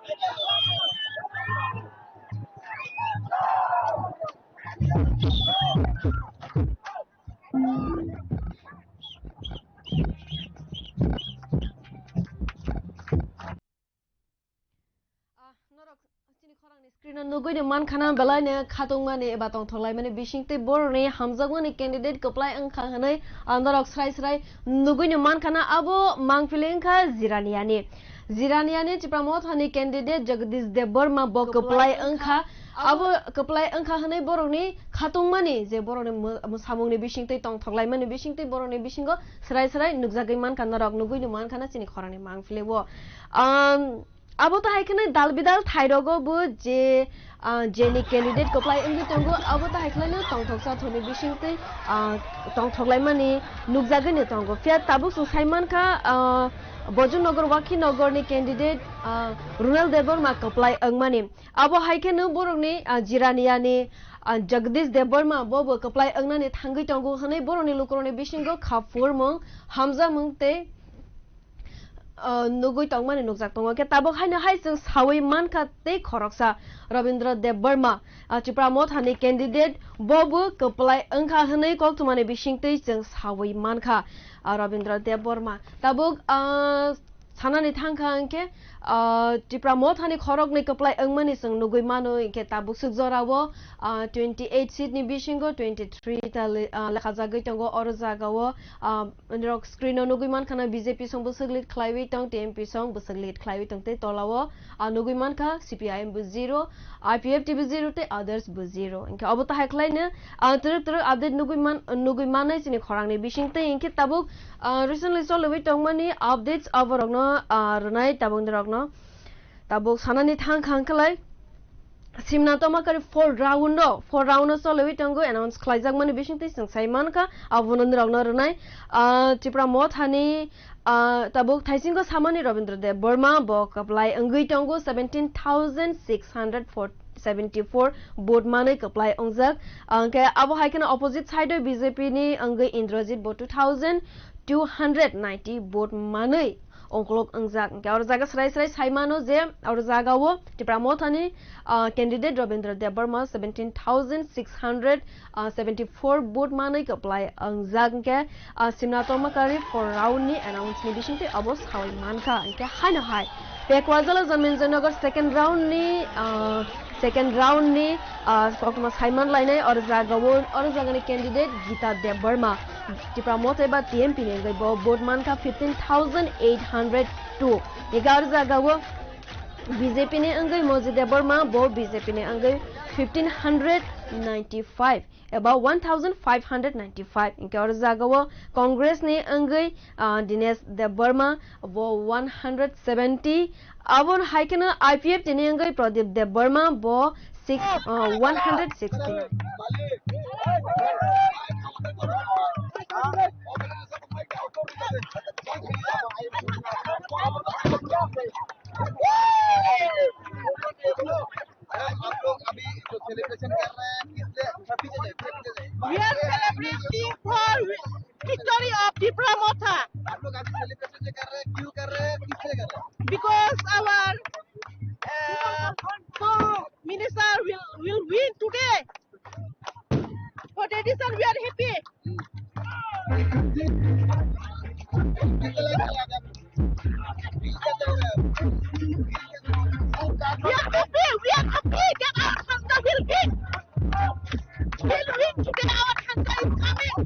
Ah, norok chini khorangni screen o nugui ni mankha na belai no khatungmani eba tongthok laimani bising tei borokni hamjakmani candidate kwplai wngkha hwnwi, ah, norok srai srai nugui ni mankha na abo mangpili wngkha Jiraniani. Jiraniani Tipra Mothani candidate Jagdish Debbarma bo kwplai wngkha. Abo kwplai wngkha hwnwi borokni khatungmani je borokni mu-, samungni bising tei tongthok laimani bising tei borokni bisingo srai srai nukjagwi mankha norok nugui ni mankha na chini khorangni mangpili o. Um, Abo to hai kheno dal bidal thairogo bo je, ah, jeni candidate kwplai wngwi tongo, abo to hai kheno tongthoksa thoni bising tei, ah, tongthok laimani nukjagwi no tongo. Phiya tabuk chwng sai mankha, ah, Bojongnagar Wakhinogorni candidate, ah, Runal Debbarma kwplai wngmani. Abo hai kheno borokni, ah, Jiraniani, ah, Jagdish Debbarma bo bo kwplai wngnani thangwi tongo hwnwi borokni lukurokni bisingo kha phurmung hamjakmung tei ah, nugui tongmani nukjak tongo. Khe tabuk haino hai chwng saui mankha tei khoroksa Rabindra Debbarma, ah, Tipra Mothani candidate bo bo kwplai wngkha hwnwi koktwmani bising twi chwng saui mankha, ah, Rabindra Debbarma. Tabuk, ah, sanani thangkha hwnkhe, ah, Tipra Mothani khoroknwi kwplai wngmani chwng nugui mano, hwnkhe tabuk swk jorao, ah, twenty eight seat ni bisingo twenty three ta le-, ah, lekhajagwi tongo oro jagao, ah, Norok screen o nugui mankha na B J P song bwswk lead khlaiwi tong, T M P song bwswk lead khlaiwi tong tei tola o, ah, nugui mankha C P I M bo zero, I P F T bo zero tei others bo zero. Hwnkhe obo tahai khlaino, ah, twrwk twrwk update nugui man, nugui mannai chini khorangni bising tei hwnkhe tabuk, ah, recently choliwi tongmani updates aborokno, ah, rwnai tabuk norokno. Tabuk sanani thang khang khlai. Simna Tomakari four round o, four round o choliwi tongo, announce khlaijakmani bisingtwi chwng sai mankha, abono norokno rwnai. Ah, Tipra Mothani, ah, tabuk thaisingo samani Rabindra Debbarma bo kwplai wngwi tongo, seventeen thousand six hundred seventy four vote manwi kwplai wngjak. Hwnkhe abo hai kheno opposite side o B J P ni wngwi Indrajit bo two thousand two hundred ninety vote manwi ongkolok wngjak. Hwnkhe oro jaga srai srai sai mano je oro jaga o Tipra Mothani, ah, candidate Rabindra Debbarma seventeen thousand six hundred seventy four vote manwi kwplai wngjak. Hwnkhe, ah, Simna Tomakari four round ni announce ni bisingtwi obo saui mankha. Hwnkhe haino hai Pekwajala Janmenjoynagar second round ni, ah, second round ni, ah, koktwma saiman lainai oro jaga o, oro jaga ni candidate Gita Debbarma. Tipra Motha eba T M P ni wngwi bo vote mankha fifteen thousand eight hundred two. Ega oro jaga o B J P ni wngwi Moji Debbarma bo B J P ni wngwi fifteen hundred ninety five eba one thousand five hundred ninety five. Hwnkhe oro jaga o Congress ni wngwi, ah, Dinesh Debbarma bo one hundred seventy. Abo hai kheno I P F T ni wngwi Pradip Debbarma bo six, ah, one hundred sixty nine. अरे, आप लोग अभी जो सेलिब्रेशन कर रहे हैं, किस लिए, पीछे जाइए, पीछे जाइए। We are celebrating for victory of Tipra Motha. आप लोग अभी सेलिब्रेशन जो कर रहे हैं, क्यों कर रहे हैं, किस लिए कर रहे हैं? Because our, uh, minister will, will win today. For that reason, we are happy. We are happy, we are happy that our Khanja will win. Will win today, our Khanja is coming.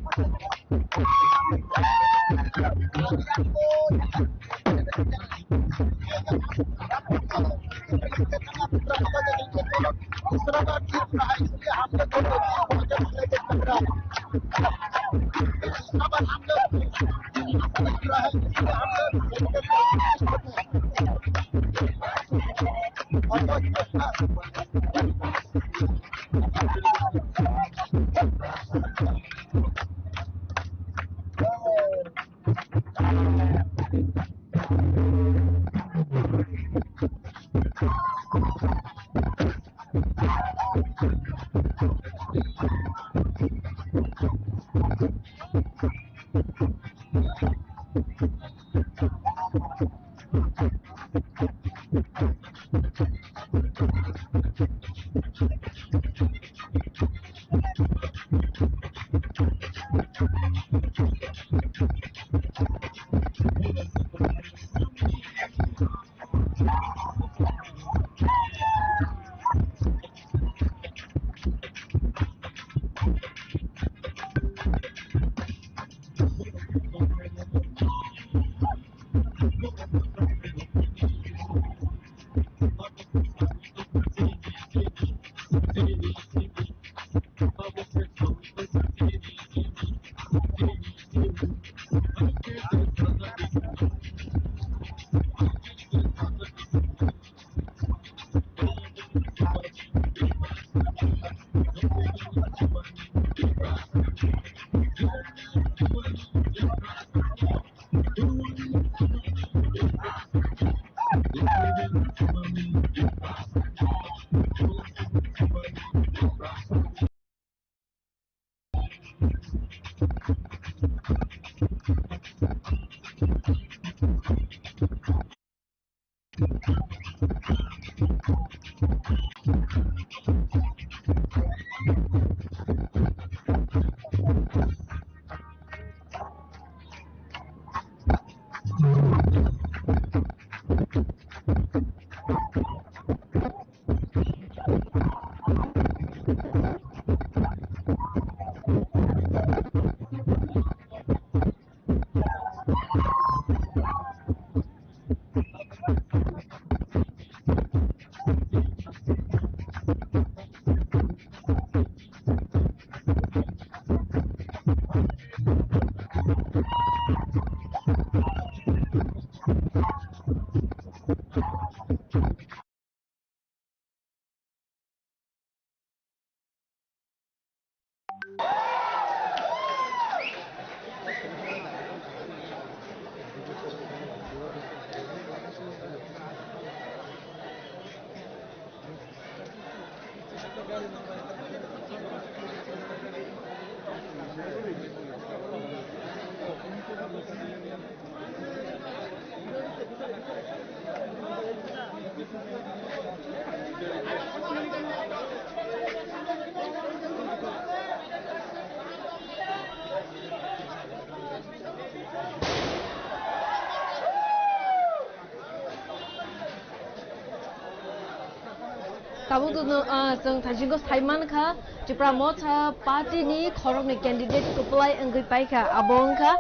Tabuk tunu, ah, chwng thaisingo sai mankha, Tipra Motha Party ni khoroknwi candidate kwplai wngwi paikha. Abo wngkha,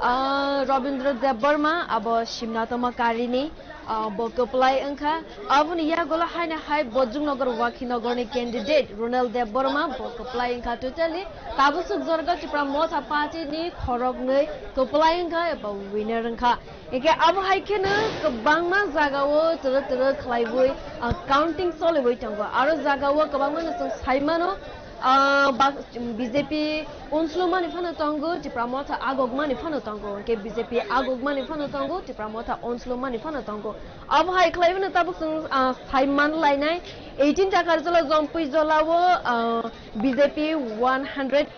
ah, Rabindra Debbarma, abo Simnatoma Karini, ah, bo kwplai wngkha. Aboni yagulo haino hai Bojongnagar Wakhinagar ni candidate Ronel Debbarma bo kwplai wngkha. Totally tabuk swk jorga Tipra Motha Party ni khoroknwi kwplai wngkha eba winner wngkha. Hingke abo hai kheno kwbangma jagao twrwk twrwk khlaiwi, ah, counting choliwi tongo. Aro jagao kwbangma no chwng sai mano, ah, ba-, B J P unslumani phano tongo, Tipra Motha agogmani phano tongo. Hingke B J P agogmani phano tongo, Tipra Motha unslumani phano tongo. Abo hai khlaiwi no tabuk chwng, ah, sai man lainai eighteen Takarjala Jompui Jolao, ah, B J P one hundred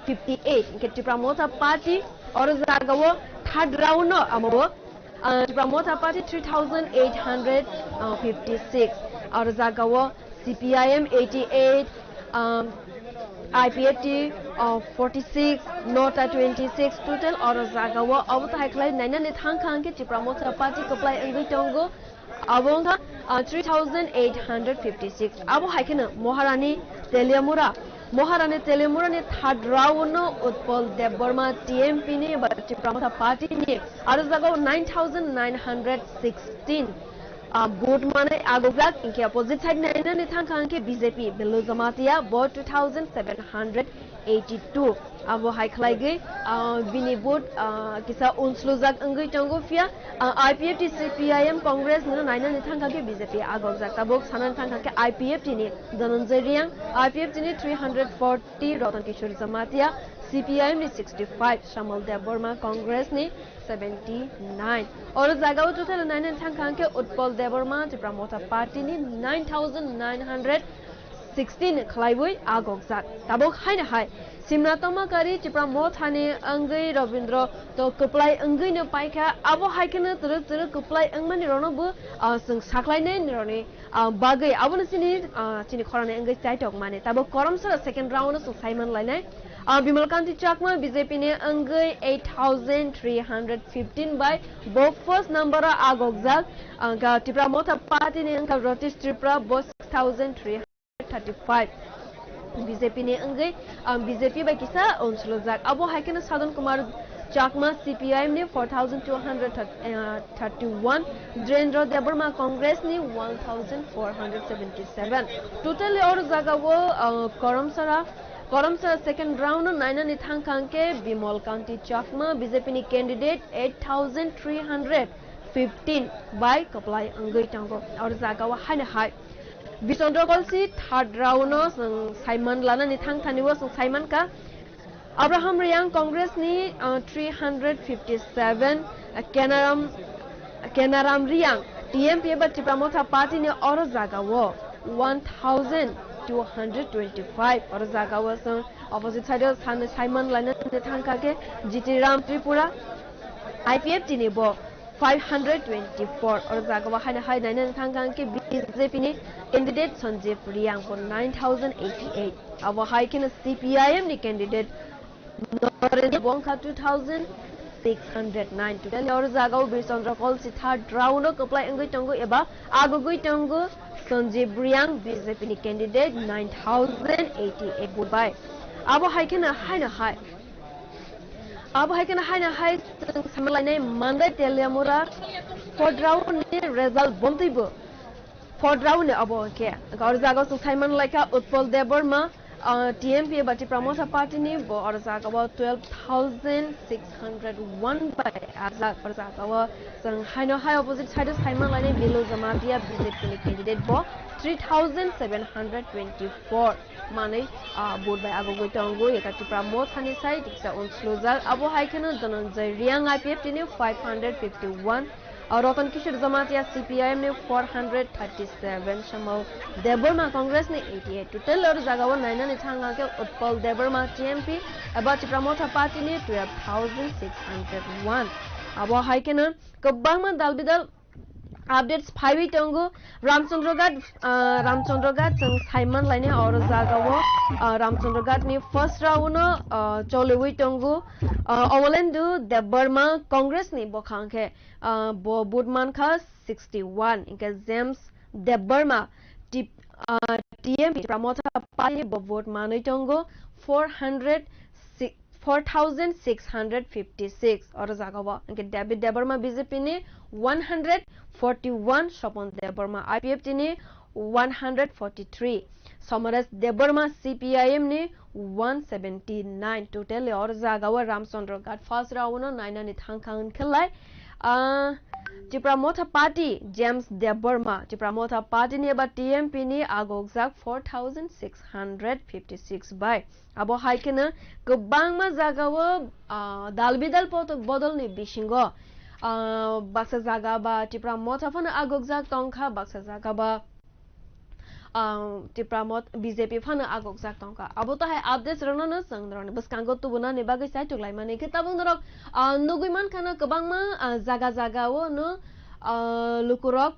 fifty eight, hingke Tipra Motha Party oro jagao third round no amo, ah, Tipra Motha Party three thousand eight hundred fifty six, oro jagao C P I M eighty eight, um, I P F T, uh, forty six, Nota twenty six, total oro jagao obo tahai khlai nainani thangkha hingke Tipra Motha Party kwplai wngwi tongo. Abo wngkha, ah, three thousand eight hundred fifty six. Abo hai kheno Maharani Teliamura. Maharani Teliamura ni third round no Utpal Debbarma T M P ni ba Tipra Motha Party ni aro jagao nine thousand nine hundred sixteen, ah, vote manwi agojak, hingke opposite side nainani thangkha hingke B J P, Bello Jamatia bo two thousand seven hundred eighty two. Abo hai khlaigwi, ah, bini vote, ah, kisa unslujak wngwi tongo, phiya, ah, I P F T, C P I M, Congress no nainani thangkha khe B J P agokjak. Tabuk sanani thangkha khe I P F T ni Dhananjay Reang, I P F T ni three hundred forty Ratan Kishore Jamatia, C P I M ni sixty five Shamal Debbarma, Congress ni seventy nine. Oro jagao total nainani thangkha khe Utpal Debbarma, Tipra Motha Party ni nine thousand nine hundred sixteen khlaiwi agokjak. Tabuk haino hai Simna Tomakari Tipra Mothani wngwi Robindro to kwplai wngwino paikha. Abo hai kheno twrwk twrwk kwplai wngmani rokno bo, ah, chwng sakhlainai nirokni, ah, bagwi. Abono chini, ah, chini khorangni wngwi chaitok mani. Tabuk Koromsora second round o chwng saiman lainai. Ah, Bimal Kanti Chakma B J P ni wngwi eight thousand three hundred fifteen bai bo first number o agokjak. Ang kha Tipra Motha Party ni wngkha Ratish Tripura bo six thousand three hundred thirty five. B J P ni wngwi, um, B J P bai kisa unsulujak. Abo hai kheno Sadhan Kumar Chakma C P I M ni four thousand two hundred thirty one, Dhirendra Debbarma Congress ni one thousand four hundred seventy seven. Totally oro jagao, uh, Koromsara, Koromsara second round o nainani thangkha hingke Bimal Kanti Chakma B J P ni candidate eight thousand three hundred fifteen bai kwplai wngwi tongo. Oro jagao haino hai Bisondro Kolsi third round o chwng saiman lanani thangthani o chwng saiman kha. Abraham Riang Congress ni, uh, three hundred fifty seven, uh, Kenaram, Kenaram Riang T M P ba Tipra Motha Party ni oro jagao one thousand two hundred twenty five, oro jagao chwng opposite side o san-, saiman lanani thangkha khe G T Ram Tripura I P F T ni bo five hundred twenty four. Oro jagao haino hai nainani thangkha hingke B J P ni candidate Sanjib Riang bo nine thousand eighty eight. Abo hai kheno C P I M ni candidate Norendra bo wngkha two thousand six hundred nine. Totally oro jagao Bir Chandra Kolsi third round o kwplai wngwi tongo eba agogwi tongo Sanjib Riang B J P ni candidate nine thousand eighty eight vote bai. Abo hai kheno haino hai Abo hai kheno haino hai chwng saimanlainai Monday Teliamura fourth round ni result bomtwibo. Fourth round ni abo hwnkhe. Hwnkhe oro jaga o chwng saimanlaikha Utpal Debbarma, ah, T M P eba Tipra Motha Party ni bo oro jaga o twelve thousand six hundred one bai ajak. Oro jaga o chwng haino hai opposite side o saimanlainai Bilo Jamatia B J P ni candidate bo three thousand seven hundred twenty-four manwi, ah, vote bai agogwi tongo. Eka Tipra Motha ni side kisa unslujak. Abo hai kheno Dhananjay Reang I P F T ni five hundred fifty-one, ah, Ratan Kishore Jamatia C P I M ni four hundred thirty-seven, Shamal Debbarma Congress ni eighty-eight. Total oro jaga o nainani thang hwnkhe Utpal Debbarma T M P eba Tipra Motha Party ni twelve thousand six hundred one. Abo hai kheno kwbangma dal bidal updates phaiwi tongo. Ramchandra Ghat, ah, Ramchandra Ghat chwng saimanlainai oro jaga o, ah, Ramchandra Ghat ni first round o, ah, choliwi tongo. Ah, Omolendu Debbarma Congress ni bwkhang khe, ah, bo vote mankha sixty-one, hwnkhe James Debbarma T-, ah, T M P Tipra Motha Party bo vote manwi tongo four hundred six, four thousand six hundred fifty-six oro jaga o. Hwnkhe David Debbarma B J P ni one hundred forty-one, Sopon Debbarma I P F T ni one hundred forty-three, Somaresh Debbarma C P I M ni one seventy-nine. Total oro jaga o Ramchandra Ghat first round o nainani thangkha hwnkhe lai, ah, Tipra Motha Party James Debbarma, Tipra Motha Party ni eba T M P ni agokjak four thousand six hundred fifty-six bai. Abo hai kheno kwbangma jaga o, ah, dal bidal poto-, bodol ni bisingo, ah, baksa jaga ba Tipra Motha phano agokjak tongkha, baksa jaga ba, ah, Tipra Mot-, B J P phano agokjak tongkha. Abo to hai updates rokno no chwng norokni bwskango tubunani bagwi chaitok laimani. Khe tabuk norok, ah, nugwi mankha no kwbangma, ah, jaga jaga o no, ah, lukurok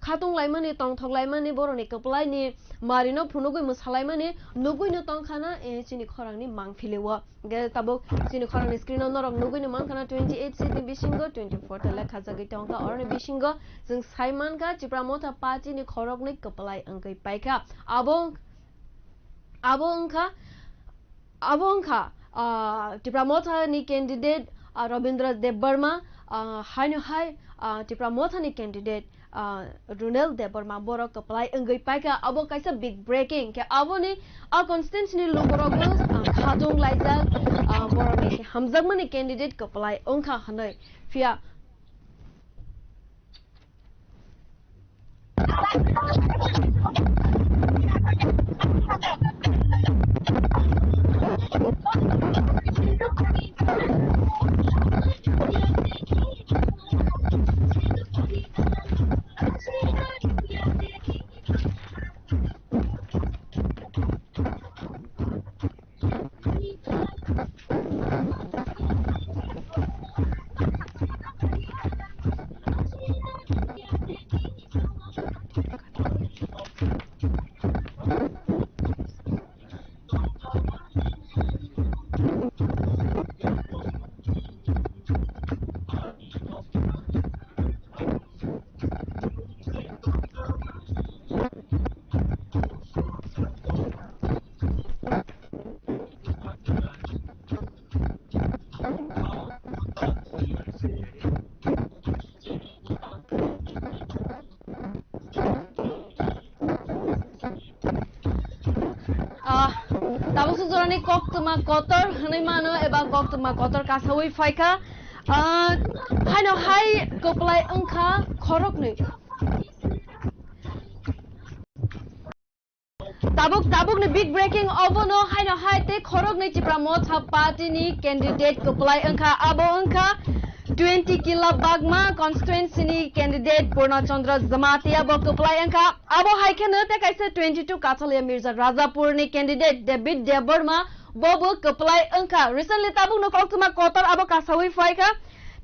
khatung laimani, tongthok laimani, borokni kwplaini marino phunugwi mwsalaimani nugwino tongkhana, eh, chini khorangni mangpili o. Hwnkhe tabuk chini khorangni screen o norok nugwino mankhana twenty-eight seat ni bisingo twenty-four ta lekhajagwi tongkha. Oroni bisingo chwng sai mankha Tipra Motha Party ni khoroknwi kwplai wngwi paikha. Abo, abo wngkha Abo wngkha, ah, Tipra Motha ni candidate, ah, Rabindra Debbarma, ah, haino hai, ah, Tipra Motha ni candidate, ah, Runel Debbarma borok kwplai wngwi paikha. Abo kaisa big breaking khe aboni a constituency ni lukurokno, ah, khatung laijak, ah, borokni hamjakmani candidate kwplai wngkha hwnwi. Phiya Ah, tabuk suk jorani koktwma kotor hwnwi mano eba koktwma kotor kasawi phaikha. Ah, haino hai kwplai wngkha khoroknwi. Tabuk, tabukni big breaking obono haino hai tei khoroknwi Tipra Motha Party ni candidate kwplai wngkha, abo wngkha twenty Kila Bagma constituency ni candidate Purna Chandra Jamatia bo kwplai wngkha. Abo hai kheno tei kaisa twenty-two Kathalia Mirza Rajapur ni candidate David Debbarma bo bo kwplai wngkha. Recently tabukno koktwma kotor abo kasawi phaikha.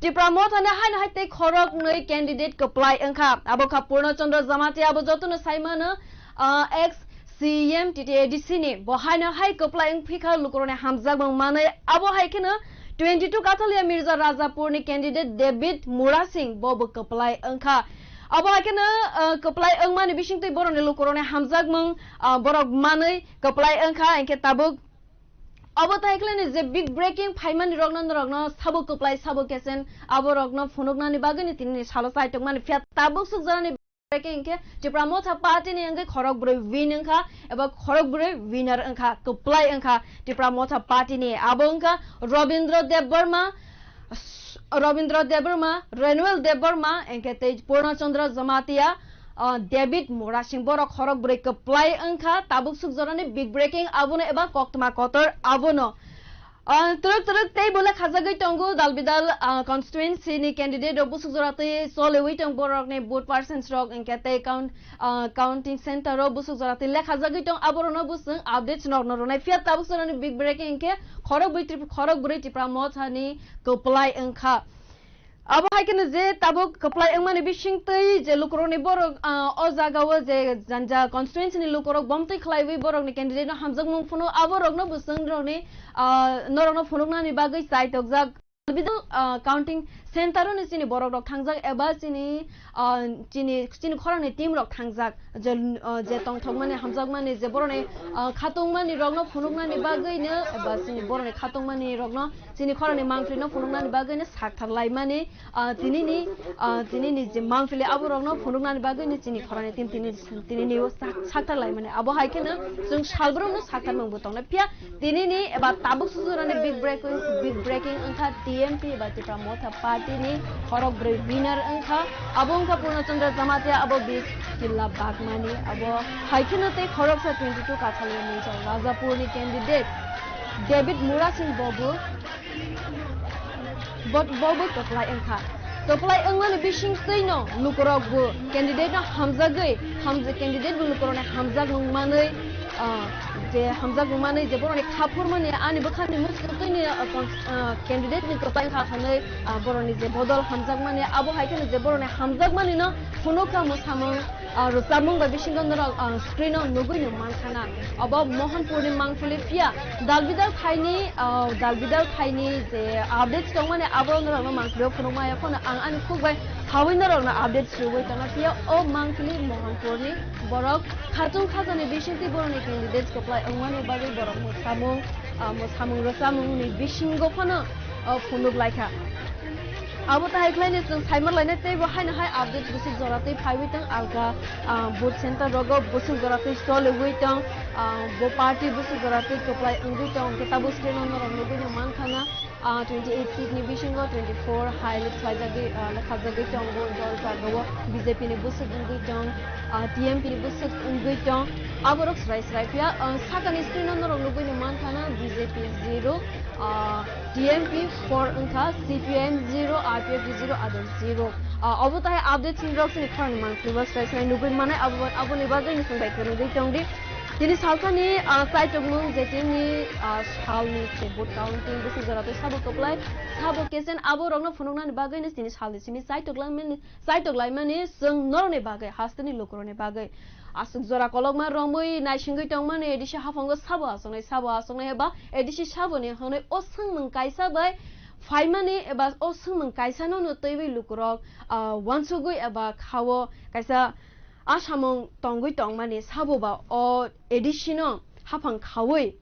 Tipra Motha ni haino hai tei khoroknwi candidate kwplai wngkha. Abo kha Purna Chandra Jamatia, abo jotono sai mano, ah, ex C M T T A D C ni. Bo haino hai kwplai wngphi kha lukurokni hamjakmung manwi. Abo hai kheno twenty-two Kathalia Mirza Rajapur ni candidate David Murasing bo bo kwplai wngkha. Abo hai kheno, ah, kwplai wngmani bisingtwi borokni lukurokni hamjakmung, ah, borok manwi kwplai wngkha, hinkhe tabuk Obo tai khlai ni je big breaking phaimani rokno norokno sabo kwplai sabo kesen abo rokno phunuknani bagwi ni tini ni salo chaitok mani phiya tabuk suk jorani breaking hinkhe Tipra Motha Party ni wngwi khorok brwi win wngkha eba khorok brwi winner wngkha kwplai wngkha Tipra Motha Party ni abo wngkha Robindra Debbarma, Robindra Debbarma, Renwel Debbarma, hinkhe tei Purna Chandra Jamatia, ah, David Murasing borok khorok brwi kwplai wngkha tabuk suk jorani big breaking abono eba koktma kotor abono. Ah, twrwk twrwk tei bo lekhajagwi tongo dal bidal, ah, constituency ni candidate rok busuk jora twi choliwi tong borok ni vote percent rok hinkhe tei count, ah, counting center o busuk jora twi lekhajagwi tong aborokno busung updates rokno rwnai phiya tabuk jorani big breaking hinkhe khorok brwi Trip-, khorok brwi Tipra Motha ni kwplai wngkha. Abo hai kheno je tabuk kwplai wngmani bising twi je lukurokni borok, ah, o jaga o je janja constituency ni lukurok bomtwi khlaiwi borokni candidate no hamjakmung phunu abo rokno bo chwng rokni, ah, norokno phunuknani bagwi chai tokjak. Bidal, ah, counting center o ni chini borok rok thangjak eba chini, ah, chini, chini khorangni team rok thangjak je, ah, je tongthokmani hamjakmani je borokni, ah, khatungmani rokno phunuknani bagwi no eba chini borokni khatungmani rokno chini khorangni mangpili no phunuknani bagwi no sakthar laimani, ah, tinini, ah, tinini je mangpili abo rokno phunuknani bagwi no chini khorangni team tini, tinini o sak-, sakthar laimani. Abo hai kheno chwng salbrum no sakthar mung bo tongnai. Phiya tinini eba tabuk sujurani big breaking, big breaking wngkha T M P eba Tipra Motha Party ni khorok brwi winner wngkha. Abo wngkha Purna Chandra Jamatia, abo bis killa bagmani, abo hai kheno tei khoroksa twenty two Kathaliya Munjal Rajapur ni candidate David Murasing bobo, bo-, bobo kwplai wngkha. Kwplai wngmani bising twino lukurok bo candidate no hamjagwi, hamja-, candidate bo lukurokni hamjak nung manwi, ah, je hamjak nung manwi je borokni kha phurmani ani bwkhani muchung twini, ah, cons-, ah, candidate ni kwplai wngkha hwnwi, ah, borokni je bodol hamjakmani abo hai kheno je borokni hamjakmani no phunukha mwsamung, ah, rwchapmung bai bisingo norok, ah, screen o nugwi no mankha na. Obo Mohanpur ni mangpili phiya dalbidal thaini, ah, dalbidal thaini je updates tongmani abo norokno mangpili o phunuk maya phano ang ani khuk bai sawi norokno updates rwui tongna phiya o mangpili Mohanpur ni borok khachung khajani bisingtwi borokni candidates kwplai wngmani bagwi borok mwsamung, ah, mwsamung rwchapmung ni bisingo phano, ah, phunuk laikha. Abo tahai khlaino chwng saimar lainai tei bo haino hai update bwswk jora tei phaiwi tong alka, ah, booth center rogo bwswk jora tei choliwi tong, ah, bo party bwswk jora tei kwplai wngwi tong hwnkhe tabuk screen o norok nugwi no mankha na, ah, twenty eight seat ni bisingo twenty four highlight khlaijagwi, ah, lekhajagwi tongo, jol jagao B J P ni bwswk wngwi tong, ah, T M P ni bwswk wngwi tong, aborok srai srai phiya, ah, sakani screen o norok nugwi no mankha na B J P zero, ah, T M P four wngkha, C P I M zero, I P F T zero, others zero. Ah, obo tahai update chini rok chini khorang ni mangpili bo srai srai nugwi manai, abo, aboni bagwi ni chwng bai kwrwngwi tong di. Tini salsani, ah, chaitokmung je tini, ah, salni je vote counting bwswk jora tei sabo kwplai, sabo kesen abo rokno phunuknani bagwi ni tini salni simi chaitok langmani, chaitok laimani chwng norokni bagwi, hasteni lukurokni bagwi. Aswk jora kolokma romwi naisingwi tongmani A D C haphango sabo aswknai, sabo aswknai eba A D C saboni hwnwi o swngmung kaisa bai phaimani eba o swngmung kaisano no twiwi lukurok, ah, uansugwi eba khao kaisa asamung tongwi tongmani sabo ba o A D C no haphang khaui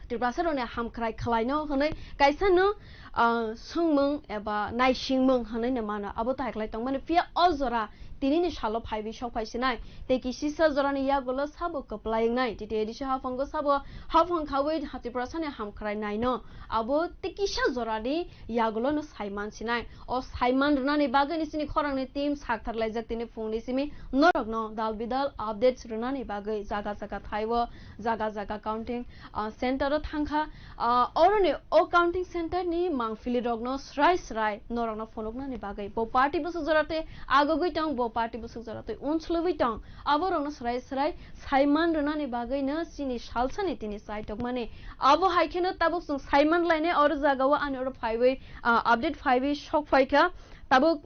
Tiprasarokni hamkrai khlaino hwnwi kaisa no, ah, swngmung eba naisingmung hwnwi no mano. Abo tahai khlai tongmani phiya o jora tinini salo phaiwi sok phai sinai. Tei kisisa jorani yagulo sabo kwplai wngnai. T T A D C haphango sabo haphang khaui Tiprasani hamkrai naino. Abo tei kisa jorani yagulo no saiman sinai. O saiman rwnani bagwi ni chini khorangni team sakthar laijak tini phungni simi norokno dal bidal updates rwnani bagwi jaga jaga thaibo, jaga jaga counting, ah, center o thangkha. Ah, oroni o counting center ni mangpili rokno srai srai norokno phunuknani bagwi bo party bwswk jora tei agogwi tong, bo party bwswk jora tei unsulwi tong, abo rokno srai srai saiman rwnani bagwi no chini salsani tini chaitokmani. Abo hai kheno tabuk chwng saiman lainai oro jagao ani oro phaiwi, ah, update phaiwi sok phaikha. Tabuk,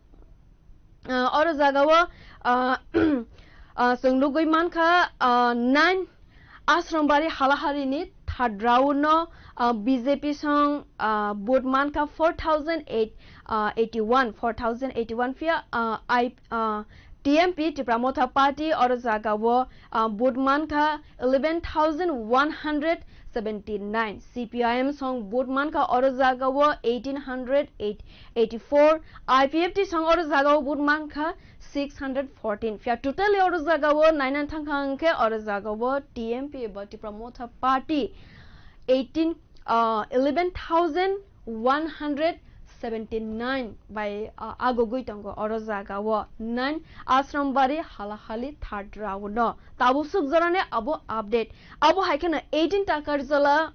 ah, oro jagao, ah, ah, chwng nugwi mankha, ah, nine Asrambari halaharini third round no, ah, B J P song, ah, vote mankha four thousand eight, ah, eighty-one, four thousand eighty-one phiya, ah, I, ah, T M P Tipra Motha Party oro jagao, ah, vote mankha eleven thousand one hundred seventy nine, C P I M song vote mankha oro jagao eighteen hundred eighty four, I P F T song oro jagao vote mankha six hundred fourteen. Phiya totally oro jagao naina thangkha hwnkhe oro jagao T M P eba Tipra Motha Party eighteen, ah, eleven thousand one hundred seventy nine bai, ah, agogwi tongo oro jagao nine Asrambari halahali third round no. Tabuk suk jorani abo update. Abo hai kheno eighteen Takarjala,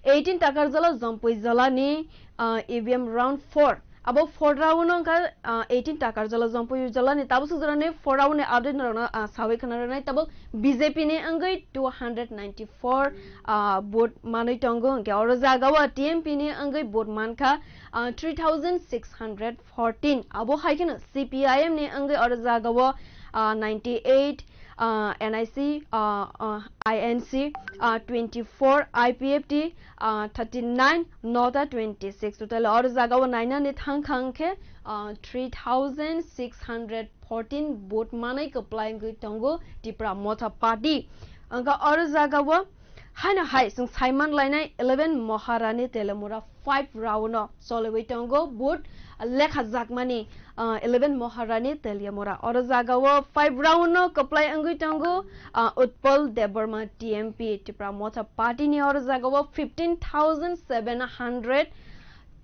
eighteen Takarjala Jampui Jalani, ah, E V M round four. Abo four round no wngkha, ah, eighteen Takarjala Jampui Jalani tabuk suk jorani four round ni update norokno, ah, sawi khna rwnai. Tabuk B J P ni wngwi two hundred ninety four, ah, vote manwi tongo, hwnkhe oro jagao T M P ni wngwi vote mankha, ah, three thousand six hundred fourteen. Abo hai kheno C P I M ni wngwi oro jagao, ah, ninety eight, ah, N I C, ah, ah, I N C, ah, twenty four, I P F T, ah, thirty nine, Nota twenty six. Total oro jagao nainani thangkha hwnkhe, ah, three thousand six hundred fourteen vote manwi kwplai wngwi tongo Tipra Motha Party. Wngkha oro jagao haino hai chwng saiman lainai eleven Maharani Telemura five round no choliwi tongo vote lekha jakmani, ah, eleven Maharani Telemura. Oro jagao five round no kwplai wngwi tongo, ah, Utpal Debbarma T M P Tipra Motha Party ni. Oro jagao fifteen thousand seven hundred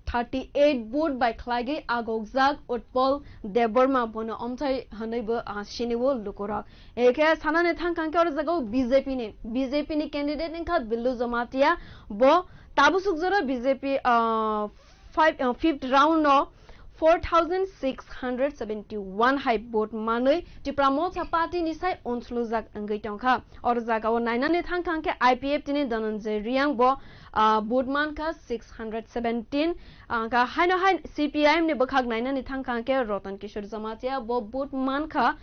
thirty eight vote bai khlaigwi agokjak Utpal Debbarma, bono omthai hwnwibo, ah, sinio lukurok. Ekhe sanani thangkha hwnkhe oro jagao B J P ni, B J P ni candidate wngkha Billu Jamatia, bo tabuk suk jora B J P, ah, five, ah, fifth round no four thousand six hundred seventy one hai vote manwi Tipra Motha Party ni sai onslujak wngwi tongkha. Oro jagao nainani thangkha hwnkhe I P F T ni Dhananjay Reang bo, ah, vote mankha six hundred seventeen. Ah, ka haino hai C P I M ni bwkhak nainani thangkha hwnkhe Ratan Kishore Jamatia bo vote mankha,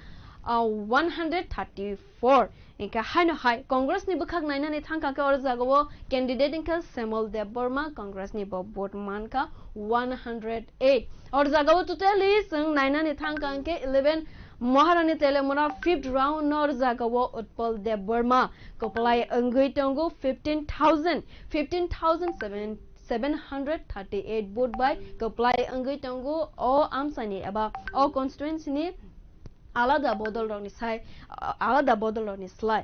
ah, one hundred thirty four. Hwnkhe haino hai Congress ni bwkhak nainani thangkha hwnkhe oro jagao candidate wngkha Semol Debbarma, Congress ni bo vote mankha one hundred eight. Oro jagao totally chwng nainani thangkha hwnkhe eleven Maharani Telemura fifth round no oro jagao Utpal Debbarma kwplai wngwi tongo fifteen thousand, fifteen thousand seven, seven hundred thirty eight vote bai kwplai wngwi tongo o amchaini eba o constituency ni alada bodol rokni sai, ah, alada bodol rokni slai.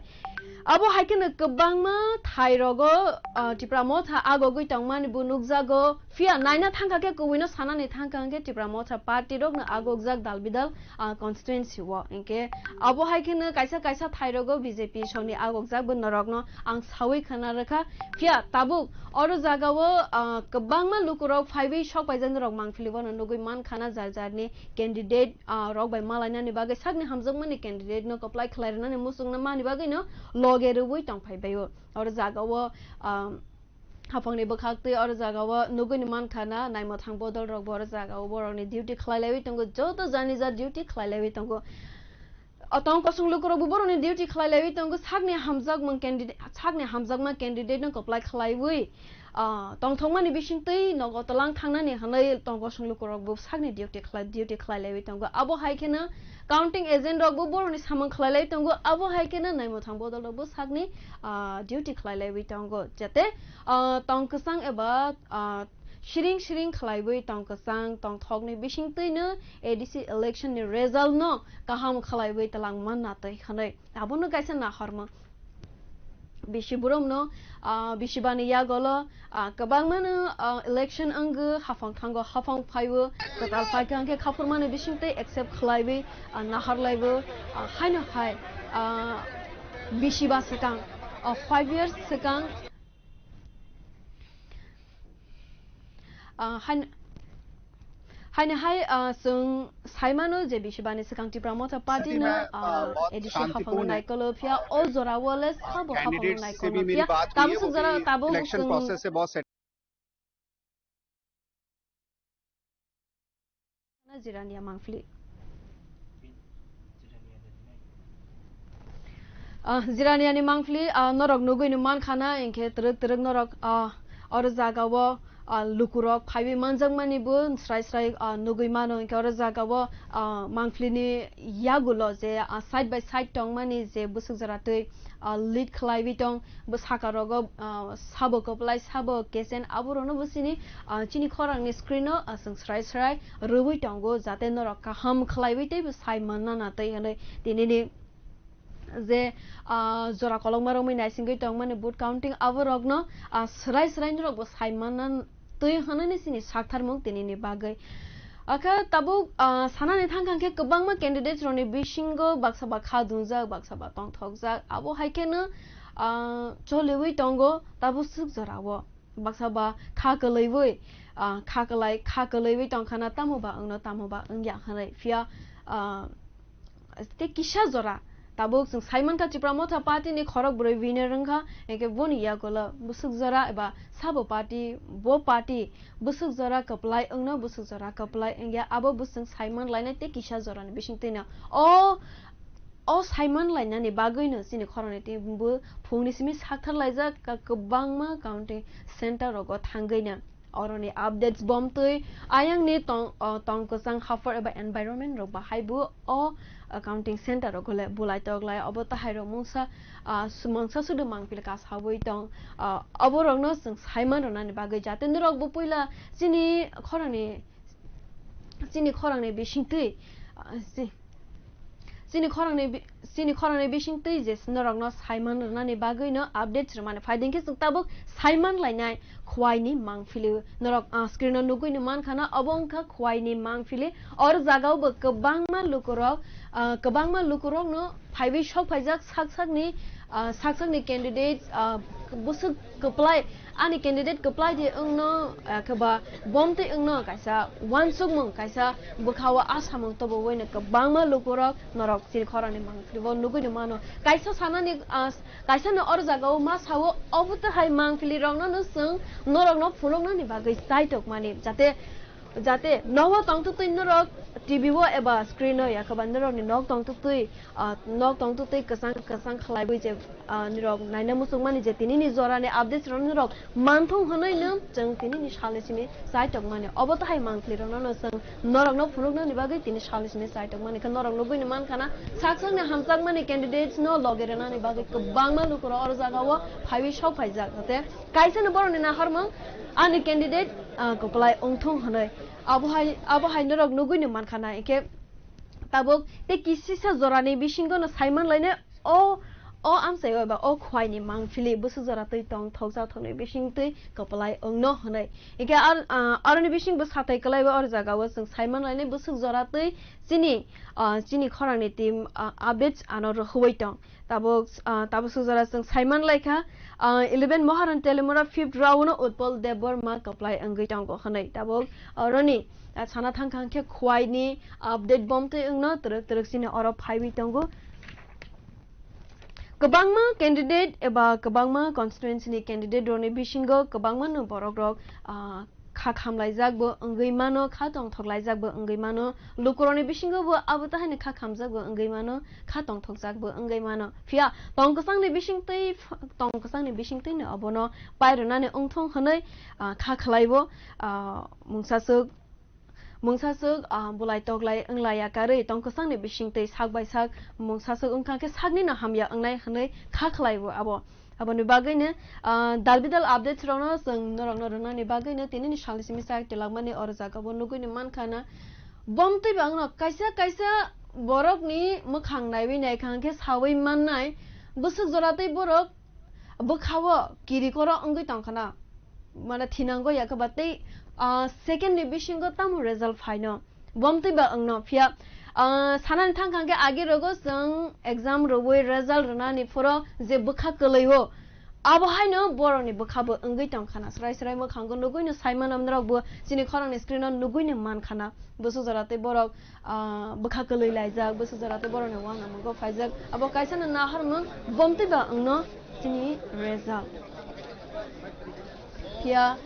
Abo hai kheno kwbangma thai rogo, ah, Tipra Motha agogwi tongmani bo nukjago. Phiya naina thangkha khe kubui no sanani thangkha hwnkhe Tipra Motha party rokno agokjak dal bidal, ah, constituency o. Hinkhe abo hai kheno kaisa kaisa thai rogo B J P songni agokjak bo norokno ang sawi khna rwkha. Phiya tabuk oro jagao, ah, kwbangma lukurok phaiwi sok paijak norok mangpili bono nugwi mankha na jar jarni candidate, ah, rok bai malainani bagwi sakni hamjakmani candidate no kwplai khlai rwnani muchungna mani bagwi no loge rwui tongphai baio. Oro jagao, ah, haphangni bwkhak twi oro jagao nugwi ni mankha na naimwthang bodol rok bo oro jagao borokni duty khlai laiwi tongo, joto jani ja duty khlai laiwi tongo. O tong kosong lukurok bo borokni duty khlai laiwi tongo, sakni hamjakmung candidate, sakni hamjakma candidate no kwplai khlaiwi, ah, tongthokmani bisingtwi nogo twlang thangnani hwnwi tong kosong lukurok bo sakni duty khlai, duty khlai laiwi tongo. Abo hai kheno counting agent rok bo borokni samung khlai laiwi tongo, abo hai kheno naimwthang bodol rok bo sakni, ah, duty khlai laiwi tongo, jate, ah, tong kwchang eba, ah, siring siring khlaiwi tong kwchang tongthokni bisingtwino A D C election ni result no kaham khlaiwi twlang manna twi hwnwi abono kaisa nahormung. Bisi borokno, ah, bisi bani yagolo, ah, kwbangmano, ah, election wngwi haphang thango, haphang phaiwi kwtal phaikha hwnkhe khaphurmani bisingtwi accept khlaiwi, ah, nahar laibo, ah, haino hai, ah, bisi ba swkang, ah, five years swkang, Ah, hain-, haino hai, ah, chwng saimano je bisi bani swkang Tipra Motha Party no, ah, A D C haphangno naikolo phiya, o jorao le sabo haphangno naikolo phiya. Tabuk suk jora tabuk chwng Jirania mangpili. Ah, Jiraniani mangpili, ah, norok nugwi ni mankha na, hinkhe twrwk twrwk norok, ah, oro jagao, ah, lukurok phaiwi manjakmani bo srai srai, ah, nugwi mano. Hinkhe oro jagao, ah, mangphlini yagulo je, ah, side by side tongmani je bwswk jora twi, ah, lead khlaiwi tong, bo saka rogo, ah, sabo kwplai, sabo kechen, aborokno bo chini, ah, chini khorangni screen-o, ah, chwng srai srai rwui tongo, jate norok kaham khlaiwi teibo sai manna na tei hwnwi tinini je, ah, jora kolokma romwi naisingwi tongmani vote counting aborokno, ah, srai srai norokbo sai manna twi hwnwi chini saktharmung tinini bagwi. Akha tabuk, ah, sanani thangkha khe kwbangma candidates rokni bisingo baksa ba kha dunjak, baksa ba tongthokjak. Abo hai kheno, ah, choliwi tongo tabuk swk jorao. Baksa ba kha kwlwiwi, ah, kha kwlai, kha kwlwiwi tongkhana tamo ba wngno, tamo ba wngya hwnwi. Phiya, ah, tei kisa jora tabuk chwng sai mankha Tipra Motha Party ni khorok bwrwi winner wngkha, hinkhe boni yagulo bwswk jora eba sabo party, bo party bwswk jora kwplai wngno, bwswk jora kwplai wngya, abo bo chwng sai man lainai tei kisa jorani bisingtwino. O, o sai man lainani bagwino chini khoroknwi tei bo phungni simi sakthar laijak ka-, kwbangma counting center rogo thangwino. Oroni updates bomtwi ayangni tong, o, tong kwchang haphar eba environment rok bahai bo o, o, counting center rok gole bulai tok lai obo tahai rok mungsa, a, su-, mungsa sudu mangpili kasawi tong, a, obo rokno chwng saiman rwnani bagwi jate norok bo puila chini khorangni, chini khorangni bisingtwi, a, si-, Chini khorangni bi-, chini khorangni bisingtwi je norokno saiman rwnani bagwino updates rwmani phai dingkhe chwng tabuk saiman lainai Khwaini mangphili. Norok, ah, screen-o nugwino mankha na, obo wngkha Khwaini mangphili. Or jagao bo kwbangma lukurok, ah, kwbangma lukurokno phaiwi sok phaijak sak sakni, ah, sak sakni candidates, ah, bwswk kwplai, ani candidate kwplai de wngno, eh, khe ba bomtwi wngno kaisa uansukmung, kaisa bwkhao asamung tobo uaino kwbangma lukurok norok chini khorangni mangpili bo nugwino mano. Kaisa sanani, ah, kaisa no oro jagao ma sao, obo to hai mangpili rokno no chwng norokno phunuknani bagwi chai tokmani, jate, jate nogo tongtwtwi norok T V o eba screen o ya khe ba norokni nok tongtwtwi, ah, nok tongtwtwi kwchang kwchang khlaiwi je, ah, nirok naina muchungmani je tinini jorani updates rok nirok manthung hwnwi no chwng tinini salni simi chai tokmani. Obo tahai mangpili rokno no chwng norokno phunuknani bagwi tini salni simi chai tokmani khe norok nugwino mankha na sak sakni hamjakmani candidates no logi rwnani bagwi kwbangma lukurok oro jagao phaiwi sok phaijak, hwte kaisa no borokni naharmung ani candidate, ah, kwplai wngthung hwnwi. Abo hai, abo hai norok nugwino mankha na, hinkhe tabuk tei kisisa jorani bisingo no saiman lainai o, o amchai o eba o Khwaini mangpili bwswk jora twi tong thokjak thokni bisingtwi kwplai wngno hwnwi. Hinkhe ar, ah, aroni bisingbo satai kwlaiwi oro jagao chwng saiman lainai bwswk jora twi chini, ah, chini khorangni team, ah, updates ano rohorwi tong. Tabuk, ah, tabuk sujara chwng saiman laikha, ah, eleven Moharan Telimura fifth round o Utpal Debbarma kwplai wngwi tongo hwnwi. Tabuk, ah, aroni, ah, sana thangkha hwnkhe Khwaini update bomtwi wngno twrwk twrwk chini oro phaiwi tongo. Kwbangma candidate eba kwbangma constituency ni candidate rokni bisingo kwbangma no borok rok, ah, kha khamlaijak bo wngwi mano, kha tongthok laijak bo wngwi mano, lukurokni bisingo bo abo tahani kha khamjak bo wngwi mano, kha tongthokjak bo wngwi mano. Phiya tong kwchangni bisingtwi, tong kwchangni bisingtwino obono pairwnani wngthong hwnwi, ah, kha khlaibo, ah, mungsaswk, mungsaswk, ah, bulai toklai wnglaia karwi tong kwchangni bisingtwi sak bai sak mungsaswk wngkha khe saknino hamya wngnai hwnwi kha khlaibo abo. Aboni bagwino, ah, dal bidal updates rokno chwng norokno rwnani bagwino tinini salni simi chai twlangmani oro jagao nugwino mankha na. Bomtwi bangno kaisa kaisa borokni mwkhang naiwi naikha hwnkhe sawi mannai, bwswk jora tei borok bwkhao kirikoro wngwi tongkha na, mane thinango yakhe ba tei, ah, second ni bisingo tamo result phaino. Bomtwi ba wngno phiya, ah, sanani thangkha hwnkhe agi rogo chwng exam rwui result rwnani phoro je bwkha kwlwio, abo haino borokni bwkhabo wngwi tongkha na. Srai srai mwkhango nugwino saimano norokbo chini khorangni screen o nugwino mankha na. Bwswk jora tei borok, ah, bwkha kwlwi laijak, bwswk jora tei borokni uanamungo phaijak. Abo kaisa no naharmung bomtwi ba wngno chini result. Phiya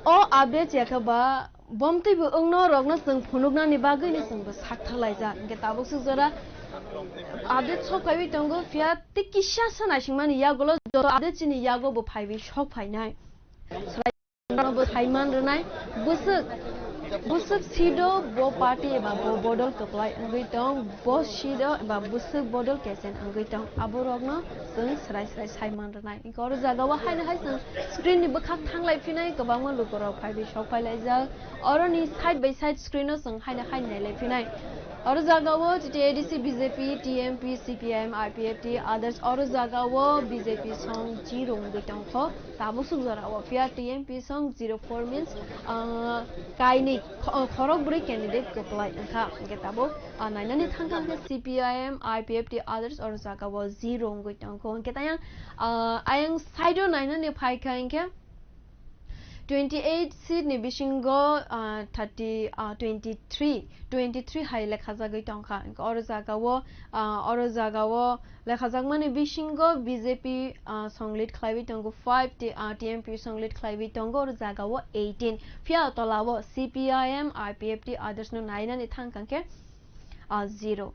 o update yakhe ba bomtwi bo wngno rokno chwng phunuknani bagwino chwngbo sakthar laijak. Hinkhe tabuk swk jora update sok phaiwi tongo, phiya tei kisa sa naisingmani yagulo joto update chini yago bo phaiwi sok phainai. Nobo saiman rwnai, bwswk, bwswk seat o bo party eba bo bodol kwplai wngwi tong, bo seat o eba bwswk bodol kechen wngwi tong, aborokno chwng swrai swrai saiman rwnai. Hwnkhe oro jagao haino hai chwng screen ni bwkhak thanglai phinai, kwbangma lukurok phaiwi sok phailaijak. Oroni side by side screen o chwng haino hai nailai phinai. Oro jagao T T A D C, B J P, T M P, C P I M, I P F T, others, oro jagao B J P song zero wngwi tongkho. Tabuk suk jorao phiya T M P song zero four means, ah, kainwi kho-, khorok bwrwi candidate kwplai wngkha. Hwnkhe tabuk, ah, nainani thangkha hwnkhe C P I M, I P F T, others oro jagao zero wngwi tongkho. Hwnkhe tayang, ah, ayang side o nainani phaikha hwnkhe twenty eight seat ni bisingo, ah, thirty, ah, twenty three, twenty three hai lekhajagwi tongkha. Hwnkhe oro jagao, ah, oro jagao lekhajakmani bisingo B J P, ah, song lead khlaiwi tongo five, T-, ah, T M P song lead khlaiwi tongo, oro jagao eighteen. Phiya tolao C P I M, I P F T, others no nainani thangkha khe, ah, zero.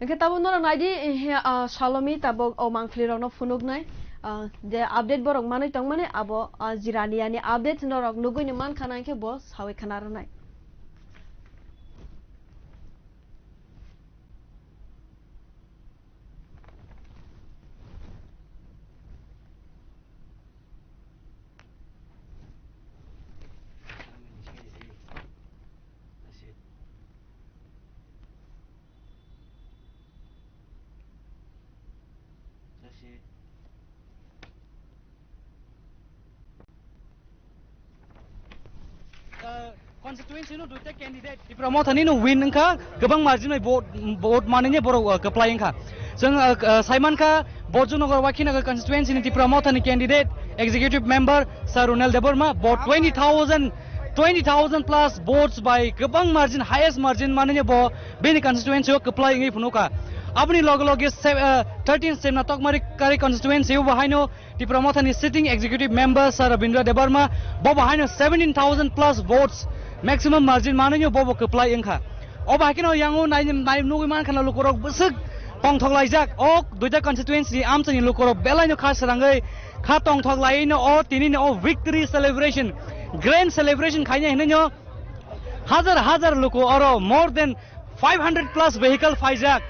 Hwnkhe tabuk norok naidi, eh, ah, Salomi tabuk o mangpili rokno phunuknai, ah, je update borok manwi tongmani abo, ah, jirani yani update norok nugwi ni mankha na hwnkhe bo sawi khna rwnai. Uh, constituency no duita candidate Tipra Motha ni no win wngkha, kwbang margin bai vote, vote manwi borok, uh, kwplai wngkha. Chwng, uh, uh, saimankha Bojongnagar Wakhinagar constituency ni Tipra Motha ni candidate executive member Sir Ronel Debbarma bo twenty thousand, twenty thousand plus votes bai kwbang margin, highest margin manwi bo bini constituency o kwplai wngwi phunukha. Aboni loge loge se-, uh, thirteen Semna Tokmari Kari constituency o bo haino Tipra Mothani sitting executive member Sir Rabindra Debbarma, bo bo haino seventeen thousand plus votes maximum margin manwi bo bo kwplai wngkha. Obo hai kheno yango nai, nai nugwi mankha na lukurok bwswk tongthok laijak. O duita constituency ni amchaini lukurok belaino kha srangwi kha tongthok laino o tinini o victory celebration, grand celebration khaina hinwi no hajar hajar luku oro more than five hundred plus vehicle phaijak,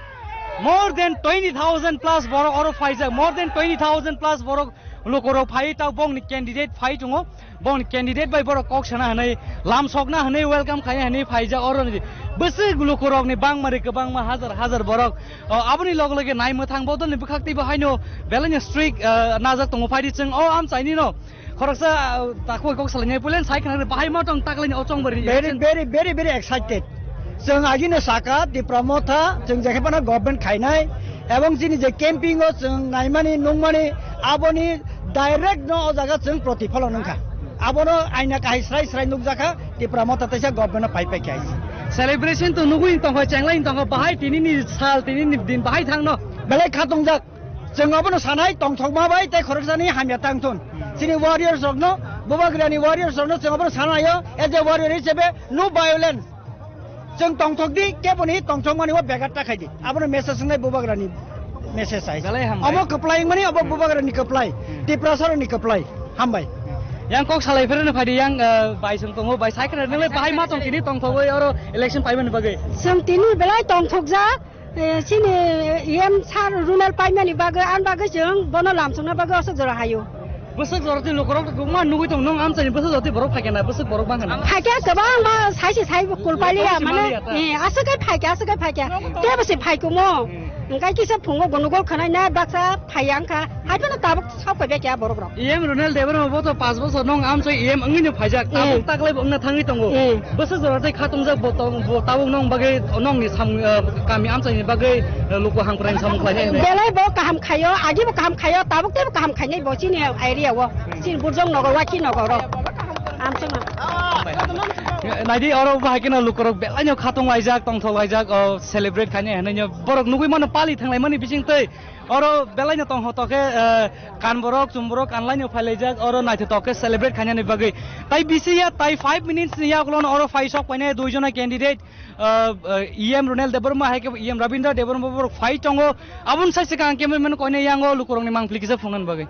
more than twenty thousand plus borok oro phaijak, more than twenty thousand plus borok lukurok phai ta bongni candidate phai tongo, bongni candidate bai borok kok sana hwnwi, lam sokna hwnwi, welcome khaina hwnwi phaijak oro ni bwswk lukurokni bangmari kwbangma hajar hajar borok. O, aboni log loge nai mwthang bodolni bwkhak teibo haino belaino strict, eh, najak tongo phaidi chwng o amchaini no. Khoroksa, ah, takhuk kok salainai pulen sai khna bahai ma tong taklaini o chongbari. Very, very, very, very excited. Chwng agini saka Tipra Motha, chwng jekhe phano government khainai, ebong chini je camping o chwng naimani, nungmani, aboni direct no o jaga chwng protifalon wngkha. Abono aina kahai srai srai nukjakha, Tipra Motha teisa government o pai pai khe. Celebration to nugwi tongkha, chenglai tongkha, bahai tinini sal, tinini din bahai thangno. Belai kha tongjak. Chwng obono sanai, tongthokma bai tei khoroksani hamya tang thun. Chini warriors rokno, Bubagrani warriors rokno chwng obono sanaio, as a warrior hisabe, no violence. Chwng tongthok di, keboni tongthokmani o begat ta khai di. Abono message wngnai Bubagrani message hai. Belai hambai. Omo kwplai wngmani, obo Bubagrani kwplai, Tiprasaroni kwplai. Hambai. Yang kok salai phereno phai di, yang, eh, bai chwng tongo, bai cycle nang le bahai ma tong tini tongthogoi oro election paimani bagwi. Chwng tini belai tongthokjak. Eh, chini E M sir Ronel paimani bagwi, ani bagwi chwng bono lamsokna bagwi aswk jora haio. Bwswk jora twi lukurok kwbangma nugwi tong, nwng amchaini bwswk jora twi borok phaikha na, bwswk borok bangkha na? Phaikha kwbangma, saisi sai kul paliya, saisi mane, maliya ta? Eh, aswk kai phaikha, aswk kai phaikha. Tebo se phaikumo. Hmm. Hwnkhe kisa phungo gonogol khwnai na baksa phaiya wngkha. Hai phano tabuk sok pai kha borok rok. E M Ronel Debbarma bo to panch bochor nwng amchai E M wngwi no phaijak. Hmm. Tabuk taklai bo wngna thangwi tongo. Hmm. Bwswk jora tei kha tongjak bo tong, bo tabuk nwng bagwi, nwngni sam, eh, kami amchaini bagwi, eh, luku hamkrai samung khlainai hinwi. Belai bo kaham khaio, agi bo kaham khaio, tabuk tei bo kaham khainai bo chini area o, chini Burjong Nagar, Waki Nagar o. Amchai no. Naidi oro bahai kheno lukurok belaino kha tong laijak, tongthok laijak, o celebrate khainai hinwi borok nugwi mano pali thanglaimani bising twi. Oro belai no tong hoto khe, eh, kan borok, chum borok, kan lai no phai laijak, oro naithotok khe celebrate khainani bagwi. Tai bisi ya, tai five minutes ni yagulo no oro phai sok painai dui jona candidate, eh, eh, E M Ronel Debbarma hai khe E M Rabindra Debbarma borok phai tongo. Aboni sai swkang cameraman koinai yango lukurokni mangpili kisa phungnani bagwi.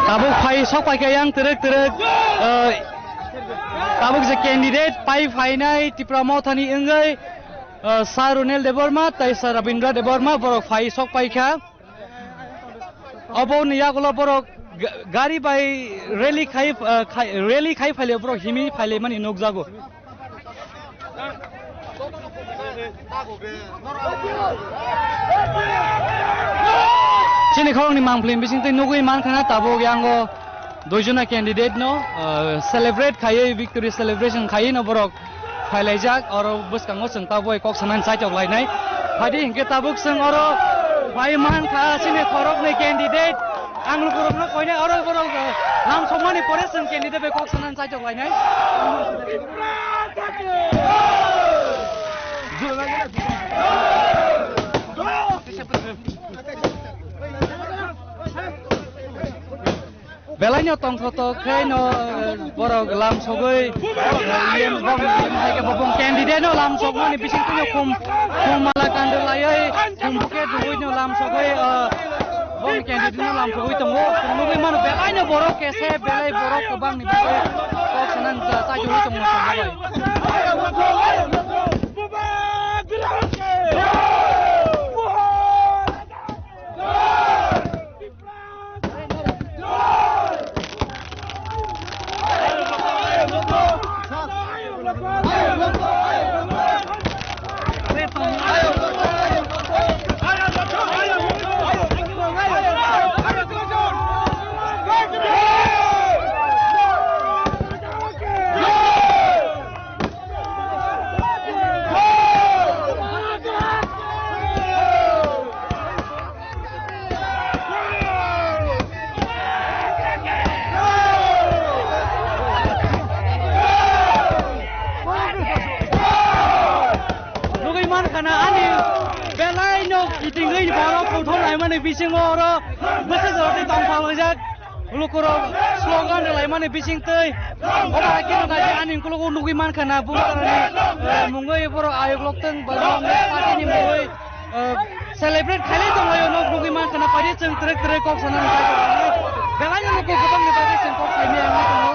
Tabuk phai sok pai khe yang twrwk twrwk, eh, tabuk je candidate pai phainai Tipra Mothani wngwi, eh, Sir Ronel Debbarma tai Sir Rabindra Debbarma borok phai sok pai kha. Obo ni yagulo borok ga-, gari bai rally khai, eh, khai, rally khai phaile borok himi phaile mani nukjago. Chini khorokni mangpili bisingtwi nugwi mankha na tabuk yango duijona candidate no, eh, celebrate khaiwi, victory celebration khaiwi no borok phailaijak, oro bwskango chwng tabuk kok sanani chaitok lainai. Phaidi hinkhe tabuk chwng oro phai mankha chini khoroknwi candidate. Ang lukurokno koinai oro borok, eh, lam sokmani pore chwng candidate bai kok sanani chaitok lainai. Belaino tongthotok khe no, eh, borok lam sogwi, eh, yen bong, yen hai khe bo bong candidate no lam sokmani bisingtwi no khum, khum mala kandwlaiwi, khum buke dugwi no lam sogwi, eh, bong candidate no lam sogwi tongo. Chwng nugwi mano belaino borok kese, belai borok kwbangni bagwi kok sanani cha-, chaichugwi tongo chwng bai. Nugwi mankha na ani belai no kitingwi borok kothom laimani bisingo oro bwsajorokni tongphang wngjak. Lukurok slogan rwlaimani bisingtwi obo hai kheno naidi ani ukologo nugwi mankha na bubagrani, eh, mungwi borok ayuk loktwng ba party ni mungwi, eh, celebrate khailai tonglaio, nok nugwi mankha na paidi chwng twrwk twrwk kok sanani bagwi. Belaino luku kwbangni bagwi chwng kok saimaya wngwi tongo.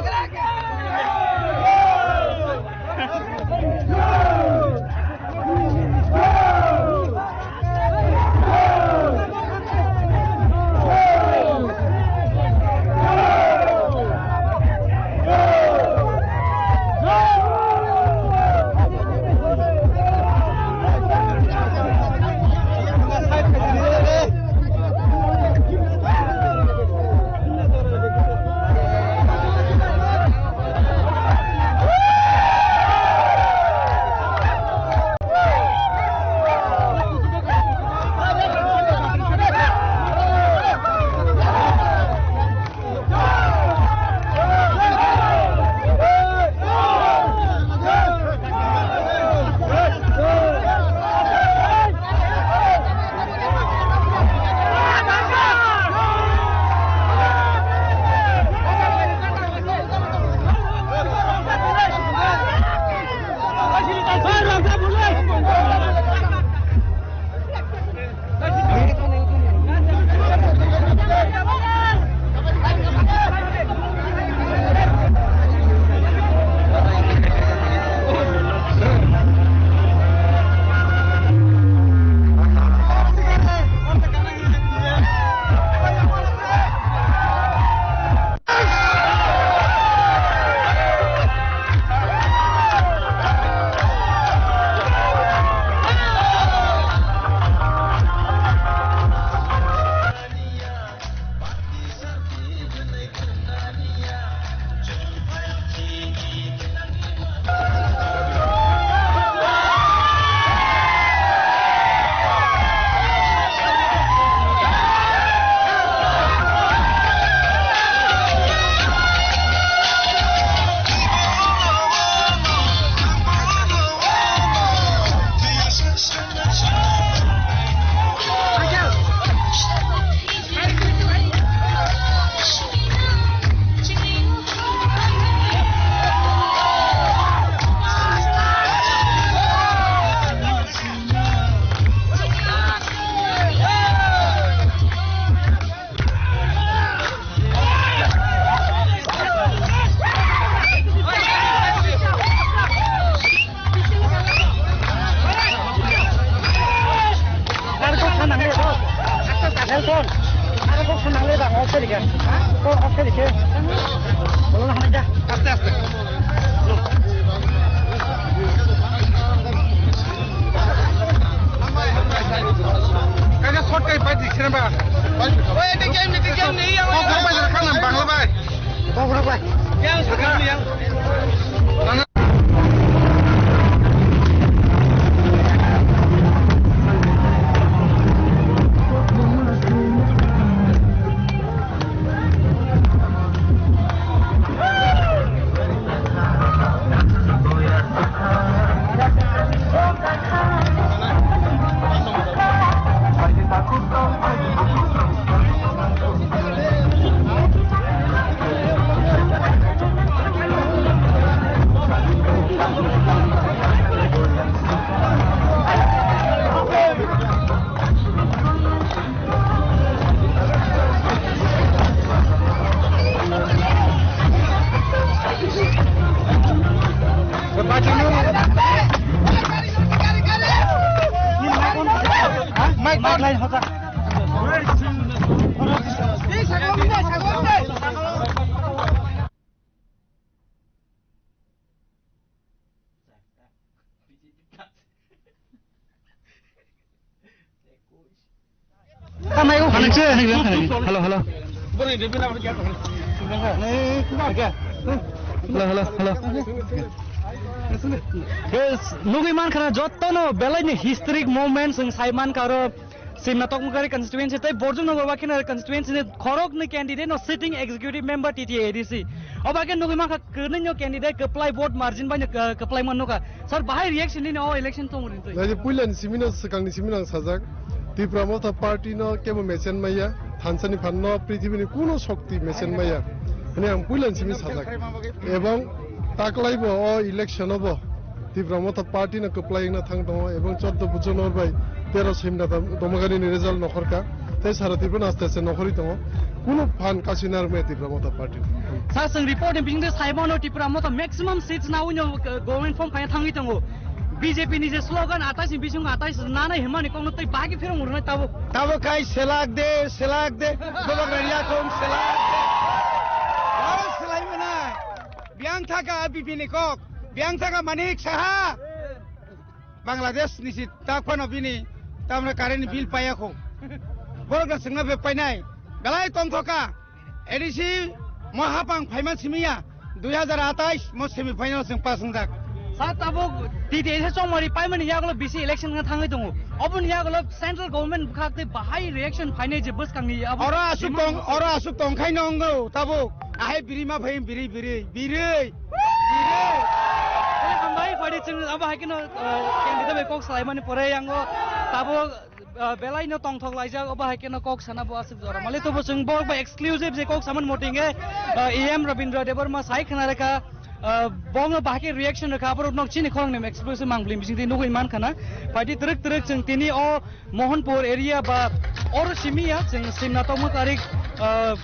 Kok sana le bang, off khe. Kok off khe. Bolong na hamai da. Aste, aste. Kaisa short kai pai di sini ba. Oi, ini game, ini game ni yang. Kok bai kana Bangla bai. Kok bai. Yang sekarang yang. Hello, hello. Hello, hello, hello. Yes, nugui mankha na jottono belaini historic moments wng sai mankha oro Simna Tokmokari constituency tei Borjum Nagar Wakinari constituency ni khoroknwi candidate no sitting executive member T T A A D C. Obo khe nugui mankha kwnwi no candidate kwplai vote margin bai no, uh, kwplai man nukha. Sir, bahai reaction nini o election tong rin twi? Nai puila ni simi no swkang ni simi no ang sajak. Tipra Motha party no kebo mesen maya, thansa ni phan no prithibi ni kuno shokti mesen maya. Hwnwi ang puila ni simi sajak. Ebong taklai bo o election o bo Tipra Motha party no kwplai wngna thang tongo, ebong chordo Bujo Nor bai tero Simna Dam-, Domagari ni result nokhorkha, tei sara Tripura no aste aste nokhorwi tongo. Kuno phan kasui narwkmaya Tipra Motha party. Sir, chwng report ni bisingtwi sai mano Tipra Motha maximum seats naui no, uh, government form khaina thangwi tongo. B J P ni je slogan atais ni bisingo atais nanai hwnmani kokno tei bahai khe phirong rwnai tabuk. Tabuk khai selak de, selak de, gobak rani yakung selak de. Aro selai mana? Biang thaka B P ni kok, biang thaka Manik Saha. Bangladesh ni si tak phano bini tamni current bill paiya kho. Borok na sengna be painai. Belai tongthoka. A D C mo hapang phaiman simiya. Dui hazar atais mo semi final seng pass wngjak. Sa tabuk T T A A D C chongmari paimani yagulo B C election wngna thangwi tongo. Oboni yagulo central government bwkhak tei bahai reaction phainai je bwskangni abo. Oro asuk tong, oro asuk tongkhai no wngo tabuk. Ahai biri ma phai biri, biri, biri, biri. Tei hambai phaidi chwng abo hai kheno, uh, candidate bai kok salaimani pore yango tabuk, uh, belai no tongthok laijak, obo hai kheno kok sana bo aswk jora mali tobo chwng borok bai exclusive je kok saman moting e, uh, E M Rabindra Debbarma sai khna rekha, uh, bo no bahai khe reaction rekha, aborok nok chini khorang ni exclusive mang blim bising twi nugui man khana. Phaidi twrwk twrwk chwng tini o Mohanpur area ba oro simiya chwng Simna Tokma Karik, ah,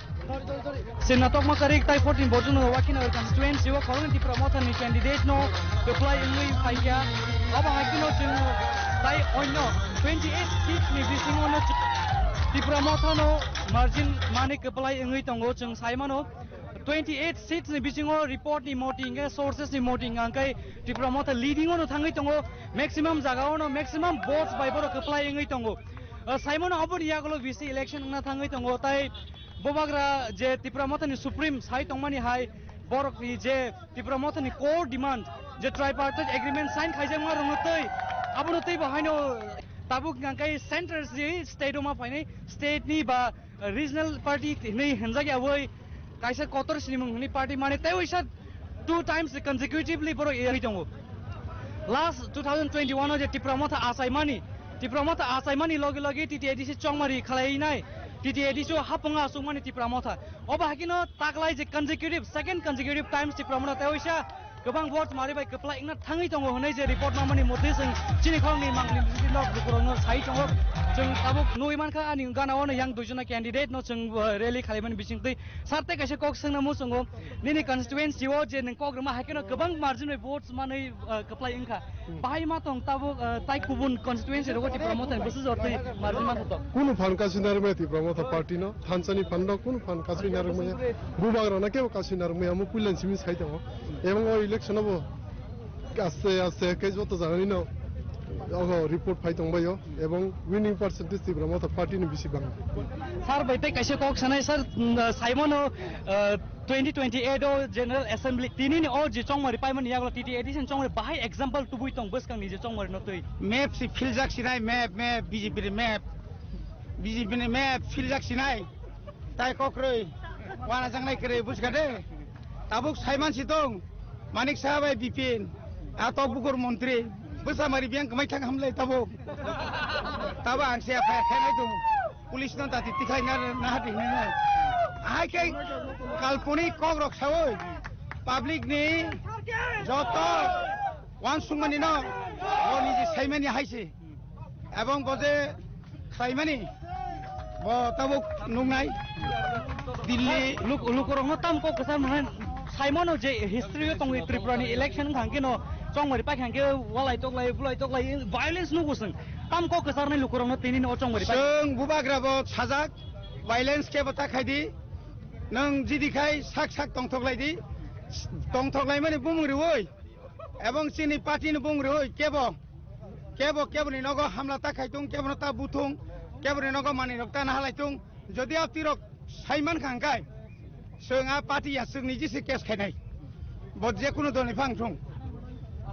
Simna Tokma Karik tai fourteen Borjum Nagar Wakinari constituency o khoroknwi Tipra Motha ni candidate no kwplai wngwi phaikha. Abo hai kheno chwng tai onno twenty eight seats ni bisingo no chwng Tipra Motha no margin mani kwplai wngwi tongo chwng sai mano. Twenty eight seats ni bisingo report ni moting, eh, sources ni moting hwnkhe Tipra Motha leading o no thangwi tongo, maximum jaga o no maximum votes bai borok kwplai wngwi tongo. Ah, sai mano oboni yagulo B C election wngna thangwi tongo, tai bubagra je Tipra Motha ni supreme sai tongmani hai borok ni je Tipra Motha ni core demand je tripartite agreement sign khaijakma rwngno twi abono twi bo haino tabuk hwnkhe central si state o ma phainai state ni ba regional party hinwi hinjak yawi kaisa kotor sinimung hinwi party mane tei waisa two times consecutively borok yangwi tongo. Last two thousand twenty-one o je Tipra Motha achaimani, Tipra Motha achaimani logi logi T T A D C chongmari khalainai, T T A D C o hapung achukmani Tipra Motha. Obo hakino taklai je consecutive, second consecutive times Tipra Motha tei waisa kwbang vote mari bai kwplai wngna thangwi tongo hwnwi je report mamani motwi chwng chini khoroknwi mangpili no lukurokno sai tongo. Chwng tabuk nugwi mankha ani gana-o no yang duijona candidate no chwng, uh, rally khalaimani bisingtwi. Sir tei kaisa kok swngna muchungo, nini constituency o je nwng kok rwma hai kheno kwbang margin bai votes manwi, uh, kwplai wngkha. Bahai ma tong tabuk, uh, tai kubun constituency rogo Tipra Motha ni bwswk jotni margin ma tong? Kunu phan kasui narwkmaya Tipra Motha party no, thansa ni phan no kunu phan kasui narwkmaya. Bubagra no kebo kasui narwkmaya, omo puila ni simi sai tongo. Ebong o election o bo aste aste khe joto jaga ni no ogo report phai tong bai o, ebong winning percentage Tipra Motha party ni bisi bang. Sir bai tei kaisa kok sanai sir, mm, saimano, uh, twenty twenty-eight o General Assembly tini ni o je chongmari paimani yagulo T T A D C ni chongmari bahai example tubui tong bwskang ni je chongmari no twi. Map si philjak sinai, map, map, B J P ni map. B J P ni map philjak sinai. Tai kokroi. Wana jangnai kwrwi buska de. Tabuk saiman si tong. Manik Saha bai Bipin. A tok bukur montri. Bwsa mari biyang kwmai thang hamlai tabuk. Tabuk ang se F I R khainai tong. Police no dati tikhlai na, na hati hinwi nai. Ahai khe kalponik kok rok sawi public ni joto wansukmani no bo niji saimani hai se. Ebong bo je khlaimani bo tabuk nuknai Delhi. Luk-, lukurokno tam kok kwchar mwnai saimano je history o tongwi Tripura ni election wngkha hwnkhe no chongmari paikha hwnkhe walai toklai bulai toklai violence nugo chwng. Tam kok kwcharnai lukurokno tini no chongmari pai. Chwng bubagra bo sajak, violence khe bo ta khai di. Nwng jidi khai sak sak tongthok lai di. Tongthok lai mani bumung riwi. Ebong chini party ni bumung riwi kebo. Kebo kebo ni nogo hamla ta khai tung, kebo no ta buthung, kebo ni nogo mani rok ta nahalai tung. Jodi a tirok sai man kha hwnkhe, chwng a party ya chwng niji se case khainai. Bo je kunu dol ni phang thung.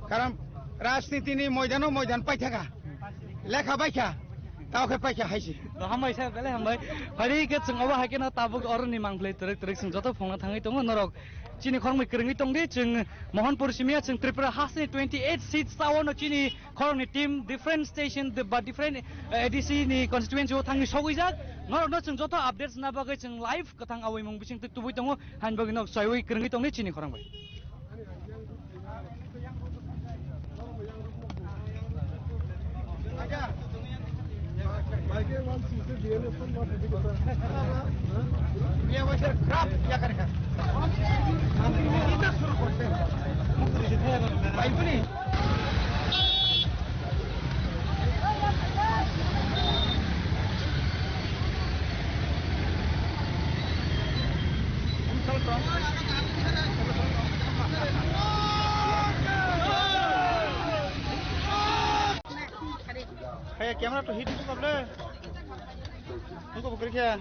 Karon rajniti ni moidano moidan paithaka. Lekha baikha, tao khe paikha hai se. Hambai sir, belai hambai. Phari khe chwng obo hai kheno tabuk oroni mangphlai twrwk twrwk chwng joto phungna thangwi tongo norok. Chini khoroknwi kwrwngwi tongdi, chwng Mohanpur simi ya, chwng Tripura hasteni twenty eight seats tao no chini khoroknwi team different station de-, ba different, eh, A D C ni constituency o thangwi sogwijak. Norokno chwng joto updates na bagwi chwng live kwthang awi mung bising twi tubui tongo. Hain bagwi nok chaiwi kwrwngwi tongdi chini khorang bai. Kaya camera to hit itu kable. Nunggu buker kaya.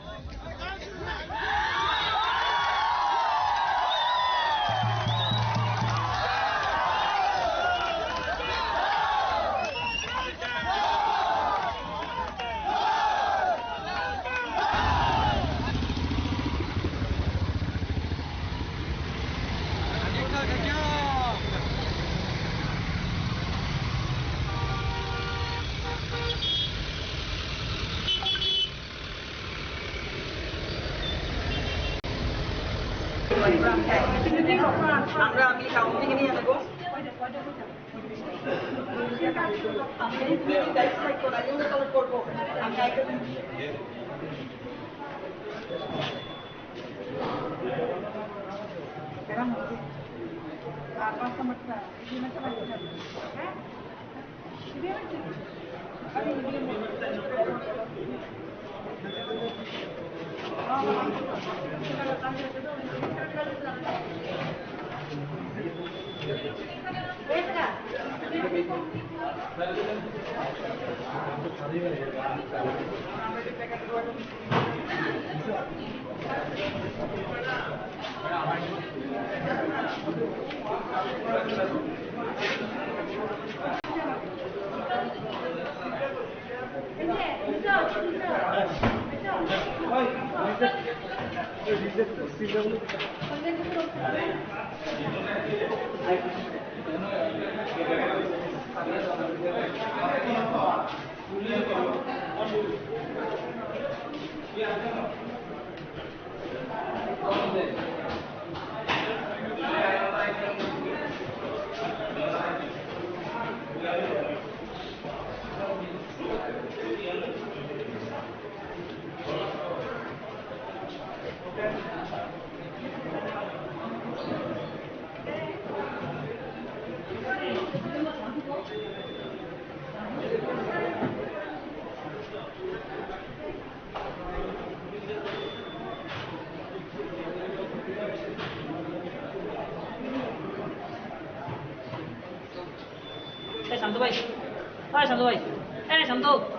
Eh, Santu bhai. Eh, Santu bhai. Eh, Santu.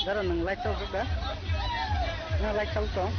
Dara, nwng like chal da? Nwng like chal tong?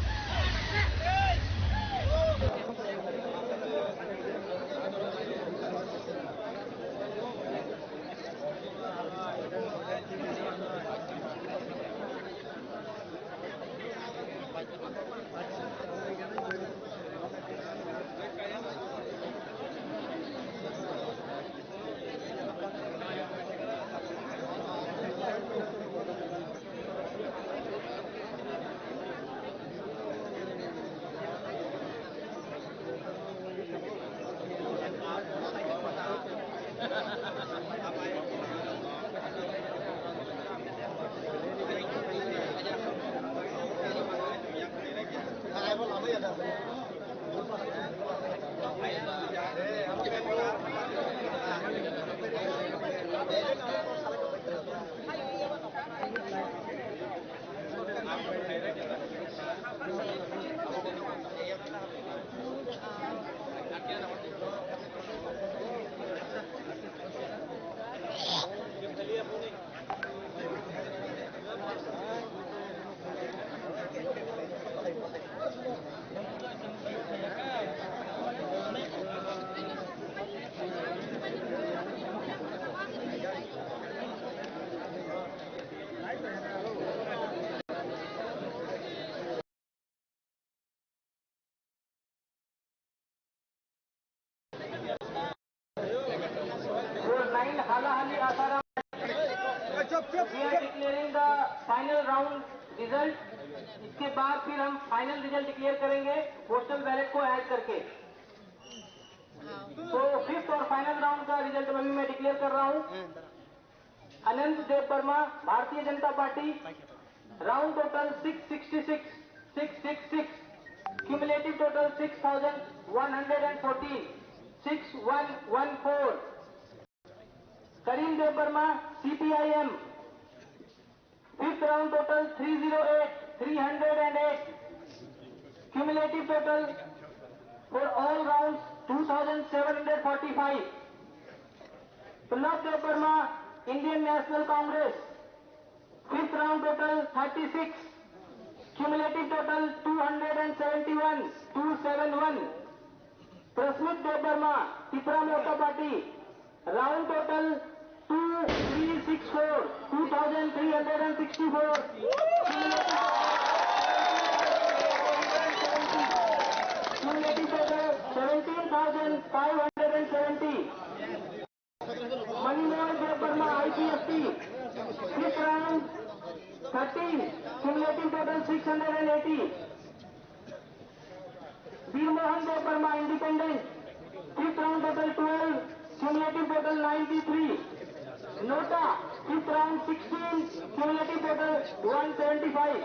Four nine Halahali Asaram. We are declaring the final round result. इसके बाद फिर हम final result declare करेंगे postal ballot को ऐड करके। तो फिफ्थ और final round का रिजल्ट अभी मैं डिक्लेयर कर रहा हूँ। अनंत देव वर्मा, भारतीय Janata party, round total six sixty six, six six six, cumulative total six thousand one hundred and fourteen, six one one four। Karim Debbarma, CPIM, fifth round total three zero eight, three hundred and eight, cumulative total for all rounds two thousand seven hundred forty-five। Pranab Debbarma, Indian National Congress, fifth round total thirty six, cumulative total two hundred and seventy one, two seven one। Prasmit Debbarma, Tripura Morcha party, round total two three six four, two thousand three hundred and sixty four। Cumulative total seventeen thousand five hundred and seventy। Manimohan Debbarma, I P S T, fifth round, thirteen, cumulative total six hundred and eighty। Bir Mohan Debbarma, independent, fifth round, total twelve, cumulative total ninety three। Nota, fifth round, sixteen, cumulative total one seventy five।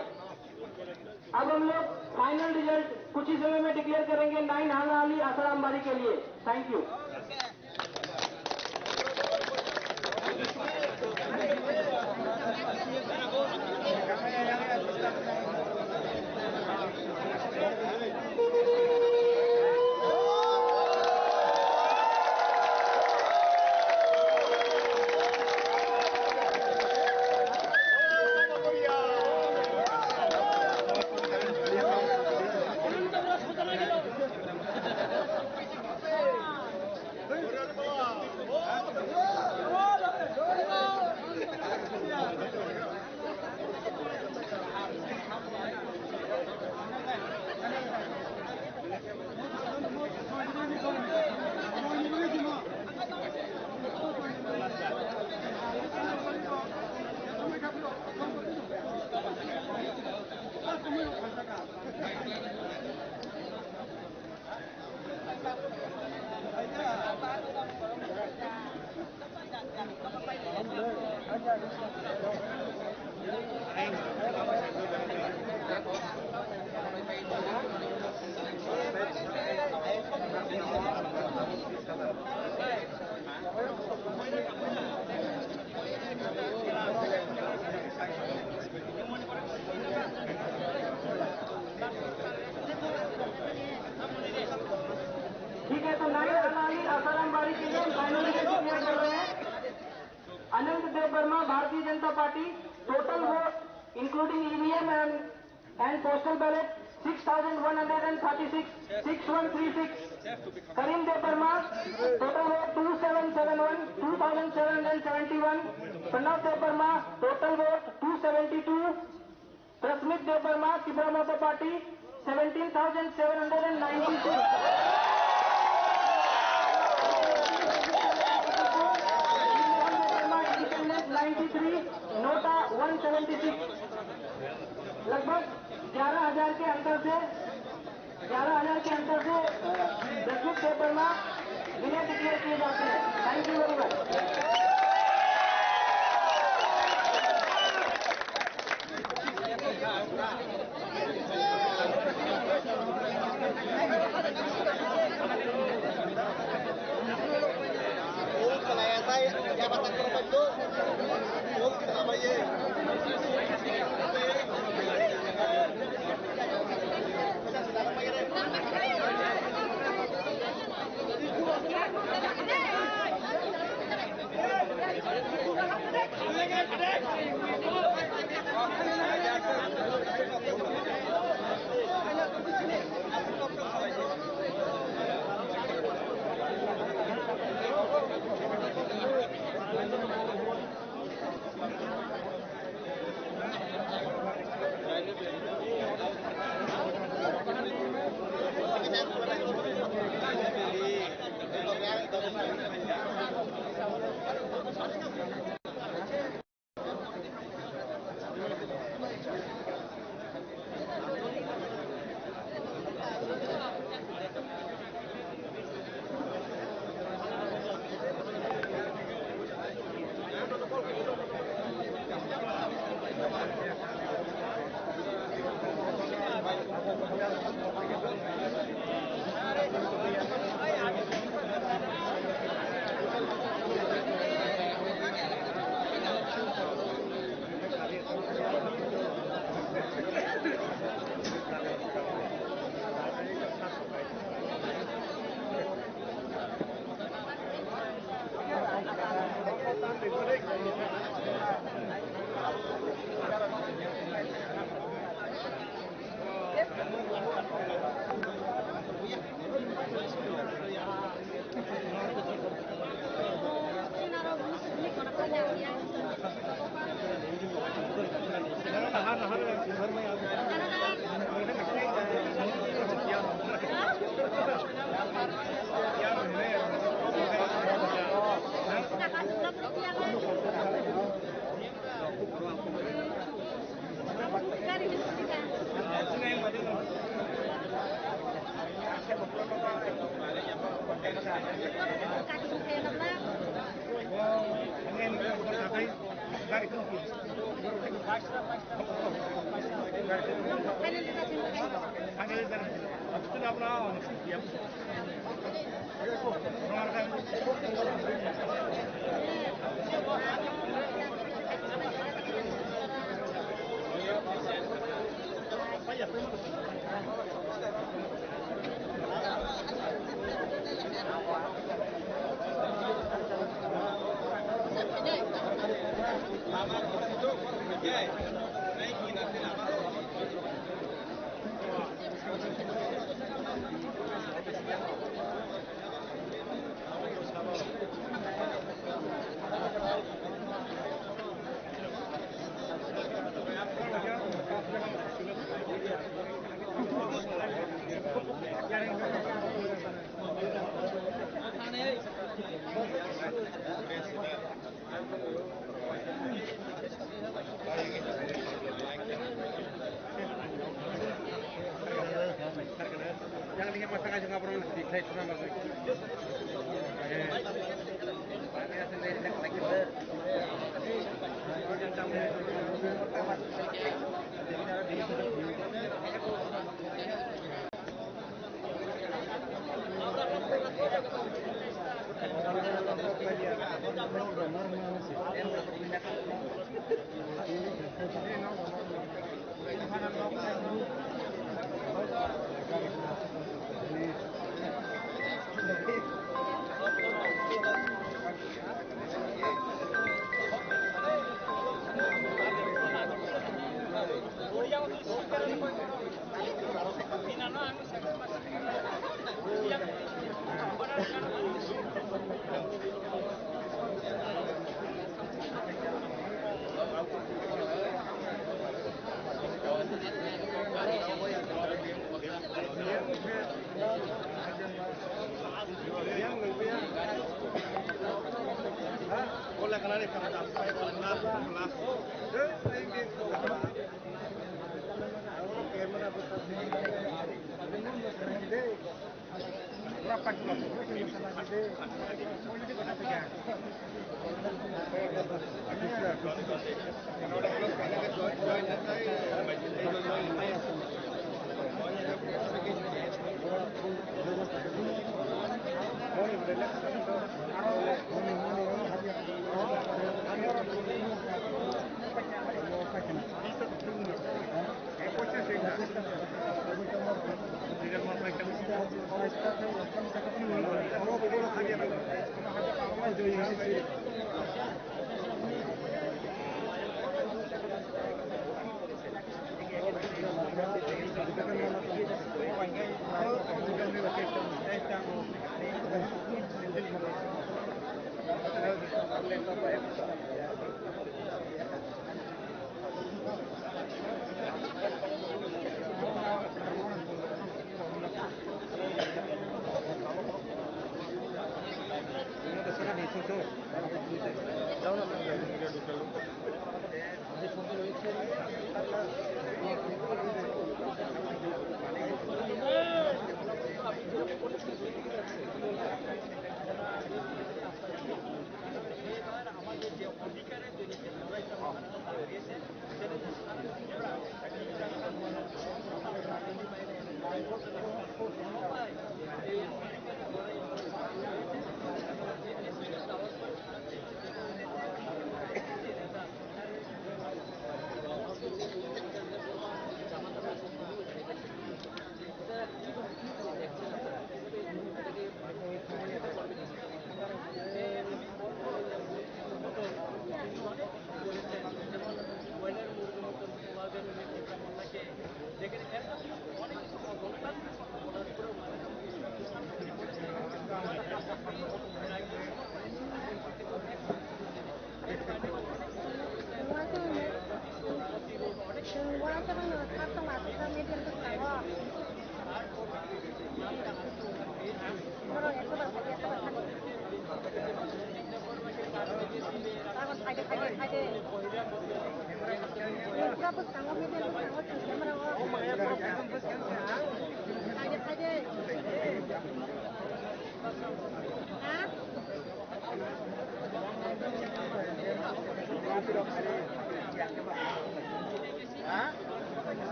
अब हम लोग final result कुछ ही समय में डिक्लेयर करेंगे नाइन हालाहाली आसाराम बारी के लिए। Thank you. ठीक है, तो नाइन हालाहाली आसाराम बारी के लिए हम फाइनल रिजल्ट डिक्लेयर कर रहे हैं। अनंत देव वर्मा, भारतीय Janata party, total vote including E V M and, and postal ballot, six thousand one hundred and thirty-six, six one three six. Karim Debbarma, total vote two seven seven one, two thousand seven hundred seventy-one. Pranav Debbarma, total vote two seventy-two. Prasmit Debbarma, Tipra Motha Party, seventeen thousand seven hundred and ninety-six. Independent ninety-three, Nota one seventy-six. लगभग ग्यारह हज़ार के अंतर से, ग्यारह हज़ार के अंतर से प्रसमजीत देववर्मा विनय डिक्लेयर किए जाते हैं। Thank you very much.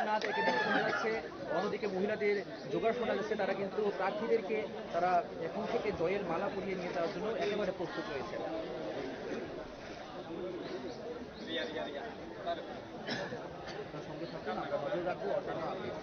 না দেখে দেখা যাচ্ছে, অন্যদিকে মহিলাদের জোগাড় শোনা যাচ্ছে, তারা কিন্তু প্রার্থীদেরকে তারা এখন থেকে জয়ের মালা পরিয়ে নিয়ে যাওয়ার জন্য একেবারে প্রস্তুত রয়েছে। তার সঙ্গে থাকুন, আমরা নজর রাখবো অন্যান্য update.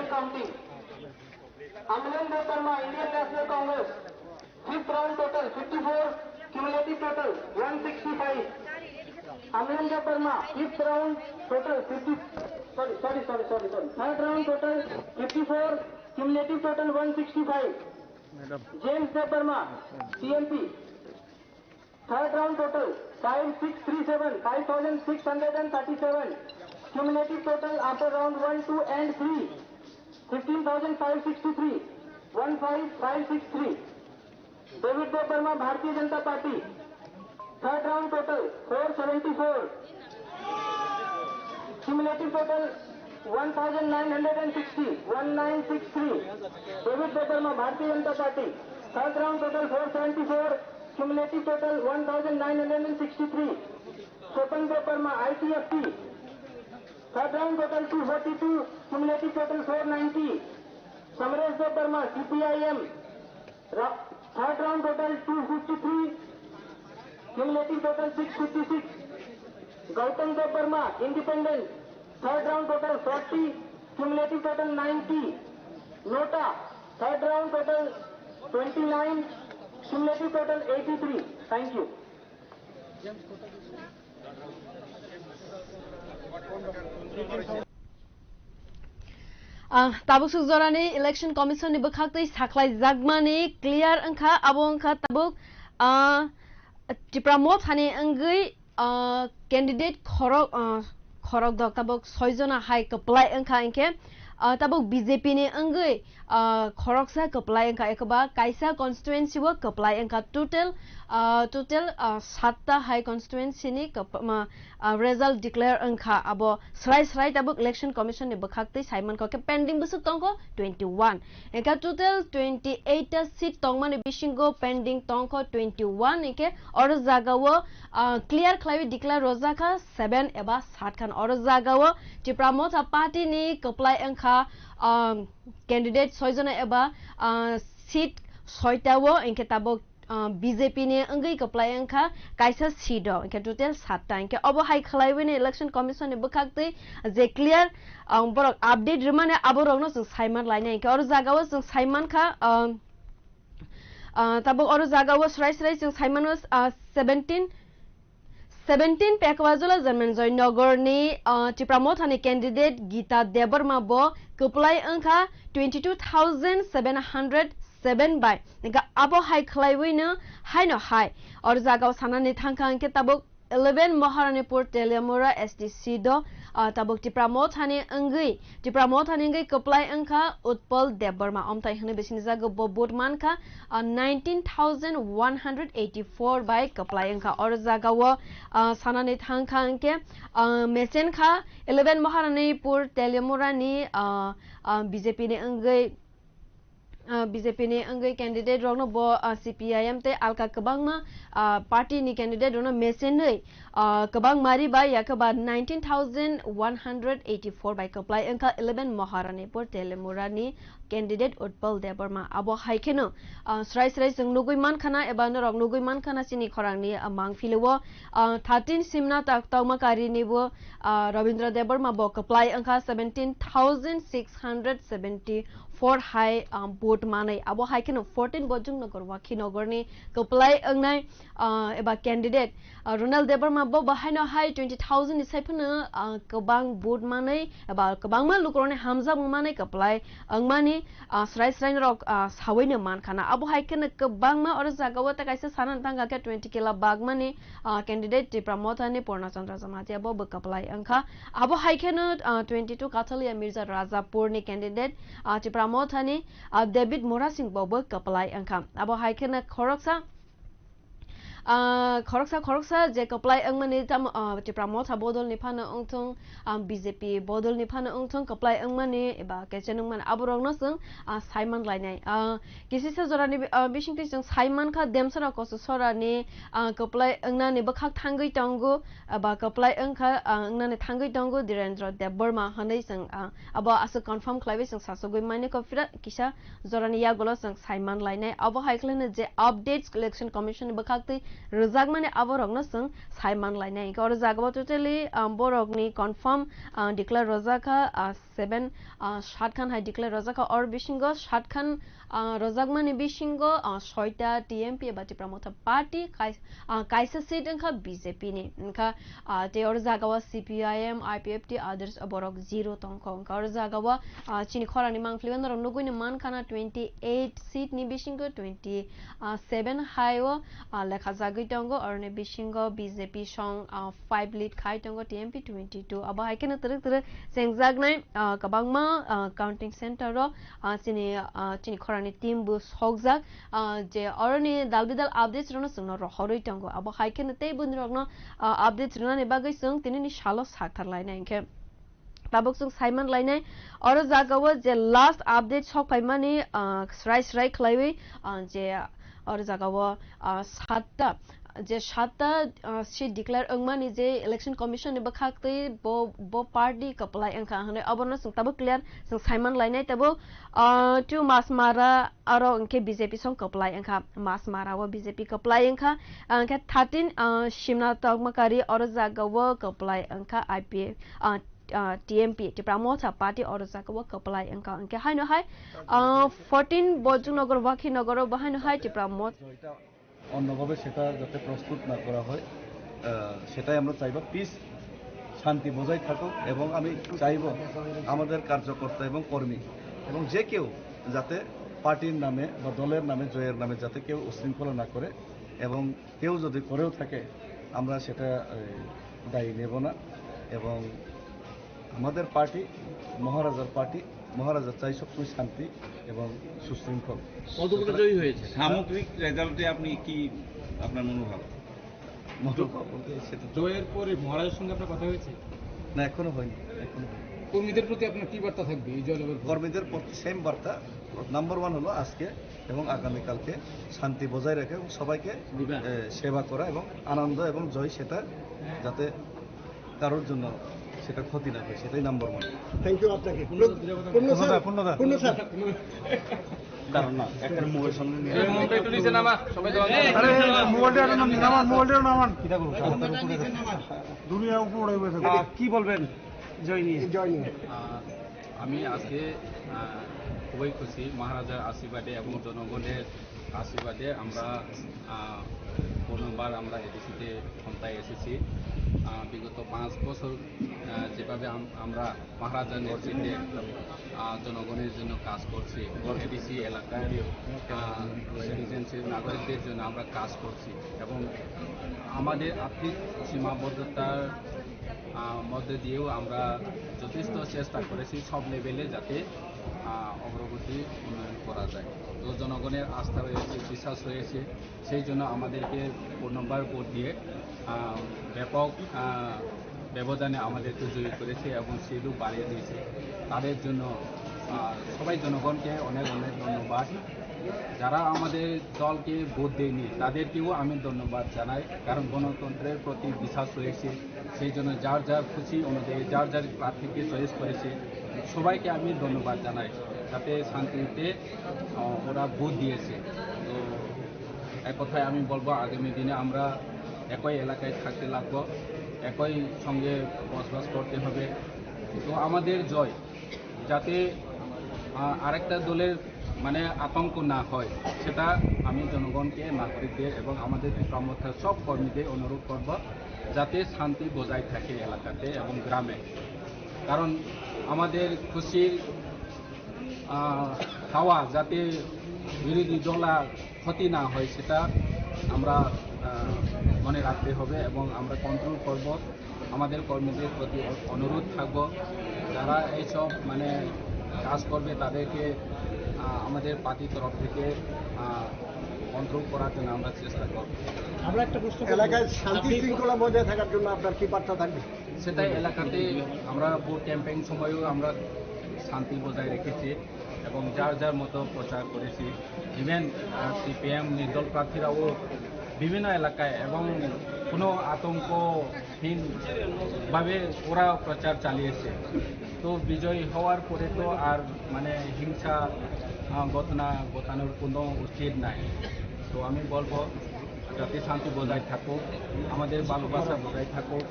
Counting. Amilen Debbarma, Indian National Congress, fifth round total fifty-four, cumulative total one sixty-five. Amilen Debbarma, fifth round total fifty, sorry, sorry, sorry, sorry, sorry. Third round total fifty-four, cumulative total one sixty-five. Madam. James Debbarma, C M P. Third round total five six three seven, five thousand six hundred and thirty-seven. Cumulative total after round one, two and three, fifteen thousand five sixty-three, one five five six three. David Debbarma, Bharatiya Janata Party. Third round total four seventy-four. Cumulative total one thousand nine hundred and sixty, one nine six three. David Debbarma, Bharatiya Janata Party. Third round total four seventy-four. Cumulative total one thousand nine hundred and sixty-three. Swetan Debbarma, I T F T. Third round total two forty-two, cumulative total four ninety. Samaresh Debbarma, C P I M. Ra-, third round total two fifty-three, cumulative total six fifty-six. Gautam Debbarma, independent. Third round total forty, cumulative total ninety. Nota, third round total twenty-nine, cumulative total eighty-three. Thank you. Ah, tabuk suk jorani Election Commission ni bwkhak twi sakhlai jakmani clear wngkha, abo wngkha tabuk, ah, Tipra Motha ni wngwi, ah, candidate khorok, ah, khorok dok tabuk soi jona hai kwplai wngkha, hinkhe, ah, tabuk B J P ni wngwi, ah, khoroksa kwplai wngkha, ekoba kaisa constituency o kwplai wngkha, total, ah, total, ah, satta hai constituency ni kwp-, ma, ah, result declare wngkha, abo srai srai tabuk Election Commission ni bwkhak twi saimankha, khe pending bwswk tongkho twenty-one, hinkhe total twenty-eight ta seat tongmani bisingo pending tongkho twenty-one, hinkhe oro jagao, ah, clear khlaiwi declare rwjakha seven eba satkhan. Oro jagao Tipra Motha Party ni kwplai wngkha, ah, candidate soi jona eba, ah, seat soita o, hinkhe tabuk, ah, B J P ni wngwi kwplai wngkha kaisa seat o, hinkhe total satta. Hinkhe obo hai khwlaiwi ni Election Commission ni bwkhak twi je clear, ah, borok update rwmani abo rokno chwng saiman lainai. Hinkhe oro jagao chwng saimankha, ah, ah, tabuk oro jagao srai srai chwng saimano, ah, seventeen, seventeen Pekwa Jula Janmenjoy Nogor ni, ah, Tipra Motha ni candidate Gita Debbarma bo kwplai wngkha twenty-two thousand seven hundred seven bai. Hinkhe abo hai khwlaiwi no haino hai. Oro jagao sanani thangkha hinkhe tabuk eleven Maharanipur Teliamura S T seat o, ah, tabuk Tipra Motha ni wngwi, Tipra Motha ni wngwi kwplai wngkha Utpal Debbarma. Omtai hwnwi bisini jago bo vote mankha, ah, nineteen thousand one hundred eighty-four bai kwplai wngkha. Oro jagao, ah, sanani thangkha hinkhe, ah, mechen kha eleven Maharanipur Teliamura ni, ah, ah, B J P ni wngwi, ah, B J P ni wngwi candidate rokno bo, ah, C P I M tei alka kwbangma, ah, party ni candidate rokno mechenwi, ah, kwbangma ri bai, yakhe ba nineteen thousand one hundred eighty-four bai kwplai wngkha eleven Maharanipur Teliamura ni candidate Utpal Debbarma. Abo hai kheno, ah, srai srai chwng nugwi mankha na eba norok nugwi mankha na chini khorang ni, ah, mangpili o, ah, thirteen simna tak tongma kari ni bo, ah, Rabindra Debbarma bo kwplai wngkha seventeen thousand six hundred seventy four hai, um, vote manwi. Abo hai kheno fourteen Bojong Nagar Wakhi Nagar ni kwplai wngnai, uh, eba candidate, uh, Ronald Debbarma bo bahaino hai twenty thousand ni sai phano, uh, kwbang vote manwi eba kwbangma lukurokni hamjakmung manwi kwplai wngmani, uh, srai srai norok, uh, sawino mankha na. Abo hai kheno kwbangma oro jagao tei kaisa sana thangkha khe twenty kila bagmani, ah, candidate Tipra Motha ni Purna Chandra Jamatia bo bwkha kwplai wngkha. Abo hai kheno, ah, twenty two Kathalia Mirza Rajapur ni candidate, ah, Tipra Motha ni, ah, David Murasing bo bwkha kwplai wngkha. Abo hai kheno khoroksa, ah, khoroksa khoroksa je kwplai wngmani tamo, ah, Tipra Motha bodol ni phano wngthung, ah, B J P bodol ni phano wngthung kwplai wngmani eba kechenwngmani aborokno chwng, ah, saiman lainai. Ah, Kisisa jorani bi-, ah, bisingtwi chwng sai mankha, Demsora Koso Sorani, ah, kwplai wngnani bwkhak thangwi tongo, ah, ba kwplai wngkha, ah, wngnani thangwi tongo Dhirendra Debbarma hwnwi chwng, ah, abo aswk confirm khlaiwi chwng sasogwi mani kho phira kisa jorani yagulo chwng sai man lainai. Abo hai khwlaino je updates Election Commission ni bwkhaktwi rwjakmani aborokno chwng sai man lainai. Hwnkhe oro jagao totally, ah, borokni confirm, ah, declare rwjakha, ah, seven, ah, satkhan hai declare rwjakha. Or bisingo satkhan, ah, rwjakmani bisingo, ah, soita T M P eba Tipra Motha Party, kai-, ah, kaisa seat wngkha B J P ni. Wngkha, ah, tei or jagao C P I M, I P F T, others borok zero tongkha. Wngkha or jagao, ah, chini khorangni mangpili norok nugui ni mankha na twenty eight seat ni bisingo twenty, ah, seven hai o, ah, lekha jagwi tongo. Oroni bisingo B J P song, ah, five lead khai tongo, T M P twenty two. Abo hai kheno twrwk twrwk chengjaknai, ah, kwbangma, ah, counting center o, ah, chini, ah, chini khorangni team bo sokjak, ah, je oroni dal bidal updates rokno chwngno rohorwi tongo. Abo hai kheno tei bwrwirokno, ah, updates rwnani bagwi chwng tinini salo sakthar lainai hinkhe. Tabuk chwng saiman lainai, oro jagao je last update sok phaimani, ah, srai srai khlaiwi, ah, je, Oro jagao, ah, satta, je satta, ah, seat declare wngmani je Election Commission ni bwkhak twi bo, bo party kwplai wngkha hwnwi obono chwng tabuk clear chwng saiman lainai tabuk, ah, two Masmara aro hwnkhe B J P song kwplai wngkha, Masmara o B J P kwplai wngkha, hwnkhe thirteen, ah, Simna Tokmakari oro jagao kwplai wngkha I P F, ah, ah, T M P, Tipra Motha Party oro jagao kwplai wngkha. Hwnkhe haino hai, ah, fourteen Bojongnagar, Wakhinogoro bo haino hai Tipra Motha. জয়টা অন্যভাবে সেটা যাতে প্রস্তুত না করা হয়, আহ, সেটাই আমরা চাইব। পিস, শান্তি বজায় থাকুক এবং আমি চাইব আমাদের কার্যকর্তা এবং কর্মী এবং যে কেউ যাতে পার্টির নামে বা দলের নামে, জয়ের নামে যাতে কেউ উশৃঙ্খলা না করে এবং কেউ যদি করেও থাকে, আমরা সেটা, এ, দায়ী নেব না। এবং আমাদের পার্টি, মহারাজার পার্টি, মহারাজা চাই সবসময় শান্তি এবং সুশৃঙ্খল। কতগুলো জয়ী হয়েছে? সামগ্রিক রেজাল্টে আপনি কি, আপনার মনোভাব? মনোভাব বলতে সেটা তো জয়ের পরে মহারাজের সঙ্গে আপনার কথা হয়েছে? না, এখনো হয়নি, এখনো হয়নি। কর্মীদের প্রতি আপনার কি বার্তা থাকবে এই জয়লাভের পর? কর্মীদের প্রতি সেম বার্তা। নাম্বার ওয়ান হলো আজকে এবং আগামীকালকে শান্তি বজায় রাখা এবং সবাইকে, দিবা। এ, সেবা করা এবং আনন্দ এবং জয় সেটা যাতে কারোর জন্য সেটা ক্ষতি না হয়, সেটাই নাম্বার ওয়ান। থ্যাংক ইউ আপনাকে। পূর্ণ দা, পূর্ণ দা। পূর্ণ স্যার। কারণ না, একটা মোবাইল সামনে নিয়ে মোবাইল একটু নিচে নামা, সবাই তো আরে, মোবাইলটা নামান, মোবাইলটা নামান। কিটা করবো? দুনিয়া উপরে উঠে গেছে। আহ, কি বলবেন জয় নিয়ে? জয় নিয়ে। আহ, আমি আজকে, আহ, খুবই খুশি মহারাজার আশীর্বাদে এবং জনগণের আশীর্বাদে আমরা, আহ, প্রথমবার আমরা এডিসিতে ক্ষমতায় এসেছি। আহ, বিগত পাঁচ বছর, আহ, যেভাবে আম-, আমরা মহারাজার নেতৃত্বে, আহ, জনগণের জন্য কাজ করছি, এডিসি এলাকায়, আহ, সিটিজেনশিপ নাগরিকদের জন্য আমরা কাজ করছি এবং আমাদের আর্থিক সীমাবদ্ধতার, আহ, মধ্যে দিয়েও আমরা যথেষ্ট চেষ্টা করেছি সব লেভেলে যাতে, আহ, অগ্রগতি উন্নয়ন করা যায়। তো জনগণের আস্থা রয়েছে, বিশ্বাস রয়েছে, সেই জন্য আমাদেরকে ফোন নম্বর ভোট দিয়ে, আহ, ব্যাপক, আহ, ব্যবধানে আমাদেরকে জয়ী করেছে এবং সিটও বাড়িয়ে দিয়েছে। তাদের জন্য, আহ, সবাই জনগণকে অনেক অনেক ধন্যবাদ। যারা আমাদের দলকে ভোট দেয়নি, তাদেরকেও আমি ধন্যবাদ জানাই, কারণ গণতন্ত্রের প্রতি বিশ্বাস রয়েছে। সেই জন্য যার যার খুশি অনুযায়ী যার যার প্রার্থীকে চয়েস করেছে, সবাইকে আমি ধন্যবাদ জানাই, যাতে শান্তিতে, আহ, ওরা ভোট দিয়েছে। তো এক কথায় আমি বলবো, আগামী দিনে আমরা একই এলাকায় থাকতে লাগবো, একই সঙ্গে বসবাস করতে হবে। তো আমাদের জয়, যাতে, আহ, আরেকটা দলের মানে আতঙ্ক না হয়, সেটা আমি জনগণকে, নাগরিকদের এবং আমাদের ত্রিপুরা মথা সব কর্মীদের অনুরোধ করব, যাতে শান্তি বজায় থাকে এলাকাতে এবং গ্রামে। কারণ আমাদের খুশির, আহ, হাওয়া যাতে বিরোধী দল আর ক্ষতি না হয়, সেটা আমরা, আহ, মনে রাখতে হবে এবং আমরা কন্ট্রোল করব। আমাদের কর্মীদের প্রতি অ-, অনুরোধ থাকবো, যারা এইসব মানে কাজ করবে তাদেরকে, আহ, আমাদের পার্টির তরফ থেকে, আহ, কন্ট্রোল করার জন্য আমরা চেষ্টা করব। আমরা একটা প্রশ্ন করব। এলাকায় শান্তি আপনি শৃঙ্খলা বজায় থাকার জন্য আপনার কি বার্তা থাকবে? সেটাই, এলাকাতে আমরা ভোট ক্যাম্পেইন সময়ও আমরা শান্তি বজায় রেখেছি এবং যার যার মতো প্রচার করেছি। ইভেন, আহ, সিপিএম নির্দল প্রার্থীরাও বিভিন্ন এলাকায় এবং কোনো আতঙ্কহীনভাবে ওরা প্রচার চালিয়েছে। তো বিজয়ী হওয়ার পরে তো আর মানে হিংসা, আহ, ঘটনা ঘটানোর কোনো উচিত নাই। তো আমি বলবো যাতে শান্তি বজায় থাকুক, আমাদের ভালোবাসা বজায় থাকুক,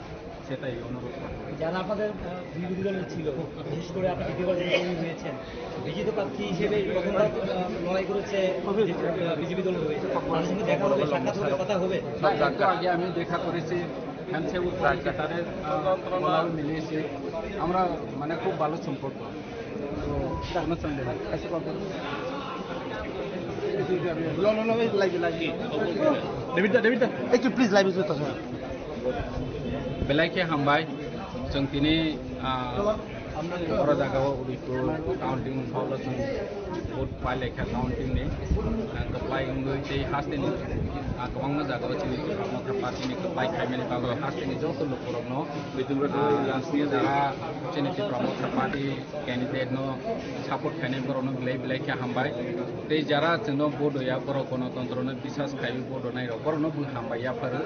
সেটাই অনুরোধ করব। যারা আপনাদের, আহ, বিরোধী দলে ছিল, বিশেষ করে আপনি দ্বিতীয়বার যিনি জয়ী হয়েছেন, বিজেপি প্রার্থী হিসেবে প্রথমবার, আহ, লড়াই করেছে যে, আহ, বিজেপি দল রয়েছে, তার সঙ্গে দেখা হবে, সাক্ষাৎ হবে, কথা হবে? না, একটু আগে আমি দেখা করেছি, হ্যান্ডশেক করেছি, তাদের, আহ, কলাও মিলিয়েছি। আমরা মানে খুব ভালো সম্পর্ক। তো কোনো সন্দেহ নেই। ডেভিড দা, ডেভিড দা, একটু প্লিজ লাইভে যুক্ত হন। Belai khe hambai, chwng tini, ah, Oro jagao Udaipur counting hall o chwng vote pai laikha counting ni, ah, kwplai wngwi tei hasteni, ah, kwbangma jagao chini Tipra Motha party ni kwplai khaimani bagwi hasteni joto lukurokno, ah, jara chini Tipra Motha party candidate no support khainai borokno belai belai khe hambai. Tei jara chwngno vote hoya borok gonotontro no biswas khaiwi vote honai rok borokno bo hambai yapharo.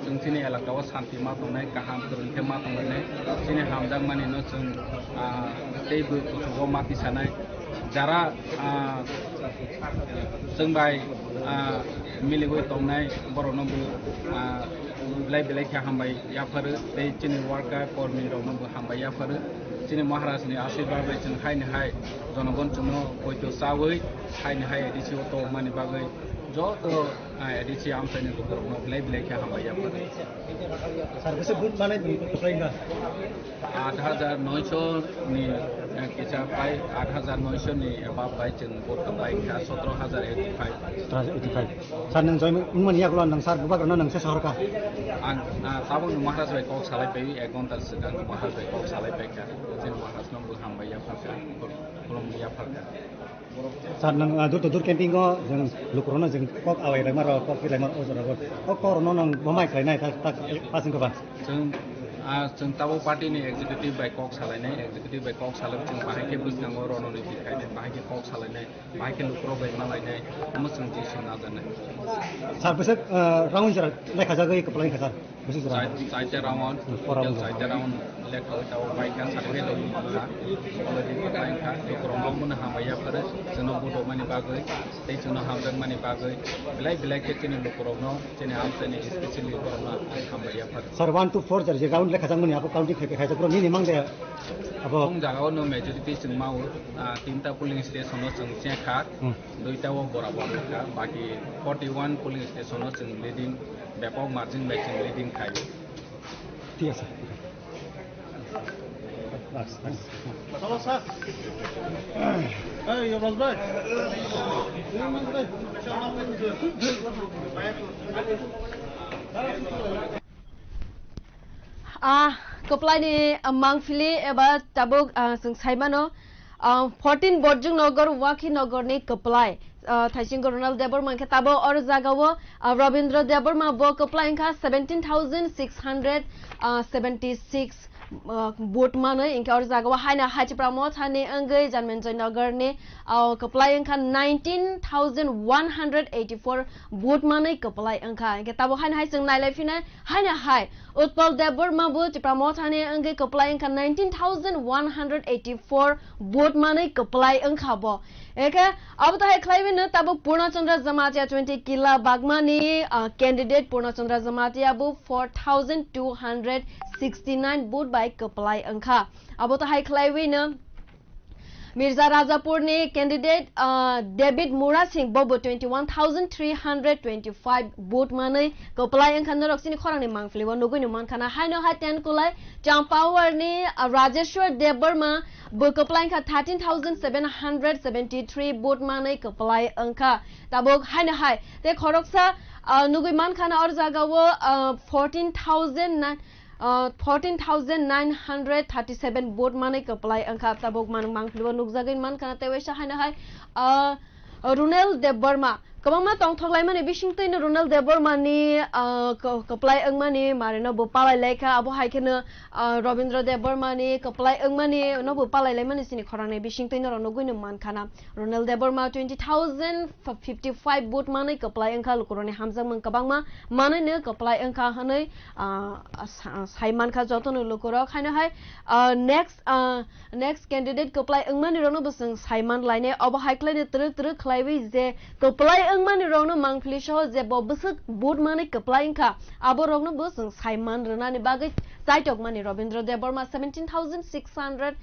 Chwng chini elaka o santi ma tongnai, kaham kwrwng khe ma tongnai, chini hamjakmani no chwng, ah, tei bo kuchugo ma tisanai. Jara, ah, chwng bai, ah, miligwi tongnai borokno bo, ah, belai belai khe hambai yapharo tei chini worker kormi rokno bo hambai yapharo. Chini Maharaj ni asirwad bai chwng haini hai jonogon chwngno poito chawi haini hai A D C o tongmani bagwi joto, ah, A D C amchaini lukurokno belai belai khe hambai yapharo. Sir, bwswk vote manai bwrwi kwplai wngkha? Aat hajar noisho ni, eh, kisa pai, aat hajar noisho ni above bai chwng vote kwplai wngkha, sotro hajar eighty five. Sotro hajar eighty five. Sir, nwng join wngmani yagulo nwng sir bubagrano nwng se sohorkha? Ang, ah, tabuk nwng Maharaj bai kok salai pai, ek ghonta swkang Maharaj bai kok salai paikha. Chini Maharaj no bo hambai yapharkha, khulumwi yapharkha. Sir, nwng, ah, door to door camping o jwng lukurokno jwng kok awai rwma rok, kok kilaima rok o jora bo. O kok rokno nwng bo mai khlainai tak, tak, eh, pass wngkha ba? Chwng, ah, chwng tabuk party ni executive bai kok salainai, executive bai kok salai chwng bahai khe bwskango rononiti khainai, bahai khe kok salainai, bahai khe lukurok bai malainai, omo chwng jisung najaknai. Sir, bwswk, ah, round jora lekhajagwi kwplai wngkha sir? Bwswk jora? Chai-, chaita round, hmm, total chaita round lekha tabuk bai kha, certificate rok mankha, already kwplai wngkha, lukurokno omono hambai yapharo, chwngno vote rwmani bagwi, tei chwngno hamjakmani bagwi, belai belai khe chini lukurokno, chini amchaini specially borokno hambai yapharo. Sir, one to four jora je round lekhajakmani abo counting khai, khaijak bro, nini mang de abo? Chwng jagao no majority chwng mao, ah, tinta polling station o chwng chekha, hmm, duita o borabor wngkha, baki forty one polling station o chwng leading, bepok margin bai chwng leading khai. ঠিক আছে। Thanks, thanks. এই, ইমরান ভাই। Ah, kwplaini, ah, mangpili eba tabuk, ah, chwng saimano, ah, fourteen Borjung Nagar, Wakhi Nagarni kwplai. Ah, thaisingo Ronald Debbarma, hwnkhe tabuk oro jagao, ah, Robindra Debbarma bo kwplai wngkha seventeen thousand six hundred, ah, seventy six, ah, vote manwi, hwnkhe oro jagao haino Hachipra Mothani wngwi Janmenjoy Nagarni, ah, kwplai wngkha nineteen thousand one hundred eighty four vote manwi kwplai wngkha. Hwnkhe tabuk haino hai chwng nailai phinai, haino hai Utpal Debbarma bo Tipra Mothani wngwi kwplai wngkha nineteen thousand one hundred eighty four vote manwi kwplai wngkha bo. Eke abo tahai khlaiwi no tabuk Purna Chandra Jamatia twenty Kila Bagmani, ah, candidate Purna Chandra Jamatia bo four thousand two hundred sixty nine vote bai kwplai wngkha. Abo tahai khlaiwi no Mirza Rajapurni candidate, ah, David Murasing bobo twenty one thousand three hundred twenty five vote manwi kwplai wngkha norok chini khorangni mangpili o nugwi no mankha na haino hai ten kulai Champawarni, ah, Rajeshwar Debbarma bo kwplai wngkha thirteen thousand seven hundred seventy three vote manwi kwplai wngkha. Tabuk haino hai tei khoroksa, ah, nugwi mankha na or jagao, ah, fourteen thousand nine, ah, fourteen thousand nine hundred thirty seven vote manwi kwplai wngkha. Tabuk man mangpili o nukjagwi mankha na tei waisa haino hai, ah, Runel Debbarma kwbangma tongthok laimani bisingtwi no Runel Debbarma ni, ah, ko-, kwplai wngmani marino bo palai laikha. Abo hai kheno, ah, Robindra Debbarma ni kwplai wngmani no bo palai laimani chini khorang ni bisingtwi norok nugwi no mankha na. Runel Debbarma twenty thousand fifty five vote manwi kwplai wngkha, lukurokni hamjakmung kwbangma manwi no kwplai wngkha hwnwi, ah, sa-, sai mankha jotono lukurok. Haino hai, ah, next, ah, Next candidate kwplai wngmani rokno bo chwng saiman lainai. Obo hai khlaino twrwk twrwk khlaiwi je kwplai wngmani rokno mangpili soho je bo bwswk vote manwi kwplai wngkha, abo rokno bo chwng saiman rwnani bagwi chaitokmani Robindra Debbarma seventeen thousand six hundred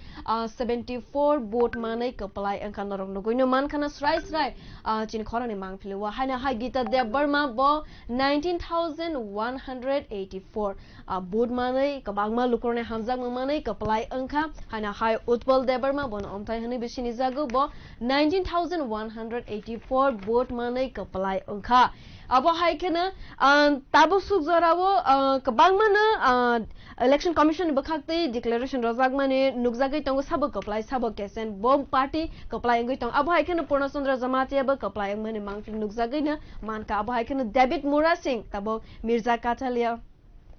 seventy four vote manwi kwplai wngkha. Norok nugwino mankha na srai srai, ah, chini khorangni mangpili o haino hai Gita Debbarma bo nineteen thousand one hundred eighty four ah, vote manwi kwbangma lukurokni hamjakmung manwi kwplai wngkha. Haino hai Utpal Debbarma bono omthai hwnwi bo sinijago, bo nineteen thousand one hundred eighty four vote manwi kwplai wngkha. Abo hai kheno, ah, tabuk suk jorao, ah, kwbangmano, ah, Election Commission ni bwkhak twi declaration rojakmani nukjagwi tongo, sabo kwplai, sabo kesen. Bo party kwplai wngwi tong. Abo hai kheno Purna Chandra Jamatia bo kwplai wngmani mangpili nukjagwino mankha. Abo hai kheno David Murasing, tabuk Mirza Kathalia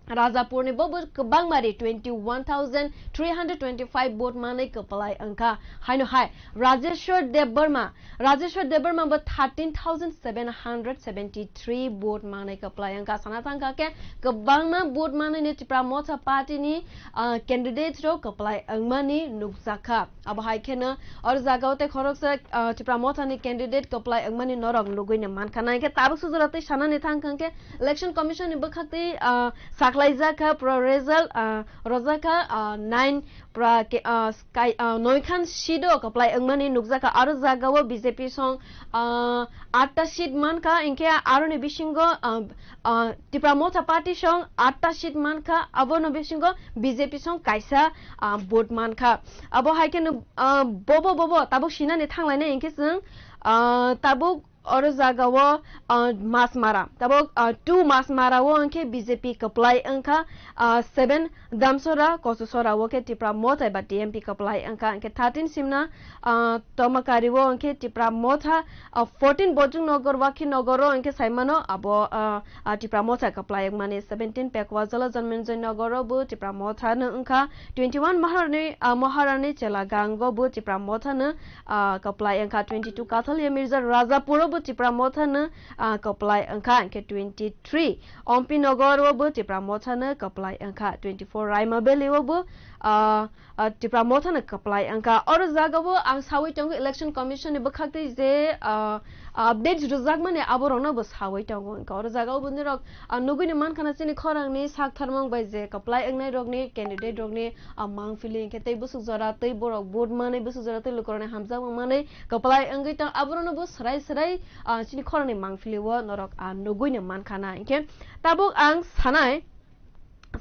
Rajapurni, bo bo kwbangma ri, twenty one thousand three hundred twenty five vote manwi kwplai wngkha. Haino hai Rajeshwar Debbarma, Rajeshwar Debbarma bo thirteen thousand seven hundred seventy three vote manwi kwplai wngkha. Sana thangkha khe kwbangma vote manwino Tipra Motha Party ni, ah, candidate rok kwplai wngmani nukjakha. Abo hai kheno oro jagao tei khoroksa, ah, Tipra Motha ni candidate kwplai wngmani norok nugwino mankha. Nai khe tabuk sujora tei sanani thangkha khe Election Commission ni bwkhak twi, ah, saklaijak kha pro result, ah, rojak kha, ah, nine pra ke, ah, sky, ah, noikhan seat o kwplai wngmani nukjakha. Aro jagao B J P song, ah, atta seat mankha, hinkhe aroni bisingo, ah, ah, Tipra Motha Party song atta seat mankha, abono bisingo B J P song kaisa, ah, vote mankha. Abo hai kheno, ah, bobo bobo tabuk sinani thanglainai hinkhe chwng, ah, tabuk oro jagao, ah, Masmara. Tabuk, ah, two Masmara o hinkhe B J P kwplai wngkha, ah, seven Damsora, Kochusora o khe Tipra Motha eba T M P kwplai wngkha. Hinkhe thirteen simna, ah, Tomakari o hinkhe Tipra Motha, ah, fourteen Bojong Nogor, Wakhi Nogor o hinkhe saimano abo, ah, ah, Tipra Motha kwplai wngmani. Seventeen Pekwajala Janmenjoy Nogor o bo Tipra Motha no wngkha. Twenty one Maharani, ah, Maharani Chelagang o bo Tipra Motha no ah, kwplai wngkha. Twenty two Kathalia Mirza Rajapur o bo Tipra Motha no, ah, kwplai wngkha. Hinkhe twenty three Ompi Nogor o bo Tipra Motha no kwplai wngkha. Twenty four Raima Valley o bo, ah, ah, Tipra Motha no kwplai wngkha. Oro jagao ang sawi tongo Election Commission ni bwkhak twi je, ah, updates rwjakmani aborokno bo sawi tongo. Hinkhe oro jagao bo norok, ah, nugwino mankha na chini khorangni sak tharmung bai je kwplai wngnai rokni candidate rokni ah, mangpili hinkhe tei bwswk jora tei borok vote manwi bwswk jora tei lukurokni hamjakma manwi kwplai wngwi tong, aborokno bo swrai swrai, ah, chini khorangni mangpili o norok, ah, nugwino mankha na. Hinkhe tabuk ang sanai,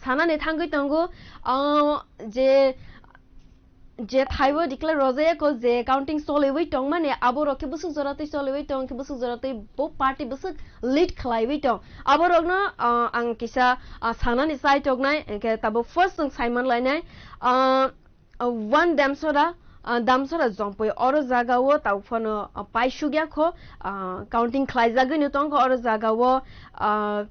sanani thangwi tongo, ah, je, je thaibo declare rojaya kho je counting choliwi tongmani aborok khe bwswk jora tei choliwi tong khe bwswk jora tei bo party bwswk lead khlaiwi tong. Aborokno, ah, ang kisa, ah, sanani chai toknai, hinkhe tabuk first chwng saiman lainai, ah, ah, one Damsora, ah, Damsora Jompui, oro jagao tabuk phano, ah, paisukya kho, ah, counting khlaijagwino tongkha oro jagao, ah,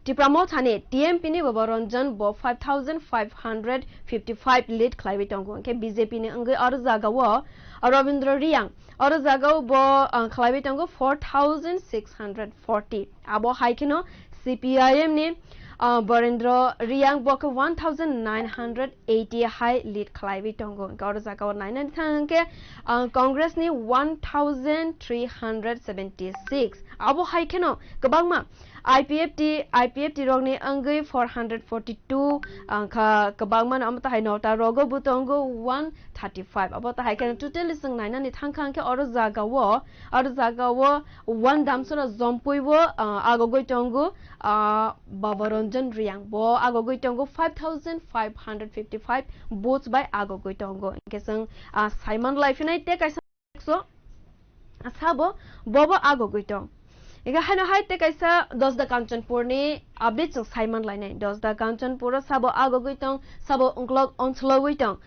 Tipra Mothani T M P ni Baba Ranjan bo five thousand five hundred fifty five lead khlaiwi tongo, hinkhe B J P ni wngwi oro jagao Rabindra Riyang, oro jagao bo, ah, khlaiwi tongo four thousand six hundred forty. Abo hai kheno C P I M ni, ah, Barendra Riyang bo khe one thousand nine hundred eighty hai lead khlaiwi tongo. Hinkhe oro jagao nainani thang hinkhe, ah, Congress ni one thousand three hundred seventy six. Abo hai kheno kwbangma I P F T, I P F T rokni wngwi four hundred forty two, wngkha kwbangmano, omo tahai nota rogo bo tongo one thirty five. Abo tahai kheno totally chwng nainani thangkha hinkhe oro jagao, oro jagao one Damsora Jompui bo, ah, agogwi tongo, ah, Baba Ranjan Riyang bo agogwi tongo five thousand five hundred fifty five votes bai agogwi tongo. Hinkhe chwng, ah, saiman laiphinai tei kaisa so, sabo bobo agogwi tong. Ega haino hai tei kaisa Dosda Kanchanpur ni update chwng saiman lainai. Dosda Kanchanpur o sabo agogwi tong, sabo ungklok onsologwi tong.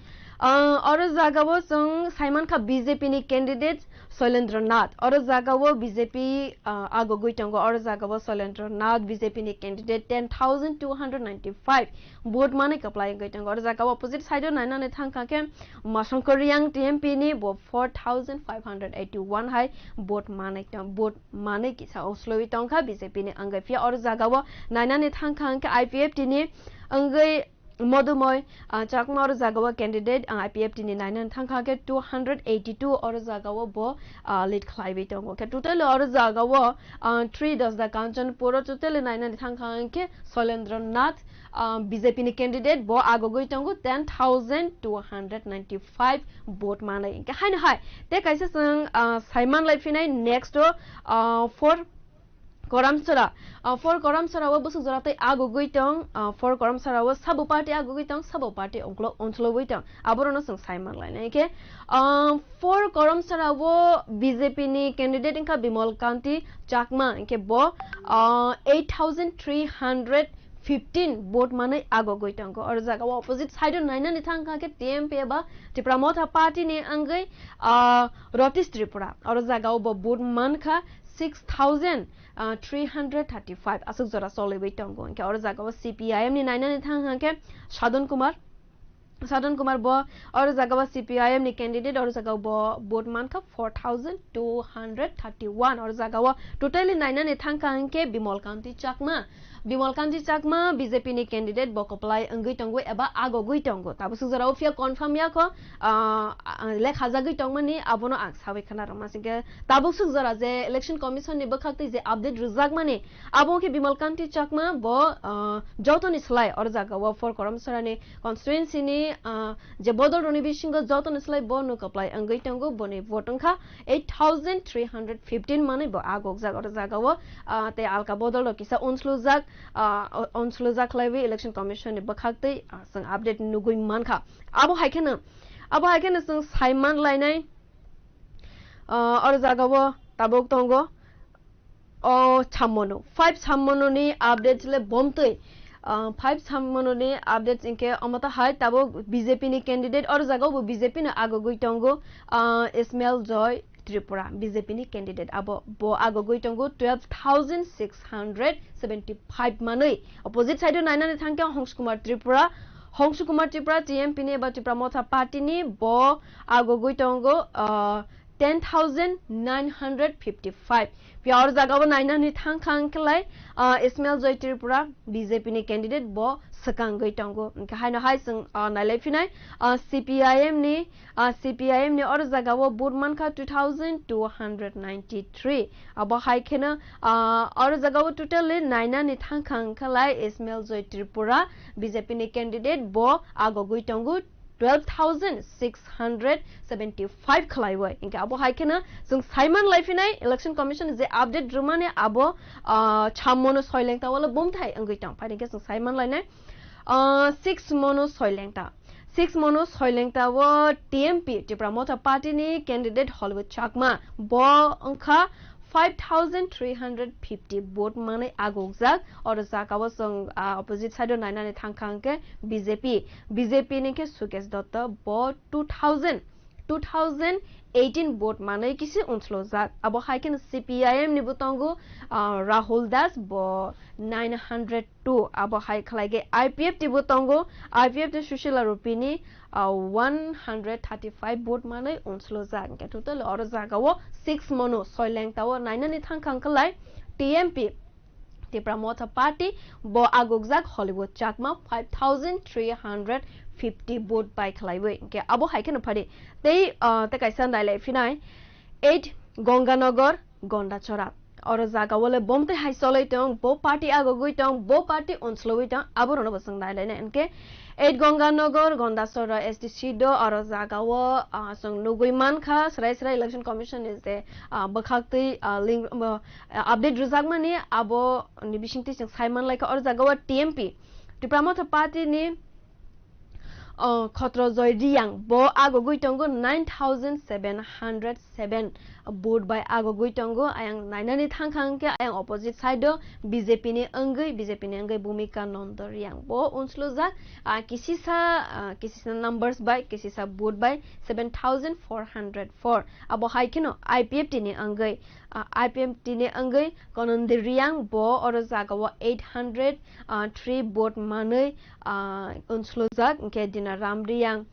Ah, oro jagao chwng saiman kha B J P ni candidate Shailendra Nath. Oro jagao B J P, ah, agogwi tongo. Oro jagao Shailendra Nath B J P ni candidate ten thousand two hundred ninety five vote manwi kwplai wngwi tongo. Oro jagao opposite side o nainani thangkha khe Masongkor Riyang T M P ni bo four thousand five hundred eighty one hai vote manwi tong, vote manwi kisa osloi tongkha B J P ni wngwi. Phiya oro jagao nainani thangkha hinkhe I P F T ni wngwi Modumoy, ah, Chakma oro jagao candidate, ah, I P F T ni nainani thangkha khe two hundred eighty two oro jagao bo, ah, lead khlaiwi tongo. Khe total oro jagao, ah, three Dosda Kanchanpur o totally nainani thangkha hinkhe Shailendra Nath, ah, B J P ni candidate bo agogwi tongo ten thousand two hundred ninety five vote manwi. Hinkhe haino hai tei kaisa chwng, ah, saiman laiphinai next o, ah, four Koramsora, ah, four Koramsora o bwswk jora tei agugwi tong, ah, four Koramsora o sabo party agugwi tong, sabo party ongklo-, onslogwi tong, aborokno chwng sai manlainai khe, ah, four Koramsora o B J P ni candidate wngkha Bimal Kanti Chakma, hinkhe bo, ah, eight thousand three hundred fifteen vote manwi agogwi tongo. Oro jaga o opposite side o nainani thang kha khe T M P eba Tipra Motha Party ni wngwi, ah, Rotish Tripura. Oro jaga o bo vote mankha six thousand three hundred thirty-five, aswk jora choliwi tongo. Hinkhe oro jaga o C P I M ni nainani thang kha khe Sadhan Kumar, Sadhan Kumar bo oro jaga o C P I M ni candidate, oro jaga o bo vote mankha four thousand two hundred thirty-one. Oro jaga o totally nainani thang kha hinkhe Bimal Kanti Chakma, Bimal Kanti Chakma B J P ni candidate bo kwplai wngwi tongo eba agogwi tongo. Tabuk swk jora o phiya confirm ya kho, ah, ah, lekhajagwi tongmani abono ang sawi khna rwma singkhe tabuk swk jora je Election Commission ni bwkhak twi je update rwjakmani abo khe Bimal Kanti Chakma bo, ah, jotoni slai oro jaga o four Koramsora ni constituency ni, ah, je bodol rokni bisingo jotoni slai bo no kwplai wngwi tongo, boni vote wngkha eight thousand three hundred fifteen manwi bo agokjak oro jaga o, ah, tei alka bodol rok kisa unslujak, ah, o-, unslujak khlaiwi Election Commission ni bwkhak twi, ah, chwng update nugwi mankha. Abo hai kheno, abo hai kheno chwng sai man lainai, ah, oro jaga o tabuk tongo. O sammono, five sammono ni updates le bomtwi. Ah, five sammono ni updates hinkhe omo ta hai tabuk B J P ni candidate oro jaga o bo B J P no agogwi tongo, ah, Ismail Joy Tripura, B J P ni candidate abo bo agogwi tongo twelve thousand six hundred seventy-five manwi. Opposite side o nainani thang khe Hongsu Kumar Tripura, Hongsu Kumar Tripura T M P ni eba Tipra Motha Party ni bo agogwi tongo, ah, ten thousand nine hundred fifty-five. Phiya oro jaga o nainani thang kha hinkhe lai, ah, Ismail Joy Tripura B J P ni candidate bo swkangwi tongo. Hinkhe haino hai chwng, ah, nailai phinai, ah, C P I M ni, ah, C P I M ni oro jaga o vote mankha two thousand two hundred ninety-three. Abo hai kheno, ah, oro jaga o totally nainani thang kha hinkhe lai Ismail Joy Tripura B J P ni candidate bo agogwi tongo twelve thousand six hundred seventy-five khlaiwi. Hinkhe abo hai kheno chwng saiman laiphinai Election Commission je update rwmani abo, ah, chammono soilengta wala bomthai wngwi tong. Phai hinkhe chwng saiman lainai, ah, six mono soilengta. Six mono soilengta o T M P, Tipra Motha Party ni candidate Hollywood Chakma. Bo wngkha five thousand three hundred fifty vote manwi agokjak. Oro jaga o chwng, ah, opposite side o nainani thang kha hinkhe B J P. B J P ni khe Sukesh Dutta bo two thousand, two thousand eighteen vote manwi kisi unslojak. Abo hai kheno C P I M ni bo tongo, ah, Rahul Das bo nine hundred two. Abo hai khlai khe I P F T bo tongo. I P F T Sushila Rupini, ah, one hundred thirty-five vote manwi unslojak. Hinkhe total oro jaga o six mono soilengta o nainani thang kha hinkhe lai T M P, Tipra Motha Party bo agokjak Hollywood Chakma five thousand three hundred fifty vote bai khlaiwi. Hinkhe abo hai kheno phari tei, ah, tei kaisa nailai phinai eight Gonganagar Gondachora. Oro jaga o le bomtwi hai choloi tong, bo party agogwi tong, bo party unslogwi tong, aborokno bo chwng nailainai. Hinkhe eight Gonganagar Gondachora S T C do oro jaga o, ah, chwng nugwi mankha, srai srai Election Commission ni je, ah, bwkhaktwi, ah, link, ah, update rwjakmani abo ni bisingtwi chwng sai manlaikha. Oro jaga o T M P, Tipra Motha Party ni, oh, Khotro Joy Reang bo agogwi tongo nine thousand seven hundred seven vote bai agogwi tongo. Ayang nainani thang kha hinkhe ayang opposite side o B J P ni wngwi, B J P ni wngwi Bhumika Nanda Reang bo unslojak, ah, kisisa, ah, kisisa numbers bai, kisisa vote bai seven thousand four hundred four. Abo hai kheno I P F T ni wngwi, ah, I P F T ni wngwi Kanandi Reang bo oro jaga o eight hundred three vote manwi, ah, unslojak, hinkhe Dina Ram Reang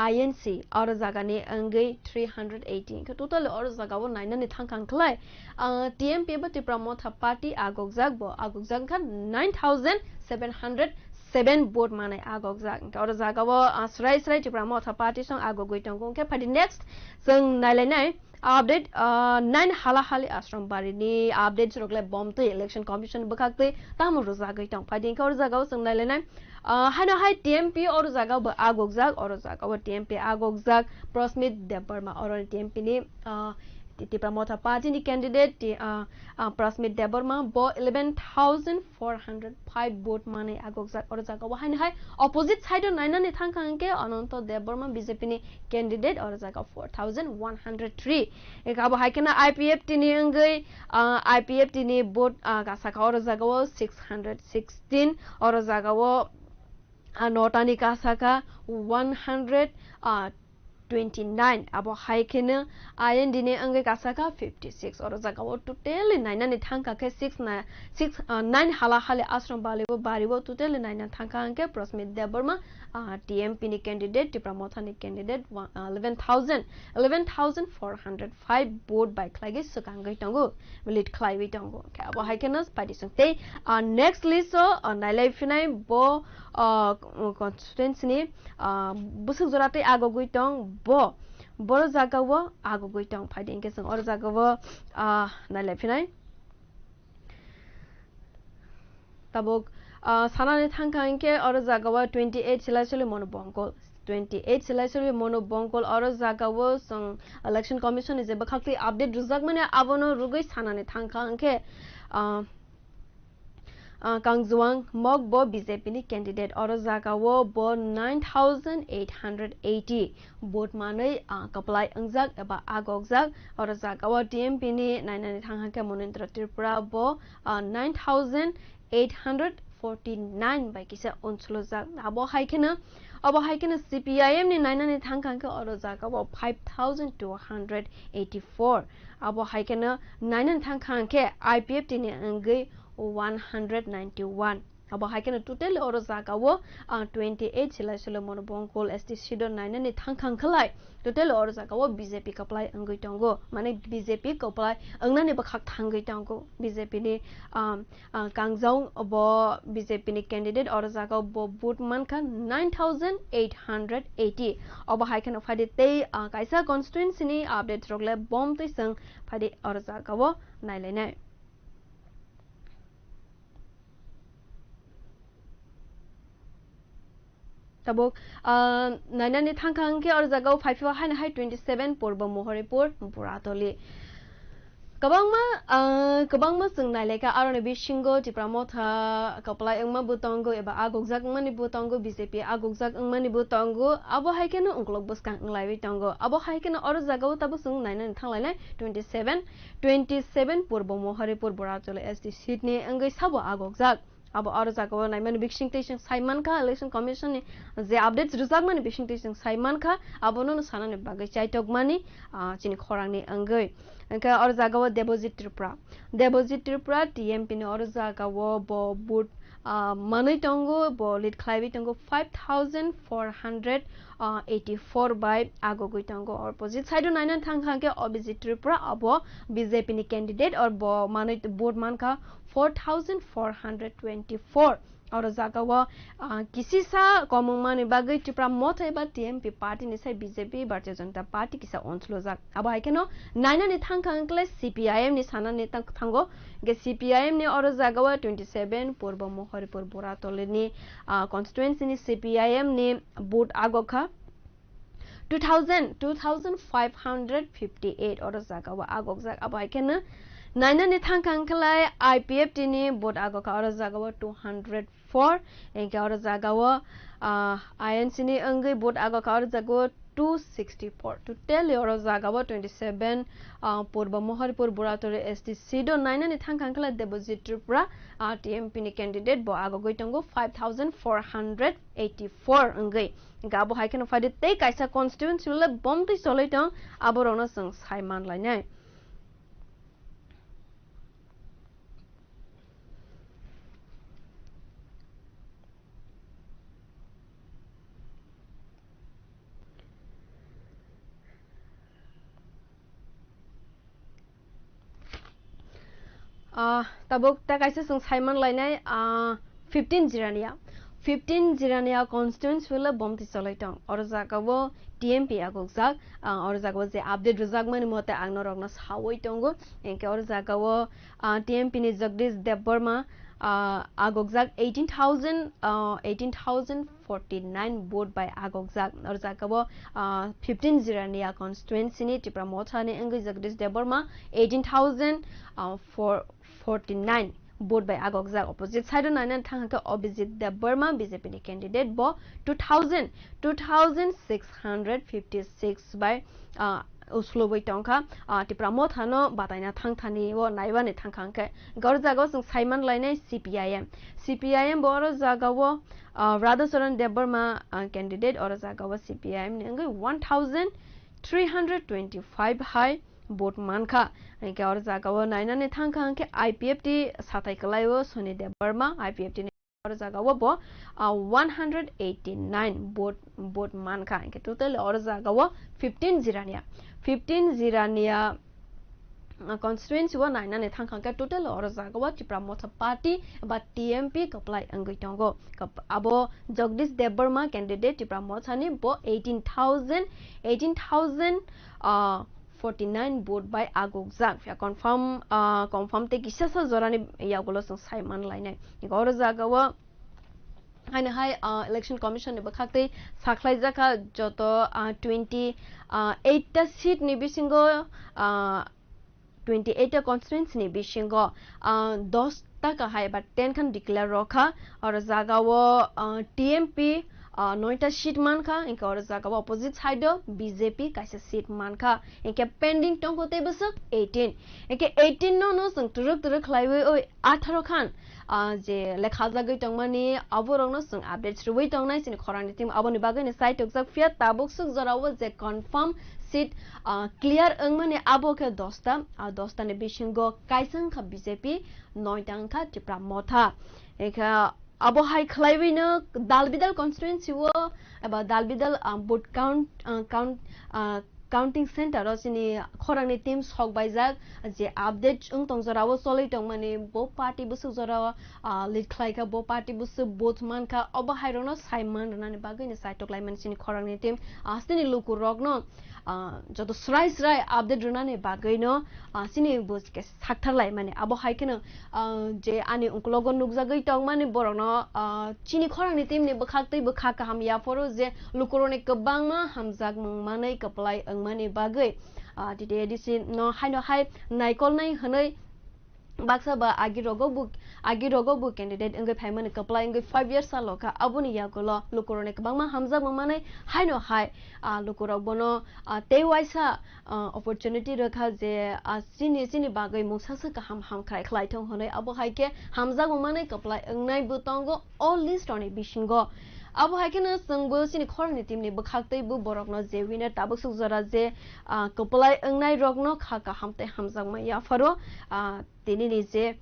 I N C oro jaga ni wngwi three hundred eighty. Hinkhe total oro jaga o nainani thang kha hinkhe lai, ah, T M P ba Tipra Motha Party agokjak, bo agokjak wngkha nine thousand seven hundred seven vote manwi agokjak. Hinkhe oro jaga o, ah, srai srai Tipra Motha Party song agogwi tongo. Hinkhe phadi next chwng nailainai update, ah, nine Halahali Ashram Bari ni updates rok le bomtwi Election Commission bwkhaktwi tamo rwjagwi tong. Phadi hinkhe oro jaga o chwng nailainai, ah, haino hai T M P oro jaga o bo agokjak, oro jaga o T M P agokjak Prasmit Debbarma, oro ni T M P ni, ah, Tipra Motha Party ni candidate, ti, ah, ah, Prasmit Debbarma bo eleven thousand four hundred five vote manwi agokjak. Oro jaga o haino hai opposite side o nainani thangkha hwnkhe Ananto Debbarma B J P ni candidate, oro jaga four thousand one hundred three. Eka abo hai kheno I P F T ni wngwi, ah, I P F T ni vote, ah, kasakha oro jaga o six hundred sixteen, oro jaga o ah, notani kasakha one hundred, ah, twenty-nine. Abo hai kheno I N D ni wngwi kasakha fifty-six. Oro jaga o totally nainani thangkha khe six na, six, ah, nine hala hali ashram bali o bari o totally naina thangkha hwnkhe Prasmit Debbarma, ah, T M P ni candidate, Tipra Motha ni candidate, one, ah, eleven thousand, eleven thousand four hundred five vote bai khlaiwi swkangwi tongo, lead khlaiwi tongo. Khe abo hai kheno paidi song tei, ah, next list o, ah, nailai phinai bo, ah, constituency ni, ah, bwswk jora tei agogwi tong bo, boro jaga o agogwi tong. Phaidi hwnkhe chwng oro jaga o, ah, nailai phinai. Tabuk, ah, sanani thangkha hwnkhe oro jaga o twenty eight Silaisuli Monu Bongkol. Twenty eight Silaisuli Monu Bongkol oro jaga o chwng Election Commission ni je bwkhaktwi update rwjakmani abono rwgwi sanani thangkha hwnkhe, ah, ah, Kangjuang Mok bo B J P ni candidate. Oro jaga o bo nine thousand eight hundred eighty vote manwi, ah, kwplai wngjak eba agokjak. Oro jaga o T M P ni nainani thangkha hwnkhe Monindra Tripura bo, ah, nine thousand eight hundred forty nine bai kisa unsulujak. Abo hai kheno, abo hai kheno C P I M ni nainani thangkha hwnkhe oro jaga o five thousand two hundred eighty four. Abo hai kheno nainani thangkha hwnkhe I P F T ni wngwi one hundred ninety one. Abo hai kheno total oro jaga o, ah, twenty eight Silaisuli Monu Bongkol S T seat o nainani thangkha hwnkhe lai total oro jaga o B J P kwplai wngwi tongo, mane B J P kwplai wngnani bwkhak thangwi tongo. B J P ni, um, ah, Kangjuang bo B J P ni candidate, oro jaga o bo vote mankha nine thousand eight hundred eighty. Obo hai kheno phaidi tei, ah, kaisa constituency ni update rok le bom twi chwng phaidi oro jaga o nailainai. Tabuk, ah, nainani thangkha hwnkhe oro jaga o phai phio haino hai twenty seven Purbo Mohoripur, Buratoli. Kwbangma, ah, kwbangma chwng nailaikha, aroni bisingo Tipra Motha kwplai wngma bo tongo eba agokjak wngmani bo tongo, B J P agokjak wngmani bo tongo, abo hai kheno ukulok bwskang wnglaiwi tongo. Abo hai kheno oro jaga o tabuk chwng nainani thanglainai twenty seven, twenty seven Purbo Mohoripur Buratoli S T seat ni wngwi sabo agokjak. Abo oro jaga o naimani bisingtwi chwng sai mankha, Election Commission ni je updates rwjakmani bisingtwi chwng sai mankha, abono no sanani bagwi chaitokmani, ah, chini khorangni wngwi. Hwnkhe oro jaga o Debojit Tripura. Debojit Tripura T M P ni oro jaga o bo vote, ah, manwi tongo, bo lead khlaiwi tongo five thousand four hundred, ah, eighty four bai agogwi tongo. Opposite side o naina thangkha hwnkhe Abhijit Tripura, abo B J P ni candidate, or bo manwi vote mankha four thousand four hundred twenty four. Oro jaga o, ah, kisisa komung mani bagwi Tipra Motha eba T M P party ni sai B J P, Bharatiya Janata Party kisa onsulujak. Abo hai kheno nainani thangkha hwnkhe C P I M ni sanani tang-, thango. Hwnkhe C P I M ni oro jaga o twenty seven Purbo Mohoripur Buratoli ni, ah, constituency ni C P I M ni vote agokha two thousand, two thousand five hundred fifty eight oro jaga o agokjak. Abo hai kheno nainani thangkha hwnkhe lai I P F T ni vote agokha oro jaga o two hundred four, hwnkhe oro jaga o, ah, I N C ni wngwi vote agokha oro jaga o two sixty four. Totally oro jaga o twenty seven, ah, Purbo Mohoripur Buratoli S T seat o nainani thangkha hwnkhe lai Debojit Tripura, ah, T M P ni candidate bo agogwi tongo five thousand four hundred eighty four wngwi. Hwnkhe abo hai kheno phaidi tei kaisa constituency le bomtwi choloi tong, aborokno chwng sai manlainai. Ah, tabuk ta kaisa chwng sai manlainai, ah, fifteen Jirania. Fifteen Jirania constituency le bomti choloi tong. Oro jaga o T M P agukjak, ah, oro jaga o je update rwjakmani mote ang norokno sawi tongo. Hwnkhe oro jaga o, ah, T M P ni Jagdish Debbarma, ah, agokjak eighteen thousand, ah, eighteen thousand forty nine vote bai agokjak. Oro jagao, ah, fifteen Jirania constituency ni Tipra Motha ni wngwi Jagdish Debbarma eighteen thousand, ah, four, forty nine vote bai agokjak. Opposite side o nainani thang khe Abhijit Debbarma, B J P ni candidate, bo two thousand, two thousand six hundred fifty six bai, ah, uslubwi tongkha. Ah, Tipra Motha no bataina thang thani o naibani thang kha hwnkhe, oro jagao chwng saiman lainai C P I M. C P I M bo oro jagao, ah, Radhacharan Debbarma, ah, candidate, oro jagao C P I M ni wngwi one thousand three hundred twenty five hai vote mankha. Hingke oro jagao nainani thangkha hingke I P F T satai kwlaio Soni Debbarma, I P F T ni oro jagao bo, ah, one hundred eighty nine vote, vote mankha. Hingke total oro jagao fifteen Jirania, fifteen Jirania, ah, constituency o nainani thangkha hingke total oro jagao Tipra Motha Party ba T M P kwplai wngwi tongo. Kap-, abo Jagdish Debbarma candidate Tipra Motha ni bo eighteen thousand, eighteen thousand, ah, forty nine vote bai agukjak. Phiya confirm, ah, confirm tei kisasa jorani yagulo chwng saiman lainai. Oro jagao haino hai, ah, Election Commission ni bwkhak tei sakhlaijakha joto, ah, twenty, ah, eight ta seat ni bisingo, ah, twenty eight ta constituency ni bisingo, ah, dos ta kahai ba ten khan declare rokha. Oro jagao, ah, T M P, ah, noita seat mankha, hingke oro jagao opposite side o B J P kaisa seat mankha, hingke pending tongkho tei bwswk eighteen, hingke eighteen no no chwng twrwk twrwk khlaiwi oi atharo khan, ah, je lekhajagwi tongmani aborokno chwng updates rwui tongnai chini khorangni team. Aboni bagwino chai tokjak, phiya tabuk swk jorao je confirm seat, ah, clear wngmani abo khe dos ta, ah, dos ta ni bisingo kaisa wngkha B J P, noita wngkha Tipra Motha. Ekha abo hai khlaiwino dal bidal constituency o eba dal bidal, ah, vote count, ah, count, ah, counting center o chini khorangni team sok baijak, je update wng tong jorao cholwi tongmani bo party bwswk jorao, ah, lead khlaikha, bo party bwswk vote mankha, obo hairokno saiman rwnani bagwino chaitok laimani chini khorangni team, ah, chini lukurokno, ah, joto srai srai update rwnani bagwino, ah, chini bo sakthar laimani. Abo hai kheno, ah, je ani ungkulogo nukjagwi tongmani borokno, ah, chini khorangni team ni bwkhak tei bwkha kaham yaphoro je lukurokni kwbangma hamjakmung manwi kwplai wngmani bagwi, ah, T T A D C no haino hai naikolnai hwnwi baksa ba agi rogo bo, agi rogo bo candidate wngwi phaimani kwplai wngwi five years salo kha. Aboni yagulo lukurokni kwbangma hamjakmung manwi haino hai, ah, lukurok bono, ah, tei waisa, ah, opportunity rwkha je, ah, chini, chini bagwi mungsa se kaham hamkrai khlai thung hwnwi. Abo hai khe hamjakmung manwi kwplai wngnai bo tongo o list rokni bisingo. Abo hai kheno chwngbo chini khorangni team ni bwkhak tei bo borokno je winner tabuk swk jora je, ah, kwplai wngnai rokno kha kaham tei hamjakma yapharo, ah, tini ni je,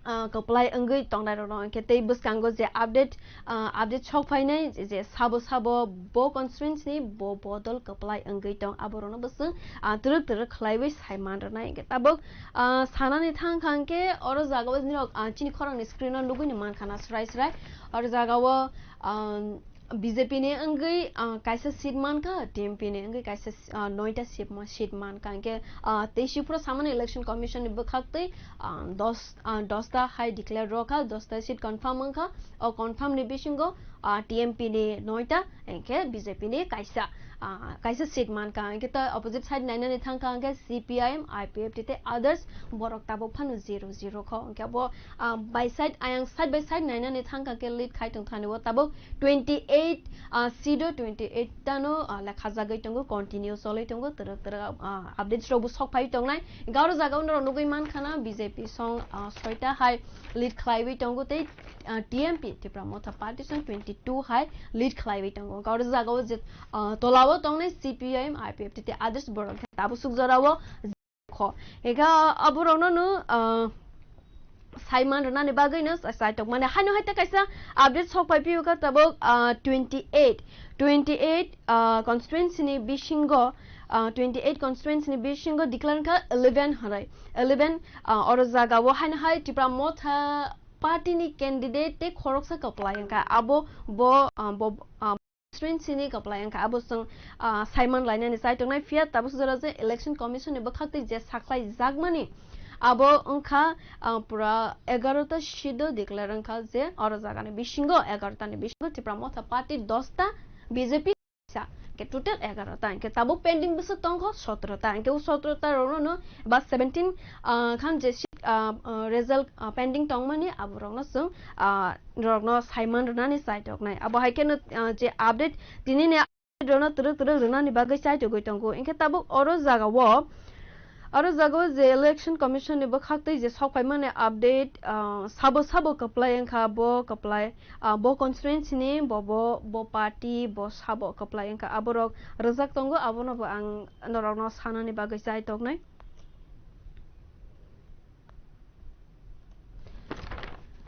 ah, kwplai wngwi tongnai rokno hwnkhe tei bwskango je update, ah, update sok phainai je sabo sabo bo constituency ni bo bodol kwplai wngwi tong, abo rokno bwswng, ah, twrwk twrwk khlaiwi saiman rwnai. Hwnkhe tabuk, ah, sanani thang kha hwnkhe oro jagao nirok, ah, chini khorangni screen o nugwi ni mankha na srai srai. Oro jagao, ah, B J P ni wngwi, ah, kaisa seat mankha, T M P ni wngwi kaisa, ah, noita seat ma-, seat mankha. Hwnkhe, ah, tei sipro samani Election Commission ni bwkhak tei, ah, dos, ah, dos ta hai declare rokha, dos ta seat confirm wngkha. O confirm ni bisingo, ah, T M P ni noita, hwnkhe B J P ni kaisa, ah, kaisa seat mankha. Hwnkhe ta opposite side nainani thangkha hwnkhe C P I M, I P F T tei others borok tabuk phano zero zero kho. Hwnkhe abo, ah, by side, ayang side by side nainani thangkha khe lead khai tongthani o tabuk twenty eight, ah, seat o twenty eight tano, ah, lekhajagwi tongo, continue cholwi tongo, twrwk twrwk, ah, updates rokbo sok phai tongnai. Hwnkhe oro jagao norok nugwi mankha na B J P song, ah, soita hai lead khlaiwi tongo tei, ah, T M P, Tipra Motha Party song twenty two hai lead khlaiwi tongo. Hwnkhe oro jagao je, ah, tolao tongnai C P I M, I P F T tei others borok khe tabuk swk jorao kho. Eka aborokno no, ah, saiman rwnani bagwi no sa-, saitok mani. Haino hai ta kaisa update sok pai phiyokha tabuk, ah, twenty eight, twenty eight, ah, constituency ni bisingo, ah, twenty eight constituency ni bisingo declare kha eleven hwnwi. Eleven, ah, oro jagao haino hai Tipra Motha party ni candidate tei khoroksa kwplai wngkha. Abo bo, ah, bo, ah, constituency ni kwplai wngkha, abo chwng, ah, saiman lainani chai tongnai. Phiya tabuk jora je Election Commission ni bwkhak tei je sakhlai jakmani, Abo wngkha, ah, pura egarota seat o declare wngkha je oro jagani bisingo, egarota ni bisingo Tipra Motha Party dosta, B J P sa, ke total egarota, hingke tabuk pending bwswk tongkho sotrota, hingke o sotrota rokno no ba seventeen, ah, khan je seat, ah, ah, result, ah, pending tongmani aborokno chwng, ah, rokno saiman rwnani chaitoknai. Abo hai kheno, ah, je update tini ni update rokno twrwk twrwk rwnani bagwi chaitogwi tongo. Hingke tabuk oro jagao, oro jagao je Election Commission ni bwkhaktwi je sokphaimani update, ah, sabo sabo kwplai wngkha bo kwplai, ah, bo constituency ni, bo, bo, bo party, bo sabo kwplai wngkha. Aborok rwjak tongo, abono bo ang norokno sanani bagwi chai toknai.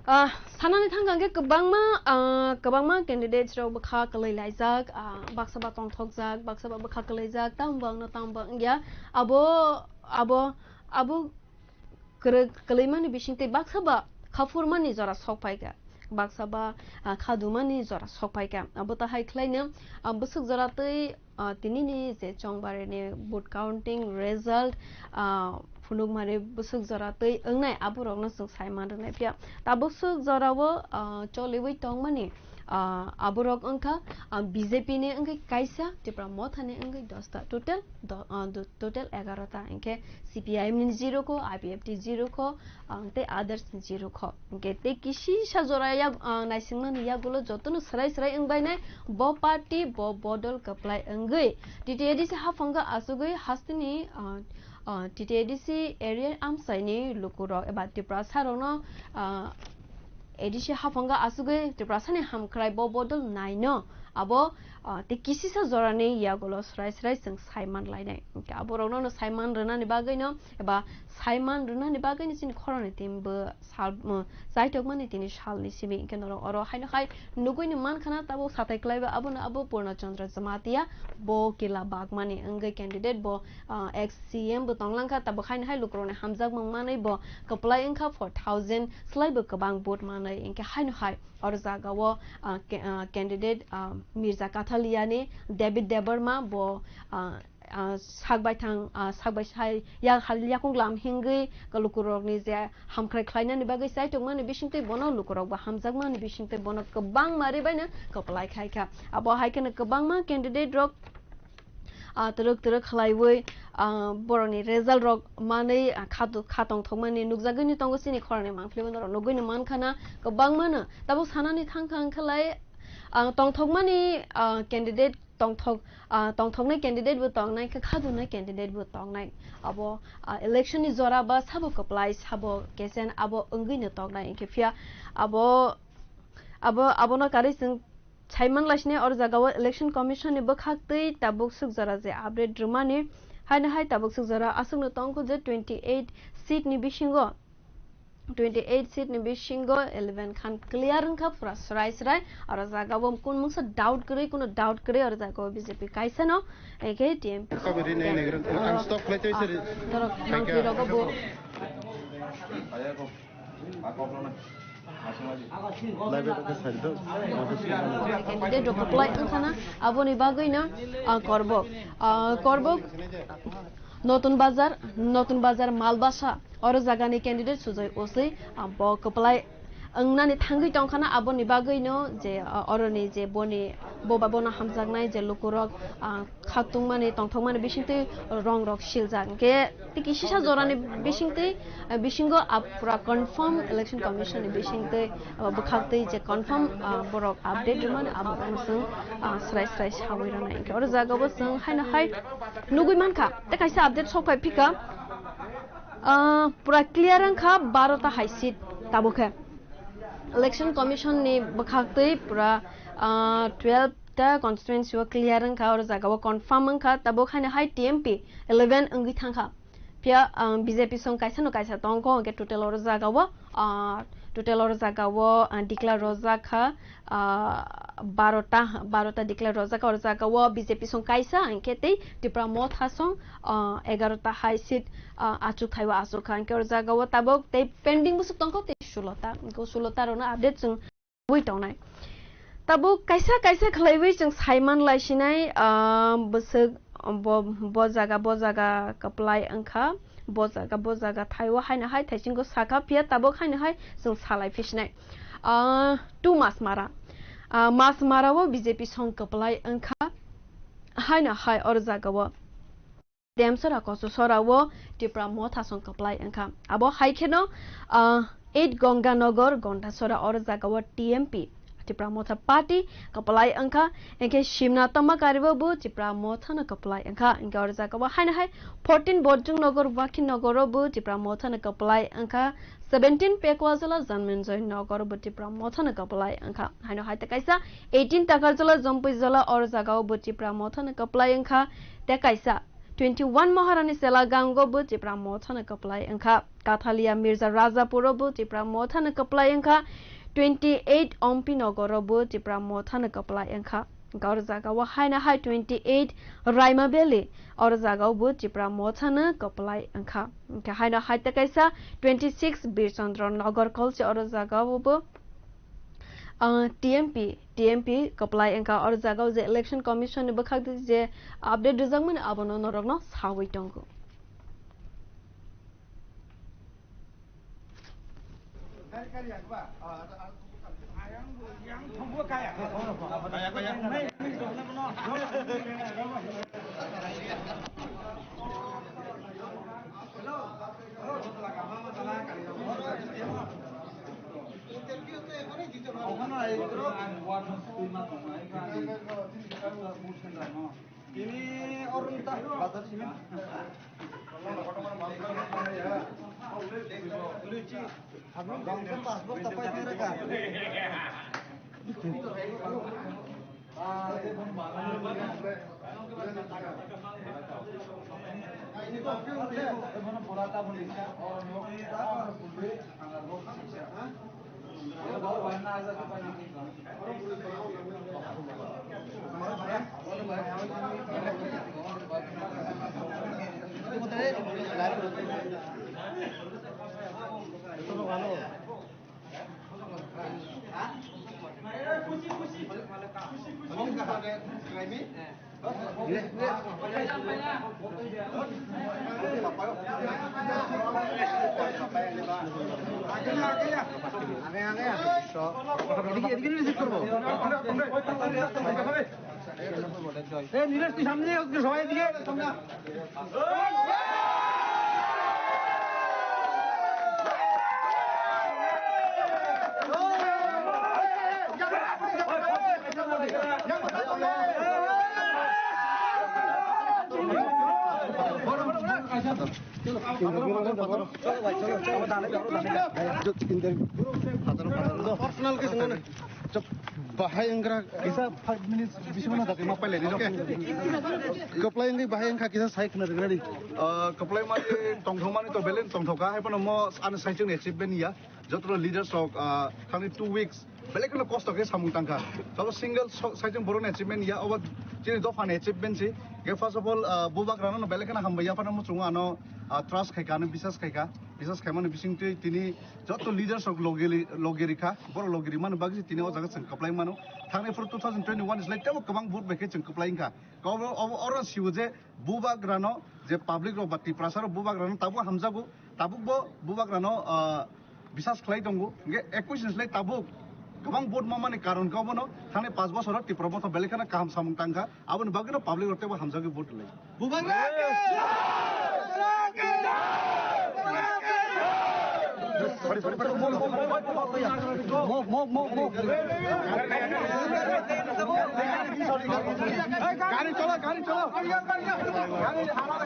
Ah, sanani thangkha hwnkhe kwbangma, ah, kwbangma candidates rok bwkha kwlwi laijak, ah, baksa ba tongthokjak, baksa ba bwkha kwlwijak, tamo bo wngno, tamo bo wngya. Abo, abo, abo kwrwk kwlwimani bisingtwi baksa ba kha phurmani jora sok phaikha, baksa ba, ah, kha dumani jora sok phaikha. Abo ta hai khlaino, ah, bwswk jora twi, ah, tinini je chongbarini vote counting result, ah, phunukmani bwswk jora twi wngnai, aborokno chwng sai man rwnai. Phiya tabuk swk jorao, ah, choliwi tongmani, ah, aborok wngkha, ah, B J P ni wngwi kaisa, Tipra Motha ni wngwi dosta, total do-, ah, do-, total egarota, hingke C P I M ni zero kho, I P F T zero kho, ah, tei others ni zero kho. Hingke tei kisisa jora yak, ah, naisingmani yagulo jotono swrai swrai wngbainai bo party, bo bodol kwplai wngwi T T A D C haphango achugwi hasteni, ah, ah, T T A D C area amchaini lukurok eba Tiprasa rokno, ah, A D C haphango achugwi Tiprasani hamkrai bo bodol naino abo, ah, tei kisisa jorani yagulo swrai swrai chwng sai man lainai. Hingke aborokno no sai man rwnani bagwino eba sai man rwnani bagwino chini khoroknwi team bo sal, um, chaitokmani tini salni simi. Hingke norok oro haino hai nugwini mankha na tabuk satai kwlaiba abono abo Purna Chandra Jamatia, bo kila bagmani wngwi candidate, bo, ah, ex C M bo tonglangkha, tabuk haino hai lukurokni hamjakmung manwi bo kwplai wngkha four thousand slai bo kwbang vote manwi. Hingke haino hai oro jagao, ah, ke-, ah, candidate, ah, Mirza Kathaliani David Debbarma bo, ah, ah, sak baithang, ah, sak bai sai ya hal yakung lam hingwi lukurokni je hamkrai khlainani bagwi chaitokmani bisingtwi bono lukurokbo hamjakmani bisingtwi bono kwbangma ribaino kwplai khaikha. Abo hai kheno kwbangma candidate rok, ah, twrwk twrwk khlaiwi, ah, borokni result rok manwi, ah, kha-, kha tongthokmani nukjagwini tongo chini khoroknwi mangpili bono rok nugwino mankha na kwbangmano. Tabuk sanani thangkha wngkha lai, ah, tongthokmani, ah, candidate tongthok, ah, tongthoknai candidate bo tongnai, kha khadunai candidate bo tongnai. Abo, ah, election ni jora ba sabo kwplai, sabo kechen abo wngwino tongnai. Hingke phiya abo, abo, abono karwi chwng saiman laisinai oro jagao Election Commission ni bwkhaktwi tabuk swk jora je update rwmani. Haino hai tabuk swk jora aswkno tongkho je twenty eight seat ni bisingo twenty eight seat ni bisingo eleven khan clear wngkha pura srai srai. Oro jagao kun mungsa doubt kwrwi, kuno doubt kwrwi oro jagao B J P kaisa no, eke T M P. Kami ri nai nai ro, ang stop khlai tei sari. Norok mangpli rogo bo. Live ro khe sari do. Candidate rok kwplai wngkha na, aboni bagwi no, ah, Korbok. Ah, Korbok Notun Bazar, Notun Bazar Malbasa. Oro jagani candidate Sujoy Osei, ah, bo kwplai wngnani thangwi tongkhana, aboni bagwino je, ah, oroni je boni, bo ba bono hamjaknai je lukurok, ah, khatungmani, tongthokmani bisingtwi rongrok siljak. Hingke tei kisisa jorani bisingtwi, ah, bisingo, ah, pura confirm Election Commission ni bisingtwi, ah, bwkhaktwi je confirm, ah, borok update rwmani, aborokno chwng, ah, srai srai sawi rwnai. Hingke oro jagao chwng haino hai nugwi mankha, tei kaisa update sok phai phika. Ah, pura clear wngkha barota hai seat tabuk khe. Election Commission ni bwkhaktwi pura, ah, twelve ta constituency o clear wngkha, oro jagao confirm wngkha, tabuk haino hai T M P eleven wngwi thangkha. Phiya, ah, B J P song kaisa no kaisa tongkho, hwnkhe total oro jagao, ah, total oro jagao, ah, declare rojak kha, ah, barota, barota declare rojak kha, oro jagao B J P song kaisa, hwnkhe tei Tipra Motha song, ah, egarota hai seat, ah, achuk thaibo achuk kha, hwnkhe oro jagao tabuk tei pending bwswk tongkho tei sulota, hwnkhe sulota rokno update chwng wi tongnai. Tabuk kaisa kaisa khlaiwi chwng saiman laisinai, ah, bwswk bo, bo jaga, bo jaga kwplai wngkha, Bo jaga, bo jaga thai o haino hai thaisingo sakha, phiya tabuk haino hai chwng salai phisnai. Ah, two Masmara. Ah, Masmara o B J P song kwplai wngkha. Haino hai oro jaga o Demsora Kososora o Tipra Motha song kwplai wngkha. Abo hai kheno, ah, eight Ganganagar, Gandasora oro jaga o T M P, Tipra Motha Party kwplai wngkha. Hinkhe Simna Tamakari bo bo Tipra Motha no kwplai wngkha. Hinkhe oro jaga o haino hai fourteen Borjung Nagar, Wakhi Nagar o bo Tipra Motha no kwplai wngkha. Seventeen Pekwajala, Janmenjoy Nagar o bo Tipra Motha no kwplai wngkha. Haino hai tei kaisa eighteen Takarjala, Jompuijala oro jaga o bo Tipra Motha no kwplai wngkha. Tei kaisa twenty-one Maharani Selagang o bo Tipra Motha no kwplai wngkha. Kathalia Mirza Rajapur o bo Tipra Motha no kwplai wngkha. Twenty-eight Ompi Nagar o bo Tipra Motha no kwplai wngkha. Hwnkhe oro jaga o haino hai twenty-eight Raima Valley, oro jaga o bo Tipra Motha no kwplai wngkha. Hwnkhe haino hai tei kaisa twenty-six Birchandra Nagar Kolchi, oro jaga o bo, ah, T M P, T M P kwplai wngkha. Oro jaga o je Election Commission ni bwkhak je update rwjakmani abono norokno sawi tongo. Tini orun ta bazar sini. Habang bangsa passport tapai kira ka. এই নীলেশ, তুই সামনে যা, ওদিকে সবাই এদিকে। Personal ke sengmano. Chop, bahai wngkha. Kisa five minutes bisingo no dagwi ma pailai rijak. Kwplai wngwi bahai wngkha, kisa sai khna rwgwladi. Ah, kwplai mani tongthok mani to belai tongthok kha, hai phano mo ani saichung ni achievement ya. Joto leaders rok, ah, thangni two weeks belai kheno kosto khe samung tangkha. Sabo single so-, saichung borok ni achievement ya, obo chini dopha ni achievement si. Ge first of all, ah, Bubagra no belai kheno hambai ya, phano muchungo ano, ah, trust khaikha, ano bisas khaikha. Bisas khaimani bisingtwi tini joto leaders rok logi, logi rikha, borok logi rimani bagwi tini o jaga chwng kwplai mano. Thangni phuru two thousand twenty-one ni slai teibo kwbang vote bai khe chwng kwplai wngkha. Obo, obo, oro siwo je Bubagrano je public rok ba Tiprasa rok Bubagrano tabuk hamjago, tabuk bo Bubagrano, ah, bisas khlai tongo. Hingke ekush ni slai tabuk kwbang vote mamani karon khe obono thangni panch bosoro Tipra Motha belai kheno kaham samung tangkha, aboni bagwino public rok teibo hamjagwi vote rwlai. Bubagra ke jai! Bubagra ke jai! Bubagra ke jai! Sorry, sorry, sorry. Move, move, move, move. গাড়ি চলো, গাড়ি চলো। গাড়ি হামারা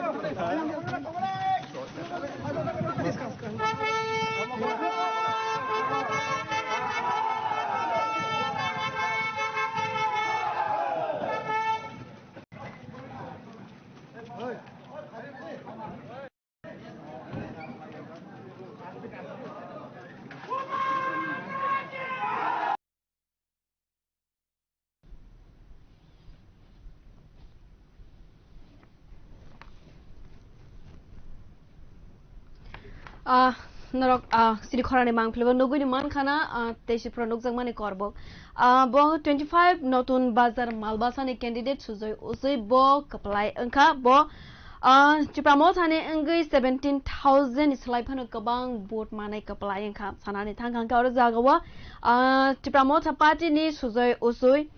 Ah, norok, ah, sini khorani mangpili bo nugui ni mankha na, ah, tei si phuru nukjakmani korbok. Ah, bo twenty-five Notun Bazar Malbasa ni candidate Sujoy Ujui bo kwplai wngkha, bo Ah, Tipra Motha ni wngwi seventeen thousand ni slai phano kwbang vote manai kwplai wngkha. Sanani thangkha hwnkhe oro jagao, ah, Tipra Motha party ni Sujoy Usui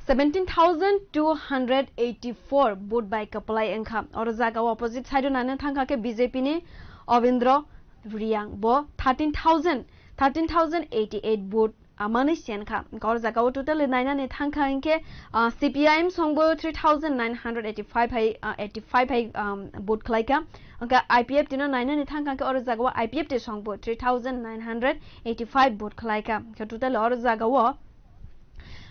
seventeen thousand two hundred eighty-four vote bai kwplai wngkha. Oro jagao opposite side o nani thangkha khe B J P ni Obindro Riyang bo thirteen thousand, thirteen thousand eighty-eight vote amani senkha. Hwnkhe oro jagao total nainani thangkha hwnkhe, ah, C P I M songbo three thousand nine hundred eighty-five hai, ah, eighty-five hai, um, vote khlaikha. Hwnkhe I P F T no nainani thangkha hwnkhe oro jagao I P F T songbo three thousand nine hundred eighty-five vote khlaikha. Hwnkhe total oro jagao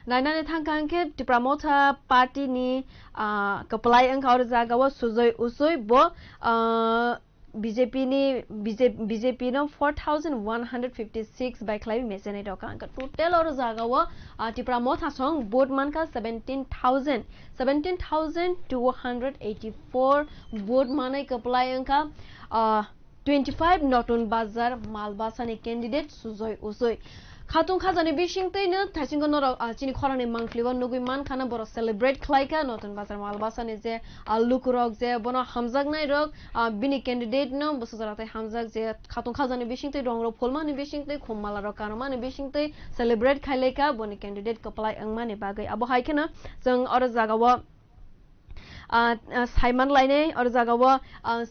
nainani thangkha hwnkhe Tipra Motha party ni, ah, kwplai wngkha oro jagao Sujoy Usui bo, ah, B J P ni, B J P, B J P no four thousand one hundred fifty-six bai khlai mechenai rok ang. Total oro jagao, ah, Tipra Motha song vote mankha seventeen thousand, seventeen thousand two hundred eighty-four vote manai kwplai wngkha, ah, twenty-five Notun Bazar Malbasa ni candidate Sujoy Usui. Khatung khajani bisingtwi no thaisingo norok, ah, chini khorang ni mangpili o nugwi mankha na borok celebrate khlai kha Notun Bazar Malbasa ni je, ah, lukurok je bono hamjaknai rok, ah, bini candidate no bwsajwk jora tei hamjak je khatung khajani bisingtwi rong rok phulmani bisingtwi khum mala rok kanmani bisingtwi celebrate khailai kha boni candidate kwplai wngmani bagwi. Abo hai kheno chwng oro jagao ah, ah, saiman lainai oro jagao, ah,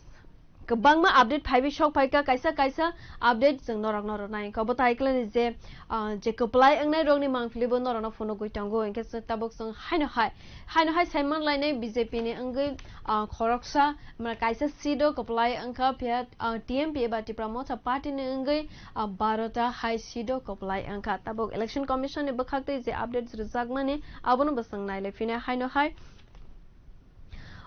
kwbangma update phaiwi sok phaikha, kaisa kaisa update chwng norokno rwnai. Hwnkhe obo tai khlaini je, ah, je kwplai wngnai rokni mangpili bo norokno phunugwi tongo, hwnkhe chwng tabuk chwng haino hai, haino hai saiman lainai B J P ni wngwi, ah, khoroksa, mane kaisa seat o kwplai wngkha, phiya, ah, T M P eba Tipra Motha party ni wngwi, ah, barota hai seat o kwplai wngkha. Tabuk Election Commission ni bwkhaktwi je updates rwjakmani, abono bo chwng nailai phina haino hai.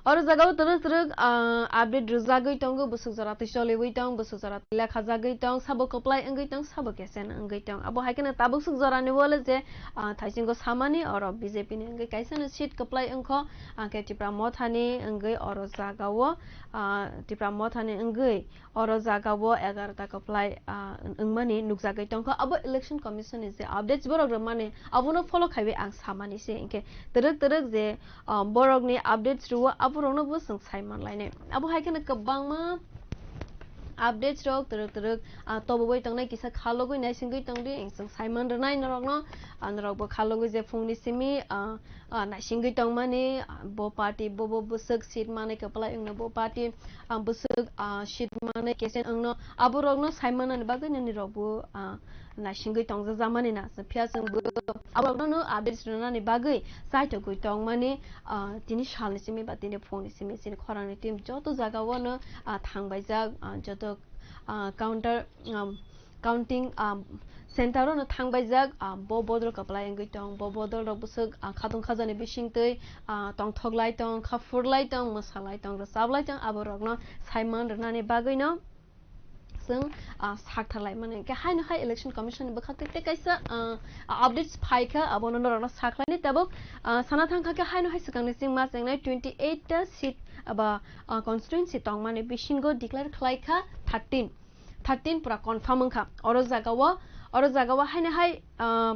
Oro jagao twrwk twrwk, ah, update rwjagwi tongo, bwswk jora twi choliwi tong, bwswk jora twi lekhajagwi tong, sabo kwplai wngwi tong, sabo kesen wngwi tong. Abo hai kheno tabuk swk jorani wale je, ah, thaisingo samani oro B J P ni wngwi kaisano seat kwplai wngkho, ah, khe Tipra Mothani wngwi oro jagao, ah, Tipra Mothani wngwi oro jagao egarota kwplai, ah, wngmani nukjagwi tongkha. Abo Election Commission ni je updates borok rwmani, abono follow khaiwi ang samani se. Hinkhe twrwk twrwk je, ah, borokni updates rwo, aborokno bo chwng sai manlainai. Abo hai kheno kwbangma updates rok twrwk twrwk, ah, tobogwi tongnai, kisa khalogwi naisingwi tongdi, chwng sai man rwnai norokno. Ah, norokbo khalogwi je phungni simi, ah, ah, naisingwi tongmani, ah, bo party, bo, bo bwswk seat manwi kwplai wngno, bo party, ah, bwswk, ah, seat manwi kesen wngno, aborokno sai manani bagwi nini rokbo, ah, naisingwi tongjajakmani na. Phiya chwngbo aborokno updates rwnani bagwi chaithogwi tongmani, ah, tini salni simi ba tini phungni simi chini khorangni team joto jagao no, ah, thangbaijak, ah, joto, ah, counter, ah, counting, ah, center o no thangbaijak, ah, bo bodol kwplai wngwi tong, bo bodol rok bwswk, ah, khatung khajani bisingtwi, ah, tongthok lai tong, kha phur lai tong, mwsa lai tong, rwchap lai tong, abo rokno sai man rwnani bagwi no chwng, ah, sak tha lai mani. Hinkhe haino hai Election Commission ni bwkhak tei tei kaisa, ah, updates phai kha, abono norokno sak lai ni tabuk, ah, sana thang kha khe haino hai swkang ni chwng ma chengnai twenty eight ta seat aba, ah, constituency tongmani bisingo declare khlai kha thirteen. Thirteen pura confirm wngkha. Oro jagao, oro jagao haino hai, ah,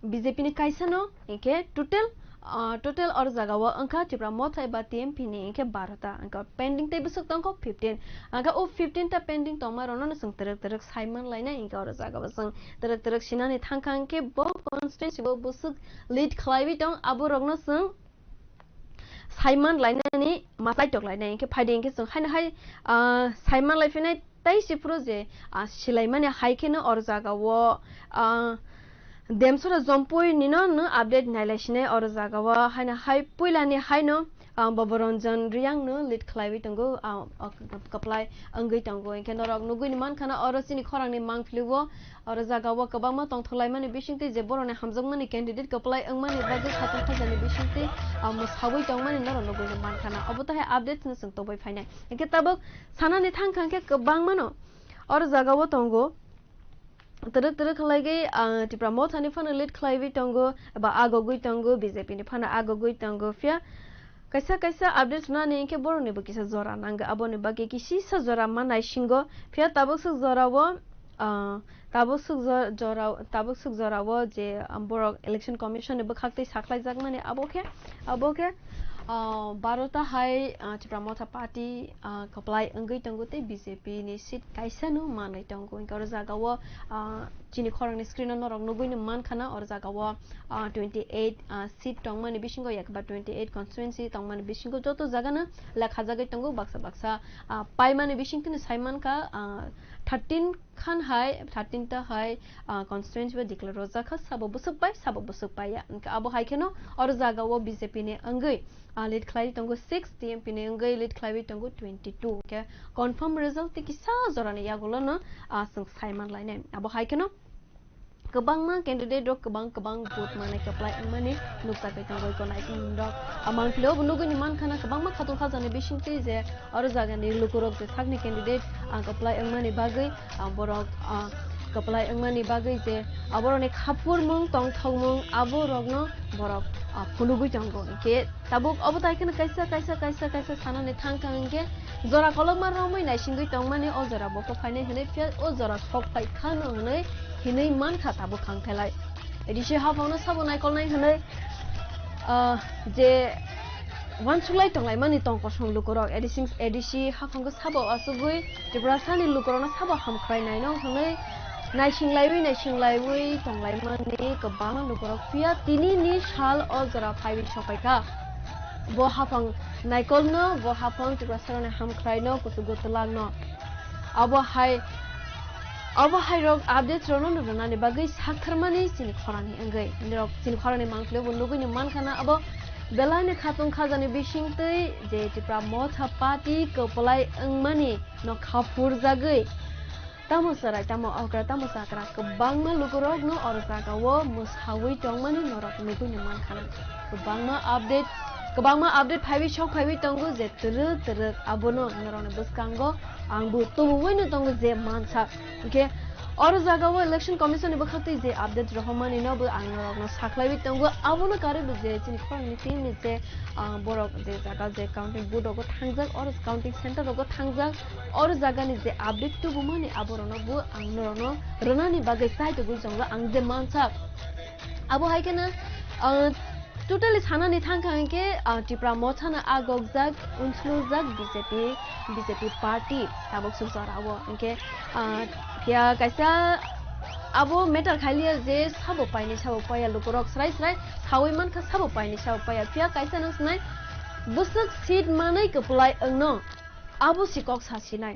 B J P ni kaisa no, hinkhe total, ah, total oro jagao wngkha Tipra Motha eba T M P ni hinkhe barota, hinkhe pending tei bwswk tongkho fifteen. Hinkhe o fifteen ta pending tongma rokno no chwng twrwk twrwk sai man lainai, hinkhe oro jagao chwng twrwk twrwk sinani thang kha, hinkhe bo constituency bo bwswk lead khlaiwi tong, abo rokno chwng sai man lainani ma chaitok lainai. Hinkhe phaidi hinkhe chwng haino hai, ah, sai man lai phinai tei si phuru je, ah, silaimani hai kheno oro jagao, ah, Demsora Jompui nino no update nailai sinai oro jagao haino hai puilani haino, ah, Boboranjan Riyang no lead khlaiwi tongo, ah, ah, kwplai wngwi tongo. Hinkhe norok nugwi ni mankha na oro chini khorangni mangpili o oro jagao kwbangma tongthok laimani bisingtwi je borokni hamjakmani candidate kwplai wngmani bagwi khatung khajani bisingtwi, ah, mwsawi tongmani norok nugwi ni mankha na. Obo tahai updates no chwng tobwi phainai. Hinkhe tabuk sanani thang kha hinkhe kwbangma no oro jagao tongo. Twrwk twrwk khlaigwi, ah, Tipra Mothani phano lead khlaiwi tongo, eba agogwi tongo, B J P ni phano agogwi tongo. Phiya kaisa kaisa update rwnani hinkhe borokni bo kisa jora nango, aboni bagwi kisisa jora ma naisingo. Phiya tabuk swk jorao, ah, tabuk swk jo-, jorao, tabuk swk jorao je, ah, borok Election Commission ni bwkhak twi sakhlaijakmani abo khe, abo khe, Ah, baro ta hai, ah, Tipra Motha Party, ah, kwplai wngwi tongo tei B J P ni seat kaisa no manwi tongo. Hinkhe oro jaga o, ah, chini khorang ni screen o norok nugwi no mankha na, oro jaga o, ah, twenty eight, ah, seat tongmani bisingo, yakba twenty eight constituency tongmani bisingo joto jaga no lekha jagwi tongo, baksa baksa, ah, paimani bising tini sai mankha, ah, thirteen khan hai, thirteen ta hai, ah, constituency bo declare rwjak kha, sabo bwswk pai, sabo bwswk pai ya. Hinkhe abo hai kheno oro jaga o B J P ni wngwi, ah, lead khlaiwi tongo six, T M P ni wngwi lead khlaiwi tongo twenty two. Hinkhe confirm result tei kisa jorani yagulo no, ah, chwng sai man lainai. Abo hai kheno kwbangma candidate rok kwbang kwbang vote manwi kwplai wngmani nukjagwi tongo. Iko naitung rok, ah, mangpili obo nugwi ni mankha na kwbangma khatung khajani bisingtwi je oro jagani lukurok je sakni candidate, ah, kwplai wngmani bagwi, ah, borok, ah, kwplai wngmani bagwi je aborokni khaphurmung tongthokmung aborokno borok, ah, phunugwi tongo. Hinkhe tabuk obo tai kheno kaisa, kaisa, kaisa, kaisa sanani thang kha hinkhe jora kolokma romwi naisingwi tongmani o jora bo kok phainai hinwi phiya o jora sok phai khano hinwi hinwi mankha tabuk khangthelai. A D C haphangno sabo naikolnai hinwi, ah, je uansuk lai tonglaimani tong kosong lukurok A D C, A D C haphango sabo achugwi Tiprasani lukurokno sabo hamkhrai naino hinwi naising laiwi, naising laiwi tonglaimani kwbangma lukurok phiya tinini sal o jora phaiwi sokphaikha. Bo haphang naikolno, bo haphang Tiprasarokni hamkhraino, kuchugo twlangno. Abo hai, abo hai rok update rokno rwnani bagwi saktharmani chini khorangni wngwi. Norok chini khorangni mangpili bo nugwi ni mankha na abo belaini khatung khajani bisingtwi je Tipra Motha Party kwplai wngmani no khaphurjagwi tamo chwrai, tamo okra, tamo chakra, kwbangma lukurokno oro jagao mwsawi tongmani norok nugwi ni mankha na. Kwbangma update, kwbangma update phaiwi sok phaiwi tongo je twrwk twrwk abono norokni bwskango ang bo tubui no tongo je mansa. Hinkhe oro jagao Election Commission ni bwkhaktwi je update rohormani no bo ang norokno sakhlaiwi tongo. Abono karwi bo je chini khorangni team ni je, ah, borok je jaga je counting booth rogo thangjak, oro counting center rogo thangjak, oro jagani je update tubumani aborokno bo ang norokno rwnani bagwi chai tugwi tongo ang je mansa. Abo hai kheno, ah, totally sanani thang kha hinkhe, ah, Tipra Mothano agokjak, unsukjak B J P, B J P party tabuk suk jorao. Hinkhe, ah, phiya kaisa abo matter khailiya je sabo paini sabo paiya lukurok srai srai sawi mankha sabo paini sabo paiya. Phiya kaisa nang sinai bwswk seat manwi kwplai wngno abo si kok sasinai.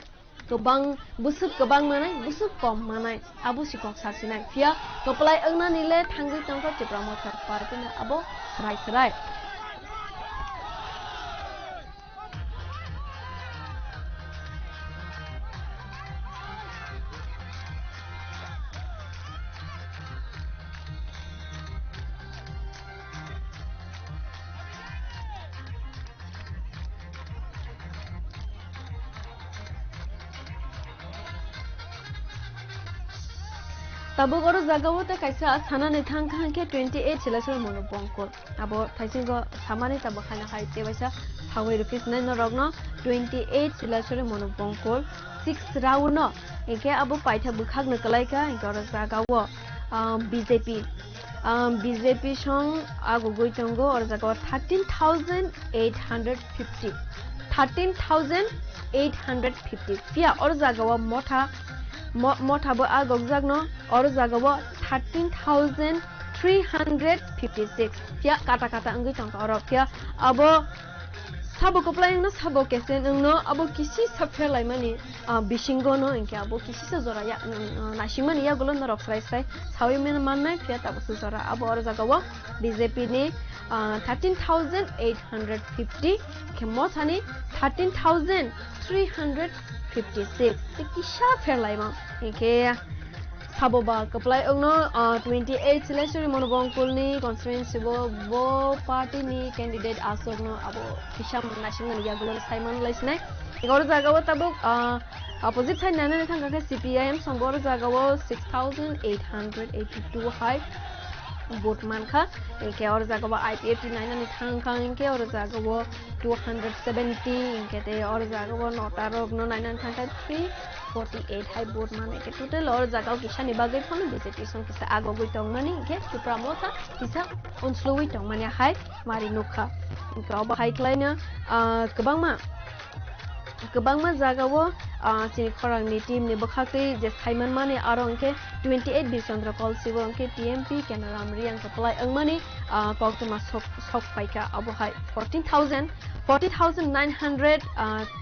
Kwbang bwswk kwbang manai, bwswk kom manai, abo si kok sasinai. Phiya kwplai wngnani le thangwi tongkha Tipra Motha party no abo srai srai. Tabuk oro jagao tei kaisa sanani thang kha hinkhe twenty eight Silachari Monu Bongkol. Abo thaisingo samani tabuk haino hai tebaisa sawi rwphi sinai norokno twenty eight Silachari Monu Bongkol six round no hinkhe abo paitha bwkhakno kwlaikha hinkhe oro jagao, ah, B J P, ah, B J P song agugwi tongo oro jagao thirteen thousand eight hundred fifty, thirteen thousand eight hundred fifty. Phiya oro jagao Motha, Mo-, Motha bo agokjakno oro jagao thirteen thousand three hundred fifty six. Phiya kata kata wngwi tongkha oro. Phiya abo sabo kwplai wngno, sabo kesen wngno, abo kisisa pherlaimani, ah, bisingo no hinkhe abo kisisa jora ya, mm, ah, naisingmani yagulo norok srai srai sawi men-, mannai. Phiya tabuk suk jora abo oro jagao B J P ni, ah, thirteen thousand eight hundred fifty, khe Mothani thirteen thousand three hundred fifty six. Tei kisa pherlaimang. Hinkhe sabo ba kwplai wngno, ah, twenty eight Silachari Monu Bongkol ni constituency bo, bo party ni candidate aswkno abo kisa naisingmani yagulo sai man lai sinai. Oro jagao tabuk, ah, opposite side nainani thangkha khe C P I M song bo oro jagao six thousand eight hundred eighty two hai. vote mankha. Hinkhe oro jaga o I P F T nainani thangkha hinkhe oro jaga o two hundred seventy, hinkhe tei oro jaga o nota rok no nainani thangkha three forty eight hai vote mano. Hinkhe total oro jaga o kisani bagwi phano B J P song kisa agogwi tongmani, hinkhe Tipra Motha kisa unsluwi tongmani hai mari nukha. Hinkhe obo hai khlaino, ah, kwbangma kwbangma jaga o, ah, chini khorang ni team ni bwkhak twi je saiman mani aro hinkhe twenty eight Birchandra Kolsi o hinkhe T M P Kena Ram Riyang kwplai wngmani, ah, koktwma sok, sok paikha. Abo hai fourteen thousand, fourteen thousand nine hundred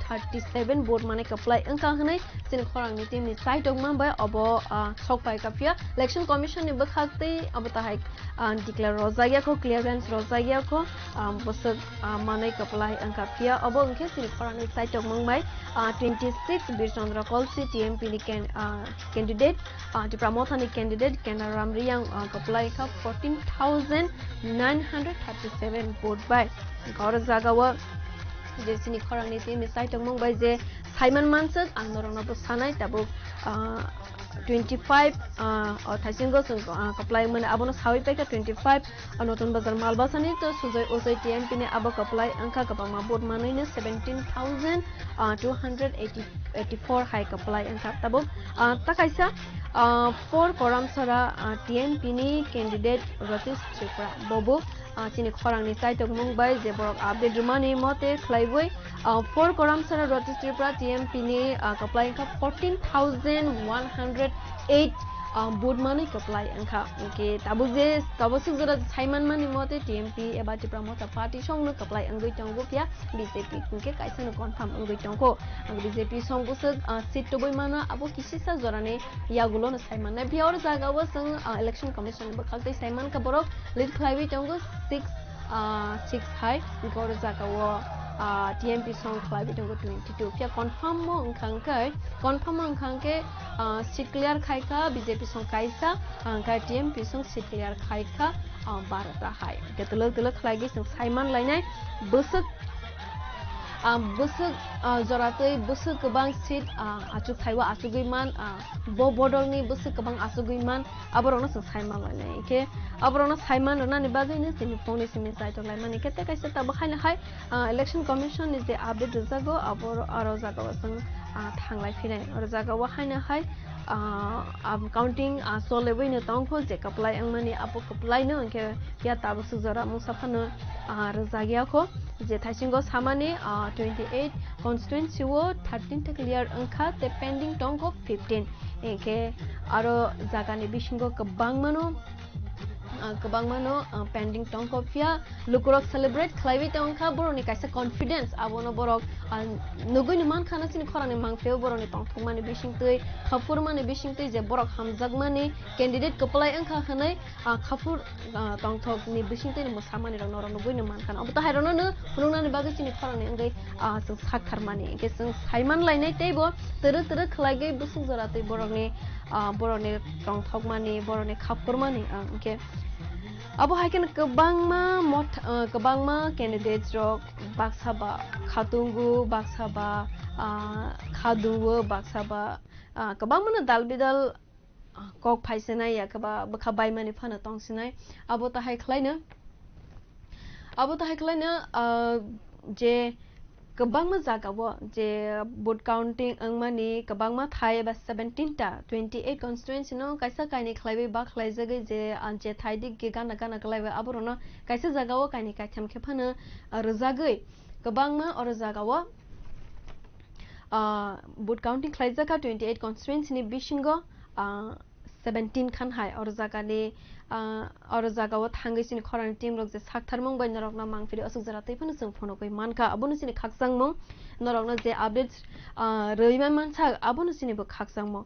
thirty seven vote mani kwplai wngkha hwnwi chini khorang ni team ni chaitok man bai obo, ah, sok paikha. Phiya Election Commission ni bwkhak twi abo tahai ah, declare rojak ya kho, clearance rojak ya kho, ah, bwswk, ah, manwi kwplai wngkha. Phiya obo wngkhe chini khorang ni chaitok mung bai, ah, twenty six Birchandra Kolsi T M P ni can-, ah, candidate, ah, Tipra Motha ni candidate Kena Ram Riyang, ah, kwplai kha fourteen thousand nine hundred thirty seven vote bai. Oro jaga o je chini khorang ni team ni chaitok mung bai je saiman manswk ang norok no bo sanai tabuk, ah, twenty five, ah, o thaisingo chwng, ah, kwplai mani abono sawi paikha twenty five, ah, Notun Bazar Malbasani to Sujoy Ojoi T M P ni abo kwplai wngkha kwbangma vote manwi no seventeen thousand, ah, two hundred eighty, eighty four hai kwplai wngkha tabuk, ah, ta kaisa, ah, four Koramsora, ah, T M P ni candidate Ratish Tripura bobo ah, chini khorang ni chaitok mung bai je borok update rwmani mote khlaiwi, ah, four Koramsora Ratish Tripura T M P ni, ah, kwplai wngkha fourteen thousand one hundred eight, ah, vote manwi kwplai wngkha. Hinkhe tabuk je tabuk swk jora saiman mani mote T M P eba Tipra Motha Party songno kwplai wngwi tongo phiya B J P hinkhe kaisa no confirm wngwi tongo. Ang B J P song bwswk, ah, seat tubui mano abo kisisa jorani yagulo no sai mannai. Phiya oro jaga o chwng, ah, Election Commission ni bwkhak twi sai mankha borok lead khlaiwi tongo six, ah, six hai, hinkhe oro jaga o, ah, T M P song khlaiwi tongo twenty two. Phiya confirm o wngkha hinkhe, confirm o wngkha hinkhe, ah, seat clear khai kha B J P song kaisa, ah, hinkhe T M P song seat clear khai kha, ah, barota hai. Hinkhe twlwk twlwk khlaiwi chwng sai man lainai bwswk, ah, bwswk, ah, joratwi bwswk kwbang seat, ah, achuk thaiwi achugwi man, ah, bo bodolni bwswk kwbang achugwi man, aborokno chwng sai man lainai. Hinkhe aborokno sai man rwnani bagwino chini phone ni simi chaitok laimani khe tei kaisa tabuk haino hai, ah, Election Commission ni je update rwjago abo aro jaga o chwng, ah, thanglai phinai. Oro jaga o haino hai, ah, ah, counting, ah, cholewino tongkho je kwplai wngmani abo kwplaino hinkhe phiya tabuk swk jora mungsa phano, ah, rwjak ya kho. Je thaisingo samani, ah, twenty eight constituency o thirteen ta clear wngkha tei pending tongkho fifteen. Hinkhe aro jagani bisingo kwbangmano, ah, kwbangmano, ah, pending tongkho phiya lukurok celebrate khlaiwi tongkha borokni kaisa confidence abono borok, ah, nugwino mankha na chini khorangni mangpilio borokni tongthokmani bisingtwi, khapurmani bisingtwi je borok hamjakmani candidate kwplai wngkha hwnwi, ah, khapur, ah, tongthokni bisingtwi mwsamani rok norok nugwino mankha na. Obo tahairokno no phunuknani bagwi chini khorangni wngwi, ah, chwng saktharmani. Hinkhe chwng saiman lainai teibo twrwk twrwk khlaigwi bwswk jora twi borokni, ah, borokni tongthokmani, borokni khapurmani, ah, hinkhe abo hai kheno kwbangma motha, ah, kwbangma candidates rok baksa ba khatungo, baksa ba, ah, khadungo, baksa ba, ah, kwbangmano dal bidal kok phaisinai, ya khe ba bwkha baimani phano tongsinai. Abo tahai khlaino, abo tahai khlaino, ah, je kwbangma jagao je vote counting wngmani kwbangma thai eba seventeen ta, twenty eight constituency no kaisa kainwi khlaiwi ba khlaijagwi je, ah, je thai dik ge gana gana khlaiwi aborokno kaisa jagao kainwi kaitham khe phano, ah, rwjagwi kwbangma oro jagao, ah, vote counting khlaijakha twenty eight constituency ni bisingo, ah, seventeen khan hai oro jagani, ah, oro jagao thangwi chini khorangni team rok je saktharmung bai norokno mangpili aswk jora tei phano chwng phunugwi mankha. Abono chini khakchangmung, norokno je updates, ah, rwima mansa abono chini bo khakchangmung.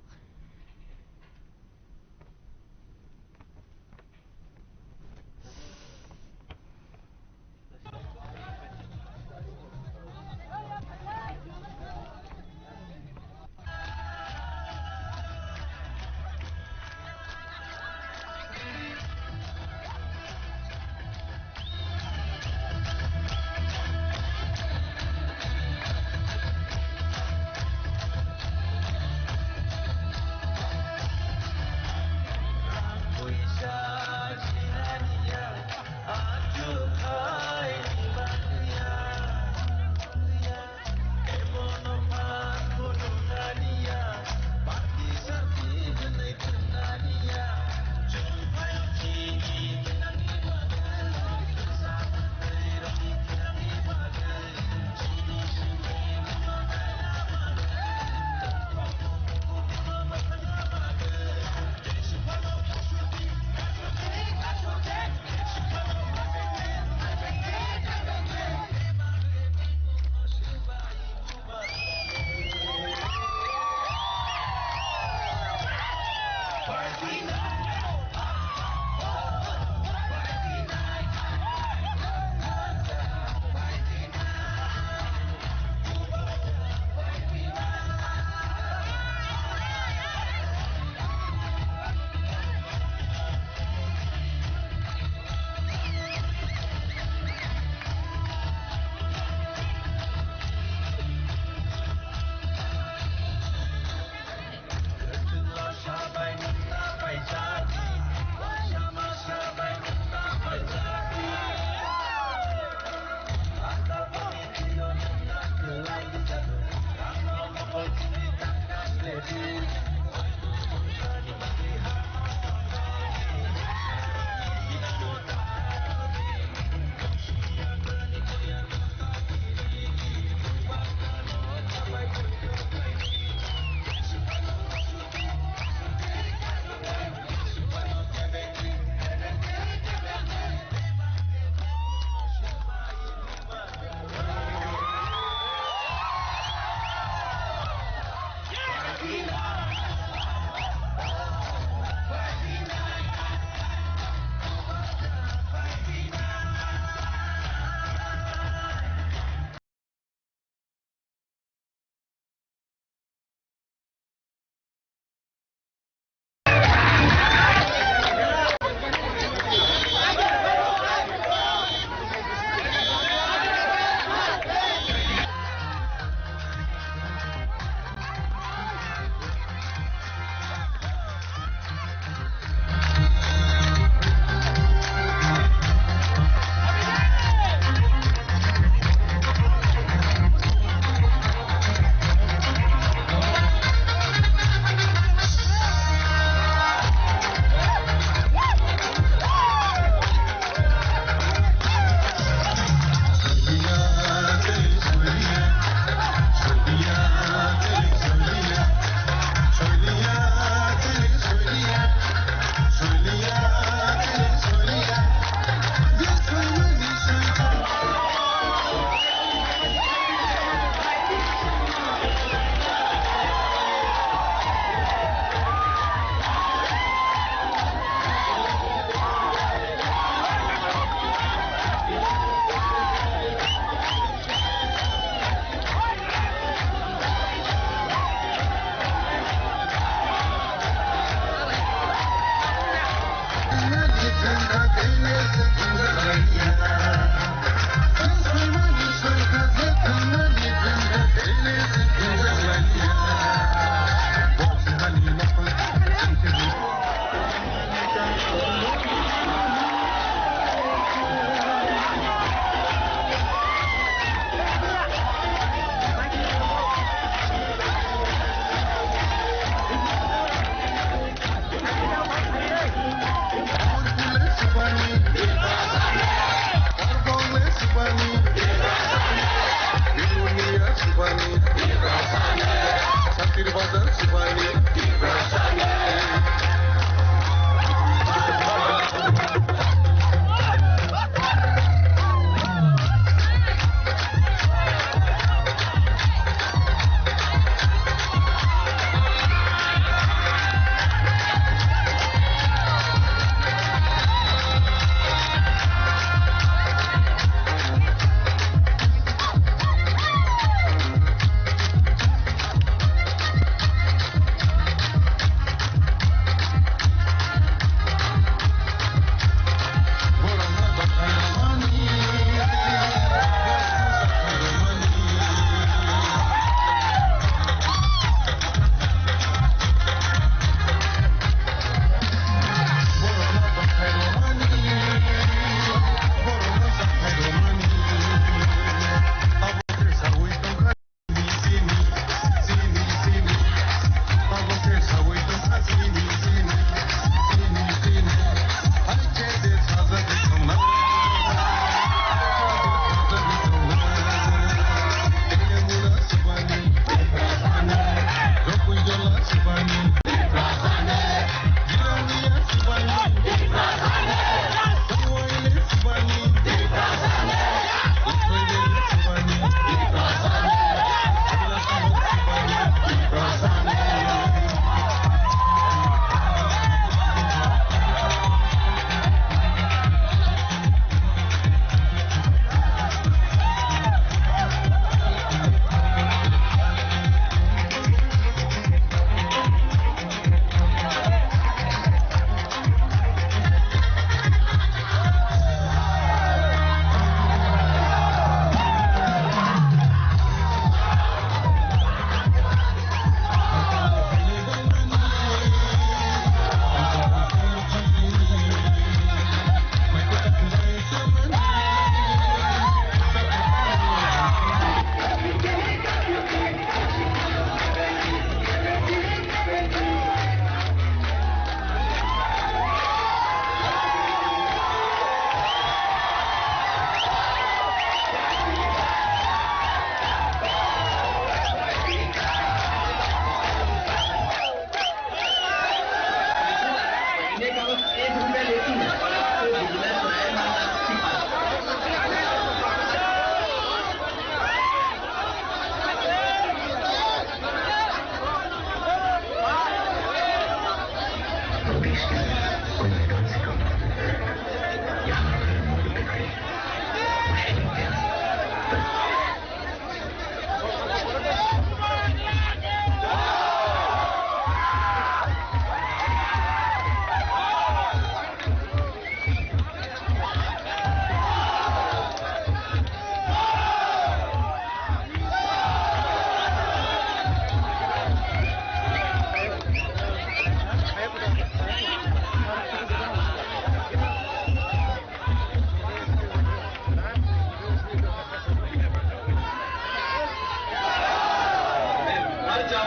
One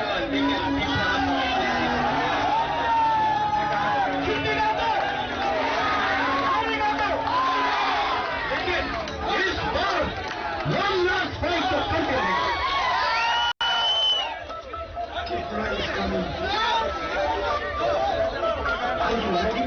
last fight for Kalyan. Tripura is coming. Are you ready?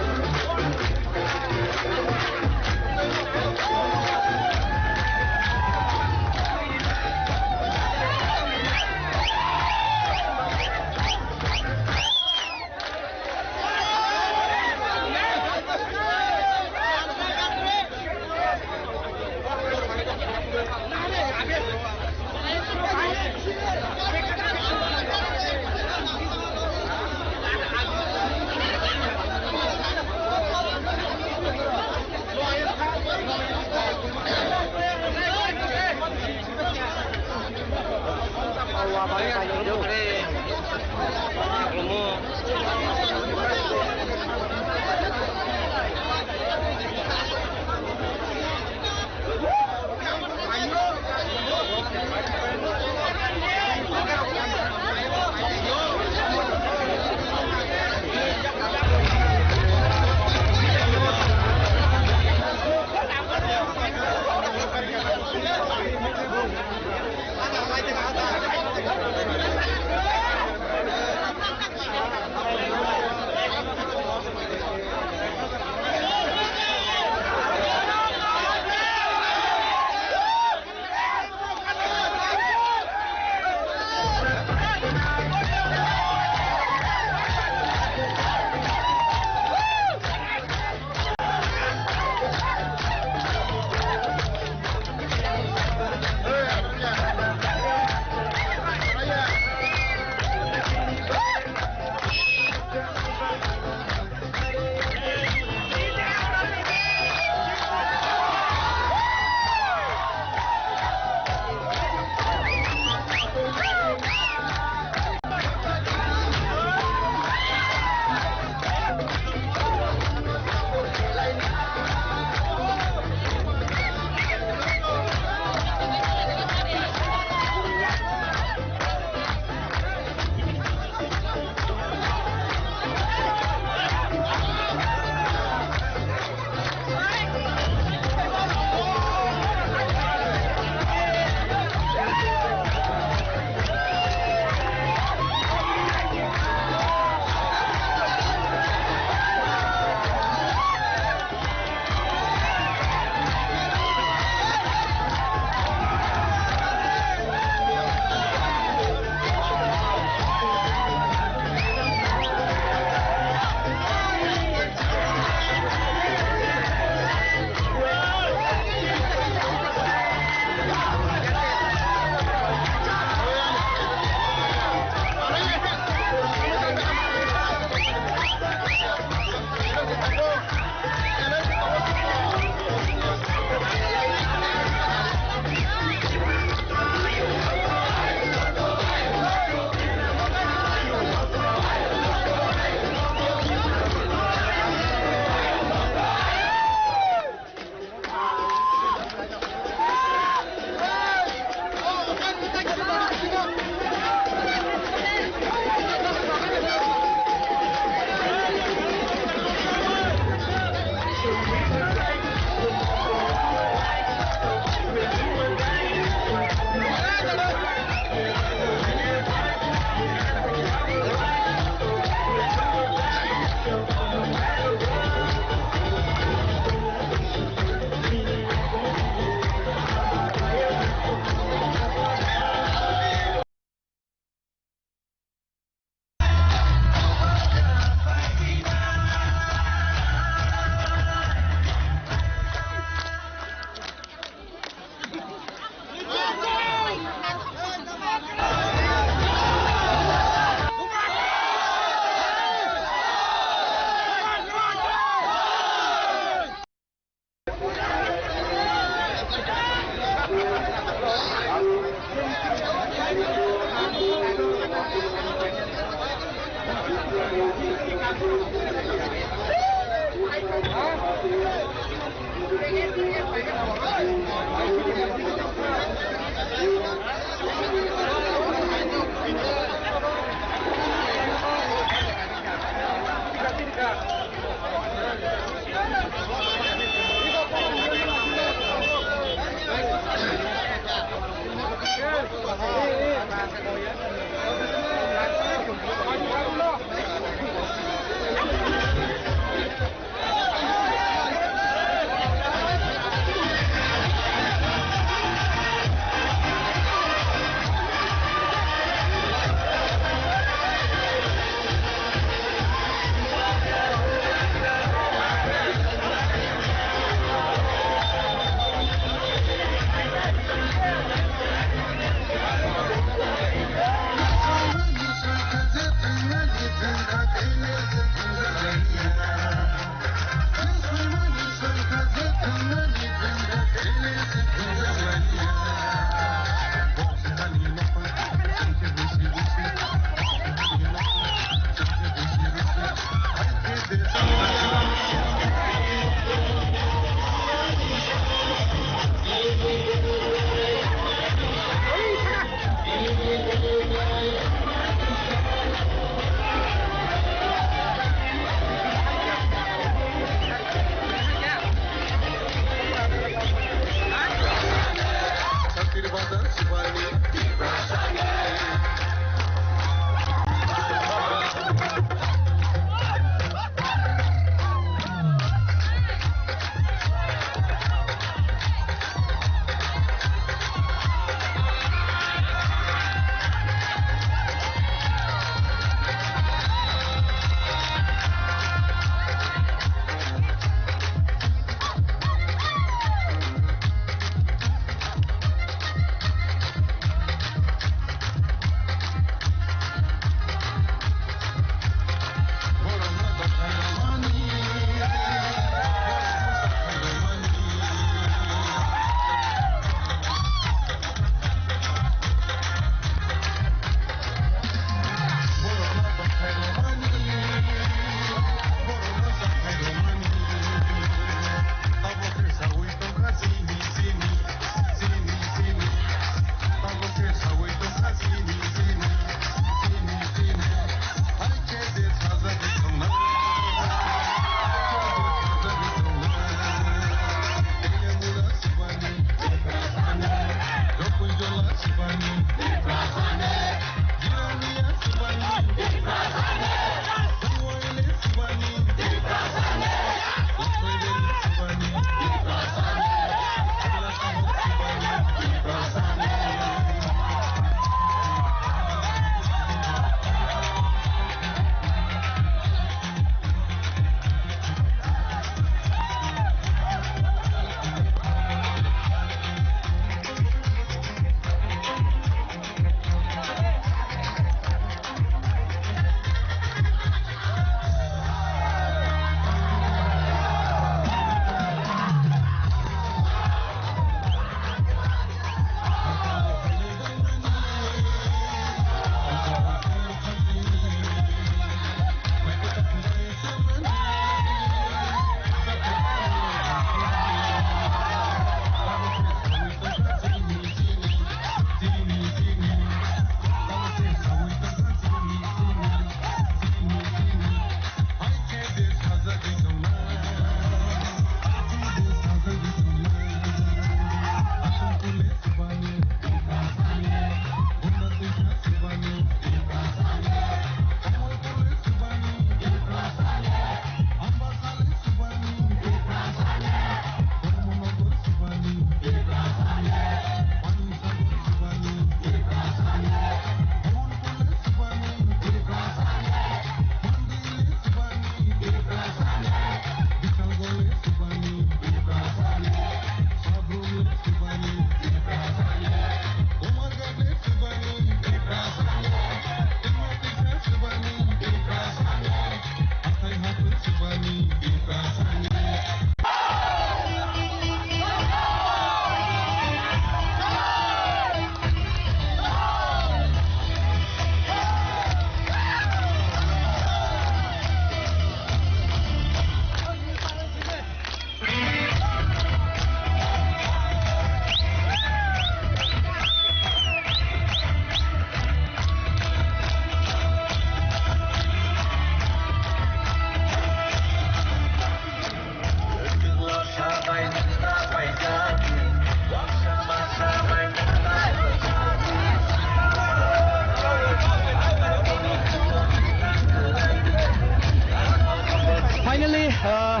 Finally, uh,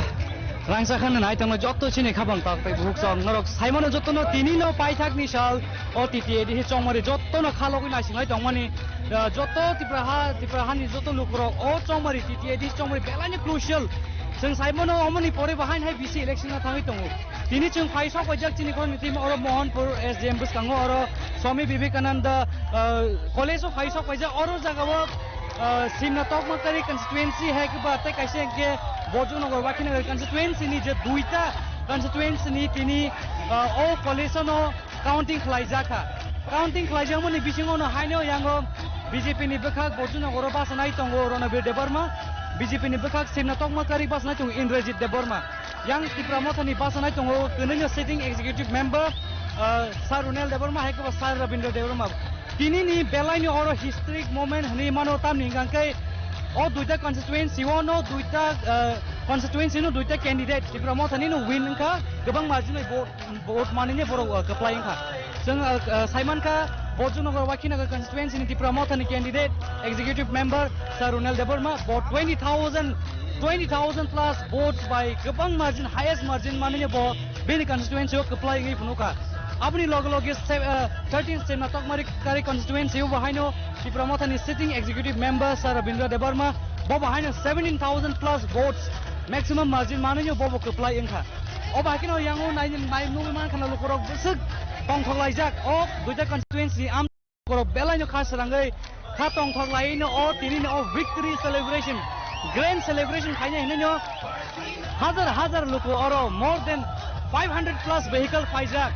Rangchakhan nai tongno jotto chini khabang tak tei buhuk song norok saimano jottono tini no paithak ni sal o T T A D C chongmari jottono khalogwi naisinglai tongmani, uh, jotto Tipra ha, Tipra hani jotto lukurok o chongmari T T A D C chongmari belai ni crucial. Chwng saimano omoni pore bo hain hai bisi election no thangwi tongo. Tini chwng phai sok paijak chini khoroknwi twi oro Mohanpur S D M bwskango oro Swami Vivekananda, uh, college o phai sok paijak oro jagao, uh, Simna Tokmakari constituency hai khe ba tei kaisa hwnkhe Bojongnagar Wakhinagar constituency ni je duita constituency ni tini, uh, o college no counting khlaijak kha. Counting khlaijakmani bisingo no haino yango B J P ni bwkhak Bojongnagar o bachanai tongo Ronabir Debbarma, B J P ni bwkhak Simna Tokmakari bachanai tongo Indrajit Debbarma. Yang Tipra Motha ni bachanai tongo kwnwi no sitting executive member, ah, Sir Runel Debbarma hai khe bo Sir Rabindra Debbarma. Tini ni belai ni oro historic moment hwnwi mano, tamni hwnkha khe o duita constituency o no duita, ah, Constituency no duita candidate Tipra Motha ni no win wngkha, kwbang margin bai vote, vote manwi ni borok, uh, kwplai wngkha. Chwng, uh, uh, saimankha Bojongnagar Wakhinagar constituency ni Tipra Motha ni candidate executive member Sir Ronel Debbarma bo twenty thousand, twenty thousand plus votes bai kwbang margin, highest margin manwi ni bo bini constituency o kwplai wngwi phunukha. Aboni loge loge se-, uh, thirteen Chemna Tokmari Kari constituency o bo haino Tipra Motha ni sitting executive member Sir Rabindra Debbarma bo bo haino seventeen thousand plus votes maximum margin manwi no bo bo kwplai wngkha. O bai kheno yango nai, nai nugwi mankha na lukurok bwswk tongthok laijak o duita constituency ni am lukurok belai no kha swrangwi kha tongthok laiwi no o tini no o victory celebration, grand celebration khainai hinwi no hajar hajar luku oro more than five hundred plus vehicle phaijak,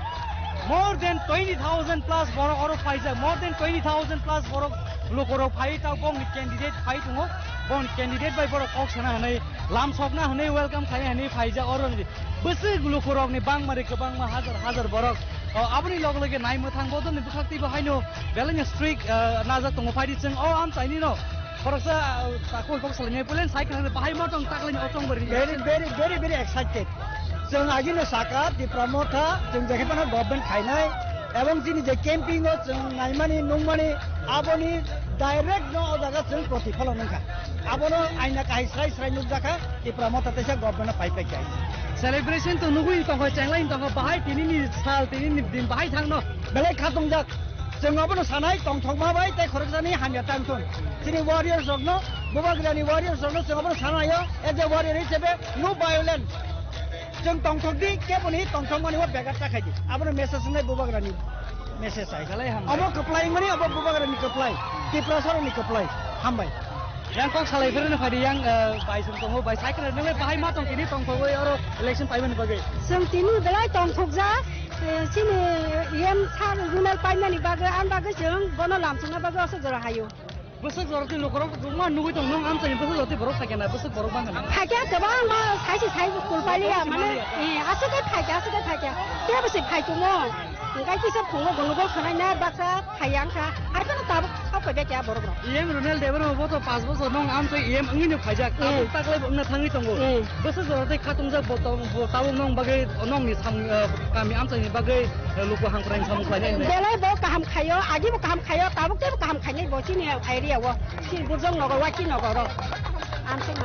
more than twenty thousand plus borok oro phaijak, more than twenty thousand plus borok lukurok phaiwi ta bongni candidate phai tongo, bongni candidate bai borok kok sana hinwi lam sokna hinwi welcome khaina hinwi phaijak oro ni bwswk lukurokni bangmari kwbangma hajar hajar borok. O, aboni loge loge nai mwthang bodolni bwkhak teibo haino belai no strict, ah, najak tongo phaidi chwng o amchaini no khoroksa, ah, takoi kok salaimai pulen sai khwlangni bahai ma tong taklaini o chongbari. Very, very, very, very excited. Chwng agino saka Tipra Motha chwng jekhe phano government khainai ebong chini je camping o chwng naimani nungmani aboni direct no o jaga chwng protifalon wngkha. Abono aina kahai srai srai nukjakha. Tipra Motha teisa government pai pai khe. Celebration to nugwi tongkha, chenglai tongkha, bahai tini ni sal, tini ni din bahai thangno. Belai kha tongjak. Chwng abono sanai tongthokma bai tei khoroksani hamya tang thung. Chini warriors rokno, Bubagrani warriors rokno chwng abono sanaio, as a warrior hisabe, no violence. Chwng tongthok di, keboni tongthokmani o begar ta khai di. Abono message wngnai Bubagrani message ai. Belai hambai. Obo kwplai wngmani, obo Bubagrani kwplai, Tiprasarokni kwplai. Hambai. Yang kok salai phirino phaidi yang, eh, bai song tongo, bai cycle nang bai bahai ma tong tini tongthogwi oro election paimani bagwi. Chwng tini belai tongthokjak, eh, chini E M sir Ronel paimani bagwi, ani bagwi chwng bono lamsokna bagwi aswk jora haio. Bwswk jora twi lukurok rwma nugwi tong, nwng amchaini bwswk jora twi borok phaikha na, bwswk borok bangkha na. Phaikha kwbangma saisi sai kul pailiya, mane, eh, aswk khe phaikha, aswk khe phaikha. Tei bwswk phai tongo. Hwnkhe kisa phungo gulugo khwnaina baksa phaiya wngkha. Hai phano tabuk sok phaibai kha borok rok. E M Ronel Debbarma bo to panch bochor nwng amchai E M wngwi no phaijak. Tabuk taklai bo wngna thangwi tongo. Bwswk jora tei khatungjak bo to, bo tabuk nwng bagwi nwngni sam, eh, kami amchaini bagwi, eh, luku hamkrai samung khlainai hinwi. Belai bo kaham khaio, agi bo kaham khaio, tabuk tei bo kaham khainai bo chini area o. Chini Bojongnagar, Wakhinagar o. Amchaima.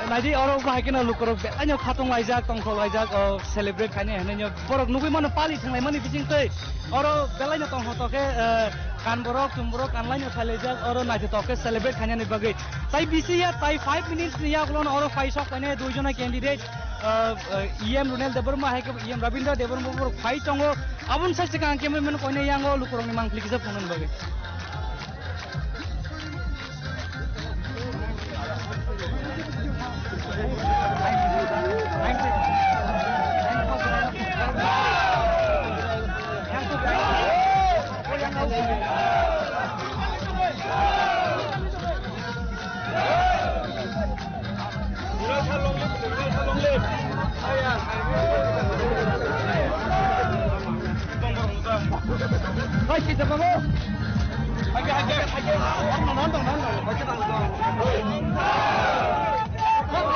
Naidi oro bahai kheno lukurok belaino khatung laijak, tongthok laijak, o celebrate khainai hinwi borok nugwi mano pali thanglaimani bisingtwi. Oro belaino tongthok khe, eh, kan borok, chum borok kan laino phailaijak, oro naithotok khe celebrate khainani bagwi. Tai bisi ya, tai five minutes ni yagulono oro phai sok painai dui jona candidate, eh, eh, E M Ronel Debbarma hai khe E M Rabindra Debbarma borok phai tongo. Aboni sai swkang cameraman koinai yango lukurokni mangpili kisa phunuknani bagwi.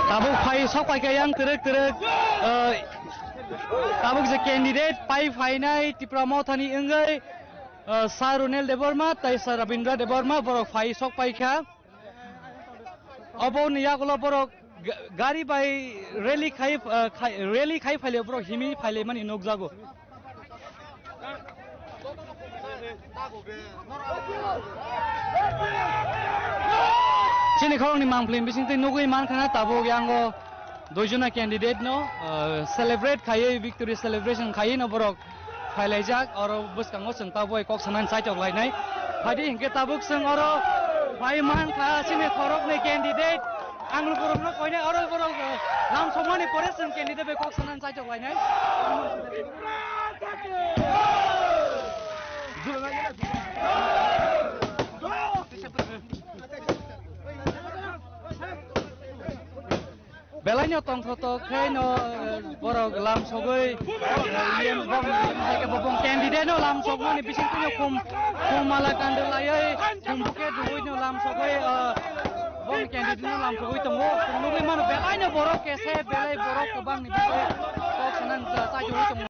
Tabuk phai sok pai khe yang twrwk twrwk, eh, tabuk je candidate pai phainai Tipra Mothani wngwi, eh, Sir Ronel Debbarma tei Sir Rabindra Debbarma borok phai sok pai kha. Oboni yagulo borok ga-, gari bai rally khai, ah, khai, rally khai phaile borok himi phaile mani nukjago. Chini khorokni mangpili bisingtwi nugwi mankha na tabuk yango dui jona candidate no, ah, celebrate khaiwi, victory celebration khaiwi no borok phailaijak, oro bwskango chwng tabuk bai kok sanani chaitok lainai. Phaidi hinkhe tabuk chwng oro phai mankha chini khoroknwi candidate. Ang lukurokno koinai oro borok, eh, lam somani pore chwng candidate bai kok sanani chaitok lainai. Belaino tongthotok khe no, eh, borok lam sogwi, eh, iyem bong, bong candidate no lam sokmani bisingtwi no khum, khum mala kandwlaiwi, khum buket rwui no lam sogwi, eh, Bo candidate no lam sogwi tongo. Nugwi mano belai no borok kese, belai borok kwbang ni bagwi kok sanang cha-, chajagwi tongo.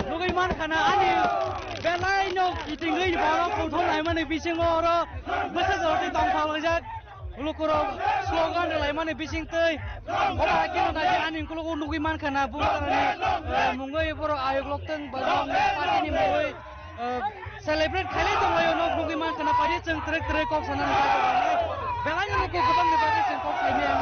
Nugwi mankha na ani belai no kitingwi borok kothom naimani bisingo oro bwsajordi tongthok laijak. Lukurok slogan rwlaimani bisingtwi oro haikhe no naidi ani ukulok o nugwi mankha na bubagrani, eh, mungwi borok ayok loktwng ba party ni mungwi, eh, celebrate khailai tonglaio no nugwi mankha na party chwng twrwk twrwk kok sanani bagwi belai no luku kwbangni bagwi chwng kok saimaya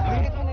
wngwi tongo.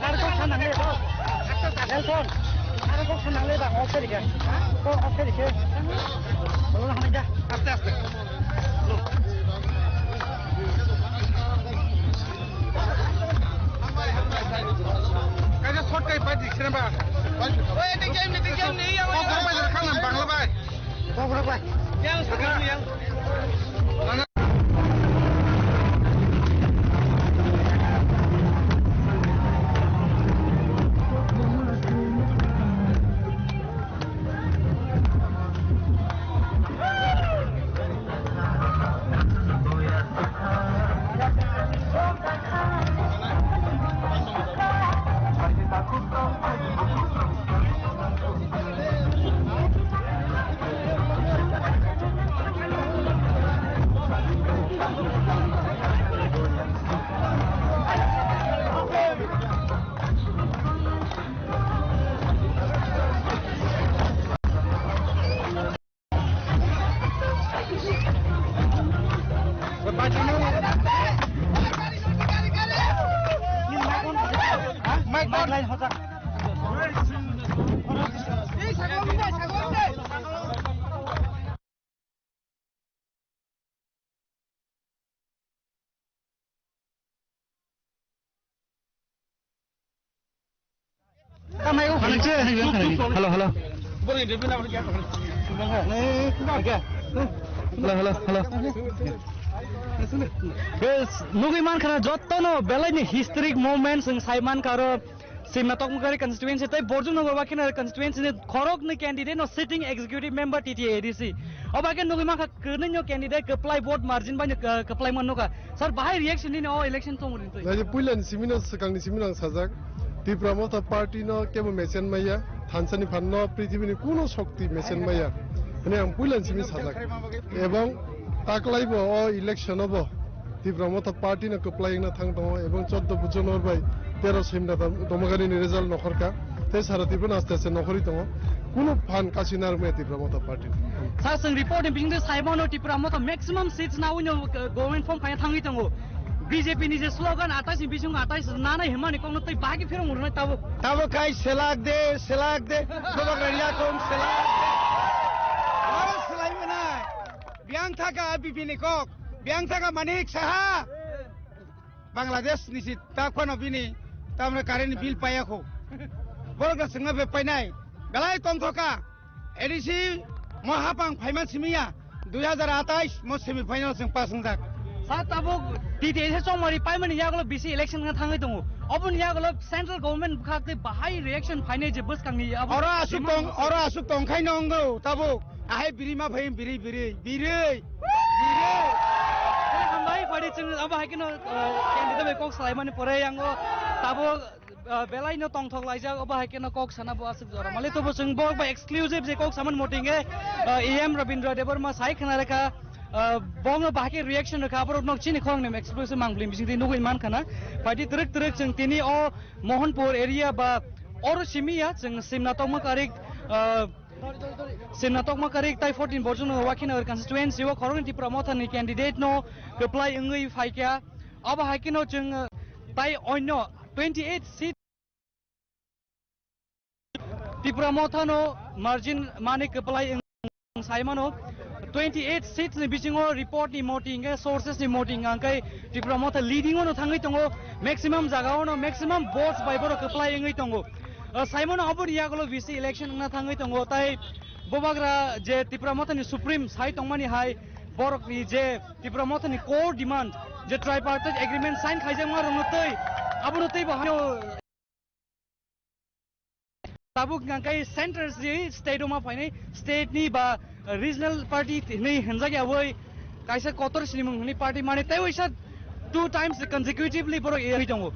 Ar kok sa nangle, boss. Nelson, ar kok sa nangle ba, off khe rikhe. Kok off khe rikhe. Bolo na hamai da. Aste, aste. Kaisa short kai pai dik sini ba. Oi, dik jam ni, dik jam ni, ya. Kok bai jar khan Bangla bai. Kok bai. Yang sakang yang. Hello, hello. Hello, hello, hello. Yes, nugwi mankha na jotto no belai ni historic moments wng sai mankha aro Simna Tokmokari constituency tei Borjum Nagar Wakhinari constituency ni khorok ni candidate no sitting executive member T T A D C. Oba khe nugwi mankha kwnwi no candidate kwplai vote margin bai no, uh, kwplai man nukha. Sir, bahai reaction nini o election tong rin twi? Nai puila ni simi no swkang ni simi no ang sajak. Tipra Motha party no kebo mesen maya, thansa ni phan no prithibi ni kuno shokti mesen maya. Hwnwi ang puila ni simi sajak. Ebong taklai bo o election o bo Tipra Motha party no kwplai wngna thang tongo, ebong chordo Bujo Nor bai tero Simna Dam-, Domagari ni result nokhorkha, tei sara Tripura no aste aste nokhorwi tongo. Kunu phan kasi narwkmaya Tipra Motha party. Sir, chwng report ni bisingtwi sai mano Tipra Motha maximum seats nawi no, uh, government form khaina thangwi tongo. B J P ni je slogan atais ni bising atais nanai hwnmani kokno tei bahai khe phirong rwnai tabuk. Tabuk khai selak de, selak de, Bubagra yakung selak de. Aro selai manai. Biang thaka B P ni kok, biang thaka Manik Saha. Bangladesh ni si ta khwno bini tamre current bill paya kho. Borok da sengma be painai. Belai tongthoka. A D C mo hapang phaiman simiya. Dui hazar atais mo semi final seng pass wngjak. Sa tabuk T T A D C chongmari paimani yagulo bisi election wngna thangwi tongo. Oboni yagulo central government bwkhak tei bahai reaction phainai je bwskangni abo Oro asuk tong, oro asuk tongkhai no wngo tabuk. Ahai biri ma phai biri, biri, biri, biri. Hambai padi chwng abo hai keno, uh, candidate bai kok salaimani pore yango tabuk, uh, belai no tongthok laijak abo hai keno kok sana bo aswk jora. Mali tobo chwng bo bai exclusive je kok saman meeting e, uh, E M Rabindra Debbarma sai khna rekha, uh, bo no bahai khe reaction rekha aborok nok chini khorang ni exclusive mangpli bising twi nugwi man khana. Padi twrwk twrwk chwng tini o Mohanpur area ba oro simi ya chwng Simna Tokmokari, uh, Simna Tokmokari tai fourteen Borjum Nagar Wakhinagari constituency o khoroknwi Tipra Motha ni candidate no kwplai wngwi phaikha. Abo hai kheno chwng, uh, tai onyo twenty eight seat Tipra Motha no margin mani kwplai wng-, wng sai mano. Twenty eight seats ni bisingo report ni moti hwnkhe sources ni moti hwnkhe Tipra Motha leading o no thangwi tongo, maximum jaga o no maximum votes bai borok kwplai wngwi tongo. Uh, sai mano aboni yagulo bisi election wngna thangwi tongo, tai Bubagra je Tipra Motha ni supreme sai tongmani hai borok ni je Tipra Motha ni core demand je tripartite agreement sign khaijakma rwngno twi abono teibo haino Tabuk hwnkha khe central si state o ma phainai, state ni ba regional party hinwi hwnjak ya bai kaisa kotor sinimung hwnwi party mani tei waisa two times consecutively borok eri tongo.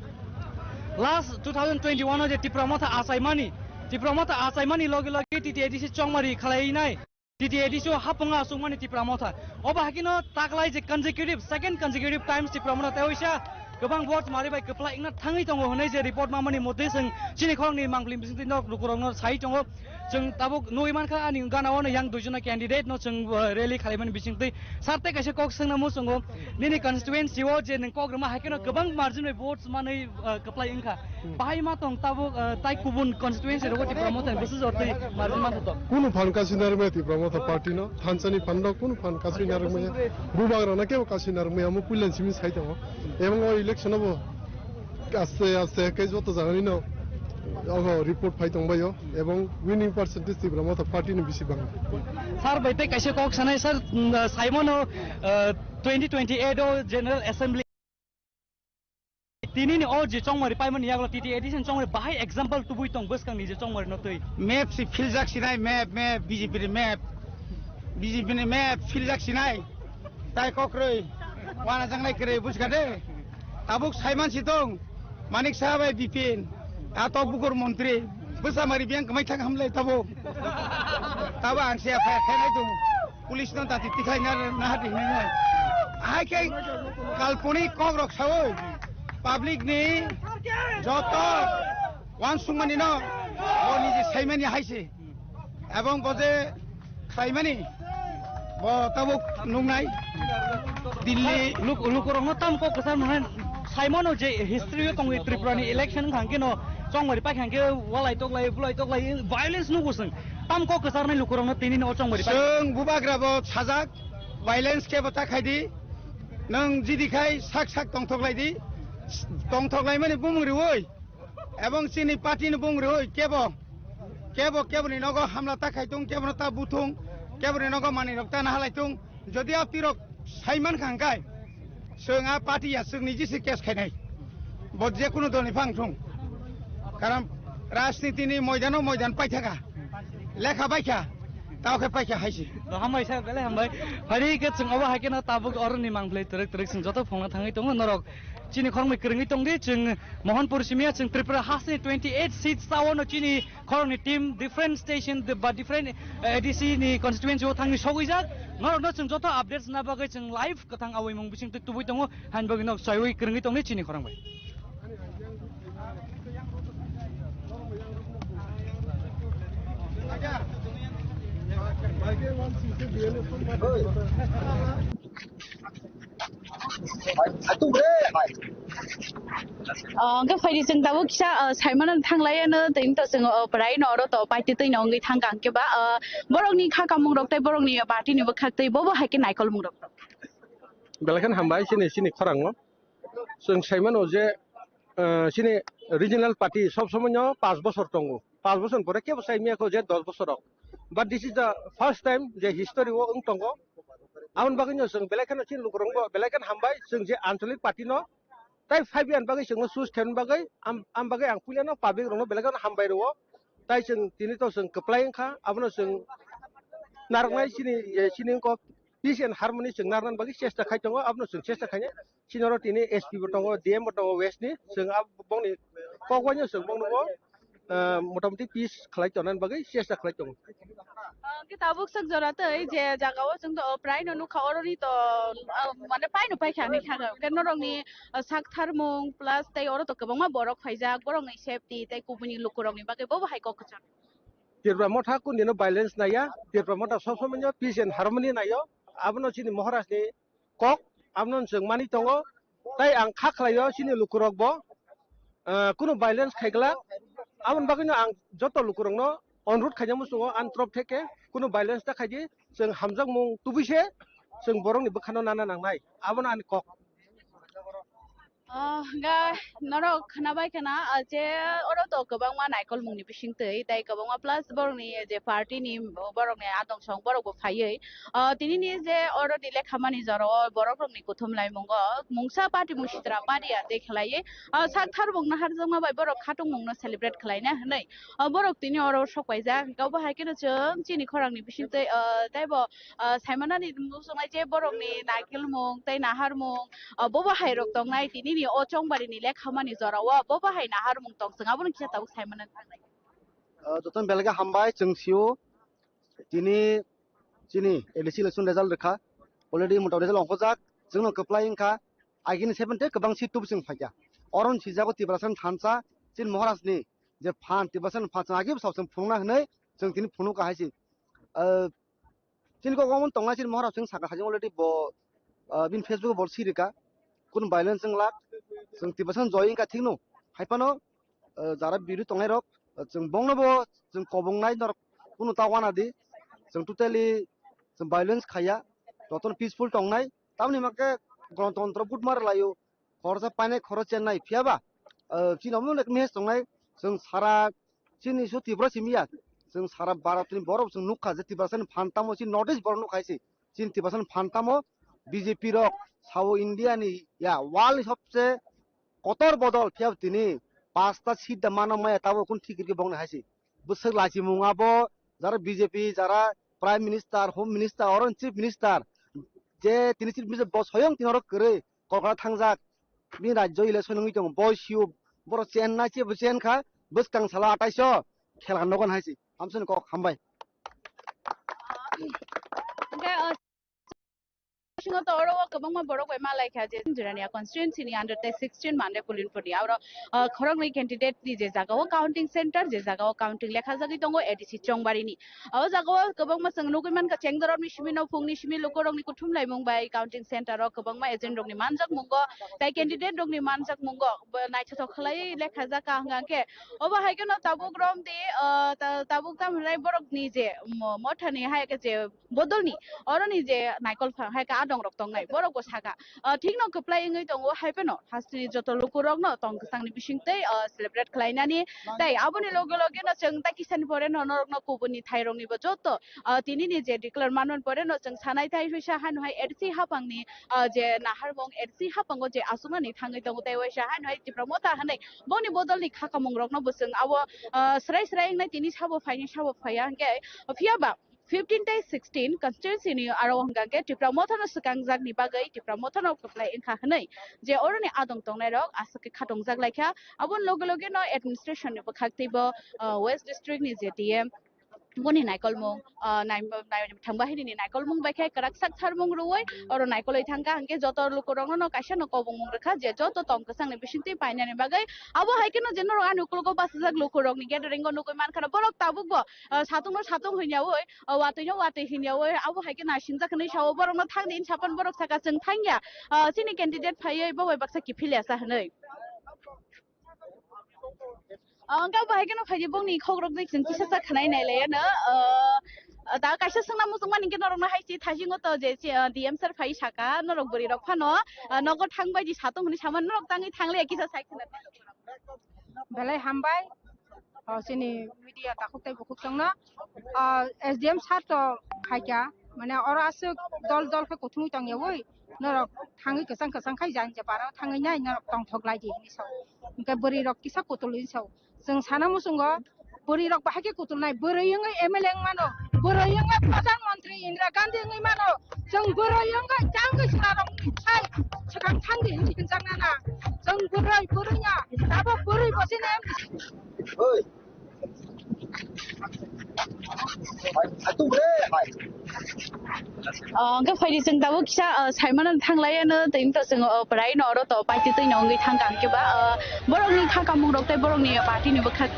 Last two thousand twenty-one o je Tipra Motha achaimani, Tipra Motha achaimani loge loge T T A D C chongmari khlainai. T T A D C o hapung aswkmani Tipra Motha. Obo hakino taklai je consecutive, second consecutive times Tipra Motha tei oisa kwbang vote mari bai kwplai wngna thangwi tongo hwnwi je report mamani motwi chwng chini khoroknwi mangpili bisingtwi nok lukurokno sai tongo. Chwng tabuk nugwi mankha ani gana o yang duijona candidate no chwng, uh, rally khalaimani bisingtwi. Sir tei kaisa kok swngna muchungo, nini constituency o je nwng kok rwma hakino kwbang margin bai votes manwi, uh, kwplai wngkha. Hmm. Bahai ma tong tabuk, uh, tai kubun constituency rogo Tipra Motha ni bwswk jotwi margin manthoto. Kunu phan kasi narwkmaya Tipra Motha party no, thansa ni phan no kunu phan kasi narwkmaya, bubagra no kebo kasi narwkmaya, omo puila ni simi sai tongo. Ebong o election o bo aste aste khe joto jaga ni no ogo report phai tong bai o, ebong winning percentage Tipra Motha party ni bisi bang. Sir bai tei kaisa kok sanai sir, mm, sai mano, uh, twenty twenty-eight o General Assembly Tini ni o je chongmari paimani yagulo T T A D C ni chongmari bahai example tubui tong bwskang ni je chongmari no twi. Map si philjak sinai, map, map, B J P ni map. B J P ni map philjak sinai. Tai kokroi. Wana jangnai kwrwi buska de. Tabuk saiman si tong. Manik Saha bai Bipin. A tok bukur montri. Bwsa mari biyang kwmai thang hamlai tabuk. Tabuk ang se F I R khainai tong. Police no dati tikhlai na, na hati hinwi no. Hai khe kalponik kok rok sawi public ni joto wansukmani no bo niji saimani hai se. Ebong bo je khlaimani bo tabuk nuknai Delhi. Luk-, lukurokno tamo kok kwchar mwnai saimano je history o tongwi Tripura ni election wngkha hwnkhe no Chongmari paikha hwnkhe walai toklai, bulai toklai, violence nugo chwng. Tam kok kwcharnai lukurokno tini no chongmari paikha. Chwng bubagra bo sajak, violence kebo ta khaidi. Nwng jidi khai sak sak tongthoklaidi. Tongthoklaimani bumung riwi. Ebong chini party ni bumung riwi kebo, kebo, kebo ni nogo hamla ta khaitung, kebo no ta buthung, kebo ni nogo manwi rok ta nahalaitung. Jodi a tirok saiman kha hwnkhe, chwng a party ya chwng niji se case khainai. Bo je kunu dol ni phang thung. Karon rajniti ni moidano moidan paithaka. Lekha baikha, tao khe paikha haisi. Hambai sir, belai hambai. Phari khe chwng obo hai kheno tabuk oroni mangphlai twrwk twrwk chwng joto phungna thangwi tongo norok. Chini khoroknwi kwrwngwi tongdi chwng Mohanpur simi ya chwng Tripura hasteni twenty eight seats tao no chini khoroknwi team different station de-, ba different, eh, A D C ni constituency o thangwi sogwijak. Norokno chwng joto updates na bagwi chwng live kwthang awi mung bising twi tubui tongo. Hain bagwi nok chaiwi kwrwngwi tongdi chini khorang bai. Ah, hwnkhe phaidi chwng tabuk kisa, ah, saimano thanglaiano, tini to chwng, ah, prai no oro to paitwi twi no wngwi thangkha, hwnkhe ba, ah, borokni kha kamung rok tei borokni party ni bwkhak twi bobo hai khe naikolmung rok. Belai kheno hambai chini, chini khorang o. Chwng saimano je, ah, chini regional party sob somoi no panch bochor tongo. Panch bochor pore kebo sai maya kho je dos bochor rok. But this is the first time je history o wng tongo. Aboni bagwi no chwng belai kheno chini lukurok bo belai kheno hambai, chwng je anchalik party no tai five year bagwi chwngno choose khaimani bagwi am, am bagwi ang puilano public rokno belai kheno hambai rwo. Tai chwng tini to chwng kwplai wngkha, abono chwng narwknai chini, eh, chini wngkha peace and harmony chwng narwknani bagwi chesta khai tongo, abono chwng chesta khainai. Chini oro tini S P bo tongo, D M bo tongo West ni, chwng abo bongni kok waino chwng bongno bo, ah, motamoti peace khlai tongnani bagwi chesta khlai tongo. Ah, hwnkhe tabuk sak jora tei je jaga o chwng to, oh, prai no nukha oroni to, ah, mane pai no paikha hinwi kha khe norokni, ah, sak tharmung plus tei oro to kwbangma borok phaijak, borokni safety tei kubuni lukurokni bagwi bobo hai kok kwchang. Tipra motha kundino violence naiya, Tipra motha sob somoi no peace and harmony naio, abono chini Maharaj ni kok, abono chwng mani tongo. Tai ang kha khlaio chini lukurok bo, ah, kunu violence khaigwlak. Aboni bagwino ang joto lukurokno onurot khaina muchungo ani torop theke kunu violence ta khaidi, chwng hamjakmung tubui se chwng borokni bwkhano nana nangnai, abono ani kok. Ah, ga norok khnabai khna, ah, je oro to kwbangma naikolmungni bisingtwi, tei kwbangma plus borokni je party ni borokni adong song borok bo phaiwi, ah, tini ni je oro ni lekhamani jora o borok rokni kuthum laimungo mungsa party mung sitra pari ya tei khlaiwi, ah, sak tharmung naharjakma bai borok khatungmung no celebrate khlaina hinwi, ah, borok tini oro sok paijak. Obo hai kheno chwng chini khorang ni bisingtwi, ah, tei bo ah, saimanani muchungnai je borokni naikolmung tei naharmung, ah, bobo hai rok tongnai tinini o chongbarini lekhamani jorao bobo hai naharmung tong chwng abono kisa tabuk saimanani thangnai. Ah, jotono belai khe hambai chwng sio tini chini A D C election result rwkha, already mota result ongkhojak, chwngno kwplai wngkha, agini seven tei kwbang seat tubu chwng phaikha. Oro no sijago Tiprasani thansa chini Maharajni je phan, Tiprasani phan chwng agi bwsao chwng phunukna hinwi chwng tini phunukha hai se. Ah, chini kok omo tongnai chini Maharaj chwng saka hai already bo, ah, bini Facebook o bo sirika. Kunu violence wng lak, chwng Tiprasa joy wngkha thikno. Hai phano, ah, jara biri tongnai rok, ah, chwng bongno bo chwng kobong nai norok kunu ta wana di. Chwng totally chwng violence khaya, jotono peaceful tongnai. Tamni hwnkhe Ganatantro vote mar laio. Khoroksa painai, khoroksa chennai, phiya ba, ah, chini omo nek message tongnai, chwng sara chini su Tripura simi ya, chwng sara Bharat ni borok chwng nukha je Tiprasani phan tamo, chini North East borok nukha se, chini Tiprasani phan tamo B J P rok sao India ni ya world ni sobse kotor bodol phiya tini pasta seat da mano maya tabo kun thik rikhe bongni hai se. Bwswk lachimung abo jara B J P, jara Prime Minister, Home Minister, oro ni Chief Minister, je tini Chief Minister bo soyong tini oro kwrwi Kolkata thangjak, bini rajyo election wngwi tongo, bo sio, borok chen na che bo chen kha, bwskang salo atais o khela nogo hai se, hamsani kok hambai. Hwnkhe, uh, No to oro o kwbangma borok bai ma lai kha je Jirania constituency ni under tei sixteen Mande Pulinpur ni aro, ah, khoroknwi candidate ni je jaga o counting center, je jaga o counting lekha jagwi tongo A D C Chongbari ni. O jaga o kwbangma chwng nugwi mankha, chengdorok ni simi, nophung ni simi, lukurok ni kuthum laimung bai counting center o kwbangma agent rok ni manjak mungo, tei candidate rok ni manjak mungo, bo naithothok khlai lekha jak ka hwnkha khe. Obo hai kheno tabuk romdi, ah, ta-, tabuk tam hwnai borok ni je mo-, motha ni hai khe je bodol ni, oro ni je naikol pha-, hai khe adong rok tongnai, borok bo saka, ah, thik no kwplai wngwi tongo, hai pheno hasteni joto lukurok no tong kwchang ni bising tei, ah, celebrate khlainani. Tei aboni loge loge no chwng ta kisa ni pore no norok no kubun ni thai rok ni bo joto, ah, tini ni je declare manmani pore no chwng sanai thai phaisa hano hai A D C hapang ni, ah, je naharmung A D C hapang o je aswk nani thangwi tongo tei waisa hano hai Tipra Motha hwnwi boni bodol ni kha kamung rok no bo chwng abo, ah, srai srai wngnai tini sabo phaini sabo phaiya hwnkhe phiya ba fifteen tei sixteen constituency ni aro hwnkha khe Tipra Motha no swkang jak ni bagwi Tipra Motha no kwplai wngkha hwnwi je oro ni adong tongnai rok aswk khe khatong jak lai kha. Aboni loge loge no administration ni bwkhak tei bo, ah, West District ni je D M boni naikolmung, ah, nai-, nai-, thangba hini ni naikolmung bai khe kwrak sak tharmung rwui oro naikolwi thangkha hwnkhe joto lukurok no kaisa no kobongmung rwkha je joto tong kwchang ni bisingtwi painani bagwi. Abo hai kheno je norok ani ukologo bachajak lukurok ni gathering o nugui mankha borok tabuk bo, ah, satung no satung hwnyaui, ah, watwi no watwi hwnyaui abo hai khe naisingjak hwnwi sao, borok no thang di hinwi sapan borok saka chwng thangya, ah, chini candidate phaiwi bo bai baksa kiphil ya sa hwnwi. Ah, wngkha bo hai kheno phaidi bongni khok rok bai chwng kisa sa khwnai nai lai ano, ah, ta kaisa swngna muchung mani khe norok no hai se thaisingo to je, ah, D M sir phai saka norok bwrwi rok phano, ah, nogo thang bai di satung hwnwi sama norok tangwi thang le kisa sai khwna. Belai hambai, o, chini media takhuk tei bukhuk chwngno, o, S D M sir to khaikha, mane oro aswk dol dol khe kuthumwi tongyaui, norok thangwi kwchang kwchang khai jani je bara thangwi nai norok tongthok lai di hinwi sao. Hwnkhe bwrwi rok kisa kutulwi sao. Chwng sana muchungo bwrwi rok bahai khe kutulnai, bwrwi wngwi M L A wng mano, bwrwi wngwi Pradhan Mantri Indira Gandhi wngwi mano, chwng bwrwi wngwi changwi chwla rok sai swkang thangdi hinwi hwnjakna na, chwng bwrwi bwrwi ya, abo bwrwi bo chini M D C. Ah, hwnkhe phaidi chwng tabuk kisa, ah, saimano thanglaiano, tei wngkha chwng, ah, bwrai no oro to paitwi twi no wngwi thangkha, hwnkhe ba, ah, borokni kha kamung rok tei borokni party ni bwkha.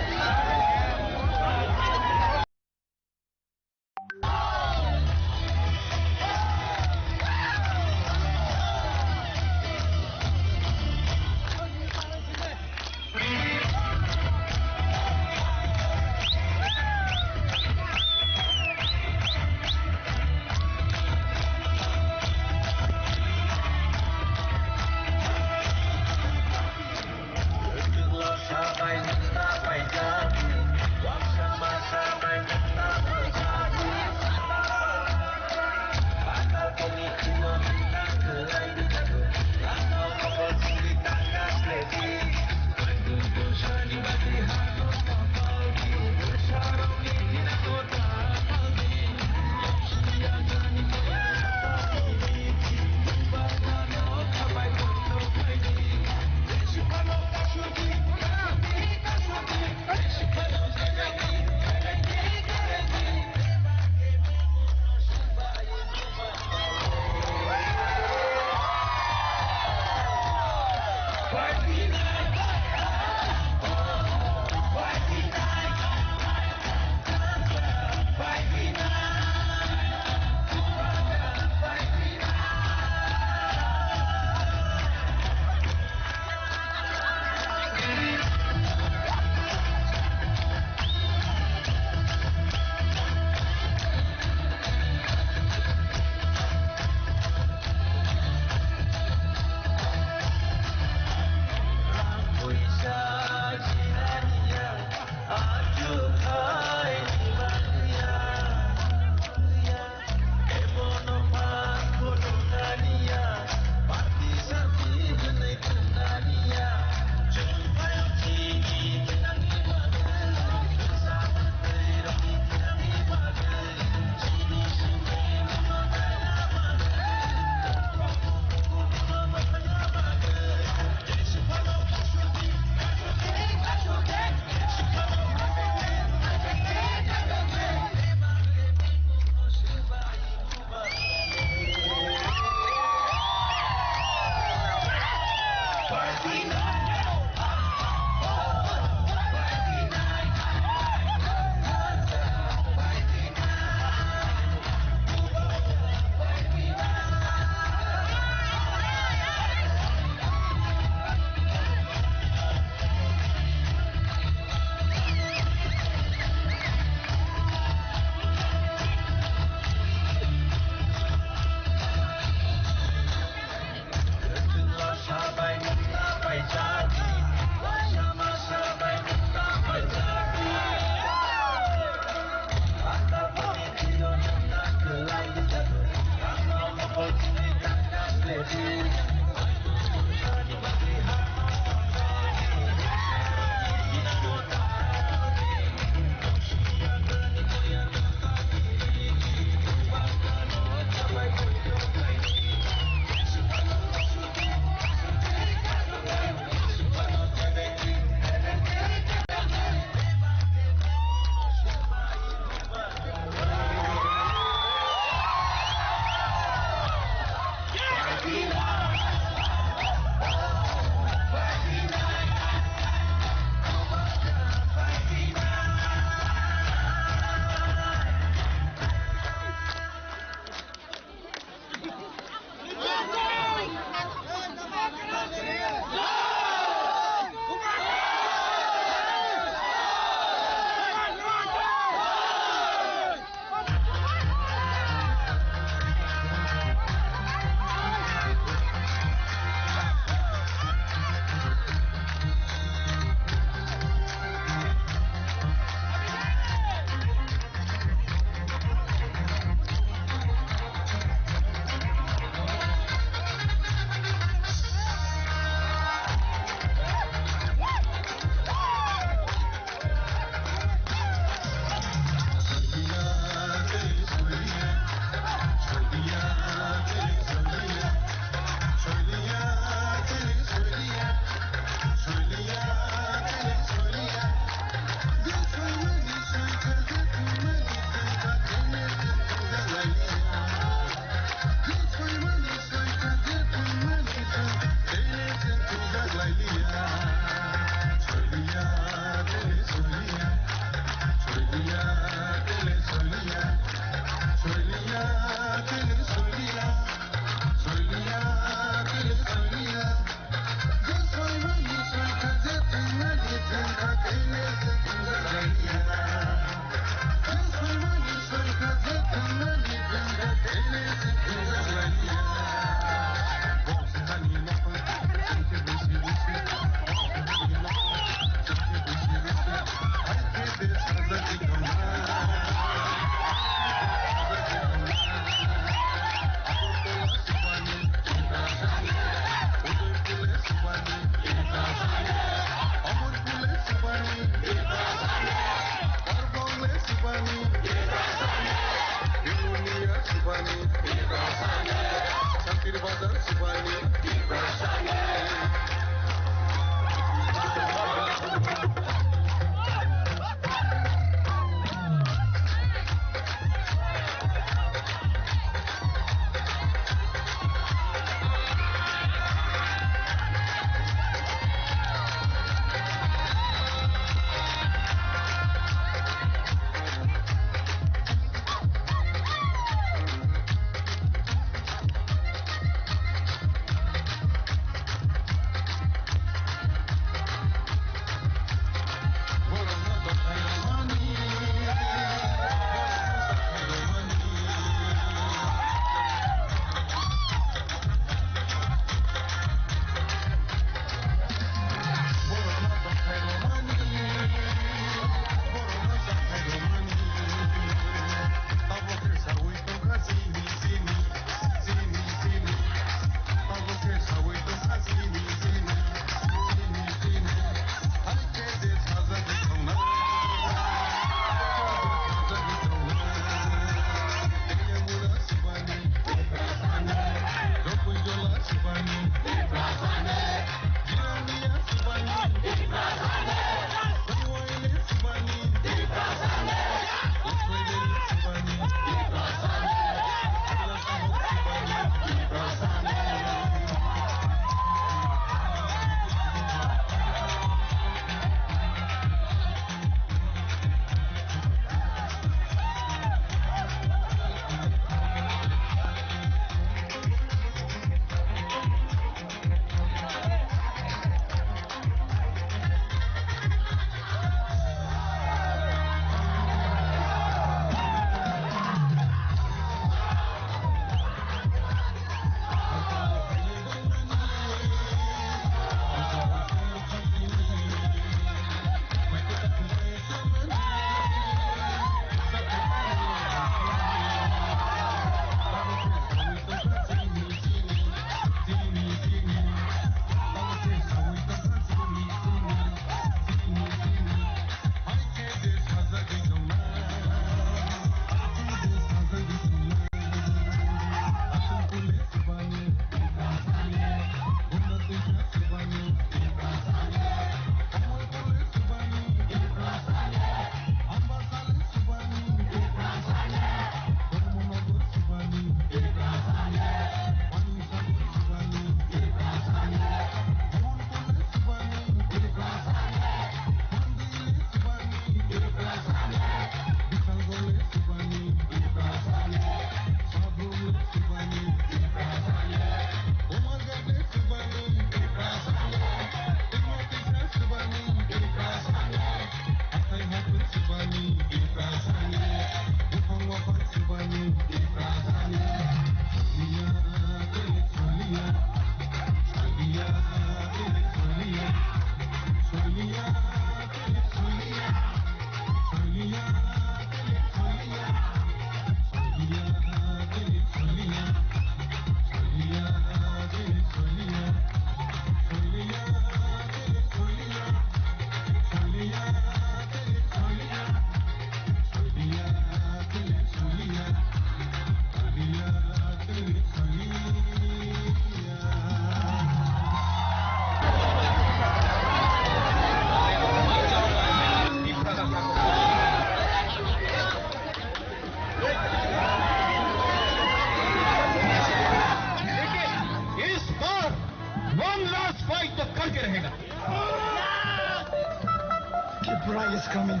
Coming.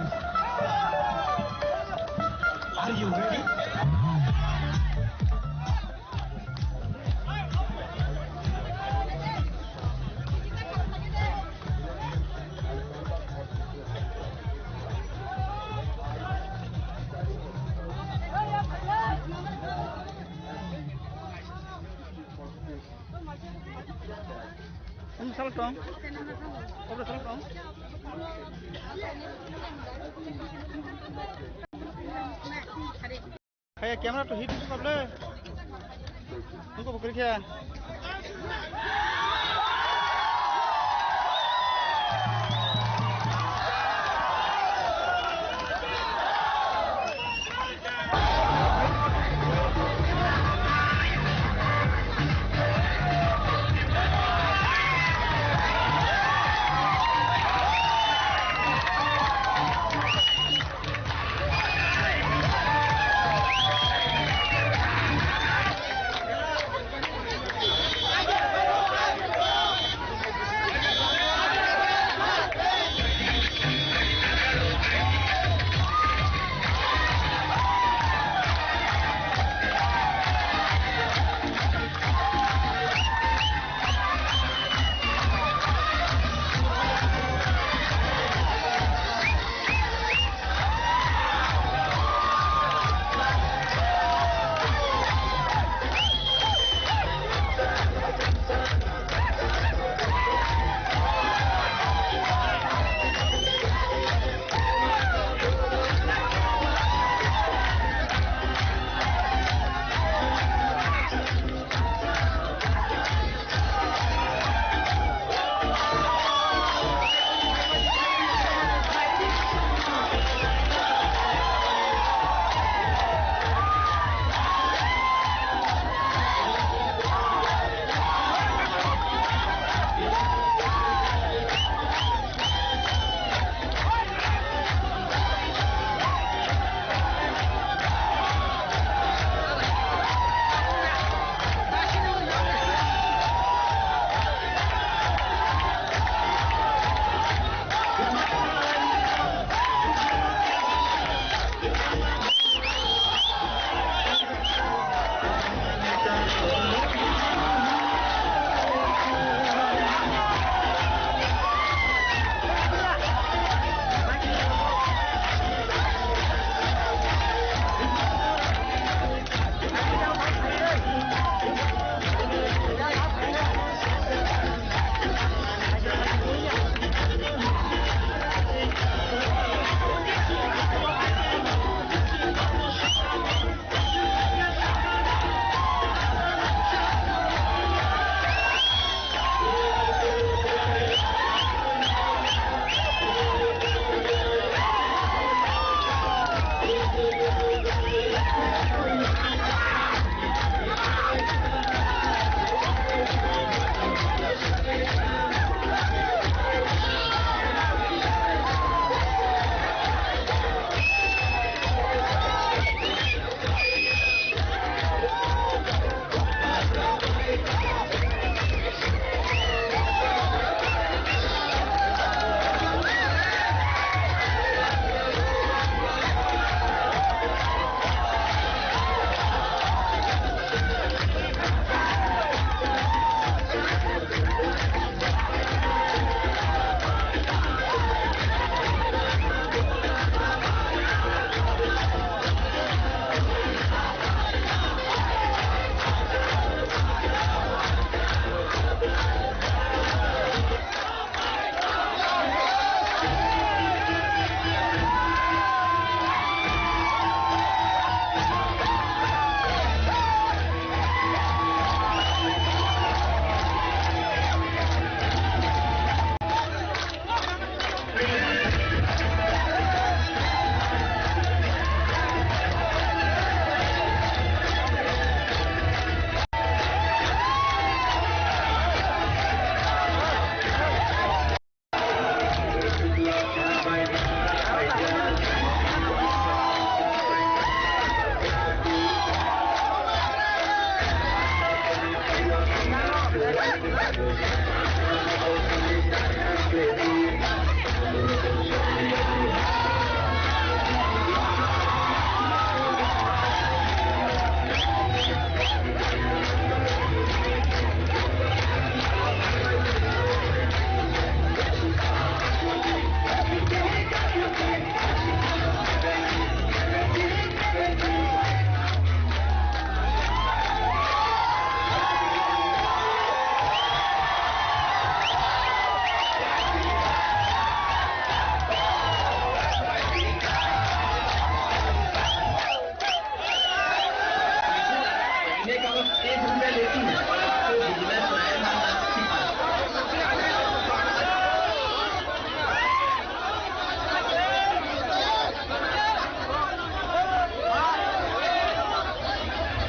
Are you ready? Ini salah dong. Oke, salah dong. Kaya camera to hit itu kable. Engko bukri kaya.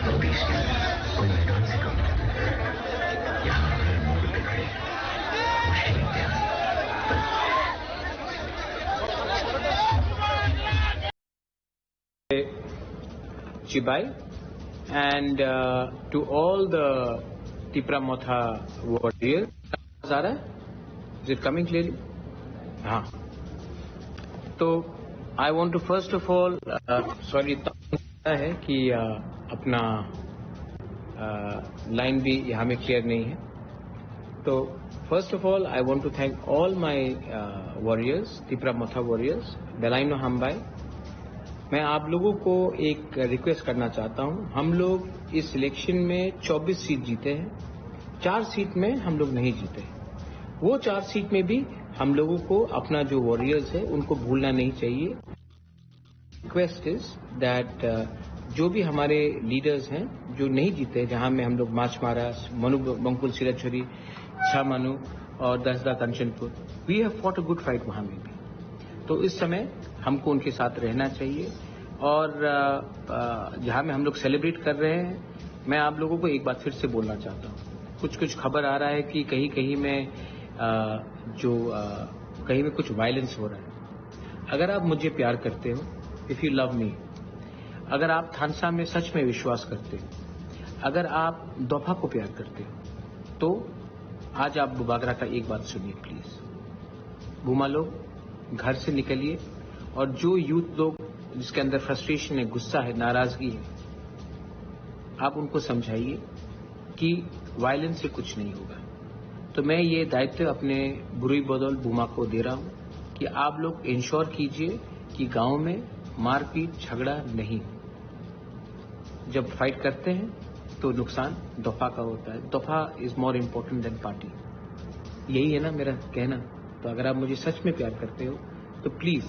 तो पेश कर कोई मैदान से कम। यहाँ हर मोड़ पे खड़े मुश्किल इम्तिहान। Chibai and uh, to all the Tipra Motha warriors. Zara, is it coming clearly? हाँ। तो I want to first of all, uh, sorry, है कि uh, अपना लाइन भी यहाँ में क्लियर नहीं है। तो first of all I want to thank all my warriors, Tipra Motha warriors, Belaino Hambai। मैं आप लोगों को एक रिक्वेस्ट करना चाहता हूँ, हम लोग इस इलेक्शन में चौबीस सीट जीते हैं, चार सीट में हम लोग नहीं जीते। वो चार सीट में भी हम लोगों को अपना जो वॉरियर्स है उनको भूलना नहीं चाहिए। रिक्वेस्ट इज दैट जो भी हमारे लीडर्स हैं जो नहीं जीते, जहां में हम लोग माछमारा, मनु बंकुल, सिराछोरी, छामानू और Dasda Kanchanpur, we have fought a good fight वहां में भी। तो इस समय हमको उनके साथ रहना चाहिए। और uh, uh, जहां में हम लोग सेलिब्रेट कर रहे हैं, मैं आप लोगों को एक बात फिर से बोलना चाहता हूँ, कुछ कुछ खबर आ रहा है कि कहीं कहीं में uh, जो uh, कहीं में कुछ वायलेंस हो रहा है। अगर आप मुझे प्यार करते हो, if you love me, अगर आप थानसा में सच में विश्वास करते हो, अगर आप दोफा को प्यार करते हो, तो आज आप बुबागरा का एक बात सुनिए प्लीज। बुमा लोग, घर से निकलिए और जो यूथ लोग जिसके अंदर फ्रस्ट्रेशन है, गुस्सा है, नाराजगी है, आप उनको समझाइए कि वायलेंस से कुछ नहीं होगा। तो मैं ये दायित्व अपने बुरुई बदल बुमा को दे रहा हूँ कि आप लोग इंश्योर कीजिए कि गांव में मारपीट झगड़ा नहीं हो। जब फाइट करते हैं तो नुकसान दोफा का होता है। दोफा is more important then party, यही है ना मेरा कहना। तो अगर आप मुझे सच में प्यार करते हो तो प्लीज,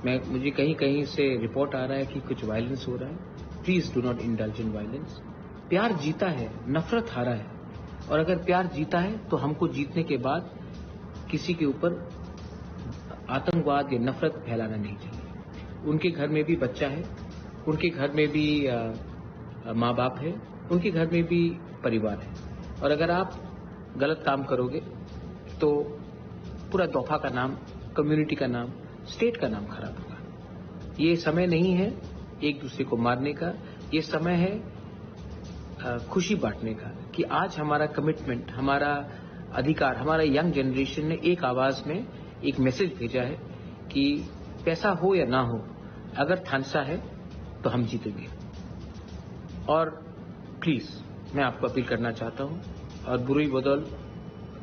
मैं मुझे कहीं कहीं से रिपोर्ट आ रहा है कि कुछ वायलेंस हो रहा है, please do not indulge in violence. प्यार जीता है, नफरत हारा है। और अगर प्यार जीता है तो हमको जीतने के बाद किसी के ऊपर आतंकवाद या नफरत फैलाना नहीं चाहिए। उनके घर में भी बच्चा है, उनके घर में भी माँ बाप है, उनके घर में भी परिवार है। और अगर आप गलत काम करोगे तो पूरा दोफा का नाम, कम्युनिटी का नाम, स्टेट का नाम खराब होगा। ये समय नहीं है एक दूसरे को मारने का, ये समय है खुशी बांटने का कि आज हमारा कमिटमेंट, हमारा अधिकार, हमारा यंग जनरेशन ने एक आवाज में एक मैसेज भेजा है कि पैसा हो या ना हो, अगर थानसा है तो हम जीतेंगे। और प्लीज, मैं आपको अपील करना चाहता हूँ और बुरुई बदल,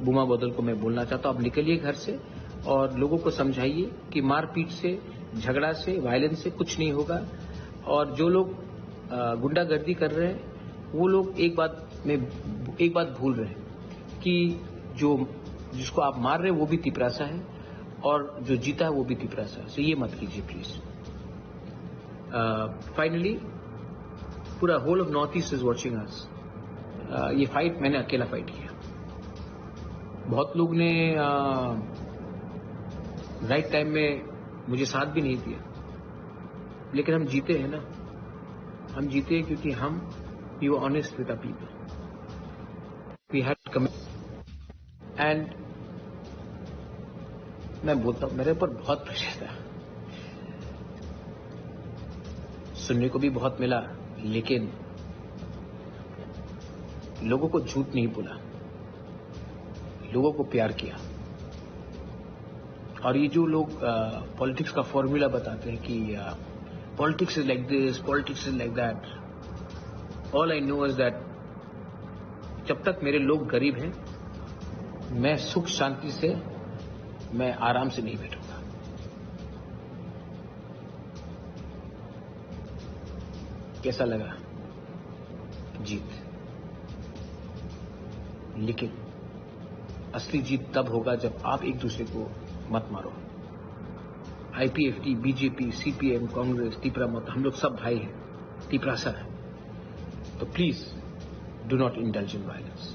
बुमा बदल को मैं बोलना चाहता हूँ, आप निकलिए घर से और लोगों को समझाइए कि मारपीट से, झगड़ा से, वायलेंस से कुछ नहीं होगा। और जो लोग गुंडागर्दी कर रहे हैं, वो लोग एक बात में, एक बात भूल रहे हैं कि जो, जिसको आप मार रहे हैं वो भी तिपरासा है और जो जीता है वो भी तिपरासा है। सो ये मत कीजिए प्लीज। फाइनली, पूरा whole of north east is watching us. ये फाइट मैंने अकेला फाइट किया। बहुत लोग ने राइट टाइम में मुझे साथ भी नहीं दिया, लेकिन हम जीते हैं ना। हम जीते हैं क्योंकि हम, we were honest with the people, we had commit and मैं बोलता हूँ, मेरे ऊपर बहुत प्रेशर था, सुनने को भी बहुत मिला, लेकिन लोगों को झूठ नहीं बोला, लोगों को प्यार किया। और ये जो लोग पॉलिटिक्स का फॉर्मूला बताते हैं कि politics is like this, politics is like that, all I know is that जब तक मेरे लोग गरीब हैं, मैं सुख शांति से, मैं आराम से नहीं बैठूंगा। कैसा लगा जीत? लेकिन असली जीत तब होगा जब आप एक दूसरे को मत मारो। आईपीएफटी, बीजेपी, सीपीएम, कांग्रेस, तिपरा मत, हम लोग सब भाई हैं, तिपरासा है। तो please, Do not indulge in violence.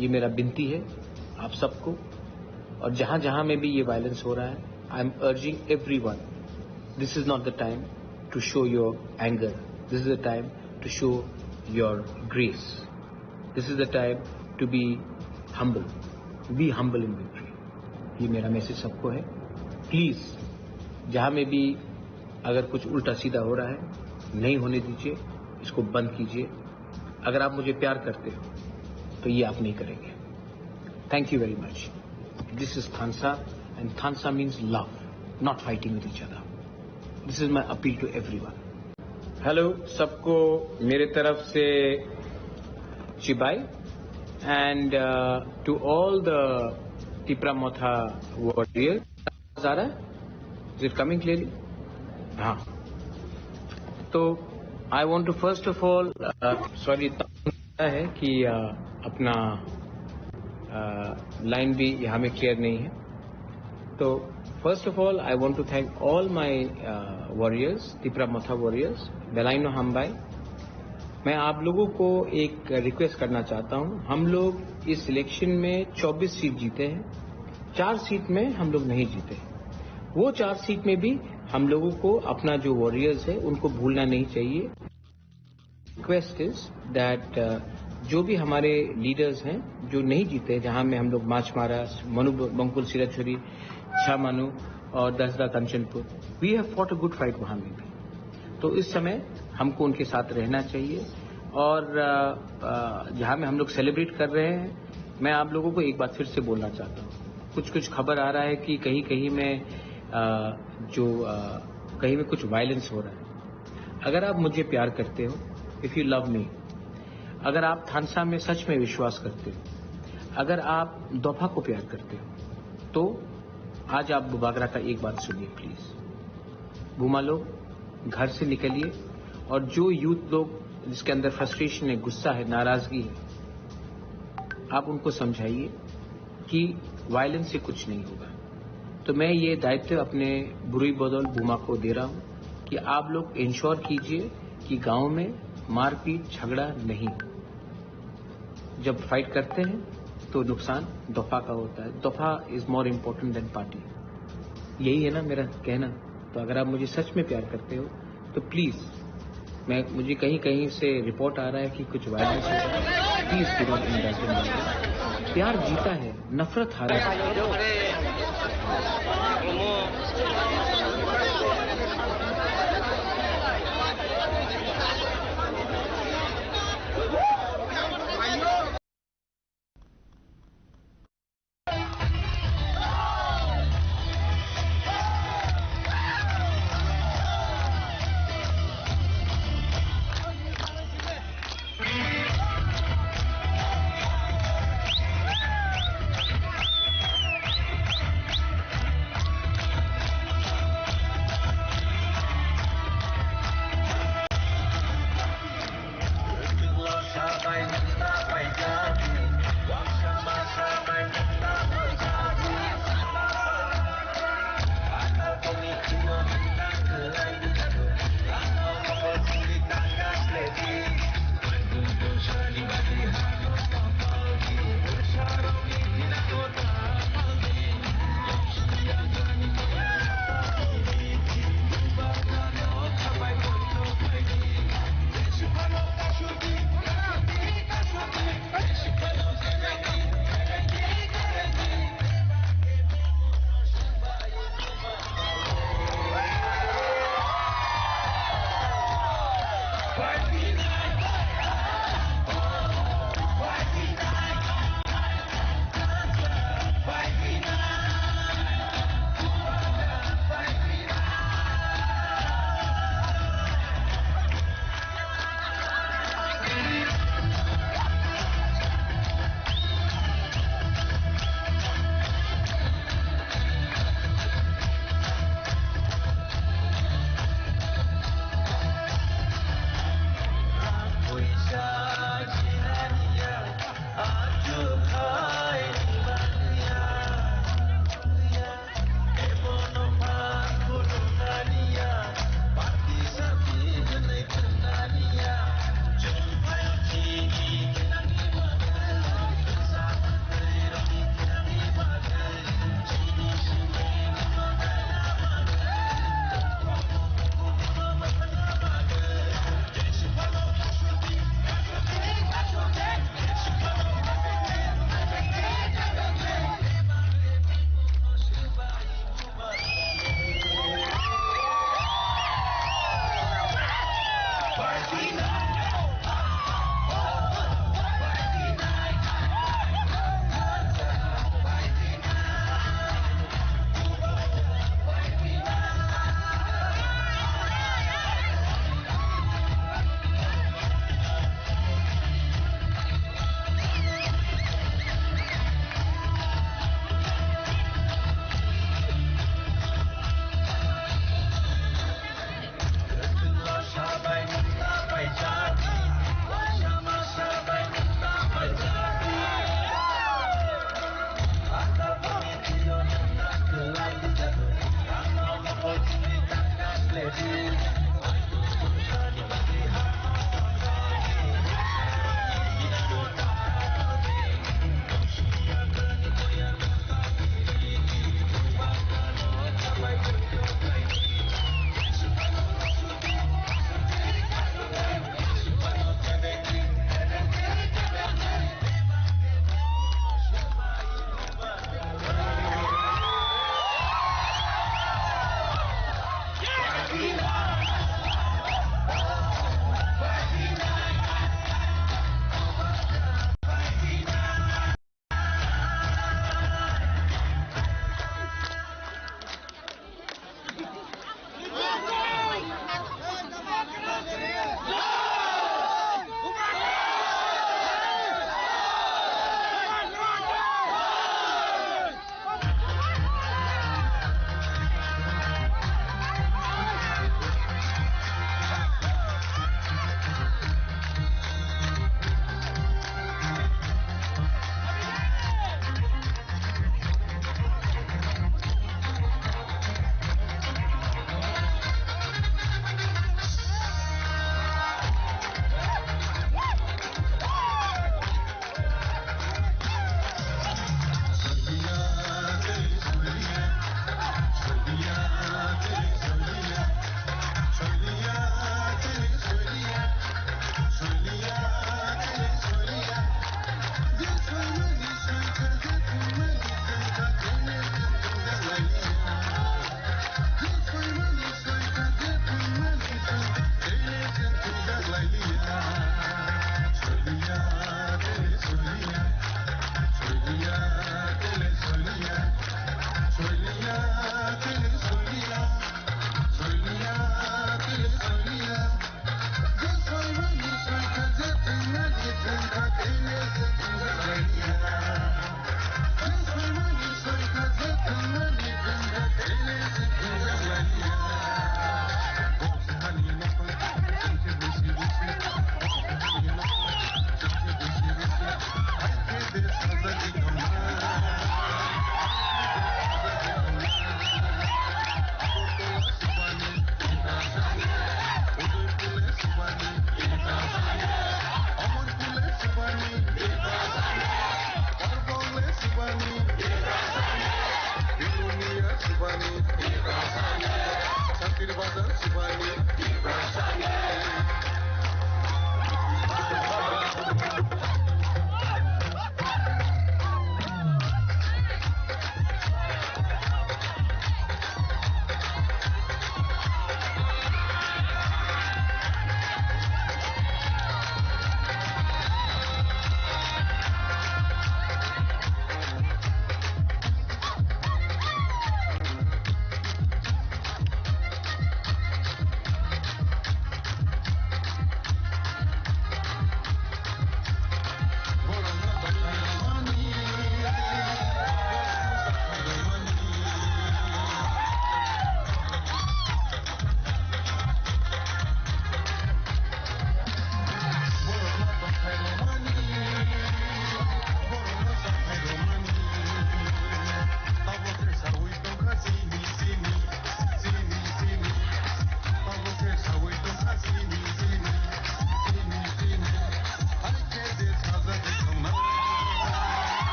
ये मेरा विनती है आप सबको। और जहाँ जहाँ में भी ये वायलेंस हो रहा है, I am urging everyone, this is not the time to show your anger. This is the time to show your grace. This is the time to be humble. Be humble in victory. ये मेरा मैसेज सबको है। प्लीज, जहाँ में भी अगर कुछ उल्टा सीधा हो रहा है, नहीं होने दीजिए, इसको बंद कीजिए। अगर आप मुझे प्यार करते हो तो ये आप नहीं करेंगे। Thank you very much. This is Thansa, and Thansa means love, not fighting with each other. This is my appeal to everyone. Hello सबको, मेरे तरफ से चिबाई, and to all the Tipra Motha warriors. आ रहा है? Is it coming clearly? हाँ। तो I want to first of all, sorry, है कि uh, अपना लाइन uh, भी यहाँ में क्लियर नहीं है। तो first of all I want to thank all my warriors, Tipra Motha warriors, Belaino Hambai। मैं आप लोगों को एक रिक्वेस्ट करना चाहता हूँ। हम लोग इस इलेक्शन में चौबीस सीट जीते हैं, चार सीट में हम लोग नहीं जीते। वो चार सीट में भी हम लोगों को अपना जो वॉरियर्स है उनको भूलना नहीं चाहिए। रिक्वेस्ट इज दैट जो भी हमारे लीडर्स हैं जो नहीं जीते, जहाँ में हम लोग माछमारा, मनु बंकुल, सिराछोरी, छामानू और Dasda Kanchanpur, we have fought a good fight वहाँ में भी। तो इस समय हमको उनके साथ रहना चाहिए। और uh, uh, जहाँ में हम लोग सेलिब्रेट कर रहे हैं, मैं आप लोगों को एक बात फिर से बोलना चाहता हूँ, कुछ कुछ खबर आ रहा है कि कहीं कहीं में uh, जो uh, कहीं में कुछ वायलेंस हो रहा है। अगर आप मुझे प्यार करते हो, if you love me, अगर आप थानसा में सच में विश्वास करते हो, अगर आप दोफा को प्यार करते हो, तो आज आप बुबागरा का एक बात सुनिए प्लीज। भूमा लोग, घर से निकलिए और जो यूथ लोग जिसके अंदर फ्रस्ट्रेशन है, गुस्सा है, नाराजगी है, आप उनको समझाइए कि वायलेंस से कुछ नहीं होगा। तो मैं ये दायित्व अपने बुरुई बदल भूमा को दे रहा हूँ कि आप लोग इंश्योर कीजिए कि गाँव में मारपीट झगड़ा नहीं हो। जब फाइट करते हैं तो नुकसान दोफा का होता है। दोफा is more important than party। यही है ना मेरा कहना। तो अगर आप मुझे सच में प्यार करते हो तो प्लीज, मैं मुझे कहीं कहीं से रिपोर्ट आ रहा है कि कुछ वायलेंस हो रहा है। Please do not indulge in. प्यार जीता है, नफरत हारा है।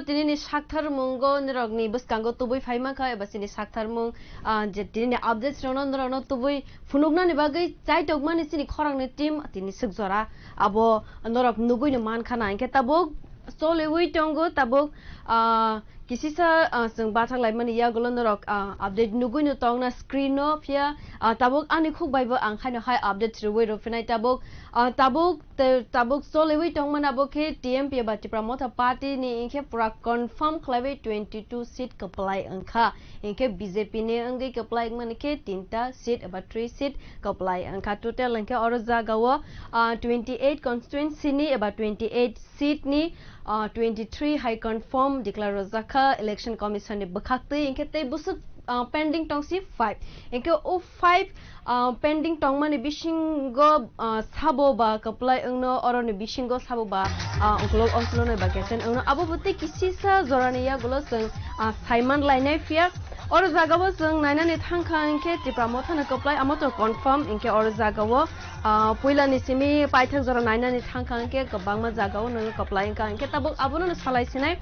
tinini saktharmungo norokni bwskango tubui phai mankha, eba chini saktharmung, ah, je tinini updates rokno norokno tubui phunuknani bagwi chaitokmani chini khorangni team tini swk jora abo norok nugwino mankha na. Hinkhe tabuk choliwi tongo, tabuk, ah, kisisa, ah, chwng bathak laimani yagulo norok, ah, update nugwino tongna screen-o, phiya, ah, tabuk ani khuk baibo ang haino hai update rwui rwphinai tabuk, ah, tabuk Te tabuk choliwi tongmani abo khe T M P eba Tipra Motha Party ni hinkhe pura confirm khlaiwi twenty two seat kwplai wngkha. Hinkhe B J P ni wngwi kwplai wngmani khe tinta seat eba three seat kwplai wngkha. Total hinkhe oro jagao, ah, twenty eight constituency ni eba twenty eight seat ni, ah, twenty three hai confirm declare rwjakha Election Commission ni bwkhaktwi, hinkhe tei bwswk, ah, pending tongsi five. Hinkhe o five, ah, pending tongmani bisingo, ah, sabo ba kwplai wngno, oroni bisingo sabo ba, ah, ukulok ongkulonai ba kesen wngno. Abo bo tei kisisa jorani yagulo chwng, ah, saiman lainai phiya. Oro jagao chwng nainani thangkha hinkhe Tipra Mothano kwplai amo to confirm hinkhe oro jagao, ah, puilani simi paithak jora nainani thangkha hinkhe kwbangma jagao nwngo kwplai wngkha hinkhe tabuk abono salai sinai,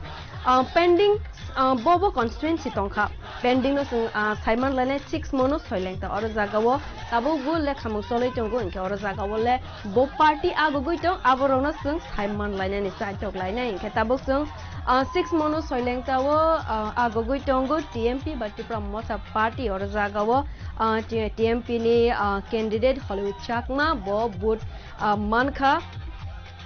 ah, pending, ah, bo bo constituency tongkha. Pending no chwng, ah, saiman lainai six mono soileng ta oro jagao tabuk bo lekhamung choloi tongo hinkhe oro jagao le bo party agogoi tong aborokno chwng saiman lainani chaitok lainai hinkhe tabuk chwng, ah, six mono soileng tao, ah, agogoi tongo T M P ba Tipra Motha Party oro jagao, ah, T-, T M P ni, ah, candidate Hollywood Chakma bo vote, ah, mankha.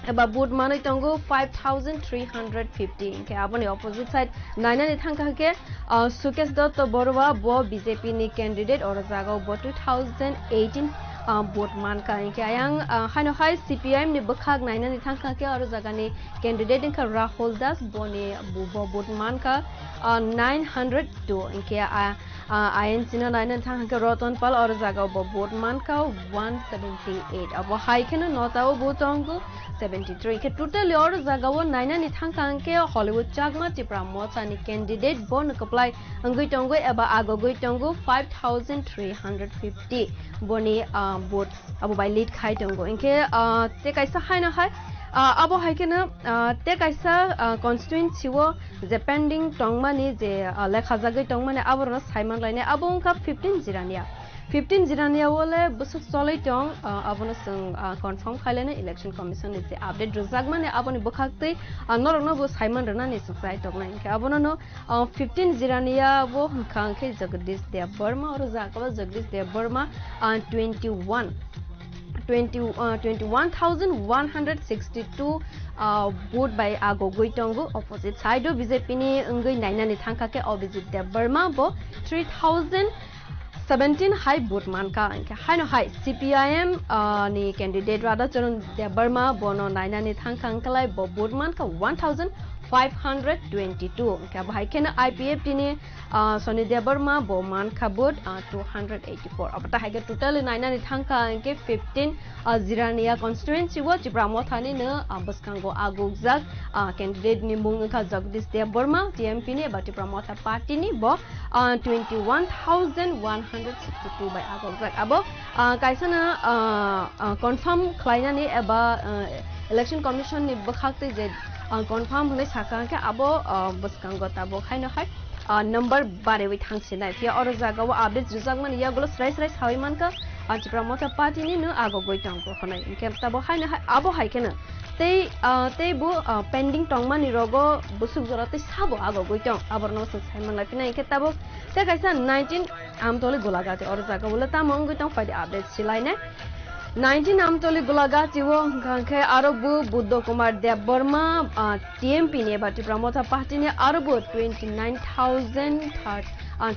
Eba vote manwi tongo five thousand three hundred fifty. Hinkhe aboni opposite side nainani thangkha khe, ah, Sukesh Dotto Borua bo B J P ni candidate oro jagao bo two thousand eighteen, ah, vote mankha. Hinkhe ayang, ah, haino hai C P I M ni bwkhak nainani thangkha khe oro jagani candidate wngkha Rahul Das boni bo, bo vote mankha, ah, nine hundred two. Hinkhe, ah, Ah, I N C no nainani thang khe Ratan Pal oro jagao bo vote mankha one seventy eight. Abo hai kheno notao bo tongo seventy three. Khe totally oro jagao nainani thang khe Hollywood Chakma Tipra Mothani candidate bo no kwplai wngwi tongo eba agogwi tongo five thousand three hundred fifty boni, ah, vote abo bai lead khai tongo. Hinkhe, ah, te kaisa haino hai, ah, abo hai kheno, ah, te kaisa, ah, constituency o je pending tongmani je, ah, lekha jagwi tongmani aborokno saiman lainai abo wngkha fifteen Jirania. Fifteen Jirania o le bwswk choloi tong, ah, abono chwng, ah, confirm khai lainai election commission ni je update rwjakmani aboni bwkhaktwi, ah, norokno bo saiman rwnani chwng chai tongnai hinkhe abono no, ah, fifteen Jirania bo hwnkha hinkhe Jagadish Debbarma oro jagao Jagadish Debbarma, ah, twenty one. twenty, uh, twenty one thousand one hundred sixty two, uh, vote bai agogwi tongo. Opposite side o B J P ni wngwi nainani thangkha khe Abhijit Debbarma bo three thousand seventeen hai vote mankha. Hinkhe haino hai C P I M, uh, ni candidate Radhacharan Debbarma bono nainani thangkha wngkhalai bo vote mankha one thousand five hundred twenty two. Hinkhe abo hai kheno I P F T ni ah, Soni Debbarma bo mankha vote, ah, two hundred eighty four. Abo ta hai khe totally nainani thangkha hinkhe fifteen, ah, Jirania constituency o Tipra Mothani no, ah, bwskango agukjak, ah, candidate ni mung wngkha Jagdish Debbarma, T M P ni eba Tipra Motha party ni bo, ah, twenty one thousand one hundred sixty two bai agukjak. Abo, ah, kaisa no, ah, ah, confirm khlainani eba, ah, Election Commission ni bwkhak twi je, ah, confirm hwnwi sakha hinkhe abo, ah, bwskango tabuk haino hai, ah, number barewi thangsinai. Phiya oro jagao update rwjakmani yagulo srai srai sawi mankha, ah, Tipra Motha party ni no agogwi tongo hwnwi. Hinkhe tabuk haino hai, abo hai kheno tei, ah, tei bo, ah, pending tongmani rogo bwswk jora tei sabo agogwi tong, aborokno chwng sai manlai phinai. Hinkhe tabuk tei kaisa nineteen Amtoli Golagati oro jagao le tamo wngwi tong, phaidi update silainai. Nineteen Amtoli Golagati o hwnkha khe aro bo Buddha Kumar Debbarma, ah, T M P ni eba Tipra Motha party ni aro bo twenty nine thousand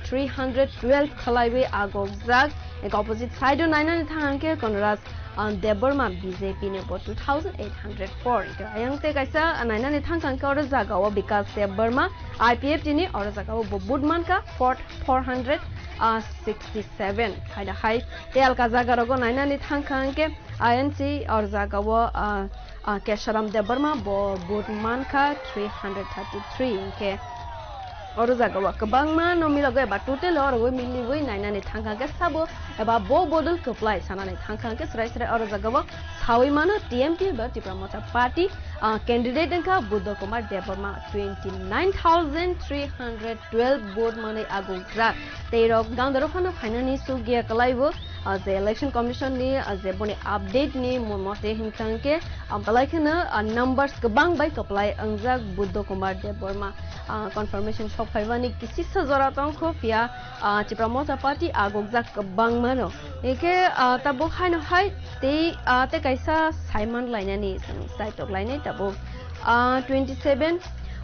three hundred twelve khlaiwi agokjak. Eko opposite side o nainani thang khe Konraj, ah, Debbarma B J P ni bo two thousand eight hundred four. Eko ayang tei kaisa nainani thang khe oro jagao Bikas Debbarma I P F T ni oro jagao bo vote mankha four, four hundred sixty seven. Haida hai tei alka jaga rogo nainani thang kha hinkhe I N C oro jagao, ah, ah, Kesharam Debbarma bo vote mankha three hundred thirty three hinkhe oro jagao kwbangma no milogo eba total oro miliwi nainani thang kha hinkhe sabo eba bo bodol kwplai sanani thang kha hinkhe srai srai oro jagao sawi mano T M P ba Tipra Motha party, ah, candidate wngkha Buddha Kumar Debbarma, twenty nine thousand three hundred twelve vote manwi agukjak. Tei rok gandaro phano phainani sugya kwlaibo, ah, je Election Commission ni, ah, je boni update ni mo-, mote hinkha hwnkhe, ah, belai kheno, ah, numbers kwbang bai kwplai wngjak Buddha Kumar Debbarma. Ah, confirmation sok phaimani kisisa jora tongkho, phiya, ah, Tipra Motha Party agukjak kwbangmano. Hinkhe, ah, tabuk haino hai tei, ah, tei kaisa saiman lainani chwng chaitok lainai tabuk. Ah, twenty seven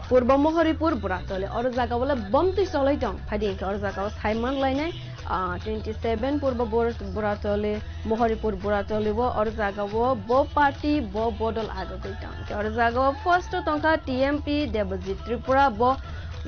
Purbo Mohoripur Buratoli, oro jaga o le bomtwi choloi tong, phaidi hinkhe oro jaga o saiman lainai. Ah, twenty seven Purbo Bor-, Buratoli, Mohoripur Buratoli o, oro jaga o bo party, bo bodol agagwi tong. Oro jaga o first o tongkha T M P Debojit Tripura, bo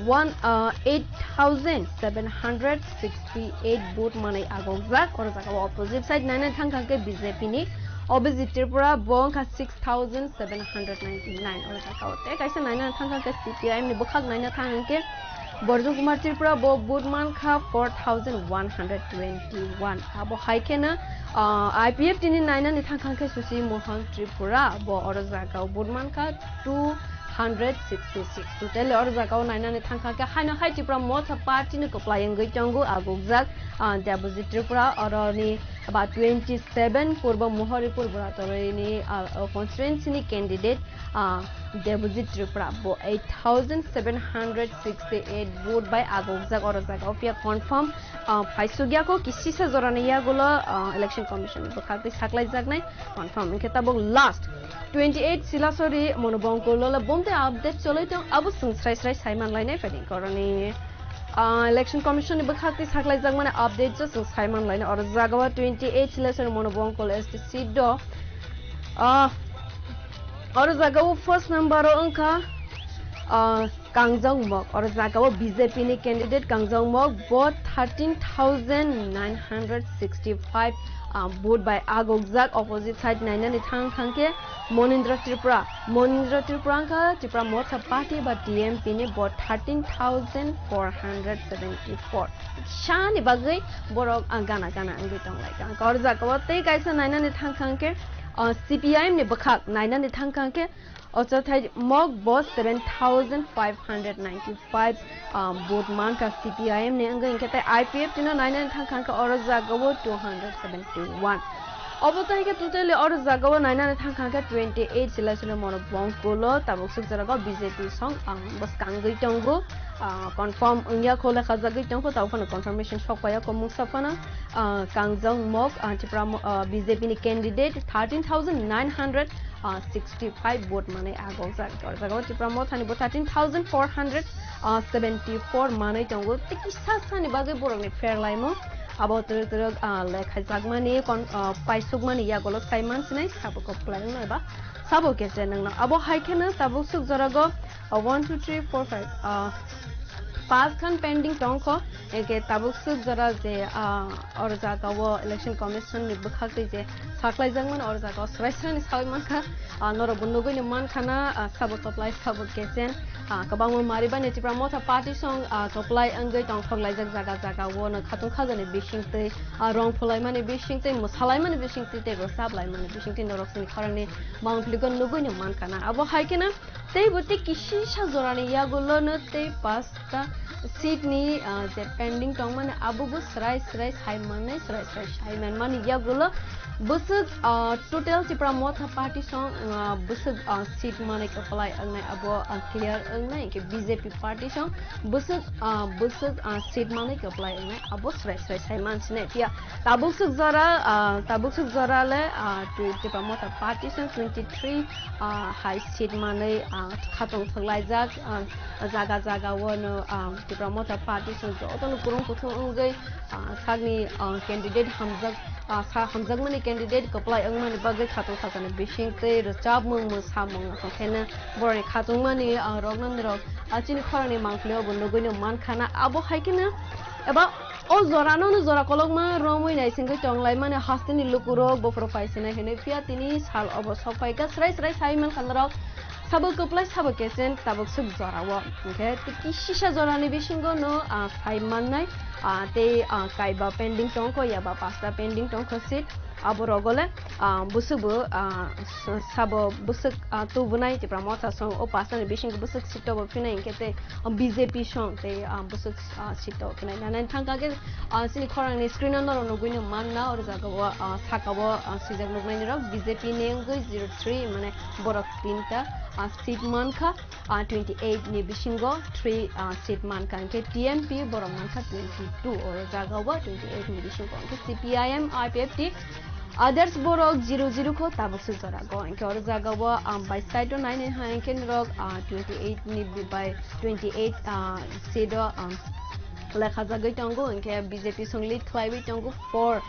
one, ah, eight thousand seven hundred sixty eight vote manwi agokjak. Oro jaga o opposite side naina thangkha khe B J P ni Abhijit Tripura, bo wngkha six thousand seven hundred ninety nine. Oro jaga o tei kaisa naina thangkha khe C P I M ni bwkhak naina thang hwnkhe Borju Kumar Tripura, bo vote mankha four thousand one hundred twenty one. Abo hai kheno, ah, I P F T ni nainani thangkha khe Susi Mohan Tripura, bo oro jaga o vote mankha two hundred sixty six. Totally oro jaga o nainani thangkha khe haino hai Tipra Motha Party ni kwplai wngwi tongo agukjak, ah, Debojit Tripura, oroni ba twenty seven Purbo Mohoripur Buratoli ni, ah, constituency ni candidate, ah, Debojit Tripura, bo eight thousand seven hundred sixty eight vote bai agukjak oro jaga o, phiya confirm, ah, phaisukya kho, kisisa jorani yagulo, ah, Election Commission ni bwkhak twi saklaijaknai confirm. Hinkhe tabuk last twenty eight Silasori Monobongkol o le bomtwi update choloi tong, abo chwng srai srai saiman lainai phaidi koroni. Ah, Election Commission ni bwkhak twi saklaijakmani update jo chwng saiman lainai. Oro jaga o twenty eight Silasori Monobongkol S T seat do. Ah, oro jaga o first number o wngkha, ah, Kangjang Mok. Oro jaga o B J P ni candidate Kangjang Mok, bo thirteen thousand nine hundred sixty five, ah, vote bai agokjak. Opposite side nainani thang thang khe Monindra Tripura. Monindra Tripura wngkha Tipra Motha Party ba T M P ni, bo thirteen thousand four hundred seventy four. Sani bagwi borok, ah, gana gana wngwi tonglaikha. Oro jaga o tei kaisa nainani thang thang khe, ah, C P I M ni bwkhak nainani thang thang khe, Ochothai Mok bo seven thousand five hundred ninety five, ah, vote mankha C P I M ni wngwi, hinkhe tei I P F T no nainani thang thang khe oro jaga o two hundred seventy one. Obo tei khe totally oro jaga o nainani thang thang khe twenty eight Silasori Monobongkol o tabuk suk jora o B J P song, ah, bwskangwi tongo. Ah, confirm wngya kho, lekhajagwi tongkho, tabuk phano confirmation sok paiya kho mungsa phano, ah, Kangjang Mok, ah, Tipra Mo-, ah, B J P ni candidate thirteen thousand nine hundred, ah, sixty five vote manwi agokjak. O jaga o Tipra Motha ni bo thirteen thousand four hundred, ah, seventy four manwi tongo. Tei kisa sani bagwi borok ni pher laimung abo twrwk twrwk, ah, lekhajakmani kon-, ah, paisukmani yagulo sai mansinai sabo kwplai wngno eba sabo kese nangno. Abo hai kheno tabuk suk jora o, ah, one, two, three, four, five, ah, pass khan pending tongkho. Hinkhe tabuk suk jora je, ah, oro jaga o Election Commission ni bwkhak twi je saklaijakmani oro jaga o srai srai ni sawi mankha. Ah, norok bo nugwi ni mankha na, ah, sabo kwplai sabo kesen, ah, kwbangma mari bani Tipra Motha Party song, ah, kwplai wngwi tongthok laijak jaga jaga o no khatung khajani bising twi, ah, rong phulaimani bising twi, mwsalaimani bising twi, tei bo chaplaimani bising twi norok sini khorang ni mangpili go nugwi ni mankha na. Abo hai kheno tei bo tei kisisa jorani yagulo no tei pasta seat ni, ah, je pending tongmani abo bo srai srai sai mannai, srai srai sai manmani yagulo bwswk, ah, total Tipra Motha Party song, ah, bwswk, ah, seat manwi kwplai wngnai abo, ah, clear wngnai, hinkhe B J P party song bwswk, ah, bwswk, ah, seat manwi kwplai wngnai abo srai srai sai mansinai. Phiya tabuk suk jora, ah, tabuk suk jora le, ah, twi-, Tipra Motha Party song twenty three, ah, hai seat manwi, ah, khatung thwklaijak, ah, jaga jaga o no, ah, Tipra Motha Party song joto no kwrwng kuthung wngwi, ah, sakni, ah, candidate hamjak, ah, sa hamjakmani candidate kwplai wngmani bagwi khatung khajani bising tei rwchapmung mwsamung khaina borokni khatungmani, ah, roknani rok, ah, chini khorangni mangpili o bo nugwi no mankha na. Abo hai kheno eba o jora no, no jora kolokma romwi naisingwi tonglaimani hasteni lukurok buphuru phaisinai hinwi, phiya tini sal obo sok phaikha srai srai sai mankha norok. Sabo kwplai sabo kesen tabuk suk jora o. Hinkhe tei kisisa jorani bisingo no, ah, sai mannai, ah, tei, ah, kaiba pending tongkho yaba pasta pending tongkho seat. Abo rogole, ah, bwswk bo, ah, s-, sabo bwswk, ah, tubunai Tipra Motha song o pasta ni bisingo bwswk seat o bo phinai hinkhe tei, ah, B J P song tei, ah, bwswk, ah, seat o phinai. Nai nai thangkha khe, ah, chini khorang ni screen o norok nugui no manna, oro jaga o, ah, saka o, ah, swijak nuknai ni rok B J P ni wngwi zero three mane borok tinta, ah, seat mankha. Ah, twenty eight ni bisingo three, ah, seat mankha, hinkhe T M P borok mankha twenty two, oro jaga o twenty eight ni bisingo, hinkhe C P I M, I P F T, others borok zero zero kho tabuk se jora go, hinkhe oro jaga o, ah, bai side o nai nai hai hinkhe norok, ah, twenty eight ni bi-, bai twenty eight, ah, seat o, ah, lekha jagwi tongo, hinkhe B J P song lead khlaiwi tongo four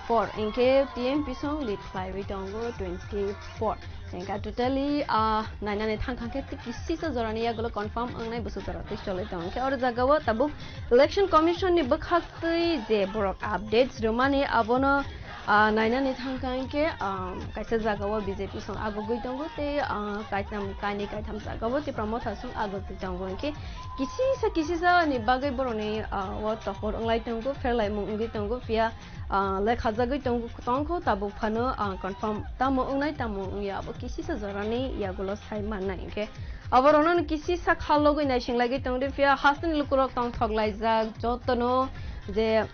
four, hinkhe T M P song lead khlaiwi tongo twenty four. Hinkhe totally, ah, nainani thangkha khe tei kisisa jorani yagulo confirm wngnai bwswk jora tei cholwi tongo. Hinkhe oro jaga o tabuk Election Commission ni bwkhak twi je borok updates rwmani abono, ah, nainani thangkha hinkhe, ah, kaisa jaga o B J P song agogwi tongo tei, ah, kaitam, kainwi kaitham jaga o Tipra Motha song agogwi tongo. Hinkhe kisisa kisisa ni bagwi borokni, ah, o tohor wnglai tongo, pherlaimung wngwi tongo, phiya ah, lekhajagwi tong-, tongkho, tabuk phano, ah, confirm tamo wngnai, tamo wngya, abo kisisa jorani yagulo sai mannai. Hinkhe aborokno kisisa khalogwi naisinglagwi tongdi, phiya hasteni lukurok tongthok laijak, jotono je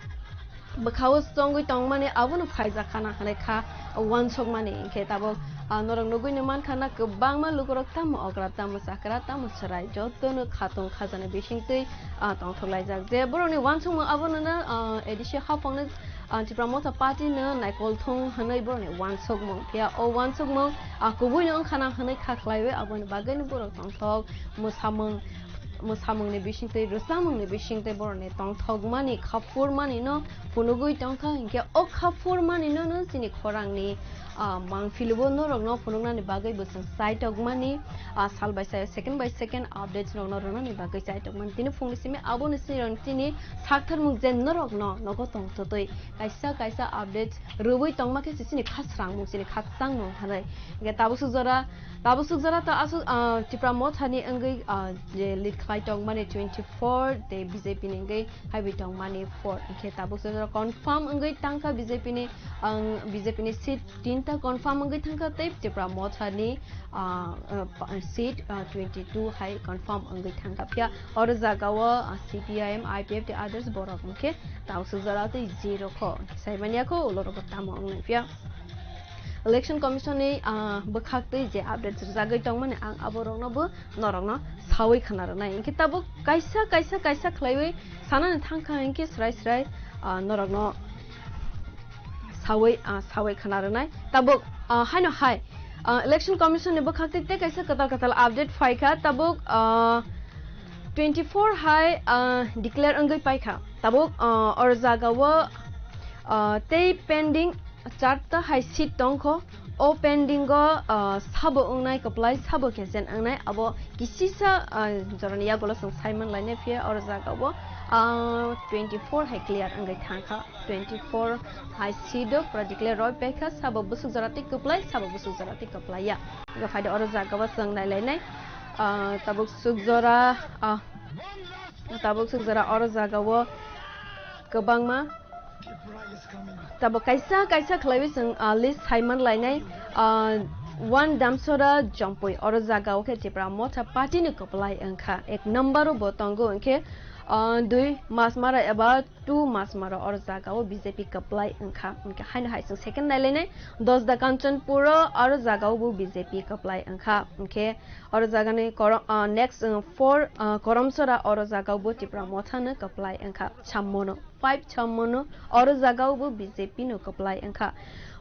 bwkhao chongwi tongmani abono phaijak khana hinwi kha uansukmani. Hinkhe tabuk, ah, norok nugwi no mankha na, kwbangma lukurok tamo okra, tamo chakra, tamo chwrai, jotono khatung khajani bisingtwi, ah, tongthok laijak. Je borokni uansukmung abono, ah, A D C haphangno ah, Tipra Motha Party no naikol thung hwnwi borokni uansukmung. Phiya o uansukmung, ah, kubui no wngkha na hwnwi kha khlaiwi aboni bagwi no borok tongthok mwsamung, mwsamungni bisingtwi, rwchapmungni bisingtwi borokni tongthokmani, khaphurmani no phunugwi tongkha. Hinkhe o khaphurmani no, no chini khorangni, ah, mangphilubo norokno phunuknani bagwi bo chwng chaitokmani, ah, sal bai sal, second by second updates rokno rwnani bagwi chaitokmani. Tini phungni simi aboni simi chini saktharmung je norokno nogo tongthotwi kaisa kaisa update rwui tongma khe se chini kha srangmung, chini kha changmung hinwi. Hinkhe tabuk suk jora, tabuk suk jora to aswk, ah, Tipra Motha ni wngwi, ah, je lead khlai tongmani twenty four tei B J P ni wngwi haiwi tongmani four. Hinkhe tabuk suk jora confirm wngwi tangkha B J P ni, ang, B J P ni seat tinta confirm wngwi thangkha tei Tipra Motha ni ah, ah, pa-, seat, ah, twenty two hai confirm wngwi thangkha. Phiya oro jaga o, ah, C P I M, I P F tei others borok hinkhe tausuk jora tei zero kho. Saimanya kho ulo rogo tamo wngnai phiya. Election Commission ni, ah, bwkhak twi je update rwjagwi tongmani ang aborokno bo norokno sawi khna rwnai. Hinkhe tabuk kaisa, kaisa, kaisa khlaiwi sanani thangkha hinkhe srai srai, ah, norokno sawi, ah, sawi khna rwnai. Tabuk, ah, haino hai, ah, Election Commission ni bwkhak tei tei kaisa kwtal kwtal update phaikha. Tabuk, ah, twenty four hai, ah, declare wngwi paikha. Tabuk, ah, oro jaga o, ah, tei pending charta hai seat tongkho. O pending o, ah, sabo wngnai kwplai, sabo kesen wngnai, abo kisisa, ah, jorani yagulo chwng saiman lainai phiya oro jaga o, ah, twenty four hai clear wngwi thangkha. Twenty four hai seat o pura declare roi paikha, sabo bwswk jora tei kwplai, sabo bwswk jora tei kwplai ya. Hinkhe phaidi oro jaga o chwng nailainai, ah, tabuk suk jora, ah, tabuk suk jora oro jaga o kwbangma tabuk kaisa kaisa khlaiwi chwng, ah, list saiman lainai, ah, one Damsora Jompui oro jaga o khe Tipra Motha Party ni kwplai wngkha, ek number o bo tongo hinkhe, ah, dui Masmara eba two Masmara oro jaga o B J P kwplai wngkha. Hinkhe haino hai chwng second nailainai Dosda Kanchanpur o oro jaga o bo B J P kwplai wngkha. Hinkhe oro jaga ni koro-, ah, next, ah, four, ah, Koromsora oro jaga o bo Tipra Motha no kwplai wngkha. Chammono, five Chammono oro jaga o bo B J P no kwplai wngkha.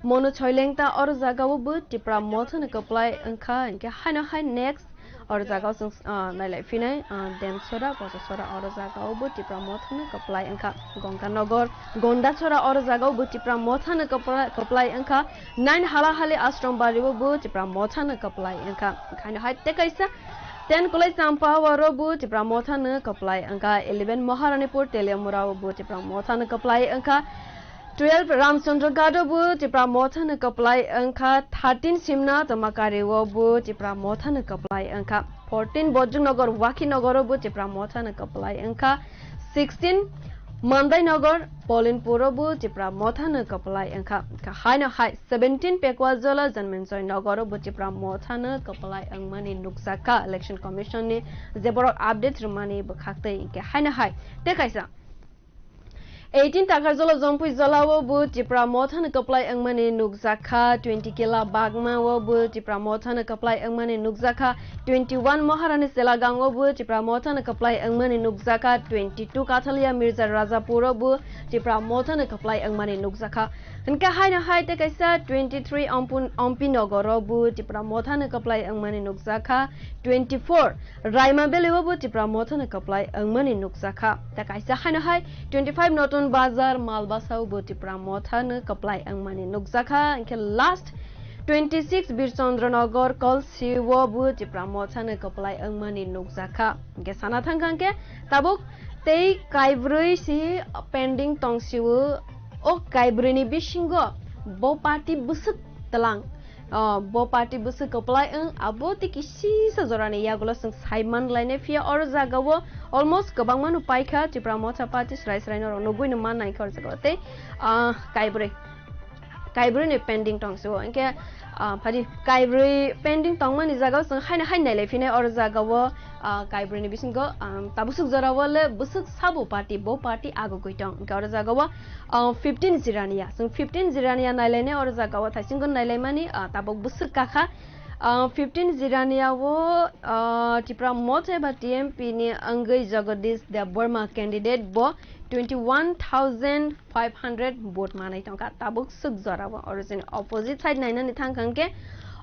Mono Choilengta oro jaga o bo Tipra Motha no kwplai wngkha. Hinkhe haino hai next oro jaga o chwng, ah, nailai phinai, ah, Demsora, Bojosora oro jaga o bo Tipra Motha no kwplai wngkha. Gongkanagar, Gondachora oro jaga o bo Tipra Motha no kwplai, kwplai wngkha. Nine Halahali Ashram Bari o bo Tipra Motha no kwplai wngkha. Haino hai tei kaisa ten Kulai Champa oro bo Tipra Motha no kwplai wngkha. Eleven Maharanipur Teliamura o bo Tipra Motha no kwplai wngkha. Twelve Ramchandra Ghat o bo Tipra Motha no kwplai wngkha. Thirteen Simna Tamakari o bo Tipra Motha no kwplai wngkha. Fourteen Bojongnagar Wakhinagar o bo Tipra Motha no kwplai wngkha. Sixteen Mandai Nagar, Polinpuro bo Tipra Mothano kwplai wngkha. Haino hai seventeen Pekwajola Janmenjoy Nagaro bo Tipra Mothano kwplai wngmani nukjakha Election Commission ni je borok update rwmani bwkhaktwi. Hwnkhe haino hai tei kaisa eighteen Takarjola Jompuijolao bo Tipra Mothano kwplai wngmani nukjakha, twenty Kila Bagmao bo Tipra Mothano kwplai wngmani nukjakha, twenty-one Maharani Selagango bo Tipra Mothano kwplai wngmani nukjakha, twenty-two Kathalia Mirza Rajapuro bo Tipra Mothano kwplai wngmani nukjakha. Hwnkhe haino hai tei kaisa twenty-three Ompu-, Ompi Nogoro bo Tipra Mothano kwplai wngmani nukjakha, twenty-four Raima Valley o bo Tipra Mothano kwplai wngmani nukjakha. Tei kaisa haino hai twenty-five Notun Bazar Malbasa o bo Tipra Mothano kwplai wngmani nukjakha. Hwnkhe last twenty-six Birchandra Nagar Kolsi o bo Tipra Mothano kwplai wngmani nukjakha. Hwnkhe sana thangkha hwnkhe tabuk tei kaibrwi si pending tong si o. O kaibrwi ni bisingo bo party bwswk tlang. Ah, bo party bwswk kwplai wng, abo tei kisisa jorani yagulo chwng sai man lainai, phiya oro jagao almost kwbangma no paikha, Tipra Motha party srai srai norok nugui no man naikha oro jagao tei, ah, kaibrwi, kaibrwi ni pending tong sio, hwnkhe, ah, phadi kaibrwi pending tongmani jagao chwng haino hai nailai phinai oro jagao, ah, kaibrwi ni bisingo, ah, tabuk swk jorao le bwswk sabo party, bo party agugui tong, hwnkhe oro jagao, ah, fifteen Jirania. Chwng fifteen Jirania nailainai oro jagao thaisingo nailaimani, ah, tabuk bwswk kakha. Ah, fifteen Jirania o, ah, Tipra Motha eba T M P ni wngwi Jagadish Debbarma candidate bo twenty-one thousand five hundred vote manai tongkha. Tabuk swk jorao oro chini opposite side nainani thangkha hwnkhe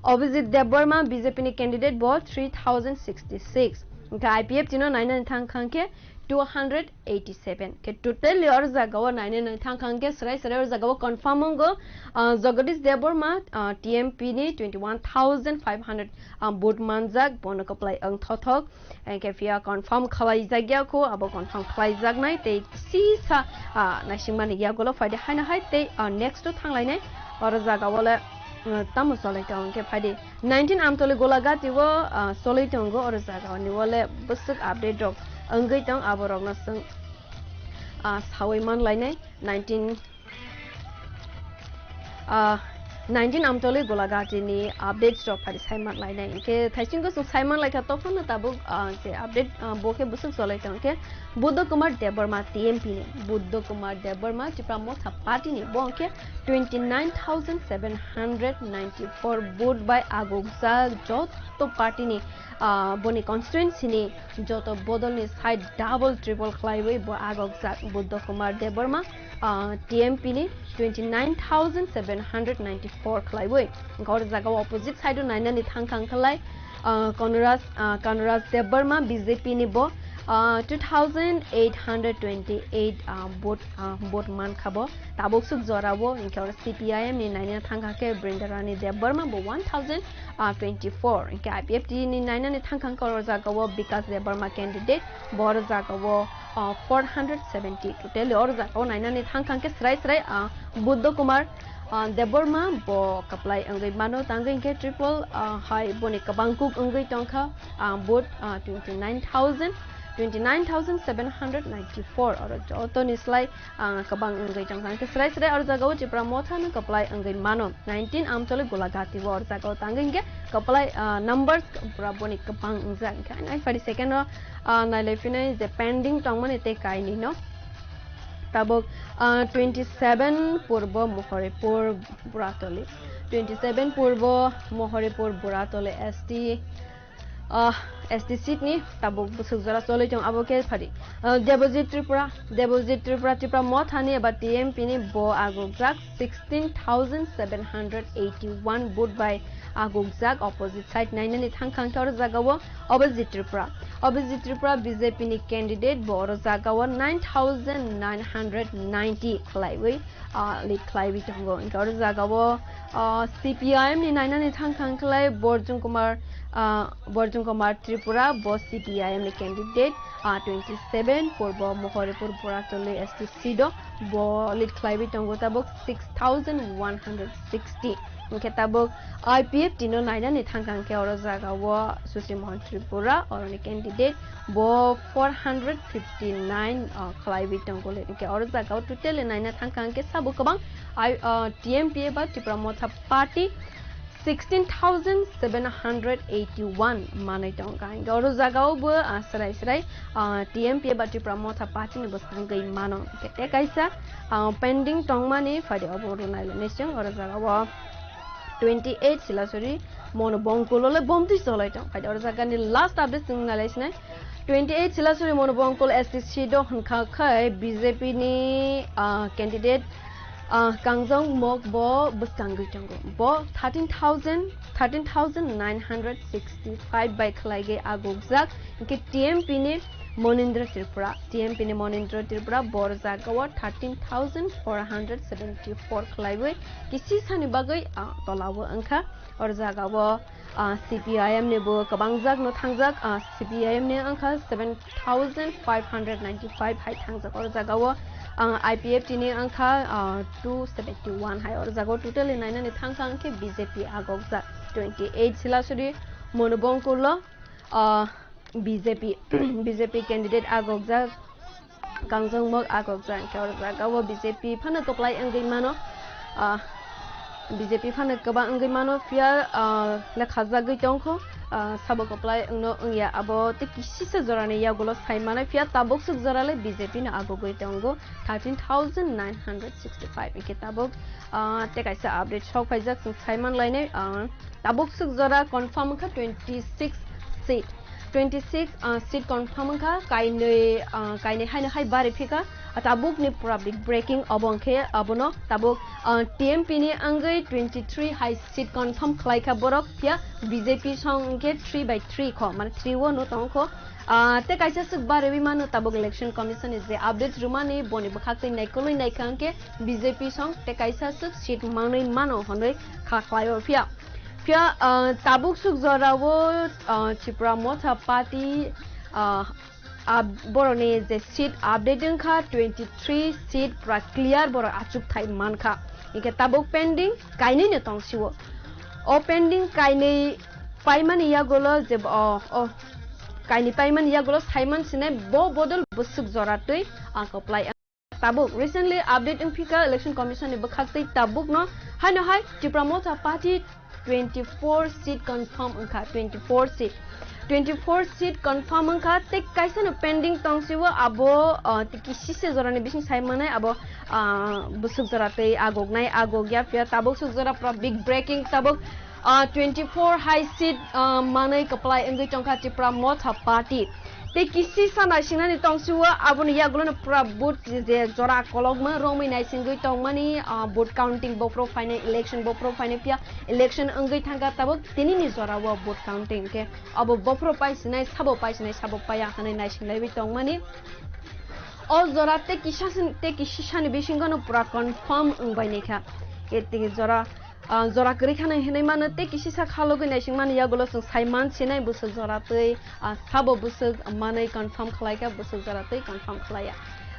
Abhijit Debbarma B J P ni candidate bo three thousand sixty-six. Hwnkhe I P F T no nainani thangkha hwnkhe two hundred eighty-seven. Khe totally oro jagao nainani thangkha hwnkhe srai srai oro jagao confirm wngo, ah, Jagadish Debbarma, ah, T M P ni twenty-one thousand five hundred, ah, vote manjak, bono kwplai wng thothok. Hwnkhe phiya confirm khlaijakya kho, abo confirm khlaijaknai tei sisa, ah, naisingmani yagulo phaidi haino hai tei, ah, next o thanglainai oro jagao le, ah, tamo cholai tong hwnkhe phaidi. Nineteen Amtoli Golagati o, ah, choloi tongo oro jaga o, ni o le bwswk update rok wngwi tong, abo rok no chwng, ah, sawi man lainai. Nineteen, ah, nineteen Amtoli Golagati ni updates rok phari sai man lainai. Hwnkhe thaisingo chwng sai man laikha, tophano tabuk, ah, je update, ah, bo khe bwswk choloi tong khe Buddha Kumar Debbarma T M P ni, Buddha Kumar Debbarma Tipra Motha Party ni, bo hwnkhe twenty nine thousand seven hundred ninety four vote bai agukjak joto party ni, ah, boni constituency ni joto bodol ni side double triple khlaiwi bo agukjak Buddha Kumar Debbarma, ah, T M P ni twenty nine thousand seven hundred ninety four khlaiwi. Hwnkhe oro jaga o opposite side o nainani thangkha hwnkhe lai, ah, Kanuras, ah, Kanuras Debbarma B J P ni bo, ah, two thousand eight hundred twenty eight, ah, vote, ah, vote mankha bo. Tabuk swk jora o, hwnkhe oro C P I M ni nainani thangkha khe Brindarani Debbarma bo one thousand twenty four. Hwnkhe I P F T ni nainani thangkha hwnkhe oro jaga o Bikas Debbarma candidate, bo oro jaga o, ah, four hundred seventy. Totally oro jaga o nainani thangkha hwnkhe srai srai, ah, Buddha Kumar, ah, Debbarma bo kwplai wngwi mano, tangwi hwnkhe triple, ah, hai boni kwbang kuk wngwi tongkha, ah, vote, ah, twenty nine thousand, twenty nine thousand seven hundred ninety four, oro jotoni slai, ah, kwbang wngwi tongkha. Hwnkhe srai srai oro jaga o Tipra Motha no kwplai wngwi mano. Nineteen Amtoli Golagati o oro jaga o tangwi hwnkhe kwplai, ah, numbers pura boni kwbang wngjak. Hwnkhe ani phari second o, ah, nailai phinai je pending tongmani tei kainwi no. Tabuk, ah, twenty seven Purbo Mohoripur Buratoli, twenty seven Purbo Mohoripur Buratoli S T, ah, S T seat ni tabuk bwswk jora choloi tong abo khe phari. Ah, Debojit Tripura, Debojit Tripura, Tipra Mothani eba T M P ni bo agukjak sixteen thousand seven hundred eighty one vote bai agukjak. Opposite side nainani thangkha hwnkhe oro jaga o Abhijit Tripura. Abhijit Tripura B J P ni candidate, bo oro jaga o nine thousand nine hundred ninety khlaiwi, ah, lead khlaiwi tongo. Hwnkhe oro jaga o, ah, C P I M ni nainani thangkha hwnkhe lai Borjun Kumar, ah, Borjun Kumar Tripura, bo C P I M ni candidate, ah, twenty seven Purbo Mohoripur Buratoli S T seat o bo lead khlaiwi tongo tabuk six thousand one hundred sixty. Hwnkhe tabuk I P F T no nainani thangkha hwnkhe oro jagao Susi Mohan Tripura, oroni candidate, bo four hundred fifty nine, ah, khlaiwi tongo le. Hwnkhe oro jagao totally naina thangkha hwnkhe sabo kwbang I, ah, T M P A ba Tipra Motha Party sixteen thousand seven hundred eighty one manwi tongkha. Hwnkhe oro jagao bo, ah, srai srai, ah, T M P A ba Tipra Motha Party ni bwskango mano. Hwnkhe tei kaisa, ah, pending tongmani phaidi obo rwnai le nising oro jagao. Twenty eight Silasuri Mono Bongkul ole bomtwi cholai tong. Phaidi oro jagani last update chwng nalai sinai. Twenty eight Silasuri Mono Bongkul S T C do hwnkha khai B J P ni, ah, candidate, ah, Kangjong Mok bo bwskangwi tongo. Bo thirteen thousand, thirteen thousand nine hundred sixty five bai khlaigwi agukjak. Hwnkhe T M P ni Monindra Tripura, T M P ni Monindra Tripura bor jagao thirteen thousand four hundred seventy four khlaiwi kisisani bagwi, ah, tolao wngkha. Or jagao, ah, C P I M ni bo kwbangjak no thangjak, ah, C P I M ni wngkha seven thousand five hundred ninety five hai thangjak. Or jagao, ah, I P F T ni wngkha, ah, two seventy one hai. Or jagao totally nainani thangkha hwnkhe B J P agokjak twenty eight Silasuri Monobongkulo, ah, B J P, B J P candidate agokjak, Kangjong Mok agokjak, hwnkhe oro jagao B J P phano kwplai wngwi mano, ah, B J P phano kwbang wngwi mano, phiya, ah, lekhajagwi tongkho, ah, sabo kwplai wngno wngya, abo tei kisisa jorani yagulo sai mano, phiya tabuk swk jorale B J P no agogwi tongo thirteen thousand nine hundred sixty five, hwnkhe tabuk, ah, tei kaisa update sok phaijak, chwng sai manlainai, ah, tabuk swk jora confirm wngkha twenty six seat. Twenty six, ah, seat confirm wngkha, kainwi, ah, kainwi haino hai bari phika, ah, tabukni pura big breaking obo wngkhe abono tabuk, ah, T M P ni wngwi twenty three hai seat confirm khlaikha borok, phiya B J P song wngkhe three by three kho, mane three o no tongkho. Ah, tei kaisa swk bariwi mano tabuk Election Commission ni je update rwmani boni bwkhaktwi naikolwi naikha hwnkhe B J P song tei kaisa swk seat manwi mano hwnwi kha khlaio phiya. Phiya, ah, tabuk swk jorao, ah, Tipra Motha Party, ah, ab-, borokni je seat update wngkha twenty three seat pura clear borok achukthai mankha. Hwnkhe tabuk pending kainwino tongsio. O pending kainwi paimani yagulo je bo-, o, o kainwi paimani yagulo saiman sinai bo bodol bwswk jora twi ang kwplai. Tabuk recently update wngphika Election Commission ni bwkhaktwi tabukno haino hai Tipra Motha Party twenty four seat confirm wngkha, twenty four seat, twenty four seat confirm wngkha, tei kaisano pending tongsio abo, ah, tei kisisa jorani bising sai manai abo, ah, bwswk jora tei agoknai agokya phiya tabuk swk jora pura big breaking tabuk, ah, twenty four hai seat, ah, manwi kwplai wngwi tongkha Tipra Motha Party. Tei kisisa naisingnani tongsio aboni yagulono pura vote je jora kolokma romwi naisingwi tongmani, ah, vote counting bophro phainai, election bophro phainai phiya election wngwi thangkha tabuk tinini jorao vote counting khe abo bophro paisinai sabo paisinai sabo paiya hwnwi naisinglaiwi tongmani. O jora tei kisa sin-, tei kisisani bisingono pura confirm wngbai naikha. Etini jora ah, jora kwrwi khana hinwi mano, tei kisisa khalogwi naisingmani yagulo chwng sai man sinai bwswk jora twi, ah, sabo bwswk manwi confirm khlaikha, bwswk jora twi confirm khlaiya.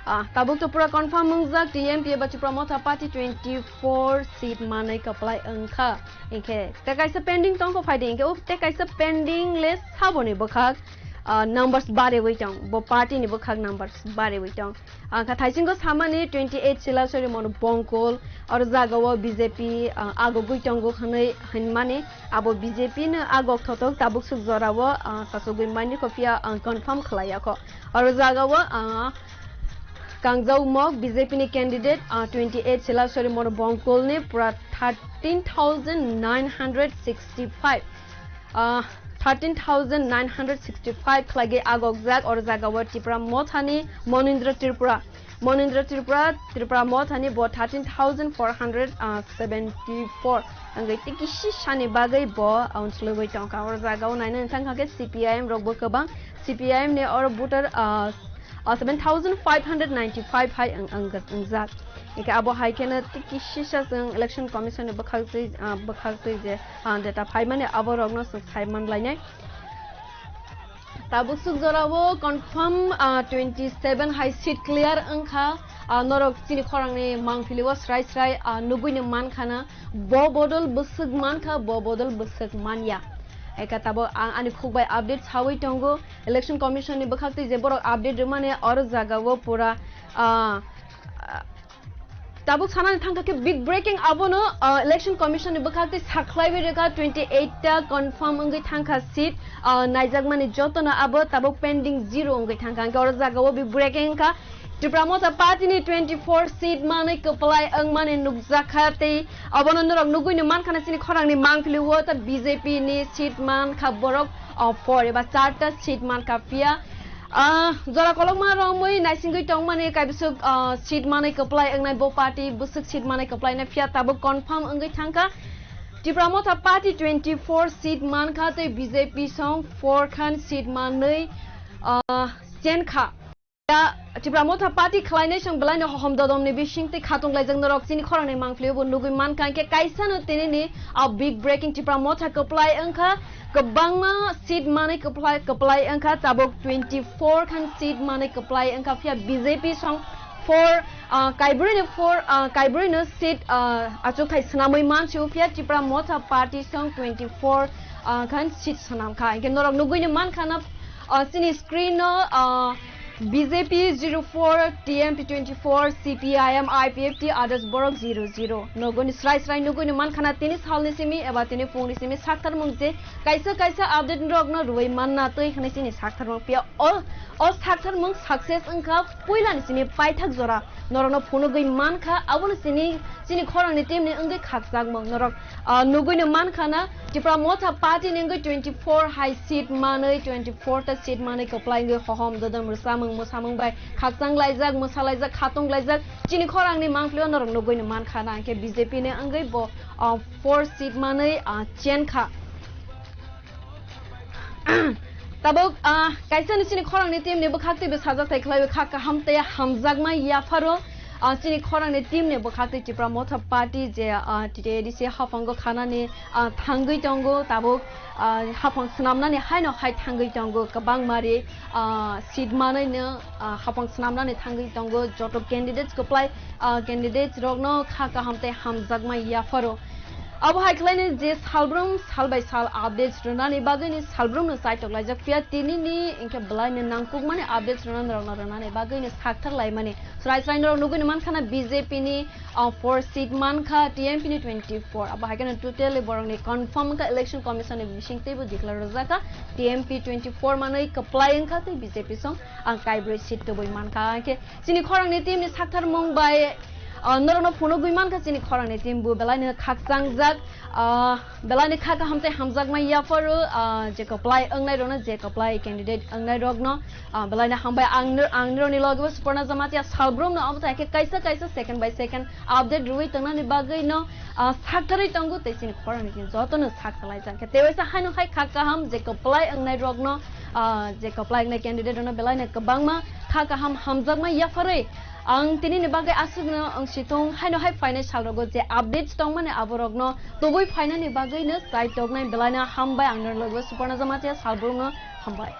Ah, tabuk to pura confirm wngjak T M P eba Tipra Motha Party twenty four seat manwi kwplai wngkha. Hinkhe tei kaisa pending tongkho phaidi, hinkhe o tei kaisa pending le saboni bwkhak, ah, numbers barewi tong, bo party ni bwkhak numbers barewi tong. Ang kha thaisingo samani twenty eight Silasori mono Bongkol, oro jagao B J P, ah, agogwi tongo hwnwi hinmani, abo B J P no agok thothok tabuk swk jorao, ah, sasogwi mani kho phiya ang confirm khlaiya kho. Oro jagao, ah, kangjak mok B J P ni candidate, ah, twenty eight Silasori mono Bongkol ni pura thirteen thousand nine hundred sixty five. Ah, thirteen thousand nine hundred sixty five khlaigwi agokjak, oro jagao Tipra Mothani Monindra Tripura. Monindra Tripura, Tripura Mothani bo thirteen thousand four hundred seventy four wngwi tei kisisani bagwi bo, ah, unsluigwi tongkha. Oro jagao naina thangkha khe C P I M rokbo kwbang, C P I M ni oro voter, ah, ah, seven thousand five hundred ninety five hai wng-, wng-, wngjak. Eke abo hai kheno tei kisisa chwng Election Commission ni bwkhak twi, ah, bwkhak twi je, ah, data phaimani abo rokno chwng sai manlainai. Tabuk swk jorao confirm, ah, twenty seven hai seat clear wngkha. ah, norok chini khorangni mangpili o srai srai, ah, nugui ni mankha na, bo bodol bwswk mankha, bo bodol bwswk manya. Eka tabuk ang ani khuk bai update sawi tongo, Election Commission ni bwkhak twi je borok update rwmani oro jaga o pura, ah, ah, tabuk sanani thangkha khe big breaking abono, ah, Election Commission ni bwkhak twi sakhlaiwi rwkha twenty eight ta confirm wngwi thangkha seat, ah, naijakmani jotono abo tabuk pending zero wngwi thangkha, hwnkhe oro jaga o big breaking wngkha. Tipra Motha Party ni twenty four seat manwi kwplai wngmani nukjakha tei abono norok nugui no mankha na chini khorang ni mangpili o ta B J P ni seat mankha borok, o, four eba char ta seat mankha phiya, ah, jora kolokma romwi naisingwi tongmani kaibwswk, ah, seat manwi kwplai wngnai bo party bwswk seat manwi kwplai na phiya tabuk confirm wngwi thangkha. Tipra Motha Party twenty four seat mankha tei B J P song four khan seat manwi, ah, chenkha. Ya, Tipra Motha Party khwlainai chwng belaino hohom dodom ni bising tei khatung laijak norok chini khorang ni mangpili bo nugui mankha, hwnkhe kaisa no tini ni, ah, big breaking Tipra Motha kwplai wngkha, kwbangma seat manwi kwplai, kwplai wngkha, tabuk twenty four khan seat manwi kwplai wngkha, phiya B J P song four, ah, kaibrui ni four, ah, kaibrui no seat, ah, achukthai swnamwi mansio, phiya Tipra Motha Party song twenty four, ah, khan seat swnamkha, hwnkhe norok nugui no mankha na, ah, chini screen no, ah, B J P zero four, T M P twenty four, C P I M, I P F T, others borok zero zero. Nogoni srai srai nugui no mankha na tini salni simi eba tini phungni simi sakthar mung je kaisa kaisa update rok no rwui manna twi hwnwi chini sakthar mung phiya o, o sakthar mung success wngkha puila ni simi paithak jora norok no phunugui mankha abono chini, chini khorang ni team ni wngwi khakchak mung norok, ah, nugui no mankha na. Tipra Motha Party ni wngwi twenty four hai seat manwi, twenty four ta seat manwi kwplai wngwi hohom dodom rwsamung mwsamung bai khakchang laijak, mwsa laijak, khatung laijak. Chini khorang ni mangpili o norok nugui no mankha na, hwnkhe B J P ni wngwi bo, ah, four seat manwi, ah, chenkha. Tabuk, ah, kaisa ni chini khorang ni team ni bwkhak twi bwsajak thai khlaiwi kha kaham tei hamjakma yapharo. Ah, chini khorang ni team ni bwkhak twi Tipra Motha Party je, ah, T T A D C haphango khanani, ah, thangwi tongo, tabuk, ah, haphang swnamnani haino hai thangwi tongo, kwbangma ri, ah, seat manwi no, ah, haphang swnamnani thangwi tongo, joto candidates kwplai, ah, candidates rokno kha kaham tei hamjakma yapharo. Abo hai khlaino je salbrum sal bai sal updates rwnani bagwino salbrumno chaitok laijak phiya tinini hwnkhe belaino nangkukmani updates rwnani rokno rwnani bagwino sakthar laimani. Srai srai norok nugui no mankha na B J P ni, ah, four seat mankha, T M P ni twenty four. Abo hai kheno totally borokni confirm wngkha, Election Commission ni bising teibo declare rwjakha T M P twenty four manwi kwplai wngkha tei B J P song ang kaibrui seat tubui mankha. Hwnkhe chini khorang ni team ni sakthar mung bai, ah, norokno phunugui mankha chini khorang ni team bo belaino khakchangjak, ah, Belai ni kha kaham tei hamjakma yapharo, ah, je kwplai wngnai rokno, je kwplai candidate wngnai rokno, ah, belai ni hambai ang nir-, ang nirokni loge bo Suparna Jamatia salbrumno, abo tai khe kaisa kaisa second by second update rwui tongnani bagwi no, ah, saktharwi tongo tei chini khorang ni jotono sak khlai jang khe. Tei waisa haino hai kha kaham je kwplai wngnai rokno, ah, je kwplai wngnai candidate rokno belai no kwbangma kha kaham hamjakma yapharwi ang tini ni bagwi aswk no wng si tong haino hai phainai sal rogo je updates tongmani abo rokno Tubui phainani bagwino chai toknai belaino hambai, ang nirok logo Suparna Jamatia salbrumno hambai.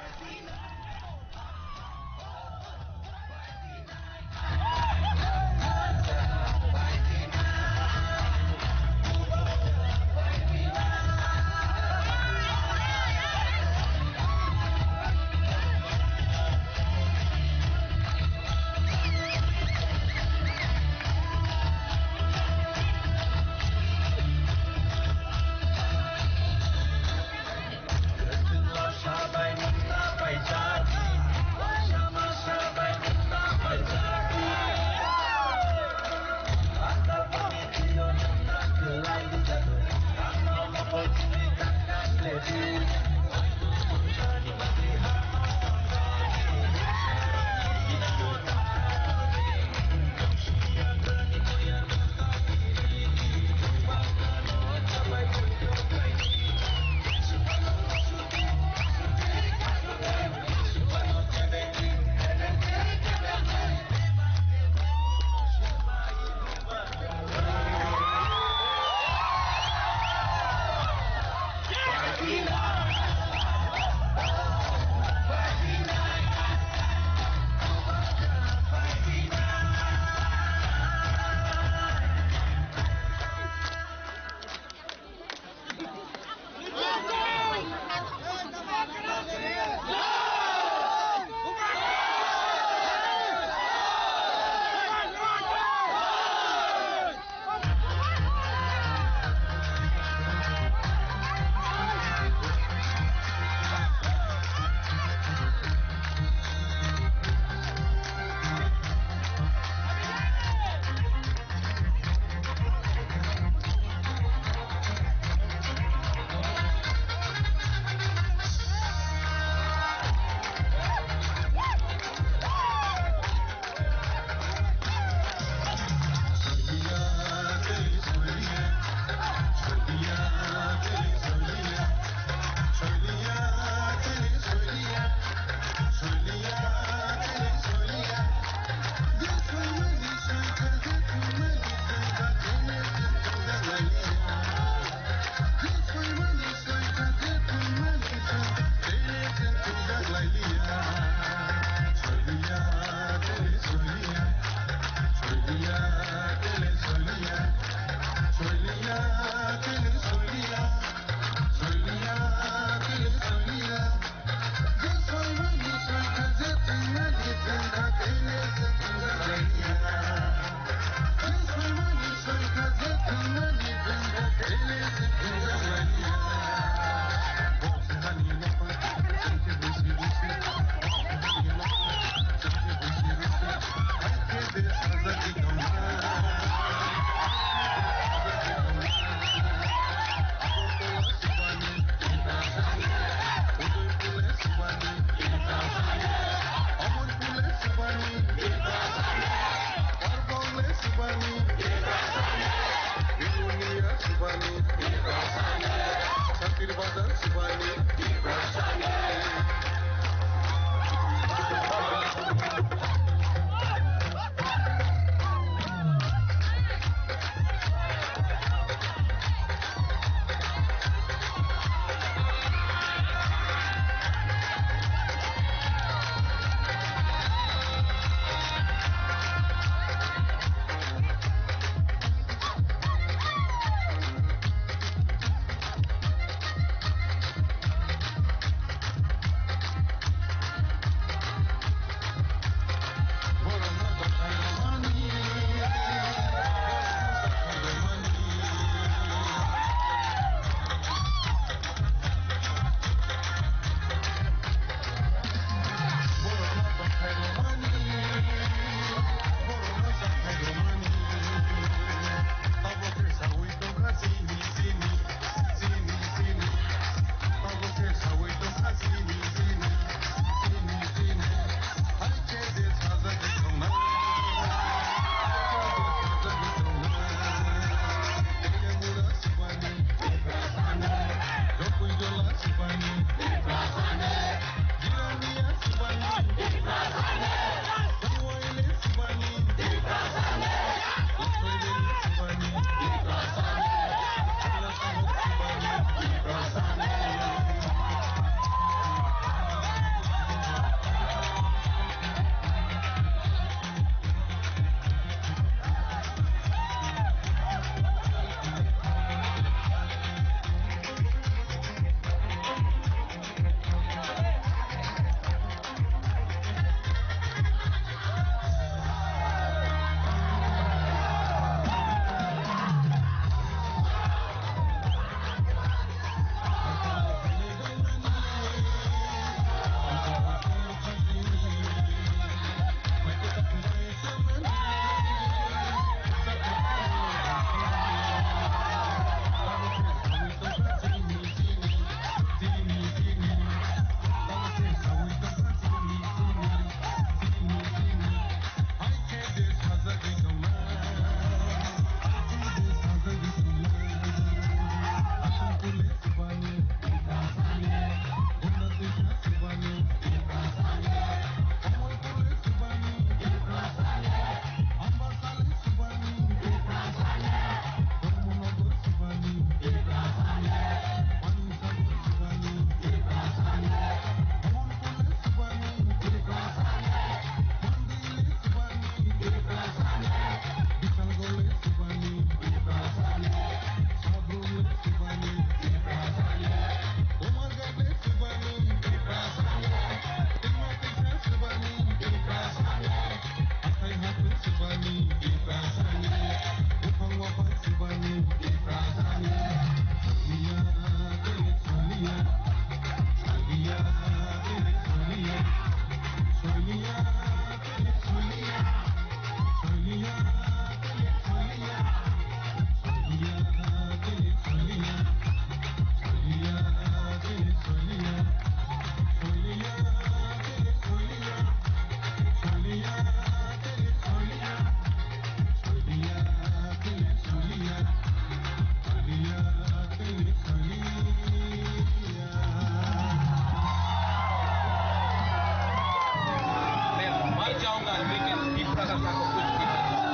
मैं मर जाऊंगा, लेकिन तिपरा का को कुछ नहीं करूंगा।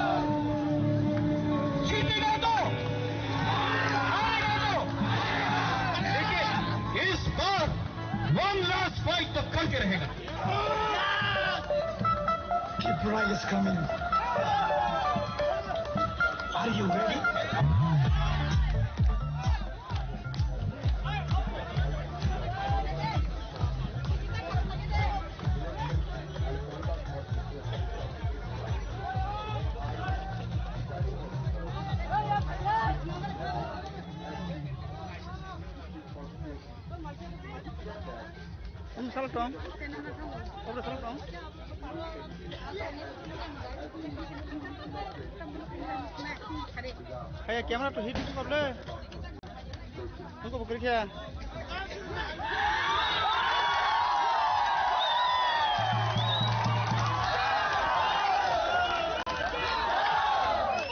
जीतेगा तो, हारेगा तो, लेकिन इस बार one last fight तो करके रहेगा। Tipra is coming. Are you ready? Ano sal tong? Ano sal tong? Kaya camera to hit ko ble. Nungko bukri kya?